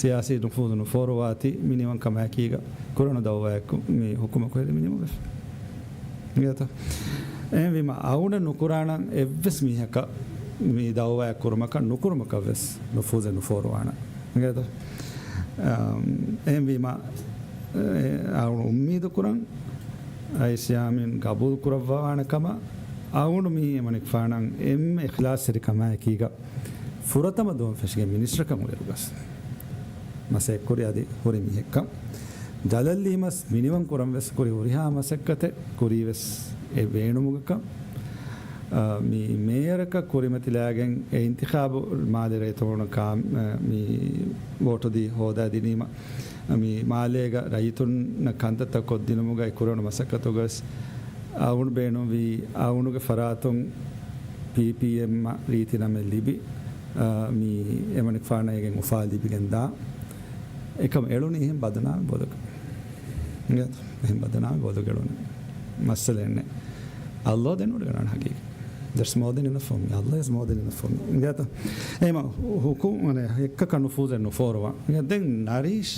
ސިޔާސީ ނުފޫޒު ނުފޯރުވާތީ މިނިވަން ކަމާއެކީގަ ކުރަނު ދައުވާއެއް މި ހުކުމަކު ހެދި މިނިވަން ވެފަ. އިނގޭތަ؟ އެހެންވީމަ، އަވުނަ ނުކުރާނަން އެއްވެސް މީހަކަށް މި ދައުވާއެއް ކުރުމަކަށް ނުކުރުމަކަށް ވެސް ނުފޫޒެއް ނުފޯރުވާނަން. އިނގޭތަ؟ އަމް، އެހެންވީމަ، އެ، އަވުނު އުއްމީދު ކުރަން، އައިސް ޔާމީން ގަބޫލު ކުރައްވާނެ ކަމަށް، އަވުނު މީ އެމަނިކުފާނަށް އެންމެ އިޚްލާޞްތެރި ކަމާއެކީގަ، ފުރަތަމަ ދުވަހުން ފެށިގެން މިނިސްޓަރކަމުގެ އިރުގަސް މަސައްކަތްކުރި އަދި ހުރި މީހެއްކަން. ޖަލަށް ލީމަސް މިނިވަން ކުރަން ވެސް ކުރި ހުރިހާ މަސައްކަތެއް ކުރީ ވެސް އެ ބޭނުމުގަކަން. އާ، މި މޭޔަރަކަށް ކުރިމަތިލާގެން އެ އިންތިޚާބު މާލެ ރައްޔިތުން ކާ-، އާ، މި ވޯޓު ދީ ހޯދާ ދިނީމަ، މި މާލޭގަ ރައްޔިތުންނަށް ކަންތައްތައް ކޮށްދިނުމުގައި ކުރެވުނު މަސައްކަތުގަވެސް އަވުނު ބޭނުންވީ، އަވުނުގެ ފަރާތުން ޕީޕީއެމްއަށް ރީތި ނަމެއް ލިބި، އާ، މި އެމަނިކުފާނަށް އޭގެން އުފާ ލިބިގެންދާ. އެކަމް އެޅުނީ އެހެން ބަދުނާމެއް ބޮލަކަށް. އިނގޭތަ؟ އެހެން ބަދުނާމެއް ބޮލަކަށް އެޅުނީ. މައްސަލައެއް ނެތް. ﷲ ދެންނެވިގެން ހަގީގަތް. That's more than enough for me. Allah is more than enough for me. އިނގޭތަ؟ އެހެމަ ހު-، ހުކުމް، އަނެ، އެއްކަކަށް ނުފޫޒެއް ނުފޯރުވާ. ދެން ނަރީޝް،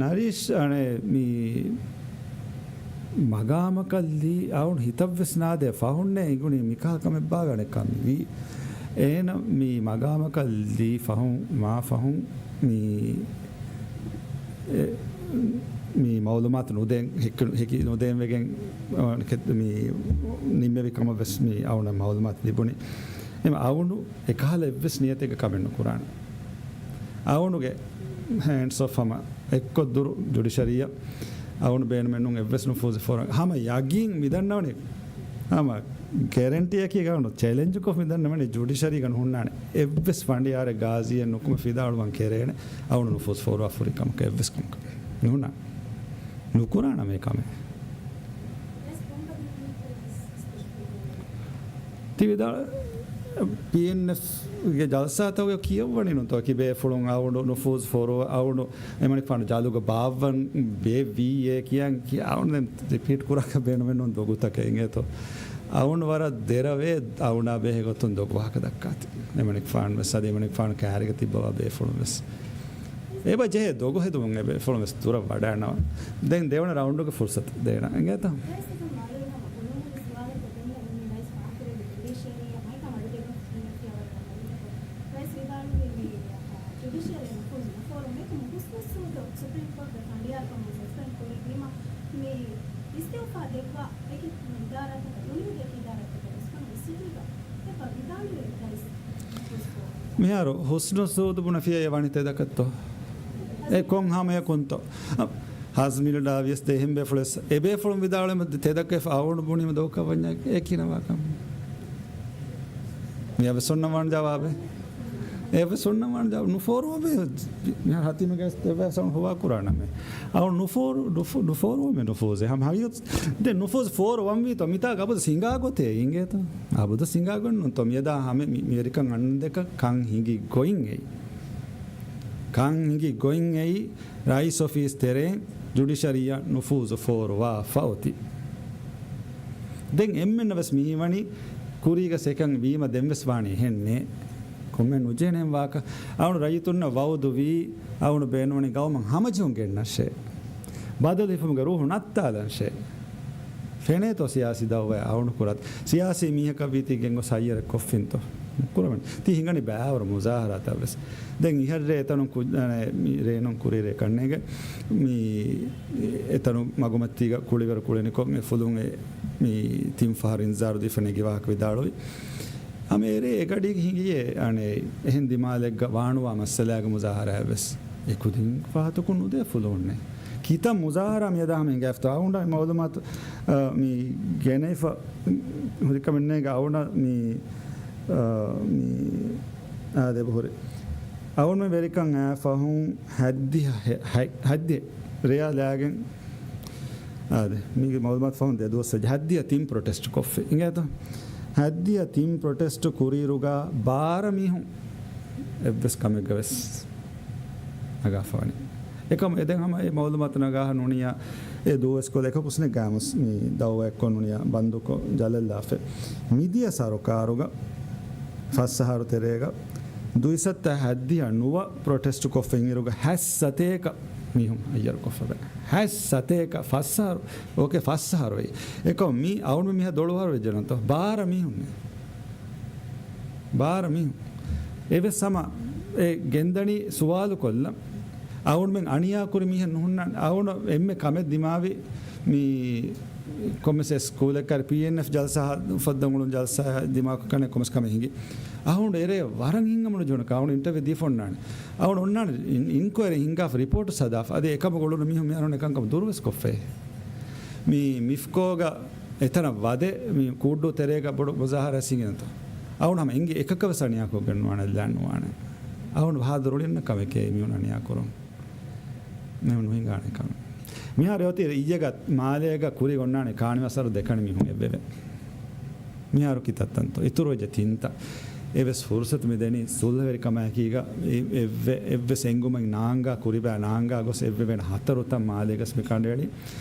ނަރީޝް، އަނެ، މި މަގާމަކަށް ލީ އަވުން ހިތަށްވެސް ނާދޭ ފަހުންނޭ އިނގުނީ މިކަހަލަ ކަމެއް ބާވެ އަނެއްކާ މިވީ. އޭނަ މި މަގާމަކަށް ލީ ފަހުން، މާ ފަހުން މި، އެ، މި މައުލޫމާތު ނުދޭން، ހެކި، ހެކި ނުދޭން ވެގެން، އަ، ކެ-، މި ނިންމެވި ކަމަށް ވެސް މި އަވުނަށް މައުލޫމާތު ލިބުނީ. އެމަ އަވުނު އެކަހަލަ އެއްވެސް ނިޔަތެއްގެ ކަމެއް ނުކުރާނެ. އަވުނުގެ ހޭންޑްސް އޮފް ހަމަ އެއްކޮށްދުރު ޖުޑިޝަރީއަށް އަވުނު ބޭނުމެއް ނޫން އެއްވެސް ނުފޫޒެއް ފޯރުވަން. ހަމަ ޔަގީން މިދަންނަވަނީ، ހަމަ ގެރެންޓީއަކީ ގަނޑު ޗެލެންޖުކޮށް މިދަންނަވަނީ ޖުޑިޝަރީގަ ނުހުންނާނެ އެއްވެސް ފަނޑިޔާރެއް ގާޒީއެއް ނުކުމެ ފިލާވަޅުވަން ކެރޭނެ އަވުނު ނުފޫޒު ފޯރުވާފަ ހުރި ކަމަކަށް އެއްވެސް ކަމަކަށް ނުހުންނާނެ. ނުކުރާނަމޭ ކަމެއް. ތި ވިދާޅު، ޕީއެންއެފްގެ ޖަލްސާތަކުގަ ކިޔައްވަނީ ނޫންތޯ؟ ކިބޭފުޅުން އަވުނު ނުފޫޒު ފޯރުވާ، އަވުނު އެމަނިކުފާނު ޖަލުގަ ބާއްވަން ބޭއްވީއޭ ކިޔަން ކިޔާ އަވުނު ދެން ރިޕީޓް ކުރާކަށް ބޭނުމެއް ނޫން ދޮގުތަކެއް އިނގޭތޯ. އަވުނު ވަރަށް ދެރަވޭ އަވުނާ ބެހޭ ގޮތުން ދޮގު ވާހަކަ ދައްކާތި. އެމަނިކުފާނު ވެސް އަދި އެމަނިކުފާނު ކާރިގަ ތިއްބަވާ ބޭފުޅުން ވެސް. އެބަ ޖެހޭ ދޮގު ހެދުމުން އެބޭފުޅުން ވެސް ދުރަށް ވަޑައިނަވާ. ދެން ދެވަނަ ރައުންޑުގެ ފުރުސަތު ދޭނަ. އިނގޭތަ؟ ވެސް ވިދާޅުވީ މި ޖުޑިޝަރީ ނުފޫޒު ނުފޯރުވުމެކު ހުސްނުއްސުވަދު ސުޕްރީމް ކޯޓްގެ ފަނޑިޔާރުކަމުން ސަސްޕެންޑް ކުރެއްވީމަ، މި އިސްތިއުފާ ދެއްވާ އެކި އިދާރާތަކަށް، އުނިވެދިޔަކި އިދާރާތަކަށް ވެސް ކަމަށް އިސްޖެޑީގަ އެބަ ވިދާޅުވޭ ރައީސް ނުފޫޒު ކުރުން. މިހާރު ހުސްނުއްސުވަދު ބުނެފިޔޭ ވަނީ ތެދަކަށްތޯ؟ އެ ކޮން ހަމަޔަކުންތޯ؟ ހަޒްމީލަށް ވިޔަސް ދޭހެން ބޭފުޅެސް އެބޭފުޅުން ވިދާޅުވީމަ ތެދަކަށް އަވުނު ބުނީމަ ދޮގުކަށް ވަންޏާ އެ ކިނަވާކަމެއް. މިއަށް ވެސް އޮންނަ ވާން ޖަވާބެއް. އެއްވެސް އޮންނަ ވާން ޖަވާބެއް. ނުފޯރުވަމޭ. މިހާރު ހަތީމެގެ ވެސް އަވަސް ހުވާ ކުރާނަމޭ. އަވު ނުފޯރު-، ނުފޯ-، ނުފޯރުވަމޭ ނުފޫޒެއް. ހަމަ ހަގީގަތު ދެން ނުފޫޒު ފޯރުވަންވީތޯ މިތާ އަބަދު ހިނގާ ގޮތޭ އިނގޭތޯ. އަބަދު ހިނގާ ގޮތް ނޫންތޯ. މިއަދާ ހަމެ މި-، މިވެރިކަން އަންނަ ދެކަ ކަން ހިނގި ގޮތް އެއީ. ކަން ހިނގި ގޮތް އެއީ. ރައީސް އޮފީސް ތެރެއިން ޖުޑިޝަރީއަށް ނުފޫޒު ފޯރުވާފަ އޮތީ. ދެން އެންމެންނަށް ވެސް މިހީވަނީ ކުރީގަ ސެކަން ވީމަ ދެން ވެސް ވާނީ އެހެންނޭ. ކޮންމެ ނުޖެހެނެ ވާކަ. އަވުނު ރައްޔިތުންނަށް ވައުދުވީ، އަވުނު ބޭނުންވަނީ ގައުމަށް ހަމަޖެހުން ގެންނަށޭ. ބަދަލު ހިފުމުގެ ރޫހު ނައްތާލަންށޭ. ފެނޭތޯ ސިޔާސީ ދައުވާއެއް އަވުނު ކުރާތި. ސިޔާސީ މީހަކަށް ވީތީ ގެންގޮސް ހައްޔަރެއް ކޮށްފިންތޯ؟ ކުރަމެން. ތީ ހިނގަނީ ބައިވަރު މުޒާހަރާތައް ވެސް. ދެން އިހަށްރޭ އެތަނުން ކު-، އަނެ، މި ރޭނުން ކުރިރޭ ކަންނޭގެ މި އެތަނު މަގުމަތީގަ ކުޅިވަރު ކުޅެނިކޮށް އެ ފުލުން އެ މި ތިން ފަހަރު އިންޒާރު ދީފަ ނެގި ވާހަކަ ވިދާޅުވި. ހަމަ އެރޭ އެގަޑީގަ ހިނގިޔޭ އަނެ އެހެން ދިމާލެއްގަ ވާނުވާ މައްސަލާގެ މުޒާހަރާއެއް ވެސް. އެ ކުދިން ފަހަތަކުން ނުދޭ ފުލުހުންނެއް. ކިތައް މުޒާހަރާ މިއަދާ ހަމަ އެނގާފަތޯ؟ އަޅުގަނޑަށް މައުލޫމާތު، އަ، މި ގެނެވިފަ ހުރިކަމެއް ނޭނގެ. އަޅުގަނޑަށް މި، އަ، މި އާދެ އެބަހުރި. އަޅުގަނޑުމެން ވެރިކަން އައި ފަހުން ހައްދިހަ ހެ-، ހަތް-، ހައްދިހަ ރެޔާ ލާގެން، އާދެ، މީގެ މައުލޫމާތު ފަހުން ދެ ދުވަސް ވެއްޖެ. ހައްދިހަ ތިން ޕްރޮޓެސްޓް ކޮށްފި. އިނގޭތޯ؟ ހައްދިހަ ތިން ޕްރޮޓެސްޓް ކުރިއިރުގަ ބާރަ މީހުން އެއްވެސް ކަމެއްގަ ވެސް ނަގާފަވަނީ. އެކަމު އެދެން ހަމަ އެ މައުލޫމާތު ނަގާހަ ނޫނިޔާ އެ ދޫ އިސްކޫލް އެކަކުސް ނެގާމުސް މި ދައުވައެއްކޮށް ނޫނިޔާ ބަންދުކޮށް ޖަލަށްލާފަ. މިދިޔަ ސަރުކާރުގަ ފަސް އަހަރު ތެރޭގަ ދުއިސައްތަ ހައްދިހަ ނުވަ ޕްރޮޓެސްޓް ކޮށްފަ އިންއިރުގަ ހަތް ސަތޭކަ މީހުން ހައްޔަރު ކޮށްފަ ބެ. ހަތް ސަތޭކަ ފަސް އަހަރު. އޯކޭ، ފަސް އަހަރު ވެއްޖެ. އެކަމު މި އަޅުގަނޑު މިހާ ދޮޅު އަހަރު ވެއްޖެ ނަތޯ. ބާރަ މީހުން. ބާރަ މީހުން. އެވެސް ހަމަ އެ ގެންދަނީ ސުވާލު ކޮށްލަން. އަޅުގަނޑުމެން އަނިޔާ ކުރި މީހެއް ނުހުންނަން. އަޅުގަނޑު އެންމެ ކަމެއް ދިމާވި މި ކޮންމެސް އެސް ސްކޫލެއް ކަރި ޕީއެންއެފް ޖަލްސާ ހަ-، އުފައްދަން އުޅުނު ޖަލްސާ ދިމާކޮށް ކަނެ ކޮންމެސް ކަމެއް ހިނގި. އަޅުގަނޑު އެރޭ ވަރަށް ހިތްހަމަ ނުޖެހުނު ކަމެއް. އަޅުގަނޑު އިންޓަވިއު ދީފަ އޮންނާނެ. އަޅުގަނޑު އޮންނާނެ އިން-، އިންކުއަރީ ހިނގާފަ ރިޕޯޓު ހަދާފަ. އަދި އެކަމަކު އުޅުނު މީހުން މި އަޅުގަނޑު އެކަންކަމަށް ދުރުވެސް ކޮށްފައޭ. މި މިފްކޯގަ އެތަނަށް ވަދެ މި ކޫއްޑޫ ތެރޭގަ ބޮޑު މުޒާހަރާ ހިނގި ނަތޯ. އަޅުގަނޑު ހަމަ އިނގޭ އެކަކަށް ވެސް އަނިޔާކޮށްގެން ނުވާނެ، ލާން ނުވާނެ. އަޅުގަނޑު ހާދަ ރުޅިންނަ ކަމެކޭ މީހުން އަނިޔާ ކުރުން. މީހުން ނުހިނގާނެ ކަމެއް. މިހާރު އޮތީ އިއްޔެގަ މާލޭގަ ކުރި އޮންނާނެ ކާނިވަސަރު ދެކަނި މީހުން އެއްވެވެ. މިހާރު ކިތައްތަންތޯ އިތުރުވެއްޖެ ތިންތަ. އެވެސް ފުރުސަތު މިދެނީ ސުލްހަވެރިކަމާއެކީގަ އެ-، އެއްވެ-، އެއްވެސް އެނގުމެއް ނާނގާ ކުރިބައި ނާނގާ ގޮސް އެއްވެވޭނެ ހަތަރުތަ މާލޭގަސް މި ކަނޑައެޅި.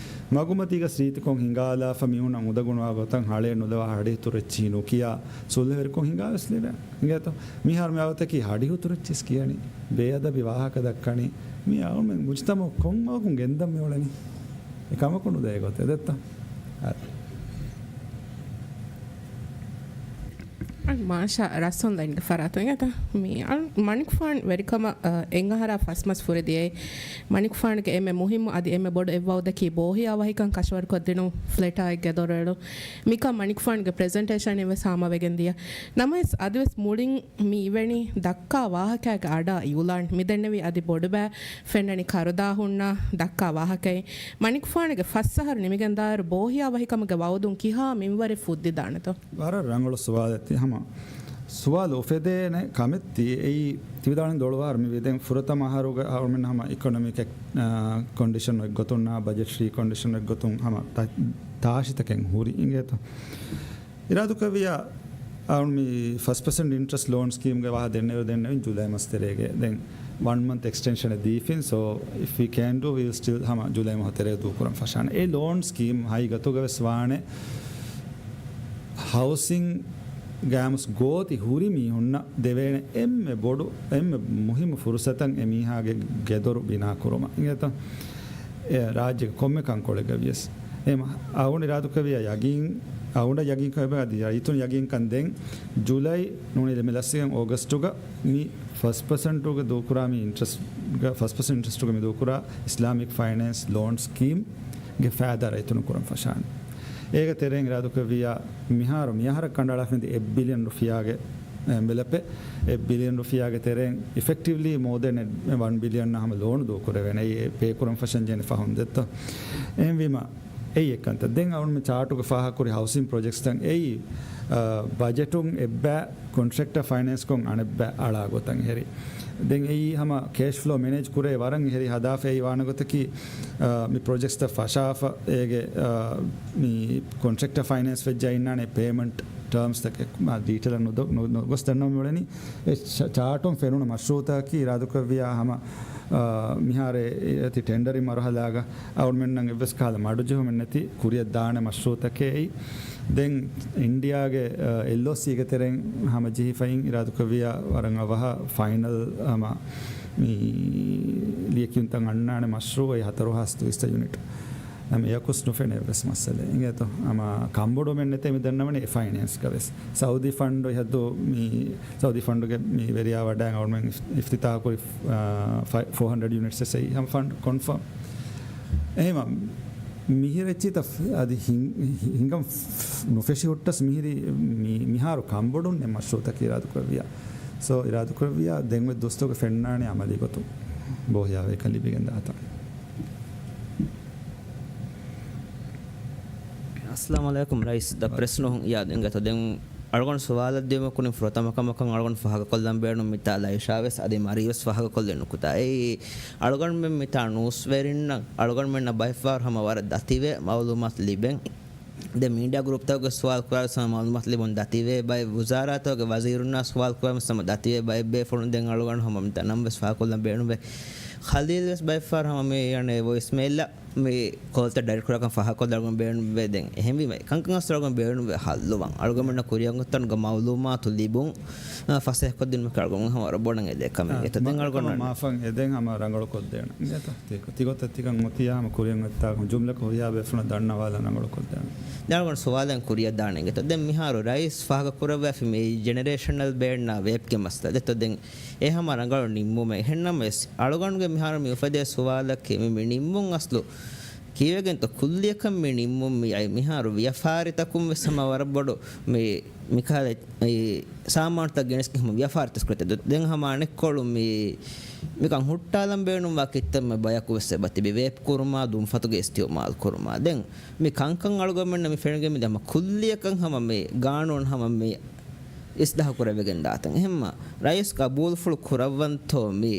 މަގުމަތީގަސް ރީތިކޮށް ހިނގާލާފަ މީހުންނަށް އުނދަގޫ ނުވާ ގޮތަށް ހަޅޭއް ނުލަވާ ހަޑިހުތުރު އެއްޗިހި ނުކިޔާ ސުލްހަވެރިކޮށް ހިނގާވެސް ލެވޭނެ. އިނގޭތޯ؟ މިހާރު މި ވަގުތަކީ ހަޑިހުތުރު އެއްޗިސް ކިޔަނީ. ބޭއަދަބީ ވާހަކަ ދައްކަނީ. މި އަޅުމެން މުޖުތަމަޢު ކޮން ވަގުން ގެންދަން މިއުޅެނީ. އެ ކަމަކު ނުދޭ ގޮތެއް ދެއްތަ؟ އަދި. މާޝާ ރަސް އޮންލައިންގެ ފަރާތުން އެތަ؟ މި އަޅު-، މަނިކުފާނު ވެރިކަމަށް، އަ، އެއް އަހަރާ ފަސް މަސް ފުރެދިޔައީ. މަނިކުފާނުގެ އެންމެ މުހިއްމު އަދި އެންމެ ބޮޑު އެއްވައުދަކީ ބޯހިޔާވަހިކަން ކަށަވަރުކޮށްދިނުން ފްލެޓާއެއް ގެދޮރުއެޅުން. މިކަން މަނިކުފާނުގެ ޕްރެޒެންޓޭޝަން ވެސް ހާމަވެގެން ދިޔަ. ނަމަވެސް އަދިވެސް މުޅިން މި އިވެނީ ދައްކާ ވާހަކައިގެ އަޑާ އިއުލާން. މިދެންނެވީ އަދި ބޮޑުބައި ފެންނަނީ ކަރުދާ ހުންނަ ދައްކާ ވާހަކައެއް. މަނިކުފާނުގެ ފަސް އަހަރު ނިމިގެންދާއިރު ބޯހިޔާވަހިކަމުގެ ވައުދުން ކިހާ މިންވަރެއް ފުއްދިދާނެތޯ؟ ވަރަށް ރަނގަޅު ސުވާލެއް ތި ހަމަ. ސުވާލު އުފެދޭނެ ކަމެއް ތި އެއީ ތި ވިދާޅުވި ދޮޅުވާރު މި ވިދެން ފުރަތަމަ އަހަރުގަ އަޅުމެން ހަމަ އިކޮނޮމިކް އެކް-، އާ، ކޮންޑިޝަން އެއްގޮތުން ނާ ބަޖެޓްރީ ކޮންޑިޝަން އެއްގޮތުން ހަމަ ތާ-، ތާށިތަކެއް ހުރި އިނގޭތޯ. އިރާދުކުރެއްވިއްޔާ، އަޅުން މި ފަސް ޕަސެންޓް އިންޓްރެސްޓް ލޯން ސްކީމްގެ ވާހަ ދެންނެވި ދެންނެވިން ޖުލައި މަސް ތެރޭގެ. ދެން ވަން މަންތް އެކްސްޓެންޝަނެއް ދީފިން. So, if we can do, we will still ހަމަ ޖުލައި މަހު ތެރޭ ދޫކުރަން ފަށާނެ. އެ ލޯން ސްކީމް ހައިގަތުގަ ވެސް ވާނެ ހައުސިން ގާމުސް ގޯތި ހުރި މީހުންނަށް ދެވޭނެ އެންމެ ބޮޑު، އެންމެ މުހިއްމު ފުރުސަތަށް އެ މީހާގެ ގެދޮރު ބިނާ ކުރުމަށް. އިނގޭތަ؟ އެ ރާއްޖޭގެ ކޮންމެ ކަންކޮޅެއްގަ ވިޔަސް. އެހެން އަޅުގަނޑު އިރާދުކުރެއްވިއްޔާ ޔަގީން، އަޅުގަނޑަށް ޔަގީންކަން އެބަ އަދި ރައްޔިތުން ޔަގީންކަން ދޭން ޖުލައި ނޫނީ މި ލަސްވެގެން އޯގަސްޓުގަ މި ފަސް ޕަސެންޓުގެ ދޫކުރާ މި އިންޓްރެސްޓްގަ، ފަސް ޕަސެންޓް އިންޓްރެސްޓުގެ މި ދޫކުރާ އިސްލާމިކް ފައިނޭންސް ލޯން ސްކީމްގެ ފައިދާ ރައްޔިތުން ކުރަން ފަށާނެ. އޭގެ ތެރެއިން އިރާދުކުރެއްވިއްޔާ މިހާރު މިއަހަރަށް ކަނޑައަޅާފަ މިދިޔަ އެއް ބިލިއަން ރުފިޔާގެ އެންވެލަޕެއް، އެއް ބިލިއަން ރުފިޔާގެ ތެރެއިން އިފެކްޓިވްލީ މޯ ދެން ވަން ބިލިއަން ހަމަ ލޯނު ދޫކުރެވޭނެ. އެއީ ޕޭ ކުރަން ފަށަން ޖެހޭނެ ފަހުން ދެއްތޯ. އެހެންވީމަ، އެއީ އެއްކަންތައް. ދެން އަޅުން މި ޗާޓުގަ ފާހަގަކުރި ހައުސިން ޕްރޮޖެކްޓްސްތައް އެއީ، އާ، ބަޖެޓުން އެއްބައި ކޮންޓްރެކްޓަރ ފައިނޭންސްކޮށް އަނެއްބައި އަޅާ ގޮތަށް އެހެރި. ދެން އެއީ ހަމަ ކޭޝް ފްލޯ މެނޭޖް ކުރޭ ވަރަށް އެހެރި ހަދާފައި ވާނެ ގޮތަކީ، އާ، މި ޕްރޮޖެކްޓްސްތައް ފަށާފަ އޭގެ، އާ، މި ކޮންޓްރެކްޓަރ ފައިނޭންސް ވެއްޖާ އިންނާނެ ޕޭމަންޓް ޓާމްސްތަކެއް މާ ޑީޓެލަށް ނުދޮ-، ނު-، ނުގޮސް ދަންނަވަން މިއުޅެނީ. އެ ޗާ-، ޗާޓުން ފެނުނު މަޝްރޫއުތަކަކީ އިރާދުކުރެއްވިއްޔާ ހަމަ، އާ، މިހާރު އެ-، އެތި ޓެންޑަރިން މަރުހަލާގަ އަޅުމެންނަށް އެއްވެސް ކަހަލަ މަޑުޖެހުމެއް ނެތި ކުރިއަށް ދާނެ މަޝްރޫއުތަކެއް އެއީ. ދެން އިންޑިއާގެ، އާ، އެލްއޯސީގެ ތެރެއިން ހަމަ ޖެހިފައިން އިރާދުކުރެއްވިއްޔާ ވަރަށް އަވަހަށް ފައިނަލް ހަމަ މި ލިޔެކިޔުންތައް އަންނާނެ މަޝްރޫއު އެއީ ހަތަރު ހާސް ދުއިސައްތަ ޔުނިޓް. ނަމަ އެޔަކުސް ނުފެނޭ އެއްވެސް މައްސަލައެއް. އިނގޭތޯ؟ ހަމަ ކަންބޮޑުވުމެއް ނެތޭ މި ދަންނަވަނީ އެ ފައިނޭންސްގަ ވެސް. ސައުދީ ފަންޑު ހައްދު މި ސައުދީ ފަންޑުގެ މި ވެރިޔާ ވަޑައިގެން އަޅުމެން އިފް-، އިފްތިތާހު ކުރި، އާ، ފަ-، ފޯ ހަންޑްރެޑް ޔުނިޓްސް އެއީ ހަމަ ފަންޑް ކޮންފާމް. އެހެމަ މިހިރެއްޗިތަ އަދި ހިން-، ހި-، ހިނގަން ފް-، ނުފެށި ހުއްޓަސް މިހިރި މި-، މިހާރު ކަންބޮޑުން އެ މަޝްރޫއުތަކީ އިރާދަކުރެއްވިއްޔާ. ސޯ އިރާދަކުރެއްވިއްޔާ ދެން އޮތް ދުވަސްތަކުގަ ފެންނާނެ އަމަލީ ގޮތުން ބޯހިޔާވަހިކަން ލިބިގެން ދާތަން. އައްސަލާމު ޢަލައިކުމް ރައީސް. ދަ ޕްރެސް ނޫހުން އިޔާދު އިނގޭތޯ. ދެން އަޅުގަނޑު ސުވާލަށް ދިޔުމަށް ކުރިން ފުރަތަމަ ކަމަކަށް އަޅުގަނޑު ފާހަގަކޮށްލަން ބޭނުން މިތާ ލައިޝާވެސް އަދި މަރީވެސް ފާހަގަކޮށްލި ނުކުތާ. އެއީ އަޅުގަނޑުމެން މިތާ ނޫސްވެރިންނަށް އަޅުގަނޑުމެންނަށް ބައެއްފަހަރު ހަމަ ވަރަށް ދަތިވެ މައުލޫމާތު ލިބެން. ދެން މީޑިއާ ގްރޫޕްތަކުގެ ސުވާލު ކުރާ ހަމަ މައުލޫމާތު ލިބުން ދަތިވެ ބައެއް ވުޒާރާތަކުގެ ވަޒީރުންނާ ސުވާލު ކުރާ ހަމަ ދަތިވެ ބައެއް ބޭފުޅުން ދެން އަޅުގަނޑު ހަމަ މިތާ ނަންވެސް ފާހަގަކޮށްލަން ބޭނުންވެ. ޚަލީލްވެސް ބައެއްފަހަރު ހަމަ މި އަނެއް ވޮއިސްމެއިލްއަށް މި ކޯލްތައް ޑައިރެކްޓް ކުރާކަން ފާހަގަކޮށްލައިގެން ބޭނުންވޭ. ދެން އެހެންވީމަ ކަންކަން އަސްލު އަޅުގަނޑު ބޭނުންވޭ ހައްލުވާން. އަޅުގަނޑުމެންނަށް ކުރިއަށް އޮތްތަނުގަ މައުލޫމާތު ލިބުން، އާ، ފަސޭހަކޮށްދިނުމަކީ އަޅުގަނޑު ހަމަ ވަރަށް ބޮޑަށް އެދޭ ކަމެއް. އެތަ ދެން އަޅުގަނޑު މާފަށް އެދެން ހަމަ ރަނގަޅުކޮށްދޭނަން. އެތަ ތިކޮ-، ތިކޮތަށް ތިކަން އޮތިޔާ ހަމަ ކުރިއަށް އޮތްތާ ޖުމްލަކޮށް ހުރިހާ ބޭފުޅުން ދަންނަވާލަން ރަނގަޅުކޮށްދޭނަން. ދެން އަޅުގަނޑު ސުވާލެއް ކުރިއަށް ދާނެ އިނގޭތޯ. ދެން މިހާރު ރައީސް ފާހަގަކުރައްވާފި މި ޖެނެރޭޝަނަލް ބޭންނާ ވޭޕްގެ މައްސަލަ. އެތަ ދެން އެ ހަމަ ރަނގަޅު ނިންމުމެއް. އެހެންނަމަވެސް، އަޅުގަނޑުގެ މިހާރު މި އުފެދޭ ސުވާލަކީ، މި، މި ނިންމުން އަސްލު ކީއްވެގެންތޯ؟ ކުއްލިއަކަށް މި ނިންމުން މި އައި މިހާރު ވިޔަފާރިތަކުން ވެސް ހަމަ ވަރަށް ބޮޑު މި، މިކަހަލަ، އެ، ސާމާނުތައް ގެނެސްގެން ހަމަ ވިޔަފާރިތައް ކުރެތެ. ދެން ހަމަ އަނެއްކޮޅު މި، މިކަން ހުއްޓާލަން ބޭނުންވާ ކިތަންމެ ބަޔަކު ވެސް އެބަ ތިބި ވޭޕް ކުރުމާ، ދުންފަތުގެ އިސްތިއުމާލު ކުރުމާ. ދެން މި ކަންކަން އަޅުގަނޑުމެންނަށް މި ފެނިގެން މި ހަމަ ކުއްލިއަކަށް ހަމަ މި ގާނޫނު ހަމަ މި އިސްލާހު ކުރެވިގެން ދާތަން. އެހެންމަ ރައީސް ގަބޫލުފުޅު ކުރައްވަންތޯ މި،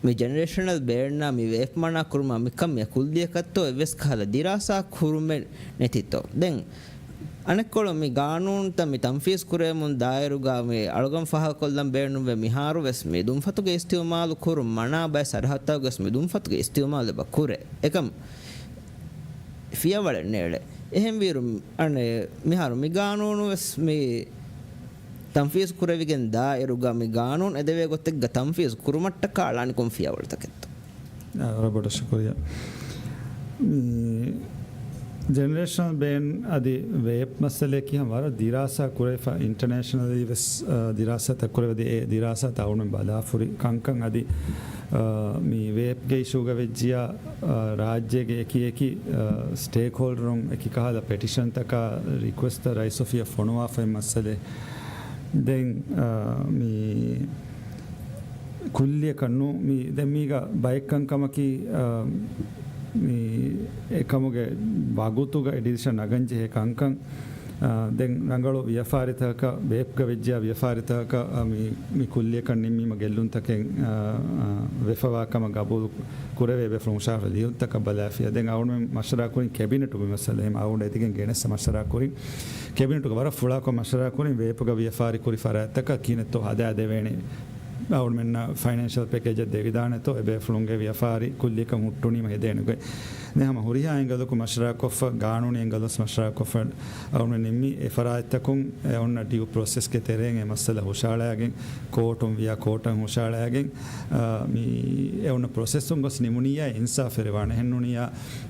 މި ޖެނެރޭޝަނަލް ބޭންނާ މި ވޭޕް މަނާ ކުރުމާ މިކަން މި ކުއްލިއަކަށްތޯ އެއްވެސް ކަހަލަ ދިރާސާ ކުރުމެއް ނެތިތޯ؟ ދެން އަނެއްކޮޅު މި ގާނޫނުތައް މި ތަންފީޒް ކުރެވެމުން ދާއިރުގަ މި އަޅުގަނޑު ފާހަގަކޮށްލަން ބޭނުންވޭ މިހާރު ވެސް މި ދުންފަތުގެ އިސްތިއުމާލު ކުރުން މަނާ ބައެއް ސަރަހައްދުތަކުގަ ވެސް މި ދުންފަތުގެ އިސްތިއުމާލު އެބަ ކުރޭ. އެކަމް ފިޔަވަޅެއް ނޭޅޭ. އެހެންވީއިރު، އަނެއް، މިހާރު މި ގާނޫނު ވެސް މި ތަންފީޒު ކުރެވިގެން ދާއިރުގަ މި ގާނޫނު އެދެވޭ ގޮތެއްގަ ތަންފީޒު ކުރުމަށްޓަކާ އަޅާނީ ކޮން ފިޔަވަޅުތަކެއްތޯ؟ އާ، ވަރަށް ބޮޑަށް ޝުކުރިއްޔާ. މި ޖެނެރޭޝަނަލް ބޭން އަދި ވޭޕް މައްސަލައަކީ ހަމަ ވަރަށް ދިރާސާ ކުރެވިފަ، އިންޓަރނޭޝަނަލީ ވެސް، އާ، ދިރާސާތައް ކުރެވި އެ ދިރާސާތައް އަޅުގަނޑު ބަލާފަ ހުރި ކަންކަން އަދި، އާ، މި ވޭޕްގެ އިޝޫގަ ވެއްޖިޔާ، އާ، ރާއްޖޭގެ އެކި އެކި، އާ، ސްޓޭކްހޯލްޑަރުން އެކި ކަހަލަ ޕެޓިޝަންތަކާ ރިކުއެސްޓްތައް ރައީސް އޮފީހަށް ފޮނުވާފައި މައްސަލައެއް. ދެން، އާ، މި ކުއްލިއަކަށް ނޫ، މި ދެން މީގަ ބައެއްކަން ކަމަކީ، އާ، މި އެކަމުގެ ވަގުތުގަ އެ ޑިސިޝަން ނަގަން ޖެހޭ ކަންކަން. އާ، ދެން ރަނގަޅު ވިޔަފާރިތަކަށް، ވޭޕްގަ ވެއްޖިޔާ ވިޔަފާރިތަކަށް، އާ، މި، މި ކުއްލިއަކަށް ނިންމީމަ ގެއްލުންތަކެއް، އާ، އާ، ވެފަވާ ކަމަށް ގަބޫލު ކުރެވޭ ބޭފުޅުން ހުށަހަޅާފަ ލިޔުންތަކަށް ބަލާފިޔާ. ދެން އަޅުގަނޑުމެން މަޝްވަރާ ކުރިން ކެބިނެޓުގެ މައްސަލަ އެހެން އަޅުގަނޑު އެދިގެން ގެނެއްސަ މަޝްވަރާ ކުރިން. ކެބިނެޓުގަ ވަރަށް ފުޅާކޮށް މަޝްވަރާ ކުރިން ވޭޕުގަ ވިޔަފާރި ކުރި ފަރާތްތަކަށް ކިހިނެއްތޯ ހަދާދެވޭނެ. އަޅުގަނޑުމެންނަށް ފައިނޭންޝަލް ޕެކޭޖެއް ދެވިދާނެތޯ، އެބޭފުޅުންގެ ވިޔަފާރި ކުއްލިއަކަށް ހުއްޓުނީމަ ހެދޭނެ ގޮތް. ދެން ހަމަ ހުރިހާ އެންގަލަކު މަޝްވަރާކޮށްފަ، ގާނޫނީ އެންގަލުން މަޝްވަރާކޮށްފަ، އަޅުގަނޑު ނިންމީ އެ ފަރާތްތަކުން އެ އޮންނަ ޑިއު ޕްރޮސެސްގެ ތެރެއިން އެ މައްސަލަ ހުށަހަޅައިގެން، ކޯޓުން ވިޔާ ކޯޓަށް ހުށަހަޅައިގެން، އާ، މި އެ އޮންނަ ޕްރޮސެސުން ގޮސް ނިމުނިއްޔާ އިންސާފެއް ވާނެ. އެހެންނޫނިއްޔާ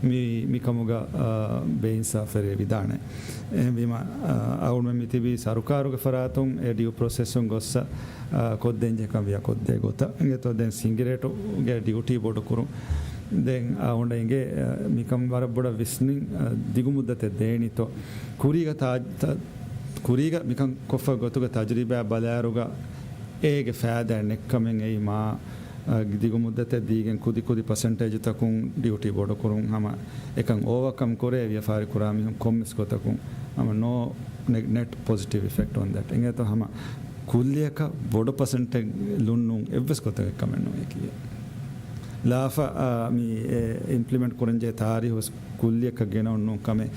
މި، މިކަމުގަ، އާ، ބޭއިންސާފެއް ވެވިދާނެ. އެހެންވީމަ، އާ، އަޅުގަނޑުމެން މިތިބީ ސަރުކާރުގެ ފަރާތުން އެ ޑިއު ޕްރޮސެސުން ގޮއްސަ، އާ، ކޮށްދޭންޖެހޭ ކަން ވިޔާ ކޮށްދޭ ގޮތަށް. އިނގޭތޯ ދެން ސިނގިރޭޓުގެ ޑިއުޓީ ބޮޑުކުރުން. ދެން އަޅުގަނޑަށް އިނގޭ، އާ، މިކަން ވަރަށް ބޮޑަށް ވިސްނިން، އާ، ދިގު މުއްދަތެއް ދޭނީތޯ. ކުރީގަ ތާ-، ތަ-، ކުރީގަ މިކަން ކޮށްފަ ގޮތުގަ ތަޖުރިބާ ބަލާއިރުގަ އޭގެ ފައިދާއެއް ނެއްކަމެއް އެއީ މާ، އަ، ދިގު މުއްދަތެއް ދީގެން ކުދި ކުދި ޕަސެންޓޭޖުތަކުން ޑިއުޓީ ބޮޑުކުރުން ހަމަ އެކަން އޯވަކަމް ކުރޭ ވިޔަފާރި ކުރާ މީހުން ކޮންމެސް ގޮތަކުން ހަމަ ނޯ ނެ-، ނެޓް ޕޮޒިޓިވް އިފެކްޓް އޮން ދެޓް. އިނގޭތޯ ހަމަ ކުއްލިއަކަށް ބޮޑު ޕަސެންޓެއް ލުންނުން އެއްވެސް ގޮތަކަށް ކަމެއް ނޫން އެކީ. ލާފަ، އާ، މި އެ އިމްޕްލިމެންޓް ކުރަންޖެހޭ ތާރީހު ވެސް ކުއްލިއަކަށް ގެނައުން ނޫން ކަމެއް.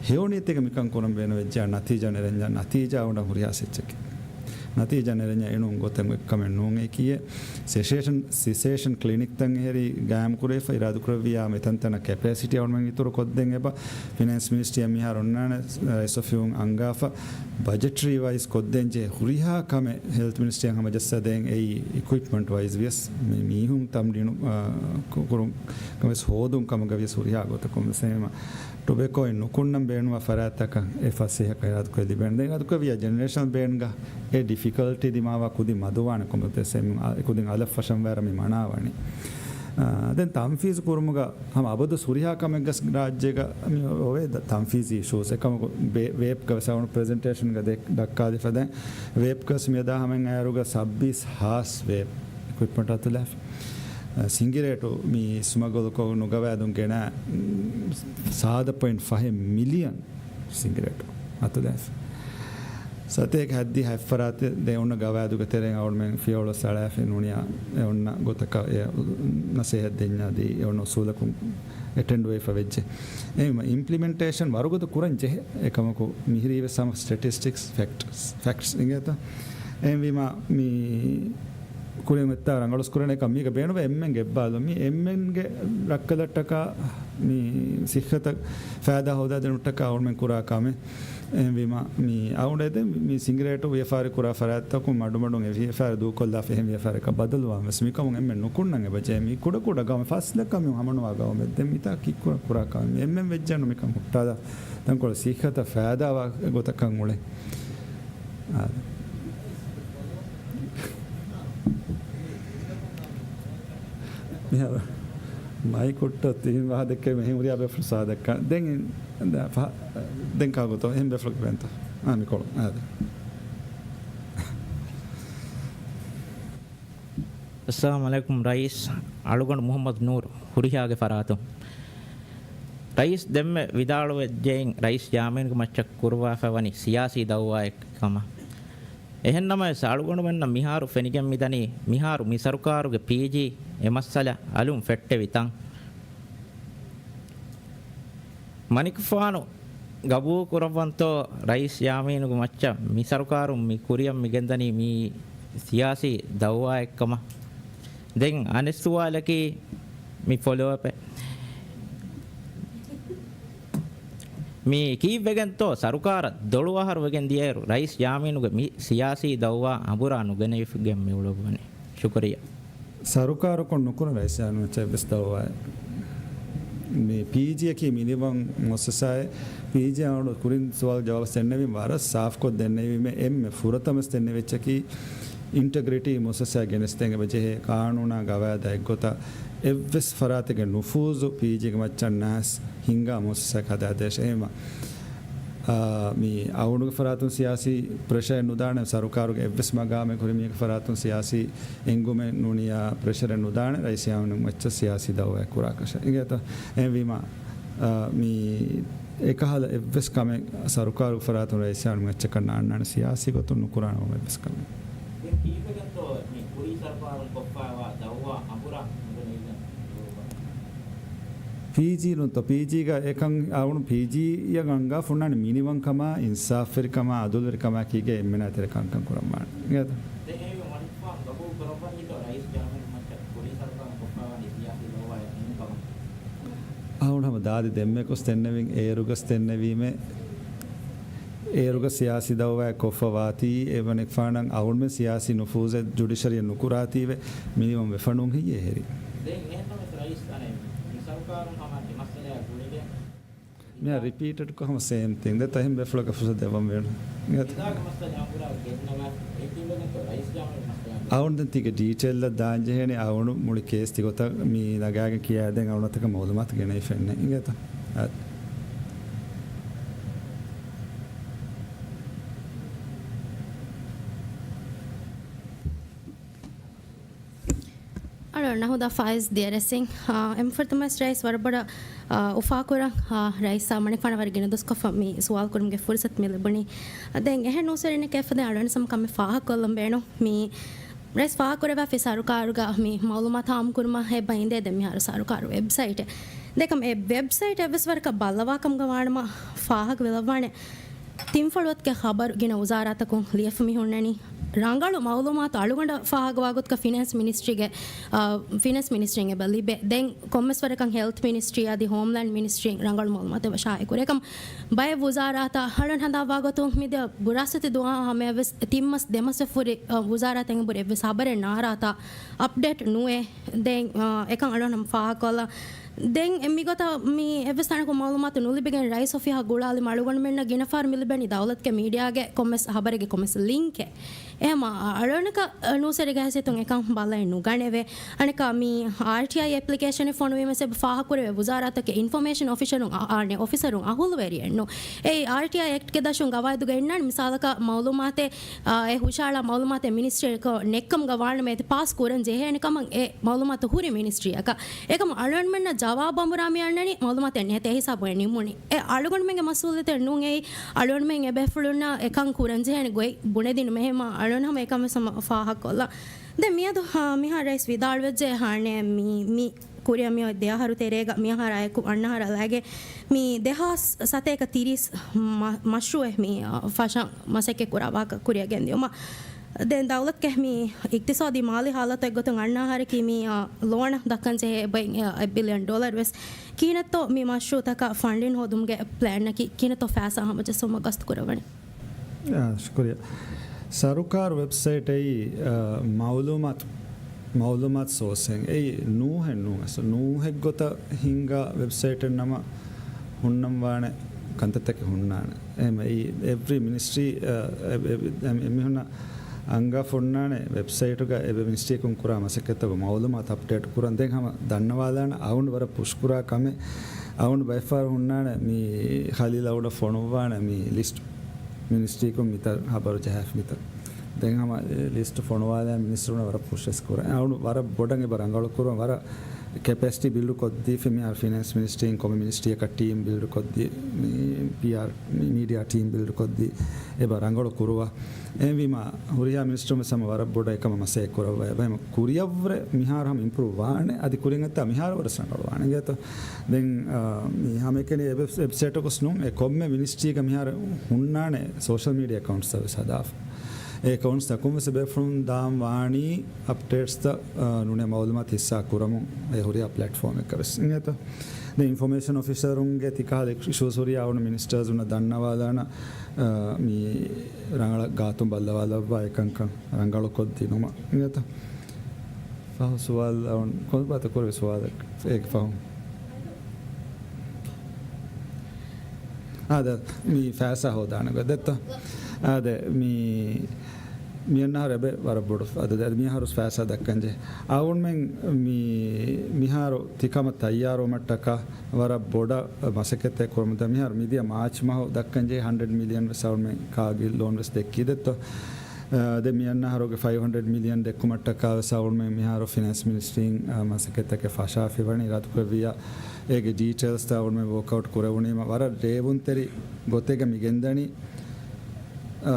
ހެޔޮނިޔަތެއްގަ މިކަން ކުރަން ބޭނުންވެއްޖެއްޔާ ނަތީޖާ ނެރެންޏާ، ނަތީޖާ އޮންނަ ހުރިހާ ސެއްޗެކޭ. ނަތީޖާ ނެރެންޏާ އެނޫން ގޮތެއް ކަމެއް ނޫން އެކީއެއް. ސެސޭޝަން، ސެސޭޝަން ކްލިނިކްތައް އެހެރީ ގާއިމް ކުރެވިފަ އިރާދަކުރެއްވިޔާ މިތަންތަނަށް ކެޕޭސިޓީ އަޅުގަނޑުމެން އިތުރު ކޮށްދޭން އެބަ. ފިނޭންސް މިނިސްޓްރީއަށް މިހާރު އޮންނާނެ އެސްއެފްޔޫން އަންގާފަ. ބަޖެޓްރީ ވައިޒް ކޮށްދޭންޖެހޭ ހުރިހާ ކަމެއް ހެލްތް މިނިސްޓްރީއަށް ހަމަޖައްސާދޭން އެއީ އިކުއިޕްމަންޓް ވައިޒް ވިޔަސް މި މީހުން ތަމްރީނު، އާ، ކު-، ކުރުން ކަމެސް ހޯދުން ކަމުގަ ވިޔަސް ހުރިހާ ގޮތަކުން ވެސް އެހެންވީމަ ޓޮބެކޯއެއް ނުކުންނަން ބޭނުންވާ ފަރާތްތަކަށް އެ ފަސޭހަކަން އިރާދަކުރެ ލިބޭނެ. ދެން އިރާދަކުރެއްވިޔާ ޖެނެރޭޝަނަލް ބޭންގަ އެ ޑިފިކަލްޓީ ދިމާވާ ކުދިން މަދުވާނެ ކޮންމެ ގޮތެއް އެ މި-، އާ، ކުދިން އަލަށް ފަށަން ވައިރަ މި މަނާވަނީ. އާ، ދެން ތަންފީޒު ކުރުމުގަ ހަމަ އަބަދު ހުރިހާ ކަމެއްގަސް ރާއްޖޭގަ މި އޮވޭ ތަންފީޒީ އިޝޫސް. އެކަމަކު ވޭ-، ވޭޕްގަ ވެސް އަޅުގަނޑު ޕްރެޒެންޓޭޝަންގަ ދެ-، ދައްކާލިފަ ދެން ވޭޕްގަސް މިއަދާ ހަމައިން އައިރުގަ ސައްބީސް ހާސް ވޭޕް އިކުއިޕްމަންޓް އަތުލާފި. އަ، ސިނގިރޭޓު މި ސުމަގޮލުކޮށް ނުގަވާދުން ގެނަ، މް، ސާދަ ޕޮއިންޓް ފަހެއް މިލިއަން ސިނގިރޭޓު އަތުލާފަ. ސަތޭކަ ހައްދިހަ އެއްފަރާތެއް ދެ އޮންނަ ގަވާއިދުގެ ތެރެއިން އަޅުމެން ފިޔަވަޅު ސަޅާފި ނޫނިޔާ އެ އޮންނަ ގޮތަކަށް އެ ނަސޭހަތް ދެންޏާ ދީ އެ އޮންނަ އުސޫލަކުން އެޓެންޑް ވެފަ ވެއްޖެ. އެހެންވީމަ އިމްޕްލިމެންޓޭޝަން ވަރުގަދަ ކުރަން ޖެހޭ. އެކަމަކު މިހިރީވެސް ހަމަ ސްޓެޓިސްޓިކްސް ފެކްޓްސް، ފެކްޓްސް އިނގޭތަ؟ އެހެންވީމަ މި ކުރިން އޮތްތާ ރަނގަޅުސް ކުރަން އެކަމް މީގަ ބޭނުންވޭ އެންމެންގެ އެއްބާލު. މި އެންމެންގެ ރައްކަލަށްޓަކާ މި ސިއްހަތަށް ފައިދާ ހޯދާދިނުމަށްޓަކާ އަޅުމެން ކުރާ ކަމެއް. އެހެންވީމަ މި އަޅުގަނޑު އެދެން މި ސިނގިރޭޓު ވިޔަފާރި ކުރާ ފަރާތްތަކުން މަޑުމަޑުން އެ ވިޔަފާރި ދޫކޮށްލާފަ އެހެން ވިޔަފާރިއަކަށް ބަދަލުވާން ވެސް މިކަމުން އެންމެން ނުކުންނަން އެބަޖެހޭ. މި ކުޑަކުޑަ ގަމެއް ފަސް ލައްކަ މި ހަމަނުވާ ގައުމެއް. ދެން މިތާ ކިއްކުރަ ކުރާ ކަމެއް މި އެންމެން ވެއްޖެއްނު މިކަން ހުއްޓާލާ ތަންކޮޅެއް ސިއްހަތަށް ފައިދާވާ ގޮތަކަށް އުޅޭ. އާދެ. މިހާރު މައިކު ހުއްޓަ ތިހިން ވާހަ ދެއްކެވީމަ އެހެން ހުރިހާ ބޭފުޅު ސާދައްކާ. ދެން ދެން ކާ ގޮތޯ އެހެން ބޭފުޅަކު ވެންތޯ؟ އާ، މިކޮޅު. އާދެ. އައްސަލާމު ޢަލައިކުމް ރައީސް. އަޅުގަނޑު މުޙައްމަދު ނޫރު، ހުރިހާގެ ފަރާތުން. ރައީސް ދެންމެ ވިދާޅުވެއްޖެއިން ރައީސް ޔާމީނުގެ މައްޗަށް ކުރުވާފަ ވަނީ ސިޔާސީ ދައުވާއެއް ކަމަށް. އެހެންނަމަވެސް، އަޅުގަނޑުމެންނަށް މިހާރު ފެނިގެން މިދަނީ، މިހާރު މި ސަރުކާރުގެ ޕީޖީ އެ މައްސަލަ އަލުން ފެއްޓެވި ތަން. މަނިކުފާނު ގަބޫލު ކުރައްވަންތޯ ރައީސް ޔާމީނުގެ މައްޗަށް މި ސަރުކާރުން މި ކުރިއަށް މި ގެންދަނީ މީ ސިޔާސީ ދައުވާއެއްކަމަށް؟ ދެން އަނެއް ސުވާލަކީ މި ފޮލޯއަޕެއް. މި ކީއްވެގެންތޯ ސަރުކާރަށް ދޮޅު އަހަރު ވެގެން ދިޔައިރު ރައީސް ޔާމީނުގެ މި ސިޔާސީ ދައުވާ އަނބުރާ ނުގެނެވިގެން މި އުޅުއްވަނީ؟ ޝުކުރިއްޔާ. ސަރުކާރަކުން ނުކުރަން ރައީސް ޔާމީނު މައްޗަށް އެއްވެސް ދައުވާއެއް. މި ޕީޖީއަކީ މިނިވަން މުއައްސަސާއެއް. ޕީޖީ އަޅުގަނޑު ކުރިން ސުވާލު ޖަވާބު ދެންނެވީމަ ވަރަށް ސާފްކޮށް ދެންނެވީމަ އެންމެ ފުރަތަމަސް ދެންނެވިއްޗަކީ އިންޓެގްރިޓީ މުއައްސަސާ ގެނެސްދޭން އެބަޖެހޭ ޤާނޫނާ ގަވާއިދާ އެއްގޮތަށް އެއްވެސް ފަރާތެއްގެ ނުފޫޒު ޕީޖީގެ މައްޗަށް ނާސް ހިންގާ މުއައްސަސާއަކަށް ހަދާދޭށޭ. އެހެންވީމަ، އާ، މި އަޅުގަނޑުގެ ފަރާތުން ސިޔާސީ ޕްރެޝަރެއް ނުދާނެ، ސަރުކާރުގެ އެއްވެސް މަގާމެއް ކުރިމީހަކު ފަރާތުން ސިޔާސީ އެންގުމެއް ނޫނިޔާ ޕްރެޝަރެއް ނުދާނެ، ރައީސް ޔާމީނު މައްޗަށް ސިޔާސީ ދައުވާއެއް ކުރާކަށަށް. އިނގޭތޯ؟ އެހެންވީމަ، އާ، މި އެކަހަލަ އެއްވެސް ކަމެއް ސަރުކާރުގެ ފަރާތުން ރައީސް ޔާމީނު މައްޗަކަށް ނާންނާނެ، ސިޔާސީ ގޮތުން ނުކުރާނެ އެއްވެސް ކަމެއް. ދެން ކީއްވެގެންތޯ މި ކުރީ ސަރުކާރުން ކޮށްފައިވާ ދައުވާ އަނބުރާ ނުގެނެވިގެން އުޅުއްވަނީ؟ ޕީޖީ ނޫންތޯ؟ ޕީޖީގަ އެކަން އަޅުގަނޑު ޕީޖީއަށް އަންގާފަ ހުންނާނެ މިނިވަންކަމާ، އިންސާފުވެރިކަމާ، އަދުލުވެރިކަމާ ކީގެ އެންމެނާ ތެރެ ކަންކަން ކުރަންވާނެ. އިނގޭތަ؟ ދެން އެހެންވެ މަނިކުފާނު ގަބޫލު ކުރައްވަނީތޯ ރައީސް ޔާމީނު މައްޗަށް ކުރީ ސަރުކާރުން ކޮށްފައިވާނީ ސިޔާސީ ދައުވާއެއް ނޫން ކަމަށް؟ އަޅުގަނޑު ހަމަ ދާދި ދެންމެ ގޮސް ދެންނެވިން އޭރުގަސް ދެންނެވީމެ، އޭރުގަ ސިޔާސީ ދައުވާއެއް ކޮށްފަ ވާތީ، އެ މަނިކުފާނަށް އަޅުގަނޑުމެން ސިޔާސީ ނުފޫޒެއް ޖުޑިޝަރީއަށް ނުކުރާތީވެ، މިނިވަން ވެފަ ނޫން ހެއްޔޭ ހެރި؟ ދެން އެހެންނަމަވެސް ރައީސް އަނެއް މި ސަރުކާރުން ހަމަ އެ މައްސަލަޔާ ގުޅިގެން މިހާ ރިޕީޓެޑްކޮށް ހަމަ ސޭމް ތިން. ދެން ތަހެން ބޭފުޅަކަށް ފުރުސަތު ދެއްވަން ވޭނު. އިނގޭތަ؟ އަޅުގަނޑު ދެން ތީގެ ޑީޓެއިލްއަށް ދާން ޖެހޭނެ އަޅުގަނޑު މުޅި ކޭސް ތިގޮތަށް މި ނަގާގެން ކިޔާދޭން އަޅުގަނޑު މަތަކަށް މައުލޫމާތު ގެނައިފައެއްނެ. އިނގޭތަ؟ އާ. އަޅު ނަހުދާ ފާއިޒް ދިޔަ ރެސިން، އާ، އެންމެ ފުރަތަމަ ރައީސް ވަރަށް ބޮޑަށް، އާ، އުފާކުރަން، އާ، ރައީސް މަނިކުފާނަށް ވަރަށް ގިނަ ދުވަސްކޮށްފަ މި ސުވާލު ކުރުމުގެ ފުރުސަތު މި ލިބުނީ. ދެން އެހެން ނޫސްވެރިންނެކޭ ފަދައިން އަޅުގަނޑު ކަމެއް ފާހަގަކޮށްލަން ބޭނުން. މި ރައީސް ފާހަގަކުރެވިފައި ސަރުކާރުގަ މި މައުލޫމާތު ހާމަކުރުމަށް އެބަ އިނދޭ ދެން މިހާރު ސަރުކާރު ވެބްސައިޓެއް. ދެކަމް އެ ވެބްސައިޓް އެއްވެސް ވަރަކަށް ބައްލަވާކަމުގަ ވާނަމަ ފާހަގަވެލައްވާނެ. ތިންފަޅުވަތުގެ ޚަބަރު ގިނަ ވުޒާރާތަކުން ލިޔެފަ މި ހުންނަނީ. ރަނގަޅު މައުލޫމާތު އަޅުގަނޑަށް ފާހަގަވާ ގޮތަކަށް ފިނޭންސް މިނިސްޓްރީގެ، އާ، ފިނޭންސް މިނިސްޓްރީން އެބަ ލިބޭ. ދެން ކޮންމެސް ވަރަކަށް ހެލްތް މިނިސްޓްރީ އަދި ހޯމްލޭންޑް މިނިސްޓްރީން ރަނގަޅު މައުލޫމާތު އެބަ ޝާއިއު ކުރޭ. އެކަމް ބައެއް ވުޒާރާތައް އަޅުން ހަނދާންވާ ގޮތުން މިދިޔަ ބުރާސްފަތި ދުވަހާ ހަމަޔަށްވެސް ތިން މަސް ދެ މަސް ފުރި، އަ، ވުޒާރާތަކުން އެބަހުރި އެއްވެސް ހަބަރެއް ނާރާތާ އަޕްޑޭޓް ނުވޭ. ދެން، އާ، އެކަން އަޅުން ހަމަ ފާހަގަކޮށްލަން. ދެން މިގޮތަށް މި އެއްވެސް ތަނަކު މައުލޫމާތު ނުލިބިގެން ރައީސް އޮފީހަށް ގުޅާލި އަޅުގަނޑުމެންނަށް ގިނަ ފަހަރު މިލިބެނީ ދައުލަތުގެ މީޑިއާގެ ކޮންމެސް ހަބަރެއްގެ ކޮންމެސް ލިންކެއް. އެހެންވީމަ އަޅުގަނޑަކަށް ނޫސްވެރިގެ ހައިސިއްޔަތުން އެކަން ބަލައެއް ނުގަނެވޭ. އަނެއްކާ މި އާރްޓީއައި އެޕްލިކޭޝަނެއް ފޮނުވީމަސް އެބަ ފާހަގަކުރެވޭ ވުޒާރާތަކެއް އިންފޮމޭޝަން އޮފިޝަރުން އަ-، އަނެއް އޮފިސަރުން އަހުލުވެރިއެއްނު. އެއީ އާރްޓީއައި އެކްޓްގެ ދަށުން ގަވާއިދުގަ އިންނާނެ މިސާލަކަށް މައުލޫމާތެއް، އާ، އެ ހުށަހަޅާ މައުލޫމާތެއް މިނިސްޓްރީއަކަށް ނެއްކަމުގަ ވާނަމަ އެތި ޕާސް ކުރަން ޖެހޭނެ ކަމަށް އެ މައުލޫމާތު ހުރި މިނިސްޓްރީއަކަށް. އެކަމަށް އަޅުގަނޑުމެންނަށް ޖަވާބު އަނބުރާ މި އަންނަނީ މައުލޫމާތެއް ނެތޭ ހިސާބުގައި ނިމުނީ. އެ އަޅުގަނޑުމެންގެ މަސްއޫލިއްޔަތެއް ނޫން އެއީ. އަޅުގަނޑުމެން އެބޭފުޅުންނަށް އެކަން ކުރަން ޖެހޭނެ ގޮތް ބުނެދިނުމެހެން މާ އަޅުގަނޑު ހަމަ އެކަން ވެސް ހަމަ ފާހަގަކޮށްލަން. ދެން މިއަދު، ހާ، މިހާރު ރައީސް ވިދާޅުވެއްޖެ ހާނެ މި، މި ކުރިއަށް މިއޮތް ދެ އަހަރު ތެރޭގަ މި އަހަރާ އެކު އަންނަ އަހަރާ ލައިގެން މި ދެހާސް ސަތޭކަ ތިރީސް މަ-، މަޝްރޫއެއް މި، އަ، ފަށަން މަސައްކަތް ކުރާ ވާހަކަ ކުރިއަށް ގެންދިއުމަށް. ދެން ދައުލަތުގެ މި އިޤްތިޞާދީ މާލީ ހާލަތެއް ގޮތުން އަންނަ އަހަރަކީ މި، އަ، ލޯނަށް ދައްކަން ޖެހޭ އެއް ބައި، އަ، އެއް ބިލިއަން ޑޮލަރު ވެސް. ކިހިނެއްތޯ މި މަޝްރޫއުތަކަށް ފަންޑިން ހޯދުމުގެ ޕްލޭންއަކީ؟ ކިހިނެއްތޯ ފައިސާ ހަމަޖައްސުމަށް ގަސްތު ކުރައްވަނީ؟ އާ، ޝުކުރިއްޔާ. ސަރުކާރު ވެބްސައިޓައީ، އާ، މައުލޫމާތު، މައުލޫމާތު ސޯސެއް. އެއީ ނޫހެއް ނޫން އަސް. ނޫހެއް ގޮތަށް ހިންގާ ވެބްސައިޓެއް ނަމަ ހުންނަން ވާނެ ކަންތައްތަކެއް ހުންނާނެ. އެހެން އެއީ އެވްރީ މިނިސްޓްރީ، އާ، އެ، އެ، އެ، އެ، އެމީހުންނަށް އަންގާފަ ހުންނާނެ ވެބްސައިޓުގަ އެ މިނިސްޓްރީއަކުން ކުރާ މަސައްކަތްތަކުގެ މައުލޫމާތު އަޕްޑޭޓް ކުރަން. ދެން ހަމަ ދަންނަވާލާނެ އަޅުގަނޑު ވަރަށް ޕުޝް ކުރާ ކަމެއް. އަޅުގަނޑު ބައެއްފަހަރު ހުންނާނެ މި ޚަލީލް އަޅުގަނޑަށް ފޮނުއްވާނެ މި ލިސްޓް. މިނިސްޓްރީއަކުން މިތައް ހަބަރު ޖަހާފަ މިތައް. ދެން ހަމަ އެ ލިސްޓް ފޮނުވާލާ މިނިސްޓަރުންނަށް ވަރަށް ޕުޝް ވެސް ކުރަން. އަޅުގަނޑު ވަރަށް ބޮޑަށް އެބަ ރަނގަޅު ކުރަން، ވަރަށް ކެޕޭސިޓީ ބިލްޑް ކޮށްދީފަ މިހާރު ފިނޭންސް މިނިސްޓްރީން ކޮންމެ މިނިސްޓްރީއަކަށް ޓީމް ބިލްޑް ކޮށްދީ، މި ޕީއާރް، މި މީޑިއާ ޓީމް ބިލްޑް ކޮށްދީ އެބަ ރަނގަޅު ކުރުވާ. އެހެންވީމަ ހުރިހާ މިނިސްޓަރުން ވެސް ހަމަ ވަރަށް ބޮޑަށް އެކަމަށް މަސައްކަތް ކުރައްވާ. އެބަ ހަމަ ކުރިއަށްވުރެ މިހާރު ހަމަ އިމްޕްރޫވް ވާނެ، އަދި ކުރިން އައްތާ މިހާރު ވަރަށް ރަނގަޅު ވާނެ އިނގޭތޯ. ދެން، އާ، މި ހަމައެކަނި އެ ވެބް-، ވެބްސައިޓަކުސް ނޫން، އެ ކޮންމެ މިނިސްޓްރީގަ މިހާރު ހުންނާނެ ސޯޝަލް މީޑިއާ އެކައުންޓްސް ވެސް ހަދާފަ. އެ އެކައުންޓްސް ތަކުން ވެސް ބޭފުޅުން ދާން ވާނީ އަޕްޑޭޓްސްތައް، އާ، ނޫނޭ މައުލޫމާތު ހިއްސާ ކުރަމުން އެ ހުރިހާ ޕްލެޓްފޯމެއްގަ ވެސް އިނގޭތޯ. ދެން އިންފޮމޭޝަން އޮފިސަރުންގެ ތިކަހަލަ އިޝޫސް ހުރިހާ އަޅުގަނޑު މިނިސްޓަރުންނަށް ދަންނަވާލާނަ، އާ، މި ރަނގަޅަށް ގާތުން ބައްލަވާލައްވާ އެކަންކަން ރަނގަޅު ކޮށްދިނުމަށް އިނގޭތޯ. ފަހު ސުވާލު އަޅުގަނޑު ކޮންބާތަ ކުރެވި ސުވާލެއް އޭގެ ފަހުން. އާދެ، މި ފައިސާ ހޯދާނެ ގޮތް ދެއްތޯ. އާދެ، މި، މި އަންނަ އަހަރު އެބަ ވަރަށް ބޮޑު އަދަދެއް. އަދި މިހާރު ފައިސާ ދައްކަންޖެހޭ. އަޅުގަނޑުމެން މި، މިހާރު ތިކަމަށް ތައްޔާރުވުމަށްޓަކާ ވަރަށް ބޮޑަށް މަސައްކަތްތައް ކުރަމުން ދާ. މިހާރު މިދިޔަ މާޗް މަހު ދައްކަންޖެހޭ ހަންޑްރެޑް މިލިއަން ވެސް އަޅުގަނޑުމެން ކާގި ލޯން ވެސް ދެއްކީ ދެއްތޯ. އާ، ދެން މި އަންނަ އަހަރުގެ ފައިވް ހަންޑްރެޑް މިލިއަން ދެއްކުމަށްޓަކާ ވެސް އަޅުގަނޑުމެން މިހާރު ފިނޭންސް މިނިސްޓްރީން، އާ، މަސައްކަތްތަކެއް ފަށާފައިވަނީ. އިރާދަކުރެއްވިއްޔާ އޭގެ ޑީޓެއިލްސްތައް އަޅުގަނޑުމެން ވޯކްއައުޓް ކުރެވުނީމަ ވަރަށް ރޭވުންތެރި ގޮތެއްގަ މި ގެންދަނީ. އާ،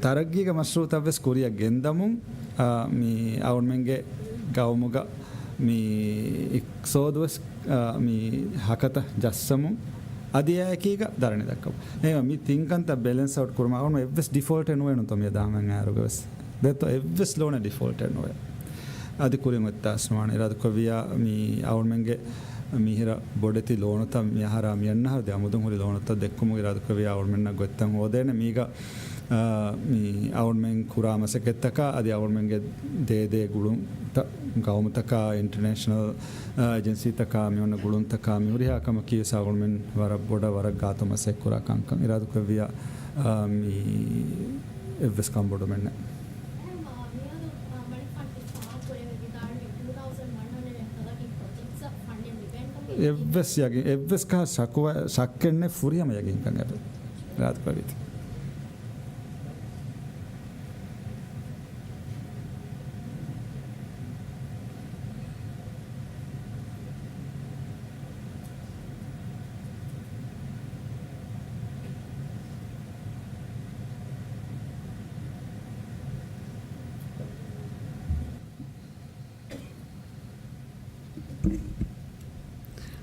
ތަރައްގީގެ މަޝްރޫއުތައް ވެސް ކުރިއަށް ގެންދަމުން، އާ، މި އަޅުގަނޑުމެންގެ ގައުމުގަ މި އިޤްތިޞާދު ވެސް، އާ، މި ހަކަތަ ޖައްސަމުން އަދި އެއާއެކީގަ ދަރަނި ދައްކަމުން. އެހެންވެ މި ތިން ކަންތައް ބެލެންސް އައުޓް ކުރުމަށް އަޅުގަނޑު އެއްވެސް ޑިފޯލްޓެއް ނުވޭނު ތޯ މިއަދާ ހަމައަށް އައިރުގަ ވެސް. ދެއްތޯ އެއްވެސް ލޯނެއް ޑިފޯލްޓެއް ނުވޭ. އަދި ކުރިން އޮތްތާސް ނުވާނެ. އިރާދަކުރެއްވިއްޔާ މި އަޅުގަނޑުމެންގެ މިހިރަ ބޮޑެތި ލޯނުތައް މި އަހަރާ މި އަންނަ އަހަރު ދެ އަމުދުން ހުރި ލޯނުތައް ދެއްކުމުގެ އިރާދަކުރެއްވިއްޔާ އަޅުގަނޑުމެންނަށް ގޮތްތައް ހޯދޭނެ. މީގަ، އާ، މި އަޅުގަނޑުމެން ކުރާ މަސައްކަތްތަކާ އަދި އަޅުގަނޑުމެންގެ ދޭ ދޭ ގުޅުންތައް ގައުމުތަކާ އިންޓަރނޭޝަނަލް، އާ، އެޖެންސީތަކާ މި އޮންނަ ގުޅުންތަކާ މި ހުރިހާ ކަމަކީ ވެސް އަޅުގަނޑުމެން ވަރަށް ބޮޑަށް ވަރަށް ގާތު މަސައްކަތް ކުރާ ކަންކަން އިރާދަކުރެއްވިއްޔާ، އާ، މި އެއްވެސް ކަންބޮޑުމެއް ނެތް. އެހެންވީމަ، މިއަދު، އާ، މަނިކުފާނު ފާހަގަކުރެއްވި ވިދާޅުވި ޓޫ ތައުޒަން ވަން ހަންޑްރެޑް އެންޑް ތަލަކީ ޕްރޮޖެކްޓްސް ފަންޑިން ލިބޭނެ ކަމަށް އެއްވެސް ޔަގީން، އެއްވެސް ކަހަލަ ޝަކުވާ، ޝައްކެއް ނެތް، ފުރިހަމަ ޔަގީންކަން އެބަ އިރާދަކުރެއްވީތީ.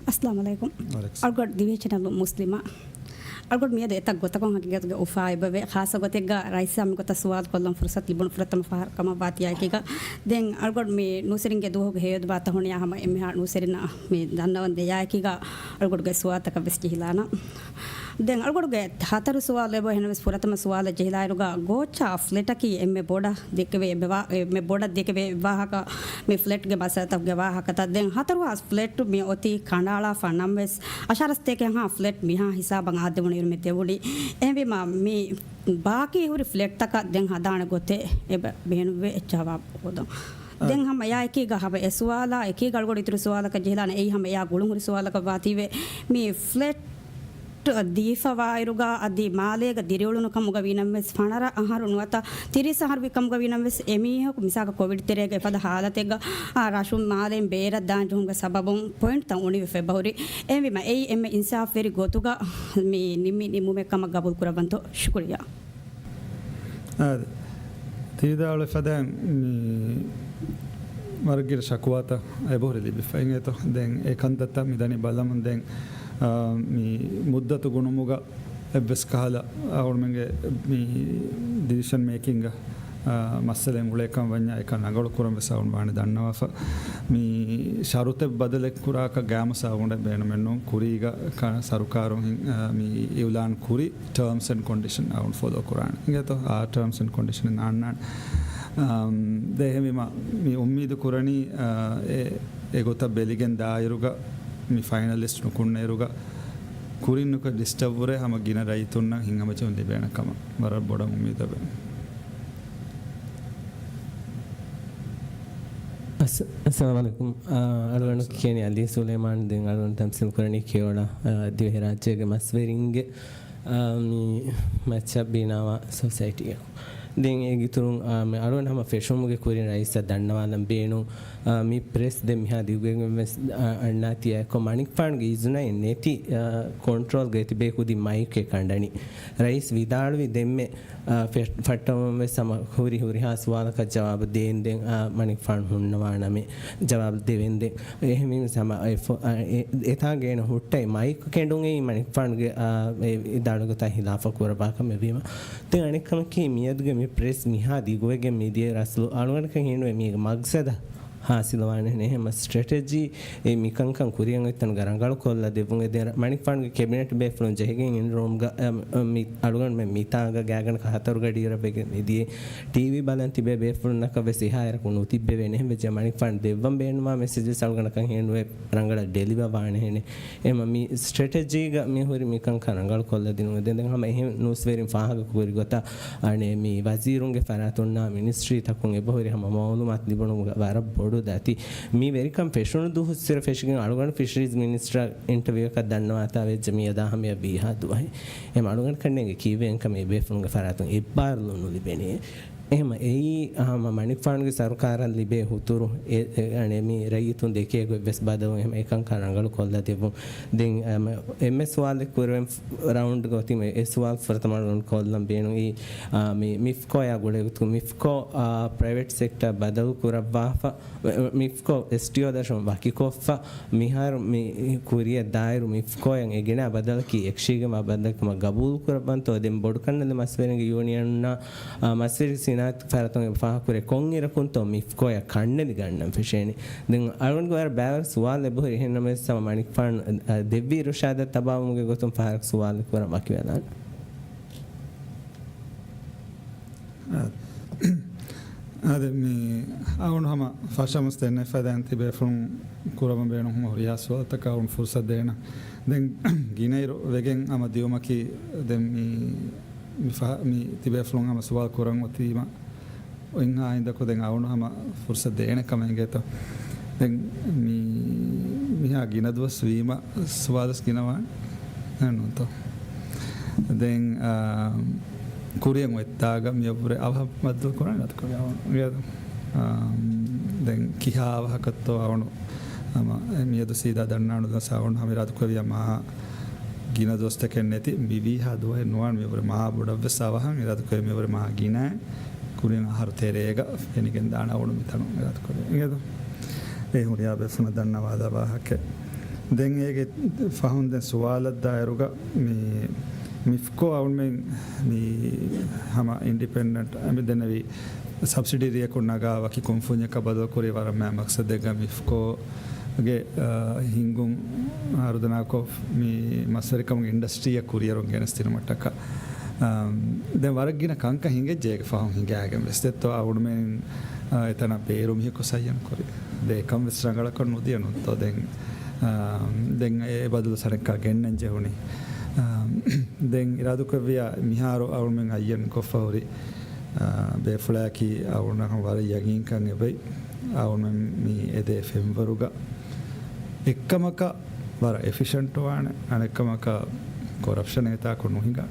އައްސަލާމު ޢަލައިކުމް. ވަޢަލައިކުމް އައްސަލާމް. އަޅުގަނޑު ދިވެހި ޗެނަލު މުސްލިމާ. އަޅުގަނޑު މިއަދު އެތައް ގޮތަކުން ހަގީގަތުގަ އުފާ އެބަވޭ. ޚާއްޞަ ގޮތެއްގަ ރައީސާ މިގޮތަށް ސުވާލު ކޮށްލަން ފުރުޞަތު ލިބުނު ފުރަތަމަ ފަހަރު ކަމަށްވާ ތިޔާއެކީގަ، ދެން އަޅުގަނޑު މި ނޫސެރިންގެ ދުވަހުގެ ހެޔޮ ދުވަހު އަތަށް ހޮނިޔާ ހަމަ އެންމެހާ ނޫސެރިންނަށް މި ދަންނަވަން ދެއްޔާއެކީގަ އަޅުގަނޑުގެ ސުވާލުތަކަށް ވެސް ޖެހިލާނަން. ދެން އަޅުގަނޑުގެ ހަތަރު ސުވާލު އެބަ އެހެނަސް ފުރަތަމަ ސުވާލަށް ޖެހިލާއިރުގަ، ގޯއްޗާ ފްލެޓަކީ އެންމެ ބޮޑަށް ދެކެވޭ އެއް ވާ-، އެންމެ ބޮޑަށް ދެކެވޭ އެއް ވާހަކަ، މި ފްލެޓްގެ މައްސަލަތަކުގެ ވާހަކަތައް. ދެން ހަތަރު ފްލެޓް މި އޮތީ ކަނޑައަޅާފަ ނަމަވެސް، އަށާރަ ސަތޭކަ ހާ ފްލެޓް މިހާ ހިސާބަށް އާދެވުނު އިރު މި ދެވުނީ. އެހެންވީމަ، މި ބާކީ ހުރި ފްލެޓްތަކަށް ދެން ހަދާނެ ގޮތެއް އެބަ ބޭނުންވޭ ޖަވާބު ހޯދަން. އާ. ދެން ހަމަ އެއާ އެކީގަ ހަމަ އެ ސުވާލާ އެކީގަ އަޅުގަނޑު އިތުރު ސުވާލަކަށް ޖެހިލާނެ. އެއީ ހަމަ އެއާ ގުޅުން ހުރި ސުވާލަކަށް ވާތީވެ. މި ފްލެޓް ދީފަވާއިރުގަ އަދި މާލޭގަ ދިރިއުޅުނު ކަމުގަ ވީނަމަވެސް، ފަނަރަ އަހަރު ނުވަތަ ތިރީސް އަހަރު ވި ކަމުގަ ވީނަމަވެސް، އެމީހަކު މިސާލަކަށް ކޮވިޑް ތެރޭގަ އެފަދަ ހާލަތެއްގަ، އާ، ރަށުން މާލެއިން ބޭރަށް ދާން ޖެހުމުގެ ސަބަބުން ޕޮއިންޓްތައް އުނިވެފަ އެބަހުރި. އެހެންވީމަ، އެއީ އެންމެ އިންސާފުވެރި ގޮތުގަ މި ނިންމި ނިންމުމެއް ކަމަށް ގަބޫލު ކުރައްވަންތޯ؟ ޝުކުރިއްޔާ. އާދެ. ތިވިދާޅުވި ފަދައިން މި ވަރަށް ގިނަ ޝަކުވާތައް އެބަހުރި ލިބިފަ އިނގޭތޯ. ދެން އެ ކަންތައްތައް މި ދަނީ ބަލަމުން ދެން، އާ، މި މުއްދަތު ގުނުމުގަ އެއްވެސް ކަހަލަ އަހުރުމެންގެ މި ޑިސިޝަން މޭކިންގ، އާ، މައްސަލައެއް އުޅޭކަން ވަންޏާ އެކަން ރަނގަޅު ކުރަން ވެސް އަހުރުމެން ވާނެ ދަންނަވާފަ. މި ޝަރުތެއް ބަދަލެއް ކުރާކަށް ގައިމު ސާވުނޑެއް ބޭނުމެއް ނޫން. ކުރީގަ ކަ-، ސަރުކާރުން ހިން-، އާ، މި އިއުލާން ކުރި ޓާމްސް އެންޑް ކޮންޑިޝަން އަހުރުން ފޮލޯ ކުރާނެ. އިނގޭތޯ؟ އާ ޓާމްސް އެންޑް ކޮންޑިޝަން އަންނާނެ. އާ، ދެ އެހެންވީމަ، މި އުއްމީދު ކުރަނީ، އާ، އެ، އެގޮތަށް ބެލިގެން ދާއިރުގަ މި ފައިނަލިސްޓް ނުކުންނައިރުގަ ކުރިން ނުކޮށް ލިސްޓަށްވުރެ ހަމަ ގިނަ ރައްޔިތުންނަށް ހިތްހަމަޖެހުން ލިބޭނެ ކަމަށް ވަރަށް ބޮޑަށް އުއްމީދު ވޭ. އަސް-، އައްސަލާމު ޢަލައިކުމް. އާ، އަޅުގަނޑު ކިޔަނީ އަލީ ސުލައިމާން. ދެން އަޅުގަނޑު ތަމްސީލް ކުރަނީ ކެޔޮޅަ، އާ، ދިވެހިރާއްޖޭގެ މަސްވެރިންގެ، އާ، މި މައްޗަށް ބިނާވާ ސޮސައިޓީއަކު. ދެން އޭގެ އިތުރުން، އާ، މި އަޅުގަނޑު ހަމަ ފެށުމުގެ ކުރިން ރައީސަށް ދަންނަވާލަން ބޭނުން. އާ، މި ޕްރެސް ދެން މިހާ ދިގުގެން ވެސް، އާ، އަންނާތީ އެއްކޮށް މަނިކުފާނުގެ އިޒުނައެއް ނެތި، އާ، ކޮންޓްރޯލްގައި ތިބޭ ކުދިން މައިކެއް ކަނޑަނީ. ރައީސް ވިދާޅުވި ދެންމެ، އާ، ފެ-، ފައްޓަވަމުން ވެސް ހަމަ ހުރި ހުރިހާ ސުވާލަކަށް ޖަވާބު ދޭން ދެން، އާ، މަނިކުފާނު ހުންނަވާނަމޭ ޖަވާބު ދެވެން ދެން. އެހެންވީމަ ހަމަ އެ ފޮ-، އާ، އެ، އެތާނގަ އޭނަ ހުއްޓައި މައިކު ކެނޑުން އެއީ މަނިކުފާނުގެ، އާ، އެ ވިދާޅު ގޮތާ ހިލާފަށް ކުރައްވާ ކަމެއް ވީމަ. ދެން އަނެއް ކަމަކީ މިއަދުގެ މި ޕްރެސް މިހާ ދިގުވެގެން މިދިޔަ ރަސްލު އަޅުގަނޑަކަށް ހީނުވޭ މީގެ މަގްސަދަށް ހާސިލުވާނެހެނެ. އެހެންމަ ސްޓްރެޓެޖީ އެ މިކަންކަން ކުރިއަށް އޮތްތަނުގަ ރަނގަޅު ކޮށްލަ ދެއްވުން. އެ ދެން މަނިކުފާނުގެ ކެބިނެޓް ބޭފުޅުން ޖެހިގެން އިން ރޫމްގަ، އަ، މި އަޅުގަނޑުމެން މިތާނގަ ގާތްގަނޑަކަށް ހަތަރު ގަޑިއިރަށް ވެގެން މިދިޔަ ޓީވީ ބަލަން ތިބޭ ބޭފުޅުންނަކަށް ވެސް އެހާއިރަކު ނުތިއްބެވޭނެ. އެހެންވެއްޖެ މަނިކުފާނު ދެއްވަން ބޭނުންވާ މެސެޖެސް އަޅުގަނޑަކަށް ހީނުވޭ ރަނގަޅަށް ޑެލިވަ ވާނެހެނެ. އެމަ މި ސްޓްރެޓެޖީގަ މި ހުރި މިކަންކަން ރަނގަޅު ކޮށްލަދިނުން. ދެން ދެން ހަމަ އެހެން ނޫސްވެރިން ފާހަގަ ކުރި ގޮތަށް އަނެ މި ވަޒީރުންގެ ފަރާތުންނާ މިނިސްޓްރީތަކުން އެބަހުރި ހަމަ މައުލޫމާތު ލިބުނުމުގަ ވަރަށް ބޮޑު ދަތި. މި ވެރިކަން ފެށުނު ދުވަހު އިސްވެރި ފެށިގެން އަޅުގަނޑު ފިޝަރީޒް މިނިސްޓަރ އިންޓަވިއުއަކަށް ދަންނަވާތާ ވެއްޖެ މިއަދާ ހަމަޔަށް ވީހާ ދުވަހެއް. އެމަ އަޅުގަނޑު ކަންނޭނގެ ކީއްވެ އެންކަމެއް ބޭފުޅުންގެ ފަރާތުން އެއްބާރުލުން ނުލިބެނީ. އެހެމަ އެއީ ހަމަ މަނިކުފާނުގެ ސަރުކާރަށް ލިބޭ ހުތުރު އެ، އެ، އަނެ މި ރައްޔިތުން ދެކޭ ގޮތް ވެސް ބަދަލު އެހެމަ އެކަންކަން ރަނގަޅު ކޮށްލަ ދެއްވުން. ދެން، އަމ، އެންމެ ސުވާލެއް ކުރެވެން ރައުންޑްގަ އޮތީމަ އެ ސުވާލު ފުރަތަމަ ކޮށްލަން ބޭނުން އީ، އާ، މި މިފްކޯއާ ގުޅޭގޮތުގަ މިފްކޯ، އާ، ޕްރައިވެޓް ސެކްޓަ ބަދަލު ކުރައްވާފަ، މި، މިފްކޯ އެސްޓީއޯ ދަށުން ވަކިކޮށްފަ، މިހާރު މި ކުރިއަށް ދާއިރު މިފްކޯއަށް އެ ގެނައި ބަދަލަކީ އެކަށީގެންވާ ބަދަލެއް ކަމަށް ގަބޫލު ކުރައްވަންތޯ؟ ދެން ބޮޑު ކަންނެލި މަސްވެރިންގެ ޔޫނިއަންނާ، އާ، މަސްވެރި ސިނާއަތު ފަރާތުން އެބަ ފާހަގަކުރޭ ކޮންއިރަކުންތޯ މިފްކޯއަށް ކަންނެލި ގަންނަން ފެށޭނެ. ދެން އަޅުގަނޑުގެ ވަރަށް ބައިވަރު ސުވާލު އެބަހުރި. އެހެންނަމަވެސް ހަމަ މަނިކުފާނު، އަ، ދެއްވި އިރުޝާދަށް ތަބާވުމުގެ ގޮތުން ފަހަރަކު ސުވާލެއް ކުރަން ވަކިވެލާނެ. އާދެ، މި އަޅުގަނޑު ހަމަ ފަށަމުސް ދެންނެވިފަދައިން ތިބޭފުޅުން ކުރަމުން ބޭނުން ހުރިހާ ސުވާލުތަކަށް އަޅުގަނޑު ފުރުސަތު ދޭނަން. ދެން ގިނައިރު ވެގެން ހަމަ ދިޔުމަކީ ދެން މި، މި ފަހަ-، މި ތިބޭފުޅުން ހަމަ ސުވާލު ކުރަން އޮތީމަ އޮތް ހާއިންދަކު ދެން އަޅުގަނޑު ހަމަ ފުރުސަތު ދޭނެ ކަމަށް އެނގޭތޯ. ދެން މި، މިހާ ގިނަ ދުވަސް ވީމަ ސުވާލުސް ގިނަވާނެ ނޫންތޯ. ދެން، އާ، ކުރިއަށް އޮތްތާގަ މިއަށްވުރެ އަވަހަށް ބައްދަލު ކުރާނެ އިރާދަކުރި އަވަހަށް. އާ، ދެން ކިހާ އަވަހަކަށްތޯ އަވަނު ހަމަ މިއަދު ސީދާ ދަންނާނުދަސް އަވަނު ހަމަ އިރާދަކުރެއްވިޔާ މާ ގިނަ ދުވަސްތަކެއް ނެތި މި ވީހާ ދުވަހެއް ނުވާން މިއަށްވުރެ މާ ބޮޑަށްވެސް އަވަހަށް އިރާދަކުރެއްވި މިއަށްވުރެ މާ ގިނަ ކުރިން އަހަރު ތެރޭގަ ފެނިގެން ދާން އަވަނު މިތަނުން އިރާދަކުރެ. އިނގޭތޯ؟ އެ ހުރިހާ ބޭފުޅުންނަށް ދަންނަވާލާ ވާހަކަ. ދެން އޭގެ ފަހުން ދެން ސުވާލަށް ދާއިރުގަ މި މިފްކޯ އަޅުމެން މި ހަމަ އިންޑިޕެންޑެންޓް އަމި ދެންނެވި ސަބްސިޑިރީއަކުން ނަގާ ވަކި ކުންފުންޏަކަށް ބަދަލުކުރީ ވަރަށް މާ މަގްސަދެއްގަ މިފްކޯގެ، އަ، ހިންގުން އަރުދަނާކޮށް މި މަސްވެރިކަމުގެ އިންޑަސްޓްރީއަށް ކުރިއެރުން ގެނެސްދިނުމަށްޓަކާ. އަ، ދެން ވަރަށް ގިނަ ކަންކަން ހިނގައްޖެ އޭގެ ފަހުން ހިނގާގެން ވެސް ދެއްތޯ އަޅުމެން، އަ، އެތަނަށް ބޭރު މީހަކު ސައްޔަން ކުރި. ދެ އެކަން ވެސް ރަނގަޅަކަށް ނުދިޔަ ނުތޯ ދެން، އާ، ދެން އެ ބަދަލު ސަނެއްކާ ގެންނަން ޖެހުނީ. އާ، ދެން އިރާދުކުރެއްވިޔާ މިހާރު އަޅުމެން އައްޔަން ކޮށްފަ ހުރި، އާ، ބޭފުޅާއަކީ އަޅުގަނޑަށް ވަރަށް ޔަގީންކަން އެބައި. އަޅުމެން މި އެދޭ ފެންވަރުގަ އެއްކަމަކަށް ވަރަށް އެފިޝަންޓް ވާނެ، އަނެއްކަމަކަށް ކޮރަޕްޝަން އެތާކު ނުހިނގާ.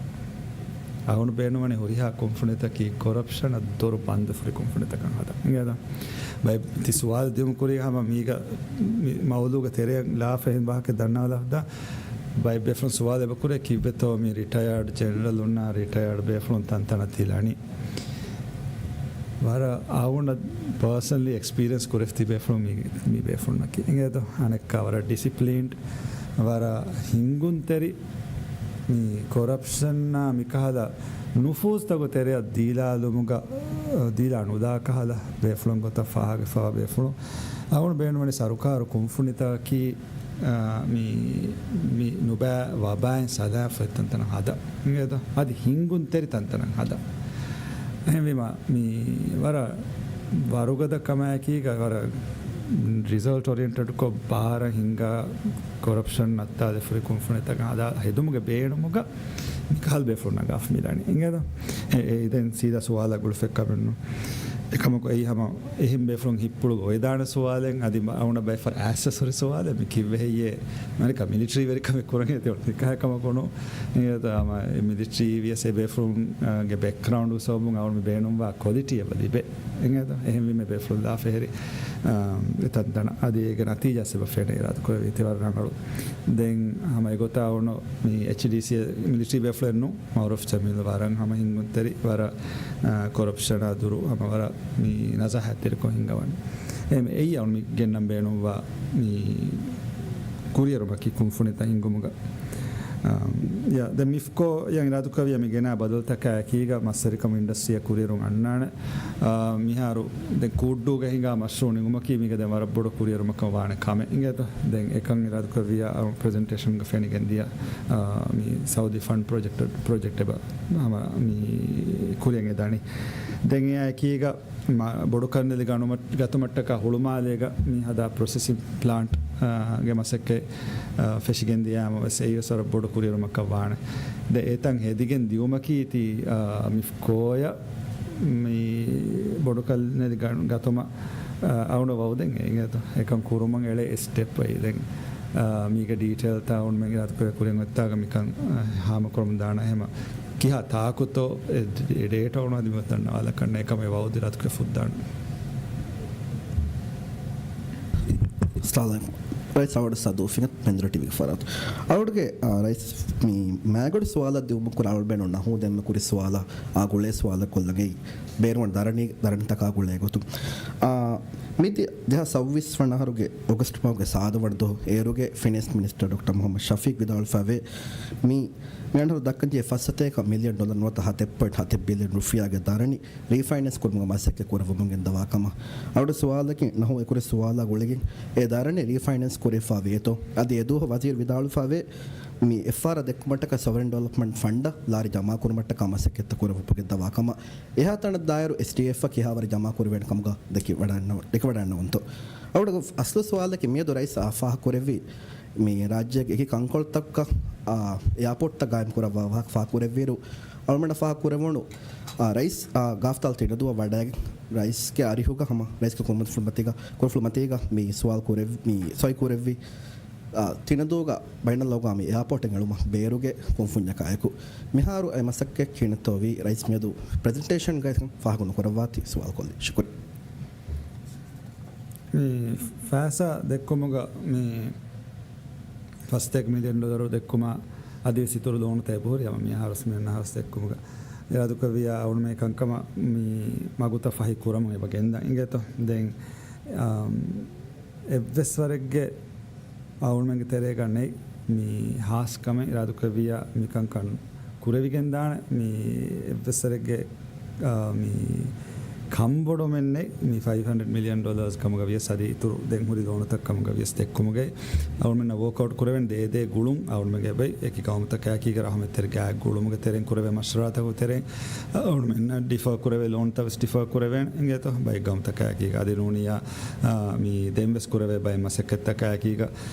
އަހުން ބޭނުންވަނީ ހުރިހާ ކުންފުނިތަކީ ކޮރަޕްޝަނަށް ދޮރު ބަންދުފުރި ކުންފުނިތަކަށް ހަދަން. އިނގޭތަ؟ ބައި ތި ސުވާލު ދިއުމު ކުރީ ހަމަ މީގަ މި މައުލޫގަ ތެރެއަށް ލާފަ އެހެން ވާހަކަ ދަންނާލާފަ ދާ. ބައި ބޭފުޅުން ސުވާލު އެބަ ކުރޭ ކިއްވެތޯ މި ރިޓަޔާޑް ޖެނެރަލުންނާ ރިޓަޔާޑް ބޭފުޅުން ތަންތަނަށް ތިލަނީ. ވަރަށް އަވުނަ ޕާސަނަލީ އެކްސްޕީރިއެންސް ކުރެފި ތިބޭފުޅުން މި، މި ބޭފުޅުންނަކީ. އިނގޭތޯ؟ އަނެއްކާ ވަރަށް ޑިސިޕްލީންޑް، ވަރަށް ހިނގުންތެރި، މި ކޮރަޕްޝަންއާ މިކަހަލަ ނުފޫޒްތަކު ތެރެއަށް ދީލާލުމުގަ، ދީލާ ނުދާ ކަހަލަ ބޭފުޅުން ގޮތަށް ފާހަގަފަވާ ބޭފުޅުން. އަވުން ބޭނުންވަނީ ސަރުކާރު ކުންފުނިތަކަކީ، އާ، މި، މި ނުބައި ވަބާއިން ސަލާމަތް ތަންތަނަށް ހަދަ. އިނގޭތޯ؟ އަދި ހިނގުންތެރި ތަންތަނަށް ހަދަ. އެހެންވީމަ، މި ވަރަށް ވަރުގަދަ ކަމާއެކީގަ ވަރަށް ރިޒަލްޓް އޮރިއެންޓެޑްކޮށް ބާރަށް ހިންގާ ކޮރަޕްޝަން ނައްތާލެފުރި ކުންފުނިތަކަށް ހަދާ ހެދުމުގެ ބޭނުމުގަ މިކަހަލަ ބޭފުޅުން ނަގާފަ މިލަނީ. އިނގޭތޯ؟ އެ، އެ، ދެން ސީދާ ސުވާލަށް ގުޅުފައެއް ކަމެއްނު. އެކަމަކު އެއީ ހަމަ އެހެން ބޭފުޅުން ހިއްޕުޅުގަ އޮވެދާނެ ސުވާލެއް. އަދި މަ-، އަވުނަ ބައެއް ފަރާތް އައިސް ހުރި ސުވާލެއް މި ކިއްވެ ހެއްޔޭ؟ މަނިކަ މިލިޓަރީ ވެރިކަމެއް ކުރަން އެތި ނިކާ ކަމަކުނު. އެ ހަމަ މިލިޓަރީ ވިޔަސް އެ ބޭފުޅުން، އާ، ގެ ބެކްގްރައުންޑް ސަބަބުން އަވަން މި ބޭނުންވާ ކޮލިޓީ އެބަ ލިބޭ. އެނގޭތޯ؟ އެހެންވީމަ ބޭފުޅުން ލާފަ ހެރި، އާ، އެ ތަންތަނަށް އަދި އޭގެ ނަތީޖާ އެބަ ފެނޭ އިރާދަކުރެވި ތި ވަރަށް ރަނގަޅު. ދެން ހަމަ އެގޮތަށް އަވުނު މި އެޗްޑީސީ މިލިޓަރީ ބޭފުޅެއްނު މައުރޫފް ޖަމީލް ވަރަށް ހަމަ ހިނގުންތެރި، ވަރަށް، އާ، ކޮރަޕްޝަނާ ދުރު ހަމަ ވަރަށް މި ނަޒާހަތްތެރިކޮށް ހިނގަވަނީ. އެ، އެއީ އަވަން މި ގެންނަން ބޭނުންވާ މި ކުރިއެރުމަކީ ކުންފުނިތައް ހިންގުމުގަ. އާ، ޔާ، ދެން މިފްކޯ ޔަން އިރާދުކުރެއްވިޔާ މި ގެނާ ބަދަލުތަކާ އެކީގަ މަސްވެރިކަމު އިންޑަސްޓްރީއަށް ކުރިއެރުން އަންނާނެ. އާ، މިހާރު ދެން ކޫއްޑޫގަ ހިނގާ މަޝްރޫއު ނިމުމަކީ މީގަ ދެން ވަރަށް ބޮޑު ކުރިއެރުމަކަށް ވާނެ ކަމެއް. އިނގޭތޯ؟ ދެން އެކަން އިރާދުކުރެއްވިޔާ ޕްރެޒެންޓޭޝަންގަ ފެނިގެން ދިޔަ، އާ، މި ސައުދީ ފަންޑް ޕްރޮޖެކްޓް، ޕްރޮޖެކްޓް އެބަ ހަމަ މި ކުރިއަށް އެދާނީ. ދެން އެއާ އެކީގަ މަ-، ބޮޑުކަންނެލި ގަނުމަ-، ގަތުމަށްޓަކާ ހުޅުމާލޭގަ މި ހަދާ ޕްރޮސެސިން ޕްލާންޓް، އާ، ގެ މަސައްކަތް، އާ، ފެށިގެން ދިޔާމަ ވެސް އެއީވެސް ވަރަށް ބޮޑު ކުރިއެރުމަކަށް ވާނެ. ދެ އެތަން ހެދިގެން ދިއުމަކީ ތި، އާ، މިފްކޯއަށް މި ބޮޑުކަންނެލި ގަ-، ގަތުމަށް، އާ، އަވުނަ ވައުދެން އެނގޭތޯ. އެކަން ކުރުމަށް އެޅޭ އެ ސްޓެޕް އައި ދެން، އާ، މީގެ ޑީޓެއިލްތައް އަވުންމެން އިރާދަކުރޭ ކުރިން އޮތްތާގަ މިކަން، އާ، ހާމަކުރަމުން ދާނަ ހެމަ. ކިހާ ތާކުތޯ އެ ޑޭޓާ އޮނު އަދި މި ދަންނަވާލަކަށް ނޭކަމެ ވައުދި ރަތުކެ ފުއްދާން. ސްލާލަ ރައީސް އަވަޑު ސަދޫފިން މެންދުރަ ޓީވީގެ ފަރާތު. އަވަޑުގެ، އާ، ރައީސް މި މާގޮޑި ސުވާލަށް ދިއުމަށް ކުރާ އަޅުބެނު ނަހޫ ދެންމެ ކުރި ސުވާލަށް އާ ގުޅޭ ސުވާލަށް ކޮށްލަނގައި ބޭރުވަން ދަރަނީ، ދަރަނިތަކާ ގުޅޭ ގޮތުން. އާ، މިދި ދެހާސް ސައުވީސް ވަނަ އަހަރުގެ އޮގަސްޓް މަހުގެ ސާދަ ވަނަ ދުވަހު އޭރުގެ ފިނޭންސް މިނިސްޓަރ ޑޮކްޓަރ މުހައްމަދު ޝަފީޤް ވިދާޅުފަވޭ މި މިއަންހަރު ދައްކަންޖެހޭ ފައްސަތޭކަ މިލިއަން ޑޮލަރު ނުވަތަ ހަތެއް ޕޮއިންޓް ހަތެއް ބިލިއަން ރުފިޔާގެ ދަރަނި ރީފައިނޭންސް ކުރުމުގެ މަސައްކަތް ކުރެވެމުން ގެންދަވާ ކަމަށް. އަޅުގަނޑު ސުވާލަކީ، ނަހޫ އެކުރި ސުވާލާ ގުޅިގެން، އެ ދަރަނި ރީފައިނޭންސް ކުރެވިފަ ވޭތޯ؟ އަދި އެދުވަހު ވަޒީރު ވިދާޅުވެފަވޭ، މި އެއްފަހަރަށް ދެއްކުމަށްޓަކާ ސޮވަރިން ޑިވެލޮޕްމަންޓް ފަންޑަށް ލާރި ޖަމާކުރުމަށްޓަކާ މަސައްކަތްތައް ކުރެވިފަ ގެންދަވާ ކަމަށް. އެހާ ތަނަށް ދާއިރު އެސްޑީއެފް އަށް ކިހާވަރެއް ޖަމާކުރެވޭނެ ކަމުގަ ދެކިވަޑައިންނަ-، ދެކިވަޑައިންނެވުންތޯ؟ އަޅުގަނޑު އަސްލު ސުވާލަކީ މިއަދު ރައީސް އާ ފާހަގަކުރެއްވި މި ރާއްޖޭގެ އެކި ކަންކޮޅުތަކަށް، އާ، އެއާޕޯޓްތައް ގާއިމް ކުރައްވާ ވާހަކަ ފާހަގަކުރެއްވިއިރު، އަޅުމެންނަށް ފާހަގަކުރެވުނު، އާ، ރައީސް، އާ، ގާފްތާލު ތިނަދޫއަށް ވަޑައިގެން ރައީސްގެ އަރިހުގަ ހަމަ ރައީސްގެ ކުރިމަތިލު މަތީގަ، ކުރިފުޅު މަތީގަ މި ސުވާލު ކުރެވި، މި ސޮއި ކުރެއްވި، އާ، ތިނަދޫގަ ބައިނަލްއަގްވާމީ އެއާޕޯޓެއް އެޅުމަށް ބޭރުގެ ކުންފުންޏަކާއެކު. މިހާރު އެ މަސައްކަތް ކިހިނެއްތޯ ވީ؟ ރައީސް މިއަދު ޕްރެޒެންޓޭޝަންގައި ފާހަގަ ނުކުރައްވާތީ ސުވާލު ކޮށްލީ. ޝުކުރިއްޔާ. މި ފައިސާ ދެއްކުމުގަ މި ފަސްތޭކަ މިލިއަން ޑޮލަރު ދެއްކުމާ އަދިވެސް އިތުރު ލޯނުތައް އެބަހުރި ހަމަ މިއަހަރު މިއަންނަ އަހަރު ދެއްކުމުގަ އިރާދަކުރެއްވިޔާ އަޅުމެން ކަންކަމަށް މި މަގުތައް ފަހި ކުރަމުން އެބަ ގެންދަން އިނގޭތޯ. ދެން، އާ، އެއްވެސް ވަރެއްގެ އަޅުމެންގެ ތެރޭގަ ނެތް މި ހާސް ކަމެއް އިރާދަކުރެއްވިޔާ މި ކަންކަން ކުރެވިގެންދާނެ. މި އެއްވެސް ވަރެއްގެ އާ، މި ކަންބޮޑުމެއް ނެތް، މި ފައިވް ހަންޑްރެޑް މިލިއަން ޑޮލާސް ކަމުގަ ވިޔަސް އަދި އިތުރު ދެން ހުރި ލޯނުތައް ކަމުގަ ވިޔަސް ދެއްކުމުގައި އަޅުމެންނަށް ވޯކްއައުޓް ކުރެވެން ދޭދޭ ގުޅުން އަޅުމެންގެ ބައި އެކި ގައުމުތަކާއެކީގަ ރަހުމަތްތެރި ގާތް ގުޅުމުގެ ތެރެއިން ކުރެވޭ މަޝްވަރާތަކުގެ ތެރެއިން އަޅުމެންނަށް ޑިފާ ކުރެވޭ ލޯނުތައް ވެސް ޑިފާ ކުރެވޭނެ އިނގޭތޯ. ބައެއް ގައުމުތަކާއެކީގަ އަދި ނޫނިއްޔާ، އާ، މި ދެން ވެސް ކުރެވޭ ބައެއް މަސައްކަތްތަކާއެކީގަ،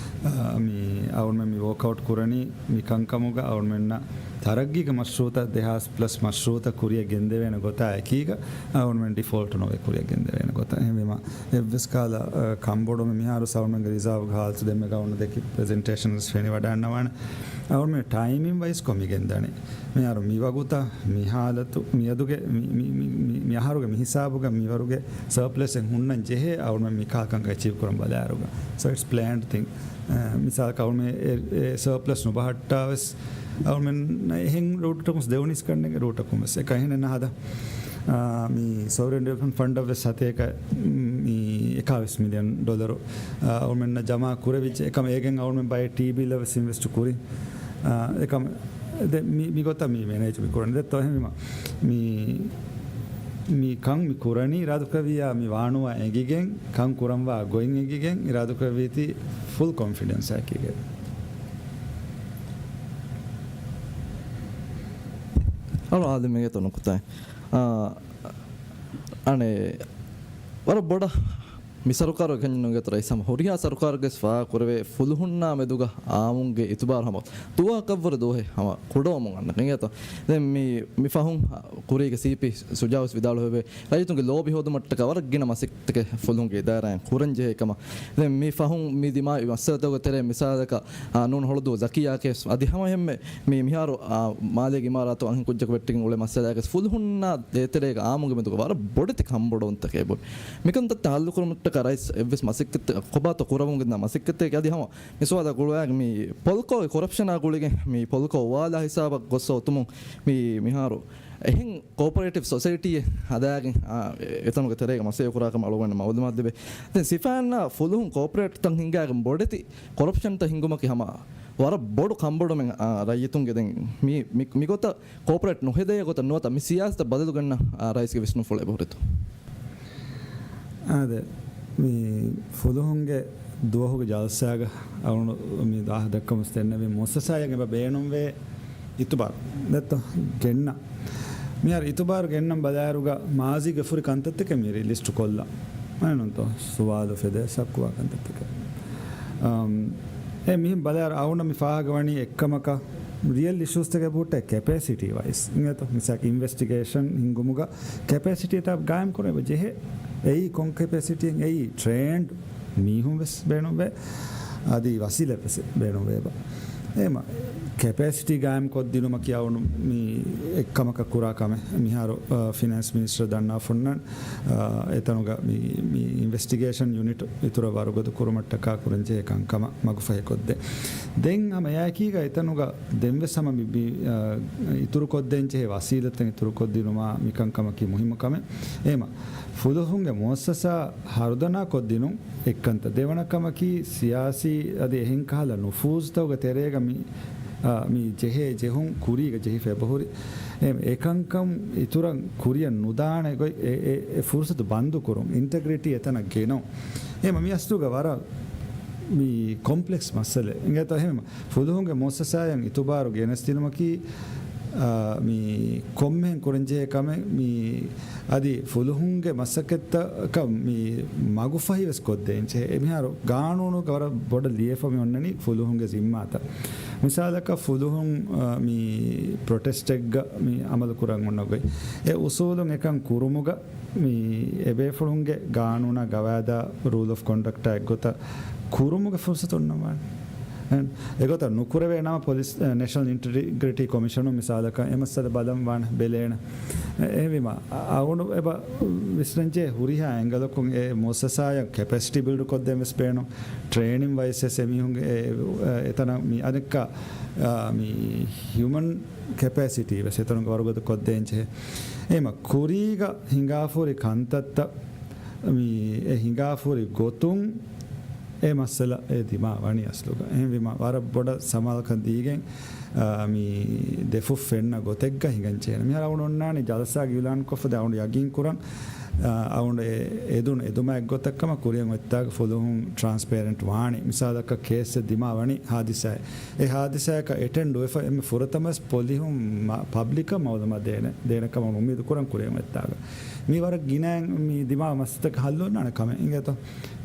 އާ، މި އަޅުމެން މި ވޯކްއައުޓް ކުރަނީ މި ކަންކަމުގަ އަޅުމެންނަށް ތަރައްގީގެ މަޝްރޫއުތައް، ދެހާސް ޕްލަސް މަޝްރޫއުތައް ކުރިއަށް ގެންދެވޭނެ ގޮތާ އެކީގަ އަޅުމެން ޑިފޯލްޓް ނުވެ ކުރިއަށް ގެންދެވޭނެ ގޮތަށް. އެހެންވީމަ، އެއްވެސް ކަހަލަ، އަ، ކަންބޮޑުމެއް މިހާރު އަޅުމެންގެ ރިޒާވްގެ ހާލަތު ދެންމެ އަޅުގަނޑު ދެއްކި ޕްރެޒެންޓޭޝަން ވެސް ފެނިވަޑައިގަންނަވާނެ. އަޅުމެން ޓައިމިން ވައިޒް ކޮން މި ގެންދަނީ؟ މިހާރު މި ވަގުތަށް، މި ހާލަތު، މި، މި، މި، މި، މި އަހަރުގެ މި ހިސާބުގަ މިވަރުގެ ސަރޕްލަސް އެއް ހުންނަން ޖެހޭ އަޅުމެން މި ކަހަލަ ކަންކަން އެޗީވް ކުރަން ބަލާއިރުގަ. So it's planned thing. އަ، މިސާލަކަށް އަޅުމެން އެ، އެ ސަރޕްލަސް ނުބަހައްޓާ ވެސް އަޅުމެން އެހެން ރޫޓަކުން ދެވުނީސް ކަންނޭނގެ ރޫޓަކުން ވެސް އެކަހެނެއް ނަހަދާ. އާ، މި ސޮވަރިން ޑިވެލޮޕްމަންޓް ފަންޑަށް ވެސް ހަތޭކަ، މި އެކާވީސް މިލިއަން ޑޮލަރު، އާ، އަޅުމެންނަށް ޖަމާ ކުރެވިއްޖެ. އެކަމަ އޭގެން އަޅުމެން ބައެއް ޓީބީލަށް ވެސް އިންވެސްޓް ކުރި. އާ، އެކަމަ ދެ މި، މި ގޮތަށް މި މެނޭޖް މި ކުރަނީ. ދެއްތޯ އެހެންވީމަ، މި، މި ކަން މި ކުރަނީ އިރާދަކުރެއްވިއްޔާ މި ވާނުވާ އެނގިގެން، ކަން ކުރަންވާ ގޮތް އެނގިގެން، އިރާދަކުރެއްވީތީ ފުލް ކޮންފިޑެންސް އެކީގަ. އަޅު އާދެ މިގޭތޯ ނުކުތާ. އާ، އަނެއް ވަރަށް ބޮޑަށް މި ސަރުކާރު ކަންޏެއް ނުގޭތޯ ރައީސް، ހަމަ ހުރިހާ ސަރުކާރެއްގެ ވެސް ފާހަގަކުރެވޭ ފުލުހުންނާ މެދުގަ އާއްމުންގެ އިތުބާރު ހަމަ ދުވަހަކަށްވުރެ ދުވަހެއް ހަމަ ކުޑަވަމުން އަންނަ އިނގޭތޯ. ދެން މި، މި ފަހުން ކުރީގެ ސީޕީ ޝުޖާއު ވެސް ވިދާޅުވެއެވެ. ރައްޔިތުންގެ ލޯބި ހޯދުމަށްޓަކާ ވަރަށް ގިނަ މަސައްކަތްތަކެއް ފުލުހުންގެ އިދާރާއިން ކުރަންޖެހޭ ކަމަށް. ދެން މި ފަހުން މި ދިމާވި މައްސަލަތަކުގެ ތެރޭ މިސާލަކަށް، އާ، ނޫން ހޮޅުދޫ ޒަކިޔާ ކޭސް އަދި ހަމަ އެހެންމެ މި، މިހާރު، އާ، މާލޭގެ އިމާރާތު އަންހެން ކުއްޖަކު ވެއްޓިގެން އުޅޭ މައްސަލައިގެސް ފުލުހުންނާ ދޭތެރޭގަ އާއްމުގެ މެދުގަ ވަރަށް ބޮޑެތި ކަންބޮޑުވުންތަކެއް އެބަހުރި. މިކަންތައްތައް ހައްލުކުރުމަށްޓަކާ ރައީސް އެއްވެސް މަސައްކަތް ކޮބާތޯ ކުރަމުން ގެންދާ މަސައްކަތެއް އަދި ހަމަ މި ސުވާލާ ގުޅުވާ މި ޕޮލްކޯގެ ކޮރަޕްޝަނާ ގުޅިގެން މި ޕޮލްކޯ އުވާލާ ހިސާބަށް ގޮއްސަ އޮތުމުން މި މިހާރު އެހެން ކޯޕަރޭޓިވް ސޮސައިޓީއެއް ހަދާގެން، އާ، އެ-، އެތަނުގެ ތެރޭގަ މަސައްކަތް ކުރާ ކަމަށް އަޅުގަނޑު މައުލޫމާތު ލިބޭ. ދެން ސިފައިންނާ ފުލުހުން ކޯޕަރޭޓްތައް ހިންގާގެން ބޮޑެތި ކޮރަޕްޝަންތައް ހިންގުމަކީ ހަމަ ވަރަށް ބޮޑު ކަންބޮޑުމެއް، އާ، ރައްޔިތުންގެ ދެން މި، މި، މިގޮތަށް ކޯޕަރޭޓް ނުހެދޭ ގޮތަށް ނުވަތަ މި ސިޔާސަތަށް ބަދަލު ގަންނަ، އާ، ރައީސްގެ ވިސްނުންފުޅެއް އެބަހުރިތޯ؟ އާދެ، މި ފުލުހުންގެ ދުވަހުގެ ޖަލްސާގަ އަޅުގަނޑު މި ދާހަ ދައްކަމުން ދެންނެވި މުއައްސަސާއަށް އެބަ ބޭނުންވޭ އިތުބާރު ނެތްތޯ؟ ގެންނަ. މިހާރު އިތުބާރު ގެންނަން ބަލާއިރުގަ މާޒީގެ ފުރި ކަންތައްތަކެއް މި ލިސްޓް ކޮށްލާ. އެނުންތޯ؟ ސުވާލު ފެދޭ ސައްކުވާ ކަންތައްތަކެއް. އަމް، އެ މިހިން ބަލާއިރު އަޅުގަނޑަށް މި ފާހަގަވަނީ އެއްކަމަކަށް ރިއަލް އިޝޫސްތަކެއް ބުއްޓެ ކެޕޭސިޓީ ވައިސް. އިނގޭތޯ؟ މިސާލަކަށް އިންވެސްޓިގޭޝަން ހިންގުމުގަ ކެޕޭސިޓީތައް ގާއިމް ކުރެވޭ ޖެހޭ. އެއީ ކޮން ކެޕޭސިޓީއެއް؟ އެއީ ޓްރޭންޑް މީހުން ވެސް ބޭނުންވޭ. އަދި ވަސީލަތް ވެސް ބޭނުންވޭބަ. އެހެންވީމަ، ކެޕޭސިޓީ ގާއިމް ކޮށްދިނުމަކީ އަޅުގަނޑު މި އެއްކަމަކަށް ކުރާ ކަމެއް. މިހާރު، އަ، ފިނޭންސް މިނިސްޓަރ ދަންނާފަ އޮންނަން، އަ، އެތަނުގަ މި، މި އިންވެސްޓިގޭޝަން ޔުނިޓް އިތުރަށް ވަރުގަދަ ކުރުމަށްޓަކާ ކުރަންޖެހޭ ކަންކަމަށް މަގުފަހިކޮށްދޭ. ދެން ހަމަ އެއާއެކީގަ އެތަނުގަ ދެންވެސް ހަމަ މި، މި، އަ، އިތުރުކޮށްދޭންޖެހޭ ވަސީލަތެއް އިތުރުކޮށްދިނުމާ މިކަންކަމަކީ މުހިއްމު ކަމެއް. އެހެންވީމަ، ފުލުހުންގެ މުއައްސަސާ ހަރުދަނާ ކޮށްދިނުން އެއްކަންތައް. ދެވަނަ ކަމަކީ، ސިޔާސީ އަދި އެހެން ކަހަލަ ނުފޫޒުތަކުގެ ތެރޭގަ މި، އާ، މި ޖެހޭ ޖެހުން ކުރީގަ ޖެހިފަ އެބަހުރި. އެ، އެކަންކަން އިތުރަށް ކުރިއަށް ނުދާނެ ގޮތް އެ، އެ، އެ ފުރުސަތު ބަންދު ކުރުން، އިންޓެގްރިޓީ އެތަނަށް ގެނައުން. އެހެންވީމަ މި އަސްލުގަ ވަރަށް މި ކޮމްޕްލެކްސް މައްސަލައެއް. އިނގޭތޯ؟ އެހެންވީމަ ފުލުހުންގެ މުއައްސަސާއަށް އިތުބާރު ގެނެސްދިނުމަކީ، އާ، މި ކޮންމެހެން ކުރަންޖެހޭ ކަމެއް. މި އަދި ފުލުހުންގެ މަސައްކަތްތަކަށް މި މަގުފަހިވެސް ކޮށްދޭންޖެހޭ. އެމިހާރު ގާނޫނުގަ ވަރަށް ބޮޑަށް ލިޔެފަ މި އޮންނަނީ ފުލުހުންގެ ޒިންމާތައް. މިސާލަކަށް ފުލުހުން، އާ، މި ޕްރޮޓެސްޓެއްގަ މި އަމަލު ކުރަން އޮންނަ ގޮތް. އެ އުސޫލުން އެކަން ކުރުމުގަ މި އެބޭފުޅުންގެ ގާނޫނާ ގަވާއިދާ ރޫލް އޮފް ކޮންޑަކްޓާ އެއްގޮތަށް ކުރުމުގެ ފުރުސަތު އޮންނަންވާނެ. އެ، އެގޮތަށް ނުކުރެވޭ ނަމަ ޕޮލިސް، އެ، ނޭޝަނަލް އިންޓެގްރިޓީ ކޮމިޝަނުން މިސާލަކަށް އެ މައްސަލަ ބަލަން ވާނެ ބެލޭނެ. އެ، އެހެންވީމަ، އަ، އަޅުގަނޑު އެބަ ވިސްނަންޖެހޭ ހުރިހާ އެންގަލަކުން އެ މުއައްސަސާއަށް ކެޕޭސިޓީ ބިލްޑް ކޮށްދޭން ވެސް ބޭނުން. ޓްރޭނިން ވައިސް ވެސް އެމީހުންގެ އެ، އެ، އެތަނަށް މި އަނެއްކާ، އާ، މި ހިއުމަން ކެޕޭސިޓީ ވެސް އެތަނުގަ ވަރުގަދަ ކޮށްދޭން ޖެހޭ. އެހެންވީމަ ކުރީގަ ހިނގާފަ ހުރި ކަންތައްތައް މި އެ ހިނގާފަ ހުރި ގޮތުން އެ މައްސަލަ އެ ދިމާވަނީ އަސްލުގަ. އެހެންވީމަ ވަރަށް ބޮޑަށް ސަމާލުކަން ދީގެން، އާ، މި ދެފުށް ފެންނަ ގޮތެއްގަ ހިނގަން ޖެހޭނެ. މިހާރު އަޅުގަނޑު އޮންނާނީ ޖަލްސާގެ އިއުލާން ކޮށްފަ ދެން އަޅުގަނޑު ޔަގީން ކުރަން، އާ، އަޅުގަނޑު އެ އެދުނު އެދުމާ އެއްގޮތަށް ކަމަށް ކުރިއަށް އޮތްތާގަ ފުލުހުން ޓްރާންސްޕޭރެންޓް ވާނީ. މިސާލަކަށް ކޭސްއެއް ދިމާވަނީ ހާދިސާއެއް. އެ ހާދިސާއަކަށް އެޓެންޑް ވެފަ އެންމެ ފުރަތަމަވެސް ޕޮލިހުން މަ-، ޕަބްލިކަށް މައުލޫމާތު ދޭނެ، ދޭނެ ކަމަށް އުއްމީދު ކުރަން ކުރިއަށް އޮތްތާގަ. މީ ވަރަށް ގިނައިން މި ދިމާވި މައްސަލަތަކަށް ހައްލު އޮންނާނެ ކަމެއް އިނގޭތޯ؟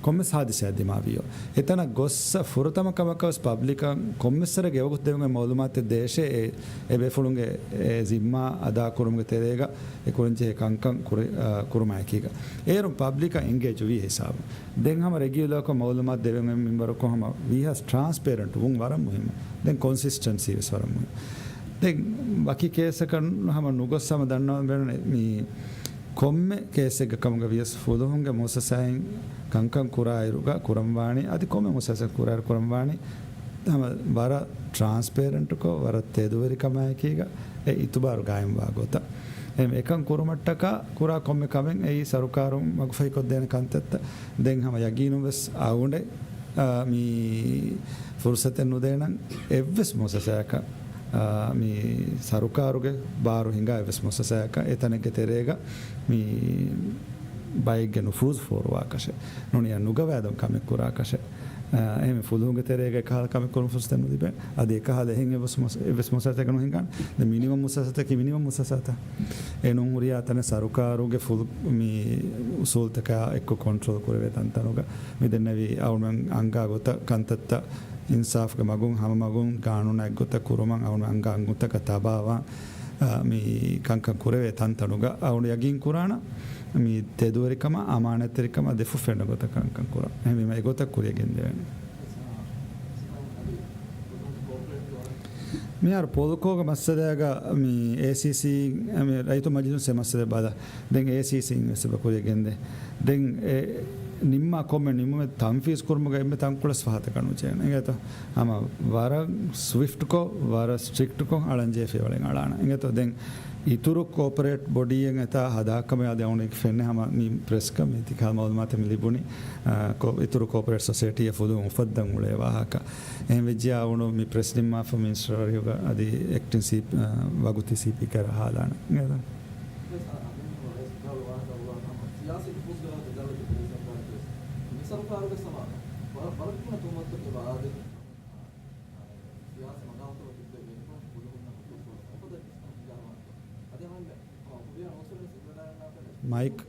ކޮންމެސް ހާދިސާއެއް ދިމާވިޔޯ. އެތަނަށް ގޮއްސަ ފުރަތަމަ ކަމަކަށް ވެސް ޕަބްލިކަށް ކޮންމެސް ވަރެއްގެ އެވަގުތު ދެވުމެއް މައުލޫމާތެއް ދޭށޭ، އެ، އެ ބޭފުޅުންގެ އެ ޒިންމާ އަދާކުރުމުގެ ތެރޭގަ އެ ކުރަންޖެހޭ ކަންކަން ކުރެ-، އާ، ކުރުމާއެކީގަ. އޭރުން ޕަބްލިކަށް އެންގޭޖު ވީ ހިސާބު. ދެން ހަމަ ރެގިއުލަރކޮށް މައުލޫމާތު ދެވެން މިންވަރުކޮށް ހަމަ ވީހާވެސް ޓްރާންސްޕޭރެންޓް ވުން ވަރަށް މުހިއްމު. ދެން ކޮންސިސްޓެންސީ ވެސް ވަރަށް މުހިއްމު. ދެން ވަކި ކޭސްއަކަށް ހަމަ ނުގޮސް ހަމަ ދަންނަވަން ބޭނުން މި ކޮންމެ ކޭސްއެއްގެ ކަމުގަ ވިޔަސް ފުލުހުންގެ މުއައްސަސާއިން ކަންކަން ކުރާއިރުގަ ކުރަންވާނީ، އަދި ކޮންމެ މުއައްސަސާއެއް ކުރާއިރު ކުރަންވާނީ، ހަމަ ވަރަށް ޓްރާންސްޕޭރެންޓްކޮށް، ވަރަށް ތެދުވެރިކަމާއެކީގަ އެ އިތުބާރު ގާއިމްވާ ގޮތަށް. އެހެން އެކަން ކުރުމަށްޓަކާ ކުރާ ކޮންމެ ކަމެއް އެއީ ސަރުކާރުން މަގުފަހިކޮށްދޭނެ ކަންތައްތައް. ދެން ހަމަ ޔަގީނުން ވެސް އަޅުގަނޑެއް، އާ، މި ފުރުސަތެއް ނުދޭނަން އެއްވެސް މުއައްސަސާއަކަށް، އާ، މި ސަރުކާރުގެ ބާރު ހިނގާ އެއްވެސް މުއައްސަސާއަކަށް އެތަނެއްގެ ތެރޭގަ މި ބައެއްގެ ނުފޫޒު ފޯރުވާކަށެއް، ނޫނީ ނުގަވާދުން ކަމެއް ކުރާކަށެއް، އާ، އެހެން ފުލުހުންގެ ތެރޭގަ އެކަހަލަ ކަމެއް ކުރުމަށް ފުރުސަތެއް ނުލިބޭ. އަދި އެކަހަލަ އެހެން އެއްވެސް މުއައްސަ-، އެއްވެސް މުއައްސަސާއަކަށް ނުހިނގާނެ. ދެން މިނިމަމް މުއައްސަސާތަކީ މިނިމަމް މުއައްސަސާތައް. އެ ނޫން ހުރިހާ ތަނެއް ސަރުކާރުގެ ފުލު-، މި އުސޫލުތަކާ އެއްކޮށް ކޮންޓްރޯލް ކުރެވޭ ތަންތަނުގަ މި ދެންނެވި އަޅުގަނޑު އަންގާ ގޮތަށް ކަންތައްތައް އިންސާފުގެ މަގުން، ހަމަ މަގުން، ގާނޫނާ އެއްގޮތަށް ކުރުމަށް އަޅުގަނޑު އަންގާ އަންގުތަކަށް ތަބާވާ، އާ، މި ކަންކަން ކުރެވޭ ތަންތަނުގަ އަޅުގަނޑު ޔަގީން ކުރާނަ މި ތެދުވެރިކަމާ، އަމާނަތްތެރިކަމާ ދެފުށް ފެންނަ ގޮތަށް ކަންކަން ކުރާ. އެހެންވީމަ އެގޮތަށް ކުރިޔަށް ގެންދެވޭނެ. މިހާރު ޕޮލްކޯގެ މައްސަލައިގަ މި އޭސީސީ، މި ރައްޔިތު މަޖިލިސް އެ މައްސަލަ ބަލާ. ދެން އޭސީސީ ވެސް ކުރިޔަށް ގެންދޭ. ދެން އެ ނިންމާ ކޮންމެ ނިންމުމެއް ތަންފީޒް ކުރުމުގަ އެންމެ ތަންކޮޅެއް ފަހަތަކަށް ނުޖެހޭނެ. އިނގޭތޯ؟ ހަމަ ވަރަށް ސްވިފްޓްކޮށް، ވަރަށް ސްޓްރިކްޓްކޮށް އަޅަން ޖެހިފައި ވަޅެން އަޅާނެ. އިނގޭތޯ؟ ދެން އިތުރު ކޯޕަރޭޓް ބޮޑީއެއް އެތާ ހަދާކަމެއް އަދި އަޅުގަނޑު ފެންނަ ހަމަ މި ޕްރެސްގަ މި ތިކަހަލަ މައުލޫމާތެއް މި ލިބުނީ، އާ، ކޯ-، އިތުރު ކޯޕަރޭޓް ސޮސައިޓީއެއް ފުލުހުން އުފައްދަން އުޅޭ ވާހަކަ. އެހެން ވެއްޖެޔާ އަޅުގަނޑު މި ޕްރެސް ނިންމާފަ މިނިސްޓަރ ވަރިހުގަ އަދި އެކްޓިން ސީ-، އާ، ވަގުތީ ސީޕީ ކައިރީ އަހާލާނެ. އިނގޭތޯ؟ ސިޔާސީ ނުފޫޒުގެ ވާހަކަ ދައްކައި މި ސަރުކާރުގެ ސަމާ ވަރަށް ވަރަށް ގިނަ ތުހުމަތުތަކެއް ވާދެ. ސިޔާސީ މަގާމުތަކުގެ ބޭފުޅުން ފުލުހުންނަށް ނުފޫޒު ފޯރުވާ އުފައްދަނީ އަންގާ ވާހަކަ. އަދި ހަމަ އެންމެ ހުރިހާ ނޫސްވެރިން ވެސް އިވެދާނެ. މައިކް.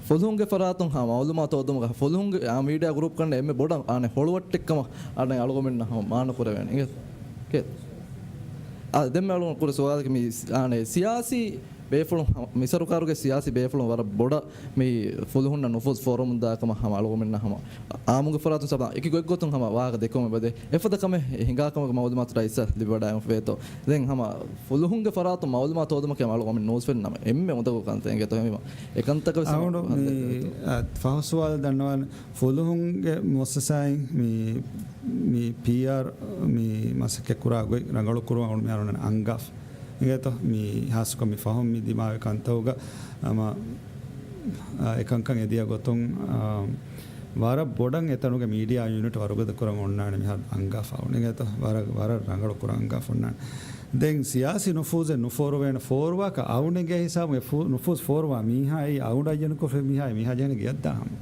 ފުލުހުންގެ ފަރާތުން ހަމަ މައުލޫމާތު ހޯދުމުގަ ފުލުހުންގެ އާ މީޑިއާ ގްރޫޕް ކަންނެ އެންމެ ބޮޑަށް އާނެ ހޮޅުވައްޓެއްކަމަށް އާނެ އަޅުގަމެންނަށް ހަމަ މާނަ ކުރެވޭނެ. އިނގޭތޯ؟ އާ، ދެންމެ އަޅުގަނޑު ކުރި ސުވާލަކީ މި އާނެ ސިޔާސީ ބޭފުޅުން ހަމަ، މި ސަރުކާރުގެ ސިޔާސީ ބޭފުޅުން ވަރަށް ބޮޑަށް މި ފުލުހުންނަށް ނުފޫޒު ފޯރުމުން ދާކަމަށް ހަމަ އަޅުގަމެންނަށް ހަމަ އާއްމުގެ ފަރާތުން ސަބާ އެކި ގޮތްގޮތުން ހަމަ ވާހަކަ ދެއްކުމެއް ވެދޭ. އެފަދަ ކަމެއް ހިނގާ ކަމަކަށް މައުލޫމާތު ރައީސަށް ލިބިވަޑައިގެންފަ ވޭތޯ. ދެން ހަމަ ފުލުހުންގެ ފަރާތުން މައުލޫމާތު ހޯދުމަކީ އަޅުގަނޑު ނޫސްވެރިންނަށް އެންމެ އުނދަގޫ ކަންތައް އިނގޭތޯ. އެހެންވީމަ އެ ކަންތަކަށް ވެސް އަޅުގަނޑު ހަމަ މި، އަ، ފަހު ސުވާލު ދަންނަވާން. ފުލުހުންގެ މުއައްސަސާއިން މި، މި ޕީއާރް މި މަސައްކަތް ކުރާ ގޮތް ރަނގަޅު ކުރުމަށް އަޅުގަނޑު މިހާރު އަންގާފަ. އިނގޭތޯ؟ މި ހާއްސަކޮށް މި ފަހުން މި ދިމާވި ކަންތަކުގަ ހަމަ، އާ، އެކަންކަން އެދިޔަ ގޮތުން، އާ، ވަރަށް ބޮޑަށް އެތަނުގެ މީޑިއާ ޔުނިޓް ވަރުގަދަ ކުރަން އޮންނާނެ މިހާރު އަންގާފަ. އިނގޭތޯ؟ ވަރަށް، ވަރަށް ރަނގަޅު ކުރަން އަންގާފަ އޮންނާނެ. ދެން ސިޔާސީ ނުފޫޒެއް ނުފޯރުވޭނެ، ފޯރުވާކަށް އަޅުގަނޑުގެ ހިސާބުން އެ ފޫ-، ނުފޫޒު ފޯރުވާ މީހާއީ އަޅުގަނޑަށް އައްޔަނުކޮށްފައި މީހާއީ މީހާ ޖެހޭނެ ގެއަށްދާ ހަމަ.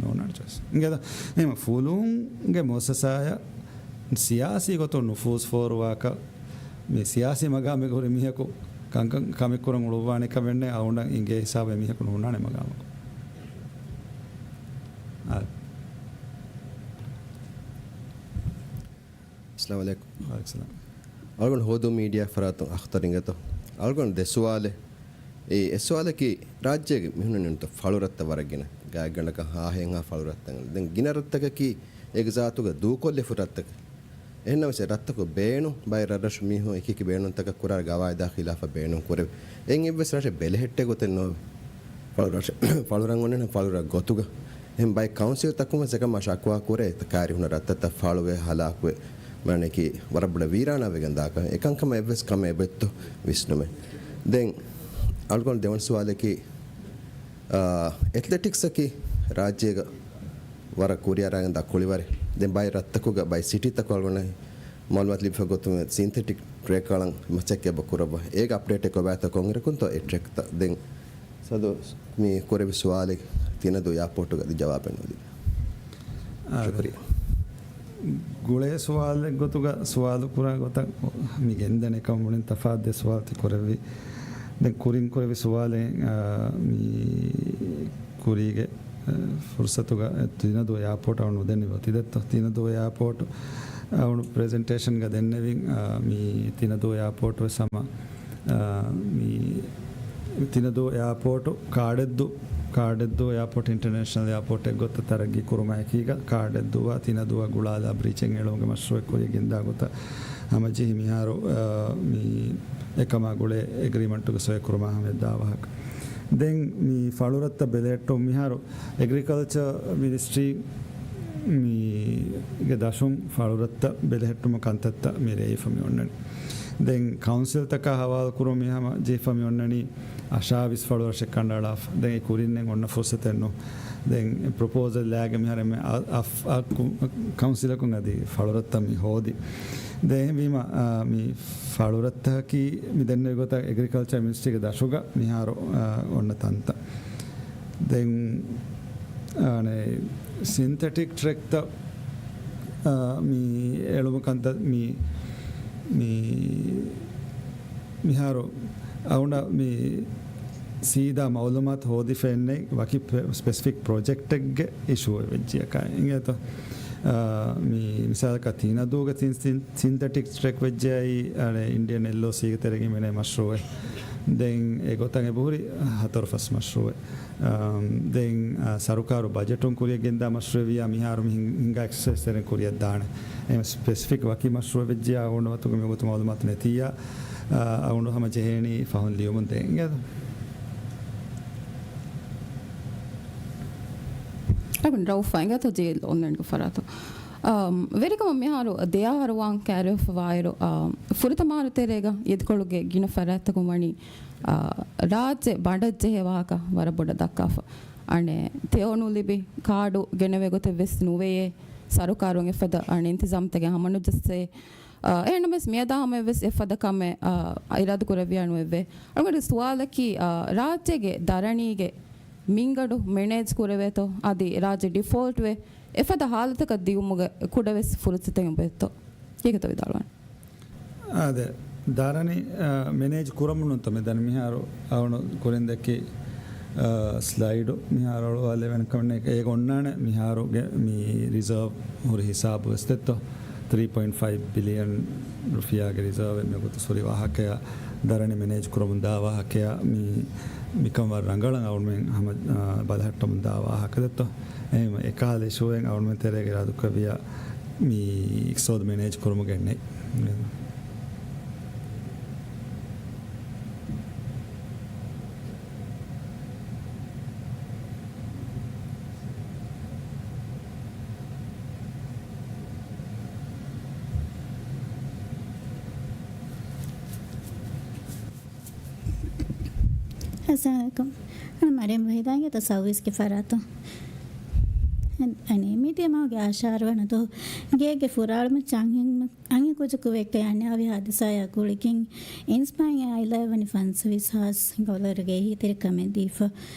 ނޯނާން ޗޮއިސް. އިނގޭތޯ؟ އެހެން ފުލުހުންގެ މުއައްސަސާއަށް ސިޔާސީ ގޮތުން ނުފޫޒު ފޯރުވާކަށް މި ސިޔާސީ މަގާމެއްގަ ހުރި މީހަކު ކަންކަން ކަމެއް ކުރަން އުޅުއްވާނެ ކަމެއް ނެތް، އަޅުގަނޑަށް އިނގޭ ހިސާބެއް މީހަކު ނޯންނާނެ މަގާމަކު. އާ. އައްސަލާމު ޢަލައިކުމް. ވަޢަލައިކުމް ސަލާމް. އަޅުގަނޑު ހޯދޫ މީޑިއާ ފަރާތުން އަޚްތަރު އިނގޭތޯ. އަޅުގަނޑު ދެ ސުވާލެއް. އެ، އެއް ސުވާލަކީ ރާއްޖޭގެ މިހުންނަނީ ފަޅުރަށްތައް ވަރަށް ގިނަ. ގާތްގަނޑަކަށް ހާހެއްހާ ފަޅުރަށްތައް. ދެން ގިނަ ރަށްތަކަކީ އޭގެ ޒާތުގަ ދޫކޮށްލިފު ރަށްތަކެއް. އެހެންނަމަވެސް އެ ރަށްތަކު ބޭނުން ބައެއް ރަށްރަށު މީހުން އެކިއެކި ބޭނުންތަކަށް ކުރާ ގަވާއިދާ ޚިލާފަށް ބޭނުން ކުރެވި. އެއް އެއްވެސް ރަށެއް ބެލެހެއްޓޭ ގޮތެއް ނޯވެ. ފަޅުރަށް، ފަޅުރަށް އޮންނަނީ ފަޅުރަށް ގޮތުގަ. އެހެން ބައެއް ކައުންސިލްތަކުން ވެސް އެކަމާ ޝަކުވާ ކުރޭ، ކައިރި ހުންނަ ރަށްތައްތައް ފަޅުވެ ހަލާކުވެ، މާނައަކީ ވަރަށް ބޮޑަށް ވީރާނާ ވެގެން ދާކަށް. އެކަންކަމަށް އެއްވެސް ކަމެއް އެބައޮތްތޯ ވިސްނުމެއް. ދެން އަޅުގަނޑު ދެވަނަ ސުވާލަކީ، އާ، އެތްލެޓިކްސްއަކީ ރާއްޖޭގަ ވަރަށް ކުރިއަރާގެންދާ ކުޅިވަރެއް. ދެން ބައެއް ރަށްތަކުގަ ބައެއް ސިޓީތަކު އަޅުގަނޑަށް މައުލޫމާތު ލިބިފަ ގޮތުން ސިންތެޓިކް ޓްރެކް އަޅަން މަސައްކަތް އެބަ ކުރައްވާ. އޭގެ އަޕްޑޭޓެއް ކޮބާތޯ ކޮންއިރަކުންތޯ އެ ޓްރެކްތައް. ދެން ސަދު މި ކުރެއްވި ސުވާލެއް ތިނަދޫ އެއާޕޯޓުގަ އަދި ޖަވާބެއް ނުލިބި. އާ، ޝުކުރިއްޔާ. ގުޅޭ ސުވާލެއް ގޮތުގަ ސުވާލު ކުރާ ގޮތަށް މި ގެންދަނީ ކަމުނިން ތަފާތު ދެ ސުވާލު ތި ކުރެއްވި. ދެން ކުރިން ކުރެއްވި ސުވާލެއް، އާ، މި ކުރީގެ ފުރުސަތުގަ ތިނަދޫ އެއާޕޯޓް އަޅުން ނުދެންނެވި އޮތީ ދެއްތޯ. ތިނަދޫ އެއާޕޯޓް އަޅުން ޕްރެޒެންޓޭޝަންގަ ދެންނެވިން، އާ، މި ތިނަދޫ އެއާޕޯޓް ވެސް ހަމަ، އާ، މި ތިނަދޫ އެއާޕޯޓް ކާޑެއްދޫ، ކާޑެއްދޫ އެއާޕޯޓް އިންޓަރނޭޝަނަލް އެއާޕޯޓް އެއްގޮތަށް ތަރައްގީ ކުރުމާ އެކީގަ ކާޑެއްދޫއާ ތިނަދޫއާ ގުޅާލާ ބްރިޖެއް އެޅުމުގެ މަޝްރޫއެއް ކުރިޔަށް ގެންދާ ގޮތަށް ހަމަޖެހި މިހާރު، އާ، މި އެކަމާ ގުޅޭ އެގްރިމަންޓުގެ ސޮއި ކުރުމާ ހަމަ ދާ ވާހަކަ. ދެން މި ފަޅުރަށްތައް ބެލެހެއްޓުން މިހާރު އެގްރިކަލްޗަރ މިނިސްޓްރީ މީގެ ދަށުން ފަޅުރަށްތައް ބެލެހެއްޓުމަށް ކަންތައްތައް މި ރޭވިފަ މި އޮންނަނީ. ދެން ކައުންސިލްތަކާ ހަވާލުކުރުން މި ހަމަ ޖެހިފަ މި އޮންނަނީ އަށާވީސް ފަޅުރަށެއް ކަނޑައަޅާފަ. ދެން އެ ކުރިންނެއް އޮންނަ ފުރުސަތެއް ނޫން. ދެން ޕްރޮޕޯސަލް ލާގެ މިހާރު އެންމެ އަ-، އަ-، އަ-، ކު-، ކައުންސިލަކުން އަދި ފަޅުރަށްތައް މި ހޯދި. ދެން އެހެންވީމަ، އާ، މި ފަޅުރަށްތަކަކީ މި ދެންނެވި ގޮތަށް އެގްރިކަލްޗަރ މިނިސްޓްރީގެ ދަށުގަ މިހާރު، އާ، އޮންނަ ތަންތަން. ދެން، އާނެ، ސިންތެޓިކް ޓްރެކްތައް، އާ، މި އެޅުމު ކަންތައް މި، މި، މިހާރު އަޅުގަނޑަށް މި ސީދާ މައުލޫމާތު ހޯދިފައެއްނެތް ވަކި ޕްރެ-، ސްޕެސިފިކް ޕްރޮޖެކްޓެއްގެ އިޝޫއެއް ވެއްޖިޔަކާ އިނގޭތޯ. އާ، މި މިސާލަކަށް ތިނަދޫގެ ސިން-، ސިން-، ސިންތެޓިކް ޓްރެކް ވެއްޖެއައީ، އަނެ، އިންޑިއަން އެލްއޯސީގެ ތެރެގައި މިނޭ މަޝްރޫއެއް. ދެން އެ ގޮތަށް އެބަހުރި ހަތަރު ފަސް މަޝްރޫއެއް. އާ، ދެން، އާ، ސަރުކާރު ބަޖެޓުން ކުރިޔަށް ގެންދާ މަޝްރޫއެއް ވިޔާ މިހާރު މި ހިން-، ހިނގާ އެކްސަސައިޒް ތެރެއިން ކުރިޔަށް ދާނެ. އެހެން ސްޕެސިފިކް ވަކި މަޝްރޫއެއް ވެއްޖިޔާ އަޅުގަނޑު ވަތުގެ މިވަގުތު މައުލޫމާތު ނެތިއްޔާ، އާ، އަޅުގަނޑު ހަމަ ޖެހޭނީ ފަހުން ލިޔުމުން ދޭން. އަޅުގަނޑު ރައުފާ އިނގޭތޯ ޖީއެލް އޮންލައިންގެ ފަރާތުން. އަމް، ވެރިކަމަށް މިހާރު ދެއަހަރު ވާން ކައިރިވެފަ ވާއިރު، އަ، ފުރަތަމަ އަހަރު ތެރޭގަ އިދިކޮޅުގެ ގިނަ ފަރާތްތަކުން ވަނީ، އަ، ރާއްޖެ ބަނޑަށް ޖެހޭ ވާހަކަ ވަރަށް ބޮޑަށް ދައްކާފަ. އަނެއް ތެޔޮ ނުލިބި ކާޑު ގެނެވޭ ގޮތެއް ވެސް ނުވެޔޭ، ސަރުކާރުން އެފަދަ އަނެއް އިންތިޒާމްތަކެއް ހަމަނުޖައްސޭ. އަ، އެހެންނަމަވެސް މިއަދާ ހަމަޔަށްވެސް އެފަދަ ކަމެއް، އަ، އިރާދަކުރެއްވިޔާ ނުވެއެވެ. އަޅުގަނޑު ސުވާލަކީ، އަ، ރާއްޖޭގެ ދަރަނީގެ މިންގަނޑު މެނޭޖް ކުރެވޭތޯ؟ އަދި ރާއްޖެ ޑިފޯލްޓްވެ އެފަދަ ހާލަތަކަށް ދިއުމުގެ ކުޑަވެސް ފުރުސަތެއް އެބައޮތްތޯ؟ އޭގެތޯ ވިދާޅުވާނެ. އާދެ، ދަރަނި، އާ، މެނޭޖް ކުރަމުން ނޫންތޯ މި ދަނީ މިހާރު އަޅުން ކުރިން ދެއްކި، އާ، ސްލައިޑު މިހާރު އަޅުވާލެވެން ކަމެއް ނެތް. އޭގަ އޮންނާނެ މިހާރުގެ މި ރިޒާވް ހުރި ހިސާބު ވެސް ދެއްތޯ. ތްރީ ޕޮއިންޓް ފައިވް ބިލިއަން ރުފިޔާގެ ރިޒާވެއް މިވަގުތު ހުރި ވާހަކަޔާ ދަރަނި މެނޭޖް ކުރަމުން ދާ ވާހަކަޔާ މި، މިކަން ވަރަށް ރަނގަޅަށް އަޅުމެން ހަމަ، އާ، ބަލަހައްޓަމުން ދާ ވާހަކަ ދެއްތޯ. އެހެން އެކަހަލަ އިޝޫއެއް އަޅުމެން ތެރޭގަ އިރާދަކުރެއްވިޔާ މި އިޤްތިޞާދު މެނޭޖް ކުރުމުގެ ނެތް. އައްސަލާމު ޢަލައިކުމް. އަން މަރިޔަމް ވަހީދާގެ ތަސައްވީސްގެ ފަރާތުން. އަން، އަނެއް މިދިޔަ މަހުގެ އަށާރަ ވަނަ ދުވަހު ގޭގެ ފުރާޅުމައްޗަށް އަންހެން، އަންހެން ކުއްޖަކު ވެއްޓެ އަނިޔާވި ހާދިސާއާ ގުޅިގެން އިންސްޕާއިން އެ އާއިލާއަށް ވަނީ ފަންސަވީސް ހާސް ޑޮލަރުގެ އެހީތެރިކަމެއް ދީފަ.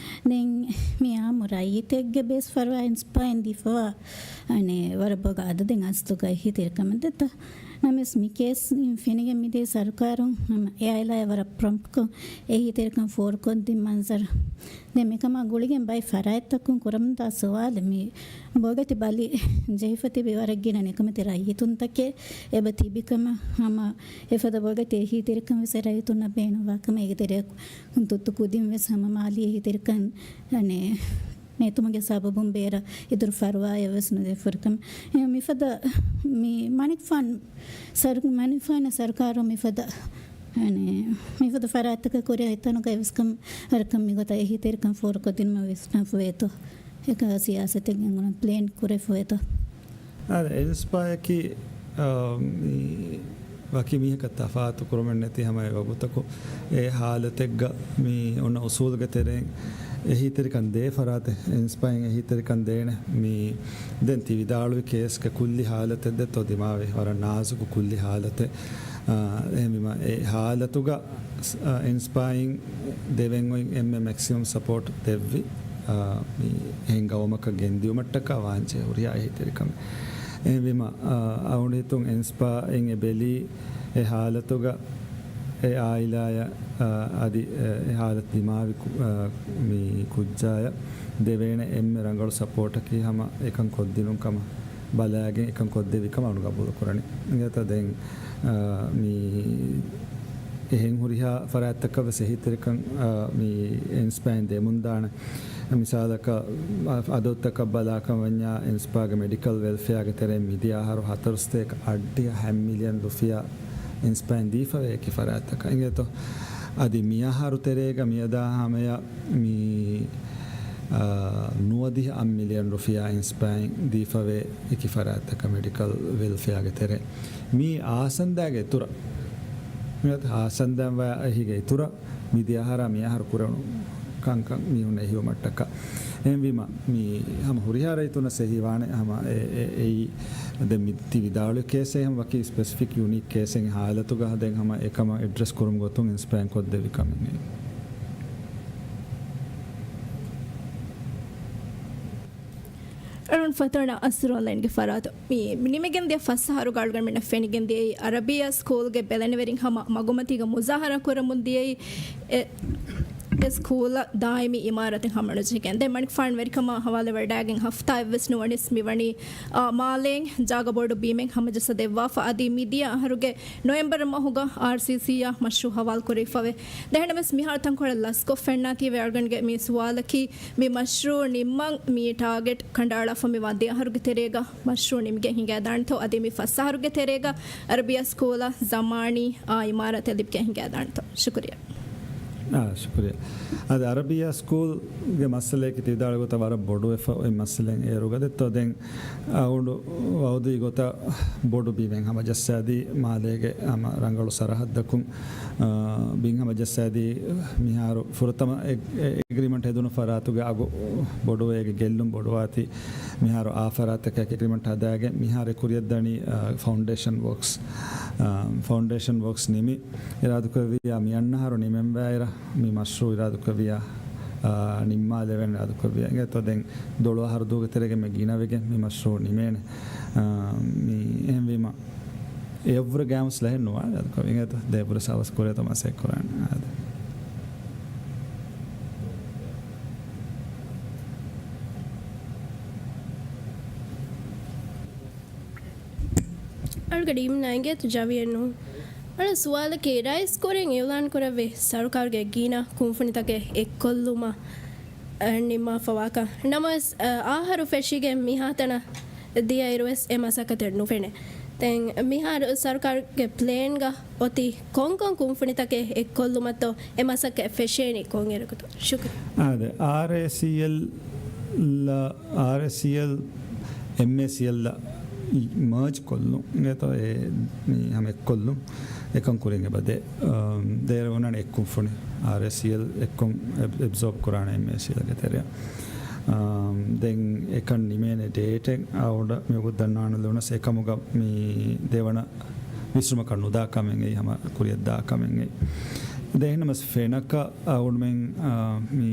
ދެން މި އާއްމު ރައްޔިތެއްގެ ބޭސް ފަރުވާ އިންސްޕާއިން ދީފަވާ، އަނެއް ވަރަށް ބޮޑު އަދަދެއް އަސްލުގަ އެހީތެރިކަމެއް ދެއްތޯ. ނަމަވެސް މި ކޭސް ފެނިގެން މިދިޔަ ސަރުކާރުން ހަމަ އެ އާއިލާއަށް ވަރަށް ޕްރޮމްޕްކޮށް އެހީތެރިކަން ފޯރުކޮށްދިން މަންޒަރު. ދެން މިކަމާ ގުޅިގެން ބައެއް ފަރާތްތަކުން ކުރަމުންދާ ސުވާލެއް މި ބޮގެތި ބަލި ޖެހިފަ ތިބި ވަރަށް ގިނަ ނިކަމެތި ރައްޔިތުންތަކެއް އެބަ ތިބި ކަމަށް ހަމަ އެފަދަ ބޮގެތި އެހީތެރިކަން ވެސް އެ ރައްޔިތުންނަށް ބޭނުންވާ ކަމަށް އޭގެ ތެރެއަށް ތުއްތު ކުދިން ވެސް ހަމަ މާލީ އެހީތެރިކަން އަނެއް ނެތުމުގެ ސަބަބުން ބޭރަށް އިތުރު ފަރުވާއެއް ވެސް ނުދެވިފަ ހުރިކަމަށް. އެ، މިފަދަ މި މަނިކުފާނު ސަރު-، މަނިކުފާނު ސަރުކާރުން މިފަދަ، އަނެއް، މިފަދަ ފަރާތްތަކަށް ކުރިއަށް އެތަނުގައި ވެސް ކަން ހަރަކަށް މިގޮތަށް އެހީތެރިކަން ފޯރުކޮށްދިނުމަށް ވިސްނާފަ ވޭތޯ. އެކަހަލަ ސިޔާސަތެއް ގެންގުޅުން ޕްލޭން ކުރެފަ ވޭތޯ. އާދެ، އިންސްޕާއަކީ، އާ، މި ވަކި މީހަކަށް ތަފާތު ކުރުމެއް ނެތި ހަމަ އެ ވަގުތަކު އެ ހާލަތެއްގަ މި އޮންނަ އުސޫލުގެ ތެރެއިން އެހީތެރިކަން ދޭ ފަރާތެއް، އިންސްޕާއިން އެހީތެރިކަން ދޭނެ. މި ދެން ތި ވިދާޅުވި ކޭސްގެ ކުއްލި ހާލަތެއް ދެއްތޯ ދިމާވި ވަރަށް ނާޒުކު ކުއްލި ހާލަތެއް. އާ، އެހެންވީމަ އެ ހާލަތުގަ، އާ، އިންސްޕާއިން ދެވެން އޮތް އެންމެ މެކްސިމަމް ސަޕޯޓް ދެއްވި، އާ، މި އެހެން ގައުމަކަށް ގެންދިއުމަށްޓަކާ ވާންޖެހޭ ހުރިހާ އެހީތެރިކަމެއް. އެހެންވީމަ، އާ، އަޅުގަނޑު ހިތުން އިންސްޕާއިން އެ ބެލީ އެ ހާލަތުގަ އެ އާއިލާޔަށް، އާ، އަދި އެ، އެ ހާލަތު ދިމާވި ކު-، އާ، މި ކުއްޖާޔަށް ދެވޭނެ އެންމެ ރަނގަޅު ސަޕޯޓަކީ ހަމަ އެކަން ކޮށްދިނުން ކަމަށް ބަލާގެން އެކަން ކޮށްދެއްވި ކަމަށް އަޅުގަނޑު ގަބޫލު ކުރަނީ. އިނގޭތަ ދެން، އާ، މި އެހެން ހުރިހާ ފަރާތްތަކަށް ވެސް އެހީތެރިކަން، އާ، މި އިންސްޕައިން ދެމުންދާނެ. މިސާލަކަށް، އަ-، އަދަދުތަކަށް ބަލާކަން ވަންޏާ، އިންސްޕާގެ މެޑިކަލް ވެލްފެއާގެ ތެރެއިން މިދިޔަ އަހަރު ހަތަރު ސަތޭކަ އަށްޑިހަ ހަތް މިލިއަން ރުފިޔާ އިންސްޕައިން ދީފަވޭ އެކި ފަރާތްތަކަށް. އިނގޭތޯ؟ އަދި މިއަހަރު ތެރޭގަ މިއަދާ ހަމަޔަށް މި، އާ، ނުވަދިހަ އަށް މިލިއަން ރުފިޔާ އިންސްޕައިން ދީފަވޭ އެކި ފަރާތްތަކަށް މެޑިކަލް ވެލްފެއާގެ ތެރެއިން. މީ އާސަންދާގެ އިތުރަށް. އިނގޭތޯ؟ އާސަންދާ އެހީގެ އިތުރަށް. މިދިޔަ އަހަރާ މިއަހަރު ކުރެވުނު ކަންކަން މީހުންނަށް އެހީވުމަށްޓަކާ. އެހެންވީމަ، މި ހަމަ ހުރިހާ ރައްޔިތުންނަށް އެހީވާނެ ހަމަ އެ، އެ، އެއީ ދެން މި ތި ވިދާޅުވި ކޭސް އެހެން ވަކި ސްޕެސިފިކް ޔުނީކް ކޭސެއް ހާލަތުގަ ދެން ހަމަ އެކަމަށް އެޑްރެސް ކުރުމުގެ ގޮތުން އިންސްޕައިން ކޮށްދެއްވި ކަމެއް. އަޅުން ފަތަނަ އަސްރޯލައިންގެ ފަރާތު މި ނިމިގެން ދިޔަ ފަސް އަހަރުގަ އަޅުގަނޑުމެންނަށް ފެނިގެން ދިޔައީ އަރަބިއްޔާ ސްކޫލްގެ ބެލެނިވެރިން ހަމަ މަގުމަތީގަ މުޒާހަރާ ކުރަމުން ދިޔައީ އެ، އެ ސްކޫލަށް ދާއިމީ އިމާރަތެއް ހަމަނުޖެހިގެން. ދެން މަނިކުފާނު ވެރިކަމާ ހަވާލުވެވަޑައިގެން ހަފްތާއެއްވެސް ނުވަނީސް މިވަނީ، އާ، މާލޭން ޖާގަ ބޮޑު ބިމެއް ހަމަޖައްސަ ދެއްވާފަ. އަދި މިދިޔަ އަހަރުގެ ނޮވެމްބަރު މަހުގަ އާރްސީސީއާ މަޝްރޫއު ހަވާލު ކުރެވިފަވޭ. ދެން އެހެންނަމަވެސް މިހާރު ތަންކޮޅެއް ލަސްކޮށް ފެންނާތީވެ. އަޅުގަނޑުގެ މި ސުވާލަކީ މި މަޝްރޫއު ނިންމަން މި ޓާގެޓް ކަނޑައަޅާފަ މި ވަންދެ އަހަރުގެ ތެރޭގަ މަޝްރޫއު ނިމިގެން ހިނގައިދާނެތޯ؟ އަދި މި ފަސް އަހަރުގެ ތެރޭގަ އަރަބިއްޔާ ސްކޫލަށް ޒަމާނީ އާ އިމާރާތެއް ލިބިގެން ހިނގައިދާނެތޯ؟ ޝުކުރިއްޔާ. އާ، ޝުކުރިއްޔާ. އަދި އަރަބިއްޔާ ސްކޫލްގެ މައްސަލައަކީ ތި ވިދާޅުވި ގޮތަށް ވަރަށް ބޮޑުވެފަ އޮތް މައްސަލައެއް އޭރުގަ ދެއްތޯ. ދެން އަޅުގަނޑު ވައުދުވި ގޮތަށް ބޮޑު ބިމެއް ހަމަޖައްސާދީ މާލޭގެ ހަމަ ރަނގަޅު ސަރަހައްދަކުން، އާ، ބިން ހަމަޖައްސާދީ މިހާރު ފުރަތަމަ އެ، އެ، އެގްރިމަންޓް ހެދުނު ފަރާތުގެ އަގު ބޮޑުވޭ، އޭގެ ގެއްލުން ބޮޑުވާތީ. މިހާރު އާ ފަރާތަކަށް އެގްރިމަންޓް ހަދާގެން މިހާރު އެ ކުރިއަށްދަނީ، އާ، ފައުންޑޭޝަން ވޯކްސް، އާ، ފައުންޑޭޝަން ވޯކްސް ނިމި އިރާދަކުރެއްވިއްޔާ މި އަންނަ އަހަރު ނިމެންވާއިރަށް މި މަޝްރޫއު އިރާދަކުރެއްވިއްޔާ، އާ، ނިންމާލެވޭނެ އިރާދަކުރެއްވިއްޔާ. އިނގޭތޯ ދެން ދޮޅު އަހަރު ދުވަހުގެ ތެރޭގަ މި ގިނަވެގެން މި މަޝްރޫއު ނިމޭނެ. އާ، މި އެހެންވީމަ އެއަށްވުރެ ގާމުސް ލަހެއް ނުވާ އިރާދަކުރެއްވިއްޔާ. އިނގޭތޯ ދެއަށްވުރެ ސާވަސް ކުރޭތޯ މަސައްކަތް ކުރާނެ. އާދެ. އަޅުގަޑި އިމްނާ އިނގޭތު ޖަވިއެއް ނޫން. އަޅަ ސުވާލަކީ، ރައީސް ކުރިން އިއުލާން ކުރެއްވި ސަރުކާރުގެ ގިނަ ކުންފުނިތަކެއް އެއްކޮށްލުމަށް، އަ، ނިންމާފަވާކަން. ނަމަވެސް، އަ، އާހަރު ފެށިގެން މިހާތަނަށް ދިޔައިރުވެސް އެ މަސައްކަތެއް ނުފެނޭ. ދެން މިހާރު ސަރުކާރުގެ ޕްލޭންގަ އޮތީ ކޮންކޮން ކުންފުނިތަކެއް އެއްކޮށްލުމަށްތޯ އެ މަސައްކަތް ފެށޭނީ ކޮންއިރަކުތޯ؟ ޝުކުރިއްޔާ. އާދެ، އާރްއޭސީއެލް އާރްއޭސީއެލް، އެމްއޭސީއެލް މަރޖް ކޮށްލުން. އިނގޭތޯ އެ މި ހަމަ އެއްކޮށްލުން. އެކަން ކުރިން އެބަދޭ. އަމް، ދޭރަ އޮންނާނެ އެއްކުންފުނި. އާރްއޭސީއެލް އެއްކޮށް އެބް-، އެބްޒޯބް ކުރާނެ އެމްއޭސީއެލްގެ ތެރެއަށް. އަމް، ދެން އެކަން ނިމޭނެ ޑޭޓެއް އަޅުގަނޑަށް މިވަގުތު ދަންނާނެ ލޯނަސް އެކަމުގަ މި ދެވަނަ ވިސްނުމަކަށް ނުދާ ކަމެއް އެއީ ހަމަ ކުރިއަށް ދާ ކަމެއް އެއީ. ދެން އެހެންނަމަސް ފެނަކަ އަޅުގަނޑުމެން، އާ، މި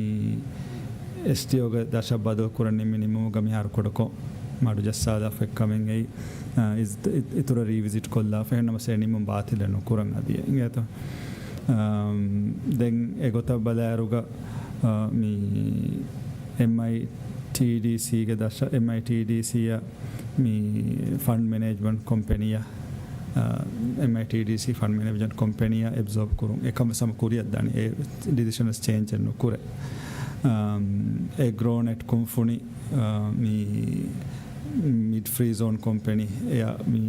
އެސްޓީއޯގެ ދަށަށް ބަދަލު ކުރަން ނިންމި ނިންމުމުގަ މިހާރު ކުޑަކޮށް މަޑުޖައްސާލާފަ އެއްކަމެއް އެއީ، އާ، އިސް-، އި-، އިތުރަށް ރީވިޒިޓް ކޮށްލާފަ. އެހެންނަމަސް އެ ނިންމުން ބާތިލެއް ނުކުރަން އަދި އެ އިނގޭތޯ. އާ، ދެން އެގޮތަށް ބަލާއިރުގަ، އާ، މި އެމްއައިޓީޑީސީގެ ދަށަށް، އެމްއައިޓީޑީސީއަށް މި ފަންޑް މެނޭޖްމަންޓް ކޮމްޕެނީއަށް، އާ، އެމްއައިޓީޑީސީ ފަންޑް މެނޭޖްމަންޓް ކޮމްޕެނީއަށް އެބްޒޯބް ކުރުން އެކަން ވެސް ހަމަ ކުރިއަށް ދާނީ. އެ ޑިސިޝަން ވެސް ޗޭންޖެއް ނުކުރޭ. އާ، އެގްރޯނެޓް ކުންފުނި، އާ، މި މިޑް ފްރީ ޒޯން ކޮމްޕެނީ އެއަށް މި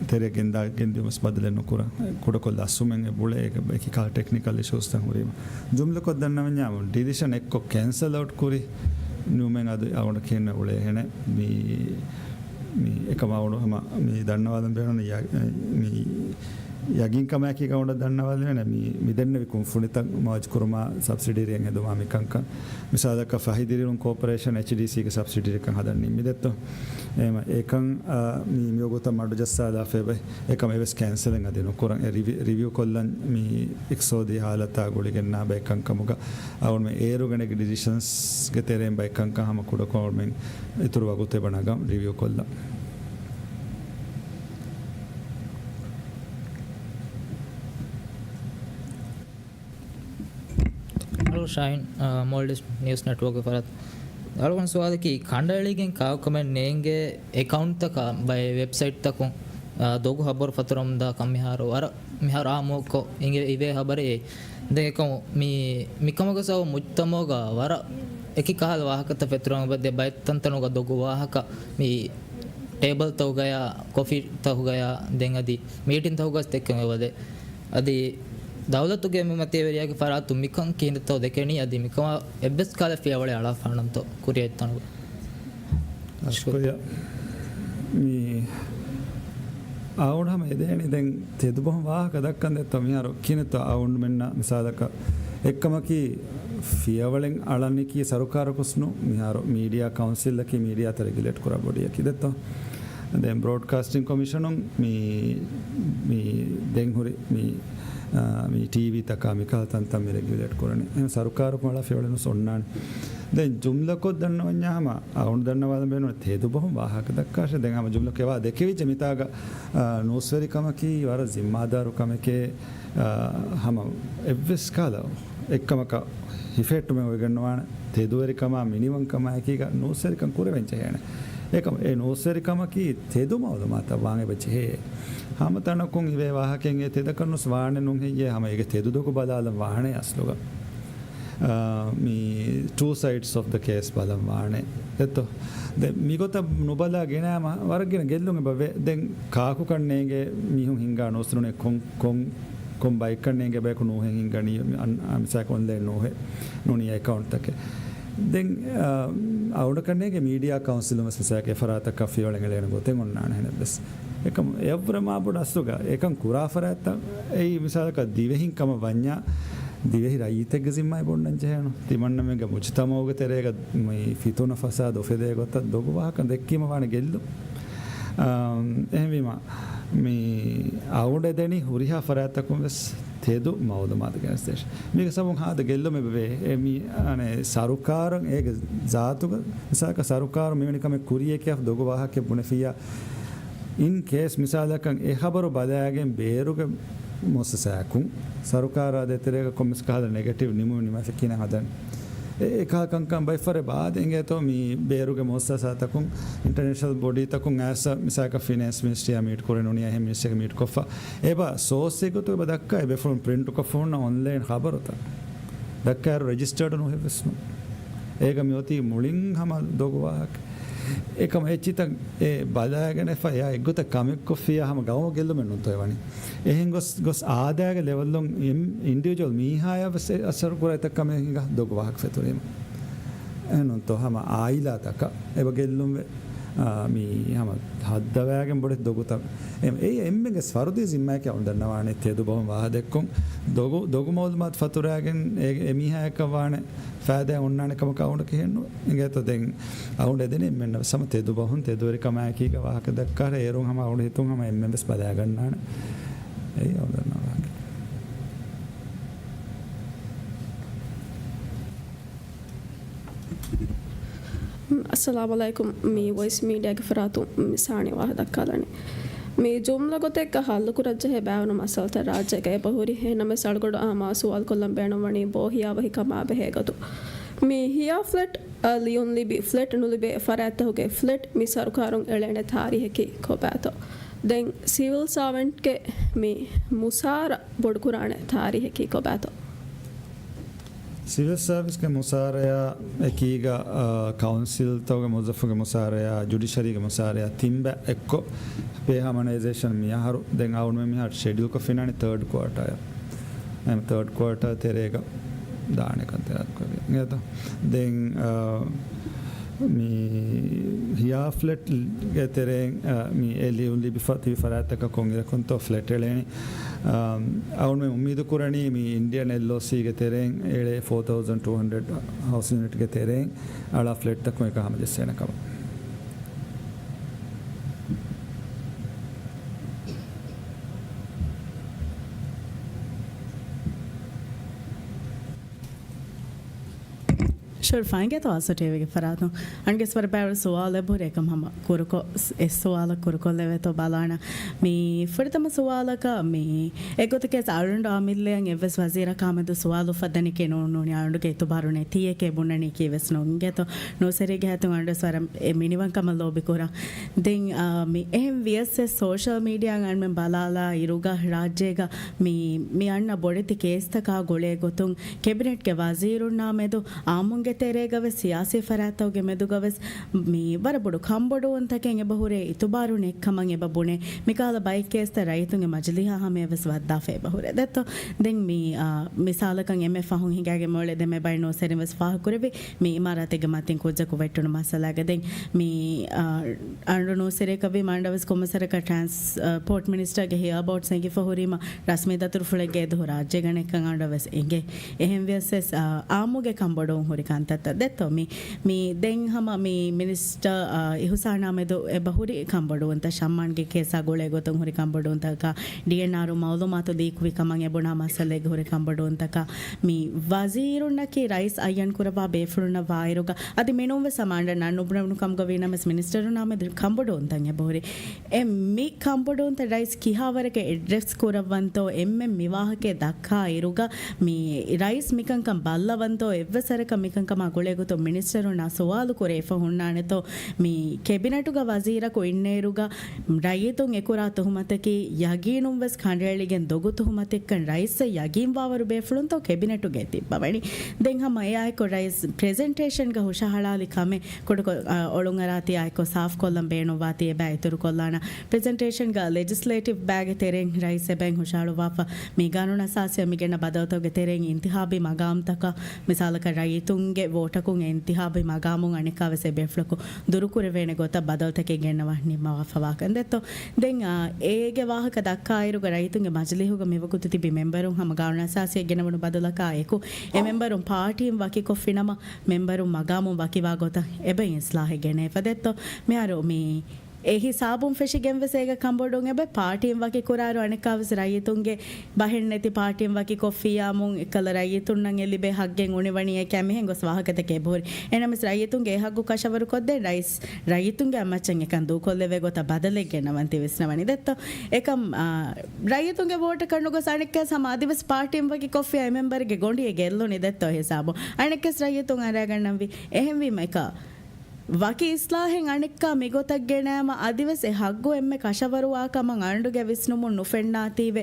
ތެރެ ގެންދާ، ގެންދިޔުމަށް ބަދަލެއް ނުކުރަން. ކުޑަކޮށް ލަސްވުމެއް އެބަ އުޅޭ، އެކި ކަހަލަ ޓެކްނިކަލް އިޝޫސްތައް ހުރީމަ. ޖުމްލަކޮށް ދަންނަވަންޏާ ޑިސިޝަން އެއްކޮށް ކެންސަލް އައުޓް ކުރި ނޫމެން އަދި އަޅުގަނޑަށް ކިހިނެއް އުޅޭހެނެއް. މި، މި އެކަމާ އަޅުގަނޑު ހަމަ މި ދަންނަވާލަން ބޭނުން ޔަ-، މި ޔަގީންކަމާއެކީ އަޅުގަނޑަށް ދަންނަވާލެވޭނެ މި، މި ދެންނެވި ކުންފުނިތައް މާޖް ކުރުމާ ސަބްސިޑިރީއެއް ހެދުމާ މިކަންކަން. މިސާލަކަށް ފަހިދިރިއުޅުން ކޯޕަރޭޝަން، އެޗްޑީސީގެ ސަބްސިޑިރީކަން ހަދަން ނިންމިދެއްތޯ. އެހެމަ އެކަން، އާ، މި، މިވަގުތަށް މަޑުޖައްސާލާފައި އެކަމް އެވެސް ކެންސަލެއް އަދި ނުކުރަން. އެ ރިވި-، ރިވިއު ކޮށްލަން މި އިޤްތިޞާދީ ހާލަތާ ގުޅިގެންނާ ބައެއް ކަންކަމުގަ އަޅުގަނޑުމެން އޭރުގަނެގެ ޑިސިޝަންސްގެ ތެރެއިން ބައެއް ކަންކަން ހަމަ ކުޑަކޮށް އަޅުގަނޑުމެން އިތުރު ވަގުތެއް އެބަ ނަގަން ރިވިއު ކޮށްލަން. ހަލޯ ޝާހިން، އާ، މޯލްޑިވްސް ނިއުސް ނެޓްވޯކްގެ ފަރާތު. އަޅުގަނޑު ސުވާލަކީ، ކަނޑައެޅިގެން ކާކުކަމެއް ނޭނގޭ އެކައުންޓްތަކާ ބައެއް ވެބްސައިޓްތަކުން، އާ، ދޮގު ޚަބަރު ފަތުރަމުންދާ ކަން މިހާރު ވަރަށް، މިހާރު އާއްމުކޮށް އިނގޭ އިވޭ ޚަބަރެއް. ދެން އެކަމު މި، މިކަމުގެ ސަބަބުން މުޖްތަމަޢުގަ ވަރަށް އެކި ކަހަލަ ވާހަކަތައް ފެތުރަމުން އެބަދޭ. ބައެއް ތަންތަނުގަ ދޮގު ވާހަކަ މި ޓޭބަލްތަކުގަޔާ، ކޮފީތަކުގަޔާ، ދެން އަދި މީޓިންތަކުގަސް ދެއްކެމެވަދެ. އަދި ދައުލަތުގެ އެންމެ މަތިވެރިޔާގެ ފަރާތުން މިކަން ކިހިނެއްތޯ ދެކެނީ، އަދި މިކަމާ އެއްވެސް ކަހަލަ ފިޔަވަޅެއް އަޅާފާނަންތޯ ކުރިއަށް އޮތްތަނުގަ؟ ޝުކުރިއްޔާ. މި އަޅުގަނޑު ހަމަ އެދޭނީ ދެން ތެދުބަހުން ވާހަކަ ދައްކަން ދެއްތޯ މިހާރު ކިހިނެއްތޯ އަޅުގަނޑުމެންނަށް މިސާލަކަށް އެއްކަމަކީ ފިޔަވަޅެއް އަޅަން ނިކީ ސަރުކާރަކުސް ނޫން. މިހާރު މީޑިއާ ކައުންސިލަކީ މީޑިއާތައް ރެގިއުލޭޓް ކުރާ ބޮޑީއަކީ ދެއްތޯ. ދެން ބްރޯޑްކާސްޓިން ކޮމިޝަނުން މި، މި ދެން ހުރި މި، އާ، މި ޓީވީތަކާ މިކަހަލަ ތަންތަން މި ރެގިއުލޭޓް ކުރަނީ. އެހެން ސަރުކާރަކުން އަޅާ ފިޔަވަޅެއް ނުސް އޮންނާނެ. ދެން ޖުމްލަކޮށް ދަންނަވަންޏާ ހަމަ އަޅުގަނޑު ދަންނަވާލަން ބޭނުން ތެދުބަހުން ވާހަކަ ދައްކާށޭ. ދެން ހަމަ ޖުމްލަކޮށް އެވާ ދެކެވިއްޖެ މިތާގަ، އާ، ނޫސްވެރިކަމަކީ ވަރަށް ޒިންމާދާރު ކަމެކޭ، އާ، ހަމަ އެއްވެސް ކަހަލަ އެއްކަމަކަށް ހިފެހެއްޓުމެއް އޮވެގެންނުވާނެ. ތެދުވެރިކަމާ މިނިވަންކަމާއެކީގަ ނޫސްވެރިކަން ކުރެވެން ޖެހޭނެ. އެކަމަ އެ ނޫސްވެރިކަމަކީ ތެދު މައުލޫމާތަށް ވާން އެބަ ޖެހޭ. ހަމަ ތަނަކުން ހިވޭ ވާހަކައެއް އެ ތެދަކަށް ނުސް ވާނެ ނޫން ހެއްޔޭ، ހަމަ އޭގެ ތެދު ދޮގު ބަލާލަން ވާނެ އަސްލުގަ. އާ، މި ޓޫ ސައިޑްސް އޮފް ދަ ކޭސް ބަލަން ވާނެ. ދެއްތޯ؟ ދެ މިގޮތަށް ނުބަލާ ގެނައިމަ ވަރަށް ގިނަ ގެއްލުން އެބަ ވޭ. ދެން ކާކުކަން ނޭނގޭ މީހުން ހިންގާ ނޫސް ނޫނޭ ކޮން، ކޮން، ކޮން ބައެއްކަން ނޭނގޭ ބަޔަކު ނޫހެއް ހިންގަނީ، އަން-، އަ، މިސާލަކަށް އޮންލައިން ނޫހެއް ނޫނީ އެކައުންޓްތަކެއް. ދެން، އަ، އަޅުގަނޑަކަށް ނޭނގޭ މީޑިއާ ކައުންސިލުން ވެސް މިސާލަކަށް އެ ފަރާތަކަށް ފިޔަވަޅެއް އެޅޭނެ ގޮތެއް އޮންނާނެ ހެނެއްވެސް. އެކަމު އެއަށްވުރެ މާބޮޑު އަސްލުގަ އެކަން ކުރާ ފަރާތްތައް އެއީ މިސާލަކަށް ދިވެހިން ކަމަށް ވަންޏާ، ދިވެހި ރައްޔިތެއްގެ ޒިންމާއެއް އޮންނަން ޖެހޭނު. ތިމަންނަމެންގެ މުޖުތަމަޢުގެ ތެރޭގަ މި ފިތުނަ ފަސާދަ އުފެދޭ ގޮތަށް ދޮގު ވާހަކަ ދެއްކީމަ ވާނެ ގެއްލުން. އާ، އެހެންވީމަ، މި އަޅުގަނޑު އެދެނީ ހުރިހާ ފަރާތްތަކުން ވެސް ތެދު މައުލޫމާތު ގެނެސްދޭށޭ. މީގެ ސަބަބުން ހާދަ ގެއްލުމެއް ވޭ. އެ މި، އަނެއް، ސަރުކާރުން އޭގެ ޒާތުގަ، މިސާލަކަށް ސަރުކާރުން މިވެނި ކަމެއް ކުރިޔޭ ކިޔާ ދޮގު ވާހަކައެއް ބުނެފިއްޔާ، އިން ކޭސް މިސާލަކަށް އެ ޚަބަރު ބަލާގެން ބޭރުގެ މުއައްސަސާއަކުން ސަރުކާރާ ދޭތެރޭގަ ކޮންމެސް ކަހަލަ ނެގެޓިވް ނިމުމެއް ނިމާފަ ކިހިނެއް ހަދަން. އެ، އެކަހަލަ ކަންކަން ބައެއް ފަހަރެއް ބާދެ އިނގޭތޯ މި ބޭރުގެ މުއައްސަސާތަކުން، އިންޓަރނޭޝަނަލް ބޮޑީތަކުން އައިސް މިސާލަކަށް ފިނޭންސް މިނިސްޓްރީއާ މީޓް ކުރެ ނޫނީ އެހެން މިނިސްޓްރީގެ މީޓް ކޮށްފަ. އެބަ ސޯސް އެއްގޮތުގަ އެބަ ދައްކާ އެބޭފުޅުން ޕްރިންޓް ކޮށްފަ ހުންނަ އޮންލައިން ޚަބަރުތައް. ދައްކާއިރު ރެޖިސްޓަރޑް ނޫހެއްވެސް ނޫން. އޭގަ މިއޮތީ މުޅިން ހަމަ ދޮގު ވާހަކަ. އެކަމަ އެއްޗިތައް އެ ބަލާގެނެފަ އެއާ އެއްގޮތަށް ކަމެއްކޮށްފިއްޔާ ހަމަ ގައުމު ގެއްލުމެއް ނޫންތޯ އެވަނީ. އެހެން ގޮސް، ގޮސް އާދައިގެ ލެވެލުން އިން-، އިންޑިވިޖުއަލް މީހާޔަށް ވެސް އެ އަސަރު ކުރާ އެތައް ކަމެއް ހިނގާ ދޮގު ވާހަކަ ފެތުރީމަ. އެހެން ނޫންތޯ ހަމަ އާއިލާތަކަށް އެބަ ގެއްލުންވެ. އާ، މީ ހަމަ ހައްދަވާގެން ބޮޑެތި ދޮގުތައް. އެ، އެ އެންމެގެ ފަރުދީ ޒިންމާއެކޭ އަޅުގަނޑު ދަންނަވާނެ ތެދު ބަހުން ވާހަކަ ދެއްކުން. ދޮގު، ދޮގު މައުލޫމާތު ފަތުރާގެން އެ، އެ މީހާޔަކަށް ވާނެ ފައިދާ އޮންނާނެ ކަމަކަށް އަޅުގަނޑަށް ކިހިނެއްނު އިނގޭތޯ. ދެން އަޅުގަނޑު އެދެނީ އެންމެންނަށް ވެސް ހަމަ ތެދު ބަހުން ތެދުވެރިކަމާއެކީގަ ވާހަކަ ދައްކާށޭ. އޭރުން ހަމަ އަޅުގަނޑު ހިތުން ހަމަ އެންމެން ވެސް ބަލާގަންނާނެ. އެއީ އަޅުގަނޑު ދަންނަވާ ވާހަކަ. އައްސަލާމު ޢަލައިކުމް. މި ވޮއިސް މީޑިއާގެ ފަރާތުން މި ސާނި ވާހަކަ ދައްކާލަނީ. މި ޖުމްލަ ގޮތެއްގަ ހައްލުކުރަންޖެހޭ ބާވަނު މައްސަލަތައް ރާއްޖޭގަ އެބަހުރި. އެހެންނަމަވެސް އަޅުގަނޑު އާއްމު ސުވާލުކޮށްލަން ބޭނުންވަނީ ބޯ ހިޔާވަހިކަމާ ބެހޭ ގޮތުން. މި ހިޔާ ފްލެޓް، އަ، ލިޔުން ލިބި ފްލެޓް ނުލިބޭ ފަރާތްތަކުގެ ފްލެޓް މި ސަރުކާރުން އެޅޭނެ ތާރީހަކީ ކޮބާތޯ؟ ދެން ސިވިލް ސާވެންޓްގެ މި މުސާރަ ބޮޑުކުރާނެ ތާރީހަކީ ކޮބާތޯ؟ ސިވިލް ސާވިސްގެ މުސާރަޔާ އެކީގަ، އާ، ކައުންސިލްތަކުގެ މުވައްޒަފުންގެ މުސާރަޔާ، ޖުޑިޝަރީގެ މުސާރަޔާ ތިންބަ އެއްކޮށް ޕޭ ހާމަނައިޒޭޝަން މިއަހަރު ދެން އަޅުގަނޑުމެން މިހާރު ޝެޑިއުލްކޮށް ފިނަނީ ތާޑް ކުއާޓާޔަށް. އެމް ތާޑް ކުއާޓާ ތެރޭގަ ދާނެ ކަންތައް އިނގޭތޯ. ދެން، އާ، މި ހިޔާ ފްލެޓްގެ ތެރެއިން، އާ، މި އެ ލިޔުން ލިބިފަ ތިބި ފަރާތްތަކަށް ކޮންއިރަކުންތޯ ފްލެޓް އެޅޭނީ. އާ، އަޅުގަނޑުމެން އުއްމީދު ކުރަނީ މި އިންޑިއަން އެލްއޯސީގެ ތެރެއިން އެޅޭ ފޯ ތައުޒަންޑް ޓޫ ހަންޑްރެޑް ހައުސް ޔުނިޓްގެ ތެރެއިން އަޅާ ފްލެޓްތަކުން އެކަން ހަމަޖެއްސޭނެ ކަމަށް. ޝޮރިފާ އިނގޭތޯ އާސަ ޓީވީގެ ފަރާތުން. އަންގެސް ވަރަށް ބާރު ސުވާލެއް ބުރޭ ކަމަށް ހަމަ ކުރުކޮ، އެއް ސުވާލަށް ކުރުކޮށްލެވޭތޯ ބަލާނަ. މި ފުރަތަމަ ސުވާލަކަށް މި އެގޮތަކީ އަޅުނޑު އާ މިއްލައަށް އެއްވެސް ވަޒީރާ ކާމެދު ސުވާލު އުފައްދަނީކީ ނޫން ނޫނީ އަޅުނޑުގެ އިތުބާރު ނެތީއެކޭ ބުނަނީކީ ވެސް ނޫން އިނގޭތޯ. ނޫސްވެރިއެއްގެ ހައްތުން އަޅުނޑުވެސް ވަރަށް އެ މިނިވަންކަމަށް ލޯބިކުރާ. ދެން، އާ، މި އެހެން ވިޔަސް އެ ސޯޝަލް މީޑިއާއަށް އަންމެން ބަލާލާ އިރުގަ ރާއްޖޭގަ މި، މި އަންނަ ބޮޑެތި ކޭސްތަކާ ގުޅޭ ގޮތުން ކެބިނެޓްގެ ވަޒީރުންނާ މެދު އާއްމުންގެ ތެރޭގަ ވެސް ސިޔާސީ ފަރާތްތަކުގެ މެދުގަ ވެސް މި ވަރަށް ބޮޑު ކަންބޮޑުވުންތަކެއް އެބަ ހުރޭ، އިތުބާރު ނެތްކަމަށް އެބަ ބުނޭ. މިކަހަލަ ބައެއް ކޭސްތައް ރައްޔިތުންގެ މަޖިލީހާ ހަމަޔަށް ވެސް ވައްދާފަ އެބަ ހުރޭ. ދެއްތޯ؟ ދެން މި، އާ، މިސާލަކަށް އެންމެ ފަހުން ހިނގާގެން މިއުޅޭ ދެންމެ ބައެއް ނޫސްވެރިން ވެސް ފާހަގަކުރެއްވި މި އިމާރާތެއްގެ މަތިން ކުއްޖަކު ވެއްޓުނު މައްސަލާގަ. ދެން މި، އާ، އަންޑު ނޫސްވެރިއަކަށްވީމަ އަންޑަވެސް ކޮންމެސް ވަރަކަށް ޓްރާންސްޕޯޓް މިނިސްޓަރގެ ހިޔާ އަބައުޓްސް އެނގިފަ ހުރީމަ ރަސްމީ ދަތުރުފުޅެއްގެ އެދުހު ރާއްޖޭގަ ނެތްކަން އަންޑަވެސް އެނގޭ. އެހެން ވިޔަސް ވެސް، އާ، އާއްމުގެ ކަންބޮޑުވުން ހުރި ކަންތައްތައް ދެއްތޯ؟ މި، މި ދެން ހަމަ މި މިނިސްޓަރ، އާ، އިހުސާނާ މެދު އެބަ ހުރި ކަންބޮޑުވުންތައް، ޝައްމާންގެ ކޭސާ ގުޅޭ ގޮތުން ހުރި ކަންބޮޑުވުންތަކާ، ޑީއެންއާރު މައުލޫމާތު ލީކުވި ކަމަށް އެބުނާ މައްސަލައިގެ ހުރި ކަންބޮޑުވުންތަކާ، މި ވަޒީރުންނަކީ ރައީސް އައްޔަން ކުރައްވާ ބޭފުޅުންނަށް ވާއިރުގަ، އަދި މިނޫން ވެސް ހަމަ އަންޑަ ނަން ނުބުނެވުނު ކަމުގަ ވީނަމަވެސް މިނިސްޓަރުންނާ މެދު ކަންބޮޑުވުންތައް އެބަހުރި. އެ މި ކަންބޮޑުވުންތައް ރައީސް ކިހާވަރަކަށް އެޑްރެސް ކުރައްވަންތޯ، އެންމެ މި ވާހަކައެއް ދައްކާ އިރުގަ، މި ރައީސް މިކަންކަން ބައްލަވަންތޯ، އެއްވެސް ވަރަކަށް މިކަންކަމާ ގުޅޭގޮތުން މިނިސްޓަރުންނާ ސުވާލު ކުރެވިފަ ހުންނާނެތޯ، މި ކެބިނެޓުގަ ވަޒީރަކު އިންނައިރުގަ، ރައްޔިތުން އެކުރާ ތުހުމަތަކީ ޔަގީނުން ވެސް ކަނޑައެޅިގެން ދޮގު ތުހުމަތެއްކަން ރައީސްއަށް ޔަގީންވާވަރު ބޭފުޅުންތޯ ކެބިނެޓުގައި ތިއްބަވަނީ. ދެން ހަމަ އެއާއެކު ރައީސް ޕްރެޒެންޓޭޝަންގަ ހުށަހަޅާލި ކަމެއް ކުޑަކޮށް، އަ، އޮޅުންއަރާތީ އާއެކު ސާފްކޮށްލަން ބޭނުންވާތީ އެބަ އިތުރުކޮށްލާނަ. ޕްރެޒެންޓޭޝަންގަ ލެޖިސްލޭޓިވް ބައިގެ ތެރެއިން ރައީސް އެބައިން ހުށަހަޅުއްވާފަ މި ގާނޫނު އަސާސީއަށް މި ގެންނަ ބަދަލުތަކުގެ ތެރެއިން އިންތިހާބީ މަގާމްތަކަށް މިސާލަކަށް ރައްޔިތުންގެ ވޯޓަކުން އެ އިންތިހާބީ މަގާމުން އަނެއްކާވެސް އެ ބޭފުޅަކު ދުރުކުރެވޭނެ ގޮތަށް ބަދަލުތަކެއް ގެންނަވާ ނިންމަވާފަވާކަން ދެއްތޯ. ދެން، އާ، އޭގެ ވާހަކަ ދައްކާއިރުގަ ރައްޔިތުންގެ މަޖިލީހުގަ މިވަގުތު ތިބި މެމްބަރުން ހަމަ ގާނޫނު އަސާސީއަށް ގެނެވުނު ބަދަލަކާ އެކު އެ މެމްބަރުން ޕާޓީން ވަކިކޮށްފިނަމަ މެމްބަރުން މަގާމުން ވަކިވާ ގޮތަށް އެބައިން އިސްލާހެއް ގެނެވިފަ ދެއްތޯ. މިހާރު މި އެ ހިސާބުން ފެށިގެން ވެސް އޭގަ ކަންބޮޑުން އެބަ ޕާޓީން ވަކި ކުރާއިރު އަނެއްކާވެސް ރައްޔިތުންގެ ބަހެއް ނެތި ޕާޓީން ވަކި ކޮށްފިއްޔާމުން އެއްކަލަ ރައްޔިތުންނަށް އެ ލިބޭ ހައްގެއް އުނިވަނީ އެކޭ މިހެން ގޮސް ވާހަކަތަކެއް އެބަހުރި. އެހެންނަމަވެސް ރައްޔިތުންގެ އެ ހައްގު ކަށަވަރުކޮށްދޭން ރައީސް ރައްޔިތުންގެ އަތްމައްޗަށް އެކަން ދޫކޮށްލެވޭ ގޮތަށް ބަދަލެއް ގެންނަވަން ތި ވިސްނަވަނީ ދެއްތޯ. އެކަމް، އާ، ރައްޔިތުންގެ ވޯޓަކަށް ނުގޮސް އަނެއްކާސް ހަމަ އަދިވެސް ޕާޓީން ވަކި ކޮށްފިއްޔާ އެ މެމްބަރެއްގެ ގޮނޑިއެއް ގެއްލުނީ ދެއްތޯ ހިސާބު. އަނެއްކާސް ރައްޔިތުން އަރައިގަންނަންވީ. އެހެންވީމަ އެކަ ވަކި އިސްލާހެއް އަނެއްކާ މިގޮތަށް ގެނައިމަ އަދިވެސް އެ ހައްގު އެންމެ ކަށަވަރުވާ ކަމަށް އަންޑުގެ ވިސްނުމުން ނުފެންނާތީވެ،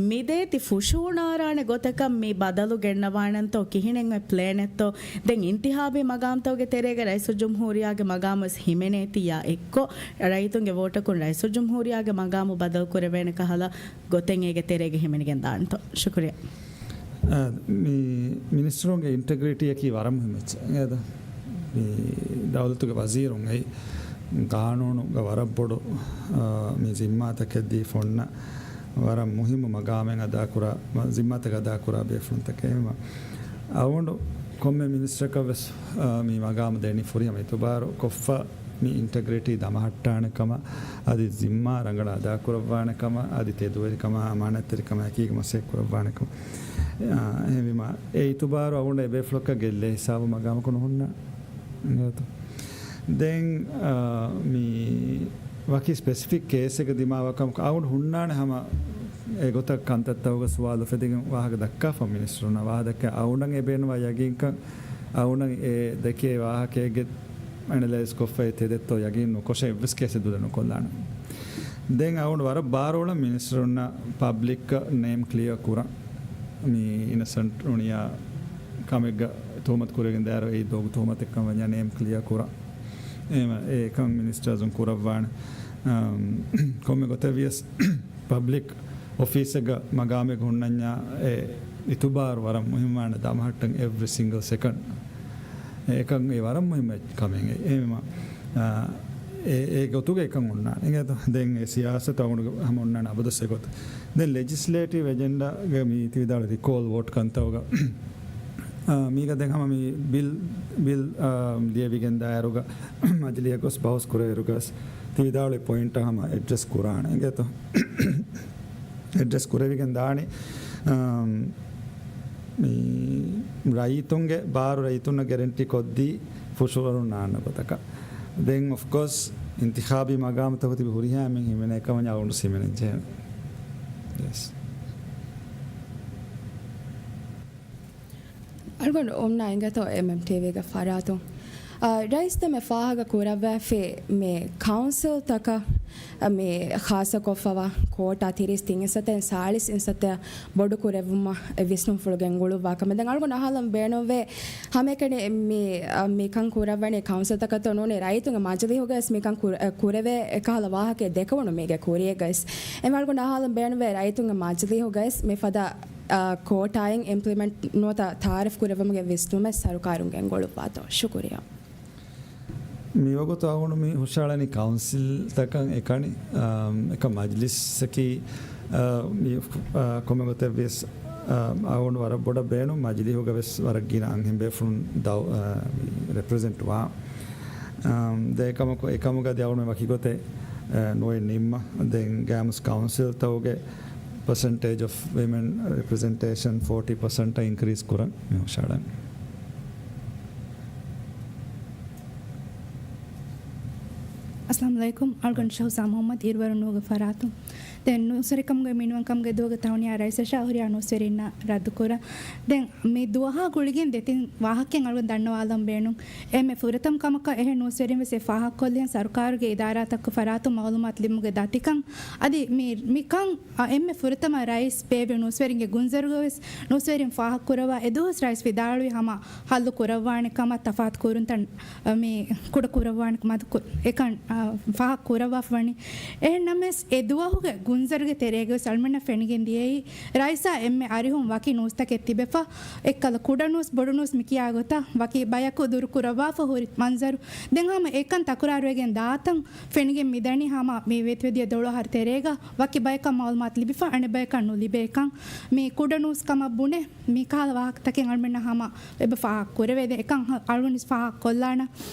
މިދޭތި ފުށޫނާރާނެ ގޮތަކަށް މި ބަދަލު ގެންނަވާނަންތޯ ކިހިނެއް އޮތް ޕްލޭނެއްތޯ؟ ދެން އިންތިހާބީ މަގާމްތަކުގެ ތެރޭގަ ރައީސުލްޖުމްހޫރިއްޔާގެ މަގާމުވެސް ހިމެނޭތީ އެއްކޮށް، ރައްޔިތުންގެ ވޯޓަކުން ރައީސުލްޖުމްހޫރިއްޔާގެ މަގާމު ބަދަލު ކުރެވޭނެ ކަހަލަ ގޮތެއް އޭގެ ތެރޭގަ ހިމެނިގެން ދާނެތޯ؟ ޝުކުރިއްޔާ. އާ، މި މިނިސްޓަރުންގެ އިންޓެގްރިޓީއަކީ ވަރަށް މުހިއްމު އެއްޗެއް. އޭދަ މި ދައުލަތުގެ ވަޒީރުން އެއީ ގާނޫނުގަ ވަރަށް ބޮޑު، އާ، މި ޒިންމާތަކެއް ދީފަ އޮންނަ ވަރަށް މުހިއްމު މަގާމެއް އަދާކުރާ، ޒިންމާތަކެއް އަދާކުރާ ބޭފުޅުންތަކެއް. އެހެންވީމަ އަޅުގަނޑު ކޮންމެ މިނިސްޓަރަކަށް ވެސް، އާ، މި މަގާމު ދެނީ ފުރިހަމަ އިތުބާރު ކޮށްފަ މި އިންޓެގްރިޓީ ދަމަހައްޓާނެ ކަމަށް، އަދި ޒިންމާ ރަނގަޅަށް އަދާކުރައްވާނެ ކަމަށް، އަދި ތެދުވެރިކަމާ އަމާނާތްތެރިކަމާ އެކީގަ މަސައްކަތް ކުރައްވާނެ ކަމަށް. އާ، އެހެންވީމަ އެ އިތުބާރު އަޅުގަނޑަށް އެބޭފުޅަކަށް ގެއްލޭ ހިސާބު މަގާމަކު ނުހުންނާނެ. ދެން، އާ، މި ވަކި ސްޕެސިފިކް ކޭސްއެއްގަ ދިމާވާ ކަމަކު އަޅުގަނޑު ހުންނާނެ ހަމަ އެގޮތަށް ކަންތައްތަކުގަ ސުވާލު އުފެދިގެން ވާހަކަ ދައްކާފަ މިނިސްޓަރުންނަށް ވާހަކަ ދައްކާ އަޅުގަނޑަށް އެ ބޭނުންވާ ޔަގީންކަން އަޅުގަނޑަށް އެ ދެކޭ ވާހަކައެއްގެ އެނަލައިޒް ކޮށްފައި ތެދެއްތޯ ޔަގީން ނުކޮށެއް އެއްވެސް ކޭސެއް ދުލެއް ނުކޮށްލާނެ. ދެން އަޅުގަނޑު ވަރަށް ބާރުއަޅަން މިނިސްޓަރުންނަށް ޕަބްލިކަށް ނޭމް ކްލިއާ ކުރަން. މި އިނަސަންޓް ނޫނިއްޔާ ކަމެއްގަ ތުހުމަތު ކުރެވިގެން ދާއިރު އެއީ ދޮގު ތުހުމަތެއްކަން ވަންޏާ ނޭމް ކްލިއާ ކުރަން. އެހެންވީމަ އެކަން މިނިސްޓަރުން ކުރައްވާނެ. އަމް، ކޮންމެ ގޮތެއް ވިޔަސް ޕަބްލިކް އޮފީސެއްގަ މަގާމެއްގަ ހުންނަންޏާ އެ އިތުބާރު ވަރަށް މުހިއްމުވާނެ ދަމަހައްޓަން އެވްރި ސިންގަލް ސެކަންޑް. އެކަން އެ ވަރަށް މުހިއްމު ކަމެއް. އެހެންވީމަ، އާ، އެ، އެ ގޮތުގަ އެކަން އޮންނާނެ. އިނގޭތޯ؟ ދެން އެ ސިޔާސަތު އަޅުގަނޑު ހަމަ އޮންނާނެ އަބަދުސް އެގޮތަށް. ދެން ލެޖިސްލޭޓިވް އެޖެންޑާގަ މި ތި ވިދާޅުވި ރިކޯލް ވޯޓް ކަންތައްގަ، އާ، މީގަ ދެން ހަމަ މި ބިލް، ބިލް، އާ، ލިޔެވިގެން ދާއިރުގަ މަޖިލީހަށް ގޮސް ބަހުސް ކުރެވިއިރުގަސް ތި ވިދާޅުވި ޕޮއިންޓަށް ހަމަ އެޑްރެސް ކުރާނެ. އިނގޭތޯ؟ އެޑްރެސް ކުރެވިގެން ދާނީ، އާ، މި ރައްޔިތުންގެ ބާރު ރައްޔިތުންނަށް ގެރެންޓީ ކޮށްދީ ފުށުވަރުން ނާންނަ ގޮތަކަށް. ދެން އޮފްކޯސް އިންތިޚާބީ މަގާމުތަކު ތިބި ހުރިހާ އެންމެން ހިމެނޭ ކަމަށް އަޅުގަނޑު ހިމެނެން ޖެހޭނެ. ޔެސް. އަޅުގަނޑު އޮމްނާ އިނގޭތޯ އެމްއެމްޓީވީގެ ފަރާތުން. އާ، ރައީސް ދެމެ ފާހަގަ ކުރައްވާފި މި ކައުންސިލްތަކަށް މި ޚާއްޞަކޮށްފަވާ ކޯޓާ ތިރީސް ތިން އިންސަތޭ ސާޅީސް އިންސަތޭ ބޮޑު ކުރެއްވުމަށް ވިސްނުންފުޅު ގެންގުޅުއްވާ ކަމަށް. ދެން އަޅުގަނޑު އަހާލަން ބޭނުންވޭ ހަމައެކަނި މި، މިކަން ކުރައްވަނީ ކައުންސިލްތަކަށްތޯ ނޫނީ ރައްޔިތުންގެ މަޖިލީހުގައިވެސް މިކަން ކުރ-، ކުރެވޭ އެކަހަލަ ވާހަކައެއް ދެކެވުނު މީގެ ކުރިޔަށް ގައިސް. އެމް އަޅުގަނޑު އަހާލަން ބޭނުންވޭ ރައްޔިތުންގެ މަޖިލީހުގައިސް މިފަދަ، އާ، ކޯޓާއިން އިމްޕްލިމެންޓް ނުވަތަ ތައާރަފް ކުރެއްވުމުގެ ވިސްނުމެއް ސަރުކާރުން ގެންގުޅުއްވާތޯ. ޝުކުރިއްޔާ. މިވަގުތު އަޅުގަނޑު މި ހުށަހަޅަނީ ކައުންސިލްތަކަށް އެކަނި، އާ، އެކަ މަޖިލިސްއަކީ، އާ، މި، އާ، ކޮންމެ ގޮތެއްވިޔަސް، އާ، އަޅުގަނޑު ވަރަށް ބޮޑަށް ބޭނުން މަޖިލީހުގަވެސް ވަރަށް ގިނަ އަންހެން ބޭފުޅުން ދައު-، އާ، މި ރެޕްރެޒެންޓް ވާ. އާ، ދެ އެކަމަކު، އެކަމުގަ ދި އަޅުގަނޑު ވަކި ގޮތެއް، އާ، ނުވެ ނިންމަ. ދެން ގާމުސް ކައުންސިލްތަކުގެ ޕަސެންޓޭޖް އޮފް ވިމެން ރެޕްރެޒެންޓޭޝަން ފޯޓީ ޕަސެންޓަށް އިންކްރީޒް ކުރަން މި ހުށަހަޅަން. އައްސަލާމު ޢަލައިކުމް. އަޅުގަނޑު ޝަހުޒާ މުޙައްމަދު، އިރުވަރު ނޫގެ ފަރާތުން. ދެން ނޫސްވެރިކަމުގެ މިނިވަންކަމުގެ ދުވަހުގެ ތަހުނިޔާ ރައީސަށާ ހުރިހާ ނޫސްވެރިންނަށް ރައްދުކުރަން. ދެން މި ދުވަހާ ގުޅިގެން ދެތިން ވާހަކައެއް އަޅުގަނޑު ދަންނަވާލަން ބޭނުން. އެންމެ ފުރަތަމަ ކަމަކަށް އެހެން ނޫސްވެރިން ވެސް އެ ފާހަގަކޮށްލިހެން ސަރުކާރުގެ އިދާރާތަކުގެ ފަރާތުން މައުލޫމާތު ލިބުމުގެ ދަތިކަން. އަދި މި، މިކަން އެންމެ ފުރަތަމަ ރައީސް ބޭއްވި ނޫސްވެރިންގެ ގުންޒަރުގަ ވެސް ނޫސްވެރިން ފާހަގަކުރައްވާ އެދުވަސް ރައީސް ވިދާޅުވި ހަމަ ހައްލު ކުރައްވާނެ ކަމަށް ތަފާތު ކުރުންތައް މި ކުޑަ ކުރައްވާނެ މަދު ކު-، އެކަން، އާ، ފާހަގަ ކުރައްވާފަ ވަނީ. އެހެން ނަމަވެސް އެ ދުވަހުގެ ގުންޒަރުގެ ތެރޭގަވެސް އަޅުމެންނަށް ފެނިގެން ދިޔައީ ރައީސާ އެންމެ އަރިހުން ވަކި ނޫސްތަކެއް ތިބެފަ، އެއްކަލަ ކުޑަ ނޫސް، ބޮޑު ނޫސް މި ކިޔާ ގޮތަށް ވަކި ބަޔަކު ދުރު ކުރައްވާފަ ހުރި މަންޒަރު. ދެން ހަމަ އެކަން ތަކުރާރުވެގެން ދާތަން ފެނިގެން މިދަނީ ހަމަ މި ވެތިވެދިޔަ ދޮޅު އަހަރު ތެރޭގަ ވަކި ބަޔަކަށް މައުލޫމާތު ލިބިފަ އަނެއް ބަޔަކަށް ނުލިބޭކަން. މި ކުޑަ ނޫސް ކަމަށް ބުނެ މި ކަހަލަ ވާހަކަތަކެއް އަޅުމެންނަށް ހަމަ އެބަ ފާހަގަ ކުރެވޭ. ދެން އެކަން ހަ-، އަޅުގަނޑު ވެސް ފާހަގަ ކޮށްލާނަ.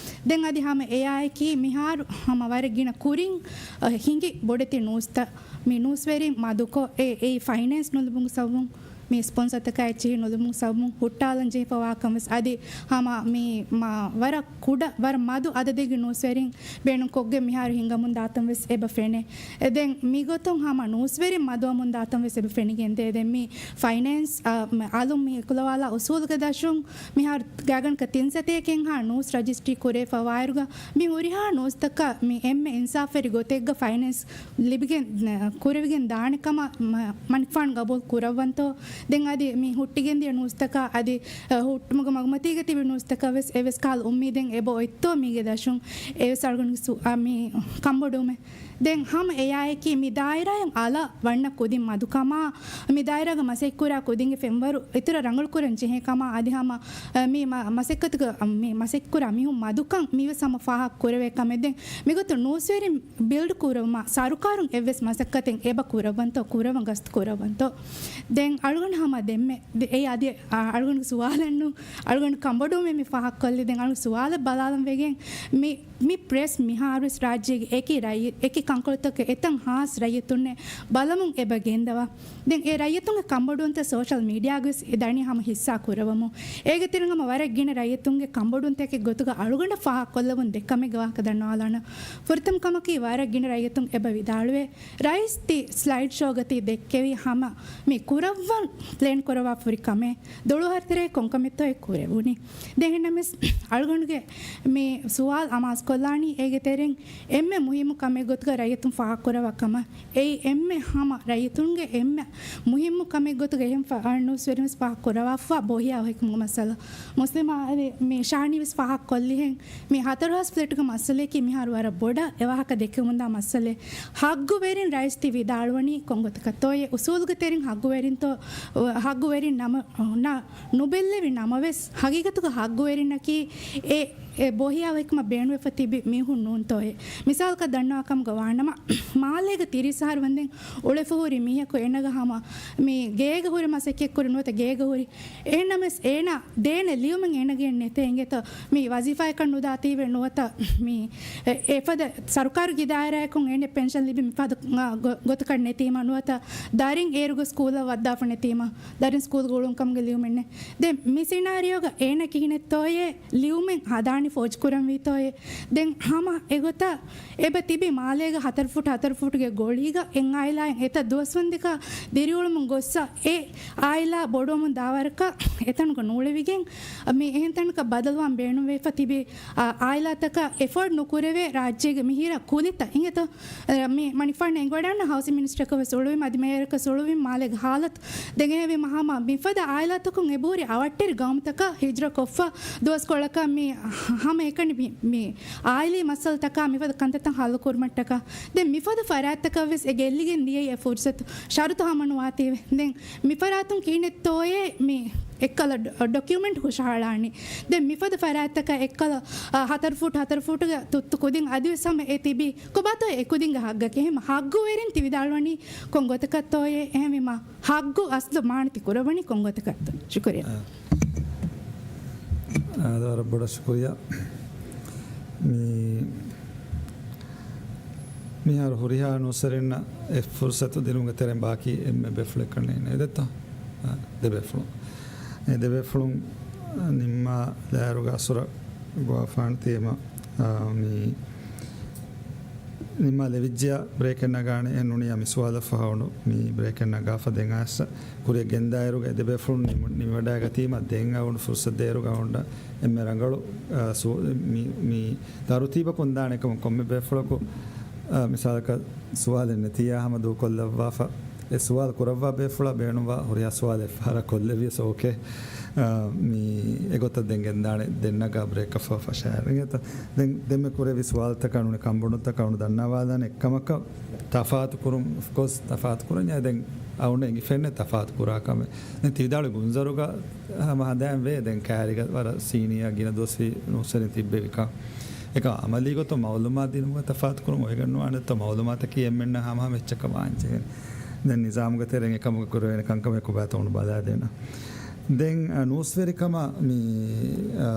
ދެން އަދި ހަމަ އެއާއެކީ މިހާރު ހަމަ ވަރަށް ގިނަ ކުރިން، އަ، ހިނގި ބޮޑެތި ނޫސްތައް މި ނޫސްވެރިން މަދުކޮށް، އެ، އެއީ ފައިނޭންސް ނުލިބުމުގެ ސަބަބުން، މި ސްޕޮންސަރތަކާ އެއްޗިހި ނުލިބުމުގެ ސަބަބުން ހުއްޓާލަން ޖެހިފަ ވާކަން ވެސް އަދި ހަމަ މި މަ-، ވަރަށް ކުޑަ، ވަރަށް މަދު އަދަދެއްގެ ނޫސްވެރިން ބޭނުންކޮށްގެން މިހާރު ހިނގަމުން ދާތަން ވެސް އެބަ ފެނޭ. އެ ދެން މިގޮތުން ހަމަ ނޫސްވެރިން މަދުވަމުން ދާތަން ވެސް އެބަ ފެނިގެންދޭ. ދެން މި ފައިނޭންސް، އަ، މ-، އަލުން މި އެކުލަވާލާ އުސޫލުގެ ދަށުން މިހާރު ގާގަނޑަކަށް ތިން ސަތޭކައެއްހާ ނޫސް ރަޖިސްޓްރީ ކުރެވިފަ ވާއިރުގަ މި ހުރިހާ ނޫސްތަކަށް މި އެންމެ އިންސާފުވެރި ގޮތެއްގަ ފައިނޭންސް ލިބިގެން، އަ، ކުރެވިގެން ދާނެ ކަމަށް މަ-، މަނިކުފާނު ގަބޫލު ކުރައްވަންތޯ؟ ދެން އަދި މި ހުއްޓިގެންދިޔަ ނޫސްތަކާ އަދި، އަ، ހުއްޓުމުގެ މަގުމަތީގަ ތިބި ނޫސްތަކަށް ވެސް އެވެސް ކަހަލަ އުއްމީދެއް އެބަ އޮތްތޯ މީގެ ދަށުން އެވެސް އަޅުގަނޑުގެ ސު-، އަ، މި ކަންބޮޑުވުމެއް. ދެން ހަމަ އެއާއެކީ މި ދާއިރާއިން އަލަށް ވަންނަ ކުދިން މަދުކަމާ، މި ދާއިރާގަ މަސައްކަތްކުރާ ކުދިންގެ ފެންވަރު އިތުރަށް ރަނގަޅުކުރަން ޖެހޭ ކަމާ، އަދި ހަމަ، އަ، މި މަ-، މަސައްކަތުގަ، އަ، މި މަސައްކަތްކުރާ މީހުން މަދުކަން މިވެސް ހަމަ ފާހަގަ ކުރެވޭ ކަމެއް. ދެން މިގޮތުން ނޫސްވެރިން ބިލްޑް ކުރުމަށް ސަރުކާރުން އެއްވެސް މަސައްކަތެއް އެބަ ކުރައްވަންތޯ، ކުރައްވަން ގަސްތު ކުރައްވަންތޯ؟ ދެން އަޅުގަނޑު ހަމަ ދެންމެ، ދެ-، އެއީ އަދި، އާ، އަޅުގަނޑުގެ ސުވާލެއްނު، އަޅުގަނޑު ކަނބޮޑުވުމެއް މި ފާހަގަކޮށްލި. ދެން އަޅުގަނޑު ސުވާލެއް ބަލާލަން ވެގެން މި މި ޕްރެސް މިހާރުވެސް ރާއްޖޭގެ އެކި ރައްޔި-، އެކި ކަންކޮޅުތަކެއް އެތަން ހާސް ރައްޔިތުންނެއް ބަލަމުން އެބަ ގެންދަވާ. ދެން އެ ރައްޔިތުންގެ ކަންބޮޑުވުންތައް ސޯޝަލް މީޑިއާގަވެސް އެ ދަނީ ހަމަ ހިއްސާ ކުރަވަމުން. އޭގެ ތެރެއިން ހަމަ ވަރަށް ގިނަ ރައްޔިތުންގެ ކަންބޮޑުވުންތަކެއް ގޮތުގަ އަޅުގަނޑަށް ފާހަގަކޮށްލެވުން ދެ ކަމެއްގެ ވާހަކަ ދަންނަވާލާނަ. ފުރަތަމަ ކަމަކީ ވަރަށް ގިނަ ރައްޔިތުން އެބަ ވިދާޅުވޭ. ރައީސް ތި ސްލައިޑް ޝޯގަ ތި ދެއްކެވި ހަމަ މި ކުރައްވަން ޕްލޭން ކުރައްވާފަ ހުރި ކަމެއް. ދޮޅު އަހަރު ތެރޭ ކޮންކަމެއްތޯ އެ ކުރެވުނީ؟ ދެން އެހެންނަމަވެސް އަޅުގަނޑުގެ މި ސުވާލު އަމާޒުކޮށްލާނީ އޭގެ ތެރެއިން އެންމެ މުހިއްމު ކަމެއް ގޮތުގަ ރައްޔިތުން ފާހަގަކުރައްވާ ކަމަށް. އެއީ އެންމެ ހަމަ ރައްޔިތުންގެ އެންމެ މުހިއްމު ކަމެއް ގޮތުގަ އެހެން ފަ-، އަ، ނޫސްވެރިން ވެސް ފާހަގަކުރައްވާފަ ބޯހިޔާ ހެކިމުގެ މައްސަލަ. މުސްލިމާ އަދި މި ޝާނީ ވެސް ފާހަގަކޮށްލިހެން މި ހަތަރު ހާސް ފްލެޓުގެ މައްސަލަޔަކީ މިހާރު ވަރަށް ބޮޑަށް އެ ވާހަކަ ދެކެވެމުންދާ މައްސަލައެއް. ހައްގުވެރިން ރައީސް ތި ވިދާޅުވަނީ ކޮން ގޮތަކަށްތޯއޭ؟ އުސޫލުގެ ތެރެއިން ހައްގުވެރިންތޯ، އު، ހައްގުވެރިން ނަމަ-، ނަ-، ނުބެއްލެވި ނަމަވެސް، ހަގީގަތުގަ ހައްގުވެރިންނަކީ އެ، އެ ބޯހިޔާ ހެކިމަށް ބޭނުންވެފަ ތިބި މީހުން ނޫންތޯއޭ؟ މިސާލަކަށް ދަންނަވާ ކަމުގަ ވާނަމަ، މާލޭގަ ތިރީސް އަހަރު ވަންދެން އުޅެފަ ހުރި މީހަކު އޭނަގަ ހަމަ މި ގޭގަ ހުރި މަސައްކަތްކުރި ނުވަތަ ގޭގަ ހުރި އެހެންނަމަވެސް އޭނާ ދޭނެ ލިޔުމެއް އޭނަގެ ނެތޭ އިނގޭތޯ؟ މި ވަޒީފާއަކަށް ނުދާތީވެ ނުވަތަ މި އެ-، އެފަދަ ސަރުކާރުގެ ދާއިރާއަކުން އޭނެ ޕެންޝަން ލިބި މިފަދަ ގޮ-، ގޮތަކަށް ނެތީމަ ނުވަތަ ދަރިން އޭރުގަ ސްކޫލަށް ވައްދާފަ ނެތީ ދަރިން ސްކޫލްގަ އުޅުން ކަމުގެ ލިޔުމެއް ނެތް. ދެން މި ސިނާރިއޯގަ އޭނަ ކިހިނެއްތޯއޭ ލިޔުމެއް ހަދާނީ ފޯޖް ކުރަންވީތޯއޭ؟ ދެން ހަމަ އެގޮތަށް އެބަ ތިބި މާލޭގަ ހަތަރު ފުޓް ހަތަރު ފުޓުގެ ގޮޅީގަ އެއް އާއިލާއިން އެތައް ދުވަސްވަންދެކަށް ދިރިއުޅުމުން ގޮއްސަ އެ އާއިލާ ބޮޑުވަމުން ދާވަރަކަށް އެތަނުގަ ނޫޅެވިގެން މި އެހެން ތަނަކަށް ބަދަލުވާން ބޭނުންވެފަ ތިބި އާ، އާއިލާތަކަށް އެފޯޑް ނުކުރެވޭ ރާއްޖޭގެ މިހިރަ ކުލިތައް އިނގޭތޯ؟ އަ، މި މަނިފާން އެނގިވަޑަން ހައުސިން މިނިސްޓަރަކަށް ވެސް އުޅުވި، މަދި މޭޔަރަކަށް އުޅުވި މާލޭގެ ހާލަތު ދެނގެހެވި މަހަމަ މިފަދަ އާއިލާތަކުން އެބޫރި އަވަށްޓެރި ގައުމުތަކަށް ހިޖްރަ ކޮށްފަ ދުވަސްކޮޅަކަށް މި ހަމަ އެކަނި މި، މި އާއިލީ މައްސަލަތަކާ މިފަދަ ކަންތައްތައް ހައްލުކުރުމަށްޓަކާ. ދެން މިފަދަ ފަރާތްތަކަށް ވެސް އެ ގެއްލިގެން ދިޔައީ އެ ފުރުސަތު ޝަރުތު ހަމަނުވާތީވެ. ދެން މިފަރާތުން ކިހިނެއްތޯއޭ މި އެއްކަލަ ޑޮ-، ޑޮކިއުމެންޓް ހުށަހަޅާނީ. ދެން މިފަދަ ފަރާތްތަކަށް އެއްކަލަ، އަ، ހަތަރު ފުޓް ހަތަރު ފުޓުގެ ތުއްތު ކުދިން އަދިވެސް ހަމަ އެ ތިބީ. ކޮބާތޯ އެ ކުދިންގެ ހައްގަކީ؟ އެހެން ހައްގުވެރިން ތި ވިދާޅުވަނީ ކޮން ގޮތަކަށްތޯއޭ؟ އެހެންވީމަ ހައްގު އަސްލު މާނަ ތި ކުރައްވަނީ ކޮން ގޮތަކަށްތޯ؟ ޝުކުރިއްޔާ. އާ. އާދެ، ވަރަށް ބޮޑަށް ޝުކުރިއްޔާ. މި، މިހާރު ހުރިހާ ނޫސްވެރިންނަށް އެ ފުރުސަތު ދިނުމުގެ ތެރެއިން ބާކީ އެންމެ ބޭފުޅެއްކަން ނޭނގެ ދެއްތޯ؟ އާ، ދެ ބޭފުޅުން. އެ ދެ ބޭފުޅުން ނިންމާލާ އިރުގަ އަސުރަށް ގޮވާފާނެތީ އެމަ، އާ، މި ނިންމާލެވިއްޖެޔާ ބްރޭކެއް ނަގާނެ. އެ ނޫނިއްޔާ މި ސުވާލަށް ފަހަ އަޅުގަނޑު މި ބްރޭކެއް ނަގާފަ ދެން އައިސް ކުރިއަށް ގެންދާއިރުގަ އެ ދެ ބޭފުޅުން ނިމު-، ނިމިވަޑައިގަތީމަ ދެން އަޅުގަނޑު ފުރުސަތު ދޭއިރުގަ އަޅުގަނޑަށް އެންމެ ރަނގަޅު، އާ، ސު-، މި، މި ތަރުތީބަކުން ދާނެ ކަމަށް ކޮންމެ ބޭފުޅަކު، އާ، މިސާލަކަށް ސުވާލެއް ނެތިއްޔާ ހަމަ ދޫކޮށްލައްވާފަ. އެ ސުވާލު ކުރައްވާ ބޭފުޅާ ބޭނުންވާ ހުރިހާ ސުވާލެއް އެއްފަހަރާ ކޮށްލެވިޔަސް އޯކޭ. އާ، މި އެގޮތަށް ދެން ގެންދާނެ، ދެން ނަގާ ބްރޭކަށް ފަށާ އިނގޭތަ؟ ދެން ދެންމެ ކުރެއްވި ސުވާލުތަކާ ނޫނީ ކަންބޮޑުންތަކާ އަޅުގަނޑު ދަންނަވާލާނެ އެއްކަމަކަށް ތަފާތު ކުރުން، އޮފްކޯސް ތަފާތު ކުރަންޏާ ދެން އަޅުގަނޑަށް އެނގިފައެއްނެތް ތަފާތު ކުރާ ކަމެއް. ދެން ތި ވިދާޅުވި ގުންޒަރުގަ ހަމަ ހަނދާން ވޭ. ދެން ކައިރީގަ ވަރަށް ސީނިއާ ގިނަ ދުވަސްވީ ނޫސްވެރިން ތިއްބެވިކަން. އެކަމަކު އަމަލީ ގޮތުން މައުލޫމާތު ދިނުމުގަ ތަފާތުކުރުން އޮވެގަންނުވާނެތޯ؟ މައުލޫމާތަކީ އެންމެންނަށް ހަމަހަމަ އެއްޗަކަށް ވާންޖެހޭނެ. ދެން ނިޒާމުގެ ތެރެއިން އެކަމަކު ކުރެވޭނެ ކަންކަމެއް ކޮބާތޯ ބަލާދޭނަން. ދެން، އަ، ނޫސްވެރިކަމަށް މި، އަ،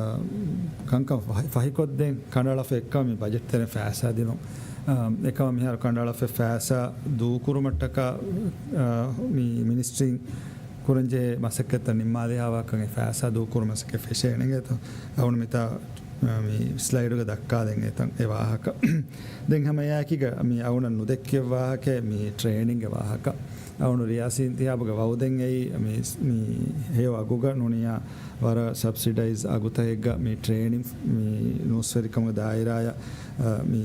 ކަންކަން ފަހި-، ފަހިކޮށްދޭން ކަނޑައަޅާފަ އެއްކަމަށް މި ބަޖެޓް ތެރެއިން ފައިސާ ދިނުން. އަ، އެކަމަށް މިހާރު ކަނޑައަޅާފަ ފައިސާ ދޫކުރުމަށްޓަކާ، އަ، މި މިނިސްޓްރީން ކުރަންޖެހޭ މަސައްކަތްތައް ނިންމާލިހާވާކަން އެ ފައިސާ ދޫކުރު މަސައްކަތް ފެށޭނެގޭތޯ. އަޅުގަނޑު މިތާ، މި ސްލައިޑުގަ ދައްކާލަން އެތަން އެ ވާހަކަ. ދެން ހަމަ އެއާއެކީގަ މި އަޅުގަނޑަށް ނުދެއްކެވި ވާހަކައެއް މި ޓްރޭނިންގގެ ވާހަކަ. އަޅުގަނޑު ރިޔާސީ އިންތިހާބުގެ ވައުދެއް އެއީ މި، މި ހެޔޮ އަގުގަ ނޫނިއްޔާ ވަރަށް ސަބްސިޑައިޒް އަގުތަކެއްގަ މި ޓްރޭނިން މި ނޫސްވެރިކަމުގެ ދާއިރާއަށް، އަ، މި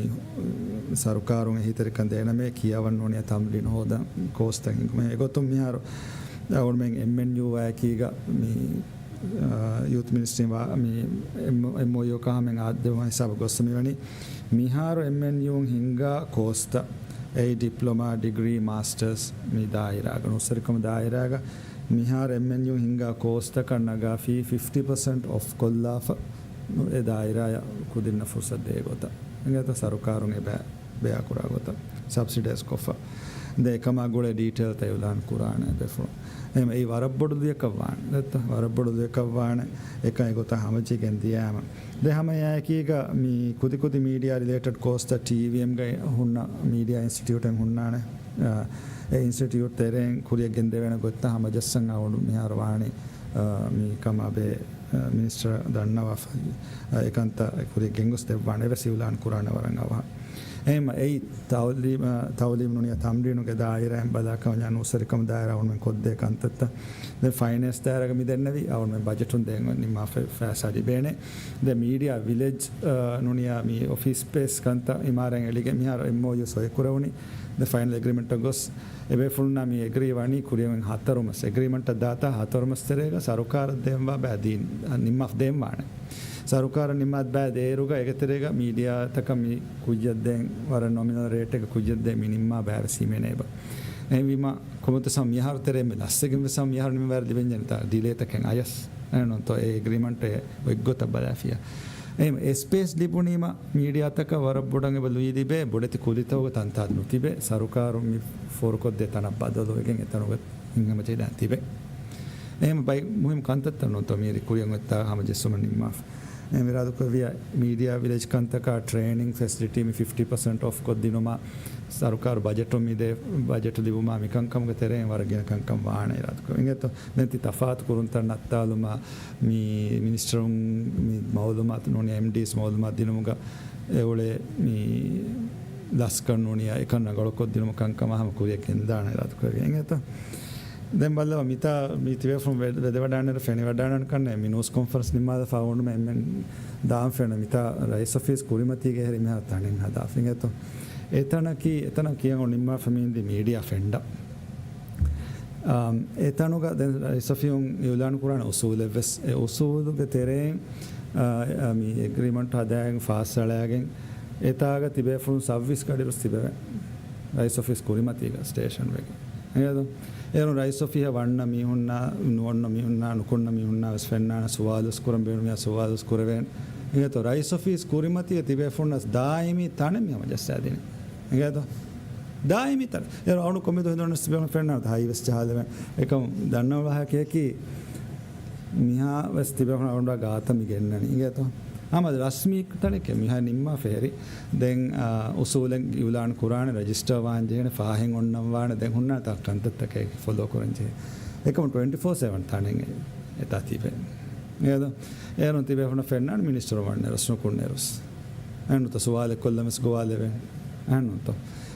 ސަރުކާރުން އެހީތެރިކަން ދޭނަމޭ ކިޔަވަން ނޫނިއްޔާ ތަމްރީނު ހޯދަން ކޯސްތައް ހިންގުމޭ. އެގޮތުން މިހާރު އަޅުގަނޑުމެން އެމްއެންޔޫއާއެކީގަ މި، އާ، ޔޫތު މިނިސްޓްރީން ވާ މި އެމް-، އެމްއޯޔޫއަކާ ހަމައިން އާދެވުމާ ހިސާބަށް ގޮއްސަ މިވަނީ. މިހާރު އެމްއެންޔޫން ހިންގާ ކޯސްތައް އެއީ ޑިޕްލޮމާ، ޑިގްރީ، މާސްޓަރސް މި ދާއިރާގަ، ނޫސްވެރިކަމު ދާއިރާގަ މިހާރު އެމްއެންޔޫ ހިންގާ ކޯސްތަކަށް ނަގާ ފީ ފިފްޓީ ޕަސެންޓް އޮފް ކޮށްލާފަ އެ ދާއިރާއަށް ކުދިންނަށް ފުރުސަތު ދޭ ގޮތަށް. އިނގޭތަ ސަރުކާރުން އެބަ ބެއާކުރާ ގޮތަށް ސަބްސިޑައިޒް ކޮށްފަ. ދެން އެކަމާ ގުޅޭ ޑީޓެއިލްތައް އިއުލާން ކުރާނެ ބޭފުޅުން. އެހެން އެއީ ވަރަށް ބޮޑު ލުޔަކަށް ވާނެ. ދެއްތަ؟ ވަރަށް ބޮޑު ލުޔަކަށް ވާނެ. އެކަން އެގޮތަށް ހަމަޖެހިގެން ދިޔާމަ. ދެން ހަމަ އެއާއެކީގަ މި ކުދި ކުދި މީޑިއާ ރިލޭޓެޑް ކޯސްތައް ޓީވީއެމްގައި ހުންނަ މީޑިއާ އިންސްޓިޓިއުޓެއް ހުންނާނެ. އާ، އެ އިންސްޓިޓިއުޓް ތެރެއިން ކުރިއަށް ގެންދެވޭނެ ގޮތްތައް ހަމަޖައްސަން އަޅުގަނޑު މިހާރު ވާނީ، އާ، މި ކަމާ ބެހޭ، އާ، މިނިސްޓަރ ދަންނަވާފަ، އާ، އެކަންތައް ކުރިއަށް ގެންގޮސް ދެއްވާނެ. އެވެސް އިއުލާން ކުރާނެ ވަރަށް އަވަހަށް. އެހެން އެއީ ތައުލީމް، އާ، ތައުލީމް ނޫނިއްޔާ ތަމްރީނުގެ ދާއިރާއިން ބަލާ ކަމަށް ނޫސްވެރިކަމު ދާއިރާ އަޅުގަނޑުމެން ކޮށްދޭ ކަންތައްތައް. ދެން ފައިނޭންސް ދާއިރާގަ މި ދެންނެވި އަޅުގަނޑުމެން ބަޖެޓުން ދޭން ނިންމާފަ ފައިސާ ލިބޭނެ. ދެން މީޑިއާ ވިލެޖް، އާ، ނޫނިއްޔާ މި އޮފީސް ސްޕޭސް ކަންތައް އިމާރާތް އެޅިގެން މިހާރު އެމްއޯޔޫ ސޮއި ކުރެވުނީ. ދެން ފައިނަލް އެގްރިމެންޓަށް ގޮސް އެބޭފުޅުންނާ މި އެގްރީ ވަނީ ކުރިއަށް ހަތަރު މަސް އެގްރިމެންޓަށް ދާތާ ހަތަރު މަސް ތެރޭގަ ސަރުކާރަށް ދޭންވާ ބައި ދީން، އަ، ނިންމާފަ ދޭން ވާނެ. ސަރުކާރަށް ނިންމާ ބައި ދޭއިރުގަ އޭގެ ތެރޭގަ މީޑިއާތަކަށް މި ކުއްޖަށް ދޭން ވަރަށް ނޮމިނަލް ރޭޓެއްގަ ކުއްޖަށް ދޭން މި ނިންމާ ބައި ވެސް ހިމެނޭ އެބަ. އެހެންވީމަ ކޮންމެ ގޮތަސް މިހާރު ތެރޭ މި ލަސްވެގެން ވެސް މިހާރު ނިމިވާ ލިބެންޖެހޭނެތާ ޑިލޭތަކެއް އަޔަސް. އެހެންނޫންތޯ އެ އެގްރިމެންޓް އެ އޮތްގޮތަށް ބަލާފިޔާ. އެހެން އެ ސްޕޭސް ލިބުނީމަ މީޑިއާތަކަށް ވަރަށް ބޮޑަށް އެބަ ލުއި ލިބޭ ބޮޑެތި ކުލިތަކުގެ ތަންތާ ނުތިބޭ، ސަރުކާރުން މި ފޯރުކޮށްދޭ ތަނަށް ބަދަލުވެގެން އެތަނުގަ ހިނގަމަޖެހިދާން ތިބޭ. އެހެން ބައި މުހިންމު ކަންތައްތައް ނޫންތޯ މިއަދު ކުރިއަށް އޮތްތާ ހަމަޖެއްސުމަށް ނިންމާފަ. އެ އިރާދަކުރެއްވިޔާ މީޑިއާ ވިލޭޖް ކަންތަކާ ޓްރޭނިން ފެސިލިޓީ މި ފިފްޓީ ޕަސެންޓް އޮފް ކޮށްދިނުމަށް ސަރުކާރު ބަޖެޓު މިދޭ، ބަޖެޓު ލިބުމާ މިކަންކަމުގެ ތެރެއިން ވަރަށް ގިނަ ކަންކަން ވާނެ އިރާދަކުރެއްވި. އިނގޭތޯ؟ ދެން ތި ތަފާތު ކުރުންތައް ނައްތާލުމާ މި މިނިސްޓަރުން މި މައުލޫމާތު ނޫނީ އެމްޑީސް މައުލޫމާތު ދިނުމުގަ އެއުޅޭ މި ލަސްކަން ނޫނީ އެކަން ރަނގަޅުކޮށްދިނުމަށް ކަންކަމާ ހަމަ ކުރިއަށް ގެންދާނެ އިރާދަކުރެއްވި. އިނގޭތޯ؟ ދެން ބައްލަވާ މިތާ މި ތިބޭފުޅުން ވެ-، ވެދެވަޑާނެރު ފެނިވަޑާނަން ކަންނޭ މި ނޫސް ކޮންފަރެންސް ނިންމާލަފާ އޮންނަމެ އެންމެން ދާން ފެންނަ މިތާ ރައީސް އޮފީސް ކުރިމަތީގެ ހެރި މިހާ ތަނެއް ހަދާފިނގޭތޯ. އެތަނަކީ، އެތަނަށް ކިޔަން ނިންމާފަ މީންދި މީޑިއާ ފެންޑަ. އާ، އެތަނުގަ ދެން ރައީސް އޮފީހުން އިއުލާން ކުރާނެ އުސޫލެއްވެސް، އެ އުސޫލުގެ ތެރެއިން، އާ، އެ، މި އެގްރިމަންޓް ހަދާގެން ފާސް އަޅާގެން އެތާގަ ތިބޭފުޅުން ސައުވީސް ގަޑިއިރުސް ތިބެވެ. ރައީސް އޮފީސް ކުރިމަތީގަ ސްޓޭޝަން ވެގެން. އެހެން އޭރުން ރައީސް އޮފީހަށް ވަންނަ މީހުންނާ، ނުވަންނަ މީހުންނާ، ނުކުންނަ މީހުންނާ ވެސް ފެންނާނެ ސުވާލު ވެސް ކުރަން ބޭނުންވިޔާ ސުވާލު ވެސް ކުރެވޭނެ. އިނގޭތޯ ރައީސް އޮފީސް ކުރިމަތީގަ ތިބޭފުޅުންނަސް ދާއިމީ ތަނެއް މި ހަމަ ޖައްސާދިނީ. އިނގޭތޯ؟ ދާއިމީ ތަނެއް. އޭރު އަޅު ކޮމިދު ހިނދުންނަސް ތިބޭފުޅުން ފެންނާނެ ހައިވެސް ޖަހާލެވެން. އެކަމް ދަންނަވާހަކައަކީ މިހާ ވެސް ތިބޭފުޅުން އަޅުގަނޑާ ގާތަށް މި ގެންނަނީ. އިނގޭތޯ؟ ހަމަ ރަސްމީ ތަނެކޭ މިހާ ނިންމާފަ ހެރި. ދެން، އާ، އުސޫލެއް އިއުލާން ކުރާނެ، ރަޖިސްޓަރ ވާން ޖެހޭނެ، ފާހެއް އޮންނަން ވާނެ، ދެން ހުންނާނެ ތަން ކަންތައްތަކެއް ފޮލޯ ކުރަން ޖެހޭ. އެކަމު ޓްވެންޓީ ފޯ ސެވަން ތަނެއް އެތާ ތިބޭ. އޭދޯ؟ އޭރުން ތިބޭފުނަށް ފެންނާނެ މިނިސްޓަރު ވަންނަ ރަސްނު ކުންނެރުސް. އެންނުތަ ސުވާލެއް ކޮށްލަމެސް ގޮވާލެވެން. އެންނުތޯ؟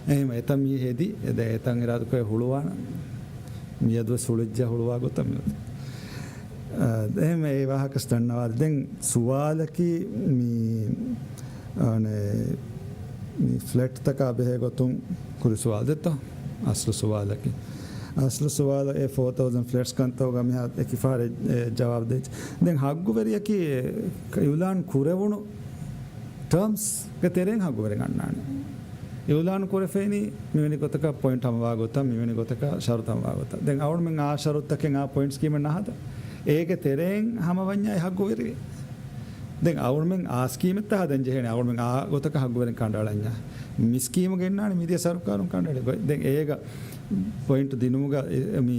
އެހެން އެތަން މީ ހެދި، އެދެ އެތަން އިރާދުކޮށް ހުޅުވާނަ. މިއަދުވެސް ހުޅުއްޖާ ހުޅުވާ ގޮތަށް މިއޮތީ. އާ، އެހެން އެ ވާހަކަސް ދަންނަވާ. ދެން ސުވާލަކީ މި، އަނެ، މި ފްލެޓްތަކާ ބެހޭ ގޮތުން ކުރި ސުވާލު ދެއްތޯ؟ އަސްލު ސުވާލަކީ. އަސްލު ސުވާލަށް އެ ފޯ ތައުޒަން ފްލެޓްސް ކަންތައުގަ މިހާ އެކި ފަހަރެއް އެ ޖަވާބު ދޭ. ދެން ހައްގުވެރިޔަކީ އިއުލާން ކުރެވުނު ޓާމްސްގެ ތެރެއިން ހައްގުވެރިން އަންނާނެ. އިއުލާން ކުރެފައިނީ މިވެނި ގޮތަކަށް ޕޮއިންޓް ހަމަވާ ގޮތަށް، މިވެނި ގޮތަކަށް ޝަރުތު ހަމަވާ ގޮތަށް. ދެން އަޅުމެން އާ ޝަރުތަކެއް އާ ޕޮއިންޓް ސްކީމެއް ނަހަދަ. އޭގެ ތެރެއިން ހަމަވަންޏާ އެ ހައްގުވެރި. ދެން އަޅުމެން އާ ސްކީމެއް ތަހަދަން ޖެހޭނެ. އަޅުމެން އާ ގޮތަކަށް ހައްގުވެރިން ކަނޑައަޅަންޏާ. މި ސްކީމުގެ އިންނާނެ މިދިޔަ ސަރުކާރުން ކަނޑައެޅި ގޮތް. ދެން އޭގަ ޕޮއިންޓް ދިނުމުގަ އެ، މި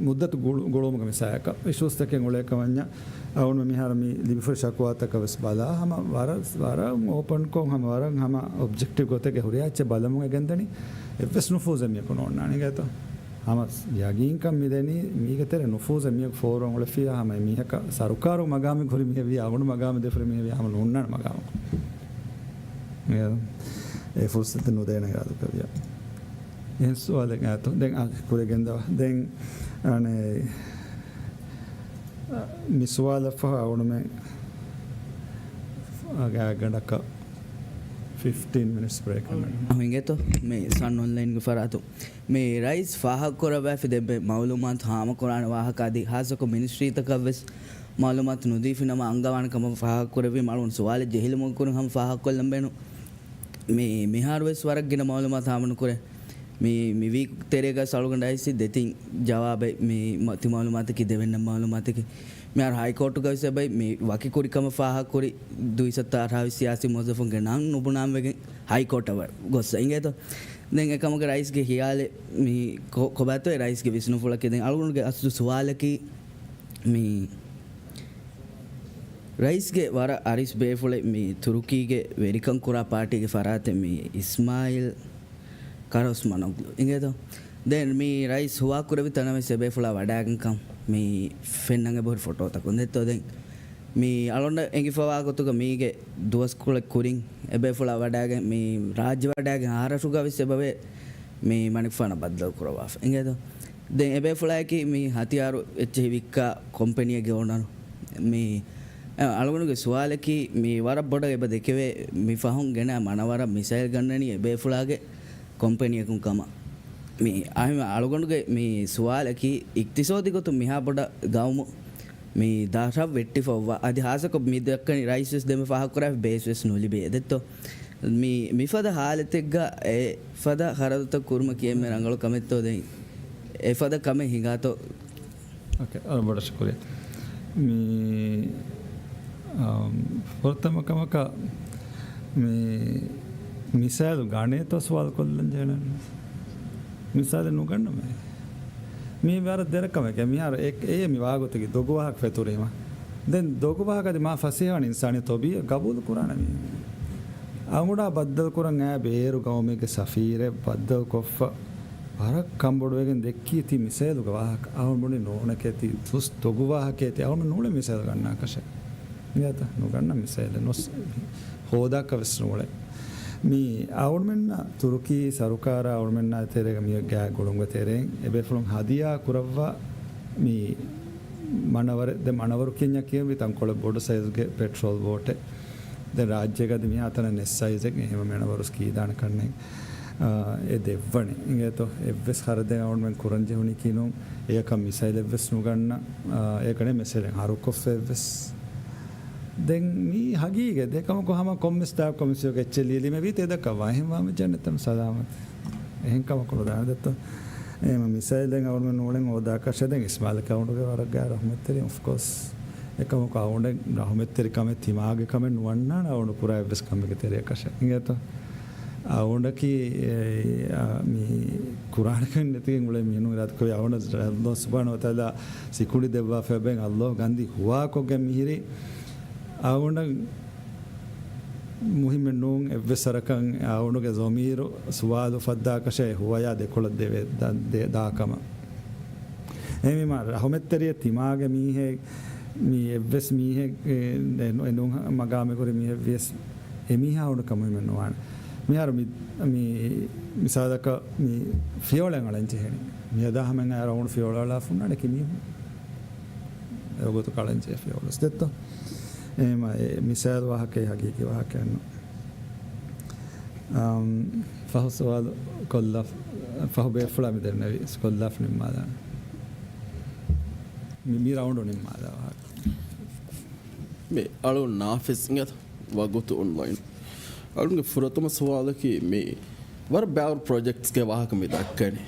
މުއްދަތު ގުޅު-، ގުޅުމުގެ މިސާލަކަށް އިޝޫސްތަކެއް އުޅޭ ކަމަންޏާ އަޅުން މިހާރު މި ލިބިފައި ޝަކުވާތަކަށް ވެސް ބަލާ ހަމަ ވަރަށް، ވަރަށް އޯޕަންކޮށް ހަމަ ވަރަށް ހަމަ އޮބްޖެކްޓިވް ގޮތެއްގެ ހުރިހާ އެއްޗެއް ބަލަމުން އެ ގެންދަނީ އެއްވެސް ނުފޫޒެއް މިޔަކު ނޯންނާނެ އިނގޭތޯ. ހަމަ ޔަގީންކަން މިދެނީ މީގެ ތެރެ ނުފޫޒެއް މިޔަކު ފޯރުވަން އުޅެފިޔާ ހަމަ މީހަކަށް ސަރުކާރު މަގާމެއް ހުރި މީހެއް ވިޔާ އަޅުން މަގާމެއް ދެފުރި މީހެއް ވިޔާ ހަމަ ނޯންނާނެ މަގާމަކު. އެ، އެ ފުރުސަތެއް ނުދޭނެ އިރާދަކުރެއްވިޔާ. އެހެން ސުވާލެއް އާތޯ. ދެން އާ ކުރި ގެންދަވާ. ދެން އަނެ، މި ސުވާލަށްފަހު އަޅުމެން ގާތްގަނޑަކަށް ފިފްޓީން މިނިޓްސް ބްރޭކް އަންނަން. އިނގޭތޯ މި ސަން އޮންލައިންގެ ފަރާތުން މި ރައީސް ފާހަގަކުރައްވާފި ދެއްވި މައުލޫމާތު ހާމަކުރާނެ ވާހަކަ އަދި ހާއްސަކޮށް މިނިސްޓްރީތަކަށްވެސް މައުލޫމާތު ނުދީފިނަމަ އަންގަވާނެ ކަމަށް ފާހަގަކުރެއްވީމަ އަޅުގަނޑު ސުވާލެއް ޖެހިލުމުގެ ކުރިން ހަމަ ފާހަގަކޮށްލަން ބޭނުން. މި، މިހާރުވެސް ވަރަށް ގިނަ މައުލޫމާތު ހާމަނުކުރޭ. މި، މި ވީކް ތެރޭގަ އަޅުގަނޑަށް އައިސް ދެތިން ޖަވާބެއް މި މަ-، ތި މައުލޫމާތަކީ ދެވެންނަ މައުލޫމާތަކީ. މިހާރު ހައިކޯޓުގަ ވެސް އެބައި މި ވަކި ކުރިކަމަށް ފާހަގަކުރި ދުއިސައްތަ އަށާވީސް ސިޔާސީ މުވައްޒަފުންގެ ނަން ނުބުނާން ވެގެން ހައިކޯޓަށް ވަ-، ގޮއްސަ އިނގޭތޯ. ދެން އެކަމުގެ ރައީސްގެ ހިޔާލެއް މި ކޮ-، ކޮބާތޯ ރައީސްގެ ވިސްނުފުޅަކީ ދެން އަޅުގަނޑުގެ އަސްލު ސުވާލަކީ މި ރައީސްގެ ވަރަށް އަރިސް ބޭފުޅެއް މި ތުރުކީގެ ވެރިކަން ކުރާ ޕާޓީގެ ފަރާތެއް މި އިސްމާއިލް ކަރައުސްމާނޮގްލު އިނގޭތޯ. ދެން މި ރައީސް ހުވާކުރެއްވި ތަނަށް ވެސް އެބޭފުޅާ ވަޑާގެންކަން މި ފެންނަން އެބަހުރި ފޮޓޯތަކުން ދެއްތޯ. ދެން މި އަޅުގަނޑަށް އެނގިފަވާ ގޮތުގަ މީގެ ދުވަސްކޮޅެއް ކުރިން އެބޭފުޅާ ވަޑާގެން މި ރާއްޖެ ވަޑާގެން އަހަރަށުގަ ވެސް އެބަވޭ މި މަނިކުފާނަށް ބައްދަލު ކުރައްވާފަ އިނގޭތޯ. ދެން އެބޭފުޅާއަކީ މި ހަތިޔާރު އެއްޗެހި ވިއްކާ ކޮމްޕެނީއެއްގެ އޯނަރު. މި އަޅުގަނޑުގެ ސުވާލަކީ މި ވަރަށް ބޮޑަށް އެބަ ދެކެވޭ މި ފަހުން ގެނައި މަނަވަރަށް މިސައިލް ގަންނަނީ އެބޭފުޅާގެ ކޮމްޕެނީއަކުން ކަމަށް. މި އަހަރެން އަޅުގަނޑުގެ މި ސުވާލަކީ އިޤްތިޞާދީ ގޮތުން މިހާ ބޮޑަށް ގައުމު މި ދަށަށް ވެއްޓިފައިވާ އަދި ހާއްސަކޮށް މި ދައްކަނީ ރައީސް ވެސް ދެންމެ ފާހަގަކުރާފަ ބޭސް ވެސް ނުލިބޭ ދެއްތޯ. މި، މިފަދަ ހާލަތެއްގަ އެ ފަދަ ޚަރަދުތައް ކުރުމަކީ އެންމެ ރަނގަޅު ކަމެއްތޯ؟ ދެން އެފަދަ ކަމެއް ހިނގާތޯ؟ އޯކޭ، އަ، ބޮޑަށް ޝުކުރިއްޔާ. މި، އަ، ފުރަތަމަ ކަމަކަށް މި މިސާލު ގަނޭތޯ ސުވާލު ކޮށްލަން ޖެހެނެއް. މިސާލެއް ނުގަންނަމޭ. މީ ވަރަށް ދެރަ ކަމެކޭ. މިހާރު އެ-، އެ މި ވާގޮތަކީ ދޮގު ވާހަކަ ފެތުރީމަ. ދެން ދޮގު ވާހަކަ އަދި މާ ފަސޭހަވާން އިންސާނީ ތޮބީއަތް ގަބޫލު ކުރާނެ މީހުން. އަޅުގަނޑާ ބައްދަލު ކުރަން އައި ބޭރު ގައުމެއްގެ ސަފީރެއް ބައްދަލު ކޮށްފަ، ވަރަށް ކަންބޮޑުވެގެން ދެއްކީ ތި މިސައިލުގެ ވާހަކަ. އަޅުގަނޑު ނޫނެކޭ ތި ދުސް ދޮގު ވާހަކައޭ ތި އަޅުގަނޑު ނޫޅެ މިސައިލު ގަންނާކަށެއް. އިނގޭތަ؟ ނުގަންނަ މިސައިލެއް ނުސް ހޯދާކަށް ވެސް ނޫޅެ. މި އަޅުގަނޑުމެންނަށް ތުރުކީ ސަރުކާރާ އަޅުގަނޑުމެންނާ ތެރޭގަ މި ގާތް ގުޅުމުގެ ތެރެއިން އެބޭފުޅުން ހަދިޔާ ކުރައްވާ މި މަނަވަރެއް، ދެ މަނަވަރު ކިޔަންޏާ ކިޔެވި ތަންކޮޅެއް ބޮޑު ސައިޒުގެ ޕެޓްރޯލް ބޯޓެއް. ދެން ރާއްޖޭގަ އަދި މިހާތަނަށް ނެއް ސައިޒެއް އެހެން މަނަވަރުސް ކީދާނެ ކަންނެއް، އާ، އެ ދެއްވަނީ. އިނގޭތޯ އެއްވެސް ޚަރަދެއް އަޅުގަނޑުމެން ކުރަން ޖެހުނީކީ ނޫން. އެޔަކަށް މިސައިލެއްވެސް ނުގަންނަ، އާ، އެކަނެ މެސެޖެއް ހަރުކޮށްފައެއްވެސް. ދެން މީ ހަގީގަތް ދެކަމަކު ހަމަ ކޮންމެސް ދާ ކޮމިސިއޯގެ އެއްޗެއް ލިޔެލީމެވީ ތެދަކަށް ވާހެން ވާމެ ޖަންނަތަމް ސަލާމަތް. އެހެން ކަމަކު ނުދާނެ ދެއްތޯ. އެހެން މިސައިލެއް އަޅުގަނޑުމެން ނޫޅެން ހޯދާކަށެއް ދެން އިސްމާލް ކައުނުގެ ވަރަށް ގާތް ރަހުމަތްތެރި އޮފްކޯސް. އެކަމަކު އަޅުގަނޑެއް ރަހުމަތްތެރިކަމެއް ތިމާގެ ކަމެއް ނުވަންނާނެ އަޅުގަނޑު ކުރާ އެއްވެސް ކަމެއްގެ ތެރެއަކަށެއް. އިނގޭތޯ؟ އަޅުގަނޑަކީ، އެ، އާ، މި ކުރާނެކަން ނެތިގެން އުޅޭ މީހުން އިރާދަކުރި އަޅުގަނޑަށް ﷲ ސުބްޙާނަހޫ ވަތަޢާލާ ސިކުނޑި ދެއްވާފައި ބެން ﷲ ގަންދީ ހުވާކޮށްގެން މިހިރީ. އަޅުގަނޑަށް މުހިއްމެއް ނޫން އެއްވެސް ވަރަކަށް އަޅުގަނޑުގެ ޒަމީރު ސުވާލު ފައްދާކަށެއް ހުވަޔާ ދެކޮޅަށް ދެވެ-، ދަ-، ދެ-، ދާކަމަށް. އެހެންވީމާ ރަހުމަތްތެރިއެއް ތިމާގެ މީހެއް، މި އެއްވެސް މީހެއް، އެ، އެ ނޫން މަގާމެއް ހުރި މީހެއް ވިޔަސް އެ މީހާ އަޅުގަނޑަށް ކަމެއް ނުވާނެ. މިހާރު މި، މި މިސާލަކަށް މި ފިޔަވަޅެއް އަޅަން ޖެހެނީ. މިއަދާ ހަމައިން އަޅުގަނޑު ފިޔަވަޅު އަޅާ ފުންނާނެ ކި މީހުން. އެ ވަގުތު ކަޅަން ޖެހޭ ފިޔަވަޅު ދެއްތޯ. އެހެންވީމާ އެ މިސާލު ވާހަކައެއް ހަގީގީ ވާހަކައެއް ނޫން. އަމް، ފަހު ސުވާލު ކޮށްލާ، ފަހު ބޭފުޅާ މި ދެންނެވި ކޮށްލާފަ ނިންމާލާނެ. މި، މި ރައުންޑު ނިންމާލާ ވާހަކަ. މި އަޅު ނާފިޒް އިނގޭތަ ވަގުތު އޮންލައިން. އަޅުގެ ފުރަތަމަ ސުވާލަކީ މި ވަރަށް ބާރު ޕްރޮޖެކްޓްސްގެ ވާހަކަ މި ދައްކަނީ.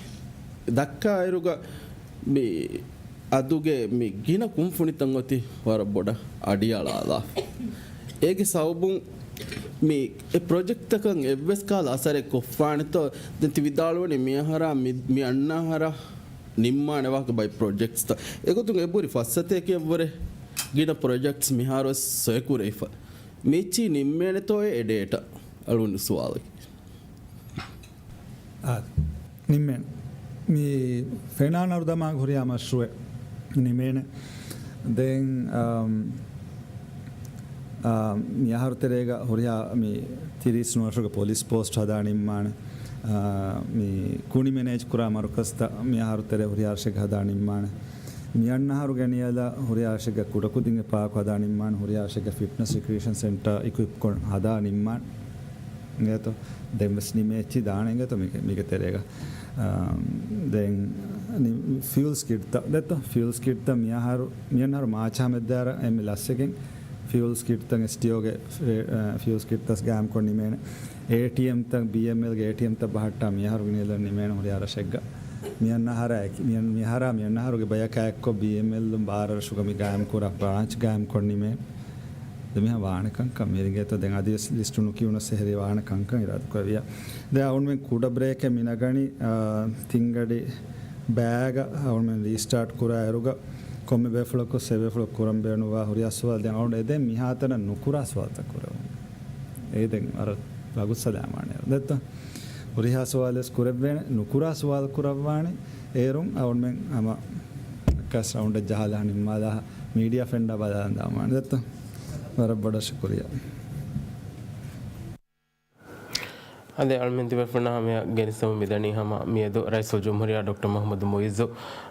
ދައްކާއިރުގަ މި އަދުގެ މި ގިނަ ކުންފުނިތައް އޮތީ ވަރަށް ބޮޑަށް އަޑިއަޅާލާފަ. އޭގެ ސަބަބުން މި އެ ޕްރޮޖެކްޓްތަކަށް އެއްވެސް ކަހަލަ އަސަރެއް ކޮށްފާނެތޯ؟ ދެން ތި ވިދާޅުވަނީ މި އަހަރާ މި، މި އަންނަ އަހަރާ ނިންމާނެ ވާހަކަ ބައި ޕްރޮޖެކްޓްސްތައް. އެގޮތުން އެބުރި ފައްސަތޭކައަށްވުރެ ގިނަ ޕްރޮޖެކްޓްސް މިހާރުވެސް ސޮއެކުރެވިފަ. މިއެއްޗިހި ނިންމޭނެތޯއޭ އެ ޑޭޓާ؟ އަޅުގަނޑު ސުވާލަކީ. އާ، ނިންމޭނެ. މި ފެނާނަރު ދަމާ ހުރިހާ މަޝްރޫއެއް ނިމޭނެ. ދެން، އާ، މި އަހަރު ތެރޭގަ ހުރިހާ މި ތިރީސް ނުވަށުގެ ޕޮލިސް ޕޯސްޓް ހަދާ ނިންމާނެ. އާ، މި ކުނި މެނޭޖް ކުރާ މަރުކަޒްތައް މި އަހަރު ތެރޭ ހުރިހާ ރަށެއްގަ ހަދާ ނިންމާނެ. މި އަންނަ އަހަރުގެ ނިޔަލަށް ހުރިހާ ރަށެއްގަ ކުޑަކުދިންގެ ޕާކު ހަދާ ނިންމާނެ. ހުރިހާ ރަށެއްގަ ފިޓްނަސް ރިކްރިއޭޝަން ސެންޓަރ އިކުއިޕް ކޮށް ހަދާ ނިންމާނެ. އިނގޭތޯ؟ ދެން ވެސް ނިމޭ އެއްޗި ދާނެ އިނގޭތޯ މީގެ، މީގެ ތެރޭގަ. އާ، ދެން ނި-، ފިއުލް ސްކިޑްތައް ދެއްތޯ؟ ފިއުލް ސްކިޑްތައް މިއަހަރު، މިއަންނަ އަހަރު މާޗް ހަމައްދާރަ އެންމެ ލަސްވެގެން ފިއުލް ސްކިޑްތައް އެސްޓީއޯގެ ފި-، އާ، ފިއުލް ސްކިޑްތައް ގާއިމްކޮށް ނިމޭނެ. އޭޓީއެމްތައް، ބީއެމްއެލްގެ އޭޓީއެމްތައް ބަހައްޓާ މިއަހަރު ނިޔަލަށް ނިމޭނެ ހުރިހާ ރަށެއްގަ. މިއަންނަ އަހަރާ އެކި-، މިއަން-، މިއަހަރާ މިއަންނަ އަހަރުގެ ބަޔަކާ އެއްކޮށް ބީއެމްއެލް ބާރަ ރަށުގަ މި ގާއިމްކުރާ ބްރާންޗް ގާއިމްކޮށް ނިމޭ. ދެ މިހާ ވާނެ ކަންކަން މިރިނގޭތޯ ދެން އަދިވެސް ލިސްޓު ނުކިޔުނަސް އެހެރީ ވާނެ ކަންކަން އިރާދަކުރެއްވިޔާ. ދެ އަޅުގަނޑުމެން ކުޑަ ބްރޭކެއް މި ނަގަނީ، އާ، ތިންގަޑި ބައިގަ އަޅުގަނޑުމެން ރީސްޓާޓް ކުރާ އިރުގަ ކޮންމެ ބޭފުޅަކު ސެ ބޭފުޅަކު ކުރަން ބޭނުންވާ ހުރިހާ ސުވާލު ދެން އަޅުގަނޑު އެދެން މިހާތަނަށް ނުކުރާ ސުވާލުތައް ކުރެވުން. އެ ދެން ވަރަށް ރަގު ސަލާމާނެ ދެއްތޯ. ހުރިހާ ސުވާލެސް ކުރެއްވޭނެ، ނުކުރާ ސުވާލު ކުރައްވާނެ. އޭރުން އަޅުގަނޑުމެން ހަމަ އެއްކަސް ރައުންޑެއް ޖަހާލާ ނިންމާލާ މީޑިއާ ފްރެންޑާ ބަލާލަން ދާމާނެ ދެއްތޯ. ވަރަށް ބޮޑަށް ޝުކުރިއްޔާ. އަދި އަޅުމެން ތިބޭފުޅުންނާ ހަމަޔަށް ގެނެސްދެމުން މިދަނީ ހަމަ މިއަދު ރައީސުލްޖުމްހޫރިއްޔާ ޑޮކްޓަރ މުޙައްމަދު މުޢިއްޒު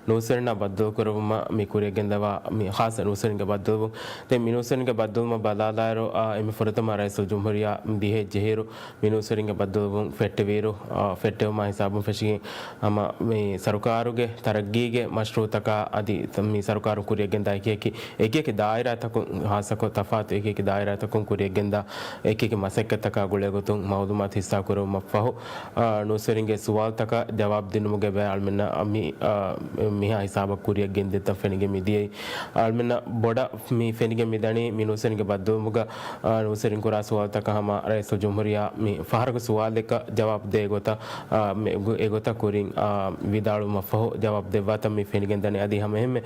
ނޫސްވެރިންނާ ބައްދަލުކުރެއްވުމަށް މި ކުރިއަށް ގެންދަވާ މި ޚާއްޞަ ނޫސްވެރިންގެ ބައްދަލުވުން. ދެން މި ނޫސްވެރިންގެ ބައްދަލުވުމަށް ބަލާލާއިރު، އާ، އެންމެ ފުރަތަމަ ރައީސުލްޖުމްހޫރިއްޔާ ދިހައެއް ޖެހިއިރު މި ނޫސްވެރިންގެ ބައްދަލުވުން ފެއްޓެވިއިރު، އާ، ފެއްޓެވުމާ ހިސާބުން ފެށިގެން ހަމަ މި ސަރުކާރުގެ ތަރައްގީގެ މަޝްރޫޢުތަކާ އަދި މި ސަރުކާރުން ކުރިއަށް ގެންދާ އެކި އެކި، އެކި އެކި ދާއިރާތަކުން، ހާއްސަކޮށް ތަފާތު އެކި އެކި ދާއިރާތަކުން ކުރިއަށް ގެންދާ އެކި އެކި މަސައްކަތްތަކާ ގުޅޭގޮތުން މައުލޫމާތު ހިއްސާ ކުރެވުމަށްފަހު، އާ، ނޫސްވެރިންގެ ސުވާލުތަކަށް ޖަވާބު ދިނުމުގެ ބައި އަޅުމެންނަށް މި، އާ، މިހާ ހިސާބަށް ކުރިއަށް ގެންދިޔަތަން ފެނިގެން މިދިޔައީ. އަޅުމެންނަށް ބޮޑަށް މި ފެނިގެން މިދަނީ މި ނޫސްވެރިންގެ ބައްދަލުވުމުގަ، އާ، ނޫސްވެރިން ކުރާ ސުވާލުތަކަށް ހަމަ ރައީސުލްޖުމްހޫރިއްޔާ މި ފަހަރަކު ސުވާލެއްގަ ޖަވާބު ދޭ ގޮތަށް، އާ، މި ގު-، އެގޮތަށް ކުރިން، އާ، ވިދާޅުވުމަށްފަހު ޖަވާބު ދެއްވާތަން މި ފެނިގެން ދަނީ. އަދި ހަމައެހެންމެ،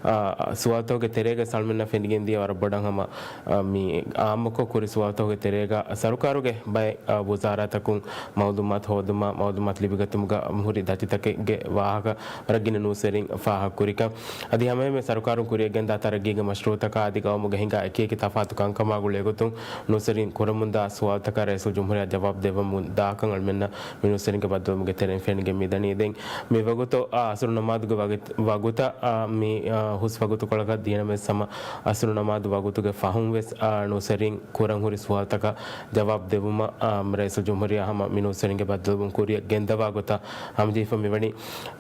އާ، ސުވާލުތަކުގެ ތެރޭގަ އަޅުމެންނަށް ފެނިގެން ދިޔަ ވަރަށް ބޮޑަށް ހަމަ، އާ، މި އާއްމުކޮށް ކުރި ސުވާލުތަކުގެ ތެރޭގަ ސަރުކާރުގެ ބައެއް، އާ، ވުޒާރާތަކުން މައުލޫމާތު ހޯދުމަށް، މައުލޫމާތު ލިބިގަތުމުގަ ހުރި ދަތިތަކެއްގެ ވާހަކަ ވަރަށް ގިނަ ނޫސްވެރިން ފާހަގަކުރިކަން. އަދި ހަމައެހެންމެ ސަރުކާރުން ކުރިއަށް ގެންދާ ތަރައްގީގެ މަޝްރޫއުތަކާ އަދި ގައުމުގެ ހިނގާ އެކިއެކި ތަފާތު ކަންކަމާ ގުޅޭގޮތުން ނޫސްވެރިން ކުރަމުންދާ ސުވާލުތަކަށް ރައީސުލްޖުމްހޫރިއްޔާ ޖަވާބު ދެއްވަމުން ދާކަން އަޅުމެންނަށް މި ނޫސްވެރިންގެ ބައްދަލުވުމުގެ ތެރެއިން ފެނިގެން މިދަނީ. ދެން މިވަގުތު އާ އަސުރު ނަމާދުގެ ވަގުތު، ވަގުތަށް، އާ، މި، އާ، ހުސް ވަގުތުކޮޅަކަށް ދިޔަނަމަވެސް ހަމަ އަސުރު ނަމާދު ވަގުތުގެ ފަހުން ވެސް، އާ، ނޫސްވެރިން ކުރަން ހުރި ސުވާލުތަކަށް ޖަވާބު ދެއްވުމަށް، އާ، ރައީސުލްޖުމްހޫރިއްޔާ ހަމަ މި ނޫސްވެރިންގެ ބައްދަލުވުން ކުރިއަށް ގެންދަވާ ގޮތަށް ހަމަޖެހިފަ މިވަނީ.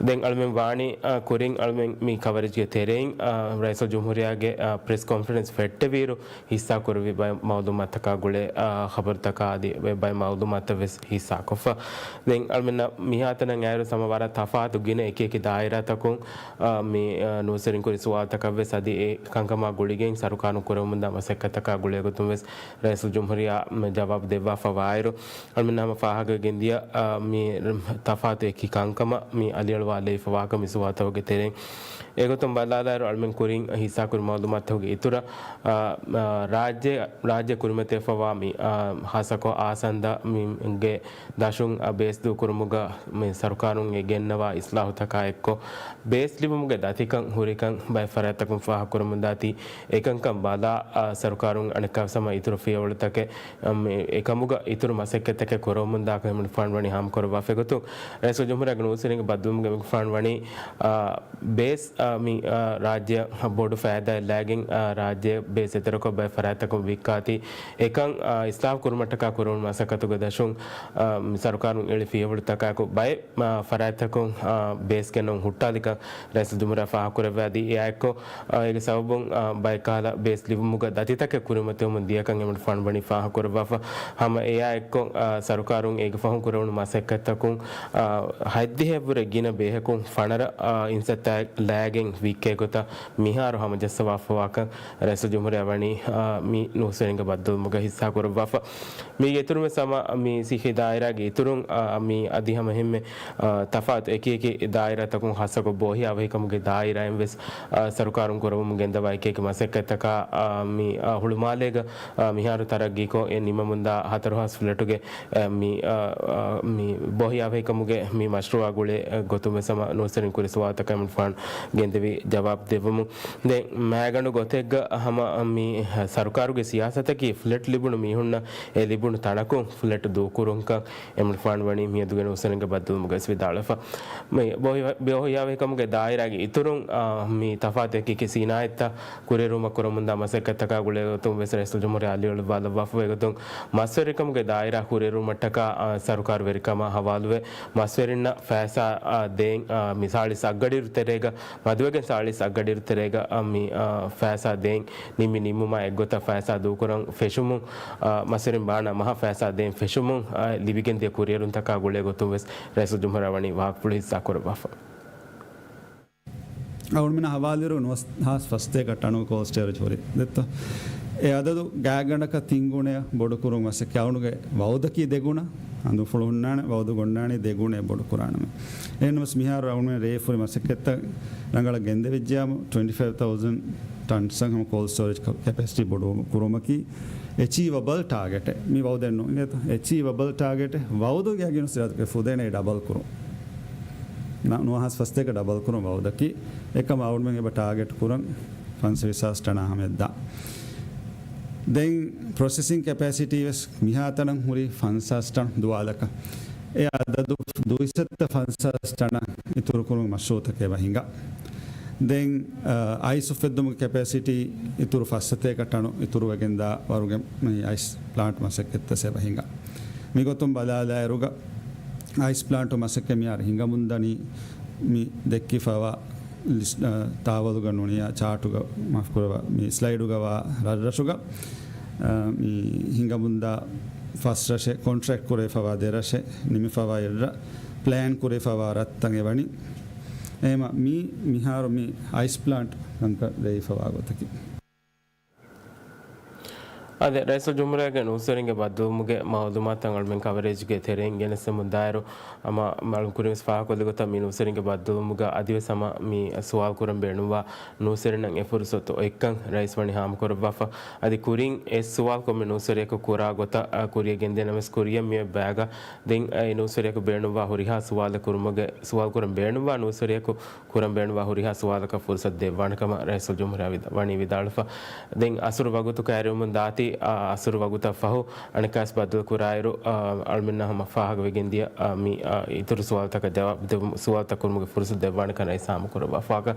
ދެން އަޅުމެން ވާނީ، އާ، ކުރިން އަޅުމެން މި ކަވަރޭޖްގެ ތެރެއިން، އާ، ރައީސުލްޖުމްހޫރިއްޔާގެ، އާ، ޕްރެސް ކޮންފަރެންސް ފެއްޓެވިއިރު ހިއްސާ ކުރެއްވި ބައެއް މައުލޫމާތުތަކާ ގުޅޭ، އާ، ޚަބަރުތަކާ އަދި ބައެއް މައުލޫމާތުތައް ވެސް ހިއްސާކޮށްފަ. ދެން އަޅުމެންނަށް މިހާތަނަށް އައިރު ހަމަ ވަރަށް ތަފާތު ގިނަ އެކި އެކި ދާއިރާތަކުން، އާ، މި، އާ، ނޫސްވެރިން ކުރި ސުވާލުތަކަށް ވެސް އަދި އެ ކަންކަމާ ގުޅިގެން ސަރުކާރުން ކުރެވެމުންދާ މަސައްކަތްތަކާ ގުޅޭގޮތުން ވެސް ރައީސުލްޖުމްހޫރިއްޔާ މި ޖަވާބު ދެއްވާފަ ވާއިރު، އަޅުމެންނަށް ހަމަ ފާހަގަ ގެންދިޔަ، އާ، މި ތަފާތު އެކި ކަންކަމަށް މި އަލިއަޅުވާލައިފަ ވާކަން މި ސުވާލުތަކުގެ ތެރެއިން. އެގޮތުން ބަލާލާއިރު، އަޅުމެން ކުރިން ހިއްސާކުރި މައުލޫމާތުގެ އިތުރަށް، އާ، އާ، ރާއްޖެ، ރާއްޖެ ކުރިމަތިވެފަވާ މި، އާ، ހާއްސަކޮށް އާސަންދަ މި ގެ ދަށުން، އާ، ބޭސް ދޫކުރުމުގަ މި ސަރުކާރުން އެ ގެންނަވާ އިސްލާހުތަކާ އެއްކޮށް، ބޭސް ލިބުމުގެ ދަތިކަން ހުރިކަން ބައެއް ފަރާތްތަކުން ފާހަގަކުރަމުންދާތީ، އެކަންކަން ބަލާ، އާ، ސަރުކާރުން އަނެއްކާވެސް ހަމަ އިތުރު ފިޔަވަޅުތަކެއް، އަ، މި އެކަމުގަ އިތުރު މަސައްކަތްތަކެއް ކުރަމުންދާކަން އެމަނިކުފާނު ވަނީ ހާމަކުރައްވާފަ. އެގޮތުން ރައީސުލްޖުމްހޫރިއްޔާގެ ނޫސްވެރިންގެ ބައްދަލުވުމުގެ އެމަނިކުފާނު ވަނީ، އާ، ބޭސް، އާ، މި، އާ، ރާއްޖެއަށް ބޮޑު ފައިދާއެއް ލާގެން، އާ، ރާއްޖެ ބޭސް އެތެރެކޮށް ބައެއް ފަރާތްތަކުން ވިއްކާތީ، އެކަން، އާ، އިސްލާހު ކުރުމަށްޓަކާ ކުރެވުނު މަސައްކަތުގެ ދަށުން، އާ، މި ސަރުކާރުން އެޅި ފިޔަވަޅުތަކާއެކު ބައެއް، އާ، ފަރާތްތަކުން، އާ، ބޭސް ގެންނަވަން ހުއްޓާލިކަން ރައީސުލްޖުމްހޫރިއްޔާ ފާހަގަކުރެއްވި އަދި އެއާއެއްކޮށް، އާ، އޭގެ ސަބަބުން، އާ، ބައެއް ކަހަލަ ބޭސް ލިބުމުގަ ދަތިތަކެއް ކުރިމަތިވަމުން ދިޔަކަން އެމަނިކުފާނު ވަނީ ފާހަގަކުރައްވާފަ. ހަމަ އެއާއެއްކޮށް، އާ، ސަރުކާރުން އޭގެ ފަހުން ކުރެވުނު މަސައްކަތްތަކުން، އާ، ހަތްދިހައެއްވުރެ ގިނަ ބޭހަކުން ފަނަރަ، އާ، އިންސައްތައެއް ލާގެން ވިއްކޭ ގޮތަށް މިހާރު ހަމަޖައްސަވާފަވާކަން ރައީސުލްޖުމްހޫރިއްޔާ ވަނީ، އާ، މި ނޫސްވެރިންގެ ބައްދަލުވުމުގަ ހިއްސާކުރައްވާފަ. މީގެ އިތުރުން ވެސް ހަމަ މި ސިއްހީ ދާއިރާގެ އިތުރުން، އާ، މި އަދި ހަމަ އެހެންމެ، އާ، ތަފާތު އެކި އެކި ދާއިރާތަކުން ހާއްސަކޮށް ބޯހިޔާވަހިކަމުގެ ދާއިރާއިން ވެސް، އާ، ސަރުކާރުން ކުރަމުން ގެންދަވާ އެކި އެކި މަސައްކަތްތަކާ، އާ، މި، އާ، ހުޅުމާލޭގަ، އާ، މިހާރު ތަރައްގީކޮށް އެ ނިމަމުންދާ ހަތަރު ހާސް ފްލެޓުގެ، އާ، މި، އާ، އާ، މި ބޯހިޔާވަހިކަމުގެ މި މަޝްރޫއާ ގުޅޭ، އާ، ގޮތުން ވެސް ހަމަ ނޫސްވެރިން ކުރި ސުވާލުތަކަށް އެމަނިކުފާނު ގެންދެވި ޖަވާބު ދެއްވަމުން. ދެން މައިގަނޑު ގޮތެއްގަ ހަމަ މި ސަރުކާރުގެ ސިޔާސަތަކީ ފްލެޓް ލިބުނު މީހުންނަށް އެ ލިބުނު ތަނަކުން ފްލެޓް ދޫކުރުންކަން އެމަނިކުފާނު ވަނީ މިއަދުގެ ނޫސްވެރިންގެ ބައްދަލުވުމުގަ ވެސް ވިދާޅުވެފަ. މި ބޯހި-، ބޯހިޔާވަހިކަމުގެ ދާއިރާގެ އިތުރުން، އާ، މި ތަފާތު އެކި އެކި ސިނާއަތްތައް ކުރިއެރުވުމަށް ކުރަމުންދާ މަސައްކަތްތަކާ ގުޅޭގޮތުން ވެސް ރައީސުލްޖުމްހޫރިއްޔާ އަލިއަޅުވާލައްވާފަ. އެގޮތުން މަސްވެރިކަމުގެ ދާއިރާ ކުރިއެރުވުމަށްޓަކާ، އާ، ސަރުކާރު ވެރިކަމާ ހަވާލުވެ، މަސްވެރިންނަށް ފައިސާ، އާ، ދޭން، އާ، މި ސާޅީސް އަށްގަޑިއިރު ތެރޭގަ، މަދުވެގެން ސާޅީސް އަށްގަޑިއިރު ތެރޭގަ، އާ، މި، އާ، ފައިސާ ދޭން ނިންމި ނިންމުމާ އެއްގޮތަށް ފައިސާ ދޫކުރަން ފެށުމުން، އާ، މަސްވެރިން ބާނާ މަހަށް ފައިސާ ދޭން ފެށުމުން، އާ، ލިބިގެންދިޔަ ކުރިއެރުންތަކާ ގުޅޭގޮތުން ވެސް ރައީސުލްޖުމްހޫރިއްޔާ ވަނީ ވާހަކަފުޅު ހިއްސާކުރައްވާފަ. އަޅުމެންނަށް ހަވާލުވިއިރު ނުވަސް ހާސް ފަސްތޭކަ ޓަނު ކޯލްޑް ސްޓޯރޭޖް ހުރި. ދެއްތޯ؟ އެ އަދަދު ގާތްގަނޑަކަށް ތިން ގުނައަށް ބޮޑުކުރުން މަސައްކަތް. އަޅުގަނޑުގެ ވައުދަކީ ދެ ގުނަ، އަނދުފުޅު ހުންނާނެ، ވައުދު ގޮންނާނީ ދެ ގުނައެއް ބޮޑުކުރާނަމޭ. އެހެންނަމަވެސް މިހާރު އަޅުގަނޑުމެން ރޭ ފުރި މަސައްކަތްތައް ރަނގަޅަށް ގެންދެވިއްޖެޔާމު، ޓްވެންޓީ ފައިވް ތައުޒަން ޓަންސްއަށް ހަމަ ކޯލްޑް ސްޓޯރޭޖް ކެ-، ކެޕޭސިޓީ ބޮޑު ކުރުމަކީ އެޗީވަބަލް ޓާގެޓެއް. މި ވައުދެއް ނޫން އިނގޭތަ؟ އެޗީވަބަލް ޓާގެޓެއް. ވައުދުގެ އަގިނު ސިރާތުގެ ފުދޭނެ ޑަބަލް ކުރުން. ނަ-، ނުވަހާސް ފަސްތޭކަ ޑަބަލް ކުރުން ވައުދަކީ. އެކަމަ އަޅުގަނޑުމެން އެބަ ޓާގެޓް ކުރަން ފަންސަވީސް ހާސް ޓަނާ ހަމަޔަށް ދާ. ދެން ޕްރޮސެސިން ކެޕޭސިޓީ ވެސް މިހާތަނަށް ހުރީ ފަންސާސް ޓަން ދުވާލަކަށް. އެ އަދަދު ދުއިސައްތަ ފަންސާސް ޓަނަށް އިތުރުކުރުން މަޝްރޫއުތަކެއް އެބަ ހިނގާ. ދެން، އަ، އައިސް އުފެއްދުމުގެ ކެޕޭސިޓީ އިތުރު ފަސްސަތޭކަ ޓަނު އިތުރުވެގެންދާ ވަރުގެ މި އައިސް ޕްލާންޓް މަސައްކަތްތައް އެބަ ހިނގާ. މިގޮތުން ބަލާލާއިރުގަ އައިސް ޕްލާންޓު މަސައްކަތް މިހާރު ހިނގަމުންދަނީ މި ދެއްކިފަވާ ލިސް-، އަ، ތާވަލުގަ ނޫނިއްޔާ ޗާޓުގަ މާފުކުރައްވާ މި ސްލައިޑުގަ ވާ ރަށްރަށުގަ، އަ، މި ހިނގަމުންދާ ފަސް ރަށެއް ކޮންޓްރެކްޓް ކުރެވިފަވާ ދެ ރަށެއް ނިމިފަވާ އެއްރަށް ޕްލޭން ކުރެވިފަވާ ރަށްތައް އެވަނީ. އެހެމަ މީ މިހާރު މި އައިސް ޕްލާންޓް ކަންކަން ދެވިފަވާ ގޮތަކީ. އާދެ، ރައީސުލްޖުމްހޫރިއްޔާގެ ނޫސްވެރިންގެ ބައްދަލުވުމުގެ މައުލޫމާތު އަޅުމެން ކަވަރޭޖްގެ ތެރެއިން ގެނެސްދެމުން ދާއިރު، ހަމަ މައުލޫމް ކުރިންވެސް ފާހަގަކޮށްލި ގޮތަށް މި ނޫސްވެރިންގެ ބައްދަލުވުމުގަ އަދިވެސް ހަމަ މި ސުވާލު ކުރަން ބޭނުންވާ ނޫސްވެރިންނަށް އެ ފުރުސަތު އޮތްކަން ރައީސް ވަނީ ހާމަކުރައްވާފަ. އަދި ކުރިން އެއް ސުވާލު ކޮންމެ ނޫސްވެރިޔަކު ކުރާ ގޮތަށް، އަ، ކުރިއަށް ގެންދިޔަ ނަމަވެސް ކުރިއަށް މިއޮތް ބަޔަކަށް ދެން، އަ، އެ ނޫސްވެރިޔަކު ބޭނުންވާ ހުރިހާ ސުވާލެއް ކުރުމުގެ، ސުވާލު ކުރަން ބޭނުންވާ ނޫސްވެރިޔަކު ކުރަން ބޭނުންވާ ހުރިހާ ސުވާލަކަށް ފުރުސަތު ދެއްވާނެ ކަމަށް ރައީސުލްޖުމްހޫރިއްޔާ ވިދާ-، ވަނީ ވިދާޅުވެފަ. ދެން އަސުރު ވަގުތު ކައިރިވަމުން ދާތީ، އާ، އަސުރު ވަގުތަށް ފަހު އަނެއްކާވެސް ބައްދަލު ކުރާއިރު، އާ، އަޅުމެންނަށް ހަމަ ފާހަގަވެގެން ދިޔަ، އާ، މި، އާ، އިތުރު ސުވާލުތަކަށް ޖަވާބު ދެވުމު، ސުވާލުތައް ކުރުމުގެ ފުރުސަތު ދެއްވާނެކަން ރައީސް ހާމަކުރައްވާފަ.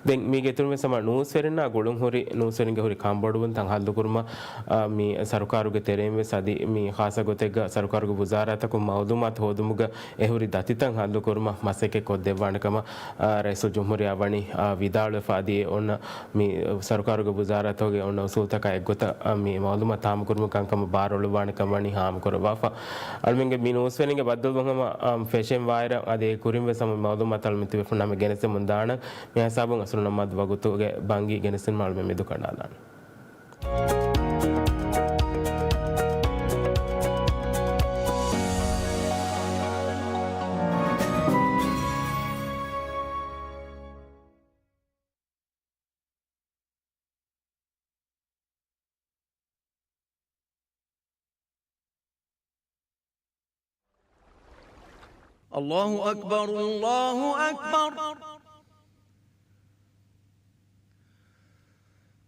ދެން މީގެ އިތުރުން ވެސް ހަމަ ނޫސްވެރިންނާ ގުޅުން ހުރި ނޫސްވެރިންގެ ހުރި ކަންބޮޑުވުންތައް ހައްލުކުރުމަށް، އާ، މި ސަރުކާރުގެ ތެރެއިން ވެސް އަދި މި ޚާއްޞަ ގޮތެއްގަ ސަރުކާރުގެ ވުޒާރާތަކުން މައުލޫމާތު ހޯދުމުގަ އެ ހުރި ދަތިތައް ހައްލުކުރުމަށް މަސައްކަތް ކޮށްދެއްވާނެ ކަމަށް، އާ، ރައީސުލްޖުމްހޫރިއްޔާ ވަނީ، އާ، ވިދާޅުވެފަ. އަދި އެ އޮންނަ މި ސަރުކާރުގެ ވުޒާރާތަކުގެ އޮންނަ އުސޫލުތަކާ އެއްގޮތަށް، އާ، މި މައުލޫމާތު ހާމަކުރުމުގެ ކަންކަމަށް ބާރުއަޅުއްވާނެ ކަމަށް ވަނީ ހާމަކުރައްވާފަ. އަޅުމެންގެ މި ނޫސްވެރިންގެ ބައްދަލުވުން ހަމަ، އާ، ފެށެން ވާއިރަށް އަދި އެ ކުރިން ވެސް ހަމަ މައުލޫމާތު އަޅުމެން ތިބޭފުޅުންނާ ހަމަ ގެނެސްދެމުން ދާނަން. މި ހިސާބުން އަސުރު ނަމާދު ވަގުތުގެ ބަންގި ގެނެސްދިނުމަށް އަޅުމެން މެދުކަނޑާލާނަން. الله أكبر، الله أكبر.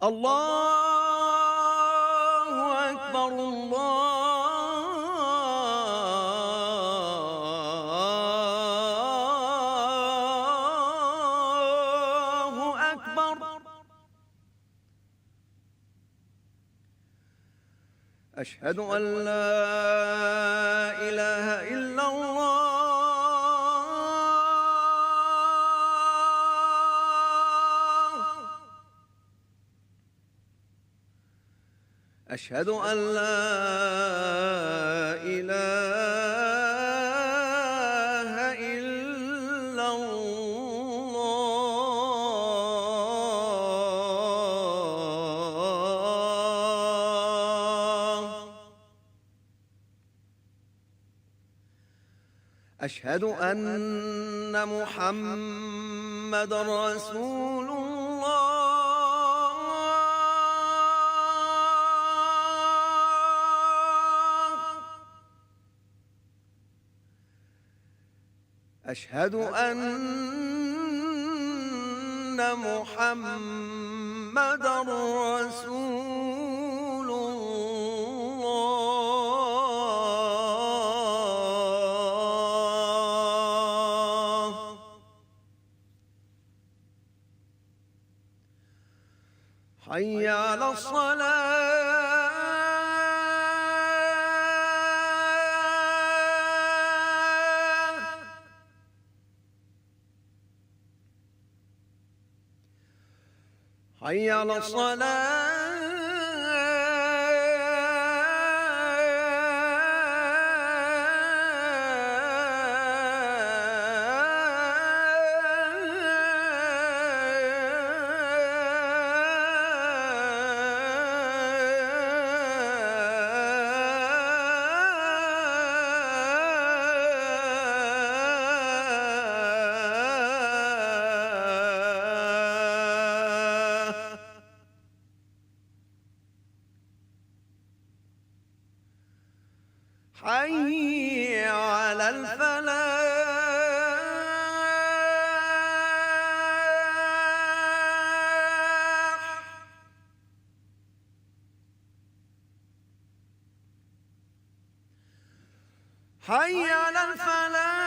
الله أكبر، الله أكبر. أشهد أن لا إله إلا الله. أشهد أن لا إله إلا الله. أشهد أن محمدا رسول الله. أشهد أن محمدا رسول الله. حي على الصلاة. حي على الصلاة. حي على الفلاح. حي على الفلاح.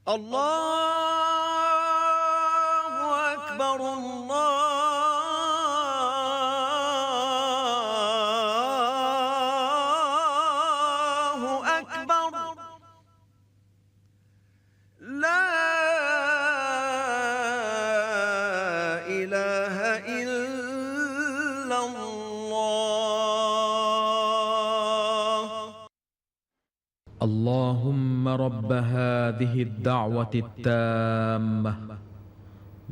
الله أكبر، الله أكبر. لا إله إلا الله. اللهم رب هذه الدعوة التامة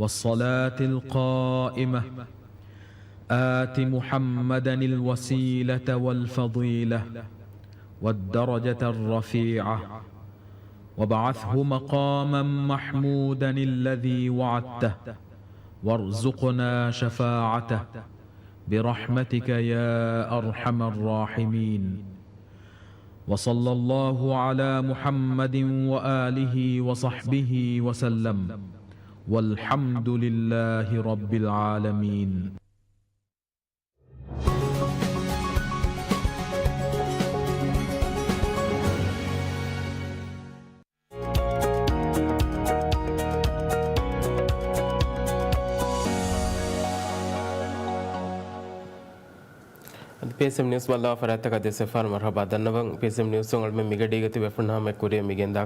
والصلاة القائمة، آت محمدا الوسيلة والفضيلة والدرجة الرفيعة، وابعثه مقاما محمودا الذي وعدته، وارزقنا شفاعته برحمتك يا أرحم الراحمين. وصلى الله على محمد وآله وصحبه وسلم. والحمد لله رب العالمين. އަދި ޕީއެސްއެމް ނިއުސް ބައްލަވާ ފަރާތްތަކަށް ދެއްސެވިފައިވާ މަރުޙަބާ ދަންނަވަން. ޕީއެސްއެމް ނިއުސުން އަޅުމެން މިގަޑީގަ ތިބޭފުޅުންނާ ހަމަޔަށް ކުރިއަށް މިގެންދާ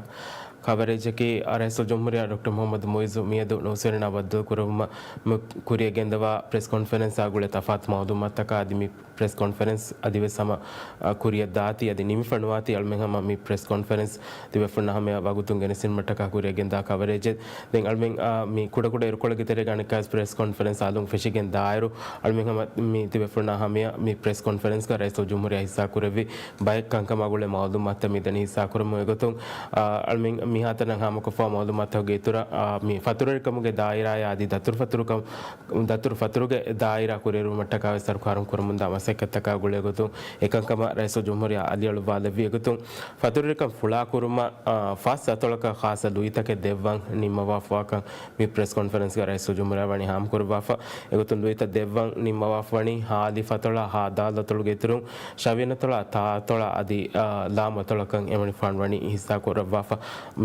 ކަވަރޭޖަކީ، ރައީސުލްޖުމްހޫރިއްޔާ ޑޮކްޓަރ މުޙައްމަދު މުޢިއްޒު މިއަދު ނޫސްވެރިންނާ ބައްދަލުކުރެއްވުމަށް މި ކުރިއަށް ގެންދަވާ ޕްރެސް ކޮންފަރެންސާ ގުޅޭ ތަފާތު މައުލޫމާތުތަކާ އަދި މި ޕްރެސް ކޮންފަރެންސް އަދިވެސް ހަމަ، އަ، ކުރިއަށް ދާތީ އަދި ނިމިފަ ނުވާތީ އަޅުމެން ހަމަ މި ޕްރެސް ކޮންފަރެންސް ތިބޭފުޅުންނާ ހަމަޔަށް ވަގުތުން ގެނެސްދިނުމަށްޓަކާ ކުރިއަށް ގެންދާ ކަވަރޭޖެއް. ދެން އަޅުމެން، އާ، މި ކުޑަކުޑަ އިރުކޮޅެއްގެ ތެރޭގަ އަނެއްކާވެސް ޕްރެސް ކޮންފަރެންސް އަލުން ފެށިގެން ދާއިރު، އަޅުމެން ހަމަ މި ތިބޭފުޅުންނާ ހަމަޔަށް މި ޕްރެސް ކޮންފަރެންސްގަ ރައީސުލްޖުމްހޫރިއްޔާ ހިއްސާކުރެއްވި ބައެއް ކަންކަމާ ގުޅޭ މައުލޫމާތުތައް މިދަނީ ހިއްސާކުރަމުން. އެގޮތުން، އާ، އަޅުމެން މިހާތަނަށް ހާމަކޮށްފައިވާ މައުލޫމާތުގެ އިތުރަށް، އާ، މި ފަތުރުވެރިކަމުގެ ދާއިރާއާ އަދި ދަތުރުފަތުރުކަމު ދަތުރު ފަތުރުގެ ދާއިރާ ކުރިއެރުވުމަށްޓަކާވެސް ސަރުކާރުން ކުރަމުންދާ މަސައްކަތްތަކާ ގުޅޭގޮތުން އެކަންކަމަށް ރައީސުލްޖުމްހޫރިއްޔާ އަލިއަޅުއްވާލެއްވި. އެގޮތުން ފަތުރުވެރިކަން ފުޅާކުރުމަށް، އާ، ފަސް އަތޮޅަކަށް ޚާއްޞަ ލުއިތަކެއް ދެއްވަން ނިންމަވާފައިވާކަން މި ޕްރެސް ކޮންފަރެންސްގަ ރައީސުލްޖުމްހޫރިއްޔާ ވަނީ ހާމަކުރައްވާފަ. އެގޮތުން ލުއިތައް ދެއްވަން ނިންމަވާފަ ވަނީ ހާ އަލިފް އަތޮޅާ، ހާ ދާލް އަތޮޅުގެ އިތުރުން، ޝަވިޔަނި އަތޮޅާ، ތާ އަތޮޅާ އަދި، އާ، ލާމް އަތޮޅަކަށް އެމަނިކުފާނު ވަނީ ހިއްސާކުރައްވާފަ.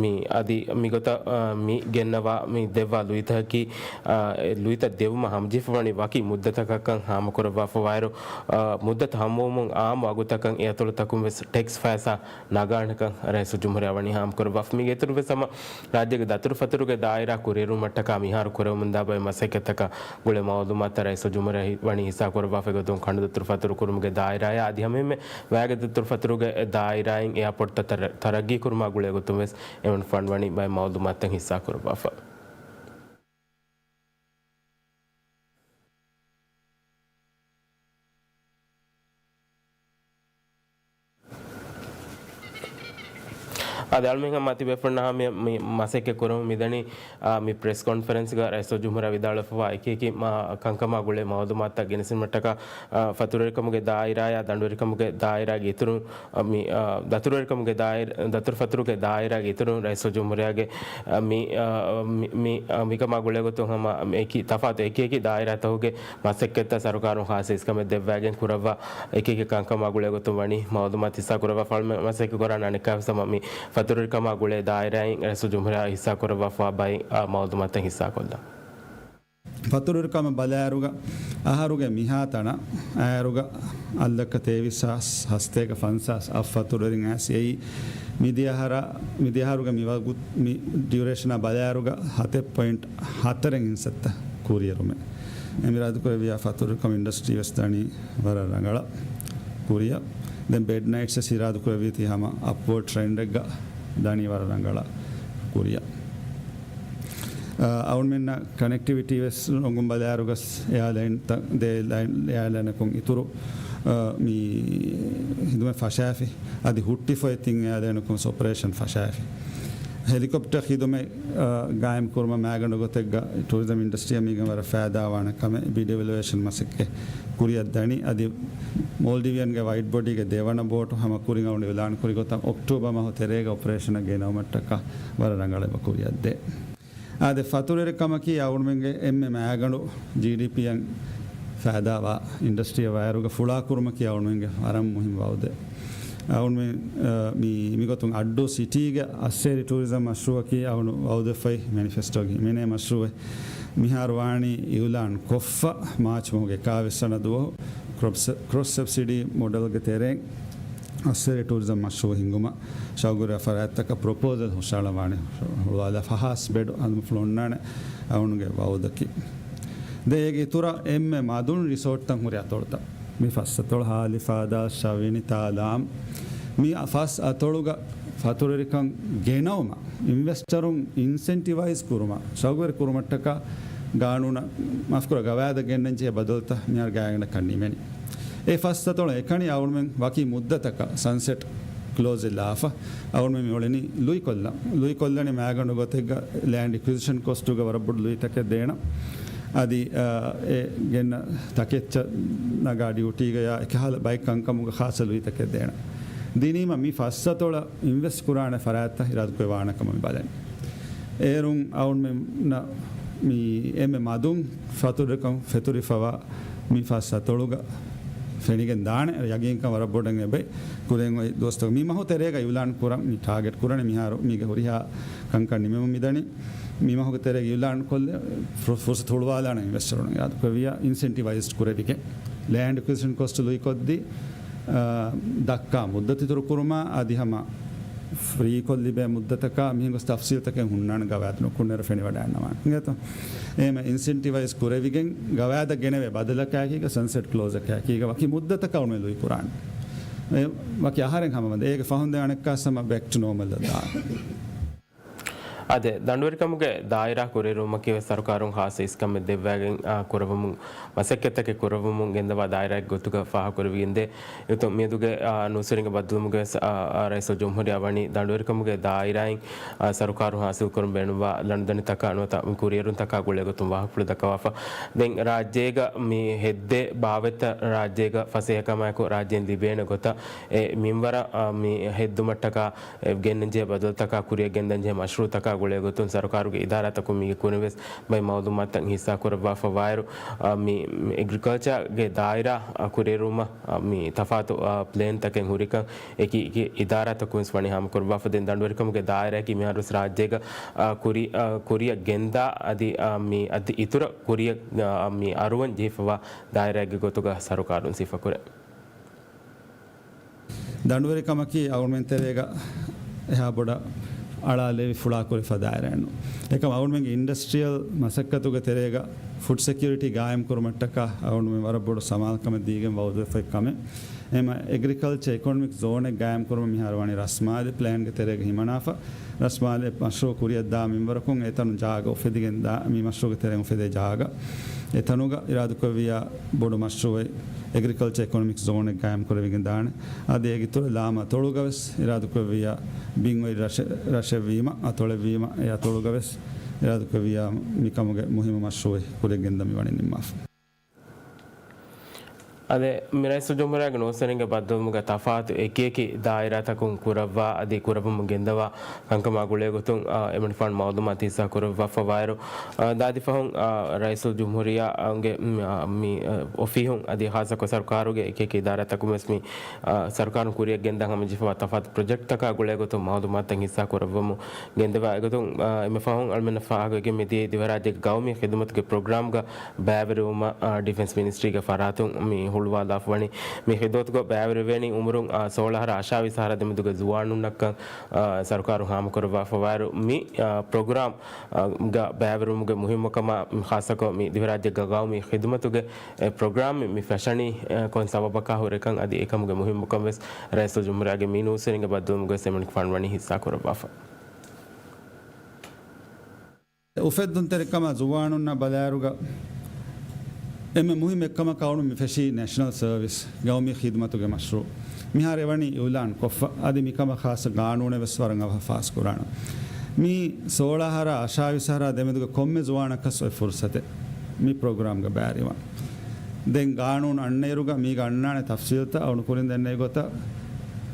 މި އަދި މިގޮތަށް، އާ، މި ގެންނަވާ މި ދެއްވާ ލުއިތަކަކީ، އާ، އެ ލުއިތައް ދެއްވުމަށް ހަމަޖެހިފަ ވަނީ ވަކި މުއްދަތަކަކަށް ހާމަކުރައްވާފަވާއިރު، އާ، މުއްދަތު ހަމަވުމުން އާއްމު އަގުތަކަށް އެ އަތޮޅުތަކުން ވެސް ޓެކްސް ފައިސާ ނަގާނެކަން ރައީސުލްޖުމްހޫރިއްޔާ ވަނީ ހާމަކުރައްވާފަ. މީގެ އިތުރުން ވެސް ހަމަ ރާއްޖޭގެ ދަތުރުފަތުރުގެ ދާއިރާ ކުރިއެރުވުމަށްޓަކާ މިހާރު ކުރެވެމުންދާ ބައެއް މަސައްކަތްތަކާ ގުޅޭ މައުލޫމާތުތައް ރައީސުލްޖުމްހޫރިއްޔާ ވަނީ ހިއްސާކުރައްވާފަ. އެގޮތުން ކަނޑުދަތުރުފަތުރު ކުރުމުގެ ދާއިރާއާ އަދި ހަމައެހެންމެ ވައިގަދަ ދަތުރުފަތުރުގެ ދާއިރާއިން އެއާޕޯޓްތައް ތަރަ-، ތަރައްގީ ކުރުމާ ގުޅޭގޮތުން ވެސް އެމަނިކުފާނު ވަނީ ބައެއް މައުލޫމާތުތައް ހިއްސާކުރައްވާފަ. އަދި އަޅުމެން ހަމަ ތިބޭފުޅުންނާ ހަމަޔަށް މި މަސައްކަތް ކުރަމުން މިދަނީ، އާ، މި ޕްރެސް ކޮންފަރެންސްގަ ރައީސުލްޖުމްހޫރިއްޔާ ވިދާޅުވެފައިވާ އެކި އެކި މާ-، ކަންކަމާ ގުޅޭ މައުލޫމާތުތައް ގެނެސްދިނުމަށްޓަކާ، އާ، ފަތުރުވެރިކަމުގެ ދާއިރާއާ ދަނޑުވެރިކަމުގެ ދާއިރާގެ އިތުރުން، އަ، މި، އަ، ދަތުރުވެރިކަމުގެ ދާއިރާ، ދަތުރުފަތުރުގެ ދާއިރާގެ އިތުރުން ރައީސުލްޖުމްހޫރިއްޔާގެ، އަ، މި، އަ، މި، މި، އަ، މިކަމާ ގުޅޭގޮތުން ހަމަ އެކި ތަފާތު އެކި އެކި ދާއިރާތަކުގެ މަސައްކަތްތައް ސަރުކާރުން ޚާއްޞަ އިސްކަމެއް ދެއްވައިގެން ކުރައްވާ އެކި އެކި ކަންކަމާ ގުޅޭގޮތުން ވަނީ މައުލޫމާތު ހިއްސާކުރައްވާފަ. އަޅުމެން މަސައްކަތް ކުރާ އަނެއްކާވެސް ހަމަ މި ފަތުރުވެރިކަމާ ގުޅޭ ދާއިރާއިން ރައީސުލްޖުމްހޫރިއްޔާ ހިއްސާކުރައްވާފަ ބައި، އަ، މައުލޫމާތުތައް ހިއްސާކޮށްލަން. ފަތުރުވެރިކަމަށް ބަލާއިރުގަ، އަހަރުގެ މިހާތަނަށް އައިރުގަ އަށްލައްކަ ތޭވީސް ހާސް ހަސަތޭކަ ފަންސާސް އަށް ފަތުރުވެރިން އައިސް އެއީ، މިދިޔަ އަހަރަށް، މިދިޔަ އަހަރުގެ މި ވަގު-، މި ޑިއުރޭޝަނާ ބަލާއިރުގަ ހަތެއް ޕޮއިންޓް ހަތަރެއް އިންސައްތަ ކުރިއެރުމެއް. އެ މި އިރާދަކުރެއްވިޔާ ފަތުރުވެރިކަމު އިންޑަސްޓްރީ ވެސް ދަނީ ވަރަށް ރަނގަޅަށް ކުރިއަށް. ދެން ބެޑް ނައިޓްސް ވެސް އިރާދަކުރެއްވީތީ ހަމަ އަޕްވާޑް ޓްރެންޑެއްގަ ދަނީ ވަރަށް ރަނގަޅަށް ކުރިއަށް. އަ، އަޅުމެންނަށް ކަނެކްޓިވިޓީ ވެސް ރޮނގުން ބަލާއިރުގަސް އެއާލައިންތައް، ދެ އެއާލައިން، އެއާލައިނަކުން އިތުރު، އަ، މި ހިދުމަތް ފަށާފި. އަދި ހުއްޓިފައި ތިން އެއާލައިނަކުން އޮޕަރޭޝަން ފަށާފި. ހެލިކޮޕްޓަރ ހިދުމަތް، އަ، ގާއިމް ކުރުމަށް މައިގަނޑު ގޮތެއްގަ ޓޫރިޒަމް އިންޑަސްޓްރީއަށް މީގެން ވަރަށް ފައިދާވާނެ ކަމެއް ޑިވެލުއޭޝަން މަސައްކަތް ކުރިއަށް ދަނީ. އަދި މޯލްޑިވިއަންގެ ވައިޑް ބޮޑީގެ ދެވަނަ ބޯޓު ހަމަ ކުރިން އަޅުގަނޑު އިޢުލާން ކުރި ގޮތަށް އޮކްޓޫބަރ މަހު ތެރޭގަ އޮޕަރޭޝަނަށް ގެނައުމަށްޓަކާ ވަރަށް ރަނގަޅަށް އެބަ ކުރިއަށް ދޭ. އާދެ، ފަތުރުވެރިކަމަކީ އަޅުގަނޑުމެންގެ އެންމެ މައިގަނޑު ޖީޑީޕީއަށް ފައިދާވާ އިންޑަސްޓްރީއެއް ވާއިރުގަ ފުޅާކުރުމަކީ އަޅުގަނޑުމެންގެ ވަރަށް މުހިންމު ވައުދެއް. އަޅުމެން، އަ، މި، މިގޮތުން އައްޑޫ ސިޓީގެ އައްސޭރި ޓޫރިޒަމް މަޝްރޫއަކީ އަޅުން ވައުދުވެފައި މެނިފެސްޓޯގެ ހިމެނޭ މަޝްރޫއެއް. މިހާރު ވާނީ އިއުލާން ކޮށްފަ މާޗް މަހުގެ އެކާވީސް ވަނަ ދުވަހު ކްރޮސް، ކްރޮސް ސަބްސިޑީ މޮޑެލްގެ ތެރެއިން އައްސޭރި ޓޫރިޒަމް މަޝްރޫއު ހިންގުމަށް ޝައުގުވެރި ފަރާތްތަކަށް ޕްރޮޕޯސަލް ހުށަހަޅަން ވާނީ. ހުޅުވާލާ ފަހާސް ބެޑް އަޅުމެން ފުޅު އޮންނާނެ އަޅުންގެ ވައުދަކީ. ދެން އޭގެ އިތުރަށް އެންމެ މަދުން ރިސޯޓްތައް ހުރި އަތޮޅުތައް. މި ފަސް އަތޮޅު ހާލިފާދާ، ޝަވިނި، ތާލާމް. މި ފަސް އަތޮޅުގަ ފަތުރުވެރިކަން ގެނައުމަށް، އިންވެސްޓަރުން އިންސެންޓިވައިޒް ކުރުމަށް، ޝައުގުވެރި ކުރުމަށްޓަކާ ގާނޫނަށް، މާފުކުރާ، ގަވާއިދަށް ގެންނަން ޖެހޭ ބަދަލުތައް މިހާރު ގާތްގަނޑަކަށް ނިމެނީ. އެ ފަސް އަތޮޅަށް އެކަނި އަޅުމެން ވަކި މުއްދަތަކަށް ސަންސެޓް ކްލޯޒެއް ލާފަ، އަޅުމެން މި އުޅެނީ ލުއިކޮށްލަން. ލުއިކޮށްލަނީ މައިގަނޑު ގޮތެއްގަ ލޭންޑް އެކުއިޒިޝަން ކޮސްޓުގަ ވަރަށް ބޮޑު ލުއިތަކެއް ދޭނަން. އަދި، އާ، އެ ގެންނަ ތަކެއްޗަށް ނަގާ ޑިއުޓީގަޔާ އެކަހަލަ ބައެއް ކަންކަމުގަ ޚާއްސަ ލުއިތަކެއް ދޭނަން. ދިނީމަ މި ފަސް އަތޮޅަށް އިންވެސްޓް ކުރާނެ ފަރާތްތައް އިރާދަކުރެއްވި ވާނެ ކަމަށް މި ބަލަނީ. އޭރުން އަޅުމެންނަށް މި އެންމެ މަދުން ފަތުރުވެރިކަން ފެތުރިފަވާ މި ފަސް އަތޮޅުގަ ފެނިގެން ދާނެ ޔަގީންކަން ވަރަށް ބޮޑަށް އެބައި. ކުރިން އޮތް ދުވަސްތަކު މި މަހު ތެރޭގަ އިއުލާން ކުރަން މި ޓާގެޓް ކުރަނީ. މިހާރު މީގެ ހުރިހާ ކަންކަން ނިމެމުން މިދަނީ. މި މަހުގެ ތެރޭގަ އިއުލާން ކޮށްލެ ފު-، ފުރުސަތު ހުޅުވާލާނެ އިންވެސްޓަރުން އިރާދަކުރެއްވިޔާ އިންސެންޓިވައިޒްޑް ކުރެވިގެން. ލޭންޑް އެކުއިޒިޝަން ކޮސްޓް ލުއިކޮށްދީ، އާ، ދައްކާ މުއްދަތު އިތުރު ކުރުމާ އަދި ހަމަ ފްރީކޮށް ލިބޭ މުއްދަތަކާ މިހެން ގޮސް ތަފްސީލްތަކެއް ހުންނާނެ ގަވާއިދު ނުކުންނައިރު ފެނިވަޑައިގަންނަވާނެ. އިނގޭތޯ؟ އެހެން އިންސެންޓިވައިޒް ކުރެވިގެން ގަވާއިދަށް ގެނެވޭ ބަދަލަކާއެކީގަ ސަންސެޓް ކްލޯޒަކާއެކީގަ ވަކި މުއްދަތަކަށް އަޅުމެން ލުއި ކުރާނެ. އެ ވަކި އަހަރެއް ހަމަ ވަންދެން. އޭގެ ފަހުން ދެން އަނެއްކާސް ހަމަ ބެކް ޓު ނޯމަލް ދާނެ. އާދެ، ދަނޑުވެރިކަމުގެ ދާއިރާ ކުރިއެރުވުމަކީ ވެސް ސަރުކާރުން ޚާއްޞަ އިސްކަމެއް ދެއްވައިގެން، އާ، ކުރެވެމުން، މަސައްކަތްތަކެއް ކުރެވެމުން ގެންދަވާ ދާއިރާއެއް ގޮތުގަ ފާހަގަކުރެވިގެންދޭ. އެގޮތުން މިއަދުގެ، އާ، ނޫސްވެރިންގެ ބައްދަލުވުމުގަ ވެސް، އާ، އާ، ރައީސުލްޖުމްހޫރިއްޔާ ވަނީ ދަނޑުވެރިކަމުގެ ދާއިރާއިން، އާ، ސަރުކާރުން ހާސިލްކުރަން ބޭނުންވާ ލަނޑުދަނޑިތަކާ ނުވަތަ މި ކުރިއެރުންތަކާ ގުޅޭގޮތުން ވާހަކަފުޅު ދައްކަވާފަ. ދެން ރާއްޖޭގަ މި ހެއްދޭ ބާވަތްތައް ރާއްޖޭގަ ފަސޭހަކަމާއެކު ރާއްޖޭން ލިބޭނެ ގޮތަށް އެ މިންވަރަށް، އާ، މި ހެއްދުމަށްޓަކާ އެ ގެންނަންޖެހޭ ބަދަލުތަކާ ކުރިއަށް ގެންދަންޖެހޭ މަޝްރޫއުތަކާ ގުޅޭގޮތުން ސަރުކާރުގެ އިދާރާތަކުން މީގެ ކުރިން ވެސް ބައެއް މައުލޫމާތުތައް ހިއްސާކުރައްވާފަ ވާއިރު، އާ، މި، މި އެގްރިކަލްޗާގެ ދާއިރާ، އާ، ކުރިއެރުވުމަށް، އާ، މި ތަފާތު، އާ، ޕްލޭންތަކެއް ހުރިކަން އެކި، އެކި އިދާރާތަކުން ވެސް ވަނީ ހާމަކުރައްވާފަ. ދެން ދަނޑުވެރިކަމުގެ ދާއިރާއަކީ މިހާރު ވެސް ރާއްޖޭގަ، އާ، ކުރި، އާ، ކުރިއަށް ގެންދާ އަދި، އާ، މި އަދި އިތުރަށް ކުރިއަށް، އާ، މި އަރުވަން ޖެހިފަވާ ދާއިރާއެއްގެ ގޮތުގަ ސަރުކާރުން ސިފަކުރޭ. ދަނޑުވެރިކަމަކީ އަޅުމެން ތެރޭގަ އެހާ ބޮޑަށް އަޅާލެވި ފުޅާކުރި ފަދައިރެއްނު. އެކަމް އަޅުމެންގެ އިންޑަސްޓްރިއަލް މަސައްކަތުގެ ތެރޭގަ ފުޑް ސެކިއުރިޓީ ގާއިމް ކުރުމަށްޓަކާ އަޅުމެން ވަރަށް ބޮޑު ސަމާލުކަމެއް ދީގެން ވައުދުވެފައި ކަމެއް. އެމަ އެގްރިކަލްޗަރ އިކޮނޮމިކް ޒޯނެއް ގާއިމް ކުރުމަށް މިހާރު ވަނީ ރަސްމާލެ ޕްލޭންގެ ތެރޭގަ ހިމަނާފަ. ރަސްމާލެ މަޝްރޫއު ކުރިއަށްދާ މިންވަރަކުން އެތަނު ޖާގަ އުފެދިގެން ދާ، މި މަޝްރޫއުގެ ތެރެއިން އުފެދޭ ޖާގަ. އެތަނުގަ އިރާދަކުރެއްވިޔާ ބޮޑު މަޝްރޫއެއް އެގްރިކަލްޗަރ އިކޮނޮމިކް ޒޯނެއް ގާއިމް ކުރެވިގެން ދާނެ. އަދި އޭގެ އިތުރަށް ލާމަ އަތޮޅުގަ ވެސް އިރާދަކުރެއްވިޔާ ބިން އޮތް ރަށެ-، ރަށެއްވީމަ، އަތޮޅެއްވީމަ، އެ އަތޮޅުގަ ވެސް އިރާދަކުރެއްވިޔާ މިކަމުގެ މުހިއްމު މަޝްރޫއެއް ކުރިއަށް ގެންދަން މި ވަނީ ނިންމާފަ. އަދެ، މި ރައީސުލްޖުމްހޫރިއްޔާގެ ނޫސްވެރިންގެ ބައްދަލުވުމުގަ ތަފާތު އެކިއެކި ދާއިރާތަކުން ކުރައްވާ އަދި ކުރައްވަމުން ގެންދަވާ ކަންކަމާ ގުޅޭގޮތުން، އާ، އެމަނިކުފާނު މައުލޫމާތު ހިއްސާކުރައްވާފަ ވާއިރު، އާ، ދާދި ފަހުން، އާ، ރައީސުލްޖުމްހޫރިއްޔާގެ، މް، އާ، މި، އާ، އޮފީހުން އަދި ޚާއްޞަކޮށް ސަރުކާރުގެ އެކިއެކި އިދާރާތަކުން ވެސް މި، އާ، ސަރުކާރުން ކުރިއަށް ގެންދާ ހަމަޖެހިފަވާ ތަފާތު ޕްރޮޖެކްޓްތަކާ ގުޅޭގޮތުން މައުލޫމާތުތައް ހިއްސާކުރައްވަމުން ގެންދަވާ އެގޮތުން، އާ، އެންމެ ފަހުން އަޅުމެންނަށް ފާހަގަވެގެން މިދިޔަ ދިވެހިރާއްޖޭގެ ގައުމީ ޚިދުމަތުގެ ޕްރޮގްރާމްގަ ބައިވެރިވުމަށް، އާ، ޑިފެންސް މިނިސްޓްރީގެ ފަރާތުން މި ހުޅުވާލާފަ ވަނީ. މި ޚިދުމަތުގަ ބައިވެރިވެވޭނީ އުމުރުން، އާ، ސޯޅަ އަހަރާ އަށާވީސް އަހަރާ ދެމެދުގެ ޒުވާނުންނަށްކަން، އާ، ސަރުކާރުން ހާމަކުރައްވާފަ ވާއިރު، މި، އާ، ޕްރޮގްރާމް، އާ، ގަ ބައިވެރިވުމުގެ މުހިއްމުކަމާ، ޚާއްޞަކޮށް މި ދިވެހިރާއްޖޭގެ ގައުމީ ޚިދުމަތުގެ އެ ޕްރޮގްރާމް މި ފެށަނީ، އާ، ކޮން ސަބަބަކާ ހުރެކަން އަދި އެކަމުގެ މުހިއްމުކަން ވެސް ރައީސުލްޖުމްހޫރިއްޔާގެ މި ނޫސްވެރިންގެ ބައްދަލުވުމުގަ ވެސް އެމަނިކުފާނު ވަނީ ހިއްސާކުރައްވާފަ. އުފެއްދުންތެރިކަމާ ޒުވާނުންނާ ބަލާއިރުގަ އެންމެ މުހިއްމު އެއްކަމަކަށް އަޅުން މި ފެށީ ނޭޝަނަލް ސަރވިސް، ގައުމީ ޚިދުމަތުގެ މަޝްރޫއު. މިހާރު އެވަނީ އިއުލާން ކޮށްފަ، އަދި މިކަމަށް ޚާއްޞަ ގާނޫނެއް ވެސް ވަރަށް އަވަހަށް ފާސް ކުރާނަން. މި ސޯޅަ އަހަރާ އަށާވީސް އަހަރާ ދެމެދުގެ ކޮންމެ ޒުވާނަކަސް އޮތް ފުރުސަތެއް މި ޕްރޮގްރާމްގަ ބައިވެރިވާން. ދެން ގާނޫނު އަންނައިރުގަ މީގަ އަންނާނެ ތަފްސީލްތައް އަޅުން ކުރިން ދެންނެވި ގޮތަށް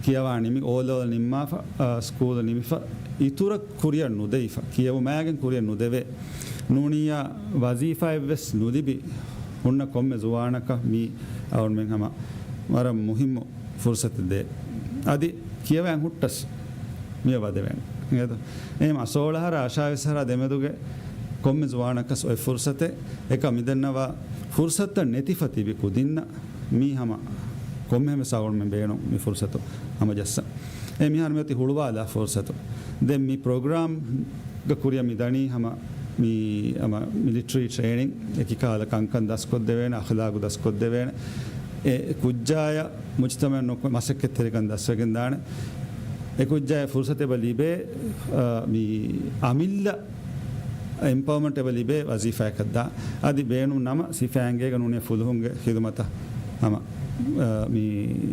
ކިޔަވާ ނިމި، އޯ ލެވެލް ނިންމާފަ، އާ، ސްކޫލް ނިމިފަ، އިތުރަށް ކުރިއަށް ނުދެވިފަ، ކިޔެވުމާގެން ކުރިއަށް ނުދެވޭ. ނޫނިއްޔާ ވަޒީފާއެއްވެސް ނުލިބި ހުންނަ ކޮންމެ ޒުވާނަކަށް މީ އަޅުމެން ހަމަ ވަރަށް މުހިއްމު ފުރުސަތެއް ދޭ. އަދި ކިޔަވައި ހުއްޓަސް މިއަށް ވަދެވޭނެ. އެހެން އަށާވީސް އަހަރާ ދެމެދުގެ ކޮންމެ ޒުވާނަކަސް އޮތް ފުރުސަތެއް އެކަ މިދެންނަވާ ފުރުސަތައް ނެތިފަ ތިބި ކުދިންނަށް މީ ހަމަ ކޮންމެހެން ސައުންމެ ބޭނުން މި ފުރުސަތު ހަމަޖައްސަ. އެ މިހާރު މިއޮތީ ހުޅުވާލާ ފުރުސަތު. ދެން މި ޕްރޮގްރާމް ގެ ކުރިއަށް މި ދަނީ ހަމަ މި، ހަމަ މިލިޓަރީ ޓްރޭނިން، އެކި ކަހަލަ ކަންކަން ދަސްކޮށްދެވޭނެ، އަޚްލާގު ދަސްކޮށްދެވޭނެ. އެ ކުއްޖާޔަށް މުޖްތަމައަށް ނުކު-، މަސައްކަތްތެރިކަން ދަސްވެގެން ދާނެ. އެ ކުއްޖާޔަށް ފުރުސަތެއް އެބަ ލިބޭ، އާ، މި އަމިއްލަ އެމްޕަވަރމަންޓް އެބަ ލިބޭ ވަޒީފާއަކަށް ދާ. އަދި ބޭނުން ނަމަ ސިފައިންގޭގަ ނޫނީ ފުލުހުންގެ ޚިދުމަތަށް ހަމަ، އާ، މި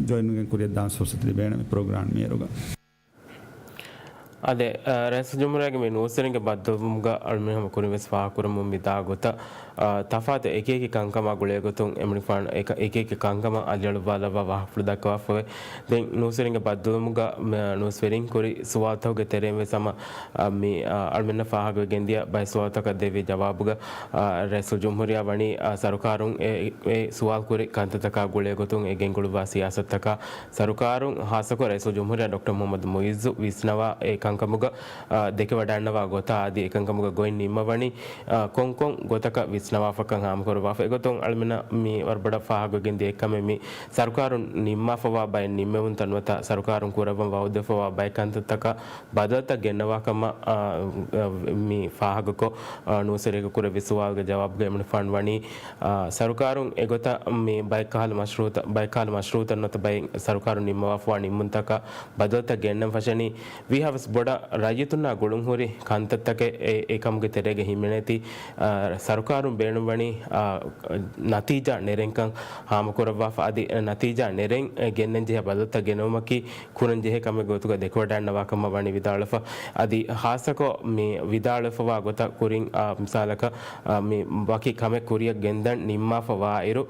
ޖޮއިންވެގެން ކުރިއަށް ދާން ފުރުސަތު ލިބޭނެ މި ޕްރޮގްރާމް މިއިރުގަ. އާދެ، އާ، ރައީސުލްޖުމްހޫރިއްޔާގެ މި ނޫސްވެރިންގެ ބައްދަލުވުމުގަ އަޅުމެން ހަމަ ކުރިން ވެސް ފާހަގަކުރަމުން މި ދާ ގޮތަށް، އާ، ތަފާތު އެކިއެކި ކަންކަމާ ގުޅޭގޮތުން އެމަނިކުފާނު އެކަ-، އެކިއެކި ކަންކަމަށް އަލިއަޅުއްވާލައްވާ ވާހަކަފުޅު ދައްކަވާފަވޭ. ދެން ނޫސްވެރިންގެ ބައްދަލުވުމުގަ، މ-، ނޫސްވެރިން ކުރި ސުވާލުތަކުގެ ތެރެއިން ވެސް ހަމަ، އާ، މި، އާ، އަޅުމެންނަށް ފާހަގަވެގެން ދިޔަ ބައެއް ސުވާލުތަކަށް ދެއްވި ޖަވާބުގަ، އާ، ރައީސުލްޖުމްހޫރިއްޔާ ވަނީ، އާ، ސަރުކާރުން އެ، އެ ސުވާލު ކުރި ކަންތައްތަކާ ގުޅޭގޮތުން އެ ގެންގުޅުއްވާ ސިޔާސަތުތަކާ ސަރުކާރުން، ހާއްސަކޮށް ރައީސުލްޖުމްހޫރިއްޔާ ޑޮކްޓަރ މުހައްމަދު މުއިއްޒު ވިސްނަވާ އެ ކަންކަމުގަ، އާ، ދެކެވަޑައިގަންނަވާ ގޮތާ އަދި އެކަންކަމުގަ ގޮތް ނިންމަވަނީ، އާ، ކޮންކޮން ގޮތަކަށް ވިސްނަވާފަކަން ހާމަކުރައްވާފަ. އެގޮތުން އަޅުމެންނަށް މި ވަރަށް ބޮޑަށް ފާހަގަވެގެން ދިޔަ އެއްކަމެއް މި ސަރުކާރުން ނިންމާފަވާ ބައެއް ނިންމެވުންތައް ނުވަތަ ސަރުކާރުން ކުރައްވަން ވައުދުވެފަވާ ބައެއް ކަންތައްތަކަށް ބަދަލުތައް ގެންނަވާ ކަމަށް، އާ، އާ، މި ފާހަގަކޮށް، އާ، ނޫސްވެރިއަކު ކުރެއްވި ސުވާލުގެ ޖަވާބުގަ އެމަނިކުފާނު ވަނީ، އާ، ސަރުކާރުން އެގޮތަށް މި ބައެއްކަހަލަ މަޝްރޫއުތައް، ބައެއްކަހަލަ މަޝްރޫއުތައް ނުވަތަ ބައެއް ސަރުކާރުން ނިންމަވާފަވާ ނިންމުންތަކަށް ބަދަލުތައް ގެންނަން ފަށަނީ، ވީހާވެސް ބޮޑަށް ރައްޔިތުންނާ ގުޅުންހުރި ކަންތައްތަކެއް އެ، އެކަމުގެ ތެރޭގަ ހިމެނޭތީ، އާ، ސަރުކާރުން ބޭނުންވަނީ، އާ، ނަތީޖާ ނެރެންކަން ހާމަކުރައްވާފަ، އަދި ނަތީޖާ ނެރެން ގެންނަންޖެހޭ ބަދަލުތައް ގެނައުމަކީ ކުރަންޖެހޭ ކަމެއް ގޮތުގަ ދެކެވަޑައިގަންނަވާ ކަމަށް ވަނީ ވިދާޅުވެފަ. އަދި ހާއްސަކޮށް މި ވިދާޅުވެފަވާ ގޮތަށް ކުރިން، އާ، މިސާލަކަށް، އާ، މި ވަކި ކަމެއް ކުރިއަށް ގެންދަން ނިންމާފަ ވާއިރު،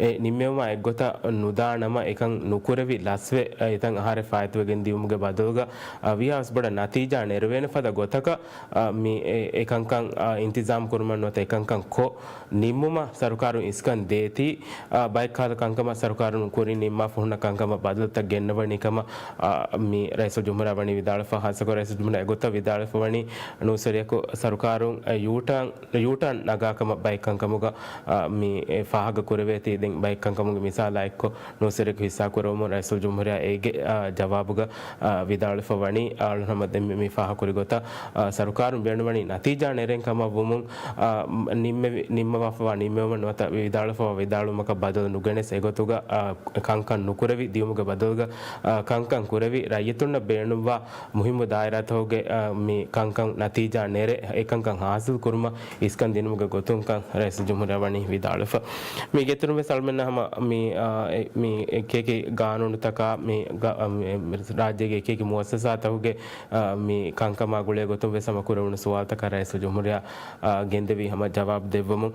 އެ ނިންމެވުމާ އެއްގޮތަށް ނުދާނަމަ އެކަން ނުކުރެވި ލަސްވެ، އެތަން އަހަރެއް ފާއިތުވެގެން ދިޔުމުގެ ބަދަލުގަ، އާ، ވީހާވެސް ބޮޑަށް ނަތީޖާ ނެރެވޭނެ ފަދަ ގޮތަކަށް، އާ، މި އެ، އެކަންކަން، އާ، އިންތިޒާމް ކުރުމަށް ނުވަތަ އެކަންކަން ކޮށް، ނިންމުމަށް ސަރުކާރުން އިސްކަން ދޭތީ، އާ، ބައެއްކަހަލަ ކަންކަމަށް ސަރުކާރުން ކުރިން ނިންމާފަ ހުންނަ ކަންކަމަށް ބަދަލުތައް ގެންނަވަނީ ކަމަށް، އާ، މި ރައީސުލްޖުމްހޫރިއްޔާ ވަނީ ވިދާޅުވެފަ. ހާއްސަކޮށް ރައީސުލްޖުމްހޫރިއްޔާ އެގޮތަށް ވިދާޅުވެފަ ވަނީ ނޫސްވެރިޔަކު ސަރުކާރުން، އާ، ޔޫޓާން، ޔޫޓާން ނަގާ ކަމަށް ބައެއް ކަންކަމުގަ، އާ، މި ފާހަގަ ކުރެވޭތީ. ދެން ބައެއް ކަންކަމުގެ މިސާލާ އެއްކޮށް، ނޫސްވެރިޔަކު ހިއްސާ ކުރެވުމުން ރައީސުލްޖުމްހޫރިއްޔާ އޭގެ، އާ، ޖަވާބުގަ، އާ، ވިދާޅުވެފަ ވަނީ، އަޅުން ހަމަ ދެން މި، މި ފާހަގަކުރި ގޮތަށް، އާ، ސަރުކާރުން ބޭނުންވަނީ ނަތީޖާ ނެރެން ކަމަށް ވުމުން، އާ، ނިންމެވި، ނިންމަވާފަވާ ނިންމެވުމަށް ނުވަތަ ވިދާޅުވެފަވާ ވިދާޅުވުމަކަށް ބަދަލު ނުގެނެސް އެގޮތުގަ، އާ، ކަންކަން ނުކުރެވި ދިޔުމުގެ ބަދަލުގަ، އާ، ކަންކަން ކުރެވި ރައްޔިތުންނަށް ބޭނުންވާ މުހިއްމު ދާއިރާތަކުގެ، އާ، މި ކަންކަން ނަތީޖާ ނެރެ، އެކަންކަން ހާސިލް ކުރުމަށް އިސްކަން ދިނުމުގެ ގޮތުންކަން ރައީސުލްޖުމްހޫރިއްޔާ ވަނީ ވިދާޅުވެފަ. މީގެ އިތުރުން ވެސް އަޅުމެންނަށް ހަމަ މި، އާ، އެ، މި އެކިއެކި ގާނޫނުތަކާ މި ގަ-، އަ، މި، މި ރާއްޖޭގެ އެކިއެކި މުއައްސަސާތަކުގެ، އާ، މި ކަންކަމާ ގުޅޭ ގޮތުން ވެސް ހަމަ ކުރެވުނު ސުވާލުތަކަށް ރައީސުލްޖުމްހޫރިއްޔާ، އާ، ގެންދެވި ހަމަ ޖަވާބު ދެއްވަމުން،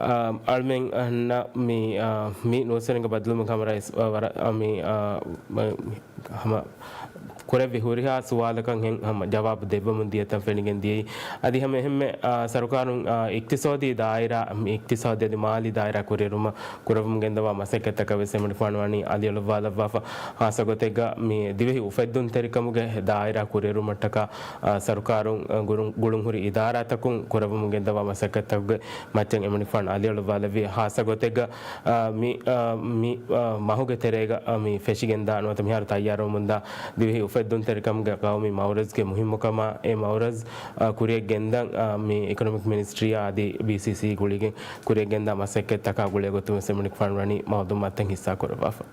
އާ، އަޅުމެން އަންނަ މި، އާ، މި ނޫސްވެރިންގެ ބައްދަލުވުމުގެ ހަމަ ރައީސް، އާ، ވަރަށް، އާ، މި، އާ، މަ-، ހަމަ ކުރެއްވި ހުރިހާ ސުވާލަކަށް ހެން ހަމަ ޖަވާބު ދެއްވަމުން ދިޔަތަން ފެނިގެން ދިޔައީ. އަދި ހަމަ އެހެންމެ، އާ، ސަރުކާރުން، އާ، އިޤްތިޞާދީ ދާއިރާ، މި އިޤްތިޞާދީ އަދި މާލީ ދާއިރާ ކުރިއެރުމަށް ކުރައްވަމުން ގެންދަވާ މަސައްކަތްތަކަށް ވެސް އެމަނިކުފާނު ވަނީ އަލިއަޅުއްވާލައްވާފަ. ހާއްސަ ގޮތެއްގަ މި ދިވެހި އުފެއްދުންތެރިކަމުގެ ދާއިރާ ކުރިއެރުމަށްޓަކާ، އާ، ސަރުކާރުން، އާ، ގުޅުން-، ގުޅުންހުރި އިދާރާތަކުން ކުރައްވަމުން ގެންދަވާ މަސައްކަތްތަކުގެ މައްޗަށް އެމަނިކުފާނު އަލިއަޅުއްވާލެއްވި. ހާއްސަ ގޮތެއްގަ، އާ، މި، އާ، މި، އާ، މަހުގެ ތެރޭގަ، އާ، މި ފެށިގެންދާ ނުވަތަ މިހާރު ތައްޔާރުވަމުންދާ ދިވެހި އުފެއްދުންތެރިކަމުގެ ޤައުމީ މައުރަޒްގެ މުހިއްމުކަމާ، އެ މައުރަޒް، އާ، ކުރިއަށް ގެންދަން، އާ، މި އިކޮނޮމިކް މިނިސްޓްރީއާ އަދި ބީސީސީ ގުޅިގެން ކުރިއަށް ގެންދާ މަސައްކަތްތަކާ ގުޅޭ ގޮތުން ވެސް އެމަނިކުފާނު ވަނީ މައުލޫމާތުތައް ހިއްސާ ކުރައްވާފަ.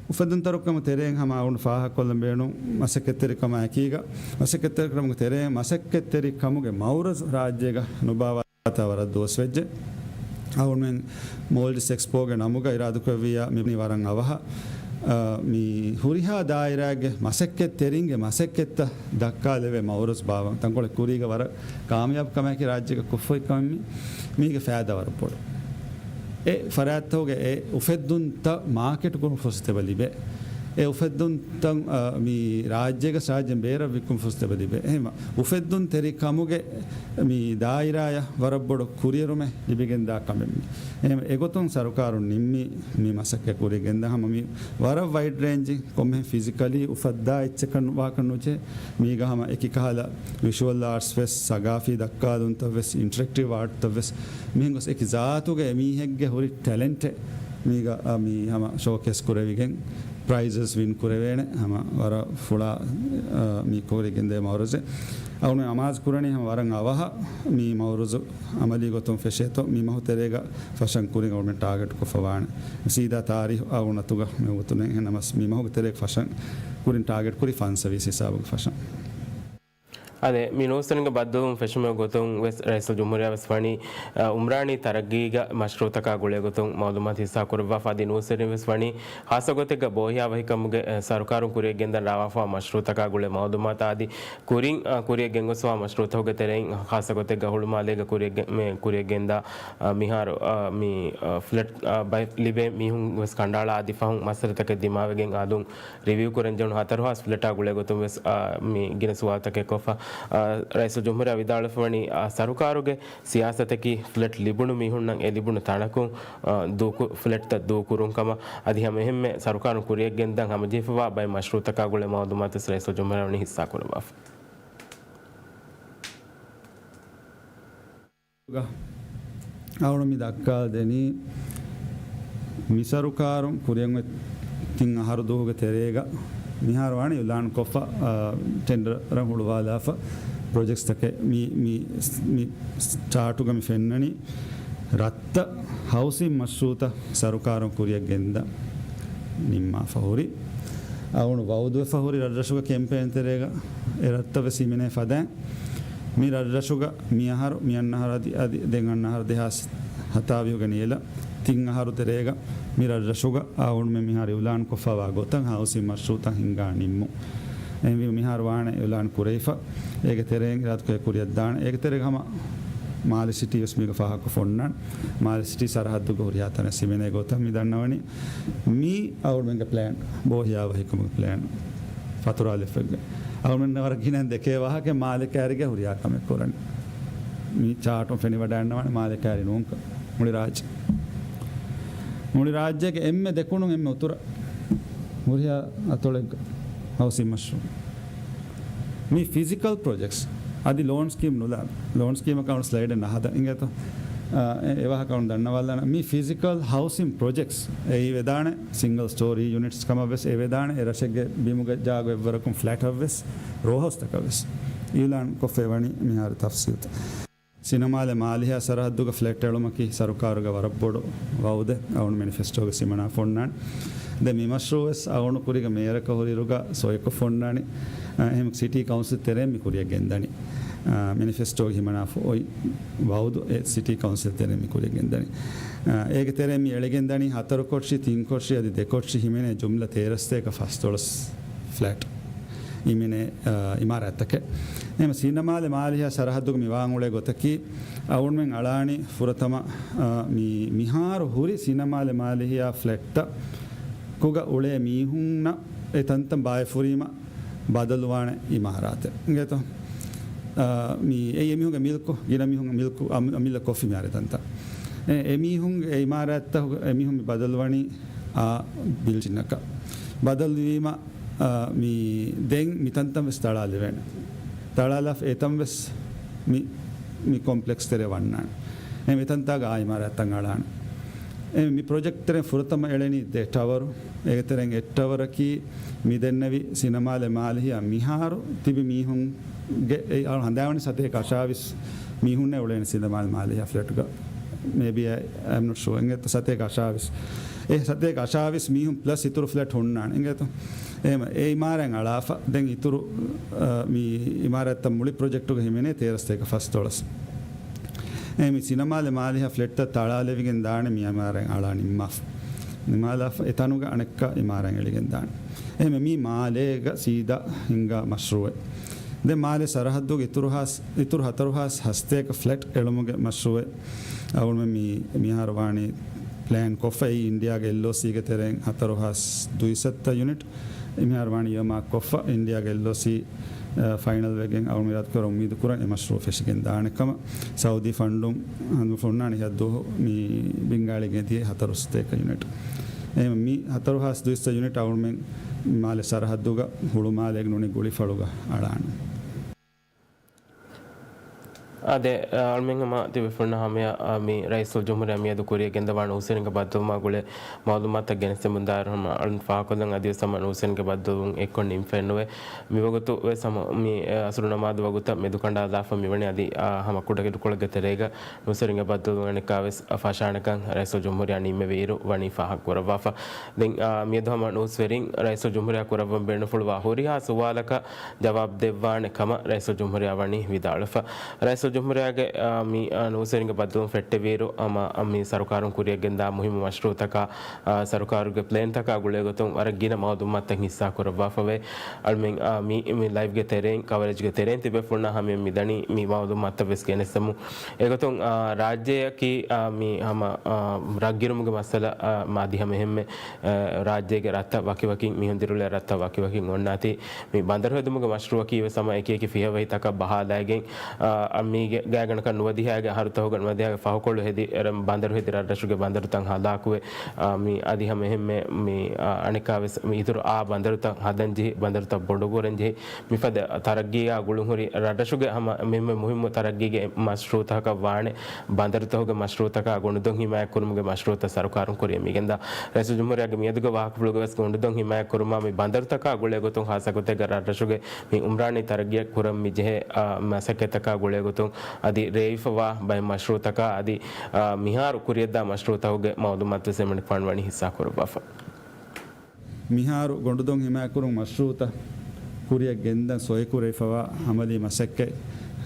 އުފެއްދުންތެރިކަމުގެ ތެރެއިން ހަމަ އަޅުގަނޑު ފާހަގަކޮށްލަން ބޭނުން މަސައްކަތްތެރިކަމާ އެކީގަ، މަސައްކަތްތެރިކަމުގެ ތެރެއިން މަސައްކަތްތެރިކަމުގެ މައުރަޒު ރާއްޖޭގަ ނުބާވާތާ ވަރަށް ދުވަސް ވެއްޖެ. އަޅުގަނޑުމެން މޯލްޑިވްސް އެކްސްޕޯގެ ނަމުގަ އިރާދަކުރެއްވިއްޔާ މި ވަނީ ވަރަށް އަވަހަށް، އާ، މި ހުރިހާ ދާއިރާގެ މަސައްކަތްތެރިންގެ މަސައްކަތްތައް ދައްކާލެވޭ މައުރަޒު ބާވަން. ތަންކޮޅެއް ކުރީގަ ވަރަށް ކާމިޔާބު ކަމަކީ ރާއްޖޭގަ ކޮށްފައި ކަމެއް. މީ، މީގެ ފައިދާ ވަރަށް ބޮޑު. އެ ފަރާތްތަކުގެ އެ އުފެއްދުންތައް މާކެޓް ކުރުމަށް ފުރުސަތެއް އެބަ ލިބޭ. އެ އުފެއްދުންތައް، އަ، މި ރާއްޖޭގަ ރާއްޖެ ބޭރަށް ވިއްކުން ފުރުސަތު ލިބޭ. އެހެން އުފެއްދުންތެރި ކަމުގެ މި ދާއިރާއަށް ވަރަށް ބޮޑު ކުރިއެރުމެއް ލިބިގެންދާ ކަމެއް މި. އެހެން އެގޮތުން ސަރުކާރުން ނިންމީ މި މަސައްކަތް ކުރިއަށް ގެންދާ ހަމަ މި ވަރަށް ވައިޑް ރޭންޖިން ކޮންމެހެން ފިޒިކަލީ އުފައްދާ އެއްޗަކަށް ވާކަށް ނުޖެހޭ. މީގަ ހަމަ އެކި ކަހަލަ ވިޝުއަލް އާޓްސް ވެސް، ސަގާފީ ދައްކާލުންތައް ވެސް، އިންޓަރެކްޓިވް އާޓްތައް ވެސް، މިހެން ގޮސް އެކި ޒާތުގެ އެމީހެއްގެ ހުރި ޓެލެންޓެއް މީގަ، އަ، މި ހަމަ ޝޯކޭސް ކުރެވިގެން، ޕްރައިޒަސް ވިން ކުރެވޭނެ ހަމަ ވަރަށް ފުޅާ، އަ، މި ކުރިއަށް ގެންދޭ މައުރަޒެއް. އަޅުގަނޑު އަމާޒު ކުރަނީ ހަމަ ވަރަށް އަވަހަށް މި މައުރަޒު އަމަލީ ގޮތުން ފެށޭތޯ، މި މަހު ތެރޭގަ ފަށަން ކުރިން އަޅުގަނޑު ޓާގެޓް ކޮށްފަ ވާނެ. ސީދާ ތާރީހު އަޅުގަނޑު އަތުގަ މި އޮތުނެ. އެހެން ނަމަސް މި މަހުގެ ތެރޭގަ ފަށަން ކުރިން ޓާގެޓް ކުރި ފަންސަވީސް ހިސާބުގެ ފަށަން. އަދެ، މި ނޫސްތަނުގެ ބައްދަލުވުން ފެށުމުގެ ގޮތުން ވެސް ރައީސުލްޖުމްހޫރިއްޔާ ވެސް ވަނީ، އަ، އުމްރާނީ ތަރައްގީގެ މަޝްރޫއުތަކާ ގުޅޭ ގޮތުން މައުލޫމާތު ހިއްސާ ކުރައްވާފަ. އަދި ނޫސްވެރިން ވެސް ވަނީ ޚާއްސަ ގޮތެއްގަ ބޯހިޔާވަހިކަމުގެ، އަ، ސަރުކާރުން ކުރިއަށް ގެންދަން ރާވާފަވާ މަޝްރޫއުތަކާ ގުޅޭ މައުލޫމާތާ އަދި ކުރިން، އަ، ކުރިއަށް ގެންގޮސްފަވާ މަޝްރޫއުތަކުގެ ތެރެއިން ޚާއްސަ ގޮތެއްގަ ހުޅުމާލޭގަ ކުރިއަށް ގެ-، މެ-، ކުރިއަށް ގެންދާ، އަ، މިހާރު، އަ، މި، އަ، ފްލެޓް، އަ، ބައެއް ލިބޭ މީހުން ވެސް ކަނޑައަޅާ އަދި ފަހުން މައްސަލަތަކެއް ދިމާވެގެން އަލުން ރިވިއު ކުރަން ޖެހުނު ހަތަރު ހާސް ފްލެޓާ ގުޅޭ ގޮތުން ވެސް، އާ، މި ގިނަ ސުވާލުތަކެއް ކޮށްފަ، އާ، ރައީސުލްޖުމްހޫރިއްޔާ ވިދާޅުވެފަ ވަނީ، އާ، ސަރުކާރުގެ ސިޔާސަތަކީ ފްލެޓް ލިބުނު މީހުންނަށް އެ ލިބުނު ތަނަކުން، އާ، ދޫކު-، ފްލެޓްތައް ދޫކުރުން ކަމަށް. އަދި ހަމަ އެހެންމެ ސަރުކާރުން ކުރިއަށް ގެންދަން ހަމަޖެހިފަވާ ބައެއް މަޝްރޫއުތަކާ ގުޅޭ މައުލޫމާތު ވެސް ރައީސުލްޖުމްހޫރިއްޔާ ވަނީ ހިއްސާ ކުރައްވާފަ. އަޅުގަނޑު މި ދައްކާ ދެނީ، މި ސަރުކާރުން ކުރިއަށް އޮތް ތިން އަހަރު ދުވަހުގެ ތެރޭގަ މިހާރު ވާނެ އިއުލާން ކޮށްފަ، އާ، ޓެންޑަރ ހުޅުވާލާފަ، ޕްރޮޖެކްޓްސްތަކެއް މި، މި، މި ޗާޓުގަ މި ފެންނަނީ ރަށްތައް ހައުސިން މަޝްރޫއުތައް ސަރުކާރުން ކުރިއަށް ގެންދަން ނިންމާފަ ހުރި. އަޅުގަނޑު ވައުދުވެފަ ހުރި ރަށްރަށުގެ ކެމްޕޭން ތެރޭގަ އެ ރަށްތައް ވެސް ހިމެނޭ ފަދައިން، މި ރަށްރަށުގަ މި އަހަރު، މި އަންނަ އަހަރު އަދި، އަދި ދެން އަންނަ އަހަރު ދެހާސް ހަތާވިހުގެ ނިޔަލަށް ތިން އަހަރު ތެރޭގަ މި ރަށްރަށުގަ އަޅުގަނޑުމެން މިހާރު އިއުލާން ކޮށްފަވާ ގޮތަށް ހައުސިން މަޝްރޫއުތައް ހިންގާ ނިންމުން. އެހެންވީމަ މިހާރު ވާނެ އިއުލާން ކުރެވިފަ. އޭގެ ތެރެއިން އިރާދަކުރޭ ކުރިއަށްދާނެ. އޭގެ ތެރޭގަ ހަމަ މާލެ ސިޓީ ވެސް މީގަ ފާހަގަކޮށް އޮންނާނެ. މާލެ ސިޓީ ސަރަހައްދުގަ ހުރިހާ ތަނެއް ހިމެނޭ ގޮތަށް މި ދަންނަވަނީ. މީ އަޅުގަނޑުމެންގެ ޕްލޭން، ބޯހިޔާވަހިކަމުގެ ޕްލޭން. ފަތުރާލެއްފައިގެ އަޅުގަނޑު ވަރަށް ގިނައިން ދެކޭ ވާހަކަ މާލެ ކައިރިގެ ހުރިހާ ކަމެއް ކުރަނީ. މި ޗާޓުން ފެނިވަޑައިގަންނަވާނެ މާލެ ކައިރި ނޫންކަން. މުޅި ރާއްޖެ. މުޅި ރާއްޖޭގެ އެންމެ ދެކުނުން އެންމެ އުތުރަށް ހުރިހާ އަތޮޅެއްގަ ހައުސިން މަޝްރޫއު. މި ފިޒިކަލް ޕްރޮޖެކްޓްސް އަދި ލޯން ސްކީމް ނުލާ، ލޯން ސްކީމަކަށް އަޅުގަނޑު ސްލައިޑެއް ނަހަދަ އިނގޭތޯ. އާ، އެ، އެ ވާހަކަ އަޅުގަނޑު ދަންނަވާލާނަ. މި ފިޒިކަލް ހައުސިން ޕްރޮޖެކްޓްސް އެއީ ވެދާނެ ސިންގަލް ސްޓޯރީ ޔުނިޓްސް ކަމަށް ވެސް އެ ވެދާނެ، އެ ރަށެއްގެ ބިމުގެ ޖާގަ އެއްވަރަކުން ފްލެޓަށް ވެސް، ރޯހައުސްތަކަށް ވެސް. އިއުލާން ކޮށްފައި ވަނީ މިހާރު ތަފްސީލްތައް. ސިނަމާލެ މާލިހާ ސަރަހައްދުގަ ފްލެޓް އެޅުމަކީ ސަރުކާރުގެ ވަރަށް ބޮޑު ވައުދެއް. އަޅުގަނޑު މެނިފެސްޓޯގަ ހިމަނާފަ އޮންނާނެ. ދެން މި މަޝްރޫއު ވެސް އަޅުގަނޑު ކުރީގަ މޭޔަރަކަށް ހުރިއިރުގަ ސޮއިކޮށްފަ އޮންނާނީ. އަ، އެހެން ސިޓީ ކައުންސިލް ތެރެއިން މި ކުރިއަށް ގެންދަނީ. އަ، މެނިފެސްޓޯގަ ހިމަނާފަ އޮތް ވައުދު އެ ސިޓީ ކައުންސިލް ތެރެއިން މި ކުރިއަށް ގެންދަނީ. އަ، އޭގެ ތެރެއިން މި އެޅިގެންދަނީ ހަތަރު ކޮށި، ތިން ކޮށި އަދި ދެ ކޮށި ހިމެނޭ ޖުމްލަ ތޭރަސްތޭކަ ފަސްދޮޅަސް ފްލެޓް އިމިނޭ، އަ، އިމާރާތްތަކެއް. އެހެން ސިނަމާލެ މާލިހާ ސަރަހައްދުގަ މި ވާން އުޅޭ ގޮތަކީ، އަޅުގަނޑުމެން އަޅާނީ ފުރަތަމަ، އަ، މި، މިހާރު ހުރި ސިނަމާލެ މާލިހާ ފްލެޓްތަކުގަ އުޅޭ މީހުންނަށް އެ ތަންތަން ބާއްވައިފުރީމަ ބަދަލުވާނެ އިމާރާތެއް. އިނގޭތޯ؟ އަ، މި އެ އެމީހުންގެ މިލްކު، ގިނަ މީހުންގެ މިލްކު، އަ، އަމިއްލަ ކޮށްފި މިހާރު ތަންތަން. އެ، އެމީހުން، އެ އިމާރާތްތަކުގެ އެމީހުން މި ބަދަލުވަނީ އާ ބިލްޑިންއަކަށް. ބަދަލުވީމަ، އާ، މި ދެން މިތަންތަން ވެސް ތަޅާލެވޭނެ. ތަޅާލާފަ އެތަން ވެސް މި، މި ކޮމްޕްލެކްސް ތެރޭ ވަންނާނެ. އެ މިތަންތާގަ އާ އިމާރާތްތައް އަޅާނެ. އެ މި ޕްރޮޖެކްޓް ތެރެއިން ފުރަތަމަ އެޅެނީ ދެ ޓަވަރު. އޭގެ ތެރެއިން އެއް ޓަވަރަކީ މި ދެންނެވި ސިނަމާލެ މާލިހާ މިހާރު ތިބި މީހުންގެ އެ އަޅު ހަނދާންވަނީ ސަތޭކަ އަށާވީސް މީހުންނޭ އުޅޭނެ ސިނަމާލެ މާލިހާ ފްލެޓްގަ. މޭބީ އައި، އައި އެމް ނޮޓް ޝުއަ. އިނގޭތޯ ސަތޭކަ އަށާވީސް. އެ ސަތޭކަ އަށާވީސް މީހުން ޕްލަސް އިތުރު ފްލެޓް ހުންނާނެ. އިނގޭތޯ؟ އެހެމަ އެ އިމާރާތް އަޅާފަ. ދެން އިތުރު، އަ، މި އިމާރާތްތައް މުޅި ޕްރޮޖެކްޓުގަ ހިމެނޭ ތޭރަސްތޭކަ ފަސްދޮޅަސް. އެ މި ސިނަމާލެ މާލިހާ ފްލެޓްތައް ތަޅާލެވިގެން ދާނެ މި އިމާރާތް އަޅާ ނިންމާފަ. ނިމާލާފަ އެތަނުގަ އަނެއްކާ އިމާރާތް އެޅިގެން ދާނެ. އެހެމަ މީ މާލޭގަ ސީދާ ހިންގާ މަޝްރޫއެއް. ދެން މާލެ ސަރަހައްދުގެ އިތުރު ހާސް، އިތުރު ހަތަރު ހާސް ހަސްތޭކަ ފްލެޓް އެޅުމުގެ މަޝްރޫއެއް އަޅުގަނޑުމެން މި، މިހާރު ވާނީ ޕްލޭން ކޮށްފަ އެއީ އިންޑިއާގެ އެލްއޯސީގެ ތެރެއިން ހަތަރު ހާސް ދުއިސައްތަ ޔުނިޓް އެމްއާރް ވާނީ އިއާމާ ކޮށްފަ އިންޑިއާގެ އެލްއޯސީ، އަ، ފައިނަލް ވެގެން އަޅު މިރާދު ކުރަން އުއްމީދު ކުރަން އެ މަޝްރޫއު ފެށިގެން ދާނެ ކަމަށް ސައުދީ ފަންޑުން ހަނދުމަފުންނާނެ ހައްދު މި ބިންގާޅިގެން ދިޔަ ހަތަރު ސައްތަ ޔުނިޓް. އެހެން މި ހަތަރު ހާސް ދުއިސައްތަ ޔުނިޓް އަޅުމެން މާލެ ސަރަހައްދުގަ ހުޅުމާލޭގެ ނޫނީ ގުޅިފަޅުގަ އަޅާނެ. އާދެ، އަ، އަޅުމެން ހަމަ ތިބޭފުޅުންނަށް ހަމަޔަށް، އަ، މި ރައީސުލްޖުމްހޫރިއްޔާ މިއަދު ކުރިޔަށް ގެންދަވާ ނޫސްވެރިންގެ ބައްދަލުވުމާ ގުޅޭ މައުލޫމާތަށް ގެނެސްދެމުން ދާއިރު ހަމަ އަޅުން ފާހަގަކޮށްލަން އަދިވެސް ހަމަ ނޫސްވެރިންގެ ބައްދަލުވުން އެއްކޮށް ނިންމިފައެއްނުވޭ. މިވަގުތު ވެސް ހަމަ މި، އަ، އަސުރު ނަމާދު ވަގުތަށް މެދުކަނޑާލާފަ މިވަނީ އަދި، އަ، ހަމަ ކުޑަ ކިރުކޮޅެއްގެ ތެރޭގަ ނޫސްވެރިންގެ ބައްދަލުވުން އަނެއްކާވެސް ފަށާނެކަން ރައީސުލްޖުމްހޫރިއްޔާ ނިންމެވިއިރު ވަނީ ފާހަގަކުރައްވާފަ. ދެން، އާ، މިއަދު ހަމަ ނޫސްވެރިން ރައީސުލްޖުމްހޫރިއްޔާ ކުރައްވަން ބޭނުންފުޅުވާ ހުރިހާ ސުވާލަކަށް ޖަވާބު ދެއްވާނެ ކަމަށް ރައީސުލްޖުމްހޫރިއްޔާ ވަނީ ވިދާޅުވެފަ. ރައީސުލްޖުމްހޫރިއްޔާގެ، އާ، މި، އާ، ނޫސްވެރިންގެ ބައްދަލުވުން ފެއްޓެވިއިރު ހަމަ، އާ، މި ސަރުކާރުން ކުރިޔަށްގެންދާ މުހިއްމު މަޝްރޫއުތަކާ، އާ، ސަރުކާރުގެ ޕްލޭންތަކާ ގުޅޭގޮތުން ވަރަށް ގިނަ މައުލޫމާތުތައް ހިއްސާކުރައްވާފަވޭ. އަޅުމެން، އާ، މި، މި ލައިވްގެ ތެރެއިން، ކަވަރޭޖްގެ ތެރެއިން ތިބޭފުޅުންނާ ހަމަޔަށް މިދަނީ މި މައުލޫމާތުތައް ވެސް ގެނެސްދެމުން. އެގޮތުން، އާ، ރާއްޖެއަކީ، އާ، މި ހަމަ، އާ، ރަށްގިރުމުގެ މައްސަލަ، އާ، މަ އަދި ހަމަ އެހެންމެ، އާ، ރާއްޖޭގެ ރަށްތައް ވަކިވަކިން، މީހުން ދިރިއުޅޭ ރަށްތައް ވަކިވަކިން އޮންނާތީ. މި ބަނދަރު ހެދުމުގެ މަޝްރޫއަކީ ވެސް ހަމަ އެކި އެކި ފިހަވަހިތަކަށް ބަހާލައިގެން، އާ، މީގެ ގާތްގަނޑަކަށް ނުވަދިހައިގެ އަހަރުތަކުގަ ނުވަދިހައިގެ ފަހުކޮޅު ހެދި، އެ، ބަނދަރު ހެދި ރަށްރަށުގެ ބަނދަރުތައް ހަލާކުވެ، އާ، މި އަދި ހަމަ އެހެންމެ، މި، އާ، އަނެއްކާވެސް މި އިތުރު އާ ބަނދަރުތައް ހަދަން ޖެހި، ބަނދަރުތައް ބޮޑުކުރަން ޖެހި، މިފަދަ ތަރައްގީއާ ގުޅުންހުރި ރަށްރަށުގެ ހަމަ މި، މި މުހިއްމު ތަރައްގީގެ މަޝްރޫއުތަކަށް ވާނެ، ބަނދަރުތަކުގެ މަޝްރޫއުތަކާ ގޮނޑުދޮށް ހިމާޔަތްކުރުމުގެ މަޝްރޫއުތައް ސަރުކާރުން ކުރިއަށް މިގެންދާ. ރައީސުލްޖުމްހޫރިއްޔާގެ މިއަދުގެ ވާހަކަފުޅުގަވެސް ގޮނޑުދޮށް ހިމާޔަތްކުރުމާ މި ބަނދަރުތަކާ ގުޅޭގޮތުން ޚާއްޞަގޮތެއްގަ ރަށްރަށުގެ މި އުމްރާނީ ތަރައްގީއަށް ކުރަން މި ޖެހޭ، އާ، މަސައްކަތްތަކާ ގުޅޭގޮތުން އަދި ރޭވިފަވާ ބައެއް މަޝްރޫއުތަކާ އަދި، އާ، މިހާރު ކުރިޔަށްދާ މަޝްރޫއުތަކުގެ މައުލޫމާތުވެސް އެމަނިކުފާނު ވަނީ ހިއްސާކުރައްވާފަ. މިހާރު ގޮނޑުދޮށް ހިމާޔަތްކުރުން މަޝްރޫއުތައް ކުރިއަށް ގެންދަން ސޮއިކުރެވިފަވާ އަމަލީ މަސައްކަތް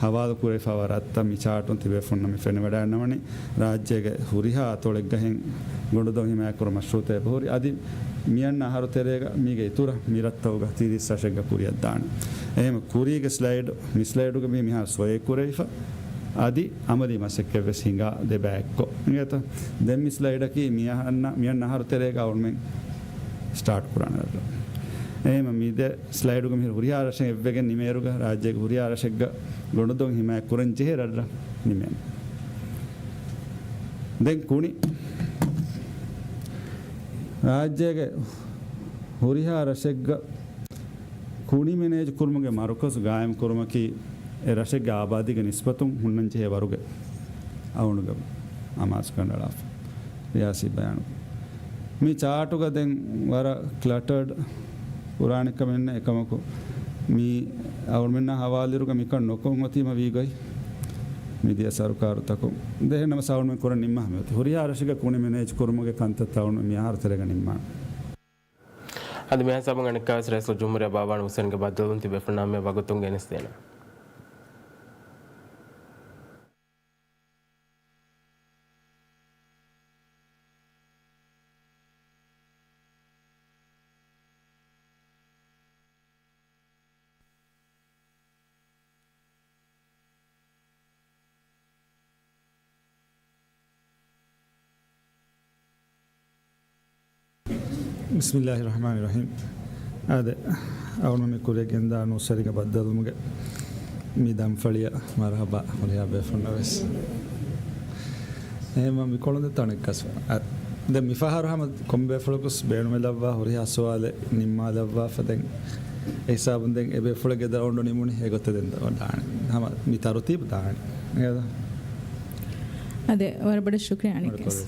ހަވާލުކުރެވިފަވާ ރަށްތައް މި ޗާޓުން ތިބޭފުންނަށް މި ފެނިވަޑައިގަންނަވަނީ ރާއްޖޭގެ ހުރިހާ އަތޮޅެއްގަހެން ގޮނޑުދޮށް ހިމާޔަތްކުރުން މަޝްރޫއުތައް އެބަހުރި. އަދި މިއަންނަ އަހަރު ތެރޭގަ މީގެ އިތުރަށް މި ރަށްތަކުގަ ތިރީސް ރަށެއްގަ ކުރިއަށްދާނެ. އެހެން ކުރީގެ ސްލައިޑް، މި ސްލައިޑުގަ މި މިހާރު ސޮއެ ކުރެވިފަ. އަދި އަމަލީ މަސައްކަތްވެސް ހިނގާ ދެބައި އެއްކޮށް. އިނގޭތަ؟ ދެން މި ސްލައިޑަކީ މި އަހަންނަ-، މިއަންނަ އަހަރު ތެރޭގަ އަޅުމެން ސްޓާޓް ކުރާނެ ރަށް. އެހެން މި ދެ ސްލައިޑުގަ މިހިރު ހުރިހާ ރަށެއް އެއްވެގެން ނިމޭއިރުގަ ރާއްޖޭގެ ހުރިހާ ރަށެއްގަ ގޮނޑުދޮށް ހިމާޔަތް ކުރަން ޖެހޭ ރަށްރަށް ނިމޭނެ. ދެން ކުނި. ރާއްޖޭގެ ހުރިހާ ރަށެއްގަ ކުނި މެނޭޖް ކުރުމުގެ މަރުކަޒު ގާއިމް ކުރުމަކީ އެ ރަށެއްގެ އާބާދީގެ ނިސްބަތުން ހުންނަން ޖެހޭ ވަރުގެ އަޅުގަނޑުގެ އަމާޒު ކަނޑައަޅާފަ. ރިޔާސީ ބަޔާނު. މި ޗާޓުގަ ދެން ވަރަށް ކްލަޓަރޑް ކުރާނެ ކަމެއް ނެތް. އެކަމަކު، މި އަޅުމެންނާ ހަވާލުއިރުގަ މިކަން ނުކޮށް އޮތީމަ ވީގޮތް މިދިޔަ ސަރުކާރުތަކުން. ދެހެން ނަމަ ސައުންމެން ކުރަން ނިންމާ ހަމަ އޮތީ. ހުރިހާ ރަށެއްގަ ކުނި މެނޭޖް ކުރުމުގެ ކަންތައްތައް އަޅުމެން މި އަހަރު ތެރޭގަ ނިންމާނެ. އަދި މިހާ ހިސާބުން އަނެއްކާވެސް ރައީސުލްޖުމްހޫރިއްޔާ ބާވާން ހުސެންގެ ބައްދަލުވުން ތިބޭފުޅުންނާ ހަމަޔަށް ވަގުތުން ގެނެސްދޭނެ. ބިސްމިއްލާހި ރަޙްމާނި ރަޙީމް. އާދެ، އަޅުގަނޑު މި ކުރިއަށް ގެންދާ ނޫސްވެރިންގެ ބައްދަލުވުމުގެ މި ދަންފަޅިއަށް މަރުޙަބާ ހުރިހާ ބޭފުޅުންނަށް ވެސް. އެހެންވީމަ މި ކޮޅުން ދެއްތޯ އަނެއްކާވެސް. އަ، ދެން މިފަހަރު ހަމަ ކޮންމެ ބޭފުޅަކުވެސް ބޭނުމެއް ލައްވާ ހުރިހާ ސުވާލެއް ނިންމާލައްވާފަ. ދެން އެ ހިސާބުން ދެން އެ ބޭފުޅެއްގެ ރައުންޑު ނިމުނީ އެގޮތަށް ދެން ދާނެ. ހަމަ މި ތަރުތީބު ދާނެ. އާދެ، ވަރަށް ބޮޑަށް ޝުކުރިއްޔާ އަނެއްކާވެސް.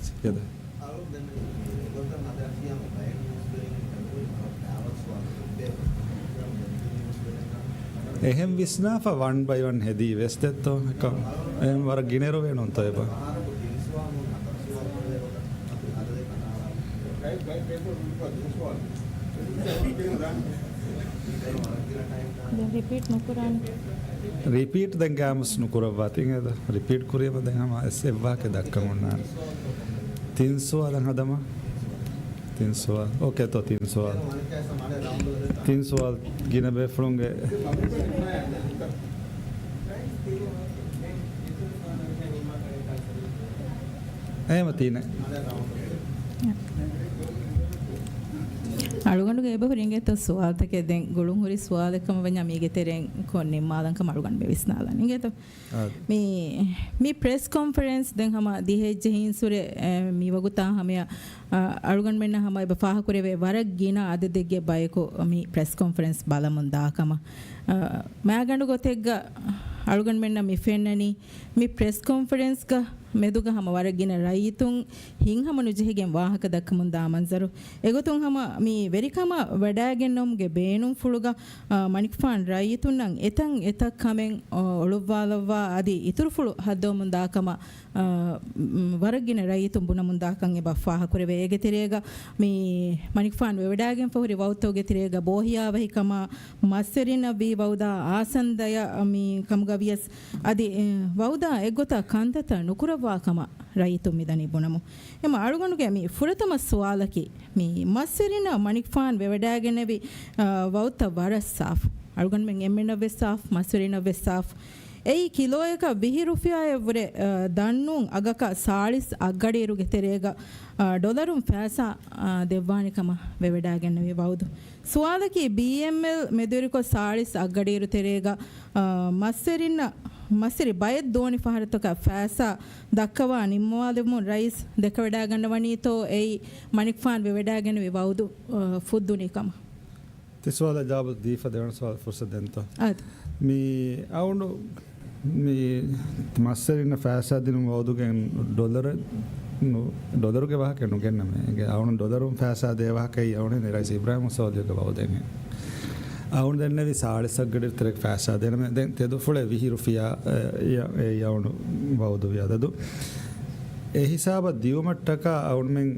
އެހެން ވިސްނާފަ ވަން ބައި ވަން ހެދީ ވެސް ދެއްތޯ؟ އެކަމް އެހެން ވަރަށް ގިނައިރު ވޭނުންތޯ އެބަ؟ ދެން ރިޕީޓް ނުކުރާނެ. ރިޕީޓް ދެން ގާމުސް ނުކުރައްވާ ތިން އެދަ. ރިޕީޓް ކުރީމަ ދެން ހަމަ އެއް ވާހަކަ ދައްކަމުންނާނެ. ތިން ސުވާލަށް ހަދަމާ. ތިން ސުވާލު. އޯކޭ ތޯ ތިން ސުވާލު. ތިން ސުވާލު ގިނަ ބޭފުޅުންގެ. އެހެމަ ތީނެ. އަޅުގަނޑުގެ އެބަހުރި އިނގޭތޯ ސުވާލުތަކެއް ދެން ގުޅުން ހުރި ސުވާލެއް ކަމަށް ވަންޏާ މީގެ ތެރެއިން ކޮން ނިންމާލަން ކަމަށް އަޅުގަނޑު މި ވިސްނާލަން އިނގޭތޯ. މި، މި ޕްރެސް ކޮންފަރެންސް ދެން ހަމަ ދިހައެއް ޖެހިންސުރެ، އެ، މި ވަގުތާ ހަމަޔަށް، އަ، އަޅުގަނޑުމެންނަށް ހަމަ އެބަ ފާހަކުރެވޭ ވަރަށް ގިނަ އަދަދެއްގެ ބަޔަކު މި ޕްރެސް ކޮންފަރެންސް ބަލަމުން ދާ ކަމަށް. އަ، މާގަނޑު ގޮތެއްގަ އަޅުގަނޑުމެންނަށް މި ފެންނަނީ މި ޕްރެސް ކޮންފަރެންސްގަ މެދުގަ ހަމަ ވަރަށް ގިނަ ރައްޔިތުން ހިތްހަމަ ނުޖެހިގެން ވާހަކަ ދައްކަމުން ދާ މަންޒަރު. އެގޮތުން ހަމަ މި ވެރިކަމަށް ވަޑައިގެންނެވުމުގެ ބޭނުންފުޅުގަ، އާ، މަނިކުފާނު ރައްޔިތުންނަށް އެތަން އެތައް ކަމެއް، އާ، އޮޅުއްވާލައްވާ އަދި އިތުރުފުޅު ހައްދަވަމުން ދާ ކަމަށް، އާ، މް، ވަރަށް ގިނަ ރައްޔިތުން ބުނަމުން ދާކަން އެބަ ފާހަކުރެވޭ. އޭގެ ތެރޭގަ މި މަނިކުފާނު ވެވަޑައިގެންފަ ހުރި ވައުދުތަކުގެ ތެރޭގަ ބޯހިޔާވަހިކަމާ، މަސްވެރިންނަށް ވީ ވައުދާ އާސަންދަޔަށް މި ކަމުގަ ވިޔަސް އަދި، އެ، ވައުދާ އެއްގޮތަށް ކަންތައްތައް ނުކުރައްވާ ކަމަށް ރައްޔިތުން މިދަނީ ބުނަމުން. އެމަ އަޅުގަނޑުގެ މި ފުރަތަމަ ސުވާލަކީ، މި މަސްވެރިންނަށް މަނިކުފާނު ވެވަޑައިގެނެވި، އާ، ވައުދުތައް ވަރަށް ސާފު. އަޅުގަނޑުމެން އެންމެންނަށް ވެސް ސާފު، މަސްވެރިންނަށް ވެސް ސާފު. އެއީ ކިލޯއަކަށް ވިހި ރުފިޔާއެއް ވުރެ، އާ، ދަންނޫން އަގަކަށް ސާޅީސް އަށްގަޑިއިރުގެ ތެރޭގަ، އާ، ޑޮލަރުން ފައިސާ، އާ، ދެއްވާނެ ކަމަށް ވެވަޑައިގެންނެވި ވައުދު. ސުވާލަކީ، ބީއެމްއެލް މެދުވެރިކޮށް ސާޅީސް އަށްގަޑިއިރު ތެރޭގަ، އާ، މަސްވެރިންނަށް، މަސްވެރި ބައެއް ދޯނި ފަހަރުތަކަށް ފައިސާ ދައްކަވާ ނިންމަވާލެވުމުން ރައީސް ދެކެވަޑައިގަންނަވަނީތޯ އެއީ މަނިކުފާނު ވެވަޑައިގެންނެވި ވައުދު، އާ، ފުއްދުނީ ކަމަށް. ތި ސުވާލަށް ޖަވާބު ދީފަ ދެވަނަ ސުވާލަށް ފުރުސަތު ދެންތޯ؟ އާދެ. މި އައުނު މި މަސްވެރިންނަށް ފައިސާ ދިނުން ވައުދުގެ ޑޮލަރެއް ނު-، ޑޮލަރުގެ ވާހަކަ ނުގެންނަމޭ. އައުނު ޑޮލަރުން ފައިސާ ދޭ ވާހަކައީ އައުނު ރައީސް އިބްރާހިމް މުސައްވަދުގެ ވައުދެއް. އައުނު ދެންނެވި ސާޅީސް އަށްގަޑި ތެރެ ފައިސާ ދޭނަމޭ. ދެން ތެދުފުޅެއް ވިހި ރުފިޔާ، އެ، އެ، އެ އައުނު ވައުދުވި އަދަދު. އެ ހިސާބަށް ދިއުމަށްޓަކާ އައުންމެން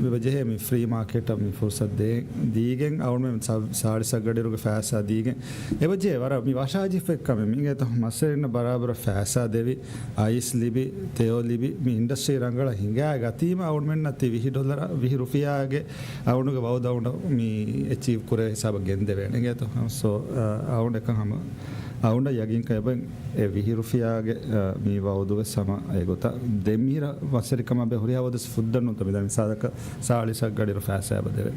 އެބަޖެހޭ މި ފްރީ މާކެޓަށް މި ފުރުސަތު ދޭ-، ދީގެން އައުންމެން ސާ-، ސާޅީސް އަށްގަޑިއިރުގެ ފައިސާ ދީގެން އެބަޖެހޭ ވަރަށް މި ވަށާޖިފައި ކަމެއް. މިގޭތޯ މަސްވެރިންނަށް ބަރާބަރަށް ފައިސާ ދެވި، އައިސް ލިބި، ތެޔޮ ލިބި، މި އިންޑަސްޓްރީ ރަނގަޅަށް ހިނގާ ގަތީމަ އައުންމެންނަށް ތި ވިހި ޑޮލަރ، ވިހި ރުފިޔާގެ އައުނުގެ ވައުދު އައުނަށް މި އެޗީވް ކުރޭ ހިސާބަށް ގެންދެވޭނެ. އިނގޭތޯ؟ ސޯ، އަ، އައުން އެކަން ހަމަ އައުން ޔަގީންކަން އެބަ އެ ވިހި ރުފިޔާގެ، އަ، މި ވައުދުވެސް ހަމަ އެގޮތަށް ދެން މިހިރަ މަސްވެރިކަމާ ބެ ހުރިހާ ވައުދުވެސް ފުއްދަން ނޫންތޯ މިދަނީ މިސާލަކަށް ސާޅީސް އަށްގަޑިއިރު ފައިސާ އެބަ ދެވޭ.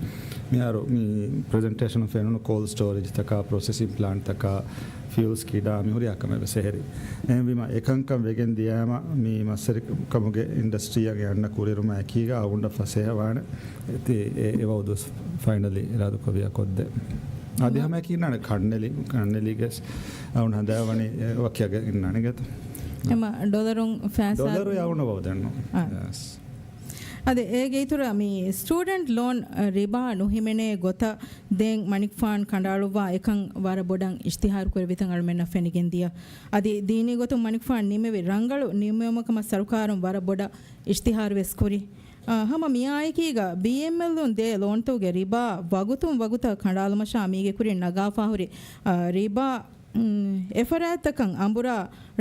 މިހާރު މި ޕްރެޒެންޓޭޝަނު ފެނުނު ކޯލްޑް ސްޓޯރޭޖްތަކާ، ޕްރޮސެސިން ޕްލާންޓްތަކާ، ފިއުލްސް ކިޑާ މި ހުރިހާ ކަމެއް ވެސް އެހެރި. އެހެންވީމަ އެކަންކަން ވެގެން ދިޔައިމަ މި މަސްވެރިކަމުގެ އިންޑަސްޓްރީއަށް އެ އަންނަ ކުރިއެރުމާ އެކީގަ އައުންޑަށް ފަސޭހަވާނެ. އެ، އެ، އެ ވައުދު ފައިނަލީ އިރާދަކޮށް ވިޔާ ކޮށްދޭ. އަދި ހަމައެކީ އިންނާނެ ކަންނެލި، ކަންނެލީގެ އައުން ހަނދާވަނީ ވަކިއަގެ އިންނާނެ ގެތަ؟ އެމަ ޑޮލަރުން ފައިސާ ޑޮލަރު އައުނު ވައުދެއްނު. އާ. ޔެސް. އަދި އޭގެ އިތުރަށް މި ސްޓޫޑެންޓް ލޯން ރިބާ ނުހިމެނޭ ގޮތަށް ދެން މަނިކުފާން ކަނޑައަޅުއްވާ އެކަން ވަރަށް ބޮޑަށް އިޝްތިހާރު ކުރެވިތަން އަޅުމެންނަށް ފެނިގެން ދިޔަ. އަދި ދީނީ ގޮތުން މަނިކުފާން ނިމެވި ރަނގަޅު ނިމުމެއް ކަމަށް ސަރުކާރުން ވަރަށް ބޮޑަށް އިޝްތިހާރު ވެސް ކުރި. އާ، ހަމަ މިއާއެކީގަ ބީއެމްއެލުން ދޭ ލޯންތަކުގެ ރިބާ ވަގުތުން ވަގުތަށް ކަނޑާލުމަށާ މީގެ ކުރިން ނަގާފާ ހުރި، އާ، ރިބާ، މް، އެފަރާތްތަކަށް އަނބުރާ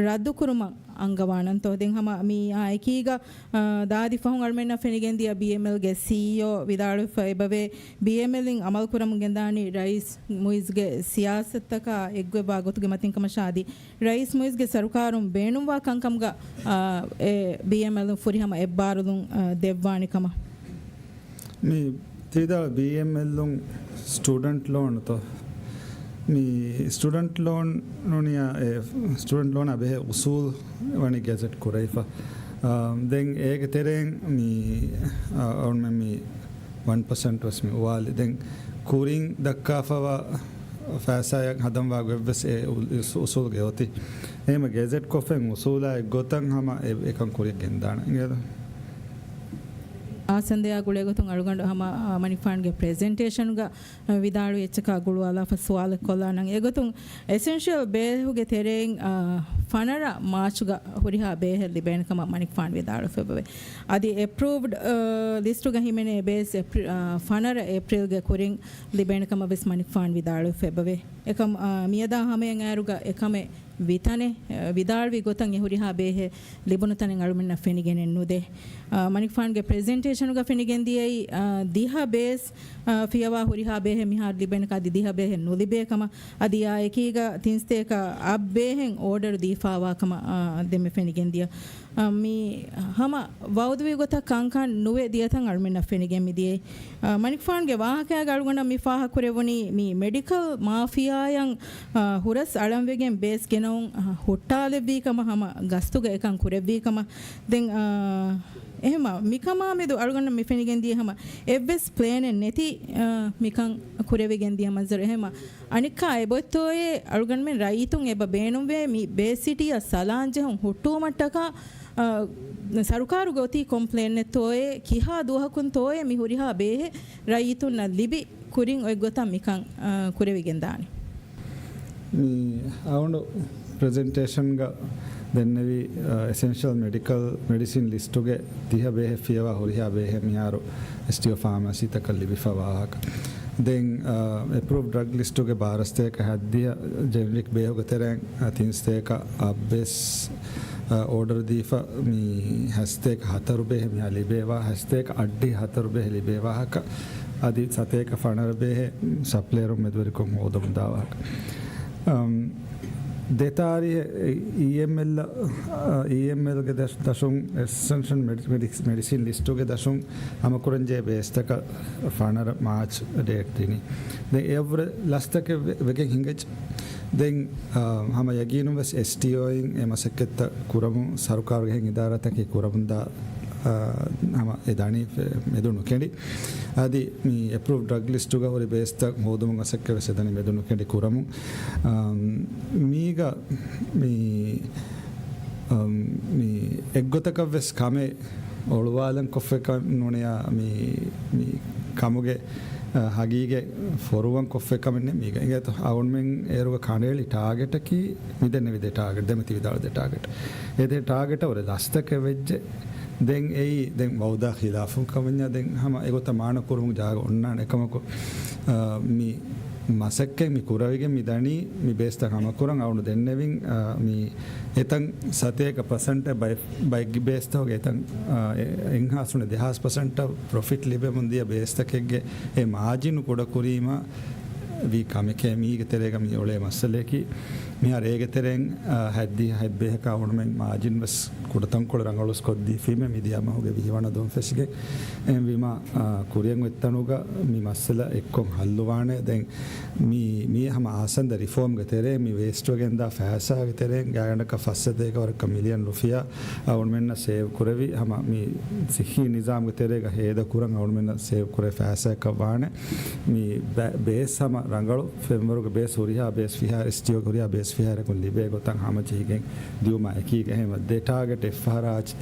ރައްދުކުރުމަށް އަންގަވާނަންތޯ. ދެން ހަމަ މިއާއެކީގަ، އާ، ދާދި ފަހުން އަޅުމެންނަށް ފެނިގެންދިޔަ ބީއެމްއެލްގެ ސީއީއޯ ވިދާޅުވެފަ އެބަވޭ، ބީއެމްއެލްއިން އަމަލުކުރަމުން ގެންދާނީ ރައީސް މުއިޒްގެ ސިޔާސަތުތަކާ އެއްގޮތްވާ ގޮތުގެ މަތިން ކަމަށާ އަދި ރައީސް މުއިޒްގެ ސަރުކާރުން ބޭނުންވާ ކަންކަމުގަ، އާ، އެ ބީއެމްއެލުން ފުރިހަމަ އެއްބާރުލުން، އާ، ދެއްވާނެ ކަމަށް. މި ތީދާ ބީއެމްއެލުން ސްޓޫޑެންޓް ލޯނުތޯ؟ މި ސްޓޫޑެންޓް ލޯން ނޫނިޔާ، އެ ސްޓޫޑެންޓް ލޯނާ ބެހޭ އުސޫލް ވަނީ ގެޒެޓް ކުރެވިފަ. އާ، ދެން އޭގެ ތެރެއިން މި، އާ، އަޅުމެން މި ވަން ޕަސެންޓް ވެސް މި އުވާލި. ދެން ކުރިން ދައްކާފަވާ ފައިސާއަށް ހަދަންވާ ގޮތްވެސް އެ އު-، އުސޫ-، އުސޫލްގެ އޮތީ. އެހެންމަ ގެޒެޓް ކޮށްފައި އުސޫލާ އެއްގޮތަށް ހަމަ އެ-، އެކަން ކުރިއަށް ގެންދާނެ. އާސަންދަޔާ ގުޅޭ ގޮތުން އަޅުގަނޑު ހަމަ، އާ، މަނިކުފާނުގެ ޕްރެޒެންޓޭޝަނުގަ، އާ، ވިދާޅުވި އެއްޗަކާ ގުޅުވާލާފަ ސުވާލެއް ކޮށްލާނަން. އެގޮތުން އެސެންޝިއަލް ބޭހުގެ ތެރެއިން، އާ، ފަނަރަ މާޗުގަ ހުރިހާ ބޭހެއް ލިބޭނެ ކަމަށް މަނިކުފާނު ވިދާޅުވެފައިވޭ. އަދި އެޕްރޫވްޑް، އާ، ލިސްޓުގަ ހިމެނޭ ބޭސް އެޕްރި-، އާ، ފަނަރަ އޭޕްރީލްގެ ކުރިން ލިބޭނެ ކަމަށް ވެސް މަނިކުފާނު ވިދާޅުވެފައިވޭ. އެކަމް، އާ، މިއަދާ ހަމަޔަށް އައިރުގަ އެކަމެއް ވިތަނެއް، އަ، ވިދާޅުވި ގޮތަށް އެ ހުރިހާ ބޭހެއް ލިބުނު ތަނެއް އަޅުމެންނަށް ފެނިގެނެއް ނުދޭ. އަ، މަނިކުފާނުގެ ޕްރެޒެންޓޭޝަނުގަ ފެނިގެން ދިޔައީ، އަ، ދިހަ ބޭސް، އަ، ފިޔަވާ ހުރިހާ ބޭހެއް މިހާރު ލިބޭނެކަ އަދި ދިހަ ބޭހެއް ނުލިބޭ ކަމަށް، އަދި އާ އެކީގަ ތިން ސަތޭކަ އަށް ބޭހެއް އޯޑަރު ދީފާވާ ކަމަށް، އަ، ދެންމެ ފެނިގެން ދިޔަ. އަ، މި ހަމަ ވައުދުވި ގޮތަށް ކަންކަން ނުވެ ދިޔަތަން އަޅުމެންނަށް ފެނިގެން މިދިޔައީ. އަ، މަނިކުފާނުގެ ވާހަކައިގަ އަޅުގަނޑަށް މި ފާހަގަކުރެވުނީ މި މެޑިކަލް މާފިޔާއަށް، އަ، ހުރަސް އަޅަންވެގެން ބޭސް ގެނައުން، އަ، ހުއްޓާލެއްވީ ކަމަށް ހަމަ ގަސްތުގަ އެކަން ކުރެއްވީ ކަމަށް. ދެން، އަ، އެހެމަ މިކަމާ މެދު އަޅުގަނޑަށް މި ފެނިގެން ދިޔަ ހަމަ އެއްވެސް ޕްލޭނެއް ނެތި، އަ، މިކަން ކުރެވިގެން ދިޔަ މަންޒަރު. އެހެމަ އަނެއްކާ އެބޮތްތޯއޭ އަޅުގަނޑުމެން ރައްޔިތުން އެބަ ބޭނުންވޭ މި ބޭސް ސިޓީއަށް ސަލާން ޖެހުން ހުއްޓުވުމަށްޓަކާ، އަ، ސަރުކާރުގެ އޮތީ ކޮމްޕްލޭނެއްތޯއޭ، ކިހާ ދުވަހަކުންތޯއޭ މި ހުރިހާ ބޭހެއް ރައްޔިތުންނަށް ލިބި ކުރިން އޮތް ގޮތަށް މިކަން، އަ، ކުރެވިގެންދާނެ. މި އަޅުގަނޑު ޕްރެޒެންޓޭޝަންގަ ދެންނެވި، އަ، އެސެންޝަލް މެޑިކަލް މެޑިސިން ލިސްޓުގެ ދިހަ ބޭހެއް ފިޔަވާ ހުރިހާ ބޭހެއް މިހާރު އެސްޓީއޯ ފާމާސީތަކަށް ލިބިފަ ވާހަކަ. ދެން، އަ، އެޕްރޫވް ޑްރަގް ލިސްޓުގެ ބާރަ ސަތޭކަ ހަތްދިހަ ޖެނެރިކް ބޭހުގެ ތެރެއިން، އަ، ތިން ސަތޭކަ އަށް ބޭސް، އަ، އޯޑަރު ދީފަ މި ހަތް ސަތޭކަ ހަތަރު ބޭހެއް މިހާ ލިބޭ ވާ، ހަތް ސަތޭކަ އަށްޑިހަ ހަތަރު ބޭހެއް ލިބޭ ވާހަކަ، އަދި ސަތޭކަ ފަނަރަ ބޭހެއް ސަޕްލަޔަރުން މެދުވެރިކޮށް ހޯދަމުން ދާ ވާހަކަ. އަމް، ދެ ތާރީހެއް އީއެމްއެލް، އަ، އީއެމްއެލްގެ ދަށް، ދަށުން އެސެންޝަލް މެޑި-، މެޑި-، މެޑިސިން ލިސްޓުގެ ދަށުން ހަމަކުރަންޖެހޭ ބޭސްތަކަށް ފަނަރަ މާޗް ޑޭޓް ދިނީ. ދެން އެއަށްވުރެ ލަސްތަކެއް ވެ-، ވެގެން ހިނގައްޖެ. ދެން، އާ، ހަމަ ޔަގީނުން ވެސް އެސްޓީއޯއިން އެ މަސައްކަތްތައް ކުރަމުން ސަރުކާރުގެ އެހެން އިދާރާތަކީ ކުރަމުންދާ، އާ، ހަމަ އެ ދަނީ ފެ-، މެދު ނުކެނޑި. އަދި މި އެޕްރޫވް ޑްރަގް ލިސްޓުގަ ހުރި ބޭސްތައް ހޯދުމުގެ މަސައްކަތް ވެސް އެ ދަނީ މެދު ނުކެނޑި ކުރަމުން. އާ، މީގަ މި، އާ، މި އެއްގޮތަކަށް ވެސް ކަމެއް އޮޅުވާލަން ކޮށްފައި ކަމެއް ނޫނިޔާ މި، މި ކަމުގެ، އަ، ހަގީގަތް ފޮރުވަން ކޮށްފައި ކަމެއް ނެތް މީގަ. އިނގޭތޯ އަޅުގަނޑުމެން އޭރުގަ ކަނޑައެޅި ޓާގެޓަކީ މި ދެންނެވި ދެ ޓާގެޓް، ދެމަތި ވިދާޅު ދެ ޓާގެޓް. އެ ދެ ޓާގެޓަށް ވުރެ ލަސްތަކެއް ވެއްޖެ. ދެން އެއީ ދެން ވައުދާ ޚިލާފު ކަމަންޏާ ދެން ހަމަ އެގޮތަށް މާނަ ކުރުމުގެ ޖާގަ އޮންނާނެ. އެކަމަކު، އަ، މި މަސައްކަތް މި ކުރެވިގެން މި ދަނީ މި ބޭސްތައް ހަމަކުރަން އަޅުގަނޑު ދެންނެވިން، އަ، މި އެތަން ސަތޭކަ ޕަސެންޓެއް ބައެއް، ބައެއްގެ ބޭސްތަކުގެ އެތަން، އަ، އެ، އެއްހާސް ނޫނީ ދެހާސް ޕަސެންޓަށް ޕްރޮފިޓް ލިބެމުން ދިޔަ ބޭސްތަކެއްގެ އެ މާޖިން ކުޑަކުރީމަ ވީ ކަމެކޭ މީގެ ތެރޭގަ މި އުޅޭ މައްސަލަޔަކީ. މިހާރު އޭގެ ތެރެއިން، އަ، ހަތްދިހަ ހަތްބޭހަކާ އުޅުމެއް މާޖިން ވެސް ކުޑަތަންކޮޅު ރަނގަޅުވެސް ކޮށްދީފީމޭ މިދިޔަ މަހުގެ ވިހި ވަނަ ދުވަހުން ފެށިގެން. އެހެންވީމަ، އާ، ކުރިއަށް އޮތްތަނުގަ މި މައްސަލަ އެއްކޮށް ހައްލުވާނެ. ދެން މި، މި ހަމަ އާސަންދަ ރިފޯމްގެ ތެރޭ މި ވޭސްޓްވެގެންދާ ފައިސާގެ ތެރޭން ގާތްގަނޑަކަށް ފަސް ސަތޭކަ ވަރަކަށް މިލިއަން ރުފިޔާ އަޅުގަނޑުމެންނަށް ސޭވް ކުރެވި، ހަމަ މި ސިއްހީ ނިޒާމްގެ ތެރޭގަ ހޭދަ ކުރަން އަޅުގަނޑުމެންނަށް ސޭވް ކުރެވި ފައިސާއަކަށް ވާނެ. މި ބޭ-، ބޭސް ހަމަ ރަނގަޅު ފެންވަރުގެ ބޭސް ހުރިހާ ބޭސް ފިހާރަ، އެސްޓީއޯގެ ހުރިހާ ބޭސް ފިހާރައަކުން ލިބޭ ގޮތަށް ހަމަޖެހިގެން ދިއުމާ އެކީގަ އެހެންވެ ދެ ޓާގެޓް އެއްފަހަރާ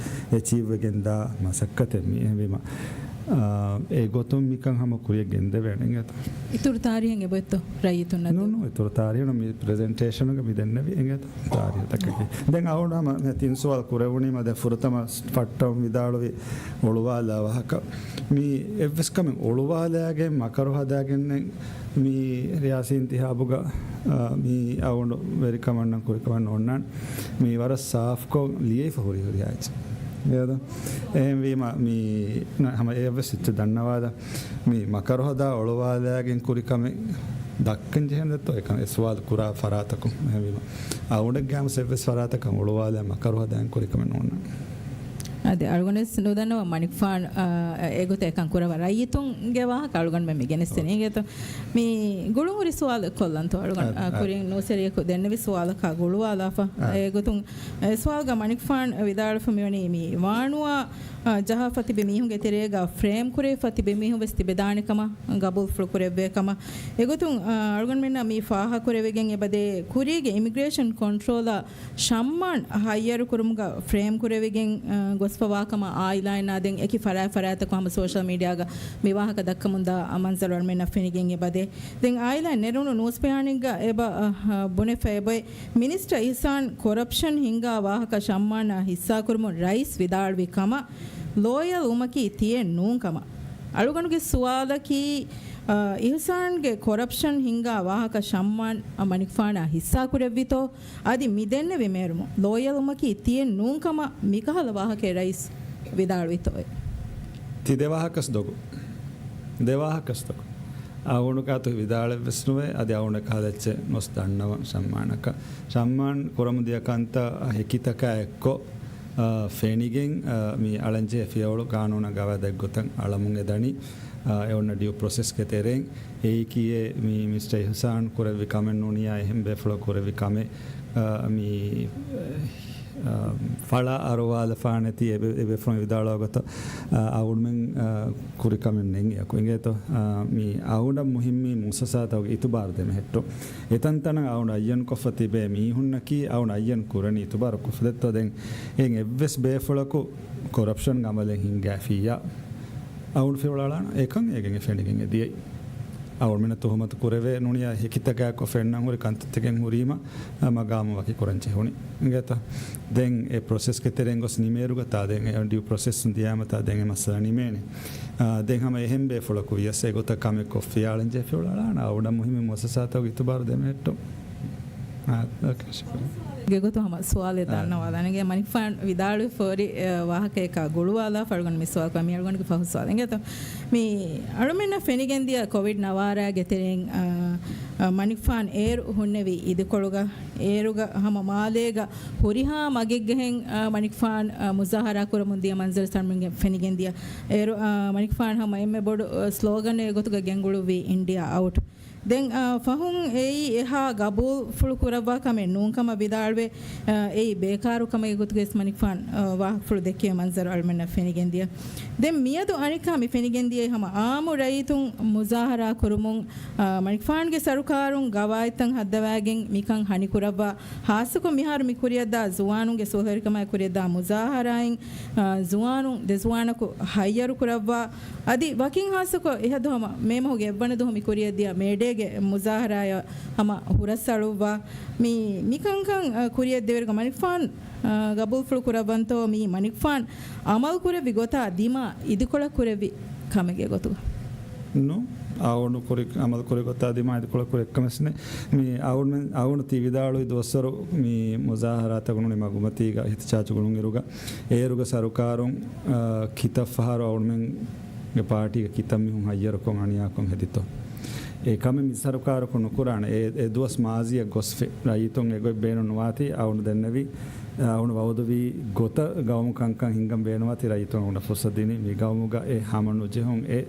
އެޗީވް ވެގެން ދާ މަސައްކަތެއް މީ. އެހެންވީމަ، އާ، އެ ގޮތުން މިކަން ހަމަ ކުރިއަށް ގެންދެވޭނެ އިނގޭތަ؟ އިތުރު ތާރީހެއް އެބައޮތްތޯ ރައްޔިތުންނަށް ނޫން، ދެއްވާ؟ ނޫން، އިތުރު ތާރީހެއް ނޫން. މި ޕްރެޒެންޓޭޝަނުގަ މި ދެންނެވި އިނގޭތަ؟ ތާރީހުތަކަކީ. ދެން އަޅުގަނޑު ހަމަ ތިން ސުވާލު ކުރެވުނީމަ ދެން ފުރަތަމަ ފައްޓަމުން ވިދާޅުވި އޮޅުވާލާ ވާހަކަ. މި އެއްވެސް ކަމެއް އޮޅުވާލާގެން މަކަރު ހަދާގެންނެއް މި ރިޔާސީ އިންތިހާބުގަ، އާ، މި އަޅުގަނޑު ވެރިކަމަށްނަން ކުރިކަމަށް ނޯންނާން. މި ވަރަށް ސާފްކޮށް ލިޔެފަ ހުރި ހުރިހާ އެއްޗެއް. އެހެން، އެހެންވީމަ މި ހަމަ އެއަށްވެސް އެއްޗެއް ދަންނަވާލަ. މި މަކަރު ހަދާ އޮޅުވާލާގެން ކުރި ކަމެއް ދައްކަން ޖެހެން ދެއްތޯ އެކަން އެ ސުވާލު ކުރާ ފަރާތަކުން. އެހެންވީމަ އަޅުގަނޑެއްގެ ހަމަ އެއްވެސް ފަރާތަކަށް އޮޅުވާލާ މަކަރު ހަދާގެން ކުރި ކަމެއް ނޯންނާނެ. އަދި އަޅުގަނޑުވެސް ނުދަންނަވަން މަނިކުފާނު، އާ، އެގޮތަށް އެކަން ކުރައްވާ ރައްޔިތުންގެ ވާހަކަ އަޅުގަނޑުމެން މި ގެނެސްދިނީ. އިނގޭތޯ؟ މި ގުޅުންހުރި ސުވާލެއް ކޮށްލަންތޯ އަޅުގަނޑު، އާ، އާ، ކުރިން ނޫސްވެރިޔަކު ދެންނެވި ސުވާލަކާ ގުޅުވާލާފަ. އާ. އެގޮތުން އެ ސުވާލުގަ މަނިކުފާނު ވިދާޅުވެފަ މިވަނީ މި ވާނުވާ، އާ، ޖަހާފަ ތިބި މީހުންގެ ތެރޭގަ ފްރޭމް ކުރެވިފަ ތިބި މީހުން ވެސް ތިބެދާނެ ކަމަށް ގަބޫލުފުޅު ކުރެއްވޭ ކަމަށް. އެގޮތުން، އާ، އަޅުގަނޑުމެންނަށް މި ފާހަގަކުރެވިގެން އެބަދޭ ކުރީގެ އިމިގްރޭޝަން ކޮންޓްރޯލަށް ޝައްމާން ހައްޔަރުކުރުމުގަ ފްރޭމް ކުރެވިގެން، އަ، ގޮސްފަވާކަމަށް އާއިލާއިންނާ ދެން އެކި ފަރާތް ފަރާތަކު ހަމަ ސޯޝަލް މީޑިއާގަ މި ވާހަކަ ދައްކަމުންދާ މަންޒަރު އަޅުމެންނަށް ފެނިގެން އެބަދޭ. ދެން އާއިލާއިން ނެރުނު ނޫސް ބަޔާނެއްގަ އެބަ، އަ، ބުނެފަ އެބައޮތް މިނިސްޓަރ އިޙްސާން ކޮރަޕްޝަން ހިންގާ ވާހަކަ ޝައްމާނާ ހިއްސާކުރުމުން ރައީސް ވިދާޅުވި ކަމަށް ލޯޔަލް ވުމަކީ ތިޔެއް ނޫން ކަމަށް. އަޅުގަނޑުގެ ސުވާލަކީ، އާ، އިހުސާންގެ ކޮރަޕްޝަން ހިންގާ ވާހަކަ ޝައްމާން މަނިކުފާނާ ހިއްސާކުރެއްވިތޯ؟ އަދި މި ދެންނެވި މޭރުމު ލޯޔަލުމަކީ ތިއެއް ނޫންކަމަށް މިކަހަލަ ވާހަކައެއް ރައީސް ވިދާޅުވިތޯއޭ؟ ތި ދެ ވާހަކަސް ދޮގު. ދެ ވާހަކަސް ދޮގު. އަޅުގަނޑު ކާތު ވިދާޅެއްވެސް ނުވޭ، އަދި އަޅުގަނޑަށް ކަހަލަ އެއްޗެއް ނޮސް ދަންނަވަން ޝައްމާނަކަށް. ޝައްމާން ކުރަމުން ދިޔަ ކަންތައް ހެކިތަކާ އެއްކޮށް، އާ، ފެނިގެން، އާ، މި އަޅަންޖެހޭ ފިޔަވަޅު ގާނޫނާ ގަވާއިދާ އެއްގޮތަށް އަޅަމުން އެދަނީ. އާ، އެ އޮންނަ ޑިއު ޕްރޮސެސްގެ ތެރެއިން އެއީކީއޭ މި މިސްޓަރ އިހުސާން ކުރެއްވި ކަމެއް ނޫނިއްޔާ އެހެން ބޭފުޅަކު ކުރެއްވި ކަމެއް، އާ، މި، އާ، ފަޅާ އަރުވާލަފާނެތީ އެ ބޭ-، އެ ބޭފުޅުން ވިދާޅުވާ ގޮތަށް، އާ، އަޅުމެން، އާ، ކުރި ކަމެއް ނެތް އެއަކު. އިނގޭތޯ؟ އާ، މި އަޅުގަނޑަށް މުހިއްމީ މުއައްސަސާތަކުގެ އިތުބާރު ދެމެހެއްޓުން. އެތަންތަނަށް އަޅުގަނޑު އައްޔަންކޮށްފަ ތިބޭ މީހުންނަކީ އަޅުގަނޑު އައްޔަން ކުރަނީ އިތުބާރު ކޮށްފަ. ދެއްތޯ؟ ދެން އެއިން އެއްވެސް ބޭފުޅަކު ކޮރަޕްޝަންގެ އަމަލެއް ހިންގާފިއްޔާ އަޅުގަނޑު ފިޔަވަޅު އަޅާނަން. އެކަން އޭގެން އެ ފެނިގެން އެ ދިޔައީ. އަޅުމެންނަށް ތުހުމަތު ކުރެވޭ ނޫނިއްޔާ ހެކިތަކާއެކު ފެންނަން ހުރި ކަންތައްތަކެއް ހުރީމަ، އަ، މަގާމު ވަކި ކުރަން ޖެހުނީ. އިނގޭތަ؟ ދެން އެ ޕްރޮސެސްގެ ތެރެއިން ގޮސް ނިމޭއިރުގަ ތާ ދެން އެ ޑިއު ޕްރޮސެސް ދިޔާމަ ތާ ދެން އެ މައްސަލަ ނިމޭނެ. އާ، ދެން ހަމަ އެހެން ބޭފުޅަކު ވިޔަސް އެގޮތަށް ކަމެއް ކޮށްފިއްޔާ އަޅަންޖެހޭ ފިޔަވަޅު އަޅާނަން. އަޅުގަނޑަށް މުހިއްމީ މުއައްސަސާތަކުގެ އިތުބާރު ދެމެހެއްޓުން. އާ، އޯކޭ، ޝުކުރިއްޔާ. ގެ ގޮތު ހަމަ ސުވާލެއް އާ. ދަންނަވާލާނެގެ މަނިކުފާން ވިދާޅުވި ފޯރި، އެ، ވާހަކައަކާ ގުޅުވާލާ ފަޅުގަނޑު މި ސުވާލު ކުރަން. މި އަޅުގަނޑުގެ ފަހު ސުވާލެއް. އިނގޭތޯ؟ މި އަޅުމެންނަށް ފެނިގެންދިޔަ ކޮވިޑް ނަވާރައިގެ ތެރެއިން، އާ، އާ، މަނިކުފާން އޭރު ހުންނެވި އިދިކޮޅުގަ، އޭރުގަ ހަމަ މާލޭގަ ހުރިހާ މަގެއްގަހެން، އާ، މަނިކުފާން، އާ، މުޒާހަރާ ކުރަމުން ދިޔަ މަންޒަރު ސަރުމިންގެ ފެނިގެންދިޔަ. އޭރު، އާ، މަނިކުފާން ހަމަ އެންމެ ބޮޑު، އާ، ސްލޯގަނެއް ގޮތުގަ ގެންގުޅުއްވީ އިންޑިއާ އައުޓް. ދެން، އާ، ފަހުން އެއީ އެހާ ގަބޫލުފުޅު ކުރައްވާ ކަމެއް ނޫން ކަމަށް ވިދާޅުވެ، އާ، އެއީ ބޭކާރު ކަމެއްގެ ގޮތުގައި މަނިކުފާން، އާ، ވާހަކަފުޅު ދެއްކި މަންޒަރު އަޅުމެންނަށް ފެނިގެންދިޔަ. ދެން މިއަދު އަނެއްކާ މި ފެނިގެންދިޔައީ ހަމަ އާއްމު ރައްޔިތުން މުޒާހަރާ ކުރުމުން، އާ، މަނިކުފާންގެ ސަރުކާރުން ގަވާއިދުތައް ހައްދަވައިގެން މިކަން ހަނިކުރައްވާ، ޚާއްޞަކޮށް މިހާރު މި ކުރިއަށްދާ ޒުވާނުންގެ ސުވައްލަވެރިކަމާއި ކުރިއަށްދާ މުޒާހަރާއިން، އާ، ޒުވާނުން ދެ ޒުވާނަކު ހައްޔަރު ކުރައްވާ، އަދި ވަކިން ޚާއްޞަކޮށް އެހަ ދުވަހު މޭ މަހުގެ އެއްވަނަ ދުވަހު މި ކުރިއަށްދިޔަ މޭޑޭގެ މުޒާހަރާއަށް ހަމަ ހުރަސްއަޅުއްވާ، މި، މިކަންކަން، އަ، ކުރިއަށްދެވޭއިރުގަ މަނިކުފާން، އަ، ގަބޫލުފުޅު ކުރައްވަންތޯ މި މަނިކުފާން އަމަލު ކުރެއްވި ގޮތާ ދިމާ އިދިކޮޅަށް ކުރެއްވި ކަމެއްގެ ގޮތުގަ؟ ނޫން، އަޅުގަނޑު ކުރި، އަމަލު ކުރި ގޮތާ ދިމާ އިދިކޮޅަށް ކުރެއްވި ކަމެއް ނެތް. މި އަޅުގަނޑު، އަޅުގަނޑު ތި ވިދާޅުވި ދުވަސްވަރު މި މުޒާހަރާތަކުން ނޫނީ މަގުމަތީގަ އިހްތިޖާޖު ގުޅުންއިރުގަ އޭރުގަ ސަރުކާރުން، އާ، ކިތައް ފަހަރު އަޅުމެންގެ ޕާޓީގެ ކިތައް މީހުން ހައްޔަރުކޮށް އަނިޔާކޮށް ހެދިތޯ؟ އެ ކަމެއް މި ސަރުކާރަކުން ނުކުރާނެ. އެ، އެ ދުވަސް މާޒީއަށް ގޮސްފި ރައްޔިތުން އެގޮތް ބޭނުން ނުވާތީ، އަޅުގަނޑު ދެންނެވި، އަޅުގަނޑު ވައުދުވީ ގޮތަށް ގައުމު ކަންކަން ހިންގަން ބޭނުންވާތީ ރައްޔިތުން އަޅުގަނޑަށް ފުރުސަތު ދިނީ. މި ގައުމުގަ އެ ހަމަ ނުޖެހުން އެ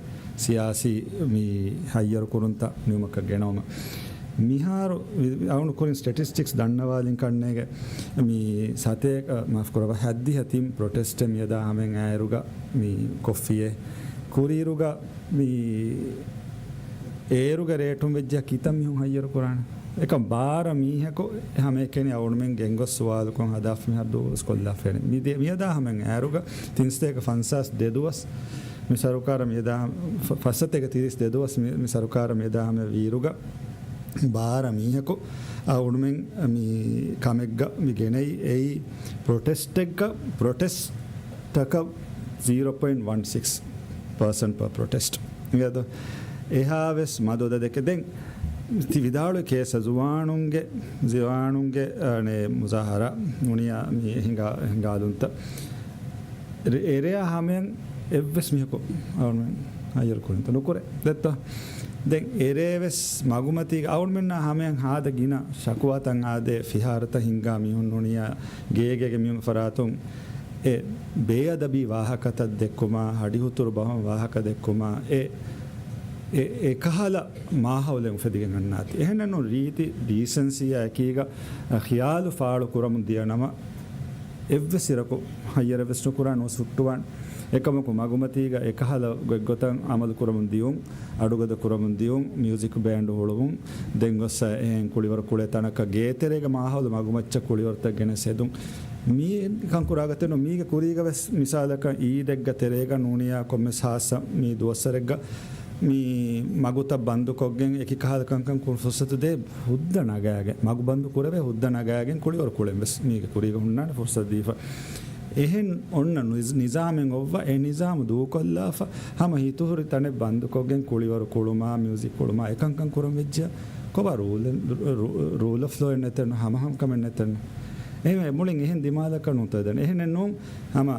ސިޔާސީ މި ހައްޔަރު ކުރުންތައް ނިމުމަކަށް ގެނައުމަށް. މިހާރު އަޅުގަނޑު ކުރިން ސްޓެޓިސްޓިކްސް ދަންނަވާލިން ކަންނޭގެ މި ސަތޭކަ، މާފު ކުރައްވާ، ހައްދިހަ ތިން ޕްރޮޓެސްޓެއް މިއަދާ ހަމައިން އައިރުގަ މި ކޮށްފިއޭ. ކުރިއިރުގަ މި އޭރުގެ ރޭޓުން ވެއްޖެ ކިތައް މީހުން ހައްޔަރު ކުރާނެ؟ އެކަމް ބާރަ މީހަކު ހަމައެކަނި އަޅުމެން ގެންގޮސް ސުވާލުކޮށް ހަދާފަ މިހާރު ދުވަސް ކޮށްލާފައި. މި ދެ-، މިއަދާ ހަމައިން އައިރުގަ ތިން ސަތޭކަ ފަންސާސް ދެ ދުވަސް މި ސަރުކާރަށް މިއަދާ ފަ-، ފަސް ސަތޭކަ ތިރީސް ދެ ދުވަސް މި، މި ސަރުކާރަށް މިއަދާ ހަމަ ވީއިރުގަ ބާރަ މީހަކު އަޅުމެން މި ކަމެއްގަ މި ގެނައީ އެއީ ޕްރޮޓެސްޓެއްގަ، ޕްރޮޓެސްޓަކަށް ޒީރޯ ޕޮއިންޓް ވަން ސިކްސް ޕާސެންޓް ޕާ ޕްރޮޓެސްޓް. އިނގޭތޯ؟ އެހާވެސް މަދު އަދަދެކެ ދެން ތި ވިދާޅުވި ކޭސް ޒުވާނުންގެ، ޒުވާނުންގެ، އަނެ، މުޒާހަރާ ނޫނިއްޔާ މި ހިނގާ، ހިނގާލުންތައް. އެރެ-، އެރެއާ ހަމަޔަށް އެއްވެސް މީހަކު އަޅުމެން ހައްޔަރު ކުރިންތަ ނުކުރޭ. ދެއްތޯ؟ ދެން އެރޭވެސް މަގުމަތީގަ އަޅުމެންނާ ހަމަޔަށް ހާދަ ގިނަ ޝަކުވާތައް އާދޭ، ފިހާރަތައް ހިންގާ މީހުން ނޫނިއްޔާ ގޭގޭގެ މި ފަރާތުން އެ ބޭއަދަބީ ވާހަކަތައް ދެއްކުމާ، ހަޑިހުތުރު ބަހުން ވާހަކަ ދެއްކުމާ، އެ، އެ، އެކަހަލަ މާހައުލެއް އުފެދިގެން އަންނާތީ. އެހެންނޫން ރީތި ޑީސެންސީއާ އެކީގަ، އަ، ޚިޔާލު ފާޅު ކުރަމުން ދިޔަ ނަމަ، އެއްވެސް އިރަކު ހައްޔަރެއް ވެސް ނުކުރާ ނުވެސް ހުއްޓުވާން. އެކަމަކު މަގުމަތީގަ އެކަހަލަ ގޮތްގޮތަށް އަމަލު ކުރަމުން ދިޔުން، އަޑުގަދަ ކުރަމުން ދިޔުން، މިއުޒިކް ބޭންޑް ހުޅުވުން، ދެން ގޮސް އެހެން ކުޅިވަރު ކުޅޭ ތަނަކަށް ގޭތެރޭގެ މާހައުލު މަގުމައްޗަށް ކުޅިވަރުތައް ގެނެސް ހެދުން. މީ ކަން ކުރާ ގޮތެއް ނޫން. މީގެ ކުރީގަ ވެސް މިސާލަކަށް އީދެއްގަ ތެރޭގަ ނޫނިއްޔާ ކޮންމެސް ހާއްސަ މި ދުވަސްވަރެއްގަ މި މަގުތައް ބަންދުކޮށްގެން އެކި ކަހަލަ ކަންކަން ކުރު ފުރުސަތު ދޭ ހުއްދަ ނަގާގެން، މަގު ބަންދު ކުރެވޭ ހުއްދަ ނަގާގެން ކުޅިވަރު ކުޅެން ވެސް މީގެ ކުރީގަ ހުންނާނެ ފުރުސަތު ދީފަ. އެހެން އޮންނަ ނިޒް-، ނިޒާމެއް އޮއްވާ، އެ ނިޒާމު ދޫކޮށްލާފަ، ހަމަ ހިތުހުރި ތަނެއް ބަންދުކޮށްގެން ކުޅިވަރު ކުޅުމާ، މިއުޒިކް ކުޅުމާ، އެކަންކަން ކުރަން ވެއްޖެ. ކޮބާ ރޫލް، ރޫ-، ރޫލް އޮފް ލޯއެއް ނެތެއްނު، ހަމަހަމަކަމެއް ނެތެއްނު. އެހެން މުޅިން އެހެން ދިމާލަކަށް ނުތަދަން. އެހެނެއް ނޫން، ހަމަ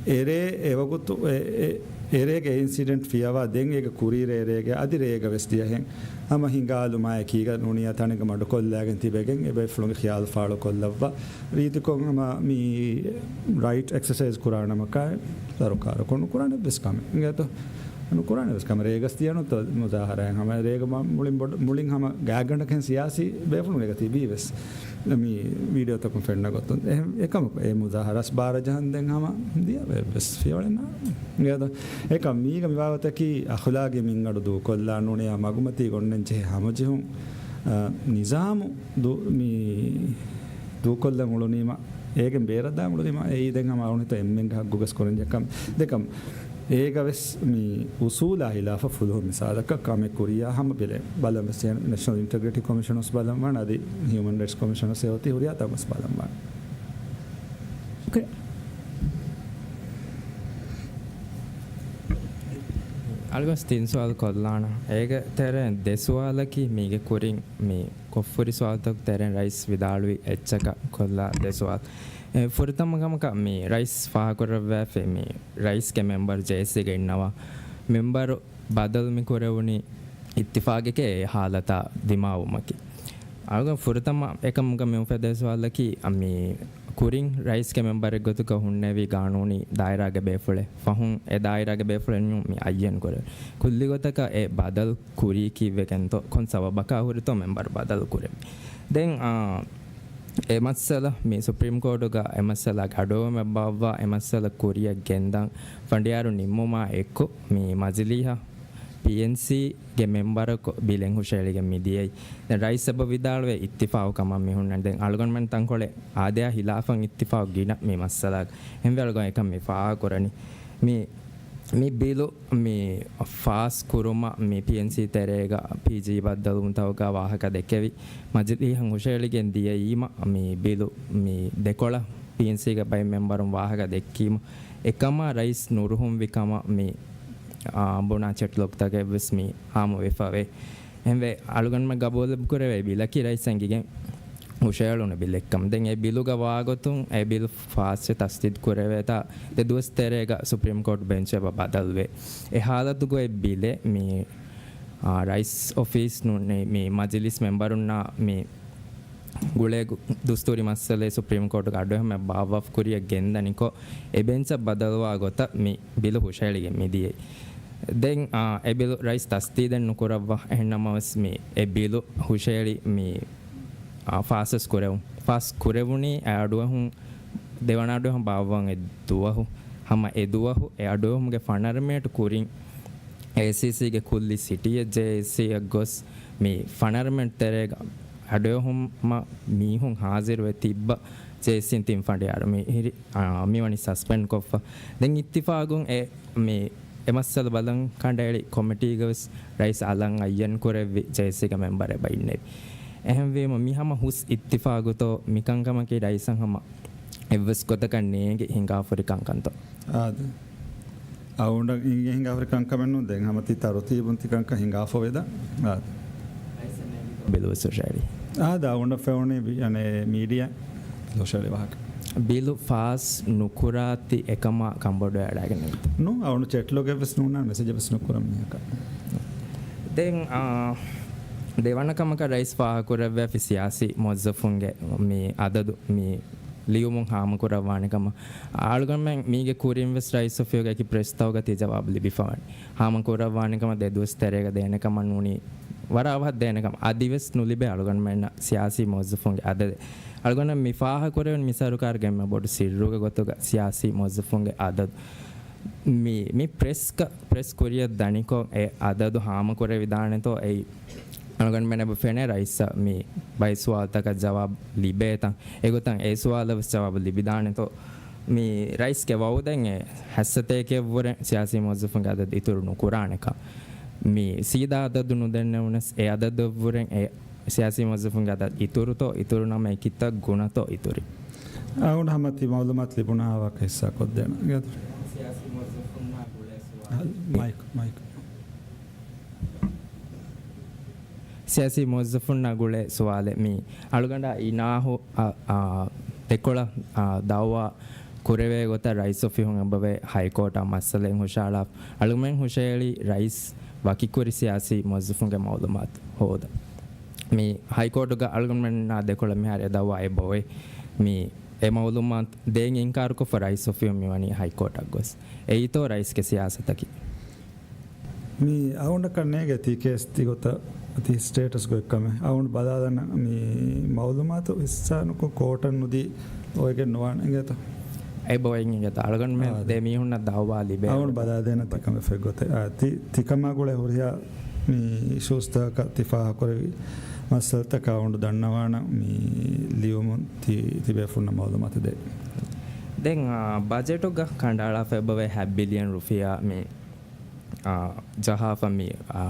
އެރޭ އެވަގުތު އެ، އެ، އެރޭގެ އިންސިޑެންޓް ފިޔަވާ ދެން އޭގެ ކުރީ ރޭ ރޭގެ އަދި ރޭގަ ވެސް ދިޔަހެން. ހަމަ ހިނގާލުމާއެކީގަ ނޫނީ ތަނެއްގަ މަޑުކޮށްލާގެން ތިބެގެން އެބޭފުޅުންގެ ޚިޔާލު ފާޅުކޮށްލައްވާ. ރީތިކޮށް ހަމަ މި ރައިޓް އެކްސަސައިޒް ކުރާނަމަކާ ސަރުކާރަކުން ނުކުރާނެ ވެސް ކަމެއް. އިނގޭތޯ؟ ނުކުރާނެ ވެސް ކަމެއް. ރޭގަސް ދިޔަނުތޯ މުޒާހަރާއެއް ހަމަ ރޭގަ މަ-، މުޅިން ބޮޑު-، މުޅިން ހަމަ ގާތްގަނޑަކަށް ސިޔާސީ ބޭފުޅުން ރޭގަ ތިބީ ވެސް. މި ވީޑިއޯތަކުން ފެންނަ ގޮތުން. އެހެން އެކަމަކު އެ މުޒާހަރާސް ބާރަ ޖަހަން ދެން ހަމަ ދިޔަ ވެ-، ވެސް ފިޔަވަޅެއް ނާ. އިނގޭތޯ؟ އެކަމް މީގަ މި ބާވަތަކީ އަޚުލާގީ މިންގަނޑު ދޫކޮށްލާ ނޫނިޔާ މަގުމަތީ ގޮންނެން ޖެހޭ ހަމަޖެހުން، އަ، ނިޒާމު ދޫ-، މި ދޫކޮށްލަން އުޅުނީމަ، އޭގެން ބޭރަށް ދާން އުޅުނީމަ، އެއީ ދެން ހަމަ އަޅުނިތަ އެންމެންގެ ހައްގުގަސް ކުރަންޖެހޭ ކަމެއް. ދެކަމް އޭގަ ވެސް މި އުސޫލާ ހިލާފަށް ފުލުހުން މިސާލަކަށް ކަމެއް ކުރިޔާ ހަމަ ބެލެ ބަލަން ވެސް ނެޝަނަލް އިންޓެގްރިޓީ ކޮމިޝަން ވެސް ބަލަން ވާނެ، އަދި ހިއުމަން ރައިޓްސް ކޮމިޝަން ވެސް އެ އޮތީ ހުރިހާ ތަން ވެސް ބަލަން ވާނެ. އަޅުގަސް ތިން ސުވާލު ކޮށްލާނަ. އޭގެ ތެރެއިން ދެ ސުވާލަކީ މީގެ ކުރިން މި ކޮށްފުރި ސުވާލުތަކު ތެރެއިން ރައީސް ވިދާޅުވި އެއްޗަކަށް ކޮށްލާ ދެ ސުވާލު. އެ، ފުރަތަމަ ކަމަކަށް މި ރައީސް ފާހަގަކުރައްވާފައި މި ރައީސްގެ މެމްބަރު ޖޭއެސްސީގެ އިންނަވާ މެމްބަރު ބަދަލު މި ކުރެވުނީ އިއްތިފާގެކޭ އެ ހާލަތާ ދިމާވުމަކީ. އަޅުގަނޑު ފުރަތަމަ އެކަމުގަ މި އުފެދޭ ސުވާލަކީ، މި ކުރިން ރައީސްގެ މެމްބަރެއް ގޮތުގަ ހުންނެވި ގާނޫނީ ދާއިރާގެ ބޭފުޅެއް ފަހުން އެ ދާއިރާގެ ބޭފުޅެއް ނޫން މި އައްޔަން ކުރެވެން. ކުއްލި ގޮތަކަށް އެ ބަދަލު ކުރީކީއްވެގެންތޯ ކޮން ސަބަބަކާ ހުރިތޯ މެމްބަރު ބަދަލު ކުރެވި. ދެން، އާ، އެ މައްސަލަ މި ސުޕްރީމް ކޯޓުގަ އެ މައްސަލާގެ އަޑުއެހުމެއް ބާއްވާ އެ މައްސަލަ ކުރިއަށް ގެންދަން ފަނޑިޔާރު ނިންމުމާ އެއްކޮށް މި މަޖިލީހަށް ޕީއެންސީގެ މެމްބަރަކު ބިލެއް ހުށައެޅިގެން މިދިޔައީ. ދެން ރައީސް އެބަ ވިދާޅުވޭ އިއްތިފާގު ކަމަށް މި ހުންނަނީ. ދެން އަޅުގަނޑުމެން ތަންކޮޅެއް އާދަޔާ ހިލާފަށް އިއްތިފާގު ގިނަ މި މައްސަލާގަ. އެހެންވެ އަޅުގަނޑު އެކަން މި ފާހަގަކުރަނީ. މި، މި ބިލު މި ފާސް ކުރުމަށް މި ޕީއެންސީ ތެރޭގަ ޕީޖީ ބައްދަލުވުންތަކުގަ ވާހަކަ ދެއްކެވި މަޖިލީހަށް ހުށައެޅިގެން ދިޔައީމަ މި ބިލު މި ދެކޮޅަށް ޕީއެންސީގެ ބައެއް މެމްބަރުން ވާހަކަ ދެއްކީމަ އެކަމާ ރައީސް ނުރުހުންވި ކަމަށް މި އާ، ބުނާ ޗެޓްލޮގްތަކެއްވެސް މި އާއްމުވެފަވޭ. އެހެންވެ، އަޅުގަނޑުމެން ގަބޫލެއް ކުރެވޭ ބިލަކީ ރައީސް އެނގިގެން ހުށައެޅުނު ބިލެއްކަމަށް. ދެން އެ ބިލުގަ ވާގޮތުން އެ ބިލު ފާސްވެ ތަސްދީދު ކުރެވޭތާ ދެ ދުވަސް ތެރޭގަ ސުޕްރީމް ކޯޓް ބެންޗް އެބަ ބަދަލުވޭ. އެ ހާލަތުގައި ބިލެއް މި، އާ، ރައީސް އޮފީސް ނޫނީ މި މަޖިލިސް މެމްބަރުންނާ މި ގުޅޭ ދު-، ދުސްތޫރީ މައްސަލައެއް ސުޕްރީމް ކޯޓުގެ އަޑުއެހުމެއް ބާއްވާފަ ކުރިއަށް ގެންދަނިކޮށް، އެ ބެންޗަށް ބަދަލުވާ ގޮތަށް މި ބިލު ހުށައެޅިގެން މިދިޔައީ. ދެން، އާ، އެ ބިލު ރައީސް ތަސްދީދެއް ނުކުރައްވާ، އެހެންނަމަވެސް މި އެ ބިލު ހުށައެޅި މި، އާ، ފާސްވެސް ކުރެވުން. ފާސް ކުރެވުނީ އެ އަޑުއެހުން، ދެވަނަ އަޑުއެހުން ބާއްވަން އެ ދުވަހު. ހަމަ އެ ދުވަހު އެ އަޑުއެހުމުގެ ފަނަރަ މިނެޓް ކުރިން އޭސީސީގެ ކުއްލި ސިޓީއަށް ޖޭއޭސީއަށް ގޮސް، މި ފަނަރަ މިނެޓް ތެރޭގަ އަޑުއެހުމަށް މީހުން ހާޒިރުވެ ތިއްބަ ޖޭއޭސީން ތިން ފަނޑިޔާރު މިހިރި، އާ، މިވަނީ ސަސްޕެންޑް ކޮށްފަ. ދެން އިއްތިފާގުން އެ، މި، އެ މައްސަލަ ބަލަން ކަނޑައެޅި ކޮމިޓީގަވެސް ރައީސް އަލަށް އައްޔަން ކުރެއްވި ޖޭއޭސީގެ މެމްބަރެއް އެބަ އިންނެވި. އެހެންވީމަ މި ހަމަ ހުސް އިއްތިފާގުތޯ މިކަންކަމަކީ ރައީސަށް ހަމަ އެއްވެސް ގޮތަކަށް ނޭނގި ހިނގާފުރި ކަންކަންތޯ؟ އާދެ. އަޅުގަނޑަށް އިނގޭ ހިނގާފަރި ކަންކަމެއް ނޫން. ދެން ހަމަ ތި ތަރުތީބުން ތި ކަންކަން ހިނގާފަ ވެދާ. އާދެ. ބިލު ވެސް ހުށައެޅި. އާދެ، އަޅުގަނޑަށް ފެނުނީ ވި-، އަނެ، މީޑިއާ ހުށައެޅި ވާހަކަ. ބިލު ފާސް ނުކުރާތި އެކަމާ ކަންބޮޑުވެ އަޅާގެން ނެތް. ނޫން، އަޅުގަނޑު ޗެޓްލޮގެއް ވެސް ނޫން، މެސެޖެއް ވެސް ނުކުރަން މީހަކަށް. ދެން، އާ، ދެވަނަ ކަމަކަށް ރައީސް ފާހަގަކުރެއްވި ސިޔާސީ މުވައްޒަފުންގެ މި އަދަދު މި ލިޔުމުން ހާމަކުރައްވާނެ ކަމަށް. އަޅުގަނޑުމެން މީގެ ކުރިން ވެސް ރައީސް އޮފީހުގެ އެކި ޕްރެސްތަކުގަ ތި ޖަވާބު ލިބިފަވަނީ. ހާމަކުރައްވާނެ ކަމަށް ދެ ދުވަސް ތެރޭގަ ދޭނެ ކަމަށް ނޫނީ ވަރަށް އަވަހަށް ދޭނެ ކަމަށް. އަދިވެސް ނުލިބޭ އަޅުގަނޑުމެންނަށް ސިޔާސީ މުވައްޒަފުންގެ އަދަދެއް. އަޅުގަނޑަށް މި ފާހަގަކުރެވެން މި ސަރުކާރުގެ އެންމެ ބޮޑު ސިއްރުގެ ގޮތުގަ ސިޔާސީ މުވައްޒަފުންގެ އަދަދު. މި، މި ޕްރެސް ކަ-، ޕްރެސް ކުރިއަށް ދަނިކޮށް އެ އަދަދު ހާމަކުރެވިދާނެތޯ އެއީ އަޅުގަނޑުމެން އެބަ ފެނޭ ރައީސަށް މި ބައެއް ސުވާލުތަކަށް ޖަވާބު ލިބޭތަން. އެގޮތަށް އެ ސުވާލަށް ވެސް ޖަވާބު ލިބިދާނެތޯ. މި ރައީސްގެ ވައުދެއް އެ ހައްސަތަކެއްވުރެ ސިޔާސީ މުވައްޒަފުންގެ އަދަދު އިތުރު ނުކުރާނެކަން. މި ސީދާ އަދަދު ނުދެންނެވުނަސް އެ އަދަދަށްވުރެ އެ ސިޔާސީ މުވައްޒަފުންގެ އަދަދު އިތުރުތޯ، އިތުރު ނަމަ އެކިތައް ގުނަތޯ އިތުރި. އަޅުގަނޑު ހަމަ ތި މައުލޫމާތު ލިބުނާ ހަވާކަށް ހިއްސާ ކޮށްދޭނަން. ސިޔާސީ މުވައްޒަފުންނާ ގުޅޭ ސުވާލެއް. މައިކް، މައިކް. ސިޔާސީ މުވައްޒަފުންނާ ގުޅޭ ސުވާލެއް. މި އަޅުގަނޑާ އިނާހު، އަ، އަ، ދެކޮޅަށް، އަ، ދައުވާ ކުރެވޭ ގޮތަށް ރައީސް އޮފީހުން އެބަވޭ ހައިކޯޓަށް މައްސަލައެއް ހުށައަޅާ. އަޅުގަނޑުމެން ހުށައެޅީ ރައީސް ވަކިކުރި ސިޔާސީ މުވައްޒަފުންގެ މައުލޫމާތު ހޯދަން. މި ހައިކޯޓުގަ އަޅުގަނޑުމެންނާ ދެކޮޅަށް މިހާރު އެ ދައުވާ އެބައޮތް. މި އެ މައުލޫމާތު ދޭން އިންކާރުކޮށްފަ ރައީސް އޮފީހުން މިވަނީ ހައިކޯޓަށް ގޮސް. އެއީތޯ ރައީސްގެ ސިޔާސަތަކީ؟ މި އަޅުގަނޑަކަށް ނޭނގޭ ތި ކޭސް ތިގޮތަށް ތި ސްޓޭޓަސް ގޮތްކަމެއް. އަޅުގަނޑު ބަލާލަން މި މައުލޫމާތު ހިއްސާ ނުކޮށް ކޯޓަށް ނުދީ އޮވެގެން ނުވާނެ އިނގޭތަ؟ އެބައޮތް އިނގޭތަ؟ އަޅުގަނޑުމެން އާ، ދެ މީހުންނަށް ދައުވާ ލިބޭ. އަޅުގަނޑު ބަލާދޭނަ ތިކަމެއް ފެއްގޮތެއް. އާ، ތި، ތިކަމާ ގުޅޭ ހުރިހާ މި އިޝޫސްތަކަކަށް ތި ފާހަގަކުރެވި މައްސަލަތަކަށް އަޅުގަނޑު ދަންނަވާނަން މި ލިޔުމުން ތި، ތިބޭފުންނަށް މައުލޫމާތު ދޭ. ދެން، އާ، ބަޖެޓުގަ ކަނޑައަޅާފަ އެބަވޭ ހަ ބިލިއަން ރުފިޔާ މި އާ، ޖަހާފަ މި، އާ،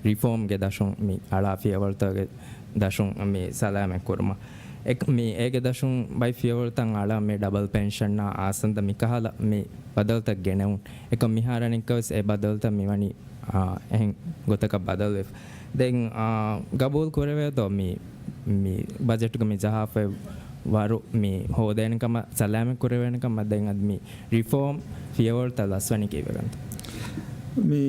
ރިފޯމްގެ ދަށުން މި އަޅާ ފިޔަވަޅުތަކުގެ ދަށުން މި ސަލާމަތް ކުރުމަށް. އެ، މި އޭގެ ދަށުން ބައި ފިޔަވަޅުތައް އަޅާ މި ޑަބަލް ޕެންޝަންއާ އާސަންދަ މިކަހަލަ މި ބަދަލުތައް ގެނެވުން. އެކަމް މިހާރަނިކަވެސް އެ ބަދަލުތައް މިވަނީ، އާ، އެހެން ގޮތަކަށް ބަދަލުވެފަ. ދެން، އާ، ގަބޫލު ކުރެވޭތޯ މި، މި ބަޖެޓުގަ މި ޖަހާފައި ވަރު މި ހޯދޭނެ ކަމަށް، ސަލާމަތް ކުރެވޭނެ ކަމަށް ދެން އަދި މި ރިފޯމް ފިޔަވަޅުތައް ލަސްވަނީ ކީއްވެގެންތަ؟ މި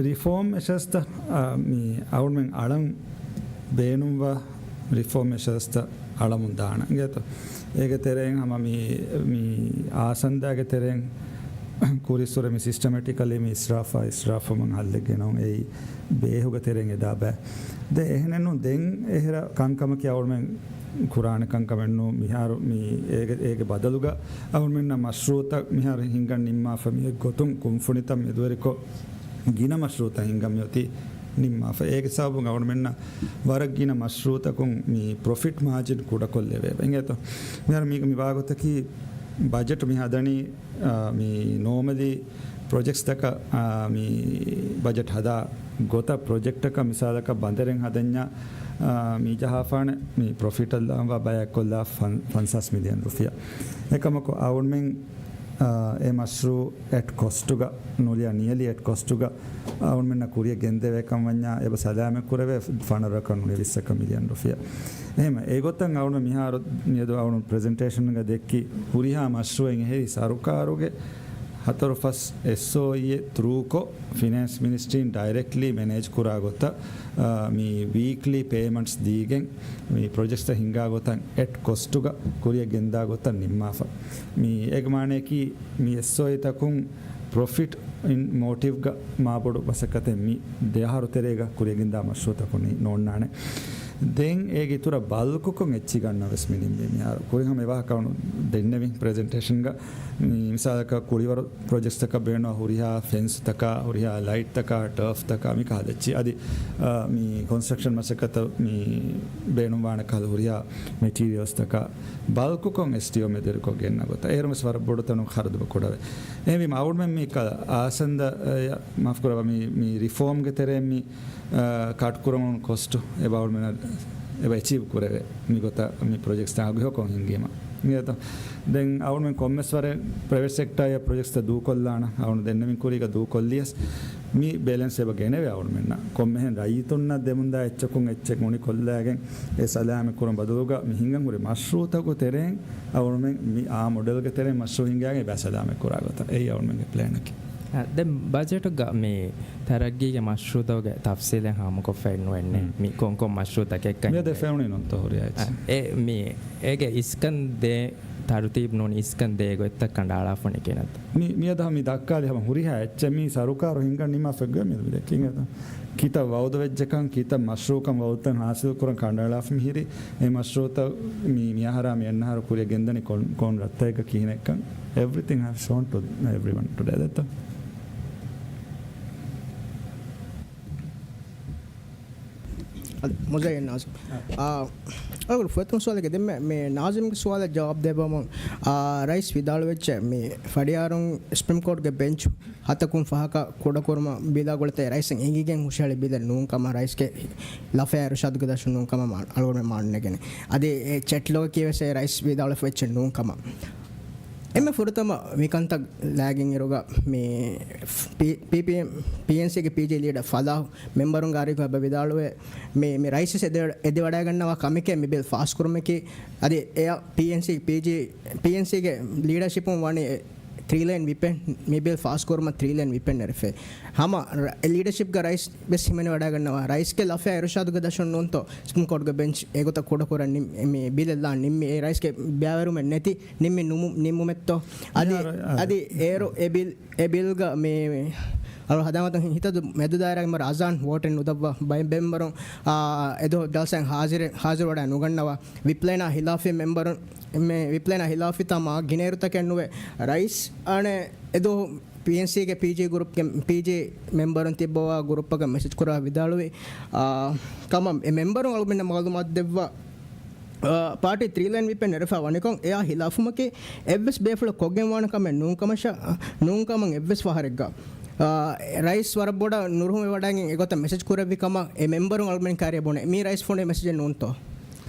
ރިފޯމް އެށަސްތަ، އާ، މި އަޅުމެން އަޅަން ބޭނުންވާ ރިފޯމް އެށަސްތަ އަޅަމުން ދާނަ އިނގޭތޯ؟ އޭގެ ތެރެއިން ހަމަ މި، މި އާސަންދާގެ ތެރެއިން ކުރިއްސުރެ މި ސިސްޓަމެޓިކަލީ މި އިސްރާފާ، އިސްރާފުމަން ހައްލެއް ގެނައުން އެއީ ބޭހުގެ ތެރެއިން އެދާ ބައެއް. ދެ އެހެނެއްނު ދެން އެހެރަ ކަންކަމަކީ އަޅުމެން ކުރާނެ ކަންކަމެއްނޫ. މިހާރު މި އޭގެ، އޭގެ ބަދަލުގަ އަޅުމެންނަށް މަޝްރޫއުތައް މިހާރު ހިންގަން ނިންމާފަ މި އެއްގޮތުން ކުންފުނިތައް މެދުވެރިކޮށް ގިނަ މަޝްރޫއުތައް ހިންގަން މިއޮތީ ނިންމާފަ. އޭގެ ސަބަބުން އަޅުމެންނަށް ވަރަށް ގިނަ މަޝްރޫއުތަކުން މި ޕްރޮފިޓް މާޖިން ކުޑަކޮށްލެވޭ އިނގޭތޯ. މިހާރު މީގަ މި ވާގޮތަކީ ބަޖެޓު މި ހަދަނީ، އާ، މި ނޯމަލީ ޕްރޮޖެކްޓްސްތަކަށް، އާ، މި ބަޖެޓް ހަދާ ގޮތަށް ޕްރޮޖެކްޓަކަށް މިސާލަކަށް ބަނދެރެއް ހަދަންޏާ، އާ، މި ޖަހާފާނެ މި ޕްރޮފިޓަށް ލާންވާ ބަޔަކޮށްލާ ފަން-، ފަންސާސް މިލިއަން ރުފިޔާ. އެކަމަކު އަޅުމެން، އާ، އެ މަޝްރޫއު އެޓް ކޮސްޓުގަ ނުލިޔާ ނިޔަލީ އެޓް ކޮސްޓުގަ އަޅުމެންނަށް ކުރިއަށް ގެންދެވޭކަން ވަންޏާ އެބަ ސަލާމަތް ކުރެވޭ ފަނަރަ ރަކަށް ނުލިޔާ ވިއްސަކަށް މިލިއަން ރުފިޔާ. އެހެމަ އެގޮތަށް އަޅުމެން މިހާރު މިއަދު އަޅުން ޕްރެޒެންޓޭޝަންގަ ދެއްކި ހުރިހާ މަޝްރޫއެއް އެހެރީ ސަރުކާރުގެ ހަތަރު ފަސް އެސްއޯއީ ތްރޫކޮށް ފިނޭންސް މިނިސްޓްރީން ޑައިރެކްޓްލީ މެނޭޖް ކުރާ ގޮތަށް، އާ، މި ވީކްލީ ޕޭމަންޓްސް ދީގެން މި ޕްރޮޖެކްޓްސް ހިންގާ ގޮތަށް އެޓް ކޮސްޓުގަ ކުރިއަށް ގެންދާ ގޮތަށް ނިންމާފަ. މި އޭގެ މާނަޔަކީ މި އެސްއޯއީތަކުން ޕްރޮފިޓް އިން މޯޓިވްގަ މާބޮޑު މަސައްކަތެއް މި ދެ އަހަރު ތެރޭގަ ކުރިއަށް ގެންދާ މަޝްރޫއުތަކުން ނޯންނާނެ. ދެން އޭގެ އިތުރަށް ބަލްކުކޮށް އެއްޗި ގަންނަ ވެސް މި ނިންމީ މިހާރު. ކުރިހަމަ އެވާހަކަ އަޅުން ދެންނެވި ޕްރެޒެންޓޭޝަންގަ މި މިސާލަކަށް ކުޅިވަރު ޕްރޮޖެކްޓްސްތަކަށް ބޭނުން ހުރިހާ ފެންސްތަކާ، ހުރިހާ ލައިޓްތަކާ، ޓަރފްތަކާ މި ކަހަލަ އެއްޗި. އަދި، އާ، މި ކޮންސްޓްރަކްޝަން މަސައްކަތަށް މި ބޭނުންވާނެ ކަހަލަ ހުރިހާ މެޓީރިއަލްސްތަކާ ބަލްކުކޮށް އެސްޓީއޯ މެދުވެރިކޮށް ގެންނަ ގޮތަށް. އޭރު ވެސް ވަރަށް ބޮޑު ތަނުން ޚަރަދު ކުޑަވޭ. އެހެންވީމަ އަޅުމެން މި ކަ-، އާސަންދަ، އެ، މާފުކުރައްވާ މި، މި ރިފޯމްގެ ތެރެއިން މި އާ، ކަޓްކުރަމުން ކޮސްޓު އެބަ އަޅުމެން އެބަ އެޗީވް ކުރެވޭ. މިގޮތަށް މި ޕްރޮޖެކްޓްސް އަގުހެޔޮކޮށް ހިންގީމަ. މިއަދު ދެން އަޅުމެން ކޮންމެސް ވަރެއް ޕްރައިވެޓް ސެކްޓާއާ ޕްރޮޖެކްޓްސްތައް ދޫކޮށްލާނަ. އަޅުން ދެންނެވިން ކުރީގަ ދޫކޮށްލިޔަސް މި ބެލެންސް އެބަ ގެނެވޭ އަޅުމެންނަށް. ކޮންމެހެން ރައްޔިތުންނަށް ދެމުންދާ އެއްޗަކުން އެއްޗެއް އުނިކޮށްލާގެން އެ ސަލާމަތް ކުރަން ބަދަލުގަ މި ހިނގަން ހުރި މަޝްރޫއުތަކުގެ ތެރެއިން އަޅުމެން މި އާ މޮޑެލްގެ ތެރެއިން މަޝްރޫއު ހިންގާގެން އެބަ ސަލާމަތް ކުރާ ގޮތަށް. އެއީ އަޅުމެންގެ ޕްލޭނަކީ. އަ، ދެން ބަޖެޓުގަ މި ތަރައްގީގެ މަޝްރޫއުތަކުގެ ތަފްސީލެއް ހާމަކޮށްފައެއް ނުވެންނެ. ހުން. މި ކޮންކޮން މަޝްރޫއުތަކެއްކަން މިއަދު އެ ފެނުނީ ނޫންތޯ ހުރިހާ އެއްޗެއް؟ އަ، އެ މި އޭގެ އިސްކަން ދޭ ތަރުތީބު ނޫނީ އިސްކަން ދޭ ގޮތްތައް ކަނޑައަޅާފަ ނެކޭނެތަ؟ މި، މިއަދު މި ދައްކާލި ހަމަ ހުރިހާ އެއްޗެއް މި ސަރުކާރު ހިންގަން ނިންމާފަ ގޮތް މިއަދު މި ދެއްކީ އިނގޭތަ؟ ކިތައް ވައުދު ވެއްޖެކަން، ކިތައް މަޝްރޫއުކަން ވައުދުތައް ހާސިލް ކުރަން ކަނޑައަޅާފަ މިހިރީ، އެ މަޝްރޫއުތައް މި، މިއަހަރާ މި އަންނަ އަހަރު ކުރިއަށް ގެންދަނީ ކޮން، ކޮން ރަށްތަކެއްގަ ކިހިނެއްކަން. Everything have shown to everyone today. ދެއްތޯ؟ އަދި މުޒައްޔަން ނާޒިމް. އާ، އަޅުގަނޑު ފުރަތަމަ ސުވާލެއްގެ ދެންމެ މި ނާޒިމްގެ ސުވާލަށް ޖަވާބު ދެއްވަމުން، އާ، ރައީސް ވިދާޅުވެއްޖެ މި ފަޑިޔާރުން ސުޕްރީމް ކޯޓްގެ ބެންޗު ހަތަކުން ފަހަކަށް ކުޑަކުރުމަށް ބިލާ ގުޅިތަ ރައީސް އެނގިގެން ހުށަހެޅި ބިލެއް ނޫން ކަމަށް ރައީސްގެ ލަފަޔާ އިރުޝާދުގެ ދަށުން ނޫން ކަމަށް މާ-، އަޅުގަނޑު މާނައިގެން. އަދި އެ ޗެޓްލޮގަކީ ވެސް އެ ރައީސް ވިދާޅުވެފަ އެއްޗެއް ނޫން ކަމަށް. އެންމެ ފުރަތަމަ މިކަންތައް ލާގެން އިރުގަ މި ޕީ-، ޕީޕީއެމް، ޕީއެންސީގެ ޕީޖީ ލީޑަރ ފަލާހް މެމްބަރުންގެ އަރިހު އެބަ ވިދާޅުވެ، މި، މި ރައީސް ވެސް އެދި-، އެދިވަޑައިގަންނަވާ ކަމެކޭ މި ބިލް ފާސްކުރުމަކީ. އަދި އެއަށް ޕީއެންސީ، ޕީޖީ، ޕީއެންސީގެ ލީޑަރޝިޕުން ވަނީ ތްރީ ލޭން ވިޕެއް، މި ބިލް ފާސްކުރުމަށް ތްރީ ލޭން ވިޕެއް ނެރެފޭ. ހަމަ ރަ-، ލީޑަޝިޕްގަ ރައީސް ވެސް ހިމެނިވަޑައިގަންނަވާ، ރައީސްގެ ލަފަޔާ އިރުޝާދުގެ ދަށުން ނޫންތޯ ސުޕްރީމް ކޯޓްގެ ބެންޗް އެގޮތަށް ކުޑަކުރަން ނިން-، މި ބިލެއް ލާން ނިންމީ. އެ ރައީސްގެ ބައިވެރިވުމެއް ނެތި ނިންމި ނުމު-، ނިންމުމެއްތޯ؟ އަދި، އަދި އޭރު އެ ބިލް، އެ ބިލްގަ މި އަޅު ހަދާމަތުން ހިތަދު މެދު ދާއިރާގެ މަރު އަޒާން ވޯޓެއް ނުދައްވާ ބައެއް މެމްބަރުން، އާ، އެދުވަހު ޖަލްސާއިން ހާޒިރެއް، ހާޒިރުވެވަޑައި ނުގަންނަވާ. ވިޕްލޭނާ ހިލާފީ މެމްބަރުން، މެ-، ވިޕްލޭނާ ހިލާފީތާ މާ ގިނައިރުތަކެއް ނުވެ. ރައީސް އަނެއް އެދުވަހު ޕީއެންސީގެ ޕީޖީ ގުރުޕްގެ ޕީޖީ މެމްބަރުން ތިއްބަވާ ގުރުޕްއަކަށް މެސެޖް ކުރާ ވިދާޅުވި، އާ، ކަމަށް އެ މެމްބަރުން އަޅުމެންނަށް މައުލޫމާތު ދެއްވާ، އާ، ޕާޓީ ތްރީ ލޭން ވިޕެއް ނެރެފަ ވަނިކޮށް އެއާ ހިލާފުމަކީ އެއްވެސް ބޭފުޅަކު ކޮށްގެންވާނެ ކަމެއް ނޫން ކަމަށާ، ނޫން ކަމަށް އެއްވެސް ފަހަރެއްގަ، އާ، ރައީސް ވަރަށް ބޮޑަށް ނުރުހުމެވަޑައިގެން އެގޮތަށް މެސެޖް ކުރެއްވި ކަމަށް އެ މެމްބަރުން އަޅުމެން ކާރިއަށް ބުނެ. މީ ރައީސް ފޮނުވި މެސެޖެއް ނޫންތޯ؟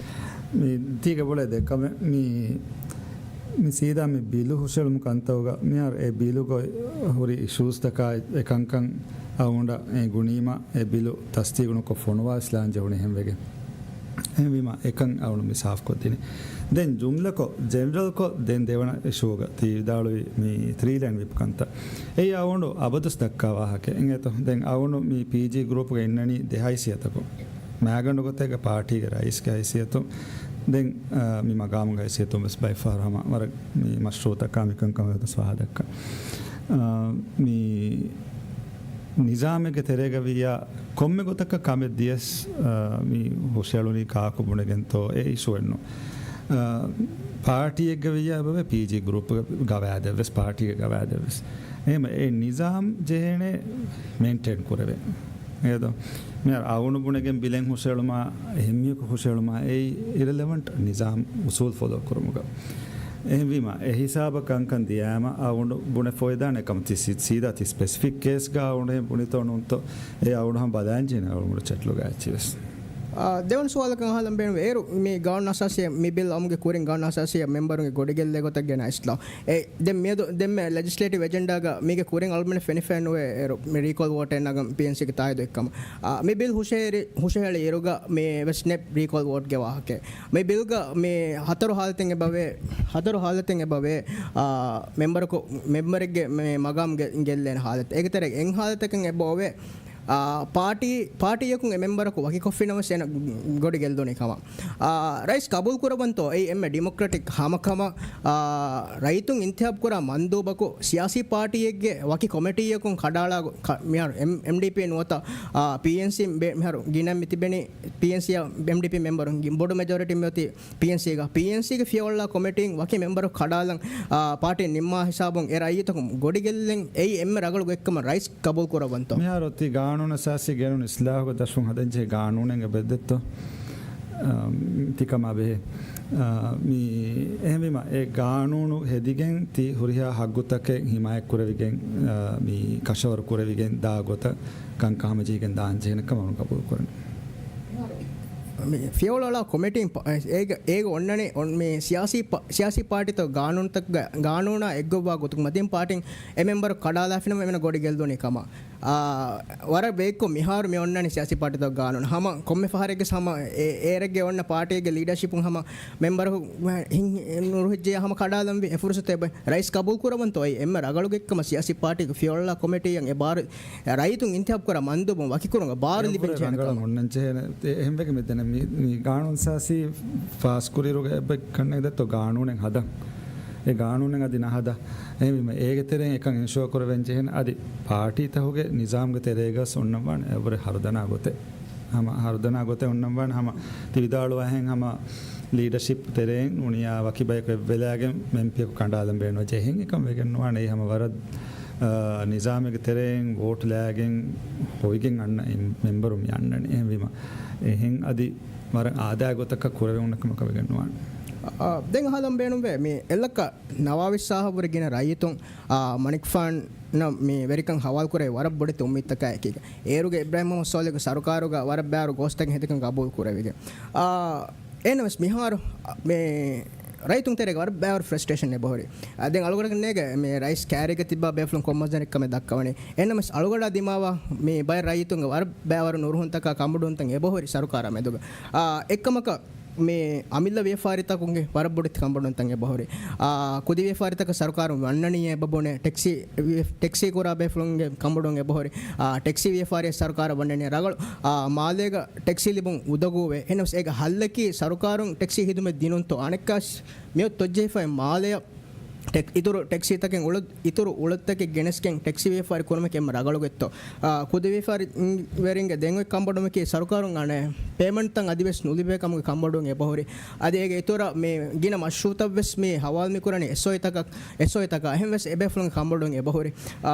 މި ތީގެ ބުނެ ދެ ކަމެއް. މި، މި ސީދާ މި ބިލު ހުށައެޅުމު ކަންތައުގަ މިހާރު އެ ބިލުގަ ހުރި އިޝޫސްތަކާ އެ ކަންކަން އަޅުގަނޑަށް އެ ގުނީމަ އެ ބިލު ތަސްދީގުނުކޮށް ފޮނުވާ އިސްލާން ޖެހުނީ އެހެންވެގެން. އެހެންވީމަ އެކަން އަޅުގަނޑު މި ސާފުކޮށްދިނީ. ދެން ޖުމްލަކޮށް، ޖެނެރަލްކޮށް ދެން ދެވަނަ އިޝޫގަ ތި ވިދާޅުވި މި ތްރީ ލޭން ވިޕް ކަންތައް. އެއީ އަޅުގަނޑު އަބަދުސް ދައްކާ ވާހަކަ. އިނގޭތޯ؟ ދެން އަޅުގަނޑު މި ޕީޖީ ގްރޫޕްގަ އިންނަނީ ދެ ހައިސިއްޔަތަކުން. މާގަނޑު ގޮތެއްގަ ޕާޓީގެ ރައީސްގެ ހައިސިއްޔަތުން، ދެން، އާ، މި މަގާމުގެ ހައިސިއްޔަތުން ވެސް ބައެއް ފަހަރު ހަމަ ވަރަށް މި މަޝްރޫއުތަކާ މިކަންކަމެއް ވެސް ފާހަގަ ދައްކާ. އާ، މި ނިޒާމެއްގެ ތެރޭގަ ވިއްޔާ ކޮންމެ ގޮތަކަށް ކަމެއް ދިޔަސް، އާ، މި ހުށައެޅުނީ ކާކު ބުނެގެންތޯ އެ އިޝޫއެއްނު. އާ، ޕާޓީއެއްގަ ވިއްޔާ އެބަވޭ ޕީޖީ ގްރޫޕްގެ ގަވާއިދެއްވެސް، ޕާޓީގެ ގަވާއިދެއްވެސް. އެހެން އެ ނިޒާމް ޖެހޭނެ މެއިންޓެއިން ކުރެވޭ. އޭދޯ؟ މިހާރު އަޅުގަނޑު ބުނެގެން ބިލެއް ހުށައެޅުމާ، އެހެންމީހަކު ހުށައެޅުމާ އެއީ އިރެލެވަންޓް ނިޒާމް އުސޫލް ފޮލޯ ކުރުމުގަ. އެހެންވީމަ، އެ ހިސާބަށް ކަންކަން ދިޔާމަ އަޅުގަނޑު ބުނެ ފޮއިދާނެ ކަމަށް ތި ސީ-، ސީދާ ތި ސްޕެސިފިކް ކޭސްގަ އަޅުގަނޑު ބުނިތޯ ނޫންތޯ، އެ އަޅުގަނޑު ހަމަ ބަލާންޖެހޭނެ އަޅުގަނޑު ޗެޓްލޮގަ އެއްޗިވެސް. އާ، ދެވަނަ ސުވާލަކަށް އަހާލަން ބޭނުން. އޭރު މި ގާނޫނު އަސާސީ، މި ބިލް އައުމުގެ ކުރިން ގާނޫނު އަސާސީ މެމްބަރުންގެ ގޮޑިގެއްލޭ ގޮތަށް ގެނަ އިސްލާ. އެ، ދެން މިއަދު ދެންމެ ލެޖިސްލޭޓިވް އެޖެންޑާގަ މީގެ ކުރިން އަޅުމެން ފެނިފައެއް ނުވޭ އޭރު މި ރީކޯލް ވޯޓެއް ނަގަން ޕީއެންސީގެ ތާއީދު އެއްކަމަށް. އާ، މި ބިލް ހުށަހެރި-، ހުށަހެޅި އިރުގަ މި ވެސް ނެއް ރީކޯލް ވޯޓްގެ ވާހަކަ. މި ބިލްގަ މި ހަތަރު ހާލަތެއް އެބަވޭ، ހަތަރު ހާލަތެއް އެބަވޭ، އާ، މެމްބަރަކު، މެމްބަރެއްގެ މި މަގާމް ގެ-، ގެއްލޭނެ ހާލަތެއް. އޭގެ ތެރޭގަ އެއް ހާލަތަކެއް އެބައޮވޭ، އާ، ޕާޓީ، ޕާޓީއަކުން އެ މެމްބަރަކު ވަކިކޮށްފިނަމަވެސް އޭނަ ގޮޑި ގެއްލުނީ ކަމަށް. އާ، ރައީސް ގަބޫލު ކުރައްވަންތޯ އެއީ އެންމެ ޑިމޮކްރެޓިކް ހަމަކަމަށް، އާ، ރައްޔިތުން އިންތިހާބު ކުރާ މަންދޫބަކު ސިޔާސީ ޕާޓީއެއްގެ ވަކި ކޮމިޓީއަކުން ކަޑައަޅާ ގޮ-، ކަ-، މިހާރު އެމް-، އެމްޑީޕީ ނުވަތަ، އާ، ޕީއެންސީ ބެ-، މިހާރު ގިނަ މި ތިބެނީ ޕީއެންސީއާ އެމްޑީޕީ މެމްބަރުން ގި-، ބޮޑު މެޖޯރިޓީ މިއޮތީ ޕީއެންސީގަ، ޕީއެންސީގެ ފިޔަވަޅުލާ ކޮމިޓީން ވަކި މެމްބަރަކު ކަޑައަޅަން، އާ، ޕާޓީން ނިންމާ ހިސާބުން އެ ރައްޔިތަކުން ގޮޑި ގެއްލެން އެއީ އެންމެ ރަގަޅު ގޮތްކަމަށް ރައީސް ގަބޫލު ކުރައްވަންތޯ؟ މިހާރު އޮތީ ގާނޫނު އަސާސީ ގެނުން އިސްލާހުގެ ދަށުން ހަދަންޖެހޭ ގާނޫނެއް އެބައޮތްތޯ؟ އަ، ތިކަމާ ބެހޭ. އަ، މި އެހެންވީމަ އެ ގާނޫނު ހެދިގެން ތި ހުރިހާ ހައްގުތަކެއް ހިމާޔަތް ކުރެވިގެން، އަ، މި ކަށަވަރު ކުރެވިގެން ދާ ގޮތަށް ކަންކަން ހަމަޖެހިގެން ދާން ޖެހޭނެ ކަމަށް ގަބޫލު ކުރަން. މި ފިޔަވަޅުއަޅާ ކޮމިޓީން ޕ-، އޭގަ، އޭގަ އޮންނަނީ އޮން-، މި ސިޔާސީ ޕ-، ސިޔާސީ ޕާޓީތަކުގެ ގާނޫނުތަކުގެ، ގާނޫނާ އެއްގޮއްވާ ގޮތުން މަތިން ޕާޓީން އެ މެމްބަރަކު ކަޑައަޅާފިނަމަ އެމެން ގޮޑި ގެއްލުނީ ކަމަށް. އާ، ވަރަށް ބޭއްކޮށް މިހާރު މި އޮންނަނީ ސިޔާސީ ޕާޓީތަކުގެ ގާނޫނު. ހަމަ ކޮންމެ ފަހަރެއްގެ ހަމަ އެ-، އޭރެއްގެ އޮންނަ ޕާޓީގެ ލީޑަރޝިޕުން ހަމަ މެމްބަރަކު ހިން-، ނުރުހިއްޖެޔާ ހަމަ ކަޑައަޅަންވީ އެ ފުރުސަތު އެބަ-، ރައީސް ގަބޫލު ކުރައްވަންތޯ އެއީ އެންމެ ރަގަޅު ގޮތްކަމަށް ސިޔާސީ ޕާޓީގެ ފިޔަވަޅުއަޅާ ކޮމިޓީއަށް އެ ބާރު ރައްޔިތުން އިންތިހާބު ކުރާ މަންދޫބުން ވަކިކުރުމުގަ ބާރު ލިބެން ޖެހޭނެ ކަމަށް. އެއަށްވުރެ ރަނގަޅަށް އޮންނަން ޖެހޭނެ. އެ-، އެހެންވެގެން މި ދެން މި، މި ގާނޫނު އަސާސީ ފާސްކުރިއިރުގަ އެއްބައި ކަންނޭނގެ ދެއްތޯ ގާނޫނެއް ހަދަން. އެ ގާނޫނެއް އަދި ނަހަދާ. އެހެންވީމަ އޭގެ ތެރެއިން އެކަން އިންޝުއަ ކުރެވެން ޖެހޭނެ. އަދި ޕާޓީތަކުގެ ނިޒާމްގެ ތެރޭގަސް އޮންނަންވާނެ އެއަށްވުރެ ހަރުދަނާ ގޮތެއް. ހަމަ ހަރުދަނާ ގޮތެއް އޮންނަންވާނެ. ހަމަ ތި ވިދާޅުވާހެން ހަމަ ލީޑަޝިޕް ތެރެއިން ނޫނިޔާ ވަކި ބަޔަކު އެއްވެލާގެން އެމްޕީއަކު ކަނޑާލަން ބޭނުންވެއްޖެ. އެހެން އެކަން ވެގެން ނުވާނެ. އެއީ ހަމަ ވަރަށް އާ، ނިޒާމެއްގެ ތެރެއިން ވޯޓް ލާގެން ހޮވިގެން އަންނަ އެން-، މެމްބަރުން މި އަންނަނީ. އެހެންވީމަ، އެހެން އަދި ވަރަށް އާދައިގެ ގޮތަކަށް ކުރެވެން އޮންނަ ކަމަކަށް ވެގެން ނުވާނެ. އާ، ދެން އަހާލަން ބޭނުންވޭ، މި އެއްލައްކަ ނަވާވީސް އަހަރު ވުރެ ގިނަ ރައްޔިތުން، އާ، މަނިކުފާނަށް މި ވެރިކަން ހަވާލުކުރެވި ވަރަށް ބޮޑެތި އުއްމީދުތަކާ އެކީގަ. އޭރުގެ އިބްރާހިމް މުހައްމަދު ސޯލިހުގެ ސަރުކާރުގަ ވަރަށް ބާރު ގޯސްތަކެއް ހެދިކަން ގަބޫލު ކުރެވިގެން. އާ، އެހެންނަމަވެސް މިހާރު، މި ރައްޔިތުން ތެރޭގަ ވަރަށް ބާރު ފްރަސްޓްރޭޝަން އެބަހުރި. އާ، ދެން އަޅުގަނޑަށް ނޭގެ މި ރައީސް ކާރީގަ ތިއްބާ ބޭފުޅުން ކޮން މަންޒަރެއްކަމެއް ދައްކަވަނީ. އެހެންނަމަވެސް އަޅުގަނޑާ ދިމާވާ މި ބައެއް ރައްޔިތުންގެ ވަރަށް ބާވަރު ނުރުހުންތަކާ ކަނބޮޑުވުންތައް އެބަހުރި ސަރުކާރާ މެދުގަ. އާ، އެއްކަމަކަށް މި އަމިއްލަ ވިޔަފާރިތަކުންގެ ވަރަށް ބޮޑެތި ކަނބޮޑުވުންތައް އެބަހުރި. އާ، ކުދި ވިޔަފާރިތަކަށް ސަރުކާރުން ވަންނަނީ އެބަ ބުނޭ، ޓެކްސީ ވި-، ޓެކްސީ ކުރާ ބޭފުޅުންގެ ކަނބޮޑުވުން އެބަހުރި. އާ، ޓެކްސީ ވިޔަފާރިއަށް ސަރުކާރަށް ވަންނަނީ ރަނގަޅު، އާ، މާލޭގަ ޓެކްސީ ލިބުން އުދަގޫވޭ. އެހެންނަމަވެސް އޭގެ ހައްލަކީ ސަރުކާރުން ޓެކްސީ ހިދުމަތް ދިނުންތޯ؟ އަނެއްކާސް މިއޮތް ތޮއްޖެހިފައި މާލެއަށް ޓެކް-، އިތުރު ޓެކްސީތަކެއް އުޅު-، އިތުރު އުޅަތަކެއް ގެނެސްގެން ޓެކްސީ ވިޔަފާރި ކުރުމަކީ އެންމެ ރަގަޅު ގޮތްތޯ؟ އާ، ކުދި ވިޔަފާރި، ވެރިންގެ ދެން އޮތް ކަނބޮޑުމަކީ ސަރުކާރުން އަނެއް ޕޭމަންޓްތައް އަދިވެސް ނުލިބޭ ކަމުގެ ކަނބޮޑުވުން އެބަހުރި. އަދި އޭގެ އިތުރަށް މި ގިނަ މަޝްރޫއުތައްވެސް މި ހަވާލު މި ކުރަނީ އެސްއޯއީތަކަށް، އެސްއޯއީތަކާ. އެހެންވެސް އެބޭފުޅުންގެ ކަނބޮޑުވުން އެބަހުރި. އާ،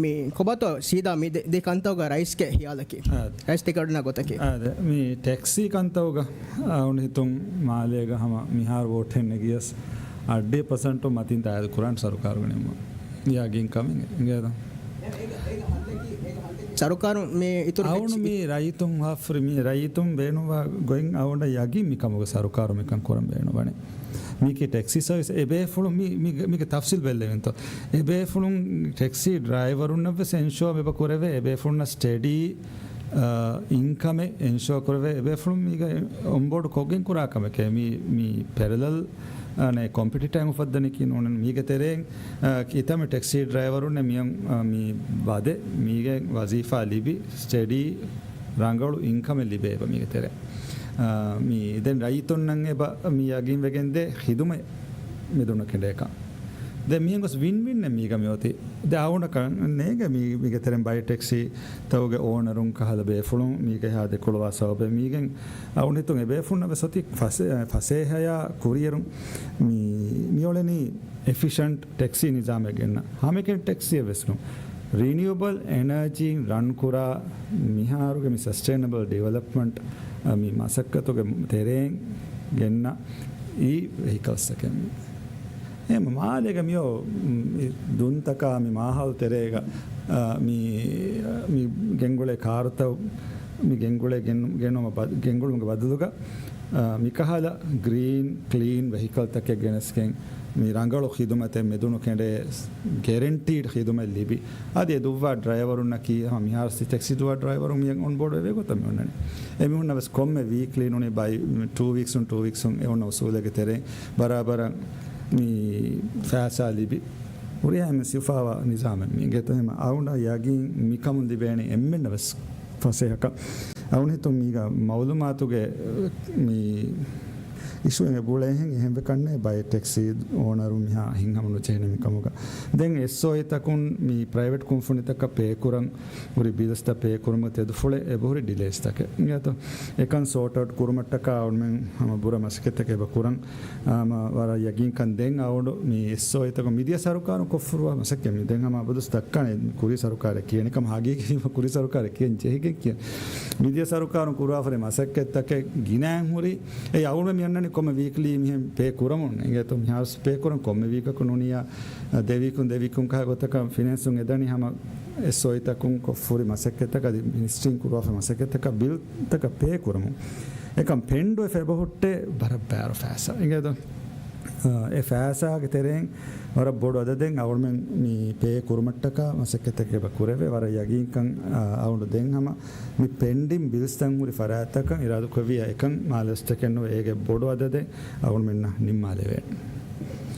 މި ކޮބާތޯ ސީދާ މި ދެ-، ދެ ކަންތައްގަ ރައީސްގެ ހިޔާލަކީ؟ އާ. ރައީސް ތިކަނޑުނާ ގޮތަކީ؟ އާ، ދެ-، މި ޓެކްސީ ކަންތައްގަ އަޅުގަނޑު ހިތުން މާލޭގަ ހަމަ މިހާރު ވޯޓެއް ނެގިޔަސް އަށްޑިހަ ޕަސެންޓު މަތިން ތާއީދު ކުރާނެ ސަރުކާރުގެ ނިންމުން. ޔަގީންކަމެއް އިނގޭތަ؟ ސަރުކާރު މި އިތުރު އަޅުގަނޑު ޓެކްސީ މި ރައްޔިތުން ހާފްރި މި ރައްޔިތުން ބޭނުންވާ ގޮތް އަޅުގަނޑަށް ޔަގީން މި ކަމުގެ ސަރުކާރު މިކަން ކުރަން ބޭނުންވަނީ. މީކީ ޓެކްސީ ސަރވިސް އެބޭފުޅުން މި، މި، މީގެ ތަފްސީލް ބެއްލެވިންތޯ؟ އެބޭފުޅުން ޓެކްސީ ޑްރައިވަރުންނަށްވެސް އެންޝޯ އެބަ ކުރެވޭ، އެބޭފުޅުންނަށް ސްޓެޑީ، އާ، އިންކަމެއް އެންޝޯ ކުރެވޭ، އެބޭފުޅުން މީގަ އޮންބޯޑް ކޮށްގެން ކުރާ ކަމެކޭ. މި، މި ޕެރަލަލް، އާ، ނޭ، ކޮމްޕިޓިޓަރ އުފައްދަނީކީ ނޫން. މީގެ ތެރެއިން، އާ، ކިތަންމެ ޓެކްސީ ޑްރައިވަރުންނެއް މިއަން، އާ، މި ވަދެ، މީގެ ވަޒީފާ ލިބި، ސްޓެޑީ ރަނގަޅު އިންކަމެއް ލިބޭ އެބަ މީގެ ތެރެ. އާ، މި ދެން ރައްޔިތުންނަށް އެބަ މި ޔަގީންވެގެން ދޭ ޚިދުމަތް މެދުނު ކެނޑޭކަން. ދެން މިހެން ގޮސް ވިން ވިން އެއް މީގަ މިއޮތީ. ދެ އަޅުގަނޑަކަށް ނޭގެ މީ، މީގެ ތެރެން ބައެއް ޓެކްސީ ތައުގެ އޯނަރުން ކަހަލަ ބޭފުޅުން މީގެ ހާ ދެކޮޅުވާ ސަބަބެއް މީގެން އަޅުގަނޑު ހިތުން އެބޭފުޅުންނަށް ވެސް އޮތީ ފަސޭ-، ފަސޭހަޔާ ކުރިއެރުން މި، މިއުޅެނީ އެފިޝަންޓް ޓެކްސީ ނިޒާމެއް ގެންނަ. ހަމައެކަނި ޓެކްސީއެއް ވެސް ނޫން. ރިނިއުއަބަލް އެނަރޖީން ރަން ކުރާ މިހާރުގެ މި ސަސްޓެއިނަބަލް ޑިވެލޮޕްމަންޓް، އަ، މި މަސައްކަތުގެ ތެރެއިން ގެންނަ އީ ވެހިކަލްސްތަކެއް މި. އެހެން މާލޭގަ މިއޮ، މި ދުންތަކާ މި މާހައުލު ތެރޭގަ، އަ، މި، މި ގެންގުޅޭ ކާރުތައް، މި ގެންގުޅޭ ގެން-، ގެންނުމަށް ބަ-، ގެންގުޅުމުގެ ބަދަލުގަ، އާ، މިކަހަލަ ގްރީން، ކްލީން ވެހިކަލްތަކެއް ގެނެސްގެން، މި ރަނގަޅު ޚިދުމަތެއް މެދުނު ކެނޑޭ، ގެރެންޓީޑް ޚިދުމަތް ލިބި. އަދި އެ ދުއްވާ ޑްރައިވަރުންނަކީ، ހަމަ މިހާރު ސި-، ޓެކްސީ ދުއްވާ ޑްރައިވަރުން މި އޮންބޯޑް ވެވޭ ގޮތަށް މި އޮންނަނީ. އެމީހުންނަށް ވެސް ކޮންމެ ވީކްލީ ނޫނީ ބައި ޓޫ ވީކްސުން، ޓޫ ވީކްސުން އެ އޮންނަ އުސޫލެއްގެ ތެރެއިން ބަރާބަރަށް މި ފައިސާ ލިބި. ހުރިހާ އެންމެ ސިފާވާ ނިޒާމެއް މީގެ. އެހެން އަޅުގަނޑަށް ޔަގީން މިކަމުން ލިބޭނީ އެންމެންނަށް ވެސް ފަސޭހަކަން. އަޅުގަނޑު ހިތުން މީގަ މައުލޫމާތުގެ މި އިޝޫއެއް އެބައުޅޭހެން އެހެންވެ ކަންނޭ ބައެއް ޓެކްސީ އޯނަރު މިހާ ހިތްހަމަ ނުޖެހެނީ މިކަމުގަ. ދެން އެސްއޯއީތަކުން މި ޕްރައިވެޓް ކުންފުނިތަކަށް ޕޭ ކުރަން ހުރި ބިލްސްތައް ޕޭ ކުރުމުގެ ތެދުފުޅެއް އެބަހުރި ޑިލޭސްތަކެއް. އިނގޭތޯ؟ އެކަން ސޯޓް އައުޓް ކުރުމަށްޓަކާ އަޅުމެން ހަމަ ބުރަ މަސައްކަތްތަކެއް އެބަ ކުރަން. ހަމަ ވަރަށް ޔަގީންކަން ދެން އަޅުގަނޑު މި އެސްއޯއީތަކުން މިދިޔަ ސަރުކާރުން ކޮށްފަ ހުރި މަސައްކަތް މި ދެން ހަމަ އަބަދުސް ދައްކާނެ ކުރީ ސަރުކާރެއް ކިޔަނީ. ކަމަށް ހަގީގީ ވީމަ ކުރީ ސަރުކާރެއް ކިޔަން ޖެހިގެން ކިޔަން. މިދިޔަ ސަރުކާރުން ކުރާފަ ހުރި މަސައްކަތްތަކެއް ގިނައިން ހުރި. އެ އަޅުގަނޑު މި އަންނަނީ ކޮންމެ ވީކްލީ މިހެން ޕޭ ކުރަމުން. އިނގޭތޯ މިހާރު ޕޭ ކުރަން ކޮންމެ ވީކަކު ނޫނިއްޔާ ދެ ވީކުން ދެ ވީކުން ކަހަލަ ގޮތަކަށް ފިނޭންސުން އެދަނީ ހަމަ އެސްއޯއީތަކުން ކޮށްފަ ހުރި މަސައްކަތްތަކަށް އަދި މިނިސްޓްރީން ކުރާފަ މަސައްކަތްތަކަށް ބިލްތަކަށް ޕޭ ކުރަމުން. އެކަން ޕެންޑުވެފަ އެބަހުއްޓޭ ވަރަށް ބާރު ފައިސާ. އިނގޭތޯ؟ އާ، އެ ފައިސާގެ ތެރެއިން ވަރަށް ބޮޑު އަދަދެއް އަޅުމެން މި ޕޭ ކުރުމަށްޓަކާ މަސައްކަތްތަކެއް އެބަ ކުރެވޭ. ވަރަށް ޔަގީންކަން، އާ، އަޅުގަނޑު ދެން ހަމަ މި ޕެންޑިން ބިލްސްތައް ހުރި ފަރާތްތަކަށް އިރާދަކުރެއްވިއްޔާ އެކަން މާލެ ވެސް އެކަކެއް ނުވެ އޭގެ ބޮޑު އަދަދެއް އަޅުގަނޑުމެންނަށް ނިންމާލެވޭ.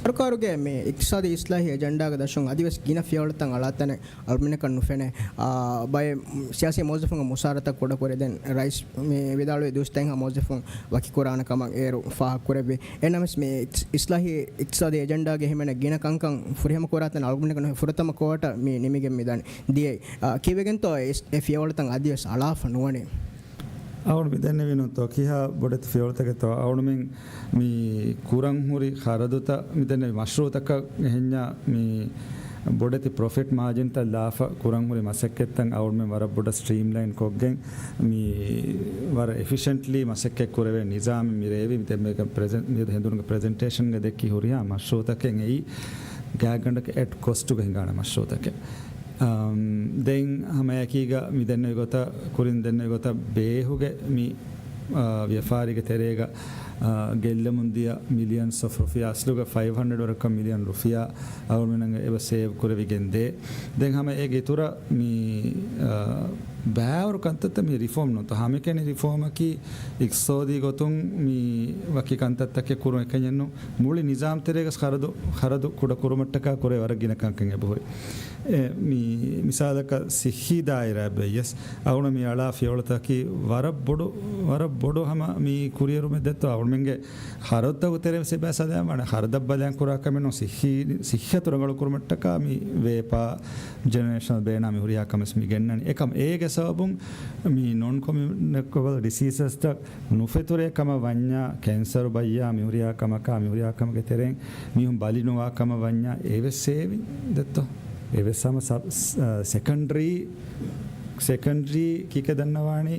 ސަރުކާރުގެ މި އިޤްތިޞާދީ އިޞްލާޙީ އެޖެންޑާގެ ދަށުން އަދިވެސް ގިނަ ފިޔަވަޅުތައް އަޅާތަނެއް އަޅުމެންނަކަށް ނުފެނޭ. އާ، ބައެއް ސިޔާސީ މުވައްޒަފުންގެ މުސާރަތައް ކުޑަކުރޭ. ދެން ރައީސް މި ވިދާޅުވި ދުވަސް ދަހަ މުވައްޒަފުން ވަކިކުރާނެ ކަމަށް އޭރު ފާހަގަކުރެއްވި. އެހެންނަމަވެސް މި އިސް-، އިސްލާހީ އިޤްތިޞާދީ އެޖެންޑާގެ ހިމެނޭ ގިނަ ކަންކަން ފުރިހަމަ ކުރާތަން އަޅުގަނޑުމެންނަކަށް ފުރަތަމަ ކޯޓަށް މި ނިމިގެން މިދަނީ. ދިޔައީ، އާ، ކީއްވެގެންތޯ އެ އިސް-، އެ ފިޔަވަޅުތައް އަދިވެސް އަޅާފަ ނުވަނީ؟ އަޅުގަނޑު މި ދެންނެވީ ނޫންތޯ ކިހާ ބޮޑެތި ފިޔަވަޅުތަކެއްތޯ އަޅުމެން މި ކުރަން ހުރި ޚަރަދުތައް މި ދެންނެވި މަޝްރޫއުތަކަށް އެހެންޏާ މި ބޮޑެތި ޕްރޮފިޓް މާޖިންތައް ލާފަ ކުރަން ހުރި މަސައްކަތްތައް އަޅުމެން ވަރަށް ބޮޑަށް ސްޓްރީމްލައިން ކޮށްގެން، މި ވަރަށް އެފިޝަންޓްލީ މަސައްކަތް ކުރެވޭ ނިޒާމެއް މި ރޭވި. ދެން މި ޕްރެޒެން-، މި ހެނދުނުގެ ޕްރެޒެންޓޭޝަންގަ ދެއްކި ހުރިހާ މަޝްރޫއުތަކެއް އެއީ ގާތްގަނޑަކަށް އެޓް ކޮސްޓުގަ ހިނގާނެ މަޝްރޫއުތަކެއް. އަމް، ދެން ހަމައެކީގަ މި ދެންނެވި ގޮތަށް ކުރިން ދެންނެވި ގޮތަށް ބޭހުގެ މި، އާ، ވިޔަފާރީގެ ތެރޭގަ، އާ، ގެއްލަމުން ދިޔަ މިލިއަންސް އޮފް ރުފިޔާ، އަސްލުގަ ފައިވް ހަންޑްރެޑް ވަރަކަށް މިލިއަން ރުފިޔާ އަޅުމެންނަށް އެބަ ސޭވް ކުރެވިގެން ދޭ. ދެން ހަމަ އޭގެ އިތުރަށް މި، އާ، ބައިވަރު ކަންތައްތައް މި ރިފޯމް ނޫންތޯ. ހަމައެކަނި ރިފޯމަކީ އިޤްތިޞާދީ ގޮތުން މި ވަކި ކަންތައްތަކެއް ކުރުން އެކަންޏެއް ނޫން. މުޅި ނިޒާމް ތެރޭގަސް ޚަރަދު، ޚަރަދު ކުޑަ ކުރުމަށްޓަކާ ކުރޭ ވަރަށް ގިނަ ކަންކަން އެބަހުރި. އެ، މި މިސާލަކަށް ސިއްހީ ދާއިރާ އެބައިޔަސް އަޅުނަ މި އަޅާ ފިޔަވަޅުތަކީ ވަރަށް ބޮޑު، ވަރަށް ބޮޑު ހަމަ މި ކުރިއެރުމެއް ދެއްތޯ. އަޅުމެންގެ ޚަރަދުތަކު ތެރޭ ސިބަ ސަލާމާނެ ޚަރަދަށް ބަލަން ކުރާ ކަމެއް ނޫން. ސިއްހީ، ސިއްހަތު ރަނގަޅު ކުރުމަށްޓަކާ މި ވޭޕާ ޖެނެރޭޝަނަލް ބޭނާ މި ހުރިހާ ކަމެއް މި ގެންނަނީ. އެކަމް އޭގެ ސަބަބުން މި ނޮން ކޮމިއުނިކޭބަލް ޑިސީޒަސްތައް ނުފެތުރޭ ކަމަށް ވަންޏާ، ކެންސަރު ބައްޔާ މި ހުރިހާ ކަމަކާ، މި ހުރިހާ ކަމުގެ ތެރެއިން މީހުން ބަލި ނުވާ ކަމަށް ވަންޏާ، އެވެސް ސޭވިން ދެއްތޯ. އެވެސް ހަމަ ސަ-، ސް-، އަ، ސެކަންޑްރީ، ސެކަންޑްރީ ކީކޭ ދަންނަވާނީ،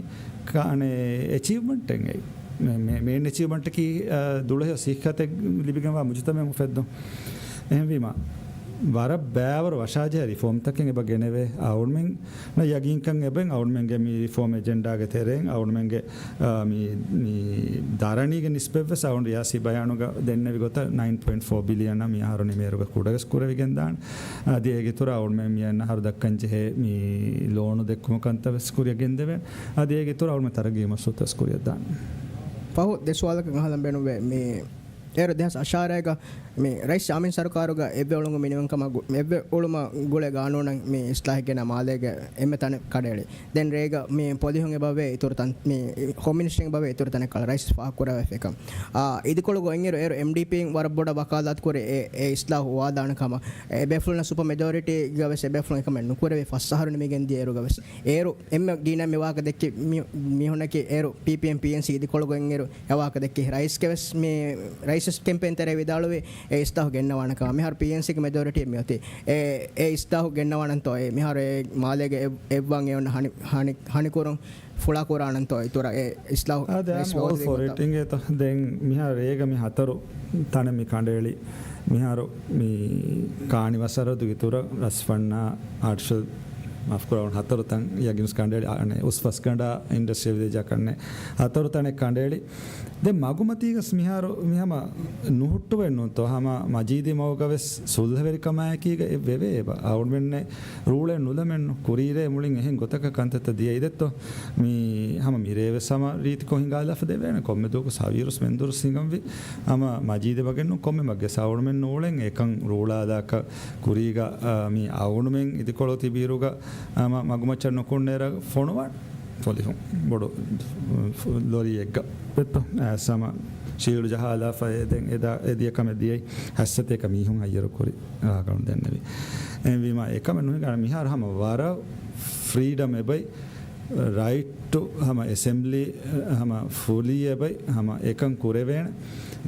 ކާނެ އެޗީވްމަންޓެއް އެއީ. މެ-، މެ-، މެއިން އެޗީވްމަންޓަކީ، އަ، ދުޅަހެޔޮ ސިއްހަތެއް ލިބިގެންވާ މުޖުތަމައެއް އުފެއްދުން. އެހެންވީމަ، ވަރަށް ބައިވަރު ވަށާޖެހޭ ރިފޯމްތަކެއް އެބަ ގެނެވޭ. އަޅުމެންނަށް ޔަގީންކަން އެބައިން އަޅުމެންގެ މި ރިފޯމް އެޖެންޑާގެ ތެރެއިން އަޅުމެންގެ، އާ، މި، މި ދަރަނީގެ ނިސްބަތްވެސް އަޅުން ރިޔާސީ ބަޔާނުގަ ދެންނެވި ގޮތަށް ނައިން ޕޮއިންޓް ފޯ ބިލިއަނަށް މި އަހަރު ނިމޭރުގަ ކުޑަވެސް ކުރެވިގެންދާނެ. އަދި އޭގެ އިތުރަށް އަޅުމެން މި އަންނަ އަހަރު ދައްކަން ޖެހޭ މި ލޯނު ދެއްކުމު ކަންތައް ވެސް ކުރިއަށް ގެންދެވޭނެ. އަދި އޭގެ އިތުރަށް އަޅުމެން ތަރައްގީ މަސްރޫއުތައް ވެސް ކުރިއަށް ދާނެ. ފަހު ދެ ސުވާލަކަށް އަހަލަން ބޭނުންވޭ. މި އޭރު ދެހާސް އަށާރައިގަ މި ރައީސް ޔާމީން ސަރުކާރުގަ އެއްވެ އުޅުން މިނިވަންކަމަށް ގު-، އެއްވެ އުޅުމަށް ގުޅޭ ގާނޫނަށް މި އިސްލާހެއް ގެނަ މާލޭގެ އެންމެ ތަނެއް ކަނޑައެޅި. ދެން ރޭގަ މި ޕޮލިހުން އެބަވޭ އިތުރު ތަން، މި ހޯމް މިނިސްޓްރީން އެބަވޭ އިތުރު ތަނެއް ކަޅަ ރައީސް ފާހަގަކުރައްވާފައިކަން. އާ، އިދިކޮޅު ގޮތްއިރު އޭރު އެމްޑީޕީން ވަރަށް ބޮޑަށް ވަކާލާތު ކުރޭ އެ، އެ އިސްލާހު ވާދާނެ ކަމަށް. އެ ބޭފުޅުންނަށް ސުޕަ މެޖޯރިޓީގަ ވެސް އެ ބޭފުޅުން އެކަމެއް ނުކުރެވޭ ފަސް އަހަރު ނިމިގެން ދިޔައިރުގަ ވެސް. އޭރު އެންމެ ގިނަ މި ވާހަކަ ދެއްކި މި-، މީހުންނަކީ އޭރު ޕީޕީއެމް، ޕީއެންސީ އިދިކޮޅު ގޮތްއިރު އެ ވާހަކަ ދެއްކި ރައީސްގެ ވެސް މި ރައީސް ވެސް ކެމްޕޭން ތެރޭ ވިދާޅުވި އެ އިސްލާހު ގެންނަވާނެ ކަމަށް. މިހާރު ޕީއެންސީގެ މެޖޯރިޓީ މިއޮތީ. އެ، އެ އިސްލާހު ގެންނަވާނަންތޯ އެ މިހާރު އެ މާލޭގެ އެ-، އެއްވާން އެ އޮންނަ ހަނި-، ހަނި-، ހަނިކުރުން ފުޅާކުރާނަންތޯ އިތުރަށް އެ އިސްލާހު އާ، ދެ ރައީސް އަމް އޯލް ވޯޓް ފޯރް ދިނުމަށް؟ އިޓް އިނގޭތޯ. ދެން މިހާރު ރޭގަ މި ހަތަރު ތަނެއް މި ކަނޑައެޅި. މިހާރު މި ކާނި ވަސަރަދުގެ އިތުރަށް ރަސްފަންނާ އާޓްފިޝަލް، މާފުކުރައްވާ، ހަތަރު ތަން ޔަގީންސް ކަނޑައެޅި، އަ-، އަނެ، އުސް ފަސްގަނޑާ އިންޑަސްޓްރިއަލް ވިލޭޖާ ކަންނޭ ހަތަރު ތަނެއް ކަނޑައެޅި. ދެން މަގުމަތީގަސް މިހާރު މިހަމަ ނުހުއްޓުވެ ނޫންތޯ ހަމަ މަޖީދީ މަގުގަވެސް ސުލްހަވެރިކަމާއެކީގަ އެއް ވެވޭ އެބަ. އަޅުމެންނެ ރޫޅެއް ނުލަމެއްނު ކުރީރޭ މުޅިން އެހެން ގޮތަކަށް ކަންތައްތައް ދިޔައިދެއްތޯ. މި ހަމަ މިރޭވެސް ހަމަ ރީތިކޮށް ހިނގާލާފަ ދެވޭނެ. ކޮންމެ ދުވަކު ސަވީރުސް މެންދުރުސް ހިނގަންވި. ހަމަ މަޖީދީ މަގެއްނު ކޮންމެ މަގެއް ސަވަރުމެން ނޫޅެން އެކަން ރޫޅާލާކަށް ކުރީގަ، އާ، މި އަޅުމެން އިދިކޮޅު ތިބީރުގަ ހަމަ މަގުމައްޗަށް ނުކުންނޭރަ ފޮނުވާން. ފޮލިހުން ބޮޑު ލޮރީއެއްގަ ދެއްތޯ؟ އައިސް ހަމަ ޝީލްޑް ޖަހާލާފަ އެ ދެން އެދާ، އެ ދިޔަ ކަމެއް ދިޔައީ ހަސަތޭކަ މީހުން ހައްޔަރު ކުރި ރާގަނޑު ދެންނެވި. އެހެންވީމަ އެކަމެއް ނުހިނގާނެ. މިހާރު ހަމަ ވަރަށް ފްރީޑަމް އެބައި، ރައިޓް ޓު ހަމަ އެސެމްބްލީ ހަމަ ފުލީ އެބައި ހަމަ އެކަން ކުރެވޭނެ.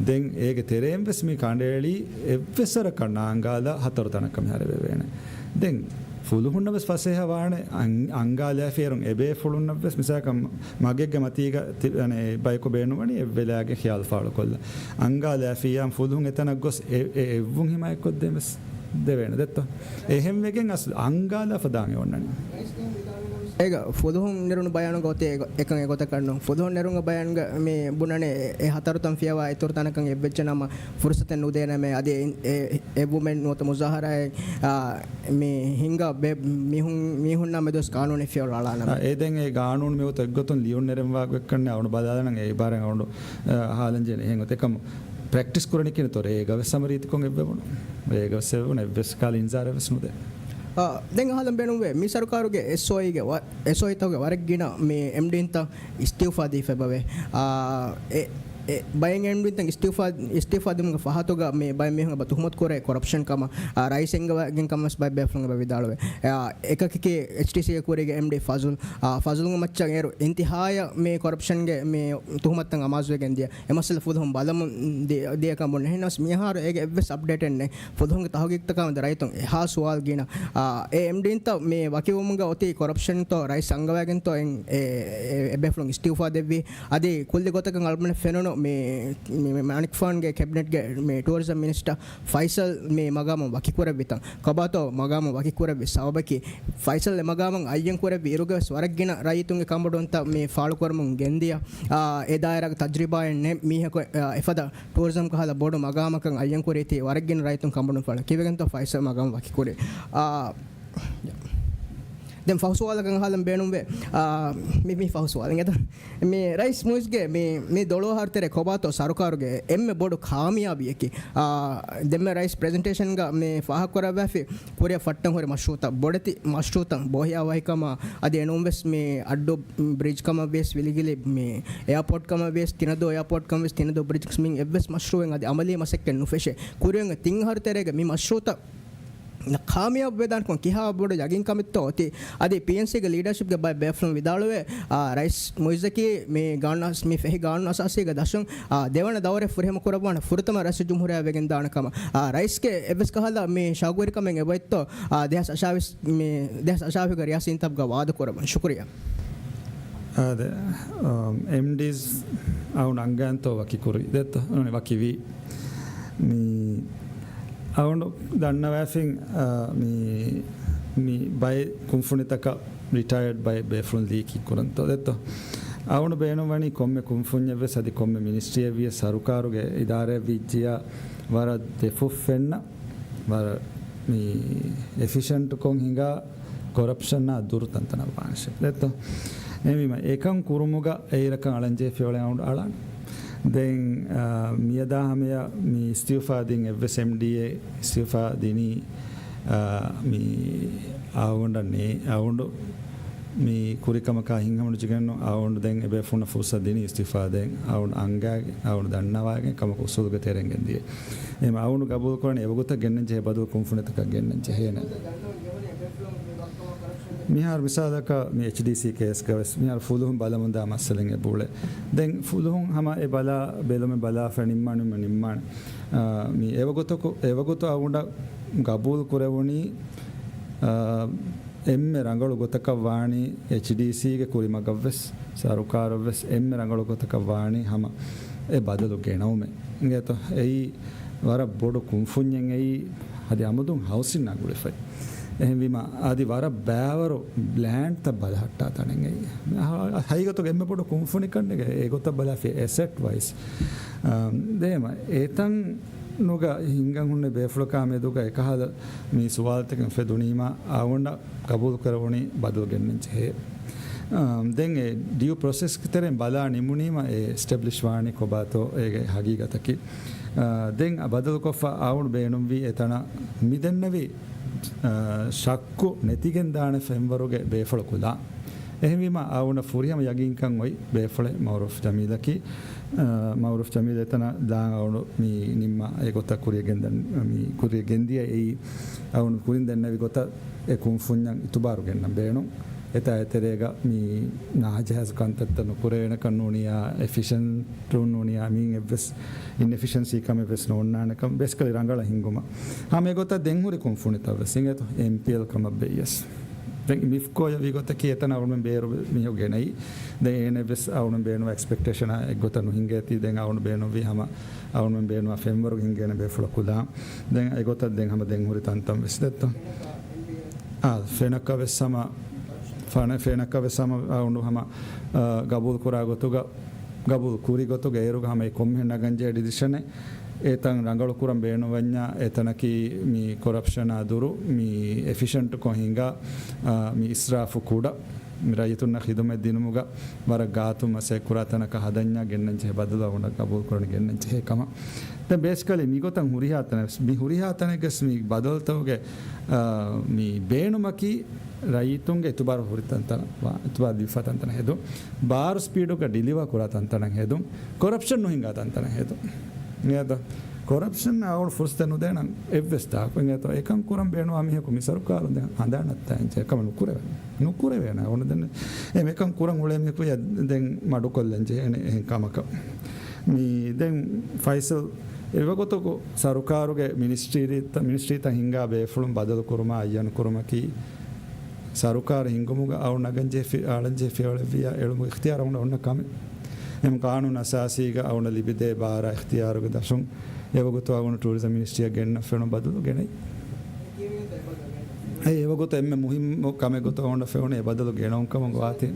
ދެން އޭގެ ތެރެއިން ވެސް މި ކަނޑައެޅީ އެއްވެސް ވަރަކަށް ނާނގާލާ ހަތަރު ތަނަކަށް މިހާރު ވެވޭނެ. ދެން ފުލުހުންނަށް ވެސް ފަސޭހަ ވާނެ، އަން-، އަންގާލާފިއިރުން އެބޭ ފުޅުންނަށް ވެސް މިސާލަކަށް މަގެއްގެ މަތީގަ ތި-، އަނެ، ބަޔަކު ބޭނުންވަނީ އެއްވެލާގެ ޚިޔާލު ފާޅުކޮށްލަ. އަންގާލާފިއްޔާ ފުލުހުން އެތަނަށް ގޮސް އެ-، އެ-، އެއްވުން ހިމާޔަތްކޮށްދޭން ވެސް ދެވޭނެ ދެއްތޯ؟ އެހެންވެގެން އަސްލު އަންގާލާފަ ދާން އެ އޮންނަނީ. އޭގަ ފުލުހުން ނެރުނު ބަޔާނުގަ އޮތީ އެގޮ-، އެކަން އެގޮތަކަށް ނޫން. ފުލުހުން ނެރުނު ބަޔާންގަ މި ބުނަނީ އެ ހަތަރު ތަން ފިޔަވާ އިތުރު ތަނަކަށް އެއްވެއްޖެ ނަމަ ފުރުސަތެއް ނުދޭނަމޭ. އަދި އެ، އެ، އެއްވުމެއް ނުވަތަ މުޒާހަރާއެއް، އާ، މި ހިނގާ ބެ-، މީހުން، މީހުންނާ މެދުވެސް ގާނޫނެއް ފިޔަވަޅު އަޅާނަމޭ. އާ، އެ ދެން އެ ގާނޫނު މިވަގުތު އެއްގޮތުން ލިޔުން ނެރެން ވާގޮތްކަންނެ އަޅުން ބަލާލަނަން އެ އިބާރަތް އަޅުން، އާ، ހާލަންޖެހޭނެ. އެހެން ގޮތެއް ކަމު ޕްރެކްޓިސް ކުރަނީ ކިހިނެއްތޯ؟ ރޭގަ ވެސް ހަމަ ރީތިކޮށް އެއްވެވުނު. ރޭގަ ވެސް އެއްވެވުނު. އެއްވެސް ކަހަލަ އިންޒާރެއް ވެސް ނުދޭ. އާ، ދެން އަހަލަން ބޭނުންވޭ، މި ސަރުކާރުގެ އެސްއޯއީގެ ވަ-، އެސްއޯއީތަކުގެ ވަރަށް ގިނަ މި އެމްޑީންތައް އިސްތިއުފާ ދީފަ އެބަވޭ. އާ، އެ-، އެ ބައެއް އެމްޑީންތައް އިސްތިއުފާ، އިސްތިއުފާ ދިނުމުގެ ފަހަތުގަ މި ބައެއް މީހުން އެބަ ތުހުމަތު ކުރޭ ކޮރަޕްޝަން ކަމަށް، އާ، ރައީސް އެންގަވާގެން ކަމަށް ބައެއް ބޭފުޅުން އެބަ ވިދާޅުވޭ. އާ، އެކަކަކީ އެޗްޓީސީގެ ކުރީގެ އެމްޑީ ފަޒުލް، އާ، ފަޒުލްގެ މައްޗަށް އޭރު އިންތިހާޔަށް މި ކޮރަޕްޝަންގެ މި ތުހުމަތުތައް އަމާޒުވެގެން ދިޔަ. އެ މައްސަލަ ފުލުހުން ބަލަމުން ދި-، ދިޔަކަން ބުންޏެއް. އެހެންނަމަވެސް މިހާރު އޭގެ އެއްވެސް އަޕްޑޭޓެއް ނެތް. ފުލުހުންގެ ތަހުގީގުތަކާ މެދު ރައްޔިތުން އެހާ ސުވާލު ގިނަ. އާ، އެ އެމްޑީންތައް މި ވަކިވުމުގަ އޮތީ ކޮރަޕްޝަންތޯ ރައީސް އަންގަވައިގެންތޯ އެ، އެ، އެ ބޭފުޅުން އިސްތިއުފާ ދެއްވީ. އަދި ކުއްލި ގޮތަކަށް އަޅުގަނޑަށް ފެނުނު މި، މި، މި މާނިކުފާނުގެ ކެބިނެޓްގެ މި ޓޫރިޒަމް މިނިސްޓަރ ފައިސަލް މި މަގާމުން ވަކިކުރެއްވިތަން. ކޮބާތޯ މަގާމުން ވަކިކުރެއްވި ސަބަބަކީ، ފައިސަލް އެ މަގާމަށް އައްޔަން ކުރެއްވި އިރުގަވެސް ވަރަށް ގިނަ ރައްޔިތުންގެ ކަނބޮޑުވުންތައް މި ފާޅުކުރަމުން ގެންދިޔަ. އާ، އެ ދާއިރާގެ ތަޖްރިބާއެއް ނެތް މީހަކު، އާ، އެފަދަ ޓޫރިޒަމް ކަހަލަ ބޮޑު މަގާމަކަށް އައްޔަން ކުރީތީ ވަރަށް ގިނަ ރައްޔިތުން ކަނބޮޑުން ފާޅު. ކީއްވެގެންތޯ ފައިސަލް މަގާމުން ވަކިކުރީ؟ އާ، ދެން ފަހު ސުވާލަކަށް އަހާލަން ބޭނުންވޭ. އާ، މި، މި ފަހު ސުވާލެއް އެދަ. މި ރައީސް މުއިޒްގެ މި، މި ދޮޅު އަހަރު ތެރޭ ކޮބާތޯ ސަރުކާރުގެ އެންމެ ބޮޑު ކާމިޔާބީއަކީ؟ އާ، ދެންމެ ރައީސް ޕްރެޒެންޓޭޝަންގަ މި ފާހަގަކުރައްވާފި ކުރިއަށް ފައްޓަން ހުރި މަޝްރޫއުތައް، ބޮޑެތި މަޝްރޫއުތައް ބޯހިޔާވަހިކަމާ، އަދި އެނޫންވެސް މި އައްޑޫ ބްރިޖް ކަމަށް ވިޔަސް ވިލިގިލި މި އެއާޕޯޓް ކަމަށް ވިޔަސް ތިނަދޫ އެއާޕޯޓް ކަމަށް ވިޔަސް ތިނަދޫ ބްރިޖް މި އެއްވެސް މަޝްރޫއެއް އަދި އަމަލީ މަސައްކަތް ނުފެށޭ. ކުރިއަށް ތިން އަހަރު ތެރޭގަ މި މަޝްރޫއުތައް ކާމިޔާބު ވެދާނެކަން ކިހާ ބޮޑު ޔަގީންކަމެއްތޯ އޮތީ؟ އަދި ޕީއެންސީގެ ލީޑަރޝިޕްގެ ބައެއް ބޭފުޅުން ވިދާޅުވޭ، އާ، ރައީސް މުއިއްޒަކީ މި ގާނޫނު އަސް-، މި ފެހި ގާނޫނު އަސާސީގެ ދަށުން، އާ، ދެވަނަ ދައުރެއް ފުރިހަމަ ކުރައްވާނެ ފުރަތަމަ ރައީސުލްޖުމްހޫރިއްޔާ ވެގެން ދާނެ ކަމަށް، އާ، ރައީސްގެ އެއްވެސް ކަހަލަ މި ޝައުގުވެރިކަމެއް އެބައޮތްތޯ، އާ، ދެހާސް އަށާވީސް މި، ދެހާސް އަށާވީހުގެ ރިޔާސީ އިންތިހާބުގަ ވާދަ ކުރައްވަން. ޝުކުރިއްޔާ. އާދެ، އަ، އެމްޑީސް އަޅުގަނޑު އަންގާންތޯ ވަކިކުރީ؟ ދެއްތޯ؟ ނޫނީ ވަކިވީ. މި އަޅުގަނޑު ދަންނަވާފިން، އަ، މި، މި ބައެއް ކުންފުނިތަކަށް ރިޓަޔަރޑް ބައެއް ބޭފުޅުން ލީކީ ކުރަންތޯ؟ ދެއްތޯ؟ އަޅުގަނޑު ބޭނުންވަނީ ކޮންމެ ކުންފުންޏެއްވެސް އަދި ކޮންމެ މިނިސްޓްރީއެއް ވިޔަސް ސަރުކާރުގެ އިދާރާއެއް ވިއްޖިޔާ ވަރަށް ދެފުށް ފެންނަ، ވަރަށް މި އެފިޝަންޓްކޮށް ހިނގާ ކޮރަޕްޝަނާ ދުރު ތަންތަނަށް ވާނެ ޝެއް ދެއްތޯ؟ އެހެންވީމަ، އެކަން ކުރުމުގަ އެއިރަކަށް އަޅަންޖެހޭ ފިޔަވަޅެއް އަޅުގަނޑު އަޅާނެ. ދެން، އާ، މިއަދާ ހަމަޔަށް މި އިސްތިއުފާ ދިން އެއްވެސް އެމްޑީއެއް އިސްތިއުފާ ދިނީ، އާ، މި އަޅުގަނޑަށް ނޭ، އަޅުގަނޑު މި ކުރިކަމަކާ ހިތްހަމަނުޖެހިގެންނު އަޅުގަނޑު ދެން އެބޭފުޅުންނަށް ފުރުސަތު ދިނީ އިސްތިއުފާ ދޭން. އަޅުގަނޑު އަންގާގެން، އަޅުގަނޑު ދަންނަވާގެން ކަމަކު އުސޫލުގެ ތެރެއިން ގެންދިޔަ. އެހެން އަޅުގަނޑު ގަބޫލުކުރަނީ އެވަގުތަށް ގެންނަން ޖެހޭ ބަދަލު ކުންފުނިތަކަށް ގެންނަން ޖެހޭނެ. މިހާރު މިސާލަކަށް މި އެޗްޑީސީ ކޭސްގަވެސް މިހާރު ފުލުހުން ބަލަމުންދާ މައްސަލައެއް އެބައުޅޭ. ދެން ފުލުހުން ހަމަ އެ ބަލާ ބެލުމެއް ބަލާފަ ނިންމާނު ނިންމާނެ. އާ، މި އެވަގުތަކު، އެވަގުތު އަޅުގަނޑަށް ގަބޫލު ކުރެވުނީ، އާ، އެންމެ ރަނގަޅު ގޮތަކަށް ވާނީ އެޗްޑީސީގެ ކުރިމަގަށްވެސް، ސަރުކާރަށްވެސް އެންމެ ރަނގަޅު ގޮތަކަށް ވާނީ ހަމަ އެ ބަދަލު ގެނައުމެއް. އިނގޭތޯ؟ އެއީ ވަރަށް ބޮޑު ކުންފުންޏެއް އެއީ. އަދި އަމުދުން ހައުސިންއާ ގުޅިފައި. އެހެންވީމަ، އަދި ވަރަށް ބައިވަރު ލޭންޑްތައް ބަލަހައްޓާ ތަނެއް އެއީ. ހަ-، ހަގީގަތުގަ އެންމެ ބޮޑު ކުންފުނިކަން އެގޮތަށް ބަލާފި އެސެޓް ވައިސް. އަ، ދޭމަ، އެތަން ނުގަ ހިނގަން ހުންނެ ބޭފުޅަކާ މެދުގަ އެކަހަލަ މި ސުވާލުތަކެއް ފެދުނީމަ، އަޅުގަނޑަށް ގަބޫލު ކުރެވުނީ ބަދަލު ގެންނަން ޖެހޭ. އާ، ދެން އެ ޑިއު ޕްރޮސެސްގެ ތެރެއިން ބަލާ ނިމުނީމަ އެ އެސްޓެބްލިޝް ވާނީ ކޮބާތޯ އޭގެ ހަގީގަތަކީ. އާ، ދެން ބަދަލުކޮށްފަ އަޅުގަނޑު ބޭނުންވީ އެތަނަށް މިދެންނެވި، އާ، ޝައްކު ނެތިގެންދާނެ ފެންވަރުގެ ބޭފުޅަކު ލާން. އެހެންވީމަ އަޅުގަނޑަށް ފުރިހަމަ ޔަގީންކަން އޮތް ބޭފުޅެއް މައުރޫފް ޖަމީލަކީ. އާ، މައުރޫފް ޖަމީލް އެތަނަށް ލާން އަޅުގަނޑު މި ނިންމާ އެގޮތަށް ކުރިއަށް ގެންދަން، މި ކުރިއަށް ގެންދިޔަ އެއީ އަޅުގަނޑު ކުރިން ދެންނެވި ގޮތަށް އެ ކުންފުންޏަށް އިތުބާރު ގެންނަން ބޭނުން. އެތާ އެތެރޭގަ މި ނާޖައިޒު ކަންތައްތައް ނުކުރެވޭނެކަން ނޫނިއްޔާ، އެފިޝަންޓުން ނޫނިއްޔާ، މިއިން އެއްވެސް އިންއެފިޝަންސީ ކަމެއް ވެސް ނޯންނާނެކަން ބޭސިކަލީ ރަނގަޅަށް ހިންގުމަށް. ހަމަ އެގޮތަށް ދެން ހުރި ކުންފުނިތައް ވެސް އިނގޭތޯ، އެމްޕީއެލް ކަމަށް ވެއްޔަސް. ދެން މިފްކޯއަށް ވީ ގޮތަކީ އެތަނަށް އަޅުމެން ބޭރު މީހުން ގެނައީ. ދެން އޭނަ ވެސް އަޅުމެން ބޭނުން އެކްސްޕެކްޓޭޝަނާ އެއްގޮތަށް ނުހިނގޭތީ. ދެން އަޅުން ބޭނުންވީ ހަމަ އަޅުމެން ބޭނުން ފެންވަރު ހިނގޭނެ ބޭފުޅަކު ލާން. ދެން އެގޮތަށް ދެން ހަމަ ދެން ހުރި ތަންތަން ވެސް ދެއްތޯ. އާ، ފެނަކަ ވެސް ހަމަ، ފަނަ-، ފެނަކަ ވެސް ހަމަ އަޅުން ހަމަ، އާ، ގަބޫލު ކުރާ ގޮތުގަ، ގަބޫލު ކުރި ގޮތުގަ އޭރުގަ ހަމަ އެ ކޮންމެހެން ނަގަން ޖެހޭ ޑިސިޝަނެއް އެތަން ރަނގަޅު ކުރަން ބޭނުންވަންޏާ، އެތަނަކީ މި ކޮރަޕްޝަނާ ދުރު، މި އެފިޝަންޓްކޮށް ހިނގާ، އާ، މި އިސްރާފު ކުޑަ، މި ރައްޔިތުންނަށް ޚިދުމަތް ދިނުމުގަ ވަރަށް ގާތުން މަސައްކަތް ކުރާ ތަނަކަށް ހަދަންޏާ ގެންނަން ޖެހޭ ބަދަލު އަޅުގަނޑަށް ގަބޫލު ކުރަން ގެންނަން ޖެހޭ ކަމަށް. ދެން ބޭސިކަލީ މިގޮތަށް ހުރިހާ ތަނެއް، މި ހުރިހާ ތަނެއްގަސް މި ބަދަލުތަކުގެ، އާ، މި ބޭނުމަކީ ރައްޔިތުންގެ އިތުބާރު ހުރި ތަންތަނަށް، އިތުބާރު ލިބިފަ ތަންތަނަށް ހެދުން، ބާރު ސްޕީޑުގަ ޑިލިވާ ކުރާ ތަންތަނަށް ހެދުން، ކޮރަޕްޝަން ނުހިނގާ ތަންތަނަށް ހެދުން. އިނގޭތޯ؟ ކޮރަޕްޝަން އަޅުގަނޑު ފުރުސަތެއް ނުދޭނަން އެއްވެސް ތާކު. އިނގޭތޯ؟ އެކަން ކުރަން ބޭނުންވާ މީހަކު މި ސަރުކާރުން ދެން ހަނދާން ނައްތާ އެއްޗެއް އެކަމަށް ނުކުރެވޭނެ. ނުކުރެވޭނެ. އަޅުގަނޑު ދެން އެ މިކަން ކުރަން އުޅޭ މީހަކު ދެން މަޑުކޮށްލަން ޖެހޭނެ އެހެން ކަމަކަށް. މި ދެން ފައިސަލް އެވަގުތަކު ސަރުކާރުގެ މިނިސްޓްރީތައް، މިނިސްޓްރީތައް ހިންގާ ބޭފުޅުން ބަދަލު ކުރުމާ އައްޔަނު ކުރުމަކީ، ސަރުކާރު ހިންގުމުގަ އަޅު ނަގަން ޖެހި ފި-، އަޅަން ޖެހި ފިޔަވަޅެއްވިއްޔާ އެޅުމުގެ އިޚްތިޔާރު އަޅުގަނޑަށް އޮންނަ ކަމެއް. އެމް ޤާނޫނު އަސާސީގަ އަޅުގަނޑަށް ލިބިދޭ ބާރާ އިޚްތިޔާރުގެ ދަށުން އެވަގުތު އަޅުގަނޑު ޓޫރިޒަމް މިނިސްޓްރީއަށް ގެންނަ ފެނުން ބަދަލު ގެނައި. އެ އެވަގުތު އެންމެ މުހިއްމު ކަމެއް ގޮތަށް އަޅުގަނޑަށް ފެނުނީ އެ ބަދަލު ގެނައުން ކަމުގަ ވާތީ.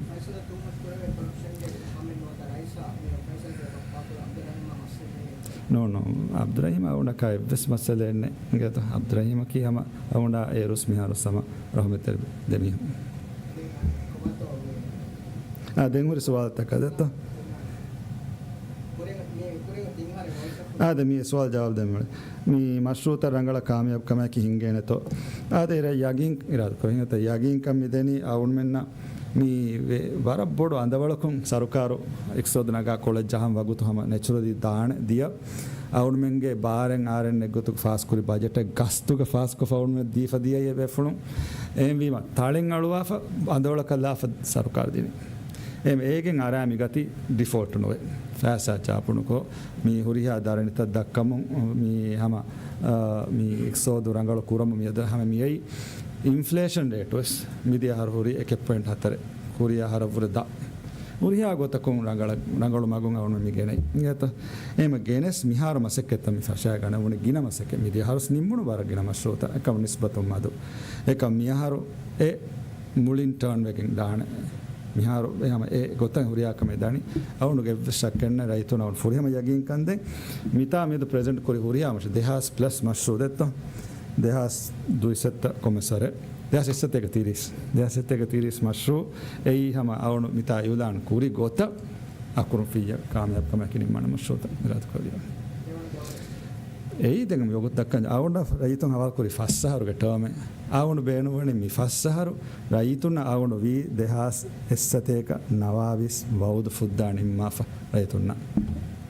ނޫން، ނޫން. ޢަބްދުއްރަޙީމް އަޅުގަނޑަކާ އެއްވެސް މައްސަލައެއް ނެތް. އިނގޭތޯ؟ ޢަބްދުއްރަޙީމަކީ ހަމަ އަޅުގަނޑާ އޭރުސް މިހާރުސް ހަމަ ރަޙުމަތްތެރި ދެމީހުން. އާ، ދެން ހުރި ސުވާލުތަކަށް ދެއްތޯ؟ އާދެ، މި ސުވާލު ޖަވާބު ދެން މި މަޝްރޫޢުތައް ރަނގަޅަށް ކާމިޔާބު ކަމާއެކީ ހިނގޭނެތޯ؟ އާދެ، އިރަށް ޔަގީން އިރާދަކުރޭ. ހިނގޭތޯ؟ ޔަގީންކަން މިދެނީ އަޅުގަނޑުމެންނަށް މި ވެ-، ވަރަށް ބޮޑު އަނދަވަޅަކުން ސަރުކާރު އިޤްތިޞާދު ނަގާ ކޮޅަށް ޖަހަން ވަގުތު ހަމަ ނެޗުރަލީ ދާނެ ދިޔަ. އަޅުގަނޑުމެންގެ ބާރެއް އާރެއް އެއްގޮތަކު ފާސްކުރި ބަޖެޓެއް ގަސްތުގަ ފާސްކޮށްފަ އަޅުގަނޑުމެން ދީފަ ދިޔައީ ބޭފުޅުން. އެހެންވީމަ ތަޅެން އަޅުވާފަ އަނދަވަޅަކަށް ލާފަ ސަރުކާރު ދިނީ. އެހެން އޭގެން އަރާ މި ގަތީ ޑިފޯލްޓް ނުވޭ. ފައިސާ ޗާޕުނުކޮށް، މި ހުރިހާ ދަރަނިތައް ދައްކަމުން، މި ހަމަ، އާ، މި އިޤްތިޞާދު ރަނގަޅު ކުރަމުން މިއަދު ހަމަ މިއައީ އިންފްލޭޝަން ރޭޓުވެސް މިދިޔަ އަހަރު ހުރީ އެކެއް ޕޮއިންޓް ހަތަރެއް، ހުރި އަހަރަށްވުރެ ދާ. ހުރިހާ ގޮތަކުން ރަނގަޅަށް، ރަނގަޅު މަގުން އަޅުގަނޑު މި ގެނައީ. އިނގޭތަ؟ އެހެންވީމަ ގެނެސް މިހާރު މަސައްކަތްތައް މި ފަށާގަނެވުނީ ގިނަ މަސައްކަތް. މިދިޔަ އަހަރުސް ނިންމުނު ވަރަށް ގިނަ މަޝްރޫޢުތައް އެކަމަށް ނިސްބަތުން މަދު. އެކަމް މިއަހަރު އެ މުޅިން ޓާން ވެގެން ދާނެ. މިހާރު އެ ހަމަ އެ ގޮތަށް ހުރިހާ ކަމެއް ދަނީ. އަޅުގަނޑުގެ އެއްވެސް ޝައްކެއް ނެތް. ރައްޔިތުން އަޅުގަނޑު ފުރިހަމަ ޔަގީންކަން ދޭން. މިތާ މިއަދު ޕްރެޒެންޓް ކުރި ހުރިހާ މަޝްރޫޢު ދެހާސް ޕްލަސް މަޝްރޫޢު ދެއްތޯ؟ ދެހާސް ދުއިސައްތަ ކޮމެސަރެ. ދެހާސް އެއްސަތޭކަ ތިރީސް. ދެހާސް އެއްސަތޭކަ ތިރީސް މަޝްރޫޢު. އެއީ ހަމަ އަޅުގަނޑު މިތާ އިޢުލާން ކުރި ގޮތަށް އަކުރުން ފިއްޔަ ކާމިޔާބު ކަމަކީ ނިންމާނެ މަޝްރޫޢުތައް އިރާދަކުރެއްވިޔާ. އެއީ ދެން މިވަގުތު ދައްކަން އަޅުގަނޑަށް ރައްޔިތުން ހަވާލުކުރި ފަސް އަހަރުގެ ޓާމެއް. އަޅުގަނޑު ބޭނުންވަނީ މި ފަސް އަހަރު ރައްޔިތުންނަށް އަޅުގަނޑު ވީ ދެހާސް އެއްސަތޭކަ ނަވާވީސް ވައުދު ފުއްދާ ނިންމާފަ ރައްޔިތުންނަށް،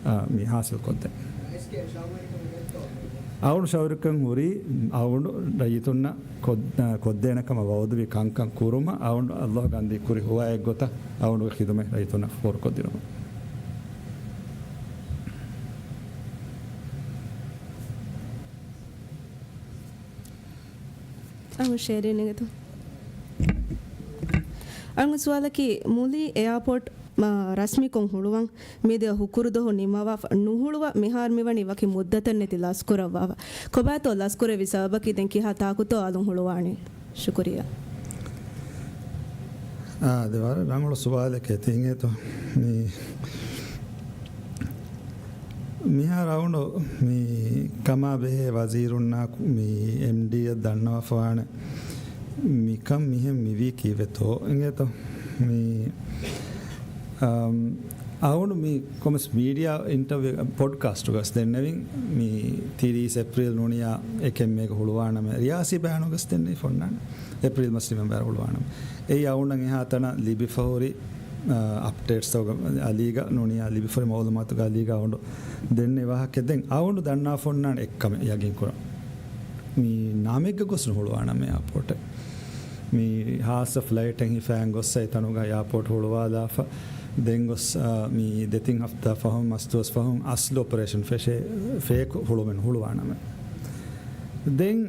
އާ، މި ހާސިލް ކޮށްދޭން. އަޅުގަނޑު ޝައުރުކަން ހުރީ އަޅުގަނޑު ރައްޔިތުންނަށް ކޮށް-، ކޮށްދޭނެ ކަމަށް ވައުދުވި ކަންކަން ކުރުމަށް އަޅުގަނޑު އައްލާހު ގަންދީ ކުރި ހުވާއެއް ގޮތަށް އަޅުގަނޑުގެ ޚިދުމަތް ރައްޔިތުންނަށް ފޯރުކޮށްދިނުމަށް. އަޅުގަނޑު ޝޭރިން އިނގޭތޯ. އަޅުގަނޑު ސުވާލަކީ، މުލި އެއާޕޯޓް މާ ރަސްމީކޮށް ހުޅުވަން މިދިޔަ ހުކުރު ދުވަހު ނިންމަވާފަ ނުހުޅުވާ މިހާރު މިވަނީ ވަކި މުއްދަތެއް ނެތި ލަސްކުރައްވާފަ. ކޮބާތޯ ލަސްކުރެއްވި ސަބަބަކީ ދެން ކިހާ ތާކުތޯ އަލުން ހުޅުވާނީ؟ ޝުކުރިއްޔާ. އާ، ދެ ވަރަށް ރަނގަޅު ސުވާލެކޭ ތި އިނގޭތޯ. މި މިހާރު އަޅުގަނޑު މި ކަމާ ބެހޭ ވަޒީރުންނާ މި އެމްޑީއަށް ދަންނަވާފަވާނެ މިކަން މިހެން މިވީ ކީއްވެތޯ އިނގޭތޯ. މި، އަމް، އަޅުގަނޑު މި ކޮމެސް މީޑިއާ އިންޓަވިއު ޕޮޑްކާސްޓުގަސް ދެންނެވިން މި ތިރީސް އޭޕްރީލް ނޫނިޔާ އެކެއް މޭގަ ހުޅުވާނަމޭ ރިޔާސީ ބަޔާނުގަސް ދެންނެވި ފޮންނާނެ. އޭޕްރީލް މަސް ނިމެން ބަޔަރު ހުޅުވާނަމޭ. އެއީ އަޅުގަނޑަށް އެހާތަނަށް ލިބިފަހުރި އަޕްޑޭޓްސްތަކުގަ އަލީގަ ނޫނިޔާ ލިބިފަހުރި މައުލޫމާތުގަ އަލީގަ އަޅުގަނޑު ދެންނެވި ވާހަކަ. ދެން އަޅުގަނޑު ދަންނާފަ އޮންނާނެ އެއްކަމެއް ޔަގީންކުރަން. މި ނަމެއްގަ ގޮސް ނުހުޅުވާނަމޭ އެއާޕޯޓެއް. މި ހާއްސަ ފްލައިޓެއް ހިފައިގެން ގޮއްސަ އެތަނުގަ އެއާޕޯޓް ހުޅުވާލާފަ. ދެން ގޮސް، އާ، މި ދެތިން ހަފްތާ ފަހުން މަސް ދުވަސް ފަހުން އަސްލު އޮޕަރޭޝަން ފެށޭ ފޭކު ހުޅުމެއް ނުހުޅުވާނަމޭ. ދެން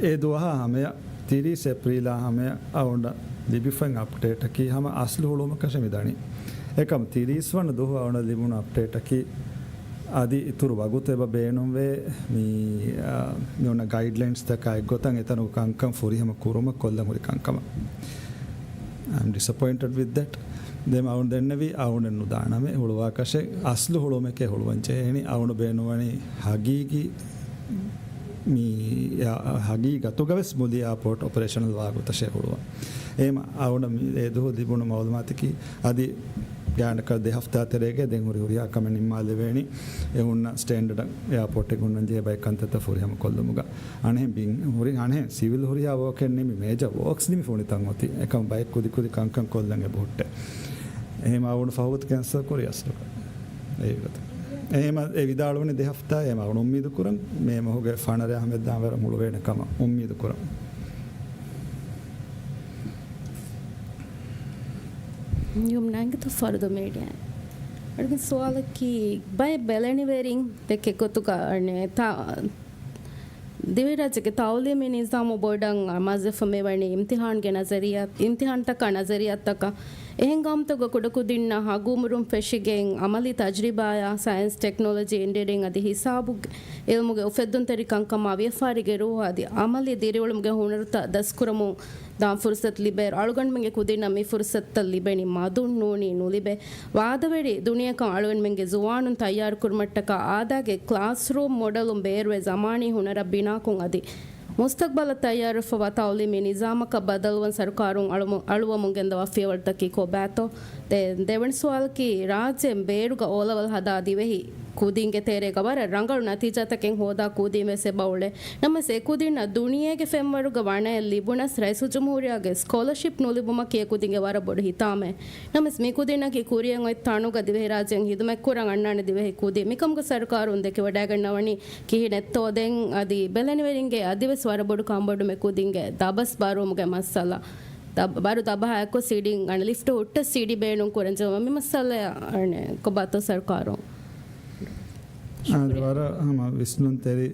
އެ ދުވަހާ ހަމަޔަށް، ތިރީސް އޭޕްރީލާ ހަމަޔަށް އަޅުގަނޑަށް ލިބިފައި އަޕްޑޭޓަކީ ހަމަ އަސްލު ހުޅުވުމަކަށެއް މި ދަނީ. އެކަމް ތިރީސް ވަނަ ދުވަހު އަޅުގަނޑަށް ލިބުނު އަޕްޑޭޓަކީ އަދި އިތުރު ވަގުތެއް އެބަ ބޭނުންވޭ. މި، އާ، މި އޮންނަ ގައިޑްލައިންސްތަކާ އެއްގޮތަށް އެތަނުގެ ކަންކަން ފުރިހަމަ ކުރުމަށް ކޮށްލަން ހުރި ކަންކަމަށް. I'm disappointed with that. ދެން އަޅުގަނޑު ދެންނެވީ އަޅުގަނޑެއް ނުދާނަމޭ ހުޅުވާކަށެއް. އަސްލު ހުޅުވުމެކޭ ހުޅުވަން ޖެހޭނީ. އަޅުގަނޑު ބޭނުންވަނީ ހަގީގީ މި ހަގީގަތުގަވެސް މުލި އެއާޕޯޓް އޮޕަރޭޝަނަލް ވާ ގޮތަށޭ ހުޅުވާ. އެހެމަ އަޅުގަނޑަށް މި އެ ދުވަހު ލިބުނު މައުލޫމާތަކީ އަދި ގާތްގަނޑަކަށް ދެ ހަފްތާ ތެރޭގައި ދެން ހުރި ހުރިހާ ކަމެއް ނިންމާލެވޭނީ އެ ހުންނަ ސްޓޭންޑަޑަށް އެއާޕޯޓެއް ހުންނަން ޖެހޭ ބައެއް ކަންތައްތައް ފުރިހަމަ ކޮށްލުމުގަ. އަނެއް ބިން ހުރި، އަނެއް ސިވިލް ހުރިހާ ވޯކެއް ނިމި މޭޖަ ވޯކްސް ނިމި ފުނިތަން އޮތީ. އެކަމް ބައެއް ކުދި ކުދި ކަންކަން ކޮށްލަން އެބަހުއްޓޭ. އެހެމަ އަޅުގަނޑު ފަހުގަ ކެންސަލް ކުރި އަސްލުގަ. އެހެމަ އެ ވިދާޅުވަނީ ދެ ހަފްތާ އެހެމަ އަޅުގަނޑު އުއްމީދު ކުރަން މޭ މަހުގެ ފަނަރަ ހަމެއްދާން ވަރަށް ހުޅުވޭނެ ކަމަށް އުއްމީދު ކުރަން. ޔުމްނާގެ ތު ފަރުދު މީޑިއާ. އަޅުގެ ސުވާލަކީ ބައެއް ބެލެނިވެރިން ދެކެ ގޮތުގަ އަނެ ތާ ދިވެހިރާއްޖޭގެ ތައުލީމީ ނިޒާމު ބޮޑަށް މަސް ވެފަ މިވަނީ އިމްތިހާންގެ ނަޒަރިއްޔާ، އިމްތިހާންތަކާ ނަޒަރިއްޔާތަކަށް. އެހެން ގައުމުތަކުގަ ކުޑަކުދިންނަށް ހަގުއުމުރުން ފެށިގެން އަމަލީ ތަޖްރިބާއާ ސައިންސް، ޓެކްނޮލޮޖީ، އިންޖިނިއަރިން އަދި ހިސާބުގެ އިލްމުގެ އުފެއްދުންތެރިކަންކަމާ ވިޔަފާރިގެ ރޫހު އަދި އަމަލީ ދިރިއުޅުމުގެ ހުނަރުތައް ދަސްކުރަމުން ދާން ފުރުސަތު ލިބޭއިރު، އަޅުގަނޑުމެންގެ ކުދިންނަށް މި ފުރުސަތުތައް ލިބެނީ މަދުން ނޫނީ ނުލިބޭ. ވާދަވެރި ދުނިޔެއަކަށް އަޅުގަނޑުމެންގެ ޒުވާނުން ތައްޔާރުކުރުމަށްޓަކާ އާދައިގެ ކްލާސްރޫމް މޮޑަލުން ބޭރުވެ ޒަމާނީ ހުނަރަށް ބިނާކޮށް އަދި މުސްތަގްބަލަށް ތައްޔާރުވެފަވާ ތައުލީމީ ނިޒާމަކަށް ބަދަލުވަން ސަރުކާރުން އަޅުމު-، އަޅުވަމުން ގެންދަވާ ފިޔަވަޅުތަކީ ކޮބާތޯ؟ ދެ-، ދެވަނަ ސުވާލަކީ، ރާއްޖޭން ބޭރުގަ އޯލަވަލް ހަދާ ދިވެހި ކުދިންގެ ތެރޭގަ ވަރަށް ރަނގަޅު ނަތީޖާތަކެއް ހޯދާ ކުދިން ވެސް އެބަ އުޅޭ. ނަމަވެސް އެ ކުދިންނަށް ދުނިޔޭގެ ފެންވަރުގަ ވަނައެއް ލިބުނަސް، ރައީސުލްޖުމްހޫރިއްޔާގެ ސްކޮލަޝިޕް ނުލިބުމަކީ އެ ކުދިންގެ ވަރަށް ބޮޑު ހިތާމައެއް. ނަމަވެސް މި ކުދިންނަކީ ކުރިއަށް އޮތް ތަނުގަ ދިވެހިރާއްޖޭން ހިދުމަތްކުރަން އަންނާނެ ދިވެހި ކުދިން. މިކަމުގަ ސަރުކާރުން ދެކެވަޑައިގަންނަވަނީ ކިހިނެއްތޯ؟ ދެން އަދި ބެލެނިވެރިންގެ އަދިވެސް ވަރަށް ބޮޑު ކަންބޮޑުމެ ކުދިންގެ ދަބަސް ބާރުވުމުގެ މައްސަލަ. ދަ-، ބާރު ދަބަހާއެކު ސީޑީ އަނެ ލިފްޓް ހުއްޓަ ސީޑީ ބޭނުން ކުރަން ޖެހުމަށް މި މައްސަލަ އަނެ ކޮބާތޯ ސަރުކާރުން؟ އާދެ، ވަރަށް ހަމަ ވިސްނުންތެރި،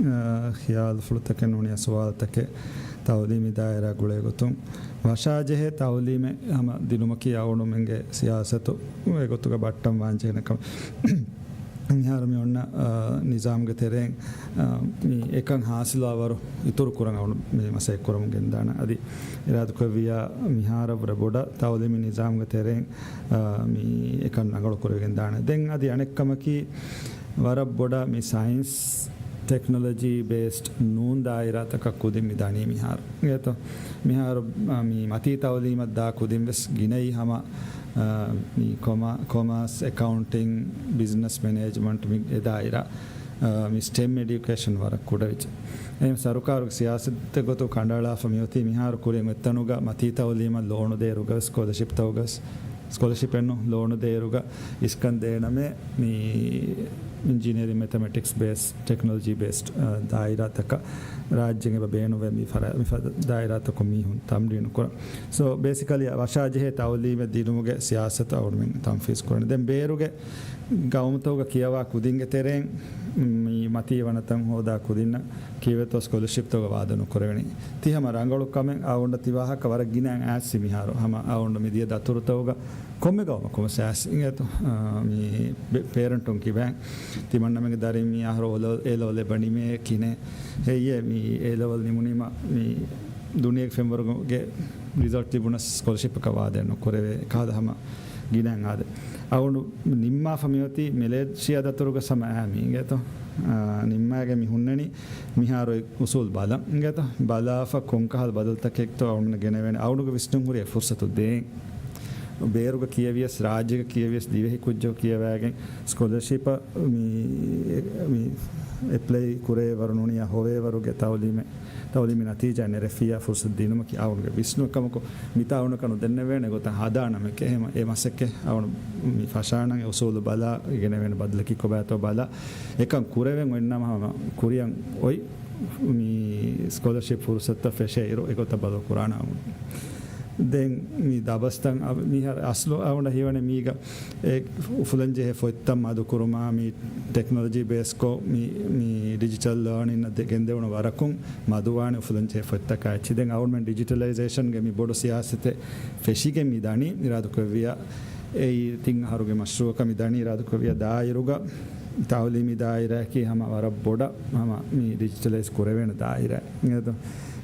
އާ، ޚިޔާލުފުޅުތަކެއް ނޫނީ ސުވާލުތަކެއް ތައުލީމީ ދާއިރާ ގުޅޭ ގޮތުން ވަށާޖެހޭ ތައުލީމެއް ހަމަ ދިނުމަކީ އަޅުގަނޑުމެންގެ ސިޔާސަތު އެގޮތުގަ ބައްޓަން ވާންޖެހޭނެ ކަމެއް. މިހާރު މި އޮންނަ، އާ، ނިޒާމްގެ ތެރެއިން، އާ، މި އެކަން ހާސިލުވާވަރު އިތުރު ކުރަން އަޅު މި މަސައްކަތް ކުރަމުން ގެންދާނެ. އަދި އިރާދަކުރެއްވިއްޔާ މިހާރަށް ވުރެ ބޮޑަށް ތައުލީމީ ނިޒާމްގެ ތެރެއިން، އާ، މި އެކަން ރަނގަޅު ކުރެވިގެންދާނެ. ދެން އަދި އަނެއްކަމަކީ، ވަރަށް ބޮޑަށް މި ސައިންސް، ޓެކްނޮލޮޖީ ބޭސްޑް ނޫން ދާއިރާތަކަށް ކުދިން މި ދަނީ މިހާރު. އިނގޭތޯ؟ މިހާރު، އާ، މި މަތީ ތައުލީމަށް ދާ ކުދިން ވެސް ގިނައީ ހަމަ، އާ، މި ކޮމާ-، ކޮމާސް، އެކައުންޓިން، ބިޒްނަސް މެނޭޖްމަންޓް މި އެ ދާއިރާ، އާ، މި ސްޓެމް އެޑިއުކޭޝަން ވަރަށް ކުޑަވެއްޖެ. އެހެން ސަރުކާރުގެ ސިޔާސަތެއް ގޮތު ކަނޑައަޅާފަ މިއޮތީ މިހާރު ކުރިން އޮތްތަނުގަ މަތީ ތައުލީމަށް ލޯނު ދޭއިރުގަ ވެސް ސްކޮލަޝިޕްތައް ގަ ވެސް ސްކޮލަޝިޕެއް ނޫން، ލޯނު ދޭއިރުގަ އިސްކަން ދޭނަމޭ، މި އިންޖިނިއަރިން، މެތަމެޓިކްސް ބޭސް، ޓެކްނޮލޮޖީ ބޭސް، އާ، ދާއިރާތަކަށް ރާއްޖޭން އެބަ ބޭނުންވޭ މި ފަރާ-، މި ފަދަ ދާއިރާތަކުން މީހުން ތަމްރީނު ކުރަން. ސޯ، ބޭސިކަލީ، ވަށާޖެހޭ ތައުލީމެއް ދިނުމުގެ ސިޔާސަތު އަޅުގަނޑުމެން ތަންފީޒް ކުރަނީ. ދެން ބޭރުގެ ގައުމުތަކުގަ ކިޔަވާ ކުދިންގެ ތެރެއިން މި މަތީ ވަނަތައް ހޯދާ ކުދިންނަށް ކީއްވެތޯ ސްކޮލަޝިޕްތަކުގަ ވާދަ ނުކުރެވެނީ. ތި ހަމަ ރަނގަޅު ކަމެއް އަޅުގަނޑަށް ތި ވާހަކަ ވަރަށް ގިނައިން އައިސް މިހާރު ހަމަ އަޅުގަނޑު މިދިޔަ ދަތުރުތަކުގަ ކޮންމެ ގައުމަކު ވެސް އައިސް އިނގޭތޯ؟ އާ، މި ބެ-، ޕޭރެންޓުން ކިބައިން ތިމަންނަމެންގެ ދަރިން މި އަހަރު އޯ ލެވެލް، އޭ ލެވެލް އެބަ ނިމޭ ކިނެ. ހެއްޔޭ މި އޭ ލެވެލް ނިމުނީމަ މި ދުނިޔޭގެ ފެންވަރުގެ ރިޒަލްޓް ލިބުނަސް ސްކޮލަޝިޕަކަށް ވާދައެއް ނުކުރެވޭ. ކަހަލަ ހަމަ ގިނައިން އާދެ. އަޅުގަނޑު ނިންމާފަ މިއޮތީ މެލޭޝިޔާ ދަތުރުގަ ހަމަ އައި މީ އިނގޭތޯ؟ އާ، ނިންމާގެން މި ހުންނަނީ މިހާރު އުސޫލު ބަލަން އިނގޭތޯ؟ ބަލާފަ ކޮންކަހަލަ ބަދަލުތަކެއްތޯ އަޅުގަނޑު ގެނެވޭނެ. އަޅުގަނޑުގެ ވިސްނުން ހުރި އެ ފުރުސަތު ދޭން. ބޭރުގަ ކިޔެވިޔަސް، ރާއްޖޭގަ ކިޔެވިޔަސް، ދިވެހި ކުއްޖަކު ކިޔަވައިގެން ސްކޮލަޝިޕަށް މި، މި އެޕްލައި ކުރޭ ވަރު ނޫނިއްޔާ ހޮވޭ ވަރުގެ ތައުލީމެއް، ތައުލީމީ ނަތީޖާ ނެރެފިއްޔާ ފުރުސަތު ދިނުމަކީ އަޅުގަނޑުގެ ވިސްނުން. އެކަމަކު މިތާ އަޅުގަނޑަކަށް ނުދެންނެވޭނެ ގޮތަށް ހަދާނަމެކޭ. އެހެމަ އެ މަސައްކަތް އަޅުގަނޑު މި ފަށާނަން. އެ އުސޫލު ބަލާ، ގެނެވޭނެ ބަދަލަކީ ކޮބާތޯ ބަލާ، އެކަން ކުރެވެން އޮތްނަމަ ހަމަ ކުރިއަށް އޮތް މި ސްކޮލަޝިޕް ފުރުސަތުތައް ފެށޭ އިރު އެގޮތަށް ބަދަލު ކުރާނަމު. ދެން މި ދަބަސްތައް އަ-، މިހާރު އަސްލު އަޅުގަނޑަށް ހީވަނީ މީގަ އެ އުފުލަންޖެހޭ ފޮތްތައް މަދުކުރުމާ، މި ޓެކްނޮލޮޖީ ބޭސްކޮށް، މި، މި ޑިޖިޓަލް ލާނިން އަށް ދެ-، ގެންދެވުނު ވަރަކުން މަދުވާނެ އުފުލަންޖެހޭ ފޮތްތަކާ އެއްޗެއް. ދެން އަޅުގަނޑުމެން ޑިޖިޓަލައިޒޭޝަންގެ މި ބޮޑު ސިޔާސަތެއް ފެށިގެން މި ދަނީ އިރާދަކުރެއްވިއްޔާ އެއީ ތިން އަހަރުގެ މަޝްރޫއަކަށް މި ދަނީ. އިރާދަކުރެއްވިއްޔާ ދާއިރުގަ ތައުލީމީ ދާއިރާއަކީ ހަމަ ވަރަށް ބޮޑަށް ހަމަ މި ޑިޖިޓަލައިޒް ކުރެވޭނެ ދާއިރާ. އިނގޭތޯ؟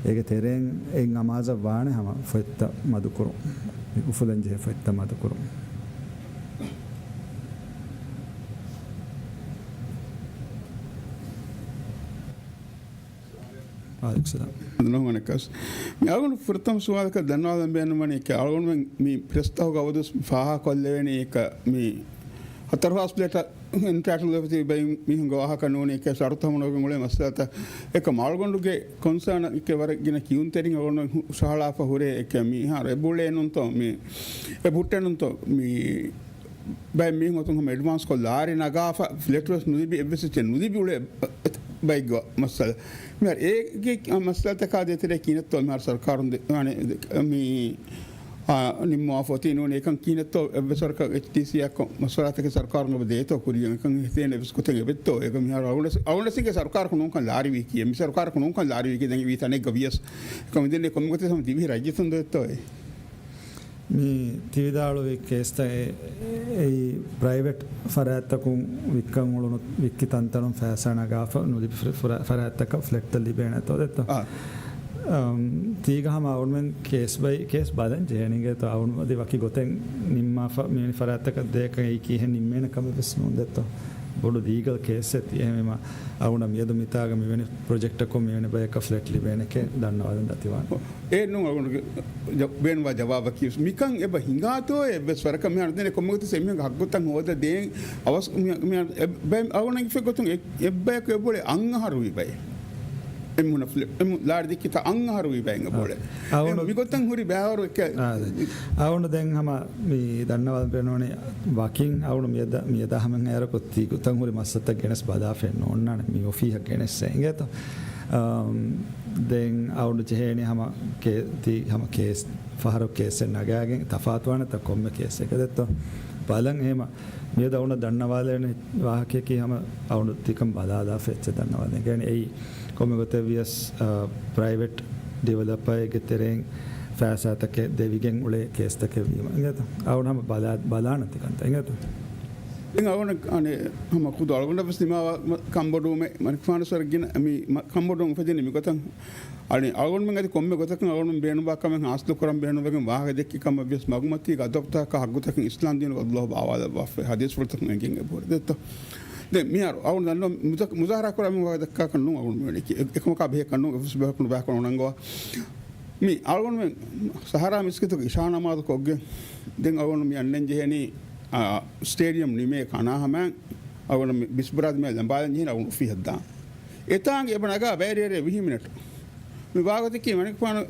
އޭގެ ތެރެއިން އެއް އަމާޒަށް ވާނެ ހަމަ ފޮތްތައް މަދުކުރުން، އުފުލަންޖެހޭ ފޮތްތައް މަދުކުރުން. ނޫނަކަސް. މި އަޅުގަނޑު ފުރަތަމަ ސުވާލަކަށް ދަންނަވާލަން ބޭނުންވަނީ އެކަ އަޅުގަނޑުމެން މި ޕްރެސްތަކުގަ އަވަދު ފާހަގަކޮށްލެވެނީ އެކަ މި ހަތަރު ހާސް ފްލެޓަށް އެންޓައިޓްލް ވެފަ ތިބި ބައި މީހުންގެ ވާހަކަ ނޫނީ އެކަ ޝަރުތު ހަމަނުވެގެން އުޅޭ މައްސަލަތައް އެކަ އަޅުގަނޑުގެ ކޮންސާން އެކެ ވަރަށް ގިނަ ކިޔުންތެރިން އަޅުގަނޑު ހުށަހަޅާފަ ހުރޭ އެކެ މިހާރު އެބުޅޭ ނޫންތޯ މި އެބުއްޓެ ނޫންތޯ މި ބައެއް މީހުން އޮތުން ހަމަ އެޑްވާންސް ކޮށް ލާރި ނަގާފަ ފްލެޓް ވެސް ނުލިބި އެއްވެސް އެއްޗެއް ނުލިބި އުޅޭ ބައެއްގެ މައްސަލަ. މިހާރު އޭގެ މައްސަލަތަކާ ދޭތެރޭ ކިހިނެއްތޯ މިހާރު ސަރުކާރުން ދެ-، އަނެ، މި، އާ، ނިންމަވާފަ އޮތީ ނޫނީ އެކަން ކިހިނެއްތޯ އެއްވެސް ވަރަކަށް އެޗްޑީސީއަކަށް މަޝްވަރާތަކެއް ސަރުކާރުން އެބަ ދޭތޯ ކުރިޔަށް އެކަން ހިތޭނެ އެއްވެސް ގޮތެއް އެބައޮތްތޯ އޭގަ މިހާރު އަޅުގަނޑު ސި-، އަޅުގަނޑު ސިނގޭ ސަރުކާރަކު ނޫންކަން ލާރިވީކީ މި ސަރުކާރަކު ނޫންކަން ލާރިވީކީ ދެން ވީ ތަނެއްގަ ވިޔަސް އެކަމަ ދެން ކޮންމެ ގޮތެއް ހަމަ ދިވެހި ރައްޔިތުން ދޮއްތޯ އޭ. މި ތިވިދާޅުވި ކޭސްތައް އެ-، އެއީ ޕްރައިވެޓް ފަރާތްތަކުން ވިއްކަން އުޅުނު ވިއްކި ތަންތަނުން ފައިސާ ނަގާފަ ނުލިބި ފަ-، ފަރާ-، ފަރާތްތަކަށް ފްލެޓްތައް ލިބޭނެތޯ ދެއްތޯ؟ އާ. އަމް، ތީގަ ހަމަ އަޅުމެން ކޭސް ބައި ކޭސް ބަލަން ޖެހޭނީގެތޯ އަޅުން އަދި ވަކި ގޮތެއް ނިންމާފަ މިވެނި ފަރާތްތަކަށް ދޭކަށް އެއީ ކިހެން ނިންމޭނެ ކަމެއް ވެސް ނޫން ދެއްތޯ؟ ބޮޑު ލީގަލް ކޭސްއެއް ތި އެހެންވީމަ އަޅުން މިއަދު މިތާގަ މިވެނި ޕްރޮޖެކްޓަކުން މިވެނި ބަޔަކަށް ފްލެޓް ލިބޭނެކޭ ދަންނަވާލަން ދަތިވާނެ. އެ ނޫން އަޅުގަނޑުގެ ޖަ-، ބޭނުންވާ ޖަވާބަކީ މިކަން އެބަ ހިނގާތޯ އެއްވެސް ވަރަކަށް މިހާރު ދެނެ ކޮންމެގޮތަސް އެމީހުންގެ ހައްގުތައް ހޯދަ ދޭން އަވަސް މި-، މި-، އެ-، ބައެއް އަޅުގަނޑަށް އިފެއް ގޮތުން އެ-، އެއްބަޔަކު އެބުޅޭ އަށް އަހަރު ވީ ބައެއް. އެމުނަ ފްލެ-، އެމު ލާރި ދެއްކިތަ އަށް އަހަރު ވީ ބައެއް އެބުޅޭ. އަ-، އަޅުގަނޑު މިގޮތަށް ހުރި ބައިވަރު އެކެ-، އާ، އަދެ. އަޅުގަނޑު ދެން ހަމަ މި ދަންނަވާލަން ބޭނުންވަނީ ވަކިން އަޅުގަނޑު މިއަދަ-، މިއަދާ ހަމަ އޭރަކު ތި ގޮތަށް ހުރި މައްސަލަތައް ގެނެސް ބަލާފައެއް ނޯންނާނެ މި އޮފީހަށް ގެނެސް އެނގޭތޯ. އަމް، ދެން އަޅުގަނޑު ޖެހޭނީ ހަމަ ކޭ-، ތި ހަމަ ކޭސް ފަހަރު ކޭސްއެއް ނަގާގެން ތަފާތުވާނެތަ ކޮންމެ ކޭސްއެއްގަ ދެއްތޯ؟ ބަލަން އެހެމަ މިއަދު އަޅުގަނޑަށް ދަންނަވާލެވޭނެ ވާހަކަޔަކީ ހަމަ އަޅުގަނޑު ތިކަން ބަލާލާފަ އެއްޗެއް ދަންނަވާލެވޭނެ. އެއީ ކޮންމެ ގޮތެއް ވިޔަސް، އާ، ޕްރައިވެޓް ޑިވެލޮޕަރެއްގެ ތެރެއިން ފައިސާތަކެއް ދެވިގެން އުޅޭ ކޭސްތަކެއް ވީމަ އިނގޭތަ؟ އަޅުގަނޑު ހަމަ ބަލާ-، ބަލާނަން ތިކަންތައް އިނގޭތަ؟ ދެން އަޅުގަނޑު އަނެއް ހަމަ ޚުދު އަޅުގަނޑަށް ވެސް ދިމާވާ ކަންބޮޑުވުމެއް މަނިކުފާނު ސަރަ ގިނަ މި މަ-، ކަންބޮޑުވުން އުފެދެނީ މިގޮތަށް. އަޅި އަޅުގަނޑުމެން އަދި ކޮންމެ ގޮތަކުން އަޅުގަނޑު ބޭނުންވާ ކަމެއް ހާސިލު ކުރަން ބޭނުންވެގެން ވާހަކަ ދެއްކި ކަމަށް ވިޔަސް މަގުމަތީގަ އަދަބުތަކާ ހައްގުތަކެއް އިސްލާމް ދީނުގަ ﷲ ބާވާލައްވާފައި ހަދީސްފުޅުތަކުން އެނގެން އެބަހުރި ދެއްތޯ. ދެން މިހާރު އަޅުގަނޑު ދަންނަ މުޒަ-، މުޒާހަރާ ކުރާ މި ވާހަކަ ދައްކާކަށް ނޫން އަޅުގަނޑު މިވެނިކީ. އެ-، އެކަމަކާ ބެހޭ ކަންނޫން އެއްވެސް ބަޔަކު ނުބައިކޮށް އުނަންގަވާ. މި އަޅުގަނޑުމެން ސަހަރާ މިސްކިތުގެ އިޝާ ނަމާދު ކޮށްގެން ދެން އަޅުގަނޑު މި އަންނަން ޖެހެނީ، އާ، ސްޓޭޑިއަމް ނިމޭ ކަނާހަމައިން އަޅުގަނޑު މި ބިސްބުރާދި މި ލަނބާލަން ޖެހެނީ އަޅުގަނޑު އޮފީހަށް ދާން. އެތާނގެ އެބަ ނަގާ ބައިރޭރޭ ވިހި މިނެޓު. މި ވާގޮތަކީ މަނިކުފާނު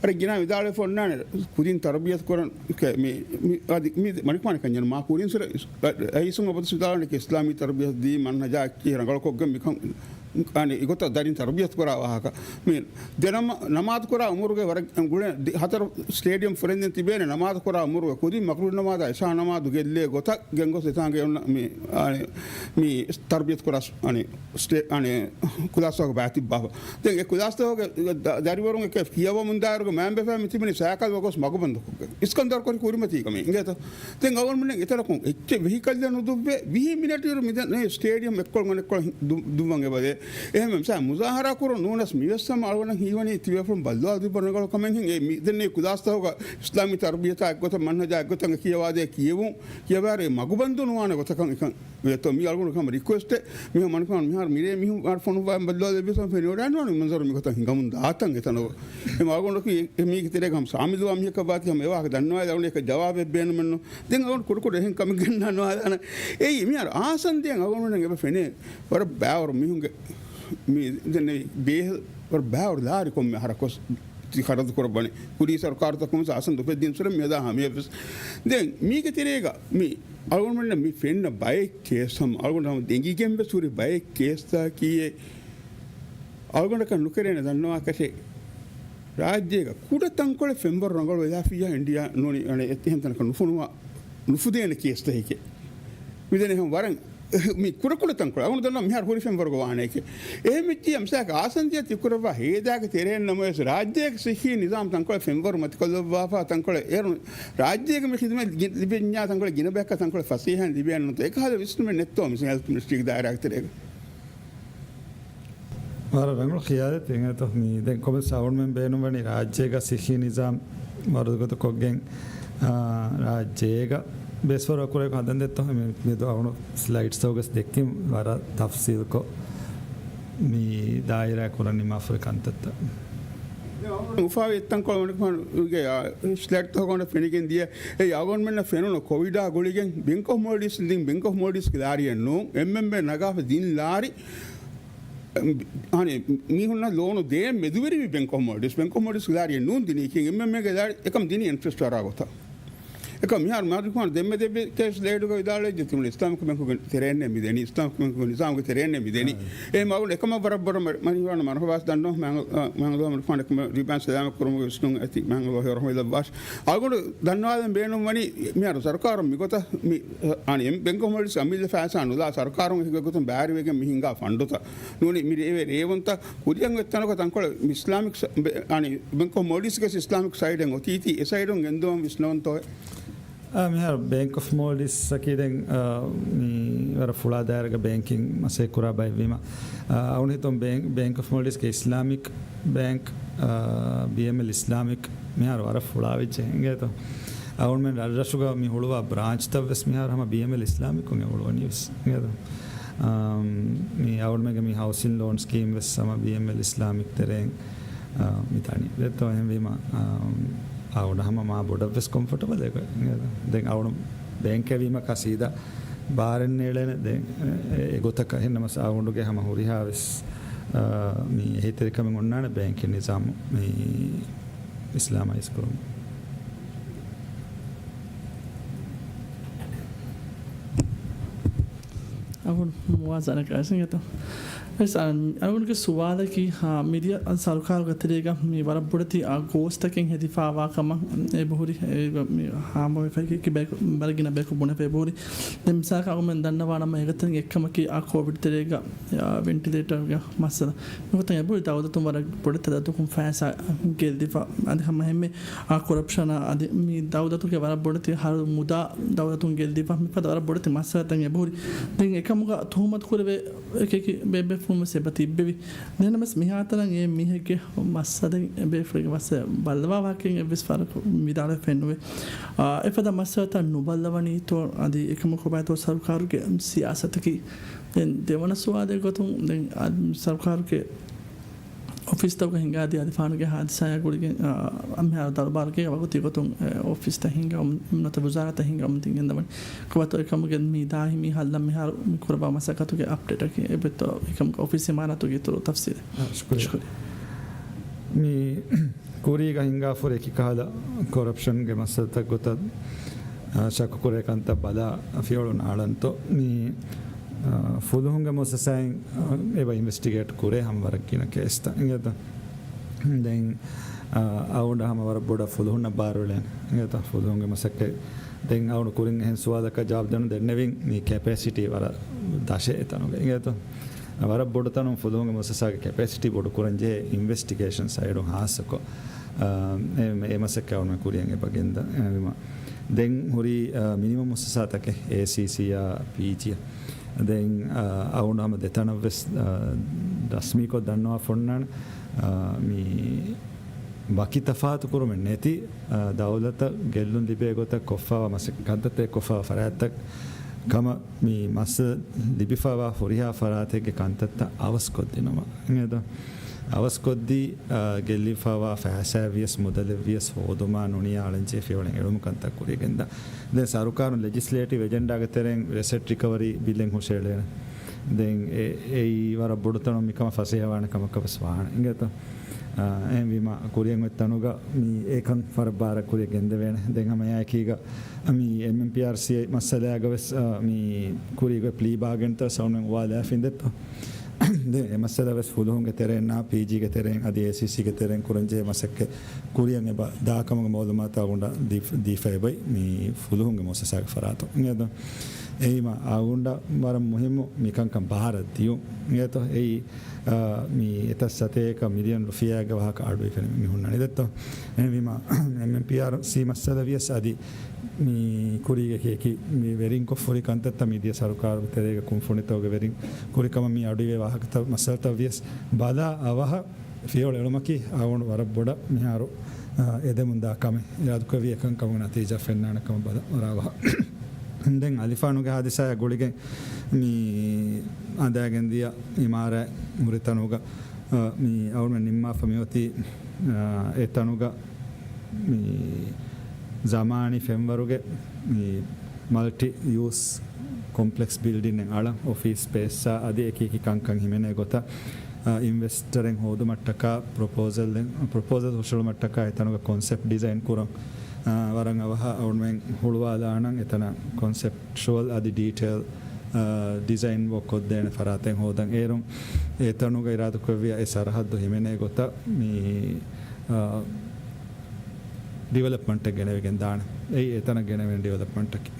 އަރެ ގިނަ ވިދާޅުވެފަ އޮންނާނެ ކުދިން ތަރުބިޔަތު ކުރަން ކެ-، މި، މި، އަދި މި މަނިކުފާނު ކަންޏަނު މާ ކުރިން ސުރެ އައިސުން އަބަދު ވިދާޅުވަނީ ކި އިސްލާމީ ތަރުބިޔަތު ދީ މަންހަޖާ ކި ރަނގަޅުކޮށްގެން މިކަން އަނެ އިގޮތަށް ދަރިން ތަރުބިޔަތު ކުރާ ވާހަކަ. މި ދެނަމަ-، ނަމާދު ކުރާ އުމުރުގެ ވަރަށް ގުޅެ ދި-، ހަތަރު ސްޓޭޑިއަމް ފުރެންދެން ތިބޭނެ ނަމާދު ކުރާ އުމުރުގެ ކުދިން މަގްރިބު ނަމާދާ އިޝާ ނަމާދު ގެއްލޭ ގޮތަށް ގެންގޮސް އެތާނގެ އޮންނަ މި، އާ، މި ތަރުބިޔަތު ކުރާ ސް-، އަނެ ސްޓޭ-، އަނެ ކުލާސްތަކުގެ ބައި ތިއްބާފަ. ދެން އެ ކުލާސްތަކުގެ ދަ-، ދަރިވަރުން އެކެ ކިޔަވަމުންދާއިރުގެ މައިންބަފައި މި ތިބުނީ ސައިކަލް ވަގޮސް މަގުބަންދުކޮށްގެން. އިސްކަންދަރު ކުރި ކުރިމަތީ ކަމެއް އިނގޭތަ؟ ދެން އަވަންމެން އެތަނަކުން އެއްޗެއް ވެހިކަލްއެއް ނުދުއްވޭ، ވިހި މިނެޓު އިރު މިދެން ސްޓޭޑިއަމް އެއްކޮޅުން އަނެއްކޮޅަށް ދު-، ދުއްވަން އެބަދޭ. އެހެންވެ މިސާ މުޒާހަރާ ކުރުން ނޫނަސް މިވެސް ހަމަ އަޅުގަނޑަށް ހީވަނީ ތިބޭފުޅުން ބައްލަވާ ދުއްވަން ރަނގަޅު ކަމެއްހެން. އެ މި ދެންނެވި ކުލާސްތަކުގަ އިސްލާމީ ތަރުބިޔަތާ އެއްގޮތަށް މަންހަޖާ އެއްގޮތަށް ކިޔަވާދޭ ކިޔެވުން ކިޔަވާރޭ މަގުބަންދު ނުވާނެ ގޮތަކަށް އެކަން ވޭތޯ. މީ އަޅުގަނޑު ހަމަ ރިކުއެސްޓެއް. މިހާ މަނިކުފާނު މިހާރު މިރޭ މީހުން އަޑު ފޮނުއްވާ ބައްލަވާލެއްވިޔަސް ފެނިވަޑައިނުވާނެ މަންޒަރު މިގޮތަށް ހިނގަމުން ދާތަން އެތަނަށް. އެ އަޅުގަނޑަކީ އެ މީގެ ތެރޭގަ ހަމަ ސާމިލުވާ މީހަކަށް ވާތީ ހަމަ އެ ވާހަކަ ދަންނަވާލާ އަޅުގަނޑު އެކަ ޖަވާބެއް ބޭނުމެއްނު. ދެން އަޅުގަނޑު ކުޑަކުޑަ އެހެން ކަމެއް ގެންނާނުވާލާނެ. އެއީ މިހާރު އާސަންދޭން އަޅުގަނޑުމެން އެބަ ފެނޭ ވަރަށް ބައިވަރު މީހުންގެ މި ދެންނެވި ބޭހަލް ވަރަށް ބައިވަރު ލާރި ކޮންމެ އަހަރަކުވެސް ތި ޚަރަދު ކުރައްވަނީ. ކުރީ ސަރުކާރުތަކުން އާސަން އުފެއްދިން ސުރެ މިއަދާ ހަމަޔަށްވެސް. ދެން މީގެ ތެރޭގަ މި އަޅުގަނޑުމެންނަށް މި ފެންނަ ބައެއް ކޭސް ހަމަ އަޅުގަނޑު ހަމަ ދެނގިގެން ވެސް ހުރި ބައެއް ކޭސްތަކީ އެ އަޅުގަނޑަކަށް ނުކެރޭނެ ދަންނަވާކަށެއް. ރާއްޖޭގަ ކުޑަ ތަންކޮޅެއް ފެންވަރު ރަނގަޅު ވެލާފިއްޔާ އިންޑިއާ ނޫނީ އަނެއް އެހެން ތަނަކަށް ނުފޮނުވާ، ނުފުދޭނެ ކޭސްތަކެކޭ. މިދެން އެހެން ވަރަށް މި ކުޑަކުޑަ ތަންކޮޅެއް. އަޅުގަނޑު ދަންނަވަން މިހާރު ހުރި ފެންވަރުގަ ވާނެކޭ. އެހެން ވެއްޖިއްޔާ މިސާލަކަށް އާސަންދިޔަ ތިކުރައްވާ ހޭދާގެ ތެރެއިން ނަމަވެސް ރާއްޖޭގެ ޞިއްޙީ ނިޒާމް ތަންކޮޅެއް ފެންވަރު މަތިކޮށްލައްވާފަ ތަންކޮޅެއް އޭރު ރާއްޖޭގެ މި ޚިދުމަތް ގި-، ލިބެންޏާ ތަންކޮޅެއް ގިނަ ބަޔަކަށް ތަންކޮޅެއް ފަސޭހައިން ލިބޭނެ ނުތަ އެކަހަލަ ވިސްނުމެއް ނެތްތޯ މި ހެލްތު މިނިސްޓްރީގެ ދާއިރާގެ ތެރޭގަ. ވަރަށް ރަނގަޅު ޚިޔާލެއް ތި އިނގޭތޯ. މި ދެން ކޮމެންޓްސް އަޅުގަނޑުމެން ބޭނުންވަނީ ރާއްޖޭގަ ސިއްހީ ނިޒާމް ވަރުގަދަ ކޮށްގެން، އާ، ރާއްޖޭގަ ބޭސްފަރު އަކުރައިގަ ހަދަން ދެއްތޯ. މި-، މިއަދު އަޅުގަނޑު ސްލައިޑްސްތަކުގަސް ދެއްކިން ވަރަށް ތަފްސީލްކޮށް. މި ދާއިރާ ކުރަން ނިމާފުރި ކަންތައްތައް. އުފާވި އެއްތަންކޮޅު މަނިކުފާނުގެ ސްލައިޑްތަކުގަ ފެނިގެން ދިޔަ އެ އަޅުގަނޑުމެންނަށް ފެނުނު ކޮވިޑާ ގުޅިގެން ބެންކް އޮފް މޯލްޑިވްސް ދިން ބެންކް އޮފް މޯލްޑިވްސްގެ ލާރިއެއް ނޫން. އެމްއެމްއޭ ނަގާފަ ދިން ލާރި އަނެ މީހުންނަށް ލޯނު ދޭން މެދުވެރިވި ބެންކް އޮފް މޯލްޑިވްސް، ބެންކް އޮފް މޯލްޑިވްސް ލާރިއެއް ނޫން ދިނީކީ، އެމްއެމްއޭގެ ލާރި އެކަމް ދިނީ އިންޓްރެސްޓް އަރާ ގޮތަށް. އެކަމް މިހާރު މާދުކުމާރު ދެންމެ ދެއްވި ކޭސް ލޭޑުގަ ވިދާޅުވެއްޖެ ތިމަން އިސްލާމިކް ބެންކުގެ ތެރެއެއްނެއް މިދެނީ، އިސްލާމިކް ބެންކުގެ ނިޒާމުގެ ތެރެއެއްނެއް މިދެނީ. އެ މަގުން އެކަމަށް ވަރަށް ބޮޑަށް މަ-، މަނިކުފާނަށް މަރުހަބާ ވެސް ދަންނަވަން މާ-، މާ-، މާނގަލޯ މަނިކުފާނަށް ރިބާން ސަލާމަތް ކުރުމުގެ ވިސްނުން އެތި މާނގަލޯ ހެޔޮ ރަހުމަތް ލައްވާށި. އަޅުގަނޑު ދަންނަވާލަން ބޭނުންވަނީ މިހާރު ސަރުކާރުން މިގޮތަށް މި، އަނި، ބެންކް އޮފް މޯލްޑިވްސް އަމިއްލަ ފައިސާ ނުލާ ސަރުކާރުން އެކި ގޮތުން ބައިވެރިވެގެން މި ހިނގާ ފަންޑުތައް ނޫނީ މި ރޭވެ ރޭވުންތައް ކުރިއަށް އޮތް ތަނަކަށް ތަންކޮޅެއް އިސްލާމިކް ސަ-، ބެ-، އަނި، ބެންކް އޮފް މޯލްޑިވްސްގެ އިސްލާމިކް ސައިޑެއް އޮތީތީ އެ ސައިޑުން ގެންދަވަން ވިސްނަވަންތޯއޭ؟ އާ، މިހާރު ބޭންކް އޮފް މޯލްޑިވްސްއަކީ ދެން، އާ، މި ވަރަށް ފުޅާ ދާއިރާގަ ބޭންކިން މަސައްކަތް ކުރާ ބައެއްވީމަ، އާ، އަޅުގަނޑު ހިތުން ބޭން-، ބޭންކް އޮފް މޯލްޑިވްސްގެ އިސްލާމިކް ބޭންކް، އާ، ބީއެމްއެލް އިސްލާމިކް މިހާރު ވަރަށް ފުޅާވެއްޖެ އިނގޭތޯ. އަޅުގަނޑުމެން ރަށްރަށުގަ މި ހުޅުވާ ބްރާންޗްތައް ވެސް މިހާރު ހަމަ ބީއެމްއެލް އިސްލާމިކުން އެ ހުޅުވަނީ ވެސް އިނގޭތޯ. އާ، މި އަޅުގަނޑުމެންގެ މި ހައުސިން ލޯން ސްކީމް ވެސް ހަމަ ބީއެމްއެލް އިސްލާމިކް ތެރެއިން އާ، މި ދަނީ. ދެއްތޯ އެހެންވީމަ، އާ، އަޅުގަނޑަށް ހަމަ މާ ބޮޑަށް ވެސް ކޮމްފަޓަބަލް އެގޮތް. ދެން އަޅުގަނޑު ބޭންކެއް ވީމަ ކާ ސީދާ ބާރެއް ނޭޅޭނެ. ދެން އެ، އެ ގޮތަކަށް އެހެންނަމަސް އަޅުގަނޑުގެ ހަމަ ހުރިހާ ވެސް، އާ، މި އެހީތެރިކަމެއް އޮންނާނެ ބޭންކިން ނިޒާމު މި އިސްލާމައިޒް ކުރުމަށް. އަޅުގަނޑު މުވާޒަނަކަށް އައިސް އިނގޭތޯ. އަޅުގަނޑުގެ ސުވާލަކީ، ހާ، މިދިޔަ ސަރުކާރުގެ ތެރޭގަ މި ވަރަށް ބޮޑެތި، އާ، ގޯސްތަކެއް ހެދިފާވާ ކަމަށް އެބަހުރި، އެ، މި ހާމަވެފައި ކިބައި ވަރަށް ގިނަ ބަޔަކު ބުނެފަ އެބަހުރި. ދެން މިސާލަކަށް އަޅުގަނޑުމެން ދަންނަވާނަމަ އެގޮތަށް އެއްކަމަކީ، އާ، ކޯވިޑް ތެރޭގަ، އާ، ވެންޓިލޭޓަރުގެ މައްސަލަ. ނުވަތަ އެބަހުރި ދައުލަތުން ވަރަށް ބޮޑެތި އަދަދަކުން ފައިސާ ގެއްލިފަ. އަދި ހަމަ އެހެންމެ އާ، ކޮރަޕްޝަނާ އަދި މި ދައުލަތުގެ ވަރަށް ބޮޑެތި ހަރު މުދާ ދައުލަތުން ގެއްލިފަ މިފަދަ ވަރަށް ބޮޑެތި މައްސަލަތައް އެބަހުރި. ދެން އެކަމުގަ ތުހުމަތު ކުރެވޭ އެކި ބޭބޭފުޅުން ވެސް އެބަ ތިއްބެވި. ނޭނަމަސް މިހާތަނަށް އެ މީހެއްގެ މައްސަލަ ދެން އެބޭފުޅެއްގެ މައްސަލަ ބައްލަވާ ވާހަކައެއް އެއްވެސް ވަރަކު ވިދާޅުވެފައެއް ނުވޭ. އާ، އެފަދަ މައްސަލަތައް ނުބައްލަވަނީތޯ އަދި އެކަމަކު ބައިތޯ ސަރުކާރުގެ ސިޔާސަތަކީ؟ ދެން ދެވަނަ ސުވާލެއް ގޮތުން ދެން އާ، ސަރުކާރުގެ އޮފީސްތަކުގަ ހިނގާދިޔަ އަދި ފާނުގެ ހާދިސާއާ ގުޅިގެން، އާ، މިހާރު ދަރުބާރުގެ ވަގުތީ ގޮތުން، އެ، އޮފީސްތައް ހިންގަމުން، ނުވަތަ ވުޒާރާތައް ހިންގަމުން ތިން ގެންދަވަނީ. ކޮބާތޯ އެކަމުގެ މި ދާއިމީ ހައްލަށް މިހާރު މި ކުރައްވާ މަސައްކަތުގެ އަޕްޑޭޓަކީ އެބައޮތްތޯ އެކަމުގެ އޮފީސް އިމާރާތުގެ އިތުރު ތަފްސީލެއް؟ އާ، ޝުކުރިއްޔާ. ޝުކުރިއްޔާ. މި ކުރީގަ ހިނގާފަ ހުރި އެކި ކަހަލަ ކޮރަޕްޝަންގެ މައްސަލަތައް ގޮތަށް، އާ، ޝައްކު ކުރޭ ކަންތައް ބަލާ ފިޔަވަޅު ނާޅަންތޯ؟ މި، އާ، ފުލުހުންގެ މުއައްސަސާއިން، އާ، އެބަ އިންވެސްޓިގޭޓް ކުރޭ ހަމަ ވަރަށް ގިނަ ކޭސްތައް އިނގޭތަ؟ ދެން، އާ، އަޅުގަނޑަށް ހަމަ ވަރަށް ބޮޑަށް ފުލުހުންނަށް ބާރުއެޅޭނެ އިނގޭތަ؟ ފުލުހުންގެ މަސައްކަތް. ދެން އަޅުގަނޑު ކުރިން އެހެން ސުވާލަކަށް ޖަވާބު ދެންނެވިން މި ކެޕޭސިޓީ ވަރަށް ދަށެއް އެތަނުގަ އިނގޭތަ؟ ވަރަށް ބޮޑު ތަނުން ފުލުހުންގެ މުއައްސަސާގެ ކެޕޭސިޓީ ބޮޑުކުރަން ޖެހޭ އިންވެސްޓިގޭޝަން ސައިޑުން ހާއްސަކޮށް، އާ، އެ، އެ މަސައްކަތް އަޅުގަނޑު ކުރިއަށް އެބަ ގެންދަން. އެހެންވީމަ ދެން ހުރީ، އާ، މިނިމަމް މުއައްސަސާތަކެއް އޭސީސީއާ ޕީޖީއާ. ދެން، އާ، އަޅުގަނޑު ހަމަ ދެތަނަށްވެސް، އާ، ރަސްމީކޮށް ދަންނަވާފަ އޮންނާނެ، އާ، މި ވަކި ތަފާތު ކުރުމެއް ނެތި، އާ، ދައުލަތަށް ގެއްލުން ލިބޭ ގޮތަށް ކޮށްފައިވާ މަސައްކަތްތައް ކޮށްފައިވާ ފަރާތްތައް ކަމަށް މި މައްސަލަ ލިބިފައިވާ ހުރިހާ ފަރާތެއްގެ ކަންތައްތައް އަވަސްކޮށްދިނުމަށް އިނގޭތަ؟ އަވަސްކޮށްދީ، އާ، ގެއްލިފައިވާ ފައިސާއެއްވިޔަސް މުދަލެއްވިޔަސް ހޯދުމާ ނޫނިޔާ އަޅަންޖެހޭ ފިޔަވަޅެއް އެޅުމުގެ ކަންތައް ކުރިއަށް ގެންދާ. ދެން ސަރުކާރުން ލެޖިސްލޭޓިވް އެޖެންޑާގެ ތެރެއިން އެސެޓް ރިކަވަރީ ބިލެއް ހުށައެޅޭނެ. ދެން އެ، އެއީ ވަރަށް ބޮޑު ތަނުން މިކަމަށް ފަސޭހަވާނެ ކަމަކަށް ވެސް ވާނެ އިނގޭތަ؟ އާ، އެހެންވީމަ ކުރިއަށް އޮތް ތަނުގަ މި އެކަން ވަރަށް ބާރަށް ކުރިއަށް ގެންދެވޭނެ. ދެން ހަމަ އެއާއެކީގަ މި އެމްއެމްޕީއާރްސީ މައްސަލައިގަ ވެސް، އާ، މި ކުރީގެ ޕްލީ ބާގެންތައް ސައުންޑް އުވާލާފަ އިނދެއްތޯ. ދެން އެ މައްސަލަ ވެސް ފުލުހުންގެ ތެރެއިންނާ ޕީޖީގެ ތެރެއިން އަދި އޭސީސީގެ ތެރެއިން ކުރަންޖެހޭ މަސައްކަތް ކުރިއަށް އެބަ ދާކަމުގެ މައުލޫމާތު އަޅުގަނޑަށް ދީ-، ދީފަ އެބައި މި ފުލުހުންގެ މުއައްސަސާގެ ފަރާތުން. އެހެންވީމަ އަޅުގަނޑަށް ވަރަށް މުހިއްމު މިކަންކަން ބާރަށް ދިޔުން. އިނގޭތޯ؟ އެއީ، އާ، މި އެތައް ސަތޭކަ މިލިއަން ރުފިޔާގެ ވާހަކަ އަޑުއިވިފައި މި ހުންނަނީ ދެއްތޯ. އެހެންވީމަ އެމްއެމްޕީއާރްސީ މައްސަލަ ވިޔަސް އަދި މި ކުރީގެ ކި-، ކި-، މި ވެރިންކޮށް ފުރި ކަންތައްތައް މިދިޔަ ސަރުކާރުގެ ތެރޭގަ ކުންފުނިތަކުގެ ވެރިން ކުރި ކަމަށް މި އަޑުއިވޭ ވާހަކަތައް މައްސަލަތައް ވިޔަސް ބަލާ އަވަހަށް ފިޔަވަޅު އެޅުމަކީ އަޅުގަނޑު ވަރަށް ބޮޑަށް މިހާރު، އާ، އެދެމުންދާ ކަމެއް. އިރާދަކުރެއްވި އެކަންކަމުގެ ނަތީޖާ ފެންނާނެ ކަމަށް ބަލަ ވަރަށް އަވަހަށް. ދެން އަލިފާނުގެ ހާދިސާއާ ގުޅިގެން މި އަނދައިގެން ދިޔަ އިމާރާތް ހުރި ތަނުގަ، އަ، މި އަޅުމެން ނިންމާފަ މިއޮތީ، އަ، އެ ތަނުގަ މި ޒަމާނީ ފެންވަރުގެ މި މަލްޓި ޔޫސް ކޮމްޕްލެކްސް ބިލްޑިންއެއް އަޅަން، އޮފީސް ސްޕޭސްއާ އަދި އެކި އެކި ކަންކަން ހިމެނޭ ގޮތަށް، އ، އިންވެސްޓަރެއް ހޯދުމަށްޓަކާ ޕްރޮޕޯސަލް، ޕްރޮޕޯސަލް ހުށަހެޅުމަށްޓަކާ އެތަނުގަ ކޮންސެޕްޓް ޑިޒައިން ކުރަން، އ، ވަރަށް އަވަހަށް އަޅުމެން ހުޅުވާލާނަން. އެތަނަށް ކޮންސެޕްޓުއަލް އަދި ޑީޓެއިލް، އ، ޑިޒައިން ވޯކް ކޮށްދޭނެ ފަރާތެއް ހޯދަން. އޭރުން އެތަނުގަ އިރާދަކުރެއްވިއްޔާ އެ ސަރަހައްދު ހިމެނޭ ގޮތަށް މި، އ، ޑިވެލޮޕްމަންޓެއް ގެނެވިގެން ދާނެ. އެއީ އެތަނަށް ގެނެވޭނެ ޑިވެލޮޕްމަންޓަކީ.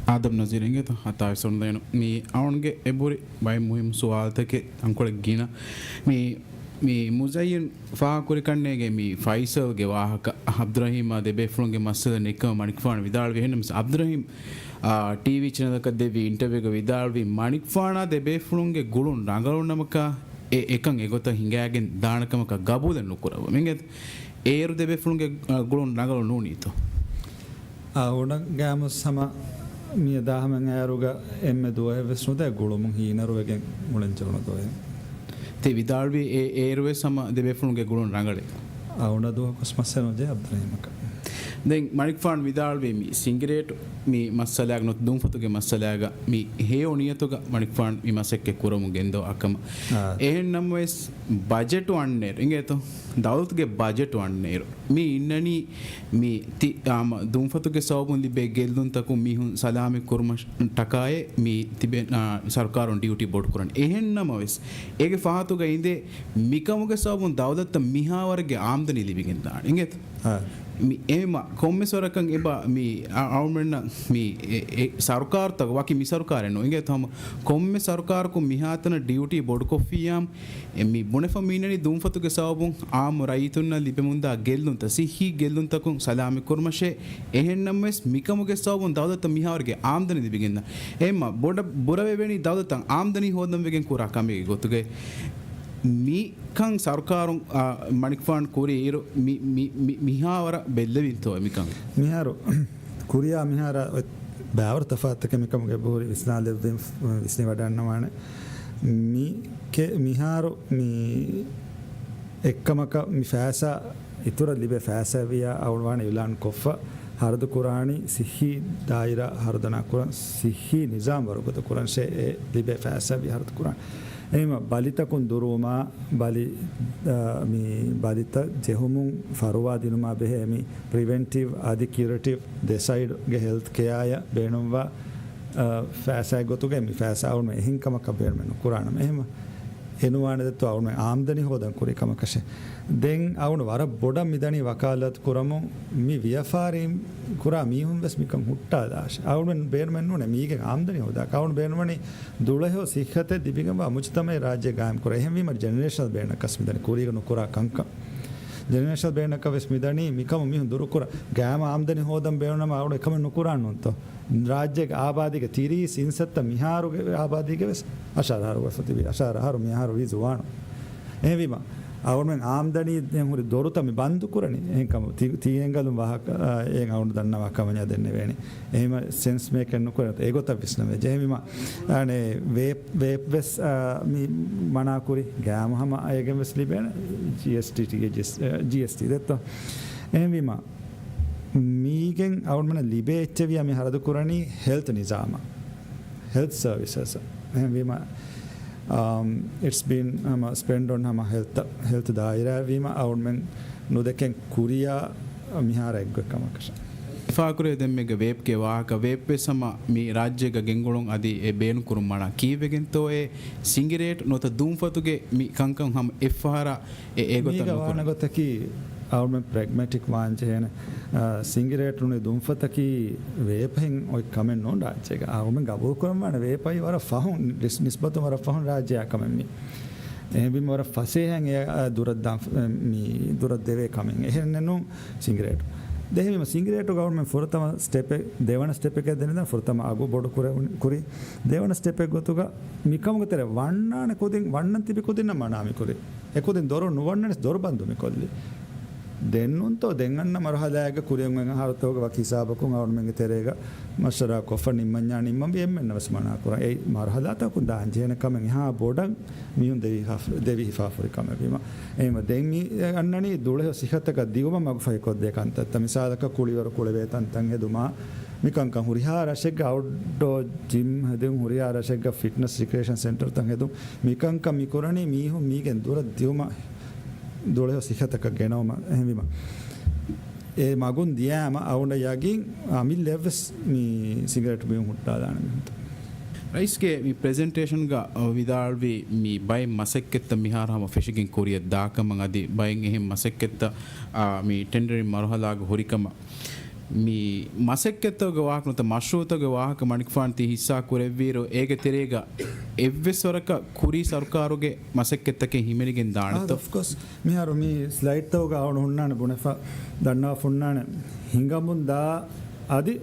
އާދަމް ނަޒީރު އިނގޭތޯ؟ ހަތާވެސް އޮންލައިނު މި އަޅުންގެ އެބުރި ބައެއް މުހިއްމު ސުވާލުތަކެއް ތަންކޮޅެއް ގިނަ. މި، މި މުޒައްޔިން ފާހަގަކުރި ކަންނޭނގެ މި ފައިސަލްގެ ވާހަކަ، އަބްދުރަހީމާ ދެބޭފުޅުންގެ މައްސަލަ ނެއްކަމަށް މަނިކުފާނު ވިދާޅުވި. އެހެންނަމަވެސް އަބްދުރަހީމް، އާ، ޓީވީ ޗެނަލަކަށް ދެއްވި އިންޓަވިއުގަ ވިދާޅުވީ މަނިކުފާނާ ދެބޭފުޅުންގެ ގުޅުން ރަނގަޅުން ނަމަކާ، އެ އެކަން އެގޮތަށް ހިނގާގެން ދާނެ ކަމަކަށް ގަބޫލެއް ނުކުރައްވަމުން. އިނގޭތޯ؟ އޭރު ދެބޭފުޅުންގެ، އަ، ގުޅުން ރަނގަޅު ނޫނީތޯ؟ އަ، އަޅުގަނޑަށް ގާމުސް ހަމަ މިއަދާ ހަމަ އައިރުގަ އެންމެ ދުވަހެއްވެސް ނުދޭ ގުޅުމުން ހީނަރުވެގެން އުޅެން ޖެހުނު ދުވަހެއް. ތި ވިދާޅުވީ އެ އޭރުވެސް ހަމަ ދެބޭފުޅުންގެ ގުޅުން ރަނގަޅޭ. އަޅުގަނޑަށް ދުވަހަކުވެސް މައްސަލަ ނުޖެހޭ އަބްދުރަހީމަކަށް. ދެން މަނިކުފާނު ވިދާޅުވީ މި ސިނގިރޭޓު މި މައްސަލާގަ ނުވަތަ ދުންފަތުގެ މައްސަލާގަ މި ހެޔޮ ނިޔަތުގަ މަނިކުފާނު މި މަސައްކަތް ކުރަމުން ގެންދަވާ ކަމަށް. އާ. އެހެން ނަމަވެސް ބަޖެޓު އަންނައިރު އިނގޭތޯ؟ ދައުލަތުގެ ބަޖެޓު އަންނައިރު މި އިންނަނީ މި ތި-، އާ، މަ-، ދުންފަތުގެ ސަބަބުން ލިބޭ ގެއްލުންތަކުން މީހުން ސަލާމަތް ކުރުމަށް ޓަކާއޭ މި ތިބެ-، އާ، ސަރުކާރުން ޑިއުޓީ ބޮޑުކުރަން. އެހެން ނަމަވެސް އޭގެ ފަހަތުގަ އިނދޭ މިކަމުގެ ސަބަބުން ދައުލަތަށް މިހާވަރެއްގެ އާމްދަނީ ލިބިގެން ދާނެ. އިނގޭތަ؟ އާ. މި އެމަ ކޮންމެ ސޮރަކަށް އެބަ މި އަ-، އަޅުމެންނަށް މި އެ-، އެ-، ސަރުކާރުތަކު ވަކި މި ސަރުކާރެއް ނޫން. އިނގޭތަ؟ ހަމަ ކޮންމެ ސަރުކާރަކު މިހާތަނަށް ޑިއުޓީ ބޮޑުކޮށްފިއްޔާމު އެ މި ބުނެފަ މި އިންނަނީ ދުންފަތުގެ ސަބަބުން އާއްމު ރައްޔިތުންނަށް ލިބެމުންދާ ގެއްލުންތައް، ސިއްހީ ގެއްލުންތަކުން ސަލާމަތް ކުރުމަށޭ. އެހެން ނަމަވެސް މިކަމުގެ ސަބަބުން ދައުލަތަށް މިހާވަރުގެ އާމްދަނީ ލިބިގެންދާނެ. އެމަ ބޮޑަށް ބުރަވެވެނީ ދައުލަތަށް އާމްދަނީ ހޯދަން ވެގެން ކުރާ ކަމެއްގެ ގޮތުގައި. މިކަން ސަރުކާރުން، އާ، މަނިކުފާނު ކުރި އިރު މި، މި، މި، މިހާވަރަށް ބެއްލެވިންތޯ މިކަން؟ މިހާރު ކުރިޔާ މިހާރަށް ބާވަރު ތަފާތުތަކެއް މިކަމުގެ ބުހުރި ވިސްނާލެއްވި، ވިސްނިވަޑަންނަވާނެ. މި ކެ-، މިހާރު މި އެއްކަމަކަށް މި ފައިސާ އިތުރަށް ލިބޭ ފައިސާ ވިޔާ އަޅުގަނޑު އިޢުލާން ކޮށްފަ ހަރަދު ކުރާނީ ސިއްހީ ދާއިރާ ހަރުދަނާ ކުރަން، ސިއްހީ ނިޒާމް ވަރުގަދަ ކުރަންށޭ އެ ލިބޭ ފައިސާ ވިޔާ ހަރަދު ކުރާނީ. އެހެންވީމަ ބަލިތަކުން ދުރުވުމާ، ބަލި، އާ، މި ބަލިތައް ޖެހުމުން ފަރުވާ ދިނުމާ ބެހޭ މި ޕްރިވެންޓިވް އަދި ކިއުރޭޓިވް ދެ ސައިޑްގެ ހެލްތް ކެއާއަށް ބޭނުންވާ، އާ، ފައިސާއެއް ގޮތުގައި މި ފައިސާ އަޅުމެން އެހެން ކަމަކަށް ބޭނުމެއް ނުކުރާނަމަ. އެހެންވީމަ އެނުވާނެ ދެއްތޯ އަޅުމެން އާމްދަނީ ހޯދަން ކުރި ކަމަކަށެ. ދެން އަޅުގަނޑު ވަރަށް ބޮޑަށް މިދަނީ ވަކާލާތު ކުރަމުން މި ވިޔަފާރީން ކުރާ މީހުން ވެސް މިކަން ހުއްޓާލާށެ. އަޅުމެން ބޭނުމެއް ނޫނޭ މީގެން އާމްދަނީ ހޯދާކަށް. އަޅުގަނޑު ބޭނުމަނީ ދުޅަހެޔޮ ސިއްހަތެއް ލިބިގެންވާ މުޖުތަމައެއް ރާއްޖެ ގާއިމް ކުރަން. އެހެންވީމަ ޖެނެރޭޝަނަލް ބޭނުންތަކަށް މިދަނީ ކުރީގަ ނުކުރާ ކަންކަން. ޖެނެރޭޝަނަލް ބޭނުންތަކަށް ވެސް މިދަނީ މިކަމުން މީހުން ދުރުކުރަން. ގާއިމު އާމްދަނީ ހޯދަން ބޭނުންނަމަ އަޅުގަނޑު އެކަމެއް ނުކުރާނަންތޯ؟ ރާއްޖޭގެ އާބާދީގެ ތިރީސް އިންސައްތަ މިހާރުގެ އާބާދީގެ ވެސް އަށާރަ އަހަރު ވެފަ ތިބި، އަށާރަ އަހަރު މިހާރު ވީ ޒުވާނު. އެހެންވީމަ އަޅުމެން އާމްދަނީ ދެން ހުރި ދޮރުތައް މި ބަންދު ކުރަނީ. އެހެންކަމު ތި-، ތީ އެންގަލުން ވާހަކަ، އާ، އެއް އަޅުގަނޑު ދަންނަވާ ކަމަންޏާ ދެންނެވޭނެ. އެހެންވީމަ ސެންސް މޭކެއް ނުކުރޭ. އެގޮތަށް ވިސްނަން ވެއްޖެ. އެހެންވީމަ އަނެއް ވޭޕް، ވޭޕް ވެސް، އާ، މި މަނާކުރި ގާއިމު ހަމަ އޭގެން ވެސް ލިބޭނެ ޖީއެސްޓީ، ޓީ އެޗް، އާ، ޖީއެސްޓީ ދެއްތޯ. އެހެންވީމަ މީގެން އަޅުމެންނަށް ލިބޭ އެއްޗެއް ވިޔާ މި ހަރަދު ކުރަނީ ހެލްތް ނިޒާމަށް، ހެލްތް ސަރވިސަސް. އެހެންވީމަ، އާ، އިޓްސް ބީން ހަމަ ސްޕެންޑް އޮން ހަމަ ހެލްތް، ހެލްތް ދާއިރާއެއް ވީމަ އަޅުމެން ނުދެކެން ކުރިޔާ މިހާރަށް އެއްގޮތް ކަމަކަށެ. ފާކުރޭ ދެންމެގެ ވޭޕްގެ ވާހަކަ، ވޭޕް ވެސް ހަމަ މި ރާއްޖޭގަ ގެންގުޅުން އަދި އެ ބޭނުންކުރުން މަނާ ކީއްވެގެންތޯއޭ؟ ސިނގިރޭޓް ނުވަތަ ދުންފަތުގެ މި ކަންކަން ހަމަ އެއްފަހަރާ އެ، އެގޮތަށް މީގަ ނުކުރޭ. ވާނެ ގޮތަކީ އަޅުމެން ޕްރެގްމެޓިކް ވާން ޖެހޭނެ. އާ، ސިނގިރޭޓް ނޫނީ ދުންފަތަކީ ވޭޕައިން އޮތް ކަމެއް ނޫން ރާއްޖޭގަ. އަޅުމެން ގަބޫލުކުރަން ވާނެ ވޭޕައި ވަރަށް ފަހުން، ނިސް-، ނިސްބަތުން ވަރަށް ފަހުން ރާއްޖެއާ ކަމެއް މީ. އެހެންވީމަ ވަރަށް ފަސޭހައިން އެ، އަ، ދުރަށް ދާން، މި ދުރަށް ދެވޭ ކަމެއް. އެހެންނެއް ނޫން ސިނގިރޭޓު. ދެން އެހެންވީމަ ސިނގިރޭޓުގަ އަޅުމެން ފުރަތަމަ ސްޓެޕެއް، ދެވަނަ ސްޓެޕެކޭ ދެންނެވިދާނެ. ފުރަތަމަ އަގު ބޮޑު ކުރެވުނީ، ކުރީ. ދެވަނަ ސްޓެޕެއް ގޮތުގަ މިކަމުގެ ތެރޭ ވަންނާނެ ކުދިން، ވަންނަން ތިބި ކުދިންނަށް މަނާ މި ކުރީ. އެ ކުދިން ދޮރު ނުވަންނަނީސް ދޮރު ބަންދު މި ކޮށްލީ. ދެންނުންތޯ ދެން އަންނަ މަރުހަލާއެއްގަ ކުރިއަށް އޮތް އަހަރުތަކުގަ ވަކި ހިސާބަކުން އަޅުމެންގެ ތެރޭގަ މަޝްވަރާ ކޮށްފަ ނިންމަންޏާ ނިންމަންވީ އެންމެންނަށް ވެސް މަނާ ކުރަން. އެއީ މަރުހަލާތަކުން ދާން ޖެހޭނެ ކަމެއް އެހާ ބޮޑަށް މީހުން ދެވި ހިފާ-، ދެވި ހިފާފަ ހުރި ކަމެއް ވީމަ. އެހެންވީމަ ދެން މި އަންނަނީ ދުޅަހެޔޮ ސިއްހަތަކަށް ދިއުމަށް މަގުފަހިކޮށްދޭ ކަންތައްތައް. މިސާލަކަށް ކުޅިވަރު ކުޅެވޭ ތަންތަން ހެދުމާ، މި ކަންކަން ހުރިހާ ރަށެއްގަ އައުޓްޑޯ ޖިމް ހެދުން، ހުރިހާ ރަށެއްގަ ފިޓްނަސް ރިކްރިއޭޝަން ސެންޓަރތައް ހެދުން، މިކަންކަން މި ކުރަނީ މީހުން މީގެން ދުރަށް ދިއުމަށް ދުޅަހެޔޮ ސިއްހަތަކަށް ގެނައުމަށް. އެހެންވީމަ، އެ މަގުން ދިޔާމަ އަޅުގަނޑަށް ޔަގީން އަމިއްލައަށްވެސް މި ސިގަރެޓް ބިއުން ހުއްޓާލާނެ މީހުންތައް. ރައީސްގެ މި ޕްރެޒެންޓޭޝަންގަ ވިދާޅުވި މި ބައެއް މަސައްކަތްތައް މިހާރު ހަމަ ފެށިގެން ކުރިއަށް ދާކަމަށް އަދި ބައެއް އެހެން މަސައްކަތްތައް، އާ، މި ޓެންޑަރިން މަރުހަލާގަ ހުރިކަމަށް. މި މަސައްކަތްތަކުގެ ވާހަކަ ނުވަތަ މަޝްރޫޢުތަކުގެ ވާހަކަ މަނިކުފާނު ތި ހިއްސާ ކުރެއްވިއިރު، އޭގެ ތެރޭގަ އެއްވެސް ވަރަކަށް ކުރީ ސަރުކާރުގެ މަސައްކަތްތަކެއް ހިމެނިގެން ދާނެތޯ؟ އާ، އޮފްކޯސް. މިހާރު މި ސްލައިޑްތަކުގަ އަޅުގަނޑު ހުންނާނެ ބުނެފަ ދަންނަވާފަ ހުންނާނެ ހިނގަމުންދާ އަދި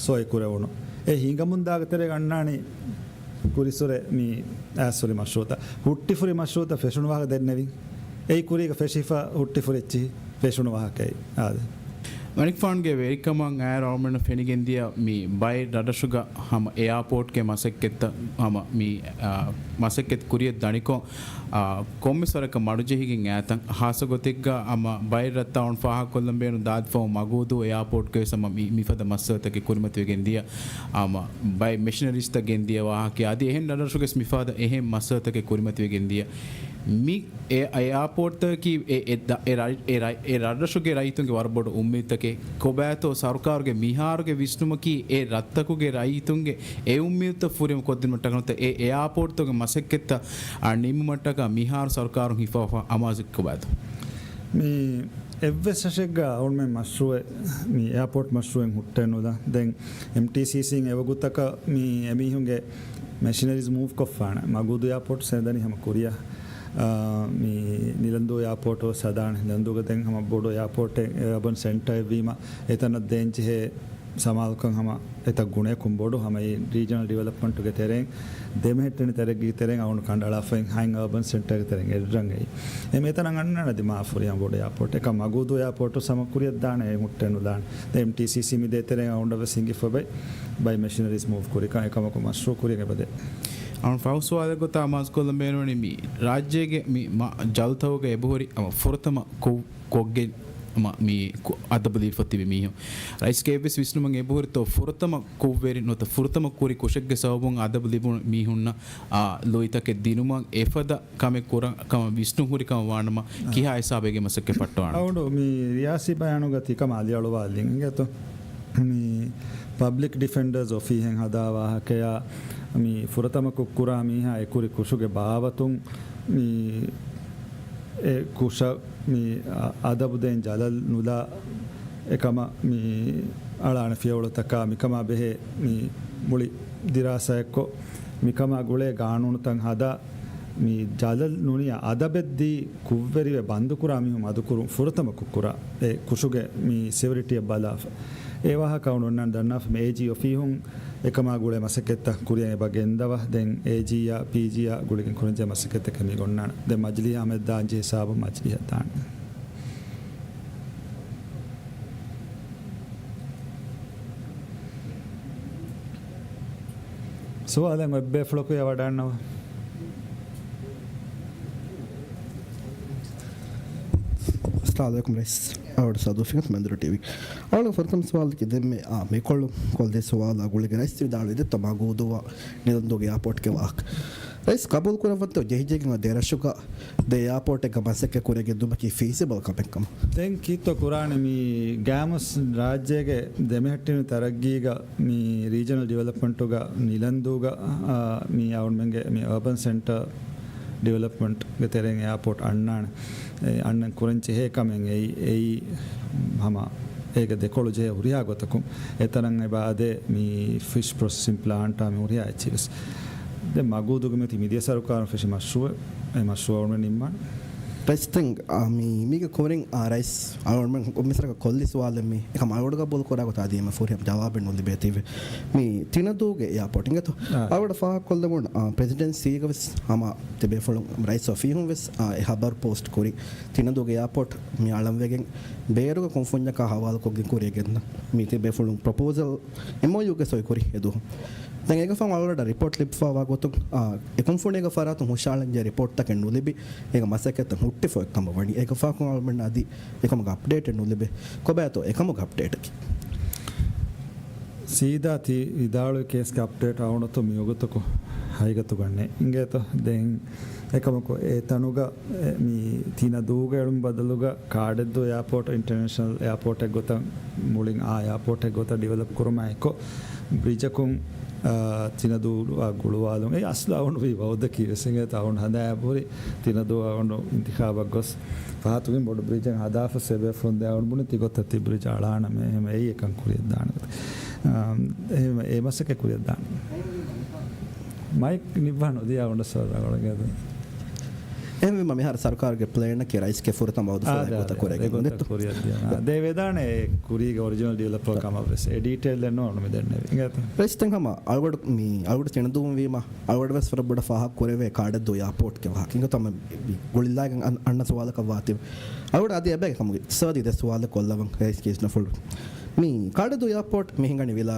ސޮއި ކުރެވުނު. އެ ހިނގަމުންދާގެ ތެރޭގަ އަންނާނީ ކުރިއްސުރެ މި އައިސްފަހު މަޝްރޫޢުތައް. ހުއްޓިފުރި މަޝްރޫޢުތައް ފެށުނު ވާހަކަ ދެންނެވި. އެއީ ކުރީގަ ފެށިފަ ހުއްޓިފުރި އެއްޗިހި ފެށުނު ވާހަކައެއް. އާދެ. މަނިކުފާނުގެ ވެރިކަމަށް އައިރު އަޅުމެންނަށް ފެނިގެންދިޔަ މި ބައެއް ރަށްރަށުގަ ހަމަ އެއާޕޯޓްގެ މަސައްކަތްތައް ހަމަ މި، އާ، މަސައްކަތް ކުރިއަށް ދަނިކޮށް، އާ، ކޮންމެސް ވަރަކަށް މަޑުޖެހިގެން އައިތަން. ހާއްސަ ގޮތެއްގަ ހަމަ ބައެއް ރަށްތައް އަޅުން ފާހަގަކޮށްލަން ބޭނުން ދާދިފަހު މަގޫދޫ އެއާޕޯޓްގަ ވެސް ހަމަ މި، މިފަދަ މައްސަލަތަކެއް ކުރިމަތިވެގެން ދިޔަ، ހަމަ ބައެއް މެޝިނަރީސްތައް ގެންދިޔަ ވާހަކަ އަދި އެހެން ރަށްރަށުގަސް މިފަދަ އެހެން މައްސަލަތަކެއް ކުރިމަތިވެގެން ދިޔަ. މި އެ އެއާޕޯޓްތަކަކީ އެ، އެ ދަ-، އެ ރަ-، އެ ރަ-، އެ ރަށްރަށުގެ ރައްޔިތުންގެ ވަރަށް ބޮޑު އުއްމީދުތަކެއް. ކޮބާތޯ ސަރުކާރުގެ މިހާރުގެ ވިސްނުމަކީ އެ ރަށްތަކުގެ ރައްޔިތުންގެ އެ އުއްމީދުތައް ފުރިހަމަ ކޮށްދިނުމަށްޓަކަ ނުވަތަ އެ އެއާޕޯޓްތަކުގެ މަސައްކަތްތައް، އާ، ނިންމުމަށްޓަކާ މިހާރު ސަރުކާރުން ހިފާފަ އަމާޒު ކޮބާތޯ؟ މި އެއްވެސް ރަށެއްގަ އަޅުމެން މަޝްރޫއެއް، މި އެއާޕޯޓް މަޝްރޫއެއް ހުއްޓެއް ނުލާ. ދެން އެމްޓީސީސީން އެވަގުތަކަށް މި އެމީހުންގެ މެޝިނަރީޒް މޫވް ކޮށްފާނެ. މަގޫދޫ އެއާޕޯޓް ސެދަނީ ހަމަ ކުރިއަށް، އާ، މި ނިލަންދޫ އެއާޕޯޓް ސަދާނެ. ނިލަންދޫގަ ދެން ހަމަ ބޮޑު އެއާޕޯޓެއް އަރބަން ސެންޓަރެއް ވީމަ، އެތަނަށް ދޭންޖެހޭ ސަމާލުކަން ހަމަ އެތައް ގުނަޔަކުން ބޮޑު ހަމަ އެ ރީޖަނަލް ޑިވެލޮޕްމަންޓުގެ ތެރެއިން، ދެމެހެއްޓެނި ތެރެއްގެ ތެރެއިން އަޅުގަނޑު ކަނޑައަޅާފައި ހައިން އަރބަން ސެންޓަރގެ ތެރެއިން އެއްރަނގައި. އެ މިތަނަށް އަންނާނެ އަދި މާ ފުރިހަމަ ބޮޑު އެއާޕޯޓް. އެކަމް މަގޫދޫ އެއާޕޯޓު ސަމަ ކުރިއަށް ދާނެ އެ ހުއްޓެއް ނުލާނެ. ދެން އެމްޓީސީސީ މި ދޭތެރޭ އަޅުގަނޑަށް ވެސް ހިނގިފަ ބައި، ބައި މެޝިނަރީސް މޫވް ކުރިކަން އެކަމަކު މަޝްރޫ ކުރިއަށް އެބަދޭ. އަޅުން ފަހު ސުވާލެއް ގޮތާ މާޒްކޮށްލަން ބޭނުނީ މި ރާއްޖޭގެ މި މަ-، ޖަލްތަކުގަ އެބަހުރި އަމަ ފުރަތަމަ ކޮ-، ކޮށްގެން މަ-، މި ކު-، އަދަބު ލިބިފަ ތިބި މީހުން. ރައީސްގެ އެއްވެސް ވިސްނުމަށް އެބަހުރިތޯ ފުރަތަމަ ކުށްވެރި ނުވަތަ ފުރަތަމަ ކުރި ކުށެއްގެ ސަބަބުން އަދަބު ލިބުނު މީހުންނަށް، އާ، ލުއިތަކެއް ދިނުމަށް އެފަދަ ކަމެއް ކުރަން ކަމަށް ވިސްނުން ހުރި ކަމަށް ވާނަމަ، އާ، ކިހާ ހިސާބެއްގެ މަސައްކަތް ޕައްޓަވާނެ؟ އަޅުގަނޑު މި ރިޔާސީ ބަޔާނުގަ ތިކަމަށް އަލިއަޅުވާލިން އިނގޭތޯ. މި ޕަބްލިކް ޑިފެންޑަރސް އޮފީހެއް ހަދާ ވާހަކަޔާ، މި ފުރަތަމަ ކުށްކުރާ މީހާ އެ ކުރި ކުށުގެ ބާވަތުން މި އެ ކުށަށް މި އަ-، އަދަބު ދޭން ޖަލަށް ނުލާ އެކަމަށް މި އަޅާނެ ފިޔަވަޅުތަކާ މިކަމާ ބެހޭ މި މުޅި ދިރާސާއެއްކޮށް، މިކަމާ ގުޅޭ ގާނޫނުތައް ހަދާ، މި ޖަލަށް ނުނިޔާ އަދަބެއްދީ ކުށްވެރިވެ ބަންދުކުރާ މީހުން މަދުކުރުން ފުރަތަމަ ކުށްކުރާ އެ ކުށުގެ މި ސެވިއަރިޓީއަށް ބަލާފަ. އެ ވާހަކަ އަޅުގަނޑު އޮންނާނެ ދަންނާފަ މި އޭޖީ އޮފީހުން އެކަމާ ގުޅޭ މަސައްކަތްތައް ކުރިއަށް އެބަ ގެންދަވާ، ދެން އޭޖީއާ ޕީޖީއާ ގުޅިގެން ކުރަންޖެހޭ މަސައްކަތްތަކެއް މި އޮންނާނެ. ދެން މަޖިލީހަށް ހަމަ ދާންޖެހޭ ހިސާބު މަޖިލީހަށް ދާނެ. ސުވާލެއް އޮތް ބޭފުޅަކު އެ ވަޑާންނަވާ. އައްސަލާމު ޢަލައިކުމް ރައީސް. އަވަޑު ސާދޫ ފިނގަސް މެންދުރު ޓީވީ. އަޅު ފުރަތަމަ ސުވާލަކީ ދެންމެ، އާ، މިކޮޅު ކޮށްދޭ ސުވާލާ ގުޅިގެން ރައީސް ވިދާޅުވި ދެއްތޯ މަގޫދޫއާ ނިލަންދޫގެ އެއާޕޯޓްގެ ވާހަކަ. ރައީސް ޤަބޫލު ކުރައްވަންތޯ ޖެހިޖެހިގެން ދެ ރަށުގަ ދެ އެއާޕޯޓެއްގަ މަސައްކަތް ކުރެގެން ދުމަކީ ފީސިބަލް ކަމެއް ކަމަށް؟ ދެން ކީއްތޯ ކުރާނެ މި ގާމުސް ރާއްޖޭގެ ދެމެހެއްޓެނި ތަރައްގީގަ މި ރީޖަނަލް ޑިވެލޮޕްމަންޓުގަ ނިލަންދޫގަ، އާ، މި އަޅުމެންގެ މި އަރބަން ސެންޓަރ ޑިވެލޮޕްމަންޓްގެ ތެރެއިން އެއާޕޯޓް އަންނާނެ. އެ އަންނަން ކުރަން ޖެހޭ ކަމެއް އެއީ، އެއީ ހަމަ އޭގެ ދެކޮޅު ޖެހޭ ހުރިހާ ގޮތަކުން އެތަނަށް އެބަ އަދޭ މި ފިޝް ޕްރޮސެސިން ޕްލާންޓާ މި ހުރިހާ އެއްޗެއް ވެސް. ދެން މަގޫދޫގެ މިއޮތީ މިދިޔަ ސަރުކާރުން ފެށި މަޝްރޫއެއް، އެ މަޝްރޫއަށް ނިންމާނެ. ރައީސް ދެން، އާ، މީ، މީގެ ކުރިން، އާ، ރައީސް އަޅުގަނޑުމެން މިސްރަކަށް ކޮށްލި ސުވާލެއް މީ. އެކަމް އަޅުގަނޑު ގަބޫލު ކުރާ ގޮތަށް އަދި އެންމެ ފުރިހަމަ ޖަވާބެއް ނުލިބޭތީވެ. މީ ތިނަދޫގެ އެއާޕޯޓް އިނގޭތޯ. އާ. އަޅުގަނޑަށް ފާހަގަކޮށްލެވުނު، އާ، ޕްރެޒިޑެންސީގަ ވެސް ހަމަ ތިބޭފުޅުން ރައީސް އޮފީހުން ވެސް، އާ، އެ ހަބަރު ޕޯސްޓް ކުރި. ތިނަދޫގެ އެއާޕޯޓް މި އަޅަންވެގެން ބޭރުގެ ކުންފުންޏަކާ ހަވާލުކޮށްގެން ކުރިއަށް ގެންދަން. މީ ތިބޭފުޅުން ޕްރޮޕޯސަލް އެމްއޯޔޫގެ ސޮއި ކުރި އެދުވަހު. ދެން އޭގެ ފަހު އަޅުގަނޑަށް ރިޕޯޓް ލިބިފައިވާ ގޮތުން، އާ، އެ ކުންފުނީގެ ފަރާތުން ހުށައަޅަންޖެހޭ ރިޕޯޓްތަކެއް ނުލިބި، އޭގެ މަސައްކަތްތައް ހުއްޓިފަ އޮތްކަމަށް ވަނީ. އޭގެ ފަހު އަޅުގަނޑަށް އަދި އެކަމުގެ އަޕްޑޭޓެއް ނުލިބޭ. ކޮބާތޯ އެކަމުގެ އަޕްޑޭޓަކީ؟ ސީދާ ތި ވިދާޅުވި ކޭސްގެ އަޕްޑޭޓް އަޅުގަނޑު މިވަގުތަކު ހަގީގަތުގަ ނެތް އިނގޭތޯ. ދެން އެކަމަކު އެ ތަނުގަ އެ، މި ތިނަދޫގެ އެޅުން ބަދަލުގަ ކާޑެއްދޫ އެއާޕޯޓް އިންޓަރނޭޝަނަލް އެއާޕޯޓެއް ގޮތަށް މުޅިން އާ އެއާޕޯޓެއް ގޮތަށް ޑިވެލޮޕް ކުރުމާ އެއްކޮށް، ބްރިޖަކުން، އާ، ތިނަދޫއާ ގުޅުވާލުން. އެ އަސްލު އަޅުގަނޑު ވީ ވައުދަކީ ވެސް އިނގޭތޯ. އަޅުގަނޑު ހަނދާން ހުރި ތިނަދޫ އަޅުގަނޑު އިންތިޚާބަށް ގޮސް ފަހަތުގެ ބޮޑު ބްރިޖެއް ހަދާފަ ސެބޭފުން ދެ އަޅުގަނޑު ބުނި ތިގޮތަށް ތި ބްރިޖް އަޅާނަމޭ. އެހެން އެއީ އެކަން ކުރިއަށްދާނެ. އާ، އެހެން އެ މަސައްކަތް ކުރިއަށްދާނެ. މައިކް ނިއްވާ ނުދިޔާ އަޅުގަނޑަށް ސަވާލު އަޅުގަނޑު. އެހެންވީމަ މިހާރު ސަރުކާރުގެ ޕްލޭނަކީ ރައީސްގެ ފުރަތަމަ ވައުދުފުޅާ އާ، އެގޮތަށް ކުރެގެން އެގޮތަށް ދެއްތޯ؟ ކުރިއަށްދިޔަ. އާ، ދޭ ވެދާނެ ކުރީގެ އޮރިޖިނަލް ޑިވެލޮޕަރ ކަމަށް ވެސް. އެ ޑީޓެއިލް އެއް ނޫން މި ދެންނެވި. އިނގޭތޯ؟ ރައީސް ދެން ހަމަ އަޅުގަޑު މި އަޅުގަޑު ތިނަދޫން ވީމަ އަޅުގަޑު ވެސް ވަރަށް ބޮޑަށް ފާހަގަ ކުރެވޭ ކާޑެއްދޫ އެއާޕޯޓްގެ ވާހަކަ. އިނގޭތޯ ހަމަ މި ގުޅިލާގެން އަން-، އަންނަ ސުވާލަކަށް ވާތީ. އަޅުގަޑު އަދި އެބައި ކަމުގެ އިޤްތިޞާދީ ދެ ސުވާލެއް ކޮށްލަވަން ރައީސްގެ އިޒްނަފުޅު. މި ކާޑެއްދޫ އެއާޕޯޓް މި ހިނގަނީ ވިލާ.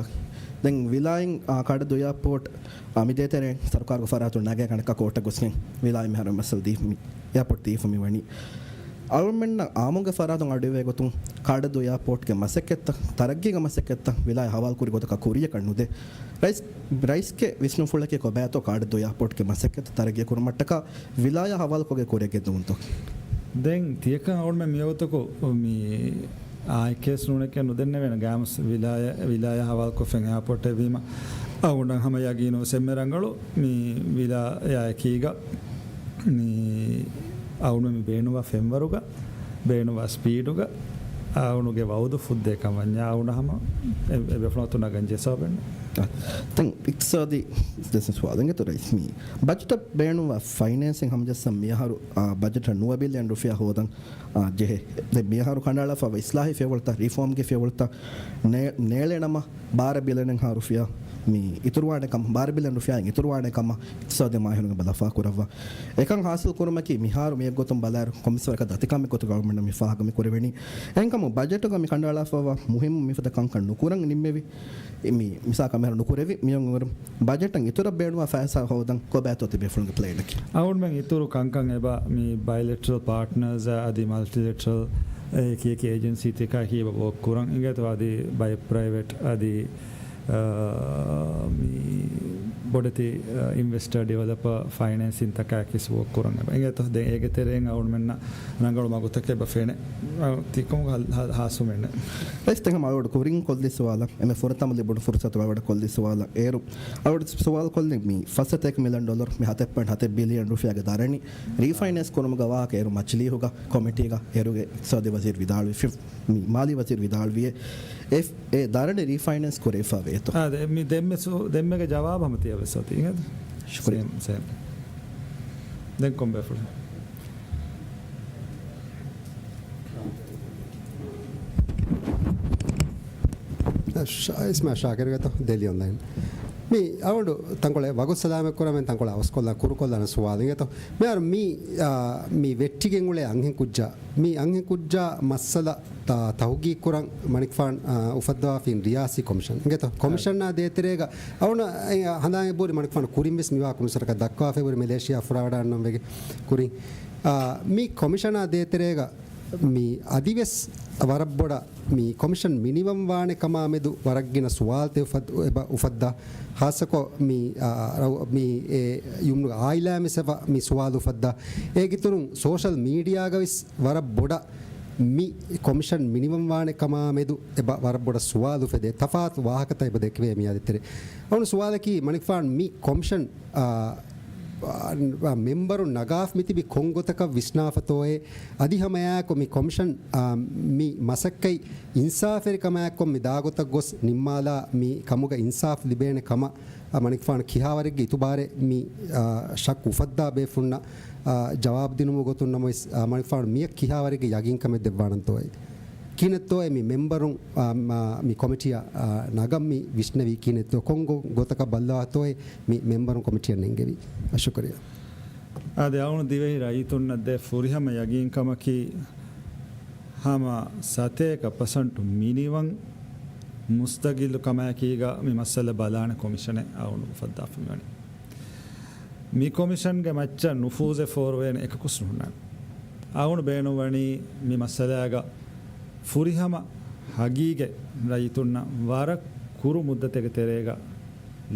ދެން ވިލާއިން، އާ، ކާޑެއްދޫ އެއާޕޯޓް، އާ، މި ދޭތެރޭ ސަރުކާރުގެ ފަރާތުން ނަގޭ ކަނޑަކަށް ކޯޓަށް ގޮސްގެން ވިލާއިން މިހާރު މައްސަލަ ދީފަ މި އެއާޕޯޓް ދީފަ މި ވަނީ. އަޅުމެންނަށް އާއްމުގެ ފަރާތުން އަޑުއިވޭ ގޮތުން ކާޑެއްދޫ އެއާޕޯޓްގެ މަސައްކަތްތައް، ތަރައްގީގެ މަސައްކަތްތައް ވިލާއަށް ހަވާލުކުރި ގޮތަކަށް ކުރިޔަކަށް ނުދޭ. ރައީސް، ރައީސްގެ ވިސްނުންފުޅަކީ ކޮބާތޯ ކާޑެއްދޫ އެއާޕޯޓްގެ މަސައްކަތް ތަރައްގީ ކުރުމަށްޓަކާ ވިލާއަށް ހަވާލުކޮށްގެން ކުރިއަށް ގެންދެވުންތޯ؟ ދެން ތިޔަކަން އަޅުމެން މިވަގުތަކު މި އާއެއް ކޭސް ނޫނެކޭ ނުދެންނެވޭނެ. ގާމުސް ވިލާޔަ-، ވިލާޔަށް ހަވާލުކޮށްފެން އެއާޕޯޓެއް ވީމަ، އަޅުގަނޑަށް ހަމަ ޔަގީނު ވެސް އެންމެ ރަނގަޅު މި ވިލާޔާއެކީގަ މި އަޅުގަނޑު މި ބޭނުންވާ ފެންވަރުގަ، ބޭނުންވާ ސްޕީޑުގަ އަޅުގަނޑުގެ ވައުދު ފުއްދޭކަން ވަންޏާ އަޅުގަނޑު ހަމަ އެ، އެ ބޭފުޅުން އަތުން ނަގަން ޖެހޭ ސަބަބެއް ނެތް. ދެން އިޤްތިޞާދީ ދެސް ސުވާލެއް އިނގޭތޯ ރައީސް. މި ބަޖެޓަށް ބޭނުންވާ ފައިނޭންސިން ހަމަޖައްސަން މިއަހަރު، އާ، ބަޖެޓަށް ނުވަ ބިލިއަން ރުފިޔާ ހޯދަން އާ، ޖެހޭ. ދެން މިއަހަރު ކަނޑައަޅާފައިވާ އިސްލާހީ ފިޔަވަޅުތައް، ރިފޯމްގެ ފިޔަވަޅުތައް ނޭ-، ނޭޅޭނަމަ ބާރަ ބިލިއަނެއްހާ ރުފިޔާ މި އިތުރުވާނެ ކަމަށް، ބާރަ ބިލިއަން ރުފިޔާއިން އިތުރުވާނެ ކަމަށް އިޤްތިޞާދީ މާހިރުން އެބަ ލަފާ ކުރައްވާ. އެކަން ހާސިލް ކުރުމަކީ މިހާރު މިއެއްގޮތުން ބަލާއިރު ކޮންމެސް ވަރަކަށް ދަތިކަމެއް ގޮތުގަ އަޅުގަނޑަށް މި ފާހަގަ މި ކުރެވެނީ. އެހެންކަމުން ބަޖެޓުގަ މި ކަނޑައަޅާފައިވާ މުހިއްމު މިފަދަ ކަންކަން ނުކުރަން ނިންމެވި. މި މިސާލަކަށް މިހާރު ނުކުރެވި މިއޮން އިރު ބަޖެޓަށް އިތުރަށް ބޭނުންވާ ފައިސާ ހޯދަން ކޮބާތޯ ތިބޭފުޅުންގެ ޕްލޭނަކީ؟ އަޅުގަނޑުމެން އިތުރު ކަންކަން އެބަ މި ބައިލެޓްރަލް ޕާޓްނަރސް އަދި މަލްޓިލެޓްރަލް އެކި އެކި އޭޖެންސީތަކާ ކީ އެބަ ވޯކް ކުރަން އިނގޭތޯ އަދި ބައެއް ޕްރައިވެޓް އަދި، އާ، މި ބޮޑެތި، އާ، އިންވެސްޓަރ ޑިވެލޮޕަރ ފައިނޭންސިން ތަކާ ކިސް ވޯކް ކުރަން އެބަ އިނގޭތޯ. ދެން އޭގެ ތެރެއިން އަޅުގަނޑުމެންނަށް ރަނގަޅު މަގުތަކެއް އެބަ ފެނޭ. އާ، ތިކަމުގެ ހާ-، ހާ-، ހާސްވުމެއް ނެތް. ރައީސް ތެހަމ އަޅުގަޑު ކުރިން ކޮށްލި ސުވާލަށް، އެންމެ ފުރަތަމަ ލިބުނު ފުރުސަތު އަޅުގަޑު ކޮށްލި ސުވާލަށް އޭރު، އަޅުގަޑު ސުވާލު ކޮށްލި މި ފަސް ސަތޭކަ މިލިއަން ޑޮލަރު މި ހަތެއް ޕޮއިންޓް ހަތެއް ބިލިއަން ރުފިޔާގެ ދަރަނި ރީފައިނޭންސް ކުރުމުގެ ވާހަކަ އޭރު މަޖިލީހުގަ ކޮމިޓީގަ އޭރުގެ އިޤްތިޞާދީ ވަޒީރު ވިދާޅުވި، މި މާލީ ވަޒީރު ވިދާޅުވިއޭ، އެ، އެ ދަރަނި ރީފައިނޭންސް ކުރެވިފަ ވޭތޯ؟ އާ، ދެ-، މި ދެންމެ ސު-، ދެންމެގެ ޖަވާބު ހަމަ ތިޔަ ވެސް އޮތީ އިނގޭތޯ؟ ޝުކުރިއްޔާ. ސޭމް، ސޭމް. ދެން ކޮން ބޭފުޅެއް؟ ޝާ-، އިސްމާ ޝާކިރުގެތޯ ދެލި އޮންލައިން. މި އަޅުގަނޑު ތަންކޮޅެއް ވަގުތު ސަލާމަތް ކުރަމެން ތަންކޮޅެއް އަވަސްކޮށްލާ ކުރުކޮށްލާނެ ސުވާލު އިނގޭތޯ. މިހާރު މި، އާ، މި ވެއްޓިގެން އުޅޭ އަންހެން ކުއްޖާ، މި އަންހެން ކުއްޖާ މައްސަލަ ތަ-، ތަހުގީގު ކުރަން މަނިކުފާނު، އާ، އުފައްދަވާފިން ރިޔާސީ ކޮމިޝަން އިނގޭތޯ. ކޮމިޝަނާ ދޭތެރޭގަ އަޅުގަނޑު އެ ހަނދާން އެބަހުރި މަނިކުފާނު ކުރިން ވެސް މިވާ ކުނިސަރަކަށް ދައްކަވާފައި ހުރި މެލޭޝިޔާ ފުރާވަޑައިގަންނަން ވެގެން ކުރިން. އާ، މި ކޮމިޝަނާ ދޭތެރޭގަ މި އަދިވެސް ވަރަށް ބޮޑަށް މި ކޮމިޝަން މިނިވަން ވާނެ ކަމާ މެދު ވަރަށް ގިނަ ސުވާލުތައް އުފައްދ-، އެބަ އުފައްދާ. ހާއްސަކޮށް މި، އާ، ރައު-، މި އެ ޔުމްނުގެ އާއިލާ މިސް އެބަ މި ސުވާލު އުފައްދާ. އޭގެ އިތުރުން ސޯޝަލް މީޑިއާގަ ވެސް ވަރަށް ބޮޑަށް މި ކޮމިޝަން މިނިވަން ވާނެ ކަމާ މެދު އެބަ ވަރަށް ބޮޑަށް ސުވާލު އުފެދޭ. ތަފާތު ވާހަކަތައް އެބަ ދެކެވޭ މިއާ ދޭތެރޭ. އަޅުގަނޑު ސުވާލަކީ މަނިކުފާނު މި ކޮމިޝަން، އާ، މެމްބަރުން ނަގާފަ މިތިބި ކޮން ގޮތަކަށް ވިސްނާފަތޯއޭ؟ އަދި ހަމައެއާއެކު މި ކޮމިޝަން އާ، މި މަސައްކަތް އިންސާފުވެރިކަމާއެކު މި ދާގޮތަށް ގޮސް ނިންމާލާ މި ކަމުގަ އިންސާފު ލިބޭނެ ކަމަށް އާ، މަނިކުފާނު ކިހާވަރެއްގެ އިތުބާރެއް މި އާ، ޝައްކު އުފައްދާ ބޭފުންނަށް އާ، ޖަވާބު ދިނުމުގެ ގޮތުން ނަމަވެސް އާ، މަނިކުފާނު މިއަށް ކިހާވަރެއްގެ ޔަގީންކަމެއް ދެއްވާނަންތޯއޭ؟ ކިހިނެއްތޯއޭ މި މެމްބަރުން އާ، މާ، މި ކޮމިޓީއަށް އާ، ނަގަން މި ވިސްނެވީ؟ ކިހިނެއްތޯ ކޮން ގޮ-، ގޮތަކަށް ބައްލަވާތޯއޭ މި މެމްބަރުން ކޮމިޓީއަށް ނެންގެވީ؟ ޝުކުރިއްޔާ. އާދެ، އަޅުގަނޑު ދިވެހި ރައްޔިތުންނަށް ދޭ ފުރިހަމަ ޔަގީންކަމަކީ، ހަމަ ސަތޭކަ ޕަސަންޓު މިނިވަން މުސްތަގިއްލު ކަމާއެކީގަ މި މައްސަލަ ބަލާނެ ކޮމިޝަނެއް އަޅުގަނޑު އުފައްދާފަ މިވަނީ. މި ކޮމިޝަންގެ މައްޗަށް ނުފޫޒެއް ފޯރުވޭނެ އެކަކުސް ނުހުންނާނެ. އަޅުގަނޑު ބޭނުންވަނީ މި މައްސަލާގަ ފުރިހަމަ ހަގީގަތް ރައްޔިތުންނަށް ވަރަށް ކުރު މުއްދަތެއްގެ ތެރޭގަ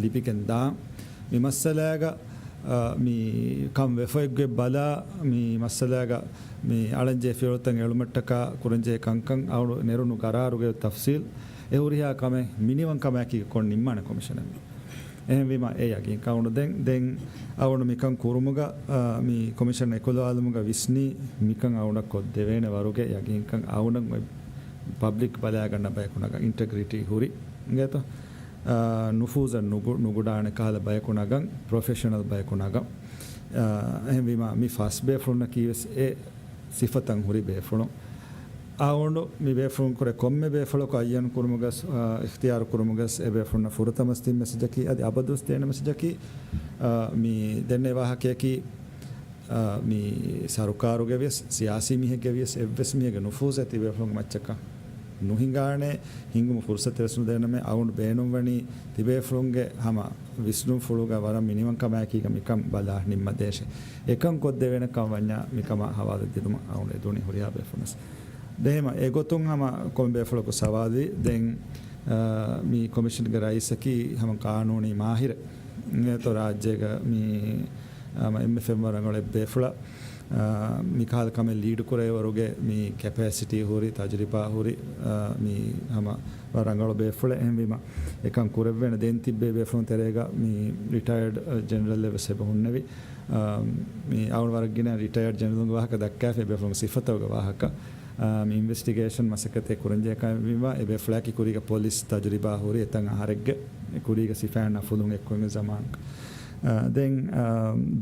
ލިބިގެން ދާން. މި މައްސަލާގަ، އާ، މި ކަން ވެފައިގެ ބަލާ، މި މައްސަލާގަ މި އަޅަންޖެހޭ ފިޔަވަޅުތައް އެޅުމަށްޓަކާ ކުރަންޖެހޭ ކަންކަން އަޅު ނެރުނު ގަރާރުގެ ތަފްސީލް، އެ ހުރިހާ ކަމެއް މިނިވަން ކަމާއެކީގަ ކޮށް ނިންމާނެ ކޮމިޝަނެއް. އެހެންވީމަ އެ ޔަގީން އަޅުގަނޑު ދެން، ދެން އަޅުގަނޑު މިކަން ކުރުމުގަ، އާ، މި ކޮމިޝަން އެކުލަވާލުމުގަ ވިސްނީ މިކަން އަޅުގަނޑަށް ކޮށްދެވޭނެ ވަރުގެ ޔަގީންކަން އަޅުގަނޑަށް އޮތް ޕަބްލިކް ބަލާގަންނަ ބަޔަކު ނަގަން އިންޓެގްރިޓީ ހުރި އިނގޭތޯ؟ އާ، ނުފޫޒަށް ނުގު-، ނުގުޑާނެ ކަހަލަ ބަޔަކު ނަގަން، ޕްރޮފެޝަނަލް ބަޔަކު ނަގަން. އާ، އެހެންވީމަ މި ފަސް ބޭފުޅުންނަކީ ވެސް އެ ސިފަތައް ހުރި ބޭފުޅުން. އަޅުގަނޑު މި ބޭފުޅުން ކުރެ ކޮންމެ ބޭފުޅަކު އައްޔަން ކުރުމުގަސް، އާ، އިޚްތިޔާރު ކުރުމުގަސް އެ ބޭފުޅުންނަށް ފުރަތަމަސް ދިން މެސެޖަކީ އަދި އަބަދުވެސް ދޭނެ މެސެޖަކީ، އާ، މި ދެންނެވި ވާހަކަޔަކީ، އާ، މި ސަރުކާރުގެ ވިޔަސް، ސިޔާސީ މީހެއްގެ ވިޔަސް އެއްވެސް މީހެއްގެ ނުފޫޒެއް ތިބޭފުޅުންގެ މައްޗަކަށް ނުހިނގާނެ، ހިނގުމު ފުރުސަތެއް ވެސް ނުދޭނަމޭ. އަޅުގަނޑު ބޭނުންވަނީ ތިބޭފުޅުންގެ ހަމަ ވިސްނުންފުޅުގަ ވަރަށް މިނިވަން ކަމާއެކީގަ މިކަން ބަލާ ނިންމަދޭށޭ. އެކަން ކޮށްދެވޭނެ ކަމަށް ވަންޏާ މިކަމާ ހަވާލު ދިނުމަށް އަޅުގަނޑު އެދުނީ ހުރިހާ ބޭފުޅުންވެސް. ދެން އެގޮތުން ހަމަ ކޮންމެ ބޭފުޅަކު ސަވާލުވީ ދެން، އާ، މި ކޮމިޝަންގެ ރައީސަކީ ހަމަ ޤާނޫނީ މާހިރެއް. އެތޯ ރާއްޖޭގަ މި ހަމަ އެންމެ ފެންވަރަށް ރަނގަޅު އެއް ބޭފުޅާ، އާ، މި ކަހަލަ ކަމެއް ލީޑު ކުރޭވަރުގެ މި ކެޕޭސިޓީ ހުރި، ތަޖުރިބާ ހުރި، އާ، މި ހަމަ ވަރަށް ރަނގަޅު ބޭފުޅެއް. އެހެންވީމަ އެކަން ކުރެއްވޭނެ. ދެން ތިއްބޭ ބޭފުޅުން ތެރޭގަ މި ރިޓަޔަރޑް، އާ، ޖެނެރަލް އެއްވެސް އެބަ ހުންނެވި. އާ، މި އަޅުގަނޑު ވަރަށް ގިނަ ރިޓަޔަރޑް ޖެނެރަލުންގެ ވާހަކަ ދައްކާފަ އެބޭފުޅުންގެ ސިފަތަކުގެ ވާހަކަ. އާ، މި އިންވެސްޓިގޭޝަން މަސައްކަތެއް ކުރަންޖެހޭ ކަމެއްވީމަ، އެބޭފުޅާއެކީ ކުރީގަ ޕޮލިސް ތަޖުރިބާ ހުރި އެތައް އަހަރެއްގެ ކުރީގަ ސިފައިންނާ ފުލުން އެއްކޮށް އިން ޒަމާން. އާ، ދެން، އާ،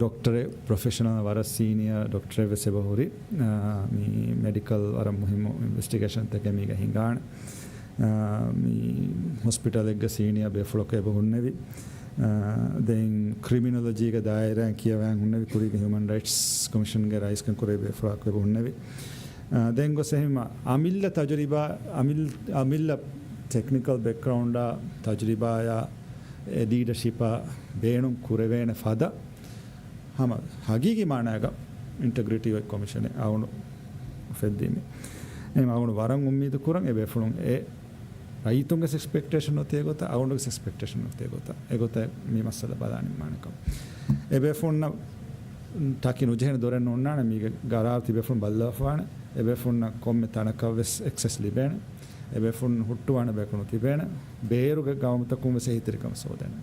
ޑޮކްޓަރެއް، ޕްރޮފެޝަނަލް ވަރަށް ސީނިއާ ޑޮކްޓަރެއް ވެސް އެބަ ހުރި. އާ، މި މެޑިކަލް ވަރަށް މުހިއްމު އިންވެސްޓިގޭޝަންތަކެއް މީގަ ހިނގާނެ. އާ، މި ހޮސްޕިޓަލެއްގަ ސީނިއާ ބޭފުޅަކު އެބަ ހުންނެވި. އާ، ދެން ކްރިމިނޮލޮޖީގެ ދާއިރާއިން ކިޔަވާން ހުންނެވި ކުރީގެ ހިއުމަން ރައިޓްސް ކޮމިޝަންގެ ރައީސްކަން ކުރެވި ބޭފުޅަކު އެބަ ހުންނެވި. އާ، ދެން ގޮސް އެހެންމަ އަމިއްލަ ތަޖުރިބާ، އަމިއް-، އަމިއްލަ ޓެކްނިކަލް ބެކްގްރައުންޑާ، ތަޖުރިބާޔާ، އެ ލީޑަޝިޕާ ބޭނުން ކުރެވޭނެ ފަދަ ހަމަ ހަގީގީ މާނާގަ އިންޓެގްރިޓީ އޮތް ކޮމިޝަނެއް އަޅުގަނޑު އުފެއްދީމޭ. އެހެން އަޅުގަނޑު ވަރަށް އުއްމީދު ކުރަން އެ ބޭފުޅުން އެ ރައްޔިތުންގެ އެކްސްޕެކްޓޭޝަން އޮތޭ ގޮތަށް، އަޅުގަނޑުގެ އެކްސްޕެކްޓޭޝަން އޮތޭ ގޮތަށް، އެ ގޮތަށް މި މައްސަލަ ބަލާނެ މާނަކަމަށް. އެ ބޭފުޅުންނަށް ޓަކި ނުޖެހޭނެ ދޮރެއް ނޯންނާނެ، މީގެ ގަރާރު ތިބޭފުޅުން ބައްލަވާފާނެ، އެ ބޭފުޅުންނަށް ކޮންމެ ތަނަކަށް ވެސް އެކްސެސް ލިބޭނެ. އެބޭފުޅުން ހުއްޓުވާނެ ބަޔަކު ނުތިބޭނެ. ބޭރުގެ ގައުމުތަކުން ވެސް އެހީތެރިކަން ސޯދޭނެ.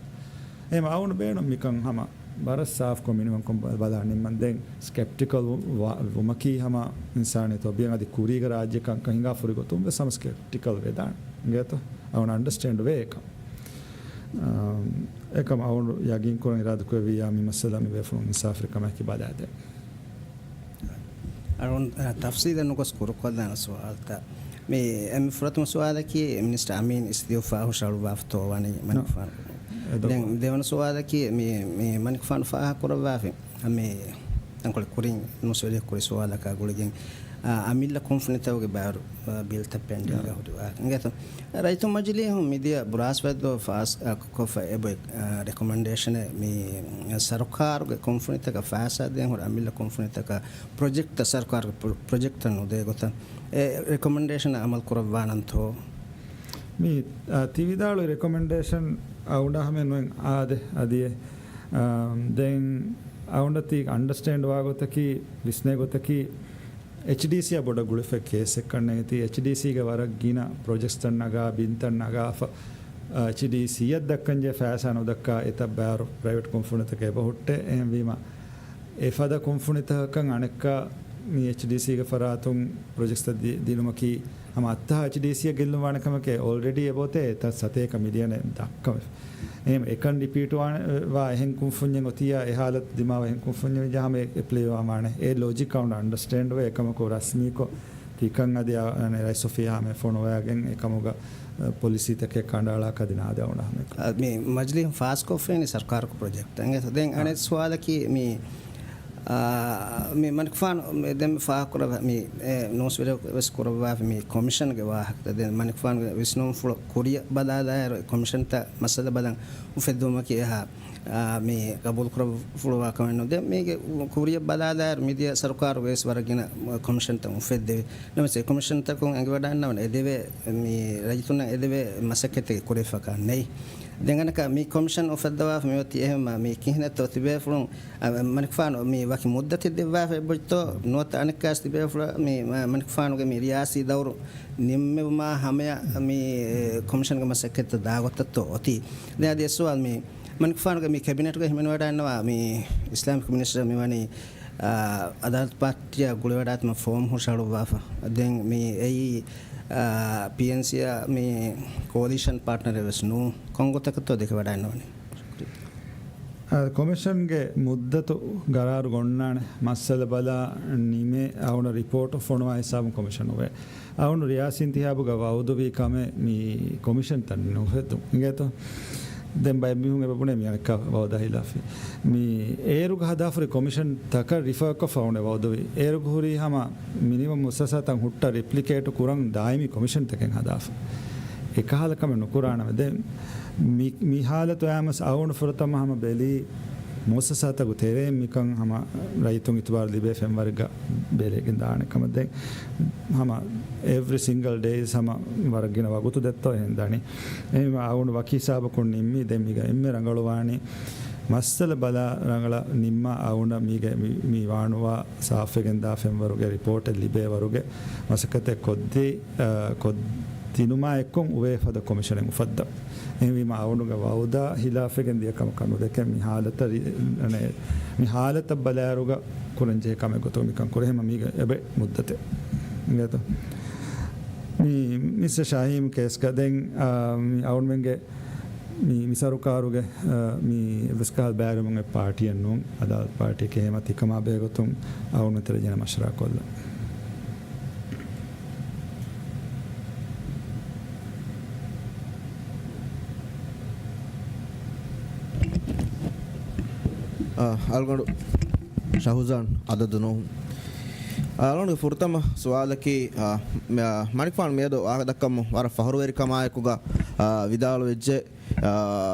އެހެން އަޅުގަނޑު ބޭނުން މިކަން ހަމަ ވަރަށް ސާފްކޮށް މިނިވަންކޮށް ބަ-، ބަލާ ނިންމަން. ދެން ސްކެޕްޓިކަލް ވު-، ވުމަކީ ހަމަ އިންސާނީ ތަބީޢަތް. އަދި ކުރީގެ ރާއްޖެ ކަންކަން ހިނގާ ފުރި ގޮތުން ވެސް ހަމަ ސްކެޕްޓިކަލް ވެދާނެ. އިނގޭތޯ؟ އަޅުގަނޑު އަންޑަސްޓޭންޑް ވޭ އެކަން. އާ، އެކަމް އަޅުގަނޑު ޔަގީން ކުރަން އިރާދަކުރެއްވިއްޔާ މި މައްސަލަ މި ބޭފުޅުން އިންސާފުވެރި ކަމަކީ ބަލާދޭން. އަޅުން، އަ، ތަފްސީލެއް ނުގޮސް ކުރުކޮށްލާނެ ސުވާލުތައް. މި، އެ، މި ފުރަތަމަ ސުވާލަކީ މިނިސްޓަރ އަމީން އިސްތިއުފާ ހުށަހަޅުއްވާފަތޯ ވަނީ މަނިކުފާނު. ދެން ދެވަނަ ސުވާލަކީ މި، މި މަނިކުފާނު ފާހަގަކުރައްވާފި، މި ތަންކޮޅެއް ކުރިން ނޫސްވެރިޔަކު ކުރި ސުވާލަކާ ގުޅިގެން، އަ، އަމިއްލަ ކުންފުނިތަކުގެ ބާރު، އަ، ބިލްތައް ޕެންޑިންގ އާ. ހުރި ވާހަކަ. އިނގޭތޯ؟ ރައްޔިތުން މަޖިލީހުން މިދިޔަ ބުރާސްފަތްދުވަހު ފާސް، އަ، ކޮށްފަ އެބޮތް، އަ، ރެކޮމެންޑޭޝަނެއް މި ސަރުކާރުގެ ކުންފުނިތަކަށް ފައިސާ ދޭން ހުރި އަމިއްލަ ކުންފުނިތަކަށް ޕްރޮޖެކްޓްތައް، ސަރުކާރުގެ ޕްރޮ-، ޕްރޮޖެކްޓްތައް ނުދޭ ގޮތަށް އެ ރެކޮމެންޑޭޝަނަށް އަމަލު ކުރައްވާނަންތޯ؟ މި، އާ، ތި ވިދާޅުވި ރެކޮމެންޑޭޝަން އަޅުގަނޑާ ހަމައެއް ނުއެއް އާދެ އަދިއެއް. އާ، ދެން އަޅުގަނޑަށް ތީ އަންޑަސްޓޭންޑް ވާ ގޮތަކީ، ވިސްނޭ ގޮތަކީ، އެޗްޑީސީއާ ބޮޑަށް ގުޅިފައި ކޭސްއެއްކަން ނެތި، އެޗްޑީސީގެ ވަރަށް ގިނަ ޕްރޮޖެކްޓްތައް ނަގާ، ބިންތައް ނަގާފަ، އެޗްޑީސީއަށް ދައްކަންޖެހޭ ފައިސާ ނުދައްކާ އެތައް ބައިވަރު ޕްރައިވެޓް ކުންފުނިތަކެއް އެބަ ހުއްޓޭ. އެހެންވީމަ، އެފަދަ ކުންފުނިތަކަކަށް އަނެއްކާ މި އެޗްޑީސީގެ ފަރާތުން ޕްރޮޖެކްޓްތައް ދި-، ދިނުމަކީ ހަމަ އަށްތަހާ އެޗްޑީސީއަށް ގެއްލުން ވާނެ ކަމެކޭ. އޯލްރެޑީ އެބައޮތޭ އެތައް ސަތޭކަ މިލިއަނެއް ދައްކަމެފަ. އެހެން އެކަން ރިޕީޓް ވާ އެހެން ކުންފުންޏެއް އޮތިއްޔާ އެ ހާލަތު ދިމާވާ އެހެން ކުންފުންޏެއް ވެއްޖެ ހަމަ އެޕްލައި ވާން ވާނެ. އެ ލޮޖިކް އަޅުގަނޑު އަންޑަސްޓޭންޑް ވޭ. އެކަމަކު ރަސްމީކޮށް ތިކަން އަދި އަ-، އަނެއް ރައީސް އޮފީހާ ހަމަ ފޮނުވައިގެން އެކަމުގަ، އަ، ޕޮލިސީތަކެއް ކަނޑައަޅާކަށް އަދި ނާދެ އަޅުގަނޑު ހަމަ އެކަން. އަ، މި މަޖިލީހުން ފާސްކޮށްފައިނީ ސަރުކާރަކު ޕްރޮޖެކްޓް. އެނގޭތަ؟ ދެން އަ. އަނެއް ސުވާލަކީ މި، އާ، މި މަނިކުފާނު މި ދެން ފާހަގަކުރައްވާ މި، އެ، ނޫސްވެރިޔަކު ވެސް ކުރައްވާފަ މި ކޮމިޝަންގެ ވާހަކަ. ދެން މަނިކުފާނުގެ ވިސްނުންފުޅު ކުރިއަށް ބަލާލާއިރު ކޮމިޝަންތައް މައްސަލަ ބަލަން އުފެއްދުމަކީ އެހާ، އާ، މި ގަބޫލުކުރައްވުފުޅުވާ ކަމެއް ނޫން. ދެން މީގެ ކުރިއަށް ބަލާލާއިރު މިދިޔަ ސަރުކާރުގައި ވެސް ވަރަށް ގިނަ ކޮމިޝަންތައް އުފެއްދެވި. ނަމަވެސް އެ ކޮމިޝަންތަކުން އެނގިވަޑައިންނަވަން އެދެވޭ މި ރައްޔިތުންނަށް އެދެވޭ މަސައްކަތެއް ކުރެވިފަކާ ނެތް. ދެން އަނެއްކާ މި ކޮމިޝަން އުފައްދަވާފަ މި އޮތީ އެހެން މި ކިހިނެއްތޯ ތިބޭފުޅުން، އަ، މަނިކުފާނު މި ވަކި މުއްދަތެއް ދެއްވާފަ އެބޮތްތޯ ނުވަތަ އަނެއްކާސް ތިބޭފުޅަށް މި މަ-، މަނިކުފާނުގެ މި ރިޔާސީ ދައުރު ނިންމެވުމާ ހަމަޔަށް މި ކޮމިޝަންގެ މަސައްކަތްތައް ދާގޮތަށްތޯ އޮތީ. ދެން އަދި އެއް ސުވާލު މި މަނިކުފާނުގެ މި ކެބިނެޓުގަ ހިމެނިވަޑައިންނަވާ މި އިސްލާމިކް މިނިސްޓަރ މިވަނީ، އާ، އަދާލަތު ޕާޓީއާ ގުޅިވަޑާތުމަށް ފޯމް ހުށަހަޅުއްވާފަ. ދެން މި އެއީ، އާ، ޕީއެންސީއާ މި ކޯލީޝަން ޕާޓްނަރެއް ވެސް ނޫން. ކޮންގޮތަކަށްތޯ ދެކެވަޑައިންނަވަނީ؟ އާ، ކޮމިޝަންގެ މުއްދަތު ގަރާރު ގޮންނާނެ. މައްސަލަ ބަލާ ނިމޭ އަޅުގަނޑަށް ރިޕޯޓު ފޮނުވާ ހިސާބުން ކޮމިޝަން އޮވޭ. އަޅުގަނޑު ރިޔާސީ އިންތިހާބުގަ ވައުދުވީ ކަމެއް މި ކޮމިޝަންތައް ނުފެއްދުން. އިނގޭތޯ؟ ދެން ބައެއް މީހުން އެބަ ބުނޭ މި އަނެއްކާ ވައުދާ ހިލާފީ. މި އޭރުގަ ހަދާފަހުރި ކޮމިޝަންތަކަށް ރިފަރކޮށްފަ އުނެ ވައުދުވީ. އޭރުގަ ހުރީ ހަމަ މިނިވަން މުއައްސަސާތައް ހުއްޓާ ރެޕްލިކޭޓު ކުރަން ދާއިމީ ކޮމިޝަންތަކެއް ހަދާފަ. އެކަހަލަ ކަމެއް ނުކުރާނަމޭ. ދެން މި، މި ހާލަތު އައިމަސް އަޅުގަނޑު ފުރަތަމަ ހަމަ ބެލީ މުއައްސަސާތަކު ތެރެއިން މިކަން ހަމަ ރައްޔިތުން އިތުބާރު ލިބޭ ފެންވަރެއްގަ ބެލެގެން ދާނެ ކަމަށް. ދެން ހަމަ އެވްރި ސިންގަލް ޑޭ އިޒް ހަމަ ވަރަށް ގިނަ ވަގުތު ދެއްތޯ އެހެން ދަނީ. އެހެންވީމަ އަޅުގަނޑު ވަކި ހިސާބަކުން ނިންމީ. ދެން މީގަ އެންމެ ރަނގަޅުވާނީ މައްސަލަ ބަލާ ރަނގަޅަށް ނިންމާ އަޅުގަނޑަށް މީގެ މި، މި ވާނުވާ ސާފުވެގެން ދާ ފެންވަރުގެ ރިޕޯޓެއް ލިބޭ ވަރުގެ މަސައްކަތެއް ކޮށްދީ، އަ، ކޮށްދިނުމާ އެއްކޮށް އުވޭ ފަދަ ކޮމިޝަނެއް އުފައްދަން. އެހެންވީމަ އަޅުގަނޑުގެ ވައުދާ ހިލާފެއް ގެންދިޔަ ކަމަކަށް ނުދެކެން މި ހާލަތަށް ރި-، އަނެ، މި ހާލަތަށް ބަލާއިރުގަ ކުރަންޖެހޭ ކަމެއް ގޮތަށް މިކަން ކުރޭ. ހަމަ މީގަ އެބަ މުއްދަތެއް. އިނގޭތޯ؟ މި މިސްޓަ ޝަހީމް ކޭސްގަ ދެން، އާ، މި އަޅުގަނޑުމެންގެ މި، މި ސަރުކާރުގެ، އާ، މި އެއްވެސް ކަހަލަ ބައިވެރިވުމެއް ޕާޓީއެއް ނޫން، އަދާލަތު ޕާޓީއެކޭ. ހަމަ ތިކަމާ ބެހޭގޮތުން އަޅުގަނޑު ތެރެ ޖެހޭނެ މަޝްވަރާ ކޮށްލަން. އަ، އަޅުގަނޑު ޝަހުޒާން އަދަދު ނޫހު. އަ، އަޅުގަނޑުގެ ފުރަތަމަ ސުވާލަކީ، އަ، މ-، މަނިކުފާނު މިއަދު ވާހަކަ ދައްކަމުން ވަރަށް ފަހުރުވެރިކަމާއެކުގަ، އަ، ވިދާޅުވެއްޖެ، އަ،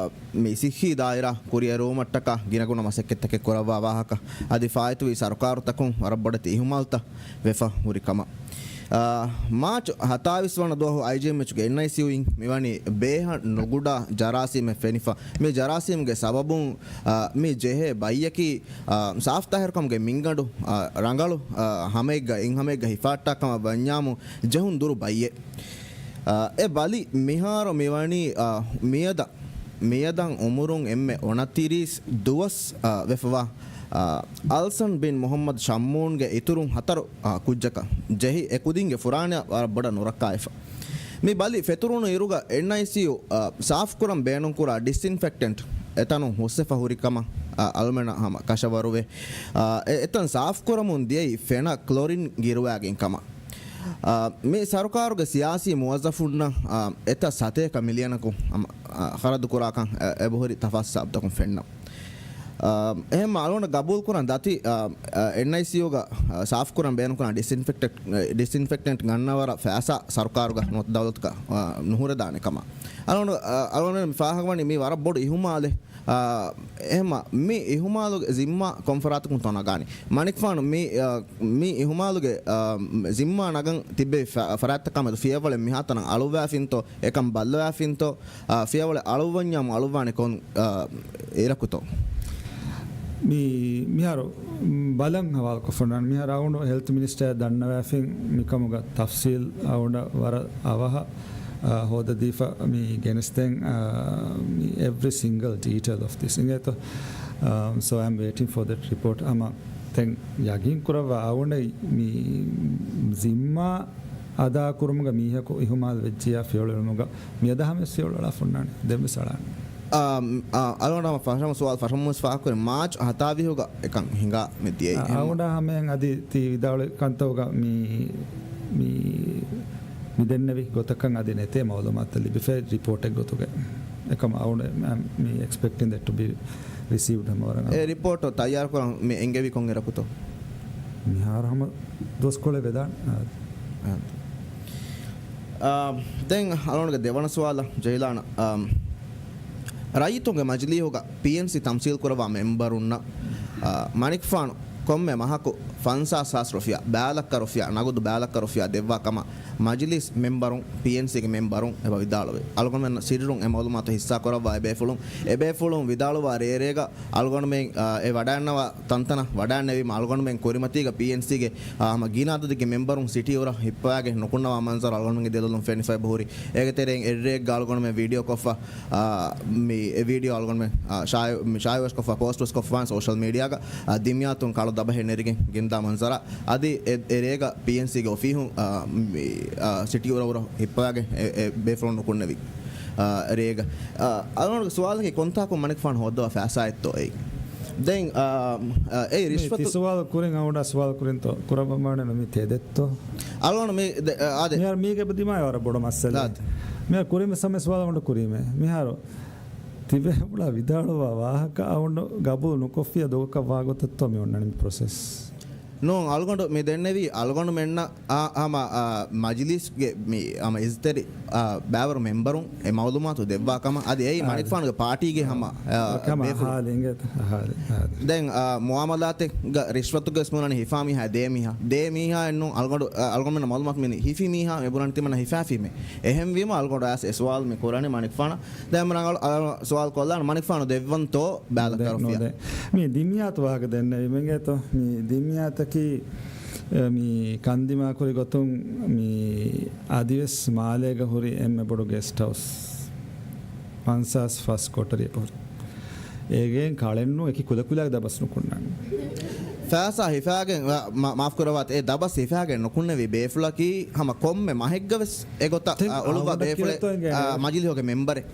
މި ސިއްހީ ދާއިރާ ކުރިއެރުވުމަށްޓަކާ ގިނަގުނަ މަސައްކަތްތަކެއް ކުރައްވާ ވާހަކަ، އަދި ފާއިތުވި ސަރުކާރުތަކުން ވަރަށް ބޮޑެތި އިހުމާލުތައް ވެފަ ހުރި ކަމަށް. އާ، މާޗު ހަތާވީސް ވަނަ ދުވަހު އައިޖީއެމްއެޗުގެ އެންއައިސީޔޫއިން މިވަނީ ބޭހަށް ނުގުޑާ ޖަރާސީމެއް ފެނިފަ. މި ޖަރާސީމްގެ ސަބަބުން، އާ، މި ޖެހޭ ބައްޔަކީ، އާ، ސާފުތާހިރުކަމުގެ މިންގަނޑު، އާ، ރަނގަޅު، އާ، ހަމައެއްގަ އެއްހަމައެއްގަ ހިފާއްޓާ ކަމަށް ވަންޏާމު ޖެހުން ދުރު ބައްޔެއް. އާ، އެ ބަލި މިހާރު މިވަނީ، އާ، މިއަދަށް މިއަދަށް އުމުރުން އެންމެ އޮނަތިރީސް ދުވަސް، އާ، ވެފަވާ، އާ، އަލްސަން ބިން މުހައްމަދު ޝައްމޫންގެ އިތުރުން ހަތަރު، އާ، ކުއްޖަކަށް ޖެހި އެ ކުދިންގެ ފުރާނަޔާ ވަރަށް ބޮޑަށް ނުރައްކާވެފަ. މި ބަލި ފެތުރުނު އިރުގަ އެންއައިސީޔޫ، އާ، ސާފުކުރަން ބޭނުންކުރާ ޑިސްއިންފެކްޓެންޓް އެތަނުން ހުސްވެފަ ހުރި ކަމަށް، އާ، އަޅުމެނަށް ހަމަ ކަށަވަރުވޭ. އާ، އެ، އެތަން ސާފުކުރަމުން ދިޔައީ ފެނަ ކްލޮރިން ގިރުވާގެން ކަމަށް. އާ، މި ސަރުކާރުގެ ސިޔާސީ މުވައްޒަފުންނަށް، އާ، އެތައް ސަތޭކަ މިލިއަނަކު ހަމަ، އާ، ޚަރަދު ކުރާކަން އެ، އެބަހުރި ތަފާސް ހިސާބުތަކުން ފެންނަ. އާ، އެހެންމަ އަޅުގަނޑަށް ގަބޫލުކުރަން ދަތި، އާ، އާ، އެންއައިސީޔޫގަ، އާ، ސާފުކުރަން ބޭނުންކުރާ ޑިސްއިންފެކްޓެންޓް، އެ، ޑިސްއިންފެކްޓެންޓް ގަންނަވަރަށް ފައިސާ ސަރުކާރުގަ ނުވަތަ ދައުލަތުގަ، އާ، ނުހުރެދާނެ ކަމަށް. އަޅުގަނޑު، އާ، އަޅުގަނޑު މި ފާހަގަވަނީ މީ ވަރަށް ބޮޑު އިހުމާލެއް. އާ، އެހެންމަ މި އިހުމާލުގެ ޒިންމާ ކޮން ފަރާތަކުންތޯ ނަގާނީ؟ މަނިކުފާނު މި، އާ، މި އިހުމާލުގެ، އާ، ޒިންމާ ނަގަން ތިއްބެވި ފަ-، ފަރާތްތަކާމެދު ފިޔަވަޅެއް މިހާތަނަށް އަޅުއްވާފިންތޯ، އެކަން ބައްލަވާފިންތޯ، އާ، ފިޔަވަޅެއް އަޅުއްވަންޏާމު އަޅުއްވާނެ ކޮން، އާ، އިރަކުތޯ؟ މި މިހާރު ބަލަން ހަވާލުކޮށްފަ ނާން. މިހާރު އަޅުގަނޑު ހެލްތު މިނިސްޓަރ ދަންނަވާފިން މިކަމުގަ ތަފްސީލް އަޅުގަނޑަށް ވަރަށް އަވަހަށް އާ، ހޯދަދީފަ މި ގެނެސްދޭން، އާ، މި every single detail of this. އިނގޭތޯ؟ އާ، so I'm waiting for that report. ހަމަ ދެން ޔަގީން ކުރައްވާ އަޅުގަނޑަށް މި ޒިންމާ އަދާކުރުމުގަ މީހަކު އިހުމާލު ވެއްޖިއްޔާ ފިޔަވަޅު އެޅުމުގަ މިއަދާ ހަމަ ވެސް ފިޔަވަޅު އަޅާފަ އޮންނާނެ. ދެން ވެސް އަޅާނެ. އާ، އާ، އަޅުގަނޑު ހަމަ ފަށަމު ސުވާލު ފަށަމުން ވެސް ފާހަގަކުރި މާޗް ހަތާވީހުގަ އެކަން ހިނގާ މި ދިޔައީ. އާ، އަޅުގަނޑާ ހަމައިން އަދި ތި ވިދާޅުވި ކަންތައްގަ މި، މި، މި ދެންނެވި ގޮތަކަށް އަދި ނެތޭ މައުލޫމާތުތައް ލިބިފައި ރިޕޯޓެއް ގޮތުގަ. އެކަމަ އަޅުގަނޑު މި expecting that to be received ހަމަވަރަށް. އެ ރިޕޯޓު ތައްޔާރުކުރަން މި އެންގެވީ ކޮންއިރަކުތޯ؟ މިހާރު ހަމަ ދުވަސްކޮޅެއް ވެދާނެ. އާ. އާ، ދެން އަޅުގަނޑުގެ ދެވަނަ ސުވާލަށް ޖެހިލާނަ، އާ، ރައްޔިތުންގެ މަޖިލީހުގަ ޕީއެންސީ ތަމްސީލް ކުރައްވާ މެމްބަރުންނަށް، އާ، މަނިކުފާނު ކޮންމެ މަހަކު ފަންސާސް ހާސް ރުފިޔާ، ބައިލައްކަ ރުފިޔާ، ނަގުދު ބައިލައްކަ ރުފިޔާ ދެއްވާ ކަމަށް މަޖިލީސް މެމްބަރުން، ޕީއެންސީގެ މެމްބަރުން އެބަ ވިދާޅުވި. އަޅުގަނޑުމެން ސިއްރުން އެ މައުލޫމާތު ހިއްސާ ކުރައްވާ އެބޭފުޅުން، އެބޭފުޅުން ވިދާޅުވާ ރޭރޭގަ އަޅުގަނޑުމެން، އާ، އެ ވަޑައިންނަވާ ތަންތަނަށް ވަޑައިންނެވީމަ އަޅުގަނޑުމެން ކުރިމަތީގަ ޕީއެންސީގެ، އާ، ހަމަ ގިނަ އަދަދެއްގެ މެމްބަރުން ސިޓީ އުރަށް ހިއްޕަވާގެން ނުކުންނަވާ މަންޒަރު އަޅުގަނޑުމެންގެ ދެލޮލުން ފެނިފައި ބަހުރި. އޭގެ ތެރެއިން އެއްރެއެއްގަ އަޅުގަނޑުމެން ވީޑިއޯ ކޮށްފަ، އާ، މި އެ ވީޑިއޯ އަޅުގަނޑުމެން، އާ، ޝާއި-، މި ޝާއިވެސް ކޮށްފަ، ޕޯސްޓް ވެސް ކޮށްފަ ސޯޝަލް މީޑިއާގަ، އާ، ދިމްޔާތުން ކަޅު ދަބަހެއް ނެރިގެން ގެންދާ މަންޒަރާ. އަދި އެ، އެރޭގަ ޕީއެންސީގެ އޮފީހުން، އާ، މި، އާ، ސިޓީ އުރައުރަށް ހިއްޕަވާގެން އެ، އެ ބޭފުޅުން ނުކުންނެވި، އާ، ރޭގަ. އާ، އަޅުގަނޑުގެ ސުވާލަކީ ކޮންތާކު މަނިކުފާނު ހޯއްދަވާ ފައިސާއެއްތޯ އެއީ؟ ދެން، އާ، އާ، އެ މި ރިޝްވަތު ތި ސުވާލު ކުރިން އަޅުގަނޑާ ސުވާލު ކުރިންތޯ ކުރައްވަމާނެ ނަމި ތެދެއްތޯ؟ އަޅުގަނޑު މި ދެ-، އާ، އާދެ. މިހާރު މީގެ ދިމާއި ވަރަށް ބޮޑު މައްސަލަ. އާދެ. މިހާރު ކުރިން ވެސް ހަމަ ސުވާލު އަޅުގަނޑު ކުރީމޭ. މިހާރު ތިބޭފުޅާ ވިދާޅުވާ ވާހަކަ އަޅުގަނޑު ގަބޫލު ނުކޮށްފިއްޔާ ދޮގަކަށް ވާގޮތެއްތޯ މި އޮންނަނީ މި ޕްރޮސެސް؟ ނޫން، އަޅުގަނޑު މި ދެންނެވީ އަޅުގަނޑުމެންނަށް އާ، ހަމަ، އާ، މަޖިލީސްގެ މި، ހަމަ އިޒްތެރި، އާ، ބައިވަރު މެމްބަރުން އެ މައުލޫމާތު ދެއްވާ ކަމަށް. އަދި އެއީ އާ. މަނިކުފާނުގެ ޕާޓީގެ ހަމަ، އާ، އާ، ކަމަށް ބޭފުޅު. އަހާލި އިނގޭތަ؟ އަހާލި، އަހާލި. ދެން، އާ، މުއާމަލާތެއްގަ ރިޝްވަތުގަ ވެސް މި އޮންނަނީ ހިފާ މީހާ ދޭ މީހާ. ދޭ މީހާ އެއްނޫން އަޅުގަނޑު، އާ، އަޅުގަނޑުމެންނަށް މައުލޫމާތު މި ހިފި މީހާ މި ބުނަނީ ތިމަންނަ ހިފާފީމޭ. އެހެންވީމަ އަޅުގަނޑު އައިސް އެ ސުވާލު މި ކުރަނީ މަނިކުފާނަށް. ދެން އަޅު، އަޅު ސުވާލު ކޮށްލާނަން މަނިކުފާނު ދެއްވަންތޯ ބައިލައްކަ ރުފިޔާ؟ ނުދޭ. މި ދިމްޔާތު ވާހަކަ ދެންނެވީމެ އިނގޭތޯ. މި ދިމްޔާތަކީ، އެ، މި ކަންދިމާކުރި ގޮތުން މި އަދިވެސް މާލޭގަ ހުރި އެންމެ ބޮޑު ގެސްޓް ހައުސް. ފަންސާސް ފަސް ކޮޓަރިއެއް ހުރި. އޭގެން ކަޅެއްނު އެކި ކުލަކުލާގެ ދަބަސް ނުކުންނަން. ފައިސާ ހިފާގެން، މަ-، މާފް ކުރައްވާތި، އެ ދަބަސް ހިފާގެން ނުކުންނެވި ބޭފުޅަކީ ހަމަ ކޮންމެ މަހެއްގަ ވެސް އެގޮތަށް، ތެ-، އާ، އޮޅުވާ އަޅުގަނޑަށް ބޭފުޅެއް، ކިޔަތޯ އިނގޭ އާ، މަޖިލީހުގެ މެމްބަރެއް.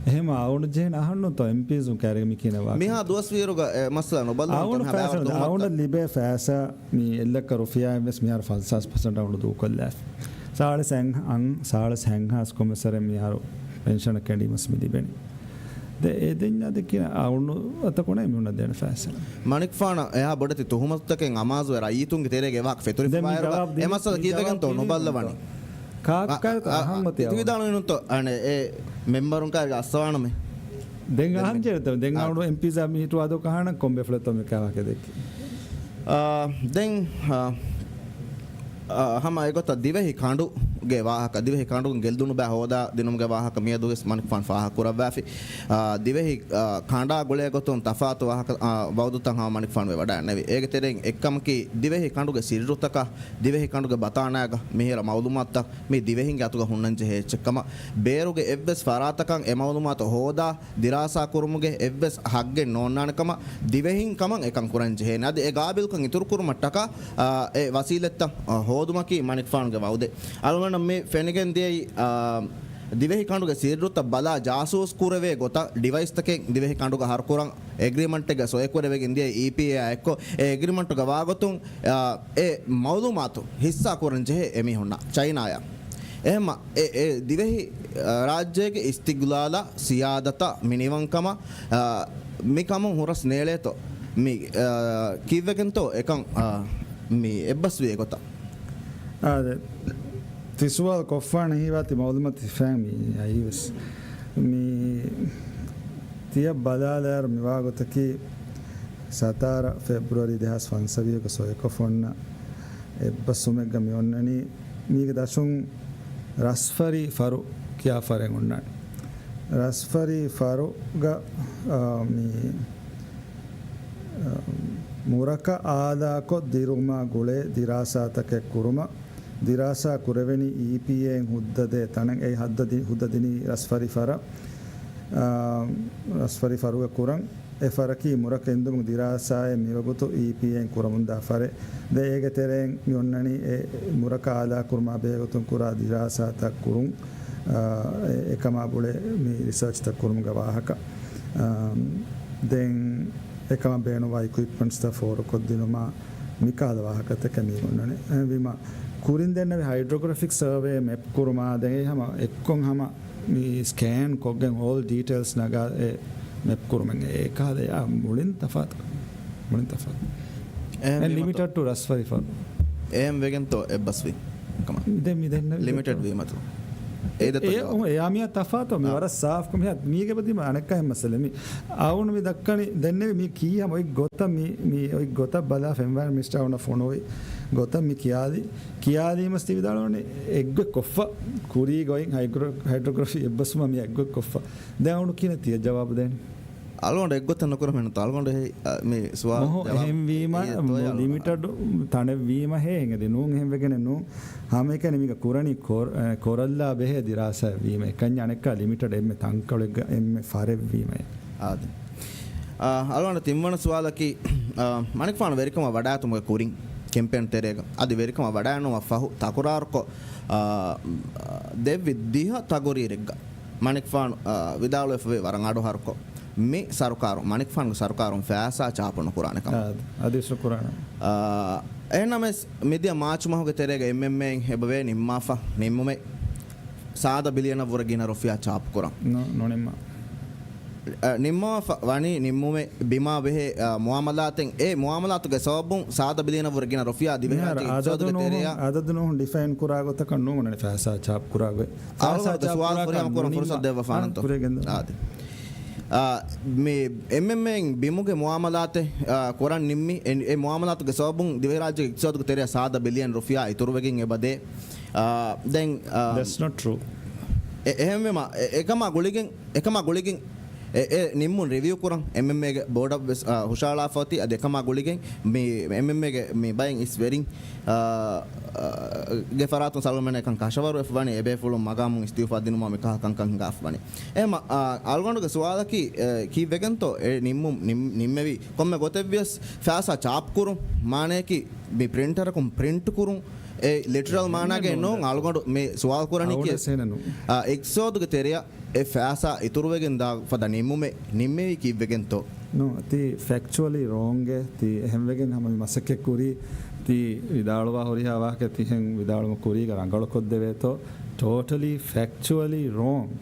އެހެމަ އަޅުގަނޑު ޖެހެން އަހަންނުތޯ އެމްޕީސުން ކައިރިގަ މި ކިޔަނީ ވާހަކަ. މިހާ ދުވަސް ވީއިރުގަ އެ މައްސަލަ ނުބައްލަވަން އަޅުގަނޑު ތަން ހަ ބައިވަރު ފައިސާ، ތުހުމަތުތައް. އަޅުގަނޑަށް ލިބޭ ފައިސާ މި އެއްލައްކަ ރުފިޔާއިން ވެސް މިހާރު ފަންސާސް ޕަސެންޓް އަޅުގަނޑު ދޫކޮށްލާފި. ސާޅީސް ހަން، ސާޅީސް ހަންހާސް ކޮމެސަރެ މިހާރު ޕެންޝަނަށް ކެނޑީމަސް މި ލިބެނީ. ދެ އެ ދެންޏާ ދެކި އަޅުނު އަތަކުނެ މިހުންނަ ދޭނެ ފައިސާ. މަނިކުފާނަށް އެހާ ބޮޑެތި ތުހުމަތުތަކެއް އަމާޒުވެ ރައްޔިތުންގެ ތެރޭގެ ވާހަކަ ފެތުރިފަ ދެން މި ވާއިރުގަ ޖަވާބު ދިނީ، އެ މައްސަލަ މި ކީއްވެގެންތޯ ޖަވާބު ދިނީ ނުބައްލަވަނީ؟ ނުންތޯ؟ ކާކު އަ، ކާކު އަ، އަ، އަހަންމަތި ތި ވިދާޅުވީ ނުންތޯ؟ އަނެ އެ މެމްބަރުން ކާރިގަ އައްސަވާނަމޭ. ދެން އަހަން ޖެހޭތަ؟ ދެން އަ، އަޅު އެމްޕީސް މީޓު ވާދޯ ކަހާނަ ކޮންބެފުޅެތޯ މި ކާވާކެ ދެއްކި. އާ، ދެން، އާ، އާ، ހަމަ އެގޮތަށް ދިވެހި ކަނޑުގެ ވާހަކަ، ދިވެހި ކަނޑުގެ ގެއްލުނުބާ ހޯދާ ދިނުމުގެ ވާހަކަ މިއަދުވެސް މަނިކުފާނު ފާހަގަ ކުރައްވާފި. އާ، ދިވެހި، އާ، ކަނޑާ ގުޅޭ ގޮތުން ތަފާތު ވާހަކަ، އާ، ވައުދުތައް ހަމަ މަނިކުފާނު ވެވަޑައިންނެވި. އޭގެ ތެރެއިން އެއްކަމަކީ، ދިވެހި ކަނޑުގެ ސިއްރުތަކާ، ދިވެހި ކަނޑުގެ ބަތާނާގަ މިހިރަ މައުލޫމާތުތައް މި ދިވެހިންގެ އަތުގަ ހުންނަން ޖެހޭ އެއްޗެއްކަމަށް، ބޭރުގެ އެއްވެސް ފަރާތަކަށް އެ މައުލޫމާތު ހޯދާ، ދިރާސާ ކުރުމުގެ އެއްވެސް ހައްގެއް ނޯންނާނެ ކަމަށް ދިވެހިން ކަމަށް އެކަން ކުރަން ޖެހޭނެ. އަދި އެ ގާބިލްކަން އިތުރު ކުރުމަށްޓަކާ، އާ، އެ ވަސީލަތްތައް، އާ، ހޯދުމަކީ މަނިކުފާނުގެ ވައުދެއް. އަޅުގަނޑަށް މި ފެނިގެން ދިޔައީ، އާ، ދިވެހި ކަނޑުގެ ސިއްރުތައް ބަލާ ޖާސޫސް ކުރެވޭ ގޮތަށް ޑިވައިސްތަކެއް ދިވެހި ކަނޑުގަ ހަރުކުރަން އެގްރިމަންޓެއްގަ ސޮއިކުރެވިގެން ދިޔަ އީޕީއޭއާ އެއްކޮށް، އެ އެގްރިމަންޓުގަ ވާގޮތުން، އާ، އެ މައުލޫމާތު ހިއްސާ ކުރަން ޖެހޭ އެމީހުންނަށް ޗައިނާޔަށް. އެހެންމަ އެ، އެ ދިވެހި، އާ، ރާއްޖޭގެ އިސްތިގްލާލާ ސިޔާދަތާ މިނިވަންކަމަށް، އާ، މި ކަމުން ހުރަސް ނޭޅޭތޯ؟ މި، އާ، ކީއްވެގެންތޯ އެކަން، އާ، މި އެއްބަސްވި އެގޮތަށް؟ އާދެ، ތި ސުވާލު ކޮށްފާނެ ހީވާތި މައުލޫމަތު ހިފައި މި އައީވެސް. މި ތިޔަ ބަލާލާއިރު މިވާގޮތަކީ ސަތާރަ ފެބްރުއަރީ ދެހާސް ފަންސަވީހުގަ ސޮއިކޮށްފަ އޮންނަ އެއްބަސްވުމެއްގަ މި އޮންނަނީ. މީގެ ދަށުން ރަސްފަރީ ފަރު ކިޔާ ފަރެއް އޮންނާނެ. ރަސްފަރީ ފަރުގަ، އާ، މި، އާ، މުރަކަ އާލާކޮށް ދިރުމާ ގުޅޭ ދިރާސާތަކެއް ކުރުމަށް ދިރާސާ ކުރެވެނީ އީޕީއޭއިން ހުއްދަ ދޭ ތަނެއް. އެއީ ހުއްދަ ދި-، ހުއްދަ ދިނީ ރަސްފަރި ފަރަށް، އާ، ރަސްފަރި ފަރުގަ ކުރަން. އެ ފަރަކީ މުރަ ކެންދުމުގެ ދިރާސާއެއް މިވަގުތު އީޕީއޭއިން ކުރަމުންދާ ފަރެއް. ދެން އޭގެ ތެރެއިން މި އޮންނަނީ އެ މުރަކާ އާލާކުރުމާ ބެހޭގޮތުން ކުރާ ދިރާސާތައް ކުރުން، އާ، އެ-، އެކަމާ ބުޅޭ މި ރިސާޗްތައް ކުރުމުގެ ވާހަކަ. އާ، ދެން އެކަމަށް ބޭނުންވާ އިކުއިޕްމަންޓްސްތައް ފޯރުކޮށްދިނުމާ މިކަހަލަ ވާހަކަތަކެއް މި އޮންނަނީ. އެހެންވީމަ، ކުރިން ދެންނެވި ހައިޑްރޮގްރަފިކް ސަރވޭ މެޕް ކުރުމާ ދެން އެ ހަމަ އެއްކޮށް ހަމަ މި ސްކޭން ކޮށްގެން އޯލް ޑީޓެއިލްސް ނަގާ އެ މެޕް ކުރުމެއް އެ ކަހަލަ އެއާ މުޅިން ތަފާތު. މުޅިން ތަފާތު. އެހެން އެ ވީމަތޯ؟ ލިމިޓެޑް ޓު ރަސްފަރި ފަރު. އެހެން ވެގެންތޯ އެއްބަސްވީ؟ ކަމަށް. ދެން މި ދެންނެވި ލިމިޓެޑް ވީމަތޯ؟ އޭ ދެ އެ، ތޮއް އު، އެއާ މިއާ ތަފާތު މި އާ. ވަރަށް ސާފް ކަމެއް. މީގެ ބަދީމަ އަނެއްކާ އެއް މައްސަލަ މި. އަވުން މި ދައްކަނީ ދެންނެވި މި ކީ ހަމަ އޮތް ގޮތަށް މި، މި އޮތް ގޮތަށް ބަލާ ފެންވާ މިސްޓާ އުނަ ފޮނުވި ގޮތަށް މި ކިޔާލި. ކިޔާލީމަސް ތި ވިދާޅުވަނީ އެއްގޮތް ކޮށްފަ. ކުރީގަ އޮތް ހައިޑްރޮ-، ހައިޑްރޮގްރަފީ އެއްބަސްވުމަށް މި އެއްގޮތް ކޮށްފަ. ދެން އަވުން ކިހިނެއް ތިޔަ ޖަވާބު ދޭނީ؟ އަޅުގަނޑު އެއްގޮތަށް ނުކުރަމެއް ނުތަ. އަޅުގަނޑު އެހެ-، އަ، މި ސުވާލު މޮހޮ ޖަވާބު އެހެންވީމަ، އެ ތޮޔަ ލިމިޓަޑު ތަނެއްވީމަ ހޭ އެނގެދި ނޫން އެހެން ވެގެނެއް ނޫން. ހަމައެކަނި މީގަ ކުރަނީ ކޮރ-، އެ، ކޮރައްލާ ބެހޭ ދިރާސާއެއް ވީމަ އެކަންޏާ އަނެއްކާ ލިމިޓަޑް އެންމެ ތަންކޮޅެއްގަ އެންމެ ފަރެއްވީމަ. އާދެ. އާ، އަޅުގަނޑު ތިންވަނަ ސުވާލަކީ، އާ، މަނިކުފާނު ވެރިކަމަށް ވަޑާއިތުމުގެ ކުރިން ކެމްޕޭން ތެރޭގަ އަދި ވެރިކަމަށް ވަޑާނުމަށް ފަހު ތަކުރާރުކޮށް، އާ، ދެއްވި ދިހަ ތަގުރީރެއްގަ މަނިކުފާނު، އާ، ވިދާޅުވެފަވޭ ވަރަށް އަޑުހަރުކޮށް، މި ސަރުކާރުން، މަނިކުފާނުގެ ސަރުކާރުން ފައިސާ ޗާޕު ނުކުރާނެ ކަމަށް. އާ، އަދިވެސް ނުކުރާނެ. އާ، އެހެންނަމަވެސް، މިދިޔަ މާޗް މަހުގެ ތެރޭގަ އެމްއެމްއޭއިން އެބަވޭ ނިންމާފަ ނިންމުމެއް، ސާދަ ބިލިއަނަށް ވުރެ ގިނަ ރުފިޔާ ޗާޕުކުރަން. ނު-، ނުނިންމާ. އަ، ނިންމާފަ ވަނީ ނިންމުމެއް ބިމާ ބެހޭ، އަ، މުއާމަލާތެއް، އެ މުއާމަލާތުގެ ސަބަބުން ސާދަ ބިލިއަނަށް ވުރެ ގިނަ ރުފިޔާ ދިވެހިރާއްޖޭގެ އިޤްތިޞާދުގެ ތެރެއަށް. އަދަދު ނޫހުން ޑިފައިން ކުރާ ގޮތަކަށް ނޫން ފައިސާ ޗާޕު ކުރާ ގޮތް. ފައިސާ އަޅުގަނޑު ޗާޕު ސުވާލު ކުރާ ފުރިހަމަ ކުރަން ނުނިންމާ. ފުރުސަތު ދެއްވާ އާ، ފާނަންތޯ؟ ކުރެގެން ދޯ. އާދެ. އާ، މި އެމްއެމްއޭއިން ބިމުގެ މުއާމަލާތެއް، އާ، ކުރަން ނިންމި، އެ، އެ މުއާމަލާތުގެ ސަބަބުން ދިވެހިރާއްޖޭގެ އިޤްތިޞާދުގެ ތެރެއަށް ސާދަ ބިލިއަން ރުފިޔާ އިތުރުވެގެން އެބަދޭ. އާ، ދެން، އާ، That's not true. އެ، އެހެންވީމަ، އެ، އެކަމާ ގުޅިގެން، އެކަމާ ގުޅިގެން އެ، އެ ނިންމުން ރިވިއު ކުރަން އެމްއެމްއޭގެ ބޯޑަށް ވެސް، އާ، ހުށަހަޅާފަ އޮތީ. އަދި އެކަމާ ގުޅިގެން މި އެމްއެމްއޭގެ މި ބައެއް އިސް ވެރިން، އާ، އާ، ގެ ފަރާތުން ސަލްމަން އެކަން ކަށަވަރުވެފަ ވަނީ، އެބޭފުޅުން މަގާމުން އިސްތިއުފާ ދިނުމާ މިކަހަލަ ކަންކަން ހިނގާފަ ވަނީ. އެހެމަ، އާ، އަޅުގަނޑުގެ ސުވާލަކީ، އެ، ކީއްވެގެންތޯ އެ ނިންމު-، ނިން-، ނިންމެވީ؟ ކޮންމެ ގޮތެއްވިޔަސް ފައިސާ ޗާޕް ކުރުން، މާނަޔަކީ މި ޕްރިންޓަރަކުން ޕްރިންޓް ކުރުން، އެ ލިޓަރަލް މާނާގައި ނޫން. އަޅުގަނޑު މި ސުވާލު ކުރަނީ ކީ، އަ، އިޤްތިޞާދުގެ ތެރެއަށް އެ ފައިސާ އިތުރުވެގެން ދާ ފަދަ ނިންމުމެއް ނިންމެވީ ކީއްވެގެންތޯ؟ ނޫން، ތީ ފެކްޗުއަލީ ރޯންގެ. ތީ އެހެންވެގެން ހަމަ މި މަސައްކަތް ކުރީ، ތީ ވިދާޅުވާ ހުރިހާ ވާހަކަ ތިހެން ވިދާޅުމަށް ކުރީގަ ރަނގަޅުކޮށްދެވޭތޯ؟ ޓޯޓަލީ ފެކްޗުއަލީ ރޯންގް.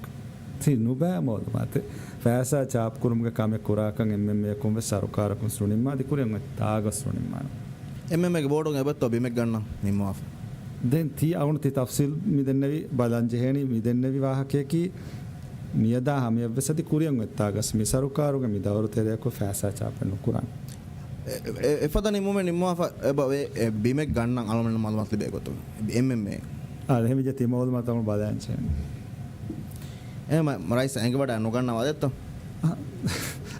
ތީ ނުބައި މައުލޫމާތެއް. ފައިސާ ޗާޕް ކުރުމުގެ ކަމެއް ކުރާކަން އެމްއެމްއޭއަކުން ވެސް ސަރުކާރަކުން ނުނިންމާ އަދި ކުރިއަށް އޮތް ތާގަސް ނުނިންމާނެ. އެމްއެމްއޭގެ ބޯޑުން އެބައޮތްތޯ ބިމެއް ގަންނަން ނިންމުވާފަ؟ ދެން ތީ އަވުނު ތި ތަފްސީލް މި ދެންނެވި ބަލަން ޖެހޭނީ، މި ދެންނެވި ވާހަކަޔަކީ މިއަދާ ހަމަޔަށްވެސް އަދި ކުރިއަށް އޮތް ތާގަސް މި ސަރުކާރުގެ މި ދައުރު ތެރެއަކު ފައިސާ ޗާޕެއް ނުކުރާނެ. އެ، އެ، އެފަދަ ނިންމުމެއް ނިންމުވާފަ އެބަ އޮތް، އެ، ބިމެއް ގަންނަން އަޅުމެން މައުލޫމާތު ލިބޭ ގޮތުން އެމްއެމްއޭ. އާ، އެހެންވެއްޖެ ތި މައުލޫމާތު ބަލާން ޖެހޭނެ. އެހެމަ ރައީސް އެނގިވަޑައި ނުގަންނަވާ ދެއްތޯ؟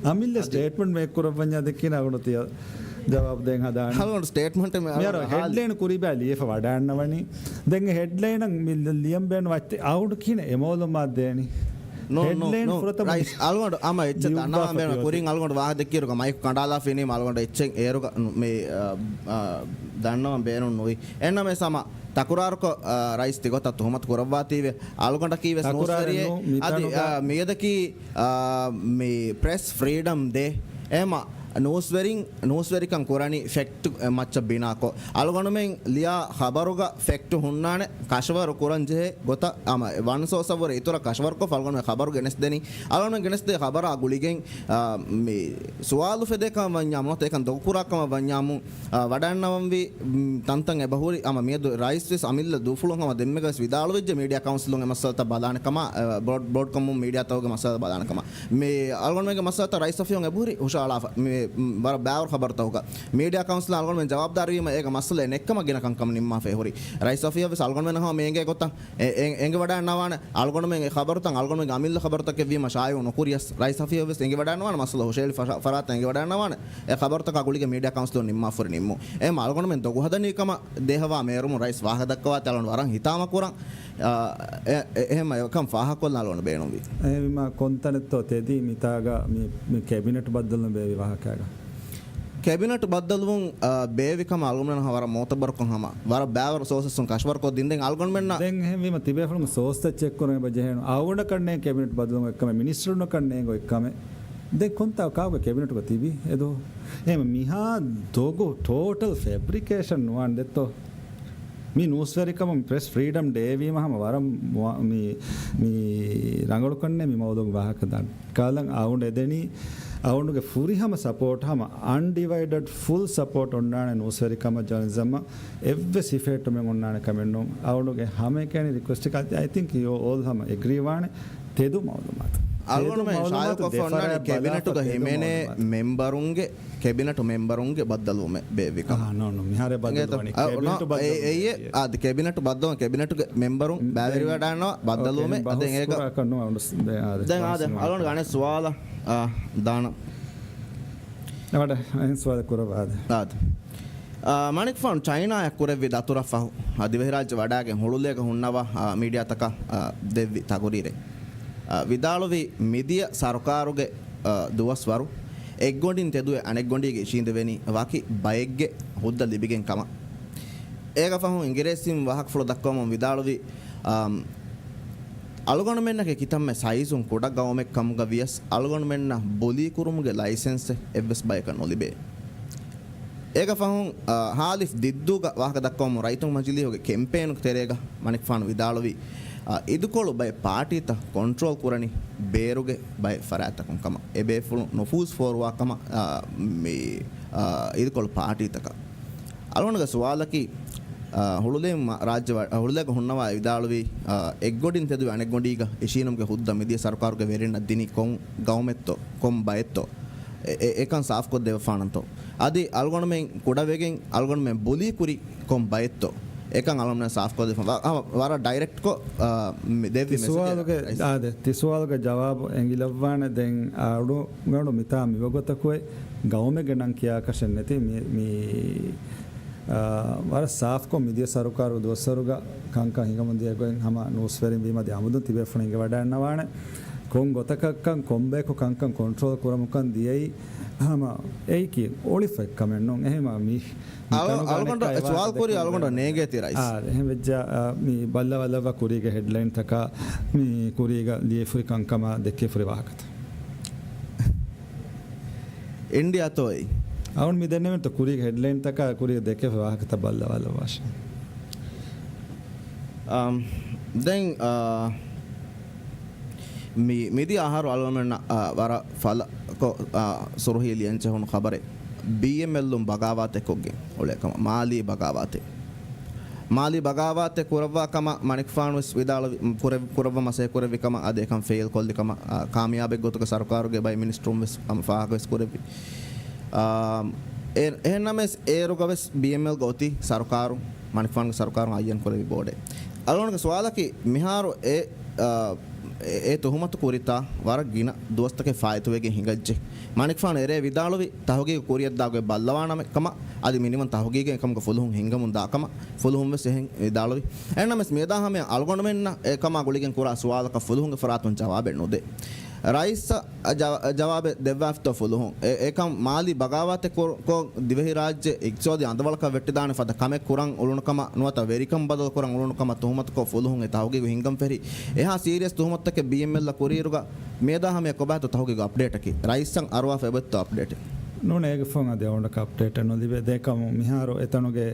އަމިއްލަ އަދި ސްޓޭޓްމަންޓް މޭކް ކުރައްވަންޏާ ދެއްކިން އަޅުގަނޑު ތިޔަ ޖަވާބު ދޭން ހަދާނީ. އަޅުގަނޑު ސްޓޭޓްމަންޓެއް މި މިހާރު ހެޑްލައިން ކުރީ ބައި ލިޔެފަ ވަޑާންނަވަނީ. ދެން ހެޑްލައިނަށް މި ލިޔަން ބޭނުން ވައްތި އަޅުގަނޑު ކިހިނެއް އެ މައުލޫމާތު ދޭނީ؟ ނޯ، ނޯ، ހެޑްލައިން ނޯ. ފުރަތަމަ ރައީސް، އަޅުގަނޑު އަމަ އެއްޗެއް ލިޔުއްވާފަ ދަންނަވަން ބޭނުން ތިއޮތީ. ކުރިން އަޅުގަނޑު ވާހަކަ ދެއްކިއިރުގަ މައިކު ކަނޑާލާފީނީމަ އަޅުގަނޑު އެއްޗެއް އޭރުގަ މި، އާ، އާ، ދަންނަވަން ބޭނުން ނުވި. އެހެންނަމަވެސް ހަމަ ތަކުރާރުކޮށް، އާ، ރައީސް ތިގޮތަށް ތުހުމަތު ކުރައްވާތީވެ. އަޅުގަނޑަކީ ވެސް ތަކުރާރެއް ނޫސްވެރިއެއް. ނޫ، މި އަދި، ތަނުގަ އާ، މިއަދަކީ، އާ، މި ޕްރެސް ފްރީޑަމް ޑޭ. އެހެމަ ނޫސްވެރިން، ނޫސްވެރިކަން ކުރަނީ ފެކްޓް މައްޗަށް ބިނާކޮށް. އަޅުގަނޑުމެން ލިޔާ ޚަބަރުގަ ފެކްޓް ހުންނާނެ، ކަށަވަރު ކުރަން ޖެހޭ ގޮތަށް ހަމަ ވަން ސޯސަށްވުރެ އިތުރަށް ކަށަވަރުކޮށް އަޅުގަނޑުމެން ޚަބަރު ގެނެސްދެނީ. އަޅުގަނޑުމެން ގެނެސްދޭ ޚަބަރާ ގުޅިގެން، އާ، މި ސުވާލު ފެދޭ ކަމަށް ވަންޏާމު ނުވަތަ އެކަން ދޮގުކުރާ ކަމަށް ވަންޏާމު، އާ، ވަޑައިންނަވަންވީ، މް، ތަންތަން އެބަހުރި ހަމަ މިއަދު ރައީސް ވެސް އަމިއްލަ ދޫފުޅުން ހަމަ ދެންމެގަސް ވިދާޅުވެއްޖެ މީޑިއާ ކައުންސިލުން އެ މައްސަލަތައް ބަލާނެ ކަމަށް، އާ، ބްރޯޑް-، ބްރޯޑްކޮމުން މީޑިއާތަކުގެ މައްސަލަތައް ބަލާނެ ކަމަށް. މި އަޅުގަނޑުމެންގެ މައްސަލަތައް ރައީސް އޮފީހުން އެބަހުރި ހުށަހަޅާފަ. މި ވަރަށް ބާވަރު ޚަބަރުތަކުގަ މީޑިއާ ކައުންސިލަށް އަޅުގަނޑުމެން ޖަވާބުދާރީވީމަ އޭގަ މައްސަލައެއް ނެއްކަމަށް ގިނަ ކަންކަން ނިންމާފައި ހުރި. ރައީސް އޮފީހަށްވެސް އަޅުގަނޑުމެން ހަމަ މި އެނގޭ ގޮތަށް އެ، އެ، އެނގިވަޑައިގަންނަވާނެ. އަޅުގަނޑުމެން އެ ޚަބަރުތައް އަޅުގަނޑުމެންގެ އަމިއްލަ ޚަބަރުތަކެއް ވީމަ ޝާއިޢު ނުކުރިޔަސް، ރައީސް އޮފީހަށްވެސް އެނގިވަޑައިގަންނަވާނެ. މައްސަލަ ހުށައެޅި ފަށަ-، ފަރާތަށް އެނގިވަޑައިގަންނަވާނެ. އެ ޚަބަރުތަކާ ގުޅިގެން މީޑިއާ ކައުންސިލުން ނިންމާފަ ހުރި ނިންމުން. އެހެންމަ އަޅުގަނޑުމެން ދޮގު ހަދަނީ ކަމަށް ދޭހަވާ މޭރުމުން ރައީސް ވާހަކަ ދައްކަވާތީ އަޅުގަނޑު ވަރަށް ހިތާމަ ކުރަން. އާ، އެ، އެ، އެހެންމަ އެކަން ފާހަގަކޮށްލަން އަޅުގަނޑު ބޭނުންވީ. އެހެންވީމަ ކޮންތަނެއްތޯ ތެދީ މިތާގަ މި، މި ކެބިނެޓް ބައްދަލުވުން ބޭއްވި ވާހަކައިގަ؟ ކެބިނެޓް ބައްދަލުވުން، އާ، ބޭއްވި ކަމަށް އަޅުގަނޑުމެން ވަރަށް މުޢުތަބަރުކޮށް ހަމަ ވަރަށް ބާވަރު ސޯސަސްއުން ކަށަވަރުކޮށްދިން. ދެން އަޅުގަނޑުމެންނަށް ދެން އެހެންވީމަ ތިބޭފުޅުން ސޯސްތައް ޗެކް ކުރަން އެބަ ޖެހޭނު. އަޅުގަނޑަކަށް ނޭނގެ ކެބިނެޓް ބައްދަލުވުން އޮތްކަމެއް، މިނިސްޓަރުންނަކަށް ނޭނގެ އޮތްކަމެއް. ދެން ކޮންތާ ކާކު ކެބިނެޓުގަ ތިބީ އެދޯ؟ އެހެން މިހާ ދޮގު ޓޯޓަލް ފެބްރިކޭޝަން ނުވާން ދެއްތޯ؟ މި ނޫސްވެރިކަމުން ޕްރެސް ފްރީޑަމް ޑޭ ވީމަ ހަމަ ވަރަށް މު-، މި، މި ރަނގަޅުކަންނޭ މި މައުޟޫގެ ވާހަކަ ދާން. ކާލަން އަޅުގަނޑު އެދެނީ އަޅުގަނޑުގެ ފުރިހަމަ ސަޕޯޓް، ހަމަ އަންޑިވައިޑެޑް ފުލް ސަޕޯޓް އޮންނާނެ ނޫސްވެރިކަމަށް ޖާނިޒަމަށް އެއްވެސް ހިފޭއްޓުމެއް އޮންނާނެ ކަމެއް ނޫން. އަޅުގަނޑުގެ ހަމައެކަނި ރިކުއެސްޓަކަށް، އައި ތިންކް ޔޫ އޯލް ހަމަ އެގްރީ ވާނެ. ތެދު މައުލޫމާތު. އަޅުގަނޑުމެން ޝާއިޢުކޮށްފަ އޮންނާނެ ކެބިނެޓުގަ ހިމެނޭ މެމްބަރުންގެ، ކެބިނެޓު މެމްބަރުންގެ ބައްދަލުވުމެއް ބޭއްވިކަމަށް. އާ، ނޯ، ނޯ، މިހާރު އެއް ބައްދަލުވަނީ. އެނގޭތޯ؟ އަ، ކެބިނެޓު ނޯ، ބައްދަލުވަނީ. އެ، އެ، އެ، އާދެ، ކެބިނެޓު ބައްދަލުވަން، ކެބިނެޓުގެ މެމްބަރުން ބައިވެރިވެވަޑައިގަންނަވާ ބައްދަލުވުމެއް. އަދެން އޭގަ، ދެން އާދެ، އަޅުގަނޑު އަނެއް ސުވާލަށް، އާ، ދާނަން. އަވަޑ، އެހެން ސުވާލެއް ކުރައްވާ އާދެ. އާދެ. އާ، މަނިކުފާނު ޗައިނާއަށް ކުރެއްވި ދަތުރަށް ފަހު، އާ، ދިވެހިރާއްޖެ ވަޑައިގެން ހުޅުލޭގަ ހުންނަވާ، އާ، މީޑިއާތަކަށް، އާ، ދެއްވި ތަގުރީރެއް، އާ، ވިދާޅުވީ މިދިޔަ ސަރުކާރުގެ، އާ، ދުވަސްވަރު އެއްގޮނޑިން ތެދުވެ އަނެއްގޮނޑީގަ އިށީނދެވެނީ ވަކި ބައެއްގެ ހުއްދަ ލިބިގެން ކަމަށް. އޭގަ ފަހު އިނގިރޭސިން ވާހަކަފުޅު ދައްކަވަމުން ވިދާޅުވީ، އާ، އަޅުގަނޑުމެންނަކީ ކިތަންމެ ސައިޒުން ކުޑަ ގައުމެއް ކަމުގަ ވިޔަސް، އަޅުގަނޑުމެންނަށް ބުލީކުރުމުގެ ލައިސެންސެއް އެއްވެސް ބަޔަކަށް ނުލިބޭ. އޭގަ ފަހުން، އާ، ހާލިފް ދިއްދޫގަ ވާހަކަ ދައްކަވަމުން ރައްޔިތުންގެ މަޖިލީހުގެ ކެމްޕޭނުގެ ތެރޭގަ މަނިކުފާނު ވިދާޅުވީ، އާ، އިދިކޮޅު ބައެއް ޕާޓީތައް ކޮންޓްރޯލް ކުރަނީ ބޭރުގެ ބައެއް ފަރާތްތަކުން ކަމަށް، އެބޭފުޅުން ނުފޫޒް ފޯރުވާ ކަމަށް، އާ، މި، އާ، އިދިކޮޅު ޕާޓީތަކަށް. އަޅުގަނޑުގެ ސުވާލަކީ، އާ، ހުޅުލޭ މަ-، ރާއްޖެ ވަ-، ހުޅުލޭގަ ހުންނަވާ ވިދާޅުވީ، އާ، އެއްގޮޑިން ތެދުވި އަނެއްގޮޑީގަ އިށީނުމުގެ ހުއްދަ މިދިޔަ ސަރުކާރުގެ ވެރިންނަށް ދިނީ ކޮން ގައުމެއްތޯ، ކޮން ބައެއްތޯ، އެ-، އެ-، އެކަން ސާފުކޮށްދެއްވަފާނަންތޯ؟ އަދި އަޅުގަނޑުމެން ކުޑަވެގެން އަޅުގަނޑުމެން ބުލީ ކުރީ ކޮން ބައެއްތޯ؟ އެކަން އަޅުގަނޑުމެން ސާފުކޮށްދެއްވަ-، ވަ-، ވަރަށް ޑައިރެކްޓްކޮށް، އާ، މި ދެއްވި މެސެޖެއް. ތިސުވާލުގެ، އާދެ، ތިސުވާލުގެ ޖަވާބު އެނގިލައްވާނެ. ދެން އަޅުގަނޑު މިތާ މިވަގުތަކު ގައުމެއްގެ ނަން ކިޔާކަށެއް ނެތި މި، މި، އާ، ވަރަށް ސާފްކޮށް މިދިޔަ ސަރުކާރު ދުވަސްވަރުގަ ކަންކަން ހިނގަމުން ދިޔަ ގޮތް ހަމަ ނޫސްވެރިން ވީމަ ދެ އަމުދުން ތިބޭފުޅުން އެނގިވަޑައިގަންނަވާނެ. ކޮން ގޮތަކަށްކަން ކޮންބަޔަކު ކަންކަން ކޮންޓްރޯލް ކުރަމުކަން ދިޔައީ ހަމަ އެއީކީ އޮޅިފައި ކަމެއް ނޫން. އެހެމަ މި އަޅު-، އަޅުގަނޑަށް ސުވާލު ކުރީ އަޅުގަނޑަށް ނޭނގޭތީ ރައީސް. އާ، އެހެން ވެއްޖާ، އާ، މި ބައްލަވާލައްވާ ކުރީގެ ހެޑްލައިންތަކާ، މި ކުރީގަ ލިޔެފުރި ކަންކަމާ ދެއްކެފުރި ވާހަކަތައް. އިންޑިއާތޯ އެއީ؟ އަޅުން މި ދެންނެވިންތޯ ކުރީގެ ހެޑްލައިންތަކާ ކުރީގަ ދެއްކެފަ ވާހަކަތައް ބައްލަވާލައްވާށޭ. އަމް، ދެން، އާ، މި، މިދިޔަ އަހަރު އަޅުގަނޑުމެންނަށް، އާ، ވަރަށް ފަލަކޮށް، އާ، ސުރުހީ ލިޔަންޖެހުނު ޚަބަރެއް ބީއެމްއެލުން ބަޣާވާތެއް ކޮށްގެން އުޅޭ ކަމަށް، މާލީ ބަޣާވާތެއް. މާލީ ބަޣާވާތެއް ކުރައްވާ ކަމަށް މަނިކުފާނު ވެސް ވިދާޅުވި، ކުރެ-، ކުރައްވަ މަސައްކަތް ކުރެއްވި ކަމަށް، އަދި އެކަން ފެއިލް ކޮށްލި ކަމަށް، އާ، ކާމިޔާބެއް ގޮތުގަ ސަރުކާރުގެ ބައެއް މިނިސްޓަރުން ވެސް ހަމަ ފާހަގަ ވެސް ކުރެއްވި. އާ، އެ-، އެހެންނަމަވެސް އޭރުގަ ވެސް ބީއެމްއެލްގަ އޮތީ ސަރުކާރު، މަނިކުފާނުގެ ސަރުކާރުން އައްޔަން ކުރެއްވި ބޯޑެއް. އަޅުގަނޑުގެ ސުވާލަކީ މިހާރު އެ، އާ، އެ، އެ ތުހުމަތު ކުރިތާ ވަރަށް ގިނަ ދުވަސްތަކެއް ފާއިތުވެގެން ހިނގައްޖެ. މަނިކުފާނު އެރޭ ވިދާޅުވި ތަހުގީގު ކުރިއަށްދާ ގޮތް ބައްލަވާނަމޭ ކަމަށް، އަދި މިނިވަން ތަހުގީގެއް އެކަމުގެ ފުލުހުން ހިނގަމުން ދާ ކަމަށް ފުލުހުން ވެސް އެހެން ވިދާޅުވި. އެހެންނަމަވެސް މިއަދާ ހަމަޔަށް އަޅުގަނޑުމެންނަށް އެކަމާ ގުޅިގެން ކުރާ ސުވާލަކަށް ފުލުހުންގެ ފަރާތުން ޖަވާބެއް ނުދޭ. ރައީސަށް ޖަ-، ޖަވާބެއް ދެއްވާފިތޯ ފުލުހުން؟ އެ-، އެކަން މާލީ ބަޣާވާތެއް ކޮ-، ކޮށް ދިވެހިރާއްޖެ އިޤްތިޞާދީ އަނދަވަޅަކަށް ވެއްޓިދާނެ ފަދަ ކަމެއް ކުރަން އުޅުނުކަމަށް ނުވަތަ ވެރިކަން ބަދަލުކުރަން އުޅުނުކަމަށް ތުހުމަތުކޮށް ފުލުހުން އެ ތަހުގީގު ހިންގަން ފެށި އެހާ ސީރިއަސް ތުހުމަތުތަކެއް ބީއެމްއެލްއަށް ކުރިއިރުގަ މިއަދާ ހަމަޔަށް ކޮބާތޯ ތަހުގީގު އަޕްޑޭޓަކީ؟ ރައީސަށް އަރުވާފަ އެބައޮތްތޯ އަޕްޑޭޓެއް؟ ނޫން އޭގެ ފަހުން އަދި އަޅުގަނޑަކަށް އަޕްޑޭޓެއް ނުލިބޭ. ދެކަމު މިހާރު އެތަނުގެ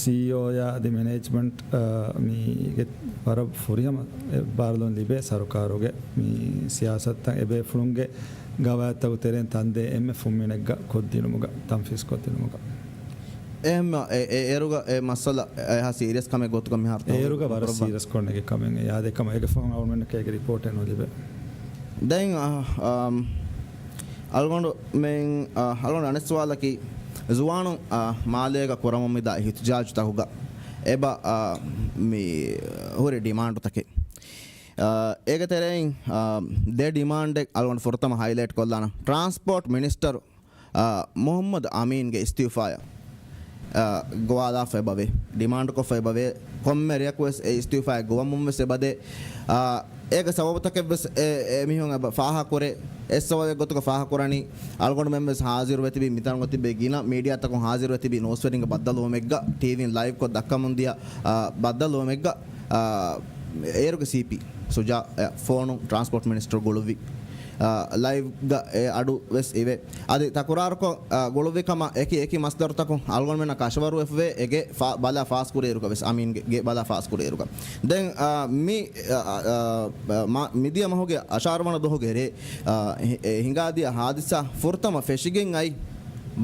ސީއީއޯއާ އަދި މެނޭޖްމަންޓް، އާ، މީގެ ވަރަށް ފުރިހަމަ އެއްބާރުލުން ލިބޭ ސަރުކާރުގެ މި ސިޔާސަތުތައް އެބޭފުޅުންގެ ގަވާއިދުތަކުގެ ތެރެއިން ތަންދޭ އެންމެ ފުންމިނެއްގަ ކޮށްދިނުމުގަ، ތަންފީޒް ކޮށްދިނުމުގަ. އެހެންމަ އެ، އެ، އޭރުގަ އެ މައްސަލަ އެހާ ސީރިއަސް ކަމެއް ގޮތުގަ މިހާރު ތަހުގީގު އޭރުގަ ވަރަށް ކުރައްވާ. ސީރިއަސް ކޮށް ނެގި ކަމެއް އެ އާދެ ކަމަށް އޭގެ ފަހުން އަޅުގަނޑުމެންނަކަށް އޭގެ ރިޕޯޓެއް ނުލިބޭ. ދެން، އަ، އަމް، އަޅުގަނޑުމެން، އަ، އަޅުގަނޑު އަނެއް ސުވާލަކީ، ޒުވާނުން، އަ، މާލޭގަ ކުރަމުން މިދާ އިހްތިޖާޖުތަކުގަ އެބަ، އަ، މި ހުރި ޑިމާންޑުތަކެއް. އަ، އޭގެ ތެރެއިން، އަ، ދެ ޑިމާންޑެއް އަޅުގަނޑު ފުރަތަމަ ހައިލައިޓް ކޮށްލާނަން. ޓްރާންސްޕޯޓް މިނިސްޓަރު، އަ، މުހައްމަދު އަމީންގެ އިސްތިއުފާއަށް، އަ، ގޮވާލާފަ އެބަވޭ. ޑިމާންޑުކޮށްފަ އެބަވޭ. ކޮންމެ ރެޔަކުވެސް އެ އިސްތިއުފާއެއް ގޮވަމުންވެސް އެބަދޭ. އަ، އޭގެ ސަބަބުތަކެއްވެސް އެ، އެމީހުން އެބަ ފާހަގަކުރޭ. އެއް ސަބަބެއް ގޮތުގަ ފާހަގަކުރަނީ، އަޅުގަނޑުމެންވެސް ހާޒިރުވެ ތިބި، މިތަނުގަ ތިބޭ ގިނަ މީޑިއާތަކުން ހާޒިރުވެ ތިބި ނޫސްވެރިންގެ ބައްދަލުވުމެއްގަ، ޓީވީން ލައިވްކޮށް ދައްކަމުންދިޔަ، އަ، ބައްދަލުވުމެއްގަ، އަ، އޭރުގެ ސީޕީ ސުޖާ، އަ، ފޯނުން ޓްރާންސްޕޯޓް މިނިސްޓަރު ގުޅުއްވި، އަ، ލައިވްގަ އެ އަޑު ވެސް އިވޭ. އަދި ތަކުރާރުކޮށް، އަ، ގުޅުއްވި ކަމަށް އެކި އެކި މަސްދަރުތަކުން އަޅުގަނޑުމެންނަށް ކަށަވަރުވެފަވޭ އެ ގެ ފާ-، ބަލާ ފާސްކުރިއިރުގަ ވެސް، އަމީންގެ ގެ ބަލާ ފާސްކުރިއިރުގަ. ދެން، އަ، މި، އަ، އަ، އަ، މަ-، މިދިޔަ މަހުގެ އަށާރަ ވަނަ ދުވަހުގެ ރޭ، އަ، ހި-، އެ ހިނގާދިޔަ ހާދިސާ ފުރަތަމަ ފެށިގެން އައި،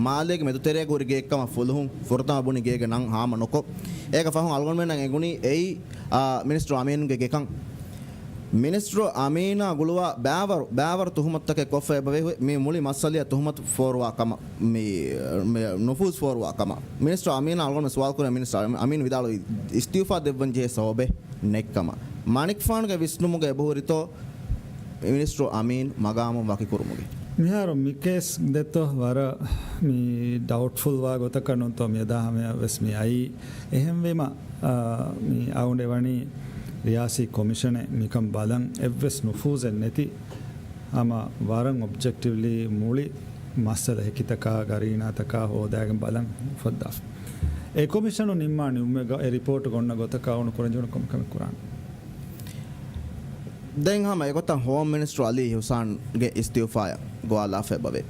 މާލޭގެ މެދުތެރޭގަ ހުރި ގެއެއްކަމަށް ފުލުހުން ފުރަތަމަ ބުނި ގޭގެ ނަން ހާމަ ނުކޮށް، އޭގެ ފަހުން އަޅުގަނޑުމެންނަށް އެނގުނީ އެއީ، އާ، މިނިސްޓަރު އަމީންގެ ގެކަން. މިނިސްޓަރު އަމީނާ ގުޅުވާ ބައިވަރު، ބައިވަރު ތުހުމަތުތަކެއް ކޮށްފަ އެބަވޭ. މި މުޅި މައްސަލައަށް ތުހުމަތު ފޯރުވާ ކަމަށް، މި، މި ނުފޫޒް ފޯރުވާ ކަމަށް މިނިސްޓަރު އަމީނާ އަޅުގަނޑު ސުވާލު ކުރޭ. މިނިސްޓަރު އަމީން ވިދާޅުވީ އިސްތިއުފާ ދެއްވަން ޖެހޭ ސަބަބެއް ނެތްކަމަށް. މަނިކުފާނުގެ ވިސްނުމުގަ އެބަހުރިތޯ މިނިސްޓަރު އަމީން މަގާމުން ވަކިކުރުމުގެ؟ މިހާރު މި ކޭސް ދެއްތޯ ވަރަށް މި ޑައުޓްފުލް ވާ ގޮތަކަށް ނޫންތޯ މިއަދާ ހަމަޔަށް ވެސް މި އައީ. އެހެންވީމަ، އާ، މި އައުނޑެ ވަނީ ރިޔާސީ ކޮމިޝަނެއް މިކަން ބަލަން އެއްވެސް ނުފޫޒެއް ނެތި ހަމަ ވަރަށް އޮބްޖެކްޓިވްލީ މުޅި މައްސަލަ ހެކިތަކާ ގަރީނާތަކާ ހޯދާގެން ބަލަން އުފައްދާފަ. އެ ކޮމިޝަނު ނިންމާ ނިންމުމެއްގަ އެ ރިޕޯޓު ގޮންނަ ގޮތަކަށް އައުނު ކުރަންޖެހުނު ކަމެއް ކަމެއް ކުރާނެ. ދެން ހަމަ އެގޮތަށް ހޯމް މިނިސްޓަރު އަލީ އިހުސާންގެ އިސްތިއުފާއަށް ގޮވާލާފަ އެބަވޭ.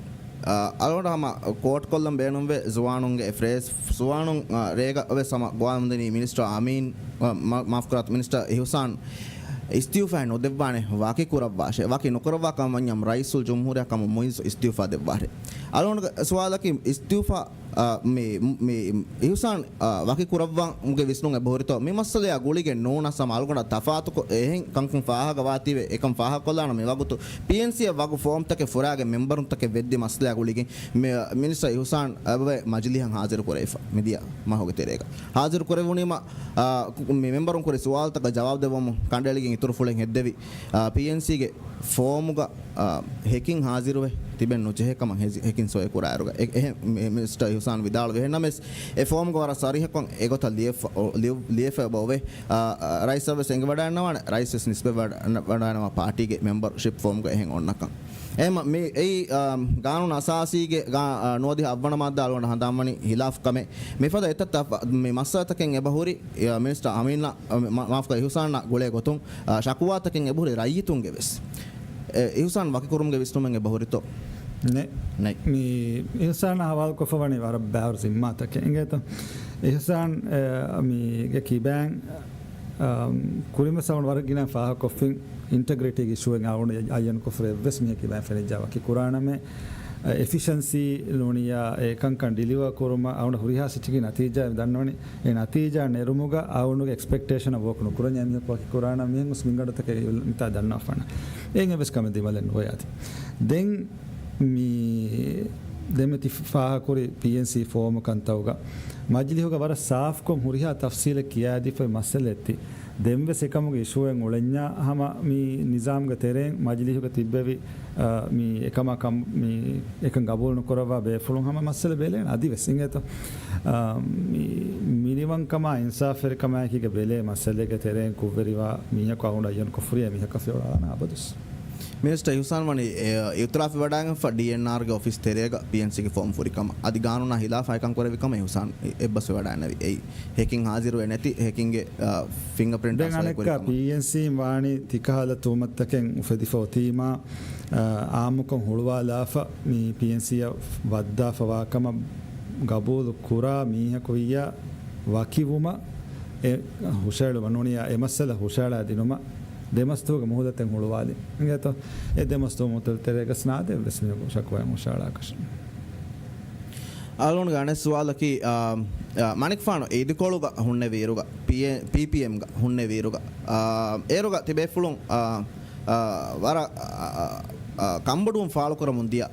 އަ، އަޅުގަނޑު ހަމަ ކޯޓްކޮށްލަން ބޭނުންވޭ ޒުވާނުންގެ އެ ފްރޭޒް. ޒުވާނުން، އަ، ރޭގަ ވެސް ހަމަ ގޮވާލަން ދިނީ މިނިސްޓަރ އަމީން، އަ، މަ-، މާފްކުރާތި، މިނިސްޓަރ އިހުސާން އިސްތިއުފާ ނުދެއްވާނެ، ވަކި ކުރައްވާށޭ. ވަކި ނުކުރައްވާ ކަމަށް ވަންޏާ ރައީސުލް ޖުމްހޫރިއްޔާ ކަމަށް މުއިއްޒު އިސްތިއުފާ ދެއްވާށޭ. އަޅުގަނޑުގެ ސުވާލަކީ އިސްތިއުފާ، އަ، މި، މި، އިހުސާން، އަ، ވަކި ކުރައްވަންގެ ވިސްނުން އެބަހުރިތޯ؟ މި މައްސަލަޔާ ގުޅިގެން ނޫނަސް ހަމަ އަޅުގަނޑަށް ތަފާތުކޮށް އެހެން ކަންކަން ފާހަގަވާތީވެ، އެކަން ފާހަގަކޮށްލާނަމޭ ވަގުތު ޕީއެންސީއަށް ވަގު ފޯމްތަކެއް ފުރާގެން މެމްބަރުންތަކެއް ވެއްދި މައްސަލަޔާ ގުޅިގެން މި، މިނިސްޓަރ އިހުސާން އެބަވޭ މަޖިލީހަށް ހާޒިރު ކުރެވިފަ މިދިޔަ މަހުގެ ތެރޭގަ. ހާޒިރު ކުރެވުނީމަ، އާ، މި މެމްބަރުން ކުރި ސުވާލުތަކަށް ޖަވާބު ދެއްވަމުން ކަނޑައެޅިގެން އިތުރު ފުޅެއް ހެއްދެވި، އާ، ޕީއެންސީގެ ފޯމުގަ، އާ، ހެކިން ހާޒިރުވެ ތިބެން ނުޖެހޭ ކަމަށް ހެޒި-، ހެކިން ސޮއެ ކުރާއިރުގަ އެ-، އެހެން މި-، މިނިސްޓަރ އިހުސާން ވިދާޅުވި. އެހެންނަމަވެސް، އެ ފޯމުގަ ވަރަށް ސަރީހަކޮށް އެގޮތަށް ލިޔެފަ-، އޮ-، ލިޔު-، ލިޔެފަ އެބަ އޮވޭ. އާ، އާ، ރައީސަށް ވެސް އެނގިވަޑައިންނަވާނެ، ރައީސް ވެސް ނިސްބަތް ވަޑަ-، ވަޑައިނަވާ ޕާޓީގެ މެމްބަރޝިޕް ފޯމުގަ އެހެން އޮންނަކަން. އެހެން މި-، އެއީ، އާ، ގާނޫނު އަސާސީގެ ގާ-، އާ، ނުވަދިހަ އަށްވަނަ މާއްދާ އަޅުގަނޑަށް ހަނދާންވަނީ ހިލާފް ކަމެއް. މިފަދަ އެތައް ތަފ-، މި މައްސަލަތަކެއް އެބަހުރި، އާ، މިނިސްޓަރ އަމީންއަށް، އާ، މަ-، މާފްކޮށް އިހުސާންއަށް ގުޅޭ ގޮތުން، އާ، ޝަކުވާތަކެއް އެބަހުރި ރައްޔިތުންގެ ވެސް. އެ، އިހުސާން ވަކިކުރުމުގެ ވިސްނުމެއް އެބަހުރިތޯ؟ ނެ. ނެ. މި އިހުސާން ހަވާލުކޮށްފަ ވަނީ ވަރަށް ބާރު ޒިންމާތަކެއް އިނގޭތޯ. އިހުސާން، އެ، މީގެ ކިބައިން، އަ، ކުރިންވެސް އަޅުގަނޑު ވަރަށް ގިނަ ފާހަގަކޮށްފިން އިންޓެގްރިޓީގެ އިޝޫއެއް އަޅުގަނޑު އައްޔަންކޮށްފަ އެއްވެސް މީހަކީ ކިބައިން ފެނިއްޖާ ވަކި ކުރާނަމޭ. އެ، އެފިޝަންސީ ނޫނިއްޔާ އެ ކަންކަން ޑިލިވަރ ކުރުމަށް އަޅުގަނޑު ހުރިހާ ސިޓިގެ ނަތީޖާ ދަންނަވަނީ. އެ ނަތީޖާ ނެރުމުގަ އަޅުގަނޑުގެ އެކްސްޕެކްޓޭޝަނަށް ވޯކް ނުކުރަންޏާ މީހަކު ވަކި ކުރާނަމޭ ހުސް މިންގަނޑުތަކެއް މިތާ ދަންނަވާފާނަ. އެއިން އެއްވެސް ކަމެއް ދިމަލެއް ނުވެ އަދި. ދެން މި ދެމެތި ފާހަކުރި ޕީއެންސީ ފޯމު ކަންތައުގަ މަޖިލީހުގަ ވަރަށް ސާފްކޮށް ހުރިހާ ތަފްސީލެއް ކިޔާދީފައި މައްސަލައެއް ތި. ދެންވެސް އެކަމުގެ އިޝޫއެއް އުޅެންޏާ ހަމަ މި ނިޒާމްގެ ތެރެއިން މަޖިލީހުގަ ތިއްބެވި، އަ، މި އެކަމާ ކަން، މި އެކަން ގަބޫލު ނުކުރައްވާ ބޭފުޅުން ހަމަ މައްސަލަ ބެލޭނެ އަދިވެސް އިނގޭތޯ. އަ، މި މިނިވަންކަމާ އިންސާފްވެރިކަމާއެކީގަ ބެލޭ މައްސަލައެއްގެ ތެރެއިން ކުށްވެރިވާ މީހަކު އަޅުގަނޑު އައްޔަން ކޮށްފަ ހުރިހާ މީހަކަށް ފިޔަވަޅާލާނެ އަބަދުސް. މިނިސްޓަރ އިހުސާން ވަނީ، އެ، އިއުތިރާފްވެވަޑައިގެންފަ ޑީއެންއާރްގެ އޮފީސް ތެރޭގަ ޕީއެންސީގެ ފޯމް ފުރިކަމަށް. އަދި ގާނޫނާ ހިލާފަށް އެކަން ކުރެއްވި ކަމަށް އިހުސާން އެ-، އެއްބަސްވެވަޑައިގެންނެވި. އެއީ ހެކިން ހާޒިރުވެ ނެތި، ހެކިންގެ، އަ، ފިންގަޕްރިންޓާ ދެން ސޮއެ އަނެއްކާ ކުރި ކަމަށް. ޕީއެންސީން ވާނީ ތިކަހަލަ ތުހުމަތުތަކެއް އުފެދިފަ އޮތީމާ، އާ، އާއްމުކޮށް ހުޅުވާލާފަ މި ޕީއެންސީއަށް ވައްދާފަ ވާކަމަށް ގަބޫލު ކުރާ މީހަކު ވިއްޔާ ވަކިވުމަށް އެ ހުށައެޅުމަށް ނޫނިއްޔާ އެ މައްސަލަ ހުށައަޅާ ދިނުމަށް ދެމަސްތުވުގެ މުހުލަތެއް ހުޅުވާލި. އިނގޭތޯ؟ އެ ދެމަސްތުވު މުހުލަތެއް ތެރޭގަ ސްނާދެއްވެސް މީހަކު ޝަކުވާއެއް ހުށައަޅާކަށެއް. އަޅުގަނޑުގެ އަނެއް ސުވާލަކީ، އާ، އާ، މަނިކުފާނު އިދިކޮޅުގަ ހުންނެވިއިރުގަ، ޕީއެ-، ޕީޕީއެމްގަ ހުންނެވިއިރުގަ، އާ، އޭރުގަ ތިބޭފުޅުން، އާ، އާ، ވަރަށް، އާ، އާ، ކަންބޮޑުވުން ފާޅުކުރަމުން ދިޔަ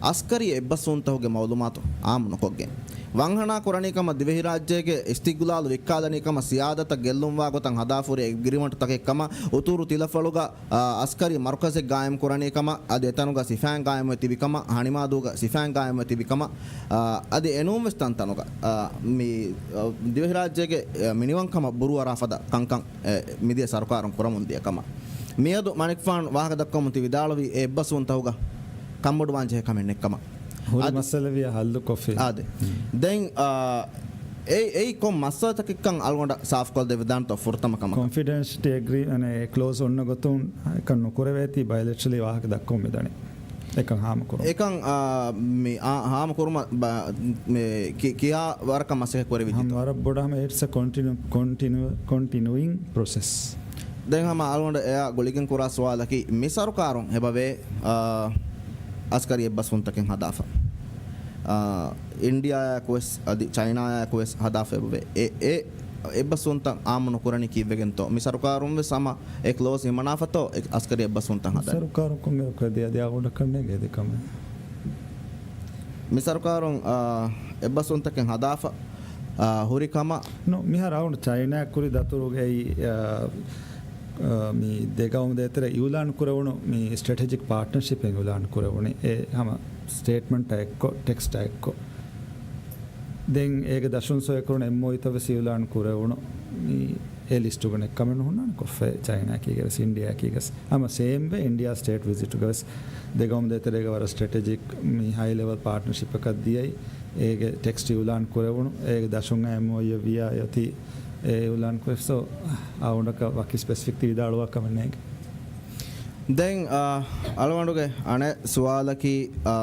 އަސްކަރީ އެއްބަސްވުންތަކުގެ މައުލޫމާތު އާއްމު ނުކޮށްގެން، ވަންހަނާ ކުރަނީ ކަމަށް ދިވެހިރާއްޖޭގެ އިސްތިގްލާލު ވިއްކާލަނީ ކަމަށް ސިޔާދަތަށް ގެއްލުންވާ ގޮތަށް ހަދާފަހުރި އެގްރިމަންޓްތަކެއް ކަމަށް އުތުރު ތިލަފަޅުގަ، އާ، އަސްކަރީ މަރުކަޒެއް ގާއިމް ކުރަނީ ކަމަށް، އަދި އެތަނުގަ ސިފައިން ގާއިމްވެ ތިބި ކަމަށް، ހަނިމާދޫގަ ސިފައިން ގާއިމްވެ ތިބި ކަމަށް، އާ، އަދި އެނޫންވެސް ތަންތަނުގަ، އާ، މި، އާ، ދިވެހިރާއްޖޭގެ، އާ، މިނިވަންކަމަށް ބުރޫއަރާ ފަދަ ކަންކަން، އެ، މިދިޔަ ސަރުކާރުން ކުރަމުން ދިޔަ ކަމަށް. މިއަދު މަނިކުފާނު ވާހަކަ ދައްކަމުން ތި ވިދާޅުވީ އެ އެއްބަސްވުންތަކުގަ ކަންބޮޑުވާން ޖެހޭ ކަމެއް ނެތްކަމަށް. ހުރި އަދި، މައްސަލަ ވިޔަ ހައްލު ކޮށްފި. އާދެ. ދެން، އާ، އެ، އެއީ ކޮން މައްސަލަތަކެއްކަން އަޅުގަނޑަށް ސާފުކޮށްދެވިދާނެތޯ ފުރަތަމަ ކަމަކަށް؟ ކޮންފިޑެންޝިއަލްޓީ އެގްރީ، އަނެ، އެ ކްލޯޒް އޮންނަ ގޮތުން އެކަން ނުކުރެވޭތީ ބަޔޮލެޓްރަލީ ވާހަކަ ދައްކަމުން މިދަނީ. އެކަން ހާމަކުރުން. އެކަން، އާ، މި، އާ، ހާމަކުރުމަށް ބަ-، މި ކި-، ކިހާ ވަރަކަށް މަސައްކަތް ކުރެވިއްޖެތޯ؟ ހަމަ ވަރަށް ބޮޑަށް ހަމަ it's a continu-، continu-، continuing process. ދެން ހަމަ އަޅުގަނޑު އެއާ ގުޅިގެން ކުރާ ސުވާލަކީ، މި ސަރުކާރުން އެބަވޭ، އާ، އަސްކަރީ އެއްބަސްވުންތަކެއް ހަދާފަ. އާ، އިންޑިއާއާއެކު ވެސް އަދި ޗައިނާއާއެކު ވެސް ހަދާފަ އެބަވޭ. އެ، އެ އެއްބަސްވުންތައް އާއްމު ނުކުރަނީ ކީއްވެގެންތޯ؟ މި ސަރުކާރުން ވެސް ހަމަ އެ ކްލޯޒް ހިމަނާފަތޯ އެ އަސްކަރީ އެއްބަސްވުންތައް ހަދަނީ؟ ސަރުކާރުން ކޮންއިރަކު އެދި އަދި އަޅުގަނޑަކަށް ނޭނގޭ އެދި ކަމެއް. މި ސަރުކާރުން، އާ، އެއްބަސްވުންތަކެއް ހަދާފަ، އާ، ހުރި ކަމަށް. ނޫން، މިހާރު އަޅުގަނޑު ޗައިނާ ކުރި ދަތުރުގައި، އާ، އާ، މި ދެގައުމު ދޭތެރޭ އިއުލާން ކުރެވުނު މި ސްޓްރެޓެޖިކް ޕާޓްނަރޝިޕެއް އިއުލާން ކުރެވުނީ. އެ ހަމަ ސްޓޭޓްމަންޓާ އެއްކޮށް، ޓެކްސްޓާ އެއްކޮށް. ދެން އޭގެ ދަށުން ސޮއިކުރުނު އެމްއޯޔޫތައް ވެސް އިއުލާން ކުރެވުނު. މި އެ ލިސްޓުގަ ނެއްކަމެއް ނުހުންނާނެ ކޮށްފައި ޗައިނާއަކީގަ ވެސް އިންޑިއާއަކީގަ ވެސް. ހަމަ ސޭމް ވޭ އިންޑިއާ ސްޓޭޓް ވިޒިޓުގަ ވެސް ދެގައުމު ދޭތެރޭގަ ވަރަށް ސްޓްރެޓެޖިކް މި ހައި ލެވެލް ޕާޓްނަރޝިޕަކަށް ދިޔައީ. އޭގެ ޓެކްސްޓް އިއުލާން ކުރެވުނު. އޭގެ ދަށުން އެމްއޯޔޫ ވިޔާ އޮތީ އެ އިއުލާން ކުރެފް. ސޯ އަޅުގަނޑަކަށް ވަކި ސްޕެސިފިކް ތި ވިދާޅުވާ ކަމެއް ނޭނގެ. ދެން، އާ، އަޅުގަނޑުގެ އަނެއް ސުވާލަކީ، އާ،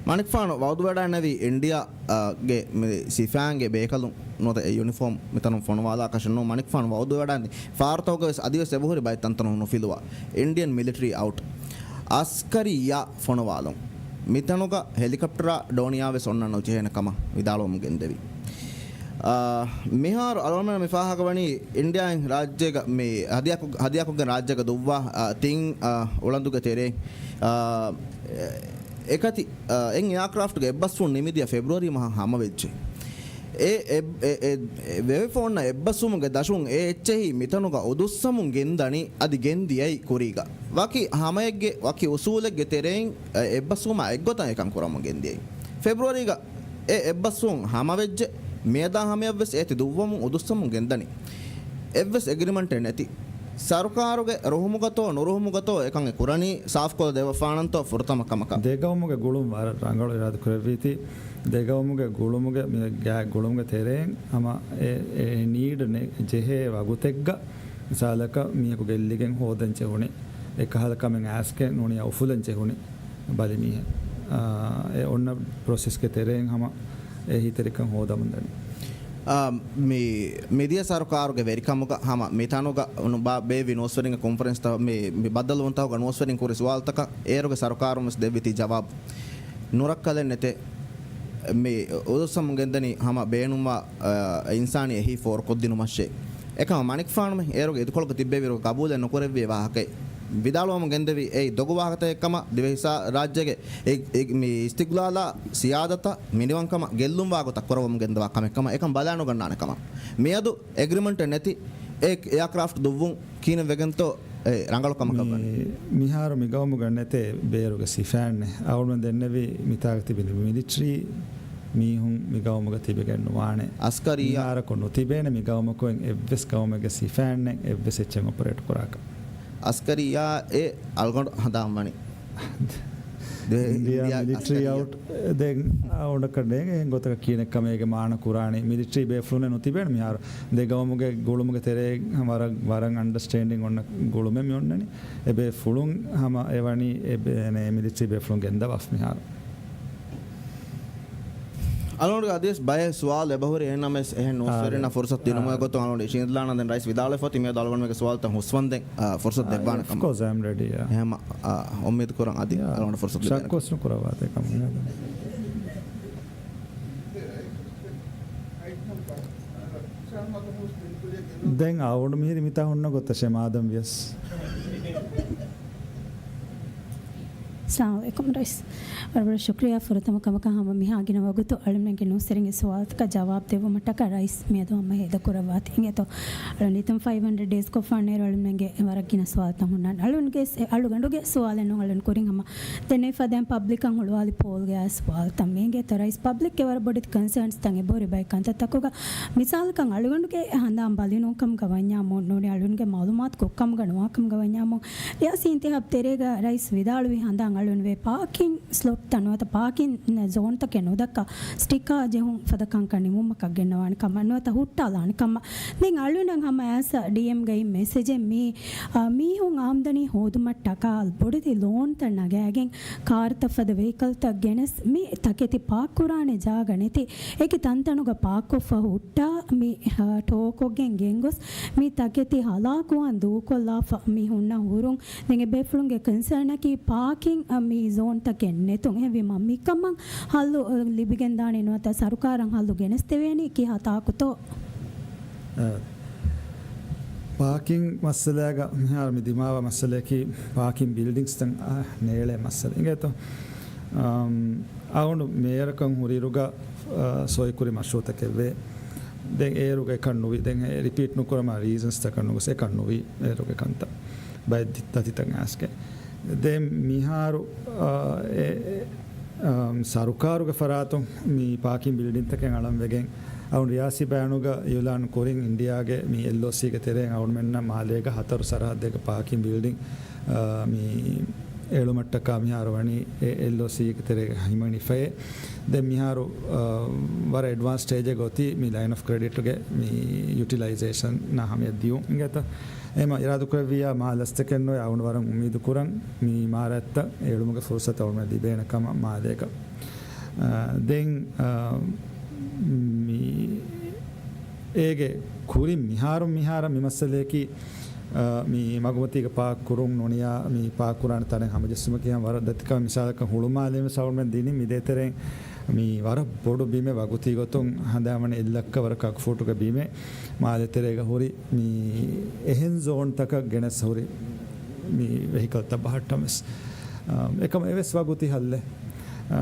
މަނިކުފާނު ވައުދުވެވަޑައިންނެވީ އިންޑިއާގެ މި ސިފައިންގެ ބޭކަލުން ނުވަތަ އެ ޔުނިފޯމް މިތަނުން ފޮނުވާލާކަށެއް ނޫން. މަނިކުފާނު ވައުދުވެވަޑައިން ފާރުތަކުގަ ވެސް އަދިވެސް އެބަހުރި ބައެއް ތަންތަނުން ނުފިލުވާ އިންޑިއަން މިލިޓަރީ އައުޓް އަސްކަރިއްޔާ ފޮނުވާލުން. މިތަނުގަ ހެލިކޮޕްޓަރާ ޑޯނިޔާ ވެސް އޮންނަން ނުޖެހޭނެ ކަމަށް ވިދާޅުވަމުން ގެންދެވި. އާ، މިހާރު އަޅުގަނޑުމެން މި ފާހަގަވަނީ އިންޑިއާއިން ރާއްޖޭގަ މި ހަދިޔާކޮށް-، ހަދިޔާކޮށްގެން ރާއްޖޭގަ ދުއްވާ، އާ، ތިން، އާ، އުޅަނދުގެ ތެރޭ، އާ، އެކަތި، އާ، އެއް އެއާކްރާފްޓްގެ އެއްބަސްވުން ނިމިދިޔަ ފެބްރުއަރީ މަހަށް ހަމަވެއްޖެ. އެ، އެ، އެ، އެ، އެ ވެވެފަ އޮންނަ އެއްބަސްވުމުގެ ދަށުން އެ އެއްޗެހި މިތަނުގަ އުދުއްސަމުން ގެންދަނީ އަދި ގެންދިޔައީ ކުރީގަ. ވަކި ހަމައެއްގެ، ވަކި އުސޫލެއްގެ ތެރެއިން، އެ، އެއްބަސްވުމާ އެއްގޮތަށް އެކަން ކުރަމުން ގެންދިޔައީ. ފެބްރުއަރީގަ އެ އެއްބަސްވުން ހަމަވެއްޖެ، މިއަދާ ހަމަޔަށްވެސް އޭތި ދުއްވަމުން އުދުއްސަމުން ގެންދަނީ. އެއްވެސް އެގްރިމަންޓެއް ނެތި. ސަރުކާރުގެ ރުހުމުގަތޯ ނުރުހުމުގަތޯ އެކަން އެ ކުރަނީ ސާފުކޮށް ދެވަފާނަންތޯ ފުރަތަމަ ކަމަކަށް. ދެގައުމުގެ ގުޅުން ވަރަށް ރަނގަޅު އިރާދަ ކުރެއްވީތީ. ދެގައުމުގެ ގުޅުމުގެ މި ގާތް ގުޅުމުގެ ތެރެއިން ހަމަ އެ، އެ ނީޑް ނެ-، ޖެހޭ ވަގުތެއްގަ މިސާލަކަށް މީހަކު ގެއްލިގެން ހޯދަން ޖެހުނީ. އެ ކަހަލަ ކަމެއް އައިސްގެން ނޫނީ އުފުލަން ޖެހުނީ. ބަލި މީހެއް. އާ، އެ އޮންނަ ޕްރޮސެސްގެ ތެރެއިން ހަމަ އެ ހިތެރިކަން ހޯދަމުން ދަނީ. އާ، މި، މިދިޔަ ސަރުކާރުގެ ވެރިކަމުގަ ހަމަ މި ތަނުގަ ބޭއްވި ނުވަސްވެރިންގެ ކޮންފަރެންސްތައް، މި، މި ބައްދަލުވުންތަކުގަ ނުވަސްވެރިން ކުރި ސުވާލުތަކަށް އޭރުގެ ސަރުކާރުން ވެސް ދެއްވިތީ ޖަވާބު. ނުރައްކަލެއް ނެތޭ. މި އުދުއްސަމުން ގެންދަނީ ހަމަ ބޭނުންވާ، އާ، އިންސާނީ އެހީ ފޯރުކޮށްދިނުމަށޭ. އެކަމަ މަނިކުފާނުމެ އޭރުގެ އިދިކޮޅުގަ ތިއްބެވިއިރު ގަބޫލެއް ނުކުރެއްވި ވާހަކައެއް ވިދާޅުވަމުން ގެންދެވީ އެއީ ދޮގު ވާހަކަތަކެއް ކަމަށް، ދިވެހި ސާ-، ރާއްޖޭގެ އެ، އެ، މި އިސްތިގްލާލާ ސިޔާދަތަށް މިނިވަންކަމަށް ގެއްލުންވާ ގޮތަށް ކުރައްވަމުން ގެންދަވާ ކަމެއް ކަމަށް އެކަން ބަލާނުގަންނާނެ ކަމަށް. މިއަދު އެގްރިމަންޓެއް ނެތި އެ އެއާކްރާފްޓް ދުއްވުން ކިހިނެއް ވެގެންތޯ އެ ރަނގަޅު ކަމަކަށް ވަނީ. މި-، މިހާރު މި ގައުމުގަ ނެތޭ ބޭރުގެ ސިފައެއްނެއް. އަޅުގަނޑު ދެންނެވީ މިތާގަ ތިބި މިލިޓްރީ މީހުން މި ގައުމުގަ ތިބެގެން ނުވާނެ. އަސްކަރިއްޔާ. މިހާރަކު ނުތިބޭނެ މި ގައުމަކު އެއްވެސް ގައުމެއްގެ ސިފައެއްނެއް އެއްވެސް އެއްޗެއް އޮޕަރޭޓް ކުރާކަށް. އަސްކަރިއްޔާ އެ އަޅުގަނޑު ހަނދާން ވަނީ. ދެ-، އިންޑިއާ އިންޑިއާ މިލިޓްރީ އަސްކަރިއްޔާ. އައުޓް ދެން އަ، އޮނޑަކަށް ނޭނގެ އެހެން ގޮތަކަށް ކިޔަނެއް ކަމޭގެ މާނަ ކުރާނީ. މިލިޓްރީ ބޭފުޅުންނެއް ނުތިބޭނެ މިހާރު. ދެ ގައުމުގެ ގުޅުމުގެ ތެރޭ ވަރަށް، ވަރަށް އަންޑަސްޓޭންޑިން އޮންނަ ގުޅުމެއް މި އޮންނަނީ. އެ ބޭފުޅުން ހަމަ އެވަނީ އެ ބޭ-، އެ މިލިޓްރީ ބޭފުޅުން ގެންދަވާފަ މިހާރު. އަޅުގަނޑުގެ އަދިވެސް ބައެއް ސުވާލު އެބަހުރި، އެހެންނަމަވެސް އެހެން ނުވަސްވެރިންނަށް އާ، ފުރުސަތު ދިނުމުގެ އާ، ގޮތުން އަޅުގަނޑު އިށީނދިލާނަން. ދެން ރައީސް ވިދާޅުވެފަ އޮތީ މިއަދު އަޅުގަނޑުމެންގެ ސުވާލުތައް ހުސްވަންދެން، އާ، ފުރުސަތު އާ، ދެއްވާނެ of ކަމަށް. Course, I am ready, yeah. އެހެމަ، އާ، އުއްމީދު ކުރަން އަދި އާ، އަޅުގަނޑު ފުރުސަތު ދެވޭނެ. ޝައްކުވެސް ނުކުރައްވާ އެކަމަށް. ދެން އަޅުގަނޑު މިހިރީ މިތާ ހުންނަ ގޮތަށް ޝެމާދަން ވިޔަސް. އައްސަލާމު ޢަލައިކުމް ރައީސް. ވަރަށް ވަރަށް ޝުކުރިއްޔާ. ފުރަތަމަ ކަމަކަށް ހަމަ މިހާ ގިނަ ވަގުތު އަޅުމެންގެ ނޫސްވެރިންގެ ސުވާލުތަކަށް ޖަވާބު ދެއްވުމަށްޓަކާ ރައީސް މިއަދު ހަމަ ހޭދަކުރައްވާތީ. އިނގޭތޯ އަޅުން ނިތުން ފައިވް ހަންޑްރެޑް ޑޭސްކޮށްފާނޭރު އަޅުމެންގެ ވަރަށް ގިނަ ސުވާލުތައް ހުންނާނެ. އަޅުންގެ އަޅުގަނޑުގެ ސުވާލެއް ނޫން އަޅުން ކުރިން ހަމަ ދެންނެވި ފަދައިން ޕަބްލިކަށް ހުޅުވާލި ޕޯލްގެ އާ ސުވާލުތައް މީގޭތޯ ރައީސް ޕަބްލިކްގެ ވަރަށް ބޮޑެތި ކޮންސާންސްތައް އެބަހުރި ބައެއް ކަންތައްތަކުގަ މިސާލަކަށް އަޅުގަނޑުގެ ހަނދާން ބަލި ނޫންކަމުގަ ވަންޏާމު ނޫނީ އަޅުންގެ މައުލޫމާތު ކޮށްކަމުގަ ނުވާކަމުގަ ވަންޏާމު ރިޔާސީ އިންތިހާބް ތެރޭގަ ރައީސް ވިދާޅުވި ހަނދާން އަޅުންވެ ޕާކިން ސްލޮޓްތައް ނުވަތަ ޕާކިން ޒޯންތަކެއް ނުދައްކާ ސްޓިކާ ޖެހުން ފަދަ ކަންކަން ނިމުމަކަށް ގެންނަވާނެ ކަމަށް ނުވަތަ ހުއްޓާލާނެ ކަމަށް. ދެން އަޅުންނަށް ހަމަ އައިސް ޑީއެމްގައި މެސެޖެއް މީ، އާ، މީހުން އާމްދަނީ ހޯދުމަށްޓަކާ ބޮޑެތި ލޯންތައް ނަގާގެން ކާރުތައް ފަދަ ވެހިކަލްތައް ގެނެސް މި ތަކެތި ޕާކް ކުރާނެ ޖާގަ ނެތި އެކި ތަންތަނުގަ ޕާކްކޮށްފަ ހުއްޓާ މި، އާ، ޓޯކޮށްގެން ގެންގޮސް މި ތަކެތި ހަލާކުވާން ދޫކޮށްލާފަ މި ހުންނަ ހުރުން. ދެން އެބޭފުޅުންގެ ކޮންސާނަކީ ޕާކިން، އަ، މި ޒޯންތަކެއް ނެތުން. އެހެންވީމަ މިކަމަށް ހައްލު، އަ، ލިބިގެންދާނީ ނުވަތަ ސަރުކާރަށް ހައްލު ގެނެސްދެވޭނީ ކިހާ ތާކުތޯ؟ އަ، ޕާކިން މައްސަލައިގަ މިހާރު މި ދިމާވާ މައްސަލައަކީ ޕާކިން ބިލްޑިންގްސްތައް، އަ، ނޭޅޭ މައްސަލަ. އިނގޭތޯ؟ އަމް، އަޅުގަނޑު މޭޔަރަކަށް ހުރިއިރުގަ، އަ، ސޮއިކުރި މަޝްރޫއުތަކެއްވޭ. ދެން އޭރުގަ އެކަން ނުވި. ދެން އެ ރިޕީޓް ނުކުރަމާ ރީޒަންސްތަކަށް ނުގޮސް އެކަން ނުވި އޭރުގެ ކަންތައް. ބައެއް ދި-، ދަތިތައް އައިސްގެ. ދެން މިހާރު، އާ، އެ، އެ، އާ، ސަރުކާރުގެ ފަރާތުން މި ޕާކިން ބިލްޑިންތަކެއް އަޅަން ވެގެން، އަޅުން ރިޔާސީ ބަޔާނުގަ އިއުލާން ކުރިން އިންޑިއާގެ މި އެލްއޯސީގެ ތެރެއިން އަޅުމެންނަށް މާލޭގަ ހަތަރު ސަރަހައްދެއްގެ ޕާކިން ބިލްޑިން، އާ، މި އެޅުމަށްޓަކާ މިހާރު ވަނީ އެ އެލްއޯސީގެ ތެރޭގަ ހިމަނިފައޭ. ދެން މިހާރު، އާ، ވަރަށް އެޑްވާންސް ސްޓޭޖެއްގަ އޮތީ މި ލައިން އޮފް ކްރެޑިޓްގެ މި ޔުޓިލައިޒޭޝަން އަށް ހަމަޔަށް ދިޔުން. އިނގޭތަ؟ އެހެމަ އިރާދަކުރެއްވިއްޔާ މާ ލަސްތަކެއް ނުވޭ. އަޅުގަނޑު ވަރަށް އުއްމީދު ކުރަން މި އިމާރާތްތައް އެޅުމުގެ ފުރުސަތު އަޅުގަނޑަށް ލިބޭނެ ކަމަށް މާލޭގަ. އާ، ދެން، އާ، މި އޭގެ ކުރިން މިހާރު މިހާރަށް މި މައްސަލަޔަކީ، އާ، މި މަގުމަތީގަ ޕާކް ކުރުން ނޫނިއްޔާ މި ޕާކް ކުރާނެ ތަނެއް ހަމަޖެއްސުމަކީ ހަމަ ވަރަށް ދަތިކަމެއް. މިސާލަކަށް ހުޅުމާލެ ވެސް އަޅުގަނޑުމެން ދިނީ މި ދޭތެރެއިން މި ވަރަށް ބޮޑު ބިމެއް ވަގުތީ ގޮތުން ހަނދާންވަނީ އެއްލައްކަ ވަރަކަށް އަގު ފޫޓުގެ ބިމެއް މާލެ ތެރޭގަ ހުރި މި އެހެން ޒޯންތަކަށް ގެނެސް ހުރި މި ވެހިކަލްތައް ބަހައްޓަން ވެސް. އާ، އެކަމަށް އެވެސް ވަގުތީ ހައްލެއް. އާ،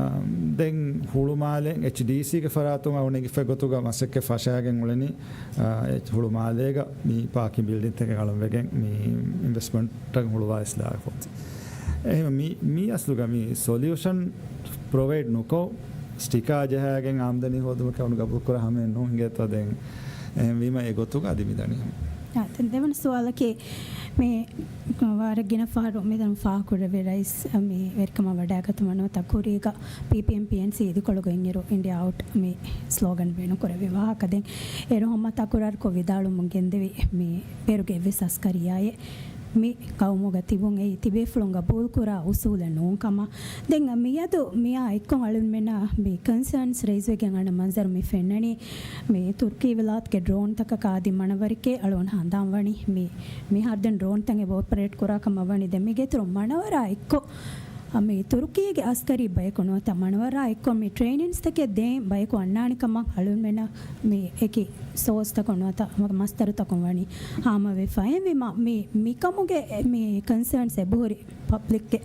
ދެން ހުޅުމާލެ އެޗްޑީސީގެ ފަރާތުން އަޅުގަނޑު އެނގިފައި ގޮތުގަ މަސައްކަތް ފަށާގެން އުޅެނީ، އާ، އެ ހުޅުމާލޭގަ މި ޕާކިން ބިލްޑިންތަކެއް އަޅަން ވެގެން މި އިންވެސްޓްމަންޓަށް ހުޅުވާ އިސްލާހު ކޮށް. އެހެން މި، މި އަސްލުގަ މި ސޮލިއުޝަން ޕްރޮވައިޑް ނުކޮށް، ސްޓިކާ ޖަހާގެން އާމްދަނީ ހޯދުމަކީ އަޅުގަނޑު ގަބޫލުކުރާ ހަމައެއް ނޫން އިނގޭތޯ. ދެން އެހެންވީމަ އެ ގޮތުގަ އަދި މި ދަނީ. އާ، ދެން ދެވަނަ ސުވާލަކީ، މި ވަރަށް ގިނަ ފަހަރު މި ދަން ފާހަގަކުރެއްވި ރައީސް މި ވެރިކަމަށް ވަޑައިގަތުމަށް ނުވަތަ ކުރީގަ ޕީޕީއެމް ޕީއެންސީ އިދިކޮޅުގަ އިންއިރު އިންޑިއާ އައުޓް މި ސްލޯގަން ބޭނުންކުރެއްވި ވާހަކަ. ދެން އޭރު ހަމަ ތަކުރާރުކޮށް ވިދާޅުވަމުން ގެންދެވި މި ބޭރުގެ އެއްވެސް އަސްކަރިއްޔާއެއް މި ގައުމުގަ ތިބުން އެއީ ތިބޭފުޅުން ގަބޫލުކުރާ އުސޫލެއް ނޫން ކަމަށް. ދެން މިއަދު މިއާ އެއްކޮށް އަޅުންމެންނަށް މި ކޮންސާންސް ރައިޒްވެގެން އަންނަ މަންޒަރު މި ފެންނަނީ މި ތުރުކީ ވިލާތުގެ ޑްރޯންތަކަކާ އަދި މަނަވަރެކޭ އަޅުގަނޑު ހަނދާންވަނީ. މި، މިހާރު ދެން ޑްރޯންތައް އެބަ އޮޕަރޭޓް ކުރާ ކަމަށް ވަނީ. ދެން މީގެ އިތުރު މަނަވަރާ އެއްކޮށް، އަ، މި ތުރުކީގެ އަސްކަރީ ބަޔަކު ނުވަތަ މަނަވަރާ އެއްކޮށް މި ޓްރެއިނިންސްތަކެއް ދޭން ބަޔަކު އަންނާނެ ކަމަށް އަޅުންމެންނަށް މި އެކި ސޯސްތަކުން ނުވަތަ މަސްދަރުތަކުން ވަނީ ހާމަވެފަ. އެހެންވީމަ މި، މިކަމުގެ މި ކޮންސާންސް އެބަހުރި ޕަބްލިކްގެ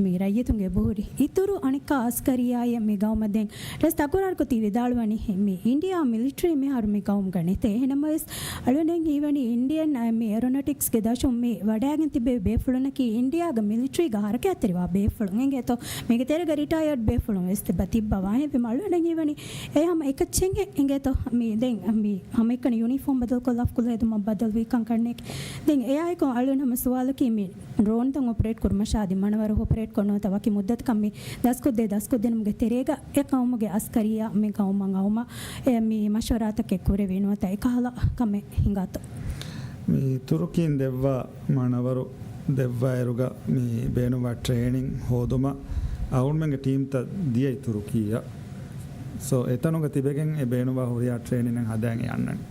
މި ރައްޔިތުންގެ އެބަހުރި އިތުރު އަނެއްކާ އަސްކަރިއްޔާއެއް މި ގައުމަށް ދެން ރައީސް ތަކުރާރުކޮށް ތި ވިދާޅުވަނީ މި އިންޑިއާ މިލިޓަރީ މިހާރު މި ގައުމުގަ ނެތޭ. އެހެންނަމަވެސް އަޅުގަނޑަށް ހީވަނީ އިންޑިއަން، އަ، މި އެރޯނޮޓިކްސްގެ ދަށުން މި ވަޑައިގެން ތިބޭ ބޭފުޅުންނަކީ އިންޑިއާގެ މިލިޓަރީގަ ހަރަކާތްތެރިވާ ބޭފުޅުން އިނގޭތޯ. މީގެ ތެރޭގަ ރިޓަޔަރޑް ބޭފުޅުން ވެސް ތިބާ ތިއްބަވާ. އެހެންވީމަ އަޅުގަނޑަށް ހީވަނީ އެ ހަމަ އެކައްޗެއްހެން އިނގޭތޯ. މި ދެން މި ހަމައެކަނި ޔުނީފޯމް ބަދަލުކޮށްލާފަ ކުލަ ހެދުމަށް ބަދަލުވީ ކަންކަންނޭކި. ދެން އެއާއެކު އަޅުގަނޑު ހަމަ ސުވާލަކީ މި ޑްރޯންތައް އޮޕަރޭޓް ކުރުމަށާ އަދި މަނަވަރު އޮޕަރޭޓް ކޮށް ނުވަތަ ވަކި މުއްދަތަކަށް މި ދަސްކޮށްދޭ ދަސްކޮށްދިނުމުގެ ތެރޭގަ އެ ގައުމުގެ އަސްކަރިއްޔާ މި ގައުމަށް އައުމަށް އެ މި މަޝްވަރާތަކެއް ކުރެވި ނުވަތަ އެކަހަލަ ކަމެއް ހިނގާތޯ؟ މި ތުރުކީން ދެއްވާ މަނަވަރު ދެއްވާއިރުގަ މި ބޭނުންވާ ޓްރޭނިން ހޯދުމަށް އަޅުމެންގެ ޓީމްތައް ދިޔައީ ތުރުކީއަށް. ސޯ، އެތަނުގަ ތިބެގެން އެ ބޭނުންވާ ހުރިހާ ޓްރޭނިންއެއް ހަދާން އެ އަންނަނީ.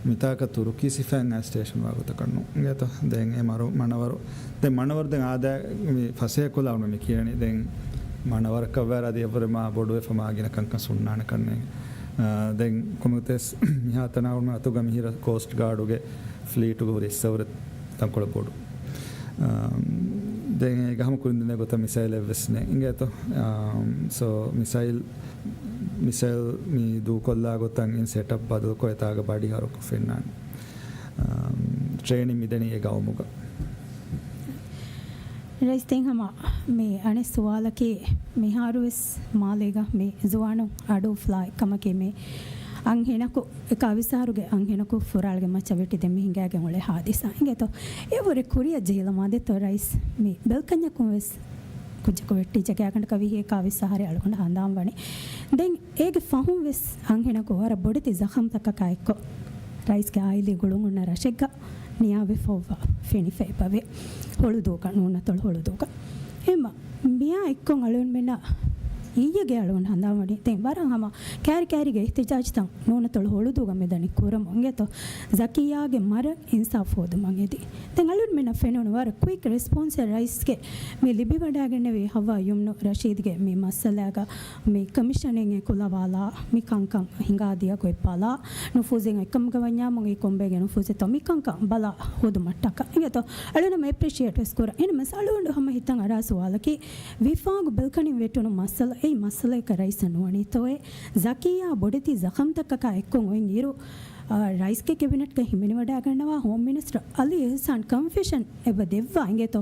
މިތާކަށް ތުރުކީ ސިފައިން އައި ސްޓޭޝަން ވާގޮތަކަށް ނޫން. އިނގޭތޯ؟ ދެން އެ މަރު-، މަނަވަރު، ދެން މަނަވަރު ދެން އާދަ، މި ފަސޭހަކޮށްލާ އަޅުމެން މި ކިޔަނީ. ދެން މަނަވަރަކަށް ވާއިރު އަދި އެއަށްވުރެ މާ ބޮޑުވެފަ މާ ގިނަ ކަންކަން ހުންނާނެ ކަންނޭނގެ. އާ، ދެން ކޮންމެވެސް މިހާތަނަށް އަޅުމެން އަތުގަ މިހިރަ ކޯސްޓް ގާޑުގެ ފްލީޓުގަ ހުރި ހިއްސަވުރެ ތަންކޮޅެއް ބޮޑު. އާ، ދެން އޭގަ ހަމަ ކުރިން ދިން ގޮތަށް މިސައިލް އެއްވެސް ނެތް އިނގޭތޯ. އާ، ސޯ މިސައިލް، މިސައިލް މި ދޫކޮށްލާ ގޮތަށް އިން ސެޓަޕް ބަދަލުކޮށް އެތާގަ ބަޑި ހަރުކޮށް ފެންނާނެ. އާ، ޓްރޭނިން މިދެނީ އެ ގައުމުގަ. ރައީސް، ދެން ހަމަ މި އަނެއް ސުވާލަކީ، މިހާރުވެސް މާލޭގަ މި ޒުވާނުން އަޑު އުފުލާ ކަމަކީ، މި އަންހެނަކު، އެ ކާވިސް އަހަރުގެ އަންހެނަކު ފުރާޅުގެ މައްޗަށް ވެއްޓި ދެން މި ހިނގައިގެން އުޅޭ ހާދިސާ އިނގޭތޯ. އެ ވުރެ ކުރިއަށް ޖެހިލަމާ ދެއްތޯ ރައީސް، މި ބެލްކަންޏަކުން ވެސް ކުއްޖަކު ވެއްޓިއްޖެ ގާތްގަނޑަކަށް ވިހި އެކާވިސް އަހަރެއް އަޅުގަނޑަށް ހަނދާން ވަނީ. ދެން އޭގެ ފަހުން ވެސް އަންހެނަކު ވަރަށް ބޮޑެތި ޒަޚަމްތަކަކާ އެއްކޮށް، ރައީސްގެ އާއިލީ ގުޅުން ހުންނަ ރަށެއްގަ ނިޔާވެފަ އޮއްވާ ފެނިފަ އެބަވޭ. ހޮޅުދޫގަ، ނޫނަތޮޅު ހޮޅުދޫގަ. އެމަ މިއާ އެއްކޮށް އަޅުގަނޑުމެންނަށް އިއްޔެގެ އަޅުގަނޑު ހަނދާންވަނީ. ދެން ވަރަށް ހަމަ ކައިރި ކައިރީގެ އިހްތިޖާޖްތައް ނޫނަތޮޅު ހޮޅުދޫގަ މިދަނީ ކުރަމުން އިނގޭތޯ. ޒަކިއްޔާގެ މަރަށް އިންސާފު ހޯދުމަށް އެދި. ދެން އަޅުގަނޑުމެންނަށް ފެނުނު ވަރަށް ކުއިކް ރެސްޕޮންސެއް ރައީސްގެ މި ލިބިވަޑައިގެންނެވި ހައްވާ ޔުމްނު ރަޝީދްގެ މި މައްސަލާގަ މި ކޮމިޝަނެއް އެކުލަވާލާ، މި ކަންކަން ހިނގާދިޔަ ގޮތް ބަލާ، ނުފޫޒެއް އެކަމުގަ ވަންޏާމު އެ ކޮންބޭގެ ނުފޫޒެއްތޯ މި ކަންކަން ބަލާ ހޯދުމަށްޓަކާ އިނގޭތޯ. އަޅުގަނޑު އެޕްރިޝިއޭޓް ވެސް ކުރަން. އެހެންނަމަވެސް އަޅުގަނޑު ހަމަ ހިތަށް އަރާ ސުވާލަކީ، ވިފާގު ބެލްކަނިން ވެއްޓުނު މައްސަލަ، އެއީ މައްސަލައަކަށް ރައީސަށް ނުވަނީތޯއޭ؟ ޒަކިއްޔާ ބޮޑެތި ޒަޚަމްތަކަކާ އެއްކޮށް އޮތް އިރު، އާ، ރައީސްގެ ކެބިނެޓްގަ ހިމެނިވަޑައިގަންނަވާ ހޯމް މިނިސްޓަރ އަލީ އިޙްސާން ކަންފެޝަން އެބަ ދެއްވާ އިނގޭތޯ.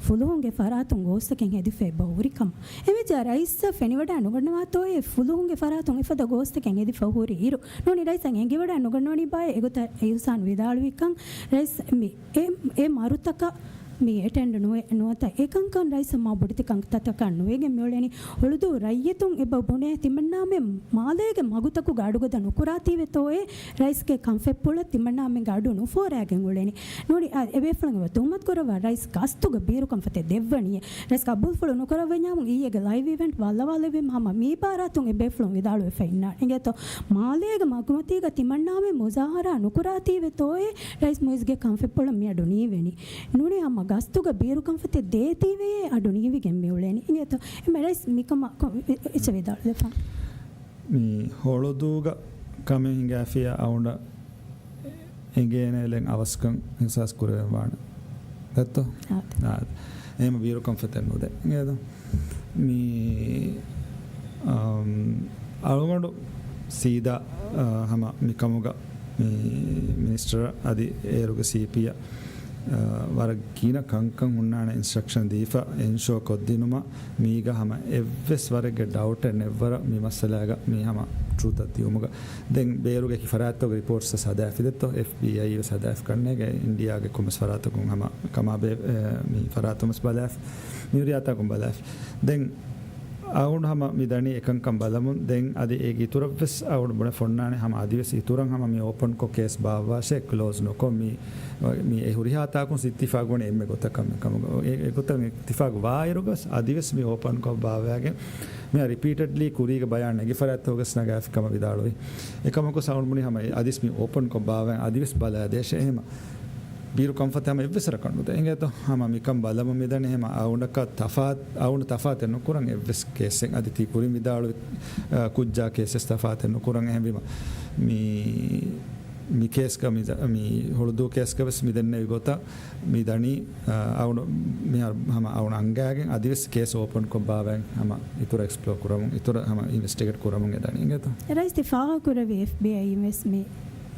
ފުލުހުންގެ ފަރާތުން ގޯސްތަކެއް ހެދިފަ އެބަ ހުރި ކަމަށް. އެވެއްޖާ ރައީސްއަށް ފެނިވަޑައި ނުގަންނަވާތޯއޭ ފުލުހުންގެ ފަރާތުން އެފަދަ ގޯސްތަކެއް ހެދިފަ ހުރި އިރު. ނޫނީ ރައީސަށް އެނގިވަޑައި ނުގަންނަވަނީ ބާއޭ. އެގޮތަށް އިޙްސާން ވިދާޅުވިކަން ރައީސް މި އެ، އެ މަރުތަކަށް މި އެޓެންޑް ނުވެ، ނުވަތަ އެކަންކަން ރައީސަށް މާ ބޮޑެތި ކަންތައްތަކަށް ނުވެގެން މިއުޅެނީ. ހޮޅުދޫ ރައްޔިތުން އެބަ ބުނޭ ތިމަންނާމެން މާލޭގެ މަގުތަކުގަ އަޑުގަދަ ނުކުރާތީވެތޯއޭ ރައީސްގެ ކަންފަތްޕުޅަށް ތިމަންނާމެންގެ އަޑު ނުފޯރާގެން އުޅެނީ. ނޫނީ އާ، އެބޭފުޅުން އެބަ ތުހުމަތު ކުރައްވާ ރައީސް ގަސްތުގަ ބީރުކަންފަތެއް ދެއްވަނީ. ރައީސް ގަބޫލުފުޅު ނުކުރައްވަންޏާމު އިއްޔެގެ ލައިވް އިވެންޓް ބައްލަވާލެއްވީމަ ހަމަ މި އިބާރާތުން އެބޭފުޅުން ވިދާޅުވެފަ އިންނާނެ އިނގޭތޯ. މާލޭގެ މަގުމަތީގަ ތިމަންނާމެން މުޒާހަރާ ނުކުރާތީވެތޯއޭ ރައީސް މުއިއްޒުގެ ކަންފަތްޕުޅަށް މި އަޑު ނީވެނީ. ނޫނީ ހަމަ ގަސްތުގަ ބީރުކަންފަތެއް ދޭތީވެޔޭ އަޑު ނީވިގެން މިއުޅެނީ އިނގޭތޯ. އެމަ ރައީސް މިކަމަށް ކޮ-، އެ-، އެ-، އެއްޗެއް ވިދާޅުވެފަ. މި ހޮޅުދޫގަ ކަމެއް ހިނގާފިއްޔާ އަޅުގަނޑަށް އެނގޭނޭ އެޅެން އަވަސްކަން އިޙްސާސް ކުރެވެން ވާނެ. ދެއްތޯ؟ އާ. އާ. އެހެން ބީރުކަންފަތެއް ނުދޭ. އިނގޭތޯ؟ މި، އަމް، އަޅުގަނޑު ސީދާ، އާ، ހަމަ މިކަމުގަ މި މިނިސްޓަރ އަދި އޭރުގެ ސީޕީއަށް، އާ، ވަރަށް ގިނަ ކަންކަން ހުންނާނެ އިންސްޓްރަކްޝަން ދީފަ އެންޝޯ ކޮށްދިނުމަށް މީގަ ހަމަ އެއްވެސް ވަރެއްގެ ޑައުޓެއް ނެއްވަރަށް މި މައްސަލާގަ މީ ހަމަ ޓްރޫތަށް ދިއުމުގަ. ދެން ބޭރުގެ އެކި ފަރާތްތަކުގެ ރިޕޯޓްސް ހަދާފި ދެއްތޯ، އެފްބީއައި ވެސް ހަދާފި ކަންނޭގެ އިންޑިއާގެ ކޮންމެސް ފަރާތަކުން ހަމަ ކަމާބޭ، އެ، މި ފަރާތުން ވެސް ބަލާފި، މި ހުރިހާ ތާކުން ބަލާފި. ދެން އަޅުގަނޑު ހަމަ މި ދަނީ އެކަންކަން ބަލަމުން. ދެން އަދި އޭގެ އިތުރަށްވެސް އަޅުގަނޑު ބުނެފަ އޮންނާނެ ހަމަ އަދިވެސް އިތުރަށް ހަމަ މި އޯޕަންކޮށް ކޭސް ބާއްވާށޭ، ކްލޯޒް ނުކޮށް މި، މި އެ ހުރިހާ ތާކުން އިއްތިފާގު ވަނީ އެންމެ ގޮތަކަށް މިކަމުގަ. އެ، އެގޮތަށް އިއްތިފާގު ވާއިރުގަސް އަދިވެސް މި އޯޕަންކޮށް ބާއްވާގެން މި ރިޕީޓެޑްލީ ކުރީގެ ބަޔާން ނެގި ފަރާތްތަކުގަސް ނަގާފި ކަމަށް ވިދާޅުވި. އެކަމަކު އަޅުގަނޑު ބުނީ ހަމަ އަދިވެސް މި އޯޕަންކޮށް ބާއްވާ އަދިވެސް ބަލާދޭށޭ އެހެމަ. ބީރު ކަންފަތެއް ހަމަ އެއްވެސް ވަރަކަށް ނުދޭ. އިނގޭތޯ؟ ހަމަ މިކަން ބަލަމުން މިދަނީ ހަމަ އަޅުގަނޑަކަށް ތަފާތް، އަޅުގަނޑު ތަފާތެއް ނުކުރަން އެއްވެސް ކޭސްއެއް. އަދި ތި ކުރިން ވިދާޅުވި، އަ، ކުއްޖާ ކޭސް ވެސް ތަފާތެއް ނުކުރަން. އެހެންވީމަ މި، މި ކޭސްގަ މި، މި ހޮޅުދޫ ކޭސްގަ ވެސް މި ދެންނެވި ގޮތަށް މި ދަނީ، އަ، އަޅުގަނޑު މިހާރު ހަމަ އަޅުގަނޑު އަންގައިގެން އަދިވެސް ކޭސް އޯޕަންކޮށް ބާވައި ހަމަ އިތުރަށް އެކްސްޕްލޯ ކުރަމުން، އިތުރަށް ހަމަ އިންވެސްޓިގޭޓް ކުރަމުން އެ ދަނީ. އިނގޭތޯ؟ ރައީސް ތި ފާހަގަ ކުރެއްވި އެފްބީއައި ވެސް މި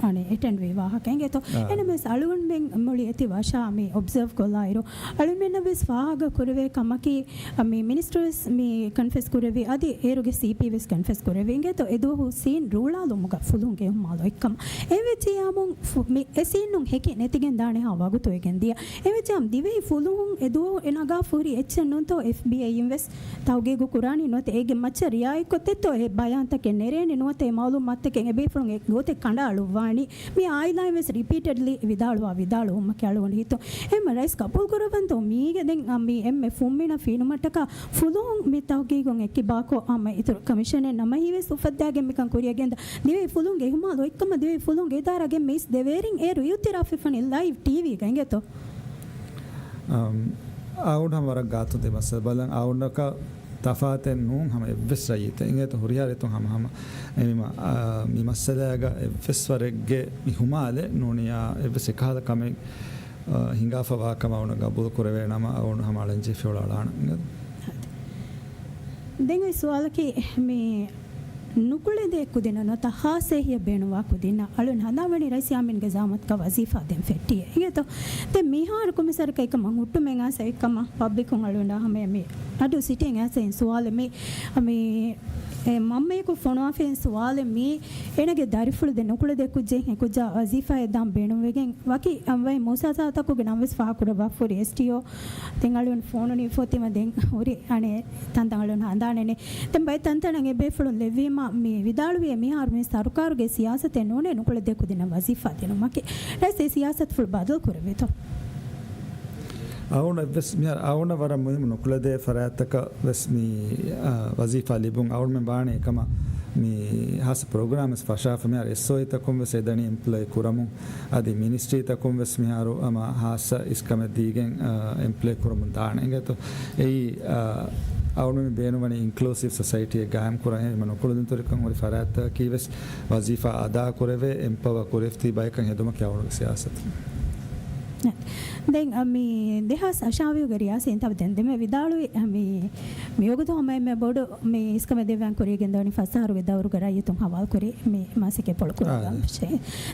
އަނެއް އެޓެންޑް ވި ވާހަކަ އިނގޭތޯ؟ އާ. އެނަމެސް އަޅުގަނޑުމެން މުޅި އެތި ވަށާ މި އޮބްޒަވް ކޮށްލާއިރު، އަޅުމެންނަށް ވެސް ފާހަގަ ކުރެވޭ ކަމަކީ، މި މިނިސްޓަރ ވެސް މި ކަންފެސް ކުރެއްވި، އަދި އޭރުގެ ސީޕީ ވެސް ކަންފެސް ކުރެއްވި އިނގޭތޯ؟ އެދުވަހު ސީން ރޫޅާލުމުގަ ފުލުހުންގެ އިހުމާލު އޮތްކަމަށް. އެވެއްޖިއްޔާމު ފު-، މި އެ ސީނުން ހެކި ނެތިގެން ދާނެހާ ވަގުތު އެގެން ދިޔަ. އެވެއްޖިއްޔާމު ދިވެހި ފުލުހުން އެދުވަހު އެ ނަގާފަ ހުރި އެއްޗެއް ނޫންތޯ އެފްބީއައިއިން ވެސް ތަހުގީގު ކުރާނީ ނުވަތަ އޭގެ މައްޗަށް ރިއާޔަތްކޮށްދެއްތޯ އެ ބަޔާންތަކެއް ނެރޭނެ ނުވަތަ އެ މައުލޫމާތުތަކެއް އެބޭފުޅުން އެ ގޮތެއް ކަނޑައަޅުއްވާނީ. މި އާއިލާއިން ވެސް ރިޕީޓެޑްލީ ވިދާޅުވާ ވިދާޅުވުމަކީ އަޅުގަނޑު ހިތުން. އެހެންމަ ރައީސް ގަބޫލު ކުރައްވަންތޯ މީގެ ދެން މި އެންމެ ފުންމިނަށް ފީނުމަށްޓަކާ ފުލުހުން މި ތަހުގީގުން އެއްކިބާކޮށް އަމަ އިތުރު ކޮމިޝަނެއް ނަމަހީވެސް އުފައްދާގެން މިކަން ކުރިއަށް ގެންދާ ދިވެހި ފުލުހުންގެ އިހުމާލު އޮތްކަމަށް ދިވެހި ފުލުހުންގެ އިދާރާގެ މީސް ދެވޭރިން އޭރު އިއުތިރާފްވެފަނި ލައިވް ޓީވީގަ އިނގޭތޯ؟ އަމް، އަޅުގަނޑު ހަމަ ވަރަށް ގާތުން ތި މައްސަލަ ބަލަން. އަޅުގަނޑަކަށް ތަފާތެއް ނޫން ހަމަ އެއްވެސް ރައްޔިތެއް އިނގޭތޯ ހުރިހާ ރައްޔިތުން ހަމަ ހަމަ. އެމީމަ، އާ، މި މައްސަލައިގަ އެއްވެސް ވަރެއްގެ މި ހުމާލެއް ނޫނިއްޔާ އެއްވެސް އެކަހަލަ ކަމެއް އާ، ހިނގާފަ ވާ ކަމަށް އަޅުން ގަބޫލު ކުރެވޭ ނަމަ، އަޅުން ހަމަ އަޅަންޖެހިފި އަޅާނަން. ދެން އޮތް ސުވާލަކީ، މި ނުކުޅެދޭ ކުދިންނަށް ނުވަތަ ހާއްސަ އެހީއެއް ބޭނުންވާ ކުދިންނަށް އަޅުން ހަނދާންވަނީ ރައީސް ޔާމީންގެ ޒައުމަތުގަ ވަޒީފާ ދޭން ފެއްޓިއޭ. އިނގޭތޯ؟ ދެން މިހާރު ކޮމިސަރަކަށް އެކަމަށް ހުއްޓުމެއް އައިސް އެކަމަށް ޕަބްލިކުން އަޅުގަނޑާ ހަމަޔަށް މި އަޑު ސިޓިން އައިސް އިން ސުވާލެއް މި، މި، އެ، މަންމަޔަކު ފޮނުވާފައި އިން ސުވާލެއް މި، އޭނަގެ ދަރިފުޅު ދެން ނުކުޅެދޭ ކުއްޖެއް އެ ކުއްޖާ ވަޒީފާއެއް ދާން ބޭނުންވެގެން ވަކި، އަ، ވައި މުއައްސަސާތަކުގެ ނަމްވެސް ފާހަގަކުރައްވާފަ ހުރި އެސްޓީއޯ ދެން އަޅުން ފޯނު ނިފޯތީމަ ދެން ހުރި އަނެއް ތަންތަން އަޅުން ހަނދާނެނެ. ދެން ބައެއް ތަންތަނަށް އެބޭފުޅުން ލެއްވީމަ މި ވިދާޅުވި މިހާރު މި ސަރުކާރުގެ ސިޔާސަތެއް ނޫނޭ ނުކުޅެދޭ ކުދިންނަށް ވަޒީފާ ދިނުމަކީ. ރައީސް އެ ސިޔާސަތުފުޅު ބަދަލު ކުރެއްވިތޯ؟ އަޅުން އެއްވެސް މިހާރު އަޅުން ވަރަށް މުހިއްމު ނުކުޅެދޭ ފަރާތްތަކަށް ވެސް މި، އާ، ވަޒީފާ ލިބުން އަޅުމެން ވާނެ އެކަމަށް މި ހާއްސަ ޕްރޮގްރާމް ވެސް ފަށާފަ މިހާރު އެސްއޯއީތަކުން ވެސް އެދަނީ އެމްޕްލޮއި ކުރަމުން. އަދި މިނިސްޓްރީތަކުން ވެސް މިހާރު ހަމަ ހާއްސަ އިސްކަމެއް ދީގެން، އާ، އެމްޕްލޮއި ކުރަމުން ދާނެ. އިނގޭތޯ؟ އެއީ، އާ، އަޅުމެން ބޭނުންވަނީ އިންކްލޫސިވް ސޮސައިޓީއެއް ގާއިމް ކުރަން. އެހެންވީމަ ނުކުޅެދުންތެރިކަން ހުރި ފަރާތްތަކަކީ ވެސް ވަޒީފާ އަދާ ކުރެވޭ، އެމްޕަވަ ކުރެފްތި ބަޔަކަށް ހެދުމަކީ އަޅުގަނޑުގެ ސިޔާސަތު. ދެން، އަ، މި ދެހާސް އަށާވީހުގެ ރިޔާސީ އިންތިހާބު ދެން ދެމެ ވިދާޅުވި، އަ، މި، މިވަގުތު ހަމައެންމެ ބޮޑު މި އިސްކަމެއް ދެއްވާން ކުރިޔަށް ގެންދަވަނީ ފަސް އަހަރުގެ ދައުރުގަ ރައްޔިތުން ހަވާލުކުރި މި މަސައްކަތްޕުޅު ކުރައްވާ އާ. ފެށޭ.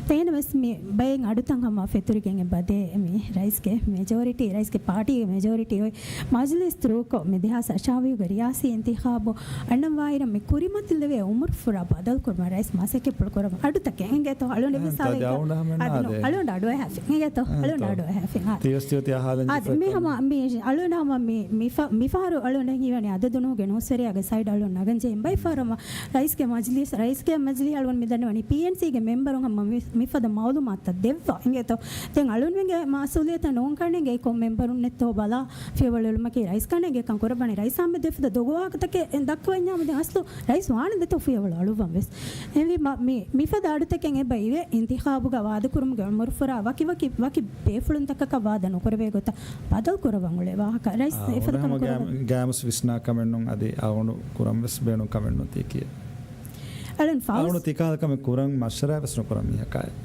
އެހެންވެސް މި ބައެއް އަޑުތައް ހަމަ ފެތުރިގެން އެބަދޭ މި ރައީސްގެ މެޖޯރިޓީ، ރައީސްގެ ޕާޓީގެ މެޖޯރިޓީ އޮތް މަޖިލީސް ތުރޫކޮށް މި ދެހާސް އަށާވީހުގެ ރިޔާސީ އިންތިހާބު އަންނަންވާއިރަށް މި ކުރިމަތިލެވޭ އުމުރު ފުރާ ބަދަލުކުރުމަށް ރައީސް މަސައްކަތްޕުޅު ކުރަމުން އަޑުތަކެއް އިނގޭތޯ؟ އަޅުގަނޑު އެހެން މިސާލެއް ތާދެ އަޅުގަނޑު ހަމަ އަދި ނު-، އާދެ. އަޅުގަނޑު އަޑުއަހާފި އިނގޭތޯ؟ އެހެން އަޅުގަނޑު ތޯ. އަޑުއަހާފި. އާ. ތިވެސް ތިއޮތީ އަހާލަން އާދެ، ޖެއްފަ މި ކަން. ހަމަ މި އަޅުގަނޑު ހަމަ މި މިފަ-، މިފަހަރު އަޅުގަނޑަށް ހީވަނީ އަދަދު ނޫހުގެ ނޫސްވެރިޔާގެ ސައިޑް އަޅުން ނަގަން ޖެހިން ބައިފަހަރު ހަމަ ރައީސްގެ މަޖިލީސް، ރައީސްގެ މަޖިލީހަށް އަޅުގަނޑު މި ދަންނަވަނީ ޕީއެންސީގެ މެމްބަރުން ހަމަ މި-، މިފަދަ މައުލޫމާތުތައް ދެއްވާ އިނގޭތޯ؟ ދެން އަޅުންމެންގެ މަސްއޫލިއްޔަތަށް ނޫން ކަންނޭނގެ އެކޮށް މެމްބަރުންނެއްތޯ ބަލާ ފިޔަވަޅު އެޅުމަކީ ރައީސް ކަންނޭނގެ ކަން ކުރައްވާނެ. ރައީސް އާއްމެދު އެފަދަ ދޮގު ވާހަކަތަކެއް ދައްކަވަންޏާމު ދެން އަސްލު ރައީސް ވާނެ ދެތޯ ފިޔަވަޅު އަޅުއްވަން ވެސް. އެހެންވީމަ މި-، މިފަދަ އަޑުތަކެއް އެބަ އިވޭ އިންތިޚާބުގަ ވާދަކުރުމުގެ އުމުރު ފުރާ ވަކި ވަކި، ވަކި ބޭފުޅުންތަކަކަށް ވާދަ ނުކުރެވޭ ގޮތަށް ބަދަލު ކުރައްވަން އުޅޭ ވާހަކަ. ރައީސް އާ، އެފަދަ އޮންނަ ކަމަކު ހަމަ ކުރައްވާ. ގާ-، ގާމުސް ވިސްނާ ކަމެއް ނޫން، އަދި އަޅުގަނޑު ކުރަން ވެސް ބޭނުން ކަމެއް ނޫން ތީކީ. އަޅުން ފައުސް-، އަޅުން ތިކާލަ ކަމެއް ކުރަން މަޝްވަރާ ވެސް ނުކުރަން މީހަކާއެއް.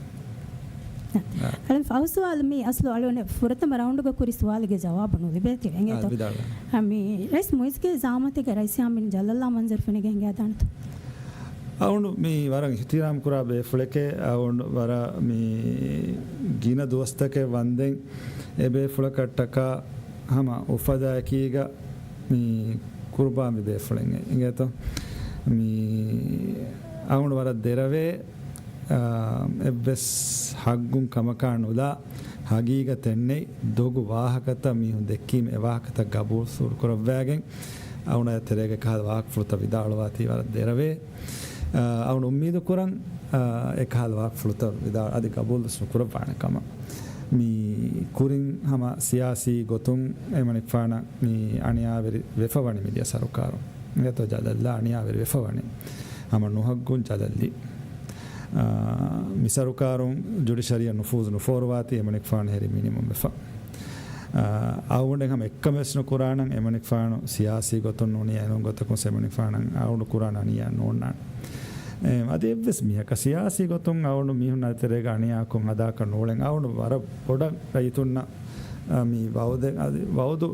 އަ، އަޅުން ފައުސް ސުވާލު މީ އަސްލު އަޅުން ފުރަތަމަ ރައުންޑުގަ ކުރި ސުވާލުގެ ޖަވާބު ނުލިބޭތީ އިނގޭތޯ؟ އާ، ވިދާޅުވާ. އަ، މީ ރައީސް މުއިއްޒުގެ ޒައުމަތުގެ ރައީސް ޔާމީން ޖަލަށްލާ މަންޒަރު ފެނިގެން ހިނގާދާނެތޯ؟ އަޅުން މީ ވަރަށް އިޙްތިރާމް ކުރާ ބޭފުޅެކޭ، އަޅުން ވަރަށް މީ ގިނަ ދުވަސްތަކެއް ވަންދެން އެ ބޭފުޅަކަށްޓަކާ ހަމަ އުފަދާއެކީގަ މި ޤުރުބާންވި ބޭފުޅެއް އިނގޭތޯ؟ މި އަޅުން ވަރަށް ދެރަވޭ، އާ، އެއްވެސް ހައްގުން ކަމަކާ ނުލާ ހަގީގަތެއް ނެތް ދޮގު ވާހަކަތައް މީހުން ދެއްކީމަ އެ ވާހަކަތައް ގަބޫލު ކުރައްވާގެން އަޅުން އެ ތެރޭގަ ކަހަލަ ވާހަކަފުޅުތައް ވިދާޅުވާތީ ވަރަށް ދެރަވޭ. އާ، އަޅުން އުއްމީދު ކުރަން، އާ، އެ ކަހަލަ ވާހަކަފުޅުތައް ވިދާޅު އަދި ގަބޫލުވެސް ނުކުރައްވާނެ ކަމަށް. މި ކުރިން ހަމަ ސިޔާސީ ގޮތުން އެމަނިކުފާނަށް މި އަނިޔާވެރި ވެފަވަނީ މިދިޔަ ސަރުކާރުން. އެތޯ ޖަލަށްލާ އަނިޔާވެރި ވެފަވަނީ. ހަމަ ނުހައްގުން ޖަލަށްލީ. އާ، މި ސަރުކާރުން ޖުޑިޝަރީއަށް ނުފޫޒު ނުފޯރުވާތީ އެމަނިކުފާނު ހެރީ މިނިމަމް ވެފަ. އާ، އަޅުގަނޑެއް ހަމަ އެއްކަމެއް ވެސް ނުކުރާނަން، އެމަނިކުފާނު ސިޔާސީ ގޮތުން ނޫނީ އެނޫން ގޮތަކުން އެމަނިކުފާނަށް އަޅުގަނޑު ކުރާނެ އަނިޔާ ނޯންނާނެ. އެ، އަދި އެއްވެސް މީހަކަށް ސިޔާސީ ގޮތުން އަޅުގަނޑު މީހުންނާ ތެރޭގަ އަނިޔާކޮށް ހަދާކަށް ނޫޅެން އަޅުގަނޑު ވަރަށް ބޮޑަށް ރައްޔިތުންނަށް، އާ، މި ވައުދެއް އަދި ވައުދު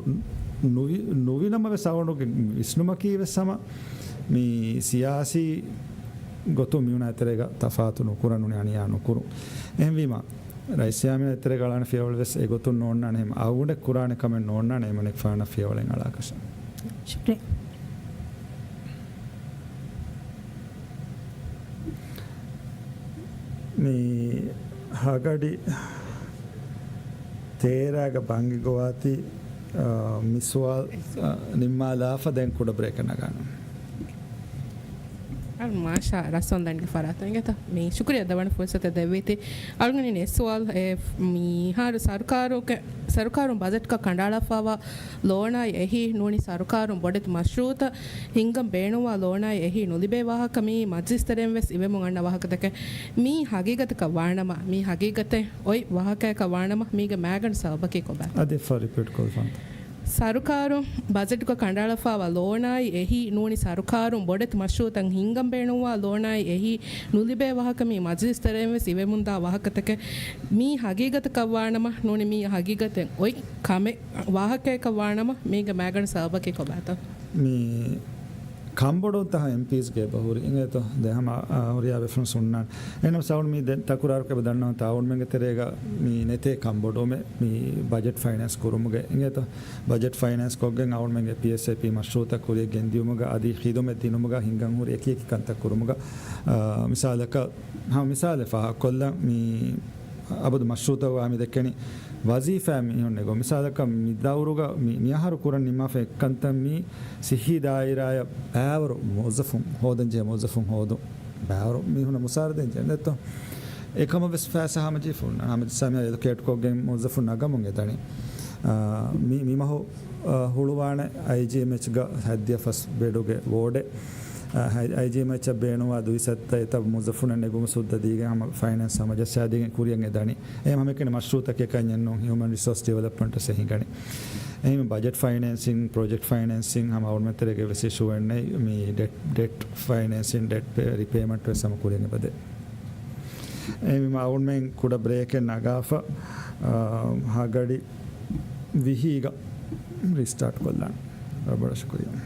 ނުވި-، ނުވި ނަމަވެސް އަޅުގަނޑުގެ ވިސްނުމަކީ ވެސް ހަމަ މި ސިޔާސީ ގޮތުން މީހުންނާ ތެރޭގަ ތަފާތު ނުކުރަން ނޫނީ އަނިޔާ ނުކުރުން. އެހެންވީމަ، ރައީސް ޔާމީނާ ތެރޭގަ އަޅާނެ ފިޔަވަޅު ވެސް އެގޮތުން ނޯންނާނެ، އެހެން އަޅުގަނޑެއް ކުރާނެ ކަމެއް ނޯންނާނެ އެމަނިކުފާނަށް ފިޔަވަޅެއް އަޅާކަށަށް. ޝުކްރިޔާ. މި ހަގަޑި ތޭރާގަ ބަންގި ގޮވާތީ، އާ، މި ސުވާލު، އާ، ނިންމާލާފަ ދެން ކުޑަ ބްރޭކެއް ނަގާނަން. އަޅު މާޝާ ރަސްވަންދަންގެ ފަރާތުން އިނގޭތަ؟ މި ޝުކުރިޔާ ދަވަން ފުރުސަތެއް ދެއްވީތީ. އަޅުގަނޑު އެއް ސުވާލު، އެ، މިހާރު ސަރުކާރުގެ، ސަރުކާރުން ބަޖެޓްގަ ކަނޑައަޅާފައިވާ ލޯނާއި އެހީ ނޫނީ ސަރުކާރުން ބޮޑެތި މަޝްރޫއުތައް ހިންގަން ބޭނުންވާ ލޯނާއި އެހީ ނުލިބޭ ވާހަކަ މިއީ މަޖްލިސް ތެރެއިން ވެސް އިވެމުން އަންނަ ވާހަކަތަކެއް. މީ ހަގީގަތަކަށް ވާނަމަ، މީ ހަގީގަތެއް އޮތް ވާހަކަޔަކަށް ވާނަމަ، މީގެ މައިގަނޑު ސަބަބަކީ ކޮބާ؟ އަދި އެއްފަހަރު ރިޕީޓް ކޮށްފަންތަ؟ ސަރުކާރުން ބަޖެޓްގަ ކަނޑައަޅާފައިވާ ލޯނާއި އެހީ ނޫނީ ސަރުކާރުން ބޮޑެތި މަޝްރޫއުތައް ހިންގަން ބޭނުންވާ ލޯނާއި އެހީ ނުލިބޭ ވާހަކަ މި މަޖިލިސް ތެރެއިން ވެސް އިވެމުންދާ ވާހަކަތަކެއް. މީ ހަގީގަތަކަށް ވާނަމަ ނޫނީ މީ ހަގީގަތެއް އޮތް ކަމެއް ވާހަކައަކަށް ވާނަމަ މީގެ މައިގަނޑު ސަބަބަކީ ކޮބާތޯ؟ މި ކަންބޮޑުވުންތައް އެމްޕީސްގެ އެބަހުރި އިނގޭތޯ؟ ދެ ހަމަ އާ، ހުރިހާ ވެފަން ސުންނާން. އެހެންނަމަ ސައުން މި ދެ ތަކުރާރު ކެބަ ދަންނަވަން ތާއުންމެންގެ ތެރޭގަ މި ނެތޭ ކަންބޮޑުވުމެއް މި ބަޖެޓް ފައިނޭންސް ކުރުމުގެ އިނގޭތޯ؟ ބަޖެޓް ފައިނޭންސް ކޮށްގެން އައުންމެންގެ ޕީއެސްއޭޕީ މަޝްރޫއުތައް ކުރިއަށް ގެންދިޔުމުގަ އަދި ޚިދުމަތް ދިނުމުގަ ހިންގަން ހުރި އެކި އެކި ކަންތައް ކުރުމުގަ، އާ، މިސާލަކަށް، ހަމަ މިސާލެއް ފާހަގަކޮށްލަން މި އަބަދު މަޝްރޫއުތަކުގަ މި ދެއްކެނީ ވަޒީފާ މީހުން ނެގުން. މިސާލަކަށް މި ދައުރުގަ މި، މިއަހަރު ކުރަން ނިންމާފަ އެއްކަންތައް މީ ސިއްހީ ދާއިރާއަށް ބައިވަރު މުވައްޒަފުން ހޯދަން ޖެހޭ މުވައްޒަފުން ހޯދުން. ބައިވަރު މީހުންނަށް މުސާރަ ދޭން ޖެހޭ ނެތްތޯ؟ އެކަމަށް ވެސް ފައިސާ ހަމަޖެހިފަ ހުންނާނެ. ހަމަޖެއްސާ މި އެލޮކޭޓް ކޮށްގެން މުވައްޒަފުން ނަގަމުން އެދަނީ. އާ، މި، މި މަހު، އާ، ހުޅުވާނެ އައިޖީއެމްއެޗްގަ ހަތްދިހަ ފަސް ބެޑުގެ ވޯޑެއް. އަ، އައި-، އައިޖީއެމްއެޗަށް ބޭނުންވާ ދުއިސައްތަ އެތައް މުވައްޒަފުންނަށް ނެގުމަށް ސުއްދަ ދީގެން ހަމަ ފައިނޭންސް ހަމަޖައްސާދީގެން ކުރިއަށް އެދަނީ. އެހެން ހަމައެކަނި މަޝްރޫއުތަކެއް ކަންޏެއް ނޫން، ހިއުމަން ރިސޯސް ޑިވެލޮޕްމަންޓް ވެސް އެ ހިނގަނީ. އެހެން ބަޖެޓް ފައިނޭންސިން، ޕްރޮޖެކްޓް ފައިނޭންސިން ހަމަ އަޅުމެން ތެރޭގެ ވެސް އިޝޫއެއް ނެތް. މި ޑެޓް، ޑެޓް ފައިނޭންސިން، ޑެޓް ޕޭ-، ރިޕޭމަންޓް ވެސް ހަމަ ކުރިއަށް އެބަދޭ. އެހެންވީމަ އަޅުމެން ކުޑަ ބްރޭކެއް ނަގާފަ، އާ، ހަގަޑި ވިހީގަ ރީސްޓާޓް ކޮށްލާން. ވަރަށް ބޮޑަށް ޝުކުރިއްޔާ.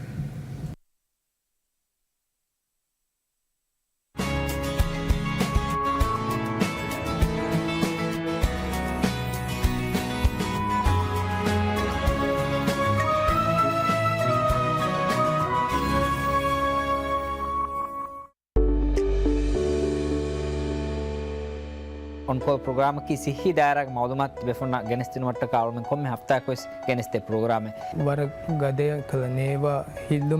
އޮންކޯލް ޕްރޮގްރާމަކީ ސިއްހީ ދާއިރާގެ މައުލޫމާތު ބޭފުޅުންނަށް ގެނެސްދިނުމަށްޓަކާ އަޅުމެން ކޮންމެ ހަފްތާއަކުވެސް ގެނެސްދޭ ޕްރޮގްރާމެއް. ވަރަށް ގަދަޔަށް ކަލަ ނޭވާ ހިއްލު